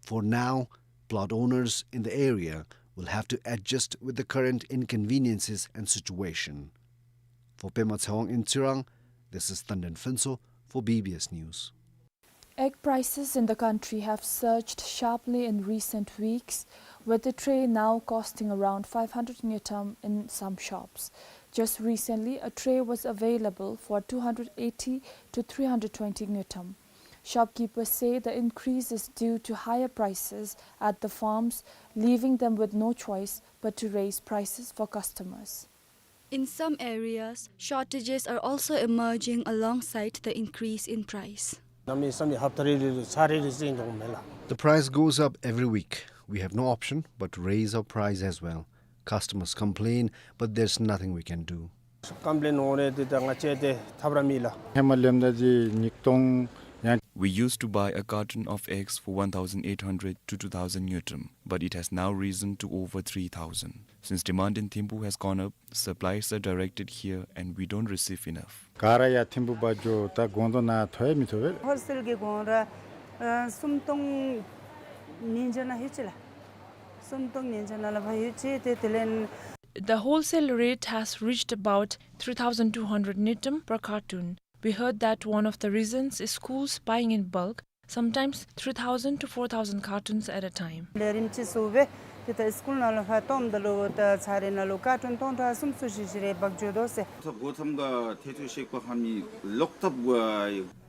For now, plot owners in the area will have to adjust with the current inconveniences and situation. For Pema Tshewang in Tsirang, this is Tanden Phuntsho for B B S News. Egg prices in the country have surged sharply in recent weeks, with a tray now costing around five hundred ngultrum in some shops. Just recently, a tray was available for two hundred eighty to three hundred twenty ngultrum. Shopkeepers say the increase is due to higher prices at the farms, leaving them with no choice but to raise prices for customers. In some areas, shortages are also emerging alongside the increase in price. The price goes up every week. We have no option but to raise our price as well. Customers complain, but there's nothing we can do. We used to buy a carton of eggs for one thousand eight hundred to two thousand ngultrum, but it has now risen to over three thousand. Since demand in Thimphu has gone up, supplies are directed here and we don't receive enough. ག་ར་ཡར་ཐིམ་ཕུག་པ་འགྱོ་ད་གོང་དུ་ན་ཐོ་ཡ་མི་ཐོ་བས། Wholesale གི་གོང་ར་ཨ་སུམ་སྟོང་ཉིས་བརྒྱ་ན་ཡོད་ཅི་ལགས། སུམ་སྟོང་ཉིས་བརྒྱ་ན་ལ་བ་ཡོད་ཅི། ཏེ་དེ་ལས། The wholesale rate has reached about three thousand two hundred ngultrum per carton. We heard that one of the reasons is schools buying in bulk, sometimes three thousand to four thousand cartons at a time. ལས་རིམ་ཅིག་སུ་བས་ཏེ་ད་སི་ཀུལ་ནང་ལུ་ཕར་སྟོངམ་ད་ལུ་ད་ཚར་རེ་ནང་ལུ་ཀར་ཊུན་སྟོང་ཕྲག་གསུམ་ཚུ་ཞིག་ཞིག་རེ་འབག་འགྱོ་དོ་ཟེར།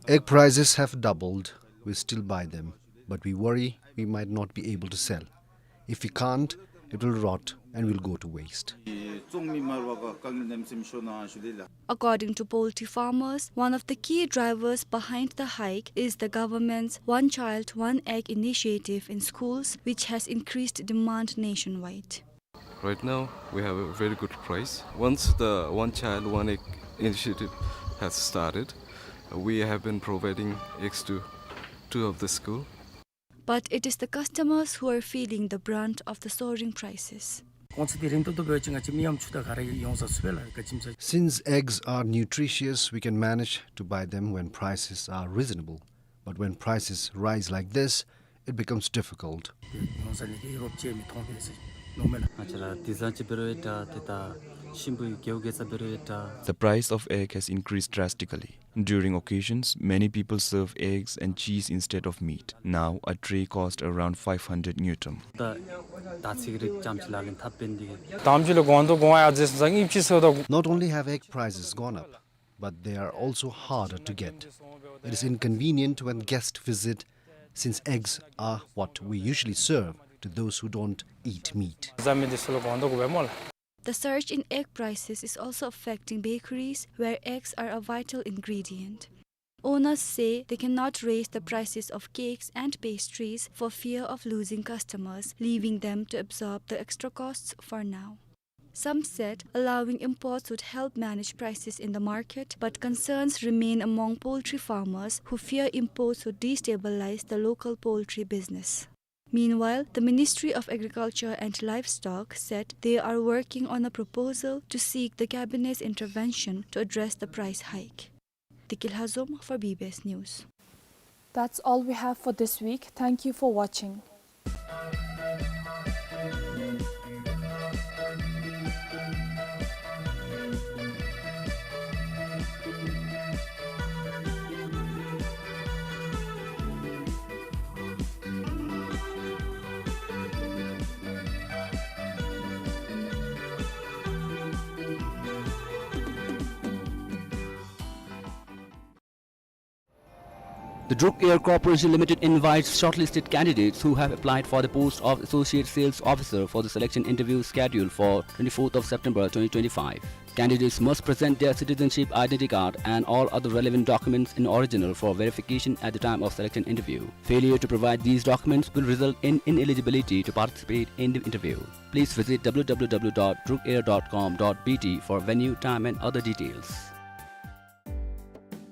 Egg prices have doubled. We still buy them, but we worry we might not be able to sell. If we can't, it will rot and will go to waste. According to poultry farmers, one of the key drivers behind the hike is the government's One Child, One Egg initiative in schools, which has increased demand nationwide. Right now, we have a very good price. Once the One Child, One Egg initiative has started, we have been providing eggs to two of the school. But it is the customers who are feeling the brunt of the soaring prices. ཁོང་ཚོ་དེ་རིང་ཏོག་ཏོ་འབད་བ་ཅིན་ང་བཅས་མི་ཡམ་ཆུ་དང་ག་ར་ཡོང་ས་ཚུ་སྦེ་ལགས་ག་ཅི་མ་ཚ། Since eggs are nutritious, we can manage to buy them when prices are reasonable. But when prices rise like this, it becomes difficult. ཡོང་ས་ནི་གི་རོབ་ཅིག་མི་མཐོང་པས་ཟེར་མནོཝ་མས་ལགས། ང་བཅས་ར་དེ་ཟ་ཅིག་འབད་རུང་ཡང་འདྲ་ཏེ་ད་ཤིང་བུ་གི་རྒེད་འོག་གི་ཟ་འབད་རུང་ཡང་འདྲ། The price of egg has increased drastically. During occasions, many people serve eggs and cheese instead of meat. Now, a tray costs around five hundred ngultrum. ད་ད་ཚིག་རིགས་ཙམ་ཅིག་ལག་ལེན་འཐབ་པའི་འདི། དམ་ཅིག་ལུ་གོང་དུ་གོང་ཡར་འཛེགས་སོང་ཙང་ཨིན་ཅི་ཟེར་དོ། Not only have egg prices gone up, but they are also harder to get. It is inconvenient when guests visit, since eggs are what we usually serve to those who don't eat meat. ཟ་མི་འདི་ཚུ་ལུ་གོང་དུ་གོང་སྦེ་སྨོ་ལགས། The surge in egg prices is also affecting bakeries, where eggs are a vital ingredient. Owners say they cannot raise the prices of cakes and pastries for fear of losing customers, leaving them to absorb the extra costs for now. Some said allowing imports would help manage prices in the market, but concerns remain among poultry farmers who fear imports would destabilize the local poultry business. Meanwhile, the Ministry of Agriculture and Livestock said they are working on a proposal to seek the cabinet's intervention to address the price hike. Dikil Hazom for B B S News. That's all we have for this week. Thank you for watching. The Druk Air Corporation Limited invites shortlisted candidates who have applied for the post of Associate Sales Officer for the selection interview scheduled for twenty-fourth of September twenty twenty-five. Candidates must present their citizenship I D card and all other relevant documents in original for verification at the time of selection interview. Failure to provide these documents will result in ineligibility to participate in the interview. Please visit W W W dot druk air dot com dot B T for venue, time and other details.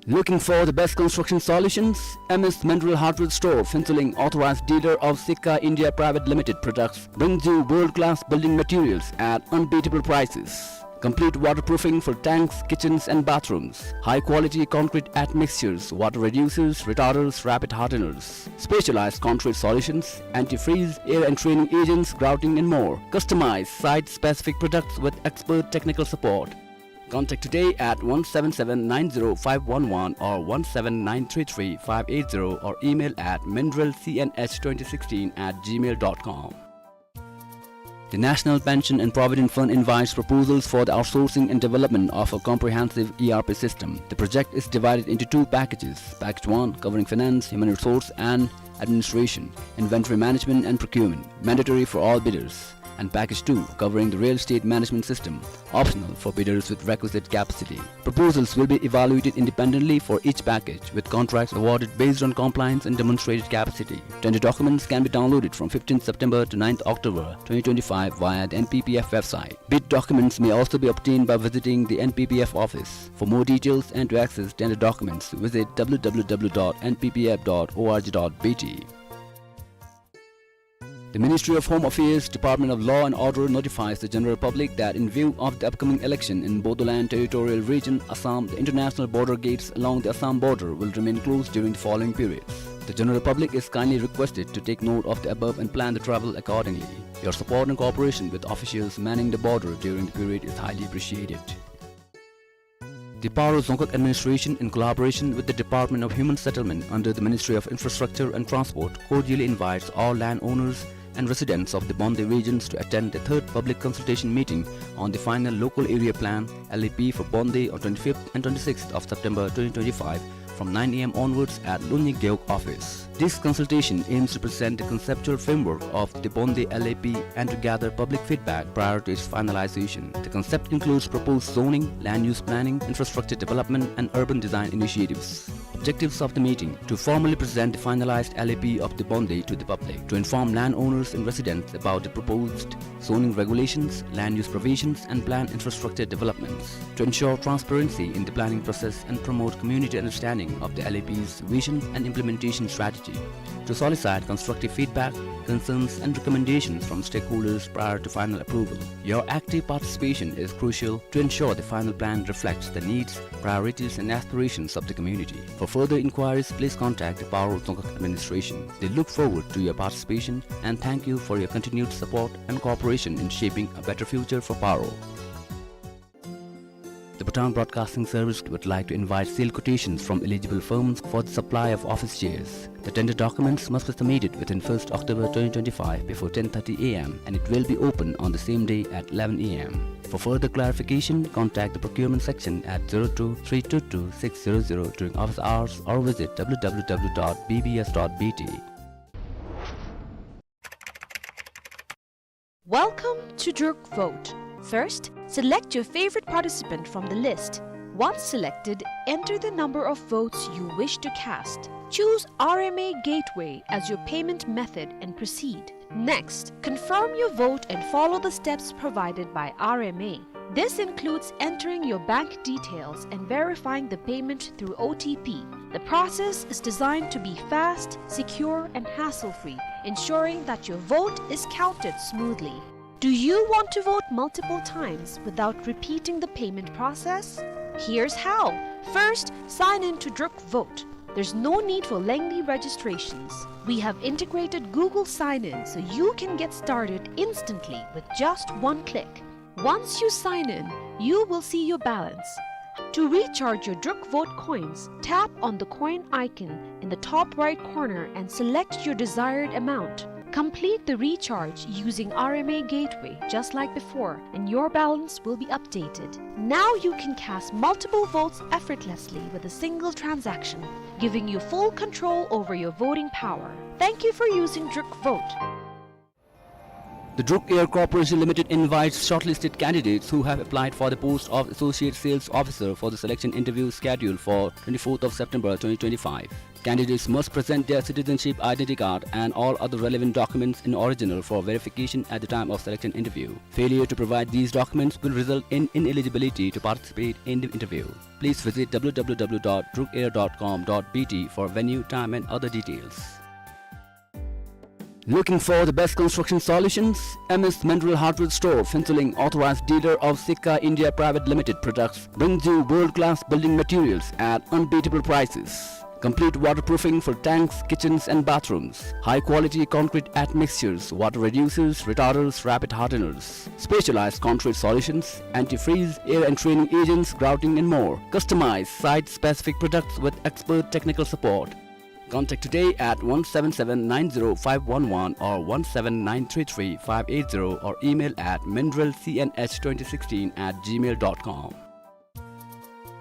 Looking for the best construction solutions? M S Mineral Hardware Store, Phuentsholing, authorized dealer of Sikka India Private Limited products, brings you world-class building materials at unbeatable prices. Complete waterproofing for tanks, kitchens and bathrooms. High-quality concrete admixtures, water reducers, retarders, rapid hardeners. Specialized concrete solutions, antifreeze, air entraining agents, grouting and more. Customized site-specific products with expert technical support. Contact today at one seven seven nine zero five one one or one seven nine three three five eight zero or email at mindrelcnh twenty sixteen at gmail dot com. The National Pension and Provident Fund invites proposals for the outsourcing and development of a comprehensive E R P system. The project is divided into two packages. Package one, covering finance, human resource, and administration, inventory management, and procurement, mandatory for all bidders, and Package two, covering the real estate management system, optional for bidders with requisite capacity. Proposals will be evaluated independently for each package, with contracts awarded based on compliance and demonstrated capacity. Tender documents can be downloaded from fifteenth September to ninth October twenty twenty-five via the N P P F website. Bid documents may also be obtained by visiting the N P P F office. For more details and to access tender documents, visit w w w dot n p p f dot org dot b t. The Ministry of Home Affairs, Department of Law and Order notifies the general public that in view of the upcoming election in Bodoland Territorial Region, Assam, the international border gates along the Assam border will remain closed during the following periods. The general public is kindly requested to take note of the above and plan the travel accordingly. Your support and cooperation with officials manning the border during the period is highly appreciated. The Paro Dzongkhag Administration, in collaboration with the Department of Human Settlement under the Ministry of Infrastructure and Transport, cordially invites all landowners and residents of the Bonde regions to attend the third public consultation meeting on the final local area plan, L A P, for Bonde on twenty-fifth and twenty-sixth of September twenty twenty-five from nine a m onwards at Lunyi Gewog office. This consultation aims to present the conceptual framework of the Bonde L A P and to gather public feedback prior to its finalization. The concept includes proposed zoning, land use planning, infrastructure development, and urban design initiatives. Objectives of the meeting: to formally present the finalized L A P of the Bonde to the public, to inform landowners and residents about the proposed zoning regulations, land use provisions, and planned infrastructure developments, to ensure transparency in the planning process and promote community understanding of the L A P's vision and implementation strategy, to solicit constructive feedback, concerns, and recommendations from stakeholders prior to final approval. Your active participation is crucial to ensure the final plan reflects the needs, priorities, and aspirations of the community. For further inquiries, please contact the Paro Dzongkhag Administration. They look forward to your participation and thank you for your continued support and cooperation in shaping a better future for Paro. The Bhutan Broadcasting Service would like to invite sealed quotations from eligible firms for the supply of office chairs. The tender documents must be submitted within first October twenty twenty-five before ten thirty a m and it will be open on the same day at eleven a m. For further clarification, contact the procurement section at zero two three two two six zero zero during office hours or visit w w w dot b b s dot b t. Welcome to Druk Vote. First, select your favorite participant from the list. Once selected, enter the number of votes you wish to cast. Choose R M A Gateway as your payment method and proceed. Next, confirm your vote and follow the steps provided by R M A. This includes entering your bank details and verifying the payment through O T P. The process is designed to be fast, secure, and hassle-free, ensuring that your vote is counted smoothly. Do you want to vote multiple times without repeating the payment process? Here's how. First, sign in to Druk Vote. There's no need for lengthy registrations. We have integrated Google Sign-In, so you can get started instantly with just one click. Once you sign in, you will see your balance. To recharge your Druk Vote coins, tap on the coin icon in the top right corner and select your desired amount. Complete the recharge using R M A Gateway just like before, and your balance will be updated. Now you can cast multiple votes effortlessly with a single transaction, giving you full control over your voting power. Thank you for using Druk Vote. The Druk Air Corporation Limited invites shortlisted candidates who have applied for the post of Associate Sales Officer for the selection interview scheduled for twenty-fourth of September twenty twenty-five. Candidates must present their citizenship identity card and all other relevant documents in original for verification at the time of selection interview. Failure to provide these documents will result in ineligibility to participate in the interview. Please visit w w w dot druk air dot com dot b t for venue, time and other details. Looking for the best construction solutions? M S Mineral Hardware Store, Phuentsholing, authorized dealer of Sikka India Private Limited products, brings you world-class building materials at unbeatable prices. Complete waterproofing for tanks, kitchens and bathrooms. High quality concrete admixtures, water reducers, retarders, rapid hardeners. Specialized concrete solutions, antifreeze, air entraining agents, grouting and more. Customize site-specific products with expert technical support. Contact today at one seven seven nine zero five one one or one seven nine three three five eight zero or email at mindrelcnh twenty sixteen at gmail dot com.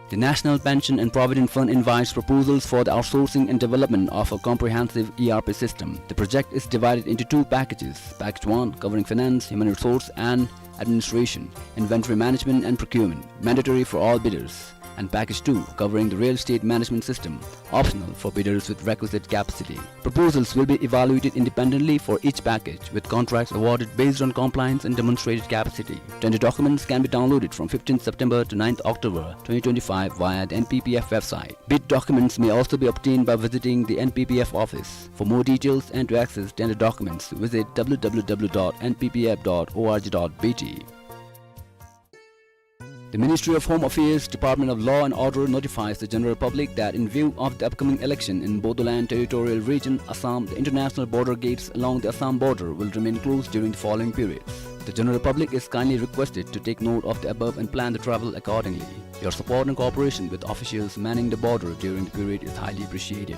The National Pension and Provident Fund invites proposals for the outsourcing and development of a comprehensive E R P system. The project is divided into two packages. Package one, covering finance, human resource, and administration, inventory management, and procurement, mandatory for all bidders, and Package two, covering the real estate management system, optional for bidders with requisite capacity. Proposals will be evaluated independently for each package, with contracts awarded based on compliance and demonstrated capacity. Tender documents can be downloaded from fifteenth September to ninth October twenty twenty-five via the N P P F website. Bid documents may also be obtained by visiting the N P P F office. For more details and to access tender documents, visit w w w dot n p p f dot org dot b t. The Ministry of Home Affairs, Department of Law and Order notifies the general public that in view of the upcoming election in Bodoland Territorial Region, Assam, the international border gates along the Assam border will remain closed during the following periods. The general public is kindly requested to take note of the above and plan the travel accordingly. Your support and cooperation with officials manning the border during the period is highly appreciated.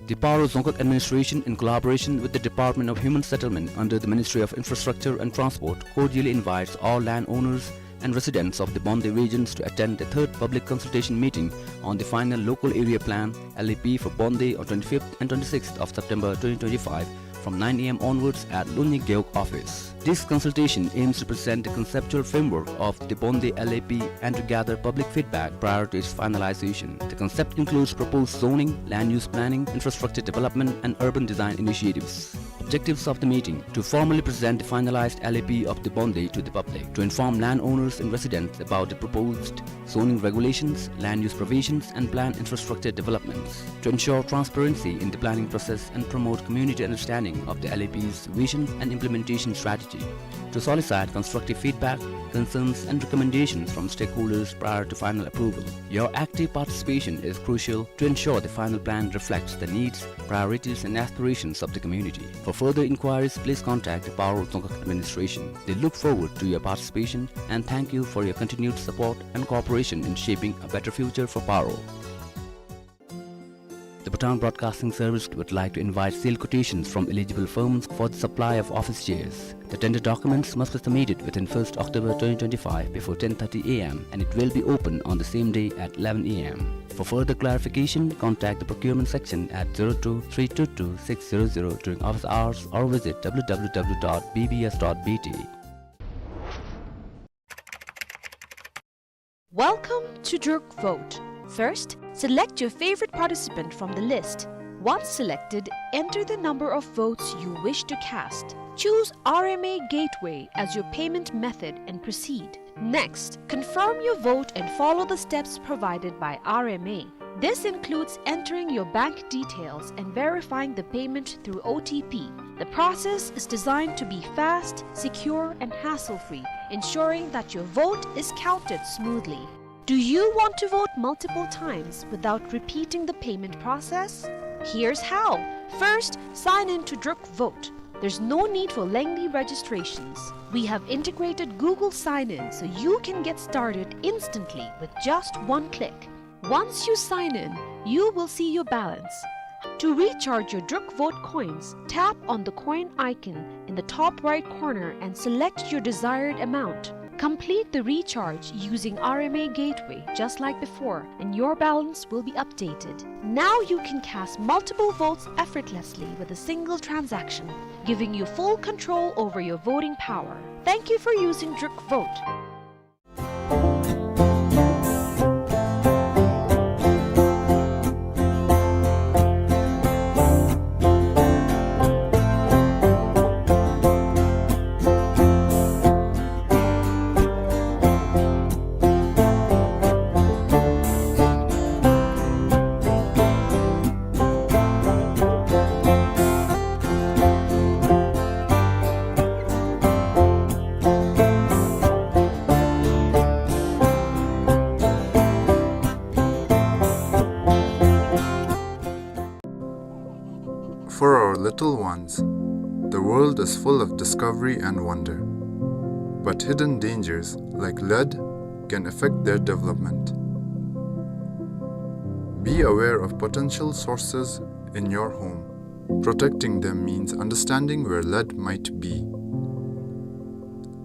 The Paro Dzongkhag Administration, in collaboration with the Department of Human Settlement under the Ministry of Infrastructure and Transport, cordially invites all landowners and residents of the Bondey regions to attend the third public consultation meeting on the final local area plan, L A P, for Bondey on twenty-fifth and twenty-sixth of September twenty twenty-five from nine A M onwards at Lunyi Gewog office. This consultation aims to present the conceptual framework of the Bondey L A P and to gather public feedback prior to its finalization. The concept includes proposed zoning, land use planning, infrastructure development, and urban design initiatives. Objectives of the meeting: to formally present the finalized L A P of the Bondey to the public, to inform landowners and residents about the proposed zoning regulations, land use provisions, and planned infrastructure developments, to ensure transparency in the planning process and promote community understanding of the L A P's vision and implementation strategy, to solicit constructive feedback, concerns, and recommendations from stakeholders prior to final approval. Your active participation is crucial to ensure the final plan reflects the needs, priorities, and aspirations of the community. For further inquiries, please contact the Paro Dzongkhag Administration. They look forward to your participation and thank you for your continued support and cooperation in shaping a better future for Paro. The Bhutan Broadcasting Service would like to invite sale quotations from eligible firms for the supply of office chairs. The tender documents must be submitted within first October twenty twenty-five before ten thirty A M and it will be open on the same day at eleven A M. For further clarification, contact the procurement section at zero two three two two six zero zero during office hours or visit w w w dot b b s dot b t. Welcome to Druk Vote. First, select your favorite participant from the list. Once selected, enter the number of votes you wish to cast. Choose R M A Gateway as your payment method and proceed. Next, confirm your vote and follow the steps provided by R M A. This includes entering your bank details and verifying the payment through O T P. The process is designed to be fast, secure, and hassle-free, ensuring that your vote is counted smoothly. Do you want to vote multiple times without repeating the payment process? Here's how. First, sign in to Druk Vote. There's no need for lengthy registrations. We have integrated Google Sign-In so you can get started instantly with just one click. Once you sign in, you will see your balance. To recharge your Druk Vote coins, tap on the coin icon in the top right corner and select your desired amount. Complete the recharge using R M A Gateway just like before, and your balance will be updated. Now you can cast multiple votes effortlessly with a single transaction, giving you full control over your voting power. Thank you for using Druk Vote. Little ones, the world is full of discovery and wonder, but hidden dangers like lead can affect their development. Be aware of potential sources in your home. Protecting them means understanding where lead might be.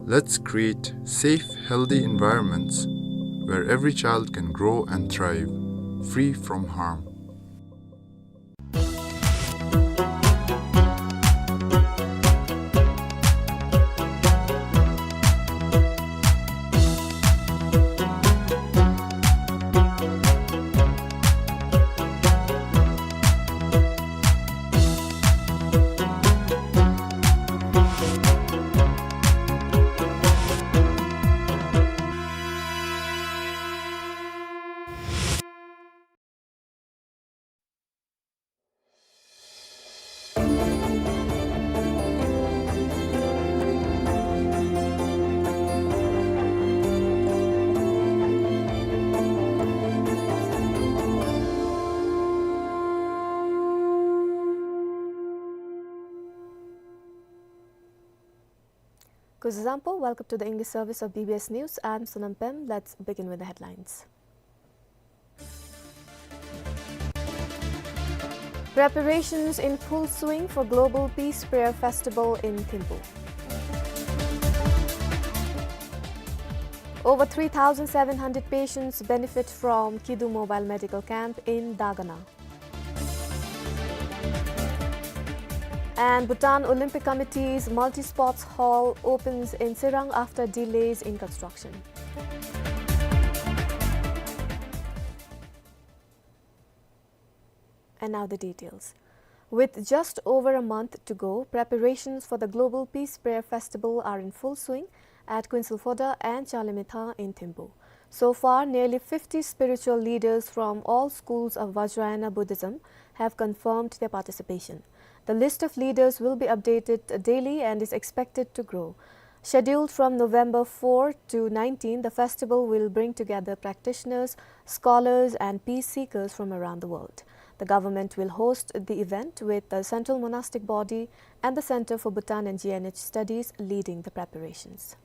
Let's create safe, healthy environments where every child can grow and thrive, free from harm. Kuzuzangpo, welcome to the English service of B B S News. I'm Sonam Pem. Let's begin with the headlines. Preparations in full swing for Global Peace Prayer Festival in Thimphu. Over three thousand seven hundred patients benefit from Kidu Mobile Medical Camp in Dagana. And Bhutan Olympic Committee's multi-sports hall opens in Tsirang after delays in construction. And now the details. With just over a month to go, preparations for the Global Peace Prayer Festival are in full swing at Kuensel Phodrang and Changlimithang in Thimphu. So far, nearly fifty spiritual leaders from all schools of Vajrayana Buddhism have confirmed their participation. The list of leaders will be updated daily and is expected to grow. Scheduled from November four to nineteen, the festival will bring together practitioners, scholars, and peace seekers from around the world. The government will host the event, with the Central Monastic Body and the Center for Bhutan and G N H Studies leading the preparations.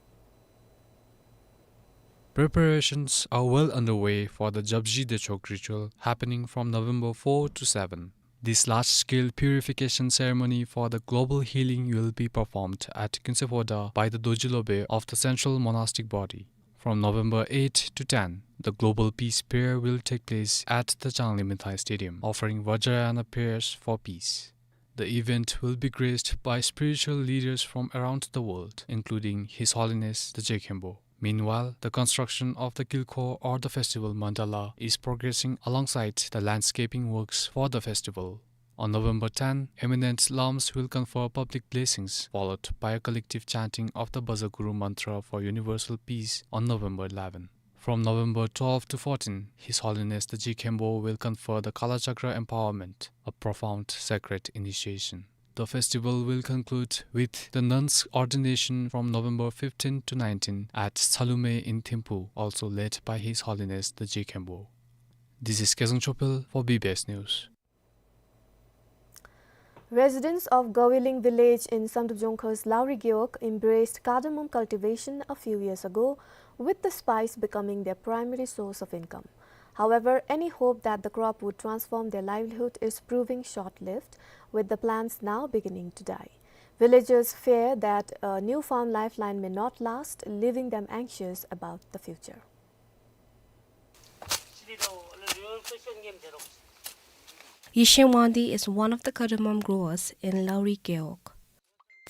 Preparations are well underway for the Japji Dechok ritual happening from November four to seven. This large-scale purification ceremony for the global healing will be performed at Kuensel Phodrang by the Dorji Lobey of the Central Monastic Body. From November eight to ten, the Global Peace Prayer will take place at the Changlimithang Stadium, offering Vajrayana prayers for peace. The event will be graced by spiritual leaders from around the world, including His Holiness the Je Khenpo. Meanwhile, the construction of the Gilkho, or the festival mandala, is progressing alongside the landscaping works for the festival. On November ten, eminent lamas will confer public blessings, followed by a collective chanting of the Bhajaguru mantra for universal peace on November eleven. From November twelve to fourteen, His Holiness the Je Khenpo will confer the Kalachakra empowerment, a profound sacred initiation. The festival will conclude with the nuns' ordination from November fifteen to nineteen at Tsalumey in Thimphu, also led by His Holiness the Je Khenpo. This is Kezang Chopel for B B S News. Residents of Gawiling village in Samdrup Jongkhar's Lauri Gewog embraced cardamom cultivation a few years ago, with the spice becoming their primary source of income. However, any hope that the crop would transform their livelihood is proving short-lived, with the plants now beginning to die. Villagers fear that a newfound lifeline may not last, leaving them anxious about the future. Yishe Wangdi is one of the cardamom growers in Lauri Gewog.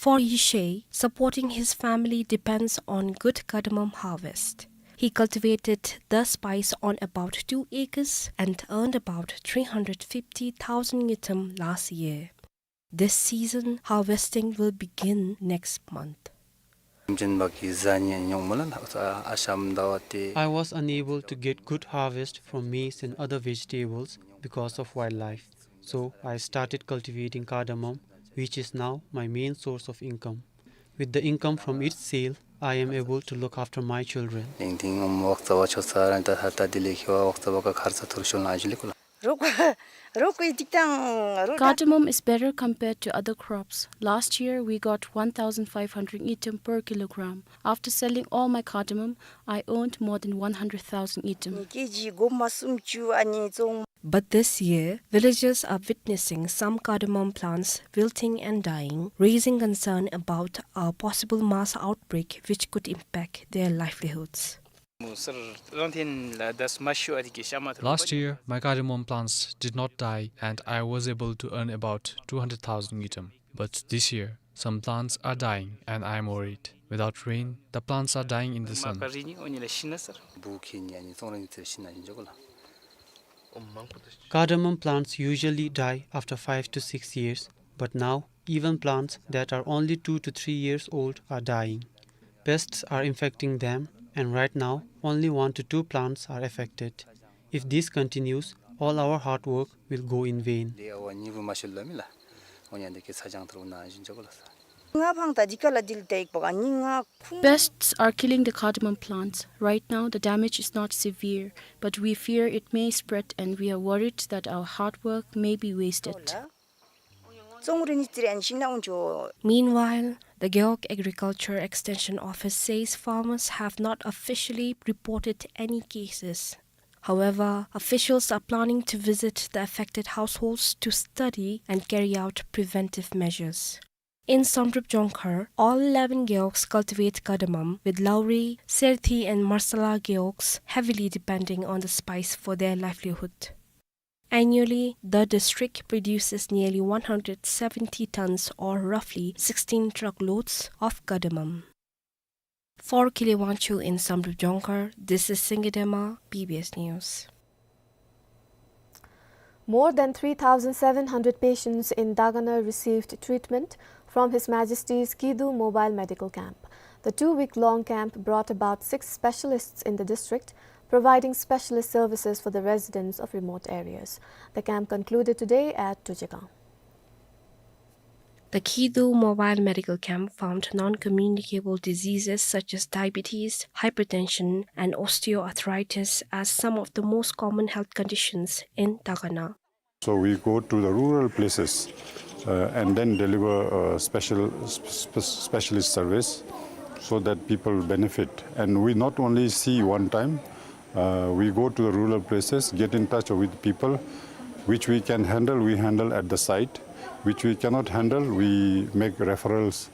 For Yishe, supporting his family depends on good cardamom harvest. He cultivated the spice on about two acres and earned about three hundred fifty thousand ngultrum last year. This season harvesting will begin next month. I was unable to get good harvest from maize and other vegetables because of wildlife, so I started cultivating cardamom, which is now my main source of income. With the income from its sale, I am able to look after my children. ལིང་ཏིང་ངམ་ཝག་ཙ་བ་ཆོ་ས་ར་ད་ད་དི་ལེ་ཁི་ཝ་ཝག་ཙ་བ་ཀ་ཁར་ཙ་ཐུར་ཤོ་ལ་ཨ་ཇུ་ལི་ཀུ་ལ། རོགས་རོགས་ཀྱི་ཏིག་ཏང་རོགས། Cardamom is better compared to other crops. Last year, we got one thousand five hundred ngultrum per kilogram. After selling all my cardamom, I earned more than one hundred thousand ngultrum. ཀེ་ཇི་སྒོར་མོ་སུམ་ཅུ་ཨ་ནི་བཙོང་། But this year, villagers are witnessing some cardamom plants wilting and dying, raising concern about a possible mass outbreak which could impact their livelihoods. Last year, my cardamom plants did not die, and I was able to earn about two hundred thousand ngultrum. But this year, some plants are dying, and I am worried. Without rain, the plants are dying in the sun. Cardamom plants usually die after five to six years, but now even plants that are only two to three years old are dying. Pests are infecting them, and right now, only one to two plants are affected. If this continues, all our hard work will go in vain. Pests are killing the cardamom plants. Right now, the damage is not severe, but we fear it may spread, and we are worried that our hard work may be wasted. Meanwhile, the Gewog Agriculture Extension Office says farmers have not officially reported any cases. However, officials are planning to visit the affected households to study and carry out preventive measures. In Samdrup Jongkhar, all eleven gewogs cultivate cardamom, with Lauri, Serthi and Marsala gewogs heavily depending on the spice for their livelihood. Annually, the district produces nearly one hundred seventy tons, or roughly sixteen truckloads, of cardamom. For Kile Wangchul in Samdrup Jongkhar, this is Singye Dema, B B S News. More than three thousand seven hundred patients in Dagana received treatment from His Majesty's Kidu Mobile Medical Camp. The two-week-long camp brought about six specialists in the district, providing specialist services for the residents of remote areas. The camp concluded today at Tujegang. The Kidu Mobile Medical Camp found non-communicable diseases such as diabetes, hypertension, and osteoarthritis as some of the most common health conditions in Dagana. So we go to the rural places, uh, and then deliver, uh, special, sp-, sp-, specialist service so that people benefit. And we not only see one time, uh, we go to the rural places, get in touch with people. Which we can handle, we handle at the site. Which we cannot handle, we make referrals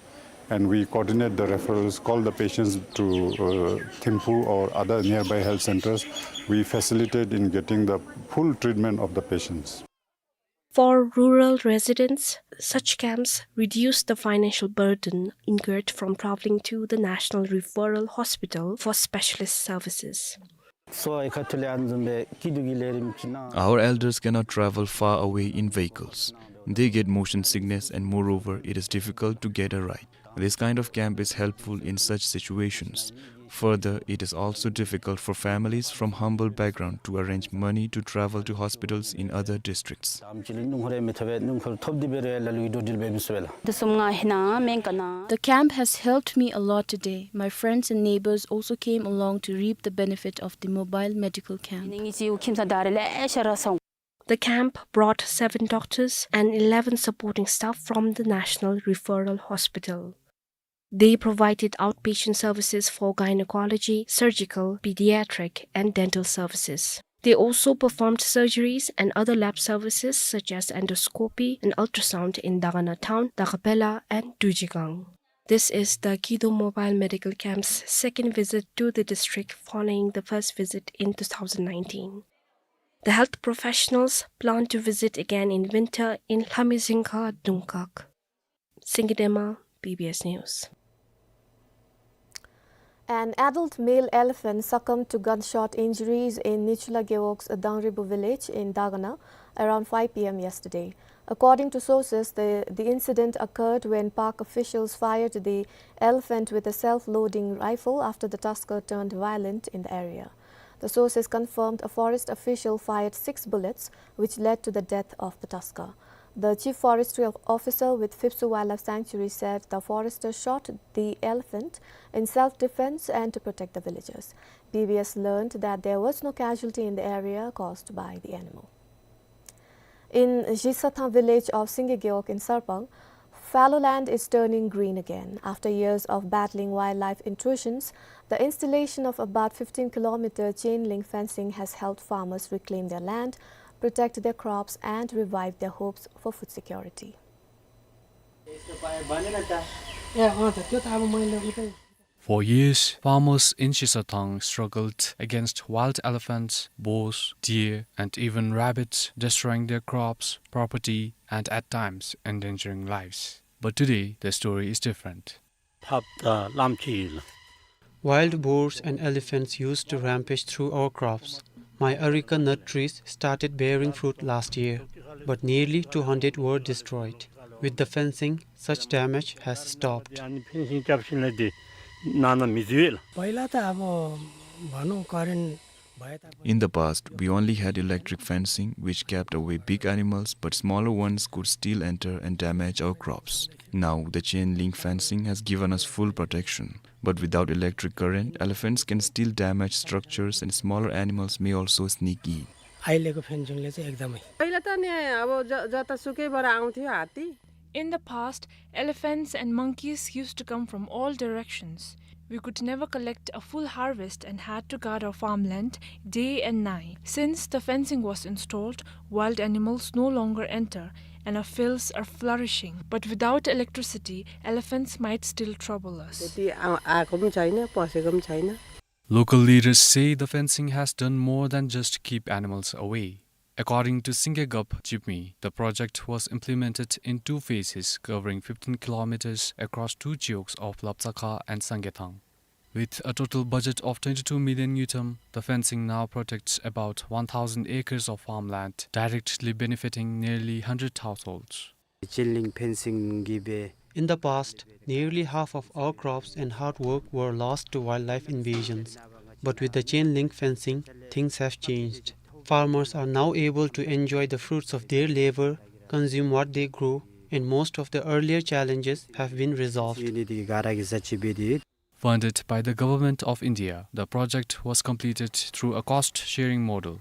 and we coordinate the referrals, call the patients to, uh, Thimphu or other nearby health centers. We facilitate in getting the full treatment of the patients. For rural residents, such camps reduce the financial burden incurred from traveling to the National Referral Hospital for specialist services. Our elders cannot travel far away in vehicles. They get motion sickness, and moreover, it is difficult to get a ride. This kind of camp is helpful in such situations. Further, it is also difficult for families from humble background to arrange money to travel to hospitals in other districts. The camp has helped me a lot today. My friends and neighbors also came along to reap the benefit of the mobile medical camp. The camp brought seven doctors and eleven supporting staff from the National Referral Hospital. They provided outpatient services for gynecology, surgical, pediatric, and dental services. They also performed surgeries and other lab services such as endoscopy and ultrasound in Dagana town, Dagapela, and Tujegang. This is the Kidu Mobile Medical Camp's second visit to the district following the first visit in two thousand nineteen. The health professionals plan to visit again in winter in Lhamizingka Dungkak. Singye Dema, B B S News. An adult male elephant succumbed to gunshot injuries in Nichula Gewog's Dangribu village in Dagana around five P M yesterday. According to sources, the, the incident occurred when park officials fired the elephant with a self-loading rifle after the tusker turned violent in the area. The sources confirmed a forest official fired six bullets, which led to the death of the tusker. The chief forestry of-, officer with Phipsoo Wildlife Sanctuary said the forester shot the elephant in self-defense and to protect the villagers. B B S learned that there was no casualty in the area caused by the animal. In Zhisathang village of Singye Gewog in Sarpang, fallow land is turning green again. After years of battling wildlife intrusions, the installation of about fifteen kilometer chain link fencing has helped farmers reclaim their land, protect their crops, and revive their hopes for food security. For years, farmers in Zhisathang struggled against wild elephants, boars, deer, and even rabbits, destroying their crops, property, and at times endangering lives. But today, the story is different. ཐབས་དང་ལམ་ཁྱེར་ཡོད་ལགས། Wild boars and elephants used to rampage through our crops. My areca nut trees started bearing fruit last year, but nearly two hundred were destroyed. With the fencing, such damage has stopped. ཨ་ནི་ཕེན་སིང་རྐྱབ་ཞིནམ་ལས་འདི་ནང་ན་མི་འཛུལ་ལགས། पहिला त अब भनौँ करेन्ट भए तापनि In the past, we only had electric fencing, which kept away big animals, but smaller ones could still enter and damage our crops. Now, the chain link fencing has given us full protection. But without electric current, elephants can still damage structures and smaller animals may also sneak in. अहिलेको फेन्सिङले चाहिँ एकदमै पहिला त नि अब ज-, जतासुकैबाट आउँथ्यो हात्ती। In the past, elephants and monkeys used to come from all directions. We could never collect a full harvest and had to guard our farmland day and night. Since the fencing was installed, wild animals no longer enter and our fields are flourishing. But without electricity, elephants might still trouble us. त्यति आ-, आएको पनि छैन, पसेको पनि छैन। Local leaders say the fencing has done more than just keep animals away. According to Singegap Jipmi, the project was implemented in two phases, covering fifteen kilometers across two cheoks of Lapchakha and Sangethang. With a total budget of twenty-two million ngultrum, the fencing now protects about one thousand acres of farmland, directly benefiting nearly hundred households. Chain link fencing གིས་འབད། In the past, nearly half of our crops and hard work were lost to wildlife invasions. But with the chain link fencing, things have changed. Farmers are now able to enjoy the fruits of their labor, consume what they grow, and most of the earlier challenges have been resolved. Funded by the Government of India, the project was completed through a cost-sharing model.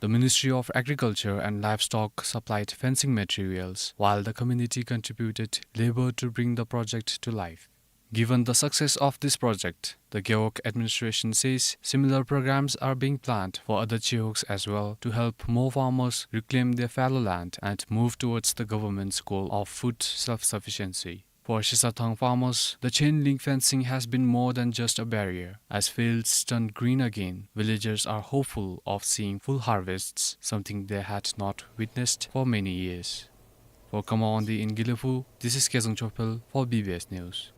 The Ministry of Agriculture and Livestock supplied fencing materials, while the community contributed labor to bring the project to life. Given the success of this project, the Gewog administration says similar programs are being planned for other cheoks as well to help more farmers reclaim their fallow land and move towards the government's goal of food self-sufficiency. For Shisathang farmers, the chain link fencing has been more than just a barrier. As fields turn green again, villagers are hopeful of seeing full harvests, something they had not witnessed for many years. For Khama Wangdi in Gelephu, this is Kezang Chophel for B B S News.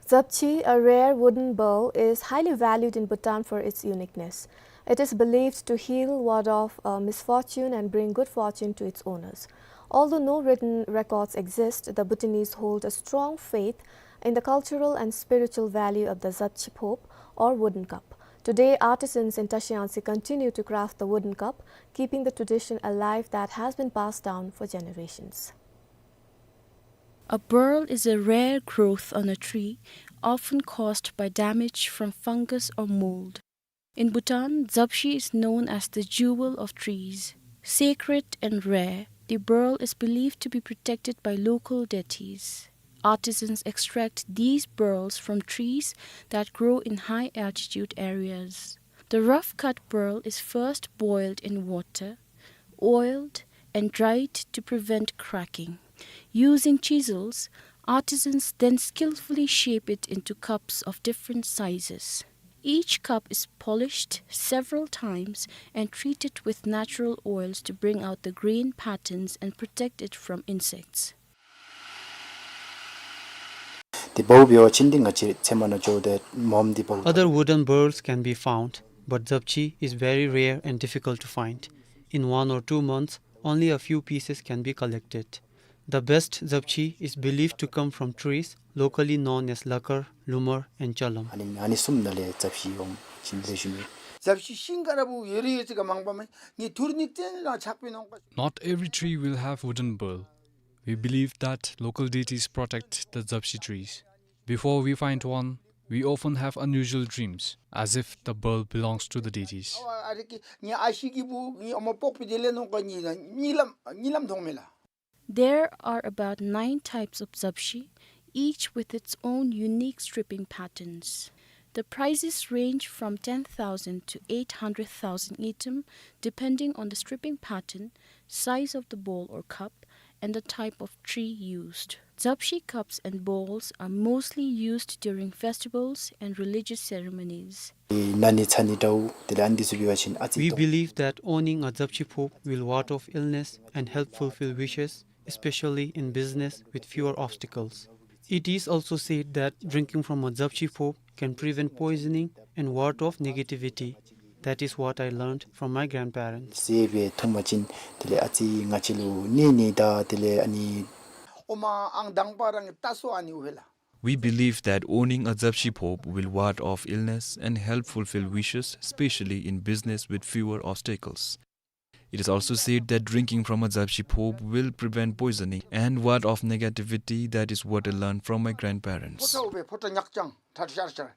Dzapchi, a rare wooden bowl, is highly valued in Bhutan for its uniqueness. It is believed to heal, ward off a misfortune and bring good fortune to its owners. Although no written records exist, the Bhutanese hold a strong faith in the cultural and spiritual value of the Dzapchi phop or wooden cup. Today, artisans in Tashiyangtse continue to craft the wooden cup, keeping the tradition alive that has been passed down for generations. A burl is a rare growth on a tree, often caused by damage from fungus or mold. In Bhutan, dzapshi is known as the jewel of trees. Sacred and rare, the burl is believed to be protected by local deities. Artisans extract these burls from trees that grow in high altitude areas. The rough cut burl is first boiled in water, oiled, and dried to prevent cracking. Using chisels, artisans then skillfully shape it into cups of different sizes. Each cup is polished several times and treated with natural oils to bring out the grain patterns and protect it from insects. འདི་བའུ་འབད་བ་ཅིན་འདི་ང་བཅས་ཚལ་མ་ནང་འགྱོ་སྟེ་མོམ་འདི་བའུ། Other wooden burls can be found, but dzapchi is very rare and difficult to find. In one or two months, only a few pieces can be collected. The best dzapchi is believed to come from trees locally known as lakar, lumar, and chalam. ཨ་ནི་ཨ་ནི་གསུམ་ནང་ལས་ཙབ་ཤིང་འོང་ཞིནམ་ལས་ཞུ་ནི། ཙབ་ཤིང་ཤིང་ཁར་བུ་ཡོད་རིགས་ཡོད་ཅིག་ག་མང་པ་མེན། ངེའི་ཐུར་ཉིག་ཅན་ལ་ཆག་པའི་ནང་པ། Not every tree will have wooden burl. We believe that local deities protect the dzapshi trees. Before we find one, We often have unusual dreams, as if the world belongs to the deities. ཨ་རེ་ཀི་ངེའི་ཨ་ཞེ་གི་བུ་ངེའི་ཨ་མ་ཕོགཔ་འདི་ལས་ནོ་ག་ཉི་ཉི་ལམ་ཉི་ལམ་མཐོང་མས་ལགས། There are about nine types of dzapshi, each with its own unique stripping patterns. The prices range from ten thousand to eight hundred thousand ngultrum, depending on the stripping pattern, size of the bowl or cup, and the type of tree used. Dzapshi cups and bowls are mostly used during festivals and religious ceremonies. ཨེ་ན་ནི་ཚ་ནི་དྲའུ་དེ་ལས་ཨ་ནི་འདི་ཚུ་འབད་བ་ཅིན་ཨ་ཙི། We believe that owning a dzapshi phop will ward off illness and help fulfill wishes, especially in business with fewer obstacles. It is also said that drinking from a dzapshi phop can prevent poisoning and ward off negativity. That is what I learned from my grandparents. ཟེར་སྦེ་མཐོང་པ་ཅིན་དེ་ལས་ཨ་ཙི་ང་བཅས་ལུ་ནད་ནི་དང་དེ་ལས་ཨ་ནི། ཨོ་མ་ཨང་དང་པ་རང་གི་ལྟ་སོ་ཨ་ནི་འོ་ལགས། We believe that owning a dzapshi phop will ward off illness and help fulfill wishes, especially in business with fewer obstacles. It is also said that drinking from a dzapshi phop will prevent poisoning and ward off negativity. That is what I learned from my grandparents. ཕོ་ཊ་འོ་སྦེ་ཕོ་ཊ་ཉག་ཅང་ཐར་ཤར་ཤར།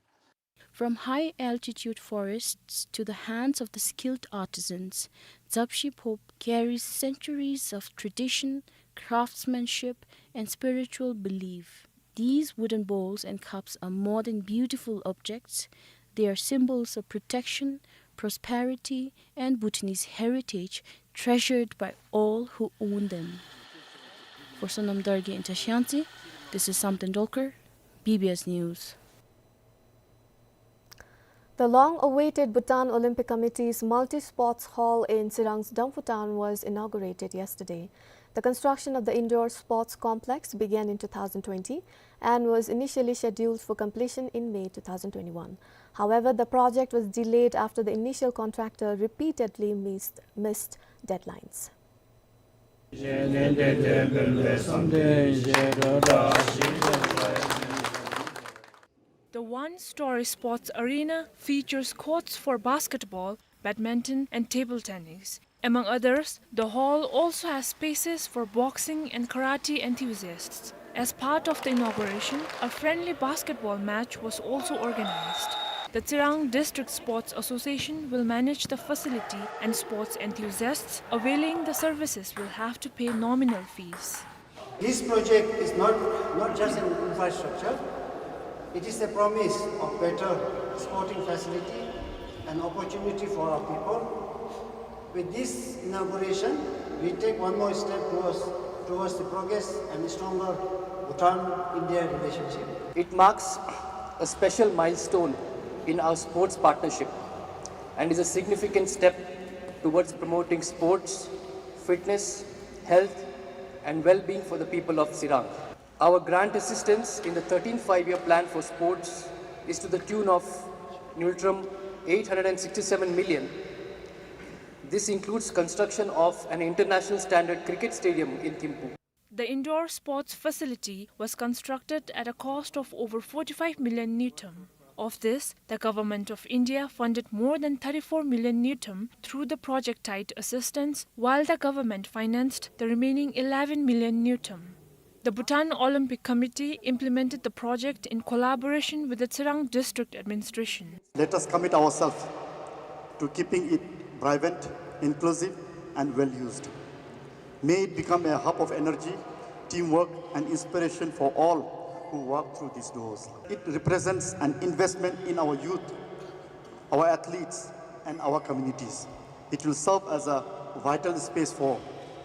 From high altitude forests to the hands of the skilled artisans, dzapshi phop carries centuries of tradition, craftsmanship, and spiritual belief. These wooden bowls and cups are more than beautiful objects. They are symbols of protection, prosperity, and Bhutanese heritage treasured by all who own them. For Sonam Dorgey in Tashi Yangtse, this is Samten Dolkar, B B S News. The long-awaited Bhutan Olympic Committee's multi-sports hall in Tsirang's Damphu town was inaugurated yesterday. The construction of the indoor sports complex began in two thousand twenty and was initially scheduled for completion in May two thousand twenty-one. However, the project was delayed after the initial contractor repeatedly missed, missed deadlines. The one-story sports arena features courts for basketball, badminton, and table tennis. Among others, the hall also has spaces for boxing and karate enthusiasts. As part of the inauguration, a friendly basketball match was also organized. The Tsirang District Sports Association will manage the facility, and sports enthusiasts availing the services will have to pay nominal fees. This project is not, not just an infrastructure, it is a promise of better sporting facility and opportunity for our people. With this inauguration, we take one more step towards, towards the progress and stronger Bhutan-India relationship. It marks a special milestone in our sports partnership and is a significant step towards promoting sports, fitness, health, and well-being for the people of Tsirang. Our grant assistance in the thirteenth Five-Year Plan for sports is to the tune of ngultrum eight hundred and sixty-seven million. This includes construction of an international standard cricket stadium in Thimphu. The indoor sports facility was constructed at a cost of over forty-five million ngultrum. Of this, the Government of India funded more than thirty-four million ngultrum through the project-tied assistance, while the government financed the remaining eleven million ngultrum. The Bhutan Olympic Committee implemented the project in collaboration with the Tsirang District Administration. Let us commit ourselves to keeping it vibrant, inclusive, and well used. May it become a hub of energy, teamwork, and inspiration for all who walk through these doors. It represents an investment in our youth, our athletes, and our communities. It will serve as a vital space for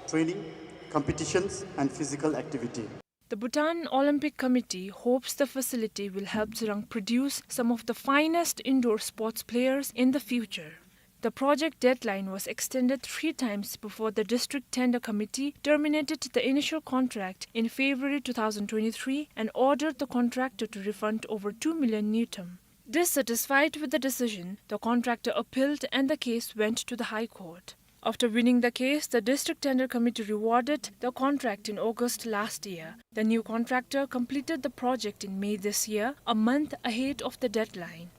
training, competitions, and physical activity. The Bhutan Olympic Committee hopes the facility will help Tsirang produce some of the finest indoor sports players in the future. The project deadline was extended three times before the District Tender Committee terminated the initial contract in February two thousand twenty-three and ordered the contractor to refund over two million ngultrum. Dissatisfied with the decision, the contractor appealed and the case went to the High Court. After winning the case, the District Tender Committee rewarded the contract in August last year. The new contractor completed the project in May this year, a month ahead of the deadline.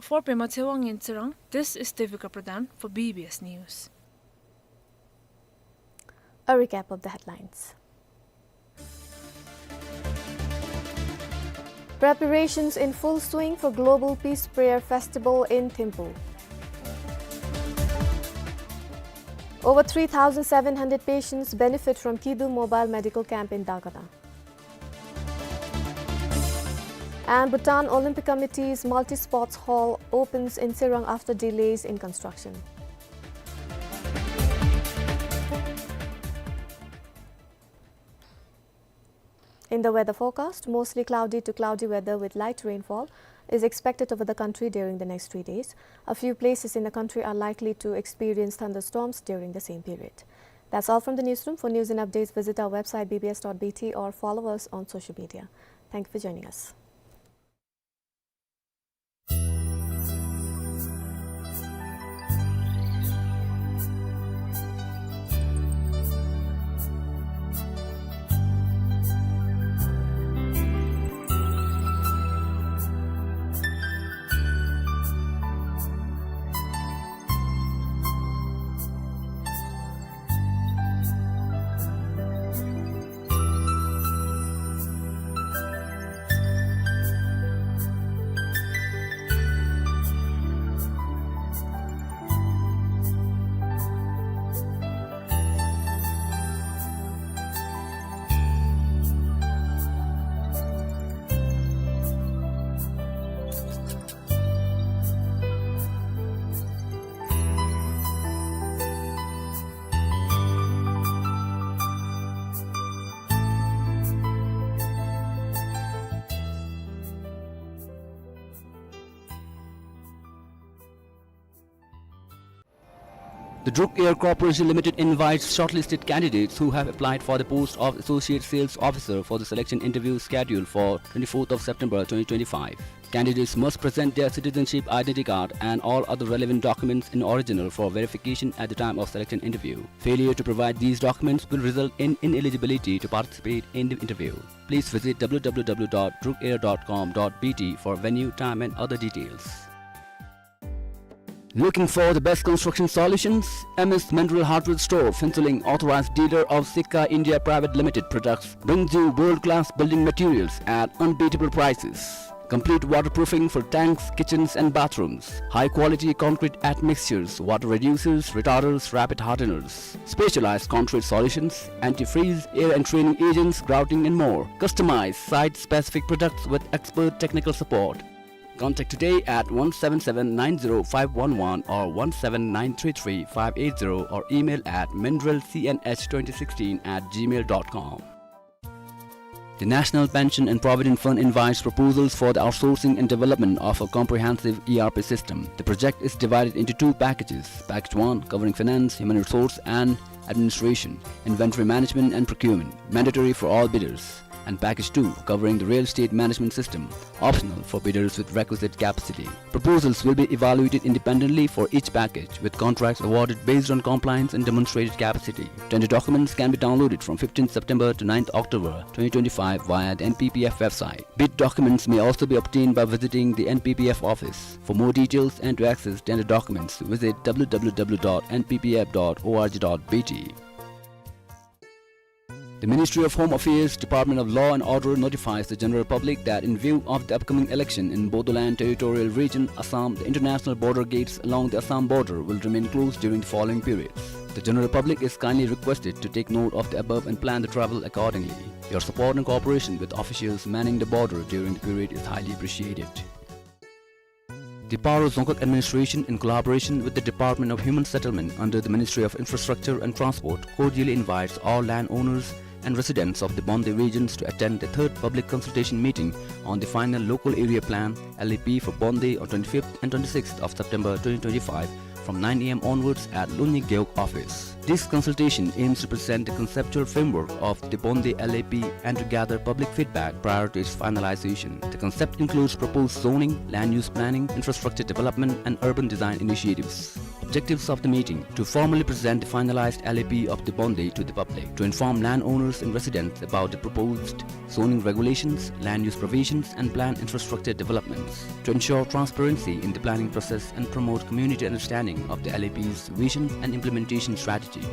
For Pema Tshewang in Tsirang, this is Devika Pradhan for B B S News. A recap of the headlines. Preparations in full swing for Global Peace Prayer Festival in Thimphu. Over three thousand seven hundred patients benefit from Kidu Mobile Medical Camp in Dagana. And Bhutan Olympic Committee's multi-sports hall opens in Tsirang after delays in construction. In the weather forecast, mostly cloudy to cloudy weather with light rainfall is expected over the country during the next three days. A few places in the country are likely to experience thunderstorms during the same period. That's all from the newsroom. For news and updates, visit our website B B S dot B T or follow us on social media. Thank you for joining us. The Druk Air Corporation Limited invites shortlisted candidates who have applied for the post of Associate Sales Officer for the selection interview scheduled for twenty-fourth of September twenty twenty-five. Candidates must present their citizenship identity card and all other relevant documents in original for verification at the time of selection interview. Failure to provide these documents will result in ineligibility to participate in the interview. Please visit W W W dot drukair dot com dot B T for venue, time and other details. Looking for the best construction solutions? M S Mandral Hardware Store, Phuentsholing, authorized dealer of Sikka India Private Limited products, brings you world-class building materials at unbeatable prices. Complete waterproofing for tanks, kitchens and bathrooms. High-quality concrete admixtures, water reducers, retarders, rapid hardeners. Specialized concrete solutions, antifreeze, air entraining agents, grouting and more. Customize site-specific products with expert technical support. Contact today at one seven seven nine zero five one one or one seven nine three three five eight zero or email at mandral C N H twenty sixteen at gmail dot com. The National Pension and Provident Fund invites proposals for the outsourcing and development of a comprehensive E R P system. The project is divided into two packages. Package one, covering finance, human resource, and administration, inventory management, and procurement, mandatory for all bidders, and Package two, covering the real estate management system, optional for bidders with requisite capacity. Proposals will be evaluated independently for each package, with contracts awarded based on compliance and demonstrated capacity. Tender documents can be downloaded from fifteenth September to ninth October twenty twenty-five via the N P P F website. Bid documents may also be obtained by visiting the N P P F office. For more details and to access tender documents, visit W W W dot N P P F dot org dot B T. The Ministry of Home Affairs, Department of Law and Order notifies the general public that in view of the upcoming election in Bodoland Territorial Region, Assam, the international border gates along the Assam border will remain closed during the following periods. The general public is kindly requested to take note of the above and plan the travel accordingly. Your support and cooperation with officials manning the border during the period is highly appreciated. The Paro Dzongkhag Administration, in collaboration with the Department of Human Settlement under the Ministry of Infrastructure and Transport, cordially invites all landowners and residents of the Bonde regions to attend the third public consultation meeting on the final local area plan, L A P, for Bonde on twenty-fifth and twenty-sixth of September twenty twenty-five from nine A M onwards at Longni Gewog office. This consultation aims to present the conceptual framework of the Bonde L A P and to gather public feedback prior to its finalization. The concept includes proposed zoning, land use planning, infrastructure development, and urban design initiatives. Objectives of the meeting: to formally present the finalized L A P of the Bonde to the public, to inform landowners and residents about the proposed zoning regulations, land use provisions, and planned infrastructure developments, to ensure transparency in the planning process and promote community understanding of the L A P's vision and implementation strategy,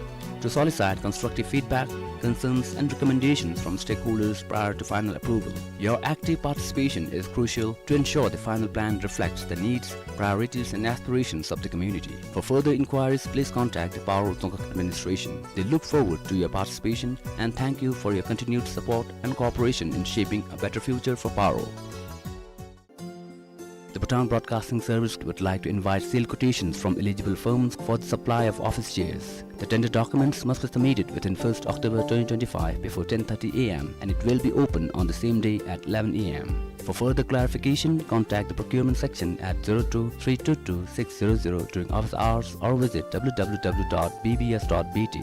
to solicit constructive feedback, concerns, and recommendations from stakeholders prior to final approval. Your active participation is crucial to ensure the final plan reflects the needs, priorities, and aspirations of the community. For further inquiries, please contact the Paro Dzongkhag Administration. They look forward to your participation and thank you for your continued support and cooperation in shaping a better future for Paro. The Bhutan Broadcasting Service would like to invite sale quotations from eligible firms for the supply of office chairs. The tender documents must be submitted within first October twenty twenty-five before ten thirty A M and it will be open on the same day at eleven A M. For further clarification, contact the procurement section at zero two three two two six zero zero during office hours or visit W W W dot B B S dot B T.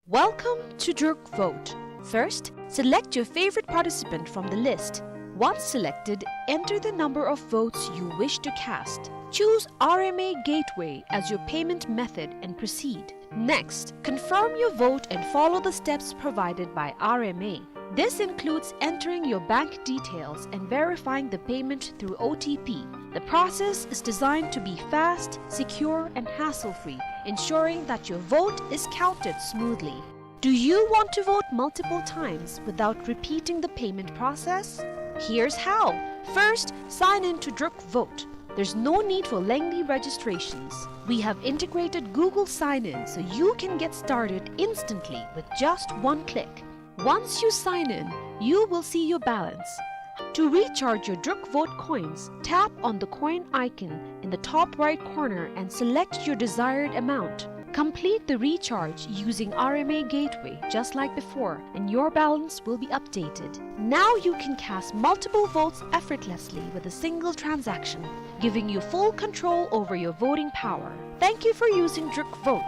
Welcome to Druk Vote. First, select your favorite participant from the list. Once selected, enter the number of votes you wish to cast. Choose R M A Gateway as your payment method and proceed. Next, confirm your vote and follow the steps provided by R M A. This includes entering your bank details and verifying the payment through O T P. The process is designed to be fast, secure, and hassle-free, ensuring that your vote is counted smoothly. Do you want to vote multiple times without repeating the payment process? Here's how. First, sign in to Druk Vote. There's no need for lengthy registrations. We have integrated Google Sign-In so you can get started instantly with just one click. Once you sign in, you will see your balance. To recharge your Druk Vote coins, tap on the coin icon in the top right corner and select your desired amount. Complete the recharge using R M A Gateway just like before, and your balance will be updated. Now you can cast multiple votes effortlessly with a single transaction, giving you full control over your voting power. Thank you for using Druk Vote.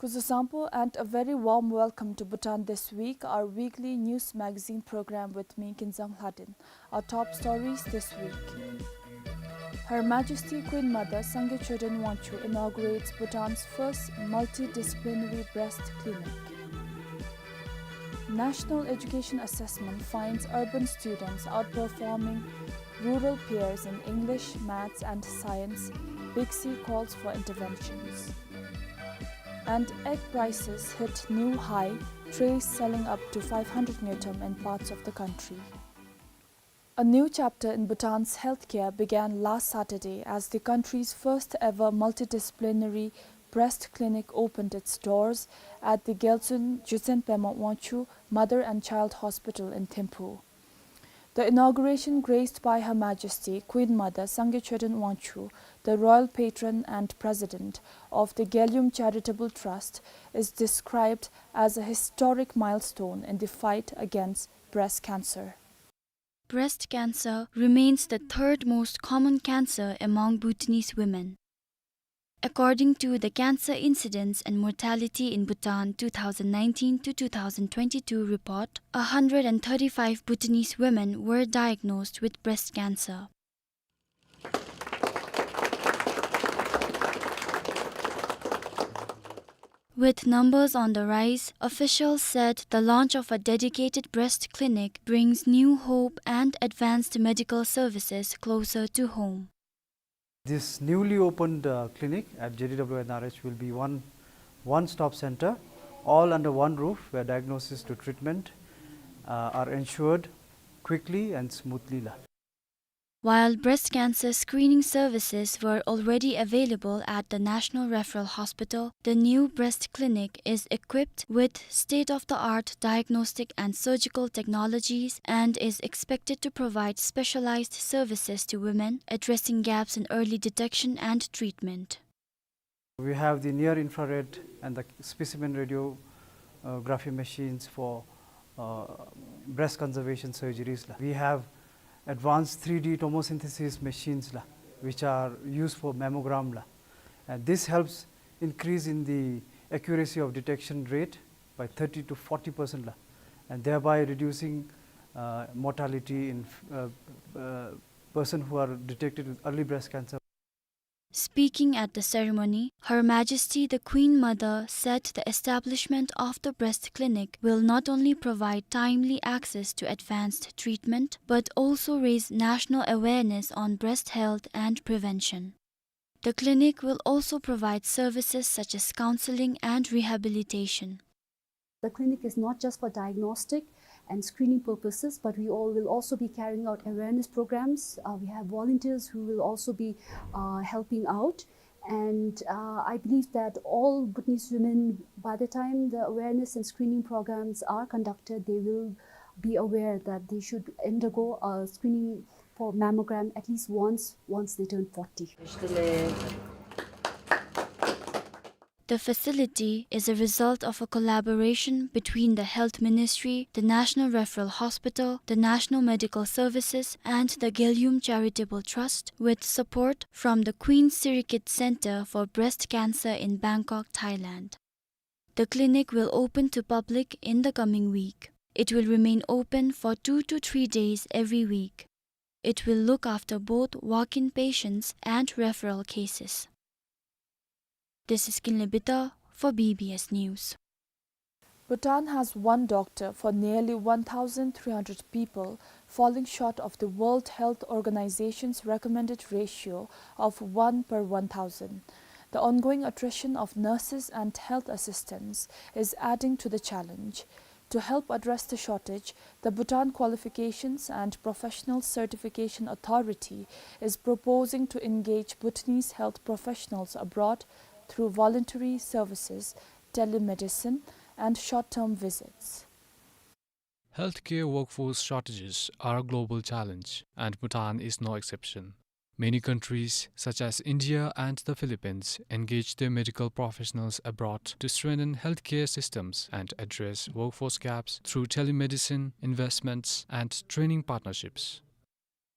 Kuzuzangpo and a very warm welcome to Bhutan This Week, our weekly news magazine program with me, Kinzang Hladin. Our top stories this week. Her Majesty Queen Mother Sangay Choden Wangchuck inaugurates Bhutan's first multidisciplinary breast clinic. National Education Assessment finds urban students outperforming rural peers in English, maths and science. BICSI calls for interventions. And egg prices hit new high, trays selling up to five hundred ngultrum in parts of the country. A new chapter in Bhutan's healthcare began last Saturday as the country's first ever multidisciplinary breast clinic opened its doors at the Gyaltsuen Jutsen Pema Wangchuck Mother and Child Hospital in Thimphu. The inauguration, graced by Her Majesty Queen Mother Sangay Choden Wangchuck, the royal patron and president of the Gyalum Charitable Trust, is described as a historic milestone in the fight against breast cancer. Breast cancer remains the third most common cancer among Bhutanese women. According to the Cancer Incidence and Mortality in Bhutan two thousand nineteen to two thousand twenty-two report, a hundred and thirty-five Bhutanese women were diagnosed with breast cancer. With numbers on the rise, officials said the launch of a dedicated breast clinic brings new hope and advanced medical services closer to home. This newly opened, uh, clinic at J D W N R H will be one, one-stop center, all under one roof, where diagnosis to treatment, uh, are ensured quickly and smoothly la. While breast cancer screening services were already available at the National Referral Hospital, the new breast clinic is equipped with state-of-the-art diagnostic and surgical technologies and is expected to provide specialized services to women, addressing gaps in early detection and treatment. We have the near infrared and the specimen radiography machines for, uh, breast conservation surgeries la. We have advanced three D tomosynthesis machines la, which are used for mammogram la. And this helps increase in the accuracy of detection rate by thirty to forty percent la, and thereby reducing, uh, mortality in, uh, uh, person who are detected with early breast cancer. Speaking at the ceremony, Her Majesty the Queen Mother said the establishment of the breast clinic will not only provide timely access to advanced treatment, but also raise national awareness on breast health and prevention. The clinic will also provide services such as counseling and rehabilitation. The clinic is not just for diagnostic and screening purposes, but we all will also be carrying out awareness programs. Uh, we have volunteers who will also be, uh, helping out. And, uh, I believe that all Bhutanese women, by the time the awareness and screening programs are conducted, they will be aware that they should undergo a screening for mammogram at least once, once they turn forty. The facility is a result of a collaboration between the Health Ministry, the National Referral Hospital, the National Medical Services, and the Gelium Charitable Trust, with support from the Queen Sirikit Center for Breast Cancer in Bangkok, Thailand. The clinic will open to public in the coming week. It will remain open for two to three days every week. It will look after both walk-in patients and referral cases. This is Kinley Bitar for B B S News. Bhutan has one doctor for nearly one thousand three hundred people, falling short of the World Health Organization's recommended ratio of one per one thousand. The ongoing attrition of nurses and health assistants is adding to the challenge. To help address the shortage, the Bhutan Qualifications and Professional Certification Authority is proposing to engage Bhutanese health professionals abroad through voluntary services, telemedicine, and short-term visits. Healthcare workforce shortages are a global challenge, and Bhutan is no exception. Many countries, such as India and the Philippines, engage their medical professionals abroad to strengthen healthcare systems and address workforce gaps through telemedicine, investments, and training partnerships.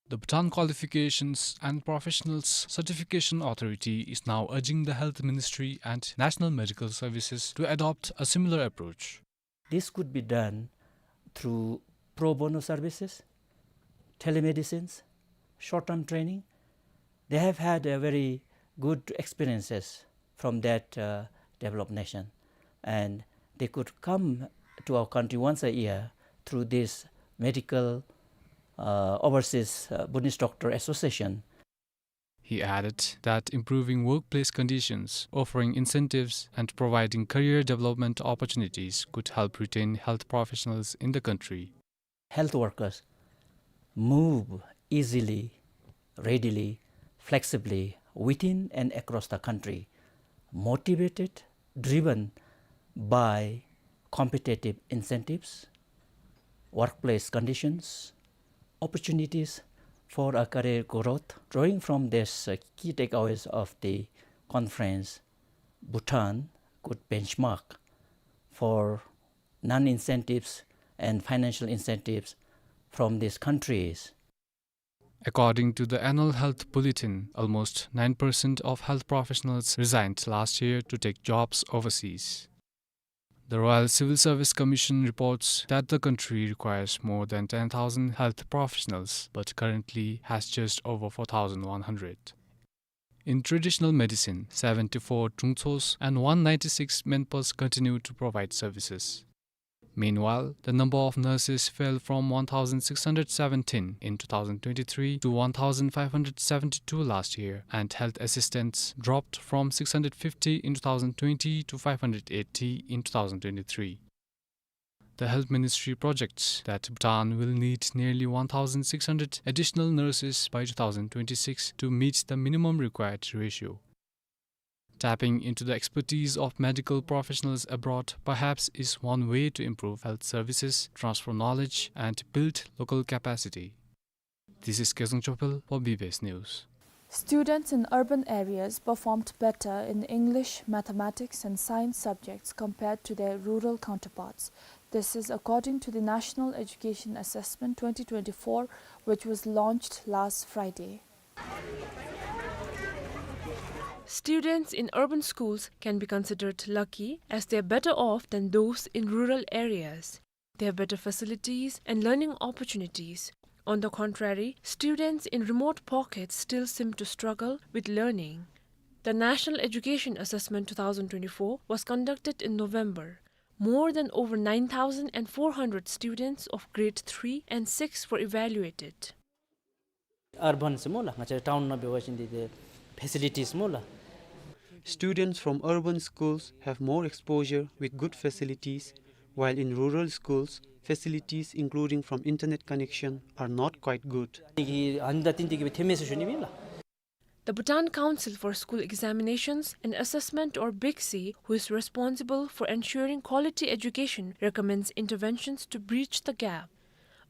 The Bhutan Qualifications and Professionals Certification Authority is now urging the Health Ministry and National Medical Services to adopt a similar approach. This could be done through pro bono services, telemedicines, short-term training. They have had a very good experiences from that, uh, developed nation, and they could come to our country once a year through this medical, uh, overseas, uh, Bhutanese Doctor Association. He added that improving workplace conditions, offering incentives, and providing career development opportunities could help retain health professionals in the country. Health workers move easily, readily, flexibly within and across the country, motivated, driven by competitive incentives, workplace conditions, opportunities for a career growth. Drawing from this, uh, key takeaways of the conference, Bhutan could benchmark for non-incentives and financial incentives from these countries. According to the annual health bulletin, almost nine percent of health professionals resigned last year to take jobs overseas. The Royal Civil Service Commission reports that the country requires more than ten thousand health professionals, but currently has just over four thousand one hundred. In traditional medicine, seventy-four Trungtsos and one ninety-six Menpas continue to provide services. Meanwhile, the number of nurses fell from one thousand six hundred seventeen in two thousand twenty-three to one thousand five hundred seventy-two last year, and health assistants dropped from six hundred fifty in two thousand twenty to five hundred eighty in two thousand twenty-three. The Health Ministry projects that Bhutan will need nearly one thousand six hundred additional nurses by two thousand twenty-six to meet the minimum required ratio. Tapping into the expertise of medical professionals abroad perhaps is one way to improve health services, transfer knowledge, and build local capacity. This is Kezang Chopel for B B S News. Students in urban areas performed better in English, mathematics, and science subjects compared to their rural counterparts. This is according to the National Education Assessment twenty twenty-four, which was launched last Friday. Students in urban schools can be considered lucky as they are better off than those in rural areas. They have better facilities and learning opportunities. On the contrary, students in remote pockets still seem to struggle with learning. The National Education Assessment two thousand twenty-four was conducted in November. More than over nine thousand four hundred students of grade three and six were evaluated. Urban ཟེར་སྨོ་ལགས། ང་བཅས་ཊའུན་ནང་འབད་བ་ཅིན་འདི་ཏེ་ཕེ་སི་ལི་ཊིསི་སྨོ་ལགས། Students from urban schools have more exposure with good facilities, while in rural schools, facilities including from internet connection are not quite good. ཨ་ནི་གིས་ཨ་ནི་དང་བསྟུན་ཏེ་གིས་སྦེ་ཐོན་མས་ཟེར་ཞུ་ནི་མས་ལགས། The Bhutan Council for School Examinations and Assessment, or BICSE, who is responsible for ensuring quality education, recommends interventions to bridge the gap.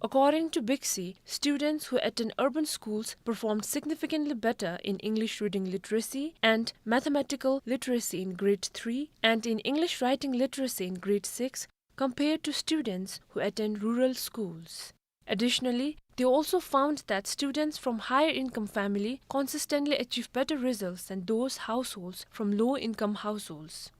According to BICSE, students who attend urban schools performed significantly better in English reading literacy and mathematical literacy in grade three and in English writing literacy in grade six compared to students who attend rural schools. Additionally, they also found that students from higher income family consistently achieve better results than those households from low income households.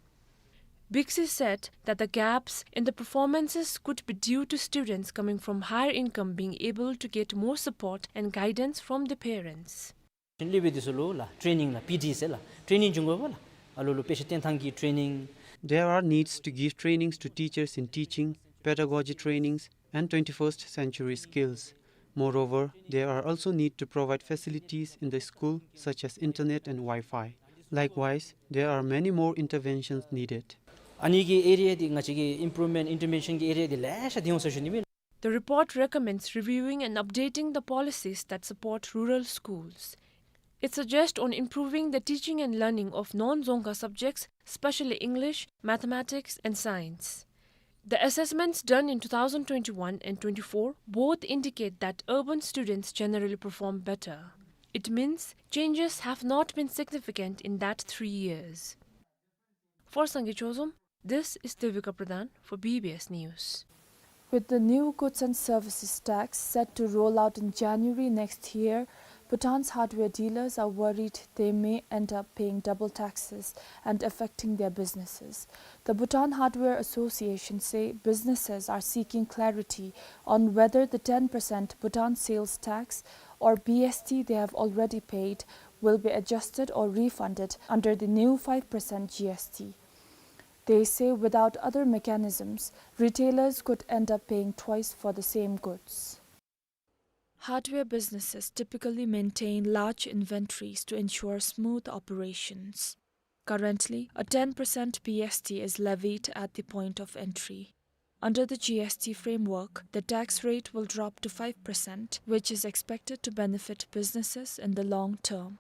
BICSE said that the gaps in the performances could be due to students coming from higher income being able to get more support and guidance from the parents. ལས་སྦེ་འདི་ཚུ་ལུ་ལགས་ཊེ་ནིང་ལགས་པི་ཌི་ཟེར་ལགས་ཊེ་ནིང་འབྱུང་དགོ་པས་ལགས། ཨ་ལུ་ལུ་དཔེ་ཆ་སྟོན་ཐངས་ཀྱི་ཊེ་ནིང་། There are needs to give trainings to teachers in teaching, pedagogy trainings, and twenty-first century skills. Moreover, there are also need to provide facilities in the school such as internet and Wi-Fi. Likewise, there are many more interventions needed. ཨ་ནི་གི་ཨེ་རི་ཡ་འདི་ང་བཅས་ཀྱི་ཨིམ་པུ་རུབ་མེནཊ་ཨིན་ཊར་བེན་ཤཱན་གྱི་ཨེ་རི་ཡ་འདི་ལེ་ཤ་འདི་འོང་ཟེར་ཞུ་ནི་མས། The report recommends reviewing and updating the policies that support rural schools. It suggests on improving the teaching and learning of non-Dzongkha subjects, especially English, mathematics, and science. The assessments done in two thousand twenty-one and twenty-four both indicate that urban students generally perform better. It means changes have not been significant in that three years. For Sangay Chozom, this is Devika Pradhan for B B S News. With the new goods and services tax set to roll out in January next year, Bhutan's hardware dealers are worried they may end up paying double taxes and affecting their businesses. The Bhutan Hardware Association say businesses are seeking clarity on whether the ten percent Bhutan sales tax, or B S T, they have already paid will be adjusted or refunded under the new five percent G S T. They say without other mechanisms, retailers could end up paying twice for the same goods. Hardware businesses typically maintain large inventories to ensure smooth operations. Currently, a ten percent B S T is levied at the point of entry. Under the G S T framework, the tax rate will drop to five percent, which is expected to benefit businesses in the long term.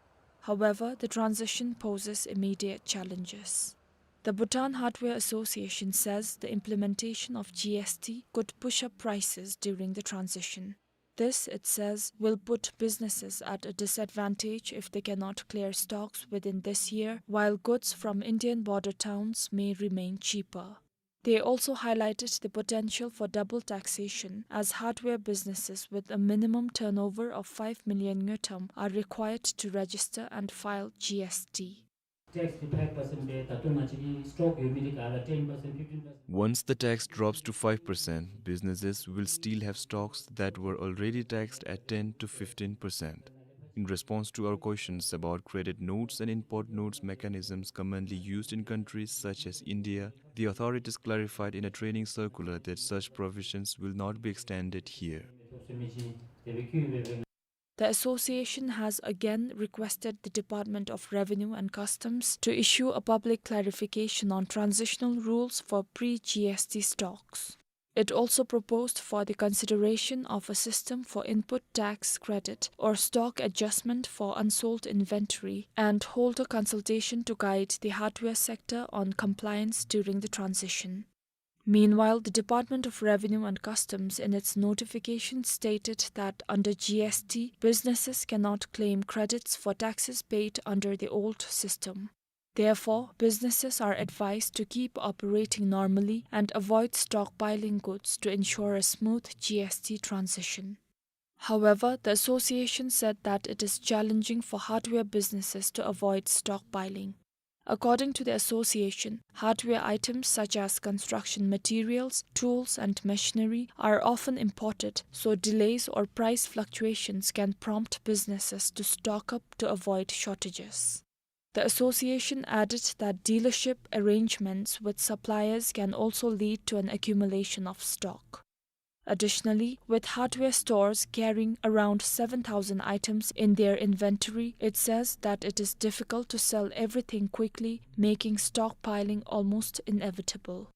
However, the transition poses immediate challenges. The Bhutan Hardware Association says the implementation of G S T could push up prices during the transition. This, it says, will put businesses at a disadvantage if they cannot clear stocks within this year, while goods from Indian border towns may remain cheaper. They also highlighted the potential for double taxation, as hardware businesses with a minimum turnover of five million ngultrum are required to register and file G S T. Tax five percent pe, ད་ལྟོ་ང་བཅས་ཀྱི་སི་ཊོག་ཡོད་མི་འདི་ག་ར་ten percent, fifteen percent. Once the tax drops to five percent, businesses will still have stocks that were already taxed at ten to fifteen percent. In response to our questions about credit notes and import notes mechanisms commonly used in countries such as India, the authorities clarified in a training circular that such provisions will not be extended here. The association has again requested the Department of Revenue and Customs to issue a public clarification on transitional rules for pre-G S T stocks. It also proposed for the consideration of a system for input tax credit or stock adjustment for unsold inventory and hold a consultation to guide the hardware sector on compliance during the transition. Meanwhile, the Department of Revenue and Customs in its notification stated that under G S T, businesses cannot claim credits for taxes paid under the old system. Therefore, businesses are advised to keep operating normally and avoid stockpiling goods to ensure a smooth G S T transition. However, the association said that it is challenging for hardware businesses to avoid stockpiling. According to the association, hardware items such as construction materials, tools, and machinery are often imported, so delays or price fluctuations can prompt businesses to stock up to avoid shortages. The association added that dealership arrangements with suppliers can also lead to an accumulation of stock. Additionally, with hardware stores carrying around seven thousand items in their inventory, it says that it is difficult to sell everything quickly, making stockpiling almost inevitable.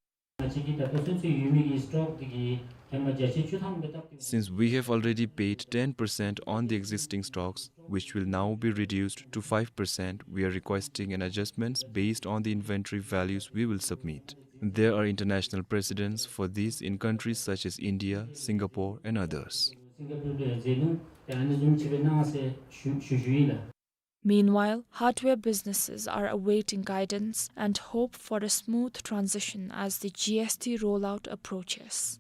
Since we have already paid ten percent on the existing stocks, which will now be reduced to five percent, we are requesting an adjustment based on the inventory values we will submit. There are international precedents for this in countries such as India, Singapore, and others. Meanwhile, hardware businesses are awaiting guidance and hope for a smooth transition as the G S T rollout approaches.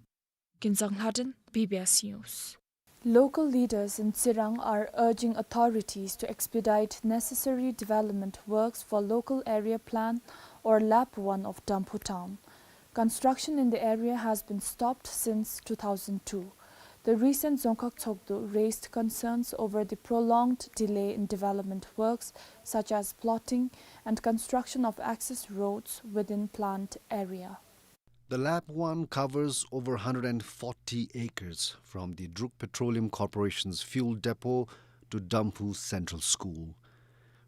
Kinzang Lhaden, B B S News. Local leaders in Tsirang are urging authorities to expedite necessary development works for Local Area Plan or LAP one of Damphu town. Construction in the area has been stopped since two thousand two. The recent Dzongkhag Tshogdu raised concerns over the prolonged delay in development works such as plotting and construction of access roads within planned area. The LAP one covers over hundred and forty acres from the Druk Petroleum Corporation's fuel depot to Damphu Central School.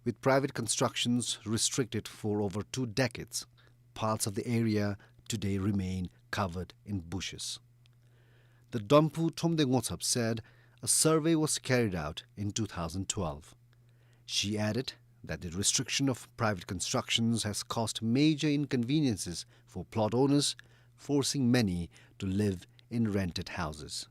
With private constructions restricted for over two decades, parts of the area today remain covered in bushes. The Damphu Thromde Ngotsap said a survey was carried out in two thousand twelve. She added that the restriction of private constructions has caused major inconveniences for plot owners, forcing many to live in rented houses.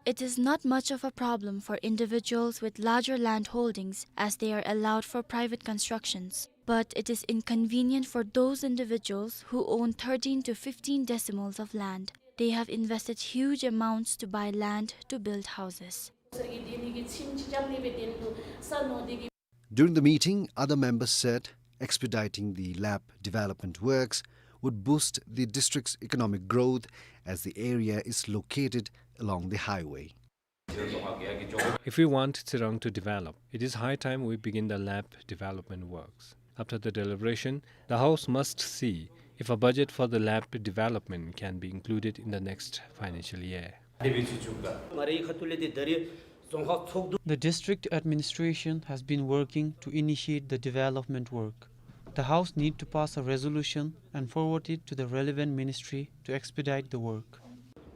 It is not much of a problem for individuals with larger land holdings as they are allowed for private constructions, but it is inconvenient for those individuals who own thirteen to fifteen decimals of land. They have invested huge amounts to buy land to build houses. During the meeting, other members said expediting the LAP development works would boost the district's economic growth as the area is located along the highway. If we want Tsirang to develop, it is high time we begin the LAP development works. After the deliberation, the House must see if a budget for the LAP development can be included in the next financial year. The district administration has been working to initiate the development work. The House need to pass a resolution and forward it to the relevant ministry to expedite the work.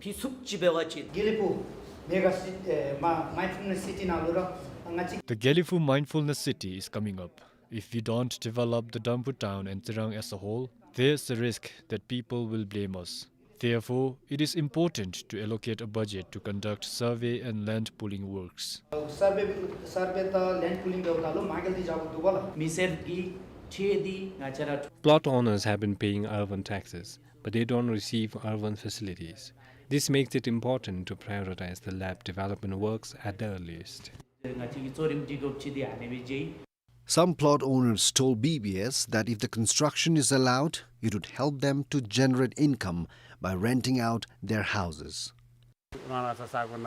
Gelephu mega city, eh, ma-, mindfulness city ནང་ལུ་ར་ང་བཅས The Gelephu Mindfulness City is coming up. If we don't develop the Damphu town and Tsirang as a whole, there's a risk that people will blame us. Therefore, it is important to allocate a budget to conduct survey and land pooling works. Survey, survey དང་land pooling འབདཝ་ད་ལུ་མ་གལ་ཏེ་བཞག་དགོཔ་འདུག་པ་ལགས། མི་སེར་གྱི་ཁྲལ་འདི་ང་བཅས་ར། Plot owners have been paying urban taxes, but they don't receive urban facilities. This makes it important to prioritize the LAP development works at the earliest. ང་བཅས་ཀྱི་གཙོ་རིམ་སྒྲིག་དགོཔ་ཅིག་འདི་ཨ་ནི་སྦེ་མཇལ་ཡི། Some plot owners told B B S that if the construction is allowed, it would help them to generate income by renting out their houses. རང་རང་ས་ས་གོ་ན་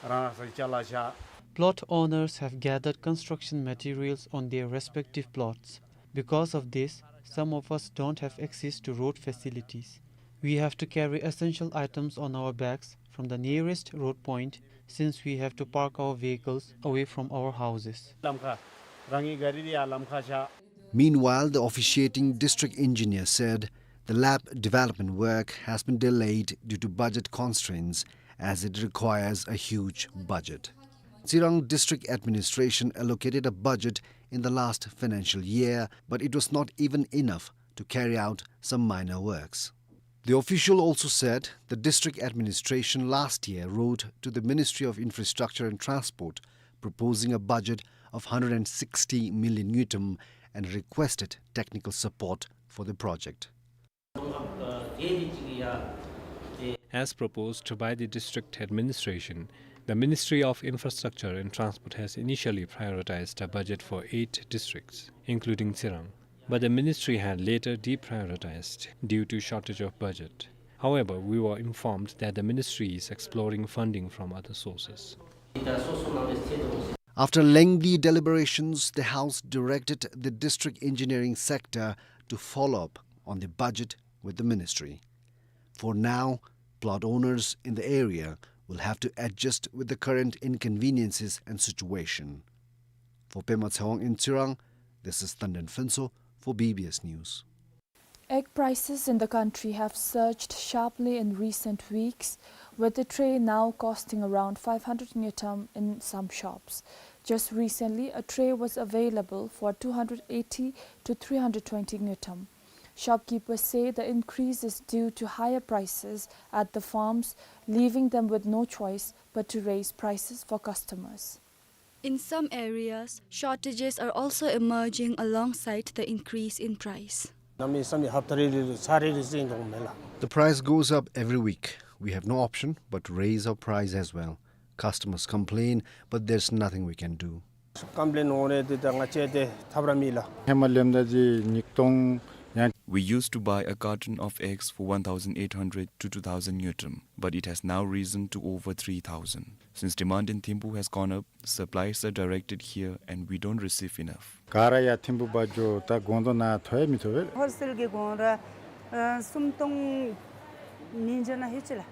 རང་རང་ས་ཅ་ལ་བཞག Plot owners have gathered construction materials on their respective plots. Because of this, some of us don't have access to road facilities. We have to carry essential items on our backs from the nearest road point since we have to park our vehicles away from our houses. ལམ་ཁ་རང་གི་ག་རི་འདི་ཡར་ལམ་ཁ་བཞག Meanwhile, the officiating district engineer said the LAP development work has been delayed due to budget constraints as it requires a huge budget. Tsirang District Administration allocated a budget in the last financial year, but it was not even enough to carry out some minor works. The official also said the district administration last year wrote to the Ministry of Infrastructure and Transport proposing a budget of hundred and sixty million ngultrum and requested technical support for the project. As proposed by the district administration, the Ministry of Infrastructure and Transport has initially prioritized a budget for eight districts, including Tsirang. But the ministry had later deprioritized due to shortage of budget. However, we were informed that the ministry is exploring funding from other sources. After lengthy deliberations, the House directed the district engineering sector to follow up on the budget with the ministry. For now, plot owners in the area will have to adjust with the current inconveniences and situation. For Pema Tshewang in Tsirang, this is Tanden Phuntsho for B B S News. Egg prices in the country have surged sharply in recent weeks, with the tray now costing around five hundred ngultrum in some shops. Just recently, a tray was available for two hundred eighty to three hundred twenty ngultrum. Shopkeepers say the increase is due to higher prices at the farms, leaving them with no choice but to raise prices for customers. In some areas, shortages are also emerging alongside the increase in price. The price goes up every week. We have no option but to raise our price as well. Customers complain, but there's nothing we can do. We used to buy a carton of eggs for one thousand eight hundred to two thousand ngultrum, but it has now risen to over three thousand. Since demand in Thimphu has gone up, supplies are directed here and we don't receive enough. ག་ར་ཡར་ཐིམ་ཕུག་འབག་འགྱོ། ད་སྒོང་རྡོག་ནང་ཐོན་ཡང་མི་ཐོན་པས། ཧོལ་སེལ་གྱི་སྒོང་ར་ཨ་སུམ་སྟོང་ཉིས་བརྒྱ་ནང་ལྷོད་ཅི་ལགས།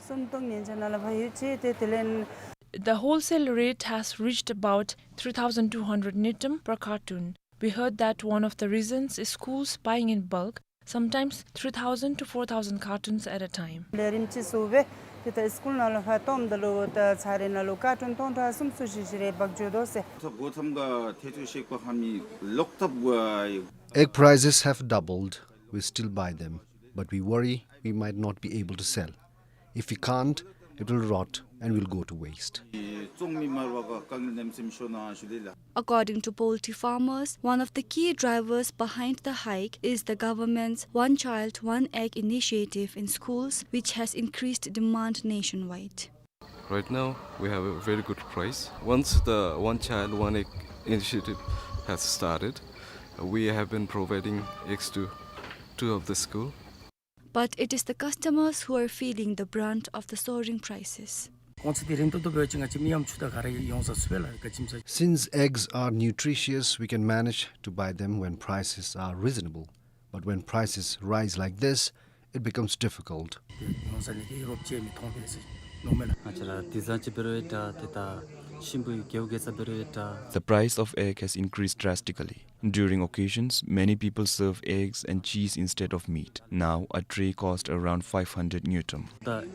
སུམ་སྟོང་ཉིས་བརྒྱ་ནང་ལྷོད་ཅི། ཏེ་དེ་ལས། The wholesale rate has reached about three thousand two hundred ngultrum per carton. We heard that one of the reasons is schools buying in bulk, sometimes three thousand to four thousand cartons at a time. ལས་རིམ་ཅིག་བཟོ་སྦེ་ཏེ་ད་སི་ཀུལ་ནང་ལུ་ཕར་གཏངམ་ད་ལུ་ད་ཚར་རེ་ནང་ལུ་ཀར་ཊུན་སྟོང་ཕྲག་གསུམ་ཙམ་ཅིག་ཅིག་རེ་འབག་འགྱོ་དོ་ཟེར། Egg prices have doubled. We still buy them, but we worry we might not be able to sell. If we can't, it will rot and will go to waste. According to poultry farmers, one of the key drivers behind the hike is the government's One Child, One Egg initiative in schools, which has increased demand nationwide. Right now, we have a very good price. Once the One Child, One Egg initiative has started, we have been providing eggs to two of the school. But it is the customers who are feeling the brunt of the soaring prices. གོང་ཚད་འདི་རིམ་ཏོག་ཏོ་སྦེ་ཅིག་ང་བཅས་མི་ཡམ་ཆུ་དང་ག་ར་ཡོང་ས་ཚུ་སྦེ་ལགས་ག་ཅི་མ་ཚད། Since eggs are nutritious, we can manage to buy them when prices are reasonable. But when prices rise like this, it becomes difficult. ཡོང་ས་ནི་གི་རོགས་བྱས་མི་མཐོང་པས་ཟེར་མནོཝ་མས་ལགས། ང་བཅས་ར་དེ་ཙམ་ཅིག་འབད་རུང་ཡང་འདྲ་ཏེ་ད་ཤིང་བུ་གི་རྒྱལ་པོ་གེ་ཙམ་འབད་རུང་ཡང་འདྲ། The price of egg has increased drastically. During occasions, many people serve eggs and cheese instead of meat. Now, a tray costs around five hundred ngultrum. ད་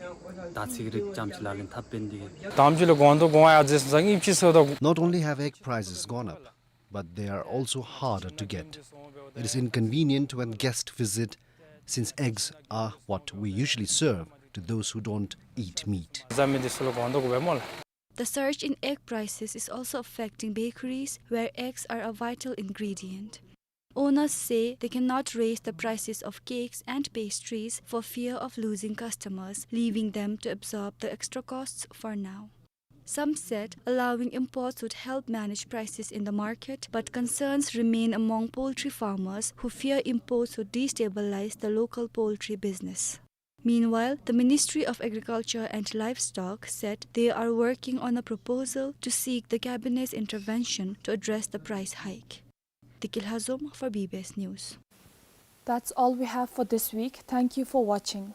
ད་ཚིག་རིགས་ཙམ་ཅིག་ལག་ལེན་འཐབ་པའི་འདི། དང་པ་ལུ་སྒོང་རྡོག་སྒོང་ཡར་འཛེགས་ས་ཨིན་ཅི་ཟེར་ད། Not only have egg prices gone up, but they are also harder to get. It is inconvenient when guests visit, since eggs are what we usually serve to those who don't eat meat. ཟ་མི་འདི་ཚུ་ལུ་སྒོང་རྡོག་དགོ་པས་སྨོ་ལགས། The surge in egg prices is also affecting bakeries, where eggs are a vital ingredient. Owners say they cannot raise the prices of cakes and pastries for fear of losing customers, leaving them to absorb the extra costs for now. Some said allowing imports would help manage prices in the market, but concerns remain among poultry farmers who fear imports would destabilize the local poultry business. Meanwhile, the Ministry of Agriculture and Livestock said they are working on a proposal to seek the cabinet's intervention to address the price hike. Deki Lhazom for B B S News. That's all we have for this week. Thank you for watching.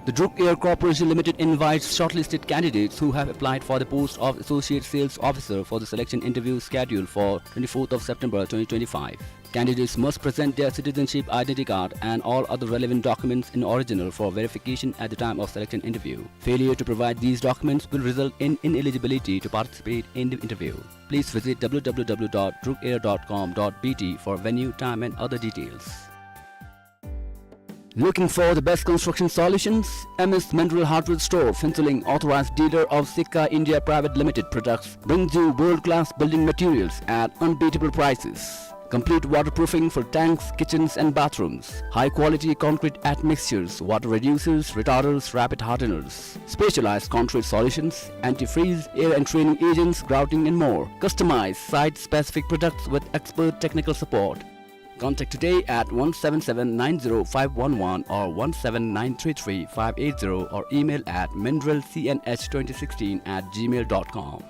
The Druk Air Corporation Limited invites shortlisted candidates who have applied for the post of Associate Sales Officer for the selection interview scheduled for twenty-fourth of September twenty twenty-five. Candidates must present their citizenship identity card and all other relevant documents in original for verification at the time of selection interview. Failure to provide these documents will result in ineligibility to participate in the interview. Please visit w w w dot drukair dot com dot b t for venue, time and other details. Looking for the best construction solutions? M S Mandral Hardware Store, Phuentsholing, authorized dealer of Sikka India Private Limited products, brings you world-class building materials at unbeatable prices. Complete waterproofing for tanks, kitchens and bathrooms. High-quality concrete admixtures, water reducers, retarders, rapid hardeners. Specialized concrete solutions, antifreeze, air entraining agents, grouting and more. Customize site-specific products with expert technical support. Contact today at one seven seven nine zero five one one or one seven nine three three five eight zero or email at mandral c n h twenty sixteen at gmail dot com.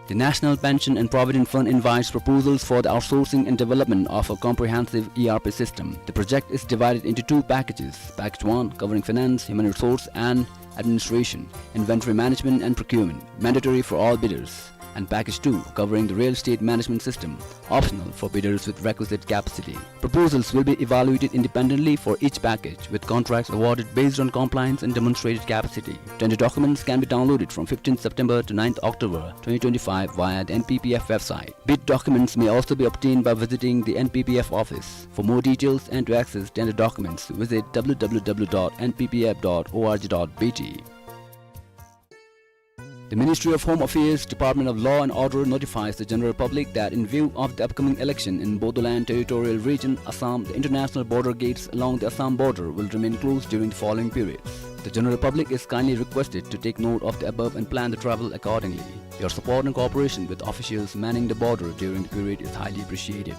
The National Pension and Provident Fund invites proposals for the outsourcing and development of a comprehensive E R P system. The project is divided into two packages. Package one, covering finance, human resource, and administration, inventory management and procurement, mandatory for all bidders, and package two, covering the real estate management system, optional for bidders with requisite capacity. Proposals will be evaluated independently for each package, with contracts awarded based on compliance and demonstrated capacity. Tender documents can be downloaded from fifteenth September to ninth October twenty twenty-five via the N P P F website. Bid documents may also be obtained by visiting the N P P F office. For more details and to access tender documents, visit w w w dot n p p f dot o r g dot b t. The Ministry of Home Affairs, Department of Law and Order notifies the general public that in view of the upcoming election in Bodoland Territorial Region, Assam, the international border gates along the Assam border will remain closed during the following periods. The general public is kindly requested to take note of the above and plan the travel accordingly. Your support and cooperation with officials manning the border during the period is highly appreciated.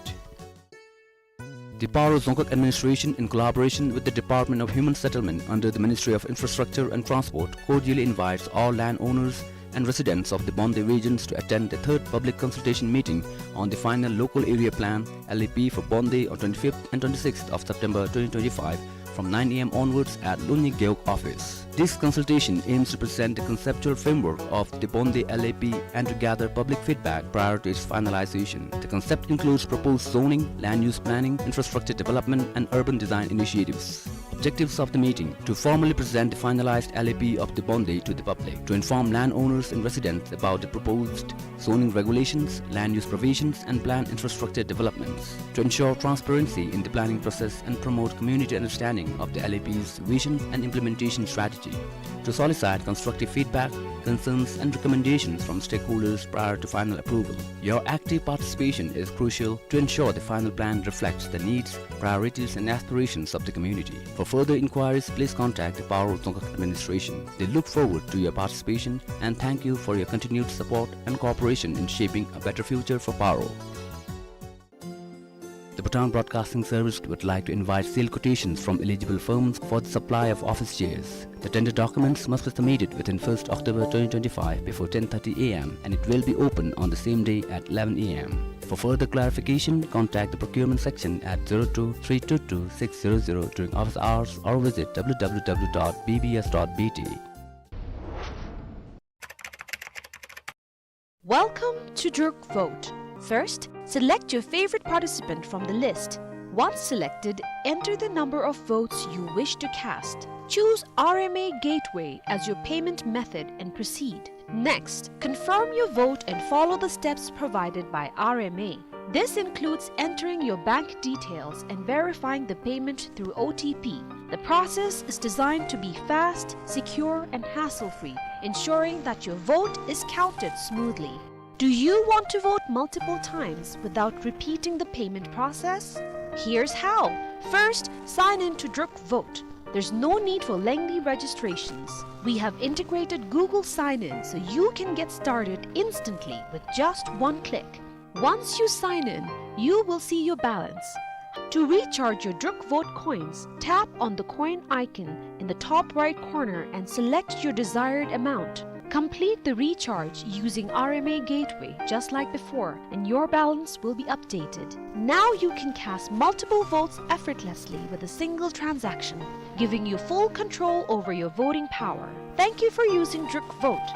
The Paro Dzongkhag Administration, in collaboration with the Department of Human Settlement under the Ministry of Infrastructure and Transport, cordially invites all landowners and residents of the Bonde regions to attend the third public consultation meeting on the final local area plan, L A P, for Bonde on twenty-fifth and twenty-sixth of September twenty twenty-five from nine a m onwards at Lunyi Gewog office. This consultation aims to present the conceptual framework of the Bonde L A P and to gather public feedback prior to its finalization. The concept includes proposed zoning, land use planning, infrastructure development, and urban design initiatives. Objectives of the meeting: to formally present the finalized L A P of the Bonde to the public, to inform landowners and residents about the proposed zoning regulations, land use provisions, and planned infrastructure developments, to ensure transparency in the planning process and promote community understanding of the L A P's vision and implementation strategy, to solicit constructive feedback, concerns, and recommendations from stakeholders prior to final approval. Your active participation is crucial to ensure the final plan reflects the needs, priorities, and aspirations of the community. For further inquiries, please contact the Paro Dzongkhag Administration. They look forward to your participation and thank you for your continued support and cooperation in shaping a better future for Paro. The Bhutan Broadcasting Service would like to invite sale quotations from eligible firms for the supply of office chairs. The tender documents must be submitted within first October twenty twenty-five before ten thirty a m and it will be open on the same day at eleven a m. For further clarification, contact the procurement section at zero two three two two six zero zero during office hours or visit w w w dot b b s dot b t. Welcome to Druk Vote. First, select your favorite participant from the list. Once selected, enter the number of votes you wish to cast. Choose R M A Gateway as your payment method and proceed. Next, confirm your vote and follow the steps provided by R M A. This includes entering your bank details and verifying the payment through O T P. The process is designed to be fast, secure, and hassle-free, ensuring that your vote is counted smoothly. Do you want to vote multiple times without repeating the payment process? Here's how. First, sign in to Druk Vote. There's no need for lengthy registrations. We have integrated Google Sign-In so you can get started instantly with just one click. Once you sign in, you will see your balance. To recharge your Druk Vote coins, tap on the coin icon in the top right corner and select your desired amount. Complete the recharge using R M A Gateway just like before, and your balance will be updated. Now you can cast multiple votes effortlessly with a single transaction. giving you full control over your voting power. Thank you for using Druk Vote.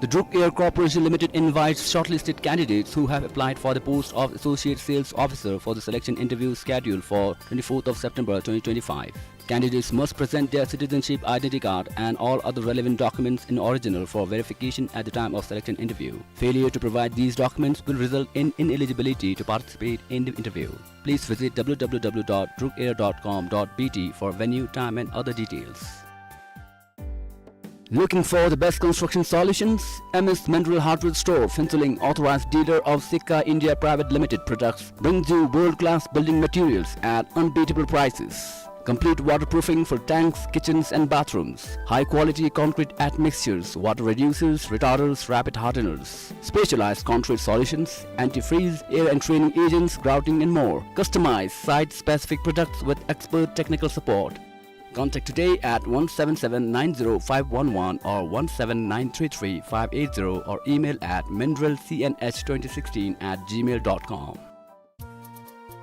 The Druk Air Corporation Limited invites shortlisted candidates who have applied for the post of Associate Sales Officer for the selection interview scheduled for twenty-fourth of September twenty twenty-five. Candidates must present their citizenship identity card and all other relevant documents in original for verification at the time of selection interview. Failure to provide these documents will result in ineligibility to participate in the interview. Please visit w w w dot druk air dot com dot b t for venue, time and other details. Looking for the best construction solutions? M S Mandral Hardware Store, Phuentsholing, authorized dealer of Sikka India Private Limited products, brings you world-class building materials at unbeatable prices. Complete waterproofing for tanks, kitchens and bathrooms. High-quality concrete admixtures, water reducers, retarders, rapid hardeners. Specialized concrete solutions, antifreeze, air entraining agents, grouting and more. Customize site-specific products with expert technical support. Contact today at one seven seven nine zero five one one or one seven nine three three five eight zero or email at mandral c n h twenty sixteen at gmail dot com.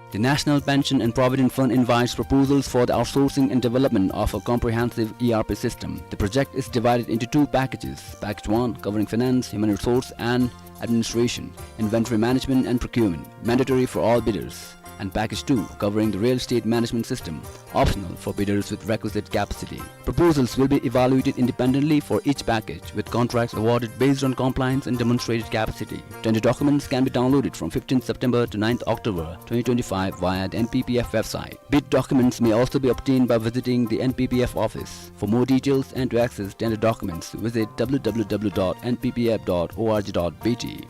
The National Pension and Provident Fund invites proposals for the outsourcing and development of a comprehensive E R P system. The project is divided into two packages. Package one, covering finance, human resource, and administration, inventory management, and procurement, mandatory for all bidders, and Package two, covering the real estate management system, optional for bidders with requisite capacity. Proposals will be evaluated independently for each package, with contracts awarded based on compliance and demonstrated capacity. Tender documents can be downloaded from fifteenth September to ninth October twenty twenty-five via the N P P F website. Bid documents may also be obtained by visiting the N P P F office. For more details and to access tender documents, visit w w w dot n p p f dot org dot b t.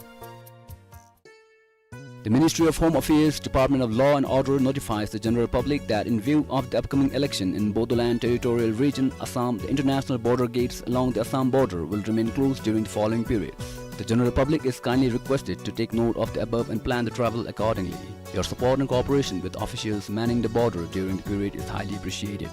The Ministry of Home Affairs, Department of Law and Order notifies the general public that in view of the upcoming election in Bodoland Territorial Region, Assam, the international border gates along the Assam border will remain closed during the following periods. The general public is kindly requested to take note of the above and plan the travel accordingly. Your support and cooperation with officials manning the border during the period is highly appreciated.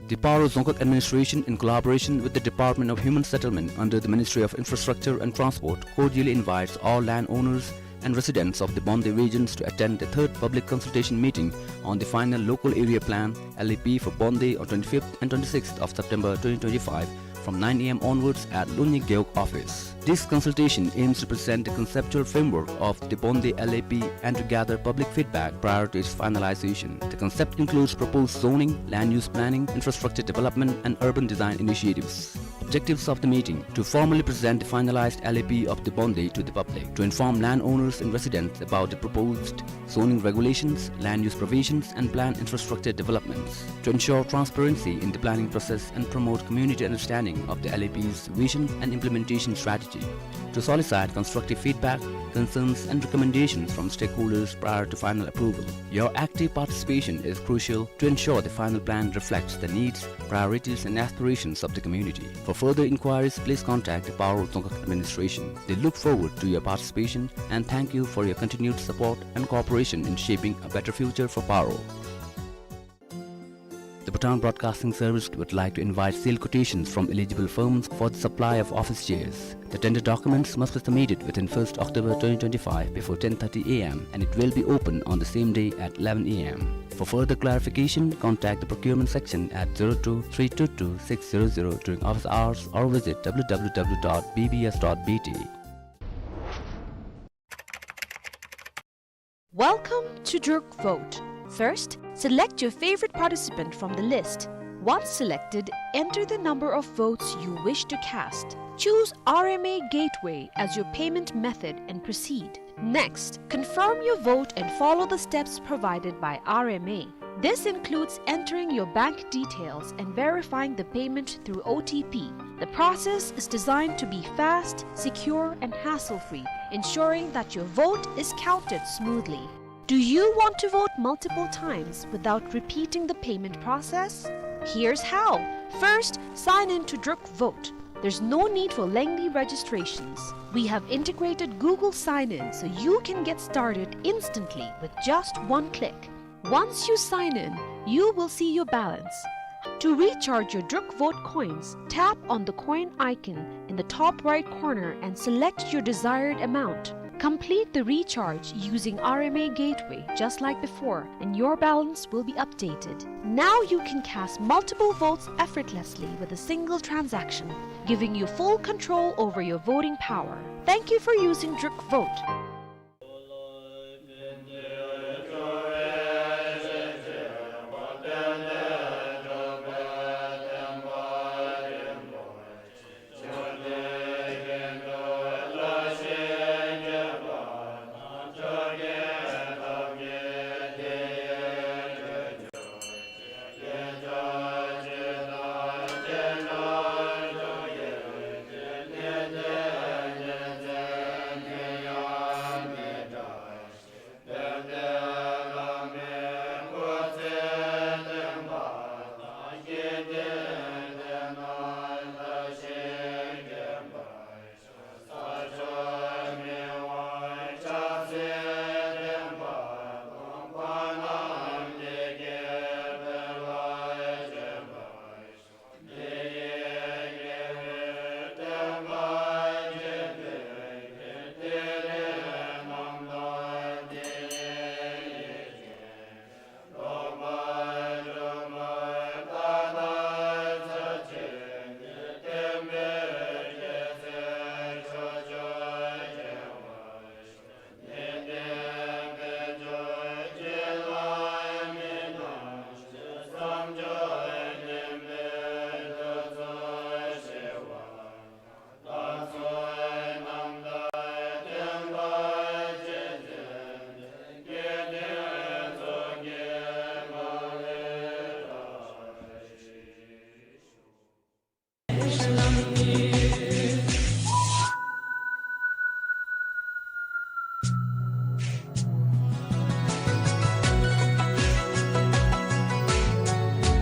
The Paro Dzongkhag Administration, in collaboration with the Department of Human Settlement under the Ministry of Infrastructure and Transport, cordially invites all landowners and residents of the Bonde regions to attend the third public consultation meeting on the final local area plan, L A P, for Bonde on twenty-fifth and twenty-sixth of September twenty twenty-five from nine a m onwards at Lunyi Gewog office. This consultation aims to present the conceptual framework of the Bonde L A P and to gather public feedback prior to its finalization. The concept includes proposed zoning, land use planning, infrastructure development, and urban design initiatives. Objectives of the meeting: to formally present the finalized L A P of the Bonde to the public, to inform landowners and residents about the proposed zoning regulations, land use provisions, and planned infrastructure developments, to ensure transparency in the planning process and promote community understanding of the L A P's vision and implementation strategy, to solicit constructive feedback, concerns, and recommendations from stakeholders prior to final approval. Your active participation is crucial to ensure the final plan reflects the needs, priorities, and aspirations of the community. For further inquiries, please contact the Paro Dzongkhag Administration. They look forward to your participation and thank you for your continued support and cooperation in shaping a better future for Paro. The Bhutan Broadcasting Service would like to invite sale quotations from eligible firms for the supply of office chairs. The tender documents must be submitted within first October twenty twenty-five before ten thirty a m and it will be open on the same day at eleven a m. For further clarification, contact the procurement section at zero two three two two six zero zero during office hours or visit w w w dot b b s dot b t. Welcome to Druk Vote. First, select your favorite participant from the list. Once selected, enter the number of votes you wish to cast. Choose R M A Gateway as your payment method and proceed. Next, confirm your vote and follow the steps provided by R M A. This includes entering your bank details and verifying the payment through O T P. The process is designed to be fast, secure, and hassle-free, ensuring that your vote is counted smoothly. Do you want to vote multiple times without repeating the payment process? Here's how. First, sign in to Druk Vote. There's no need for lengthy registrations. We have integrated Google Sign-In so you can get started instantly with just one click. Once you sign in, you will see your balance. To recharge your Druk Vote coins, tap on the coin icon in the top right corner and select your desired amount. Complete the recharge using R M A Gateway just like before, and your balance will be updated. Now you can cast multiple votes effortlessly with a single transaction, giving you full control over your voting power. Thank you for using Druk Vote.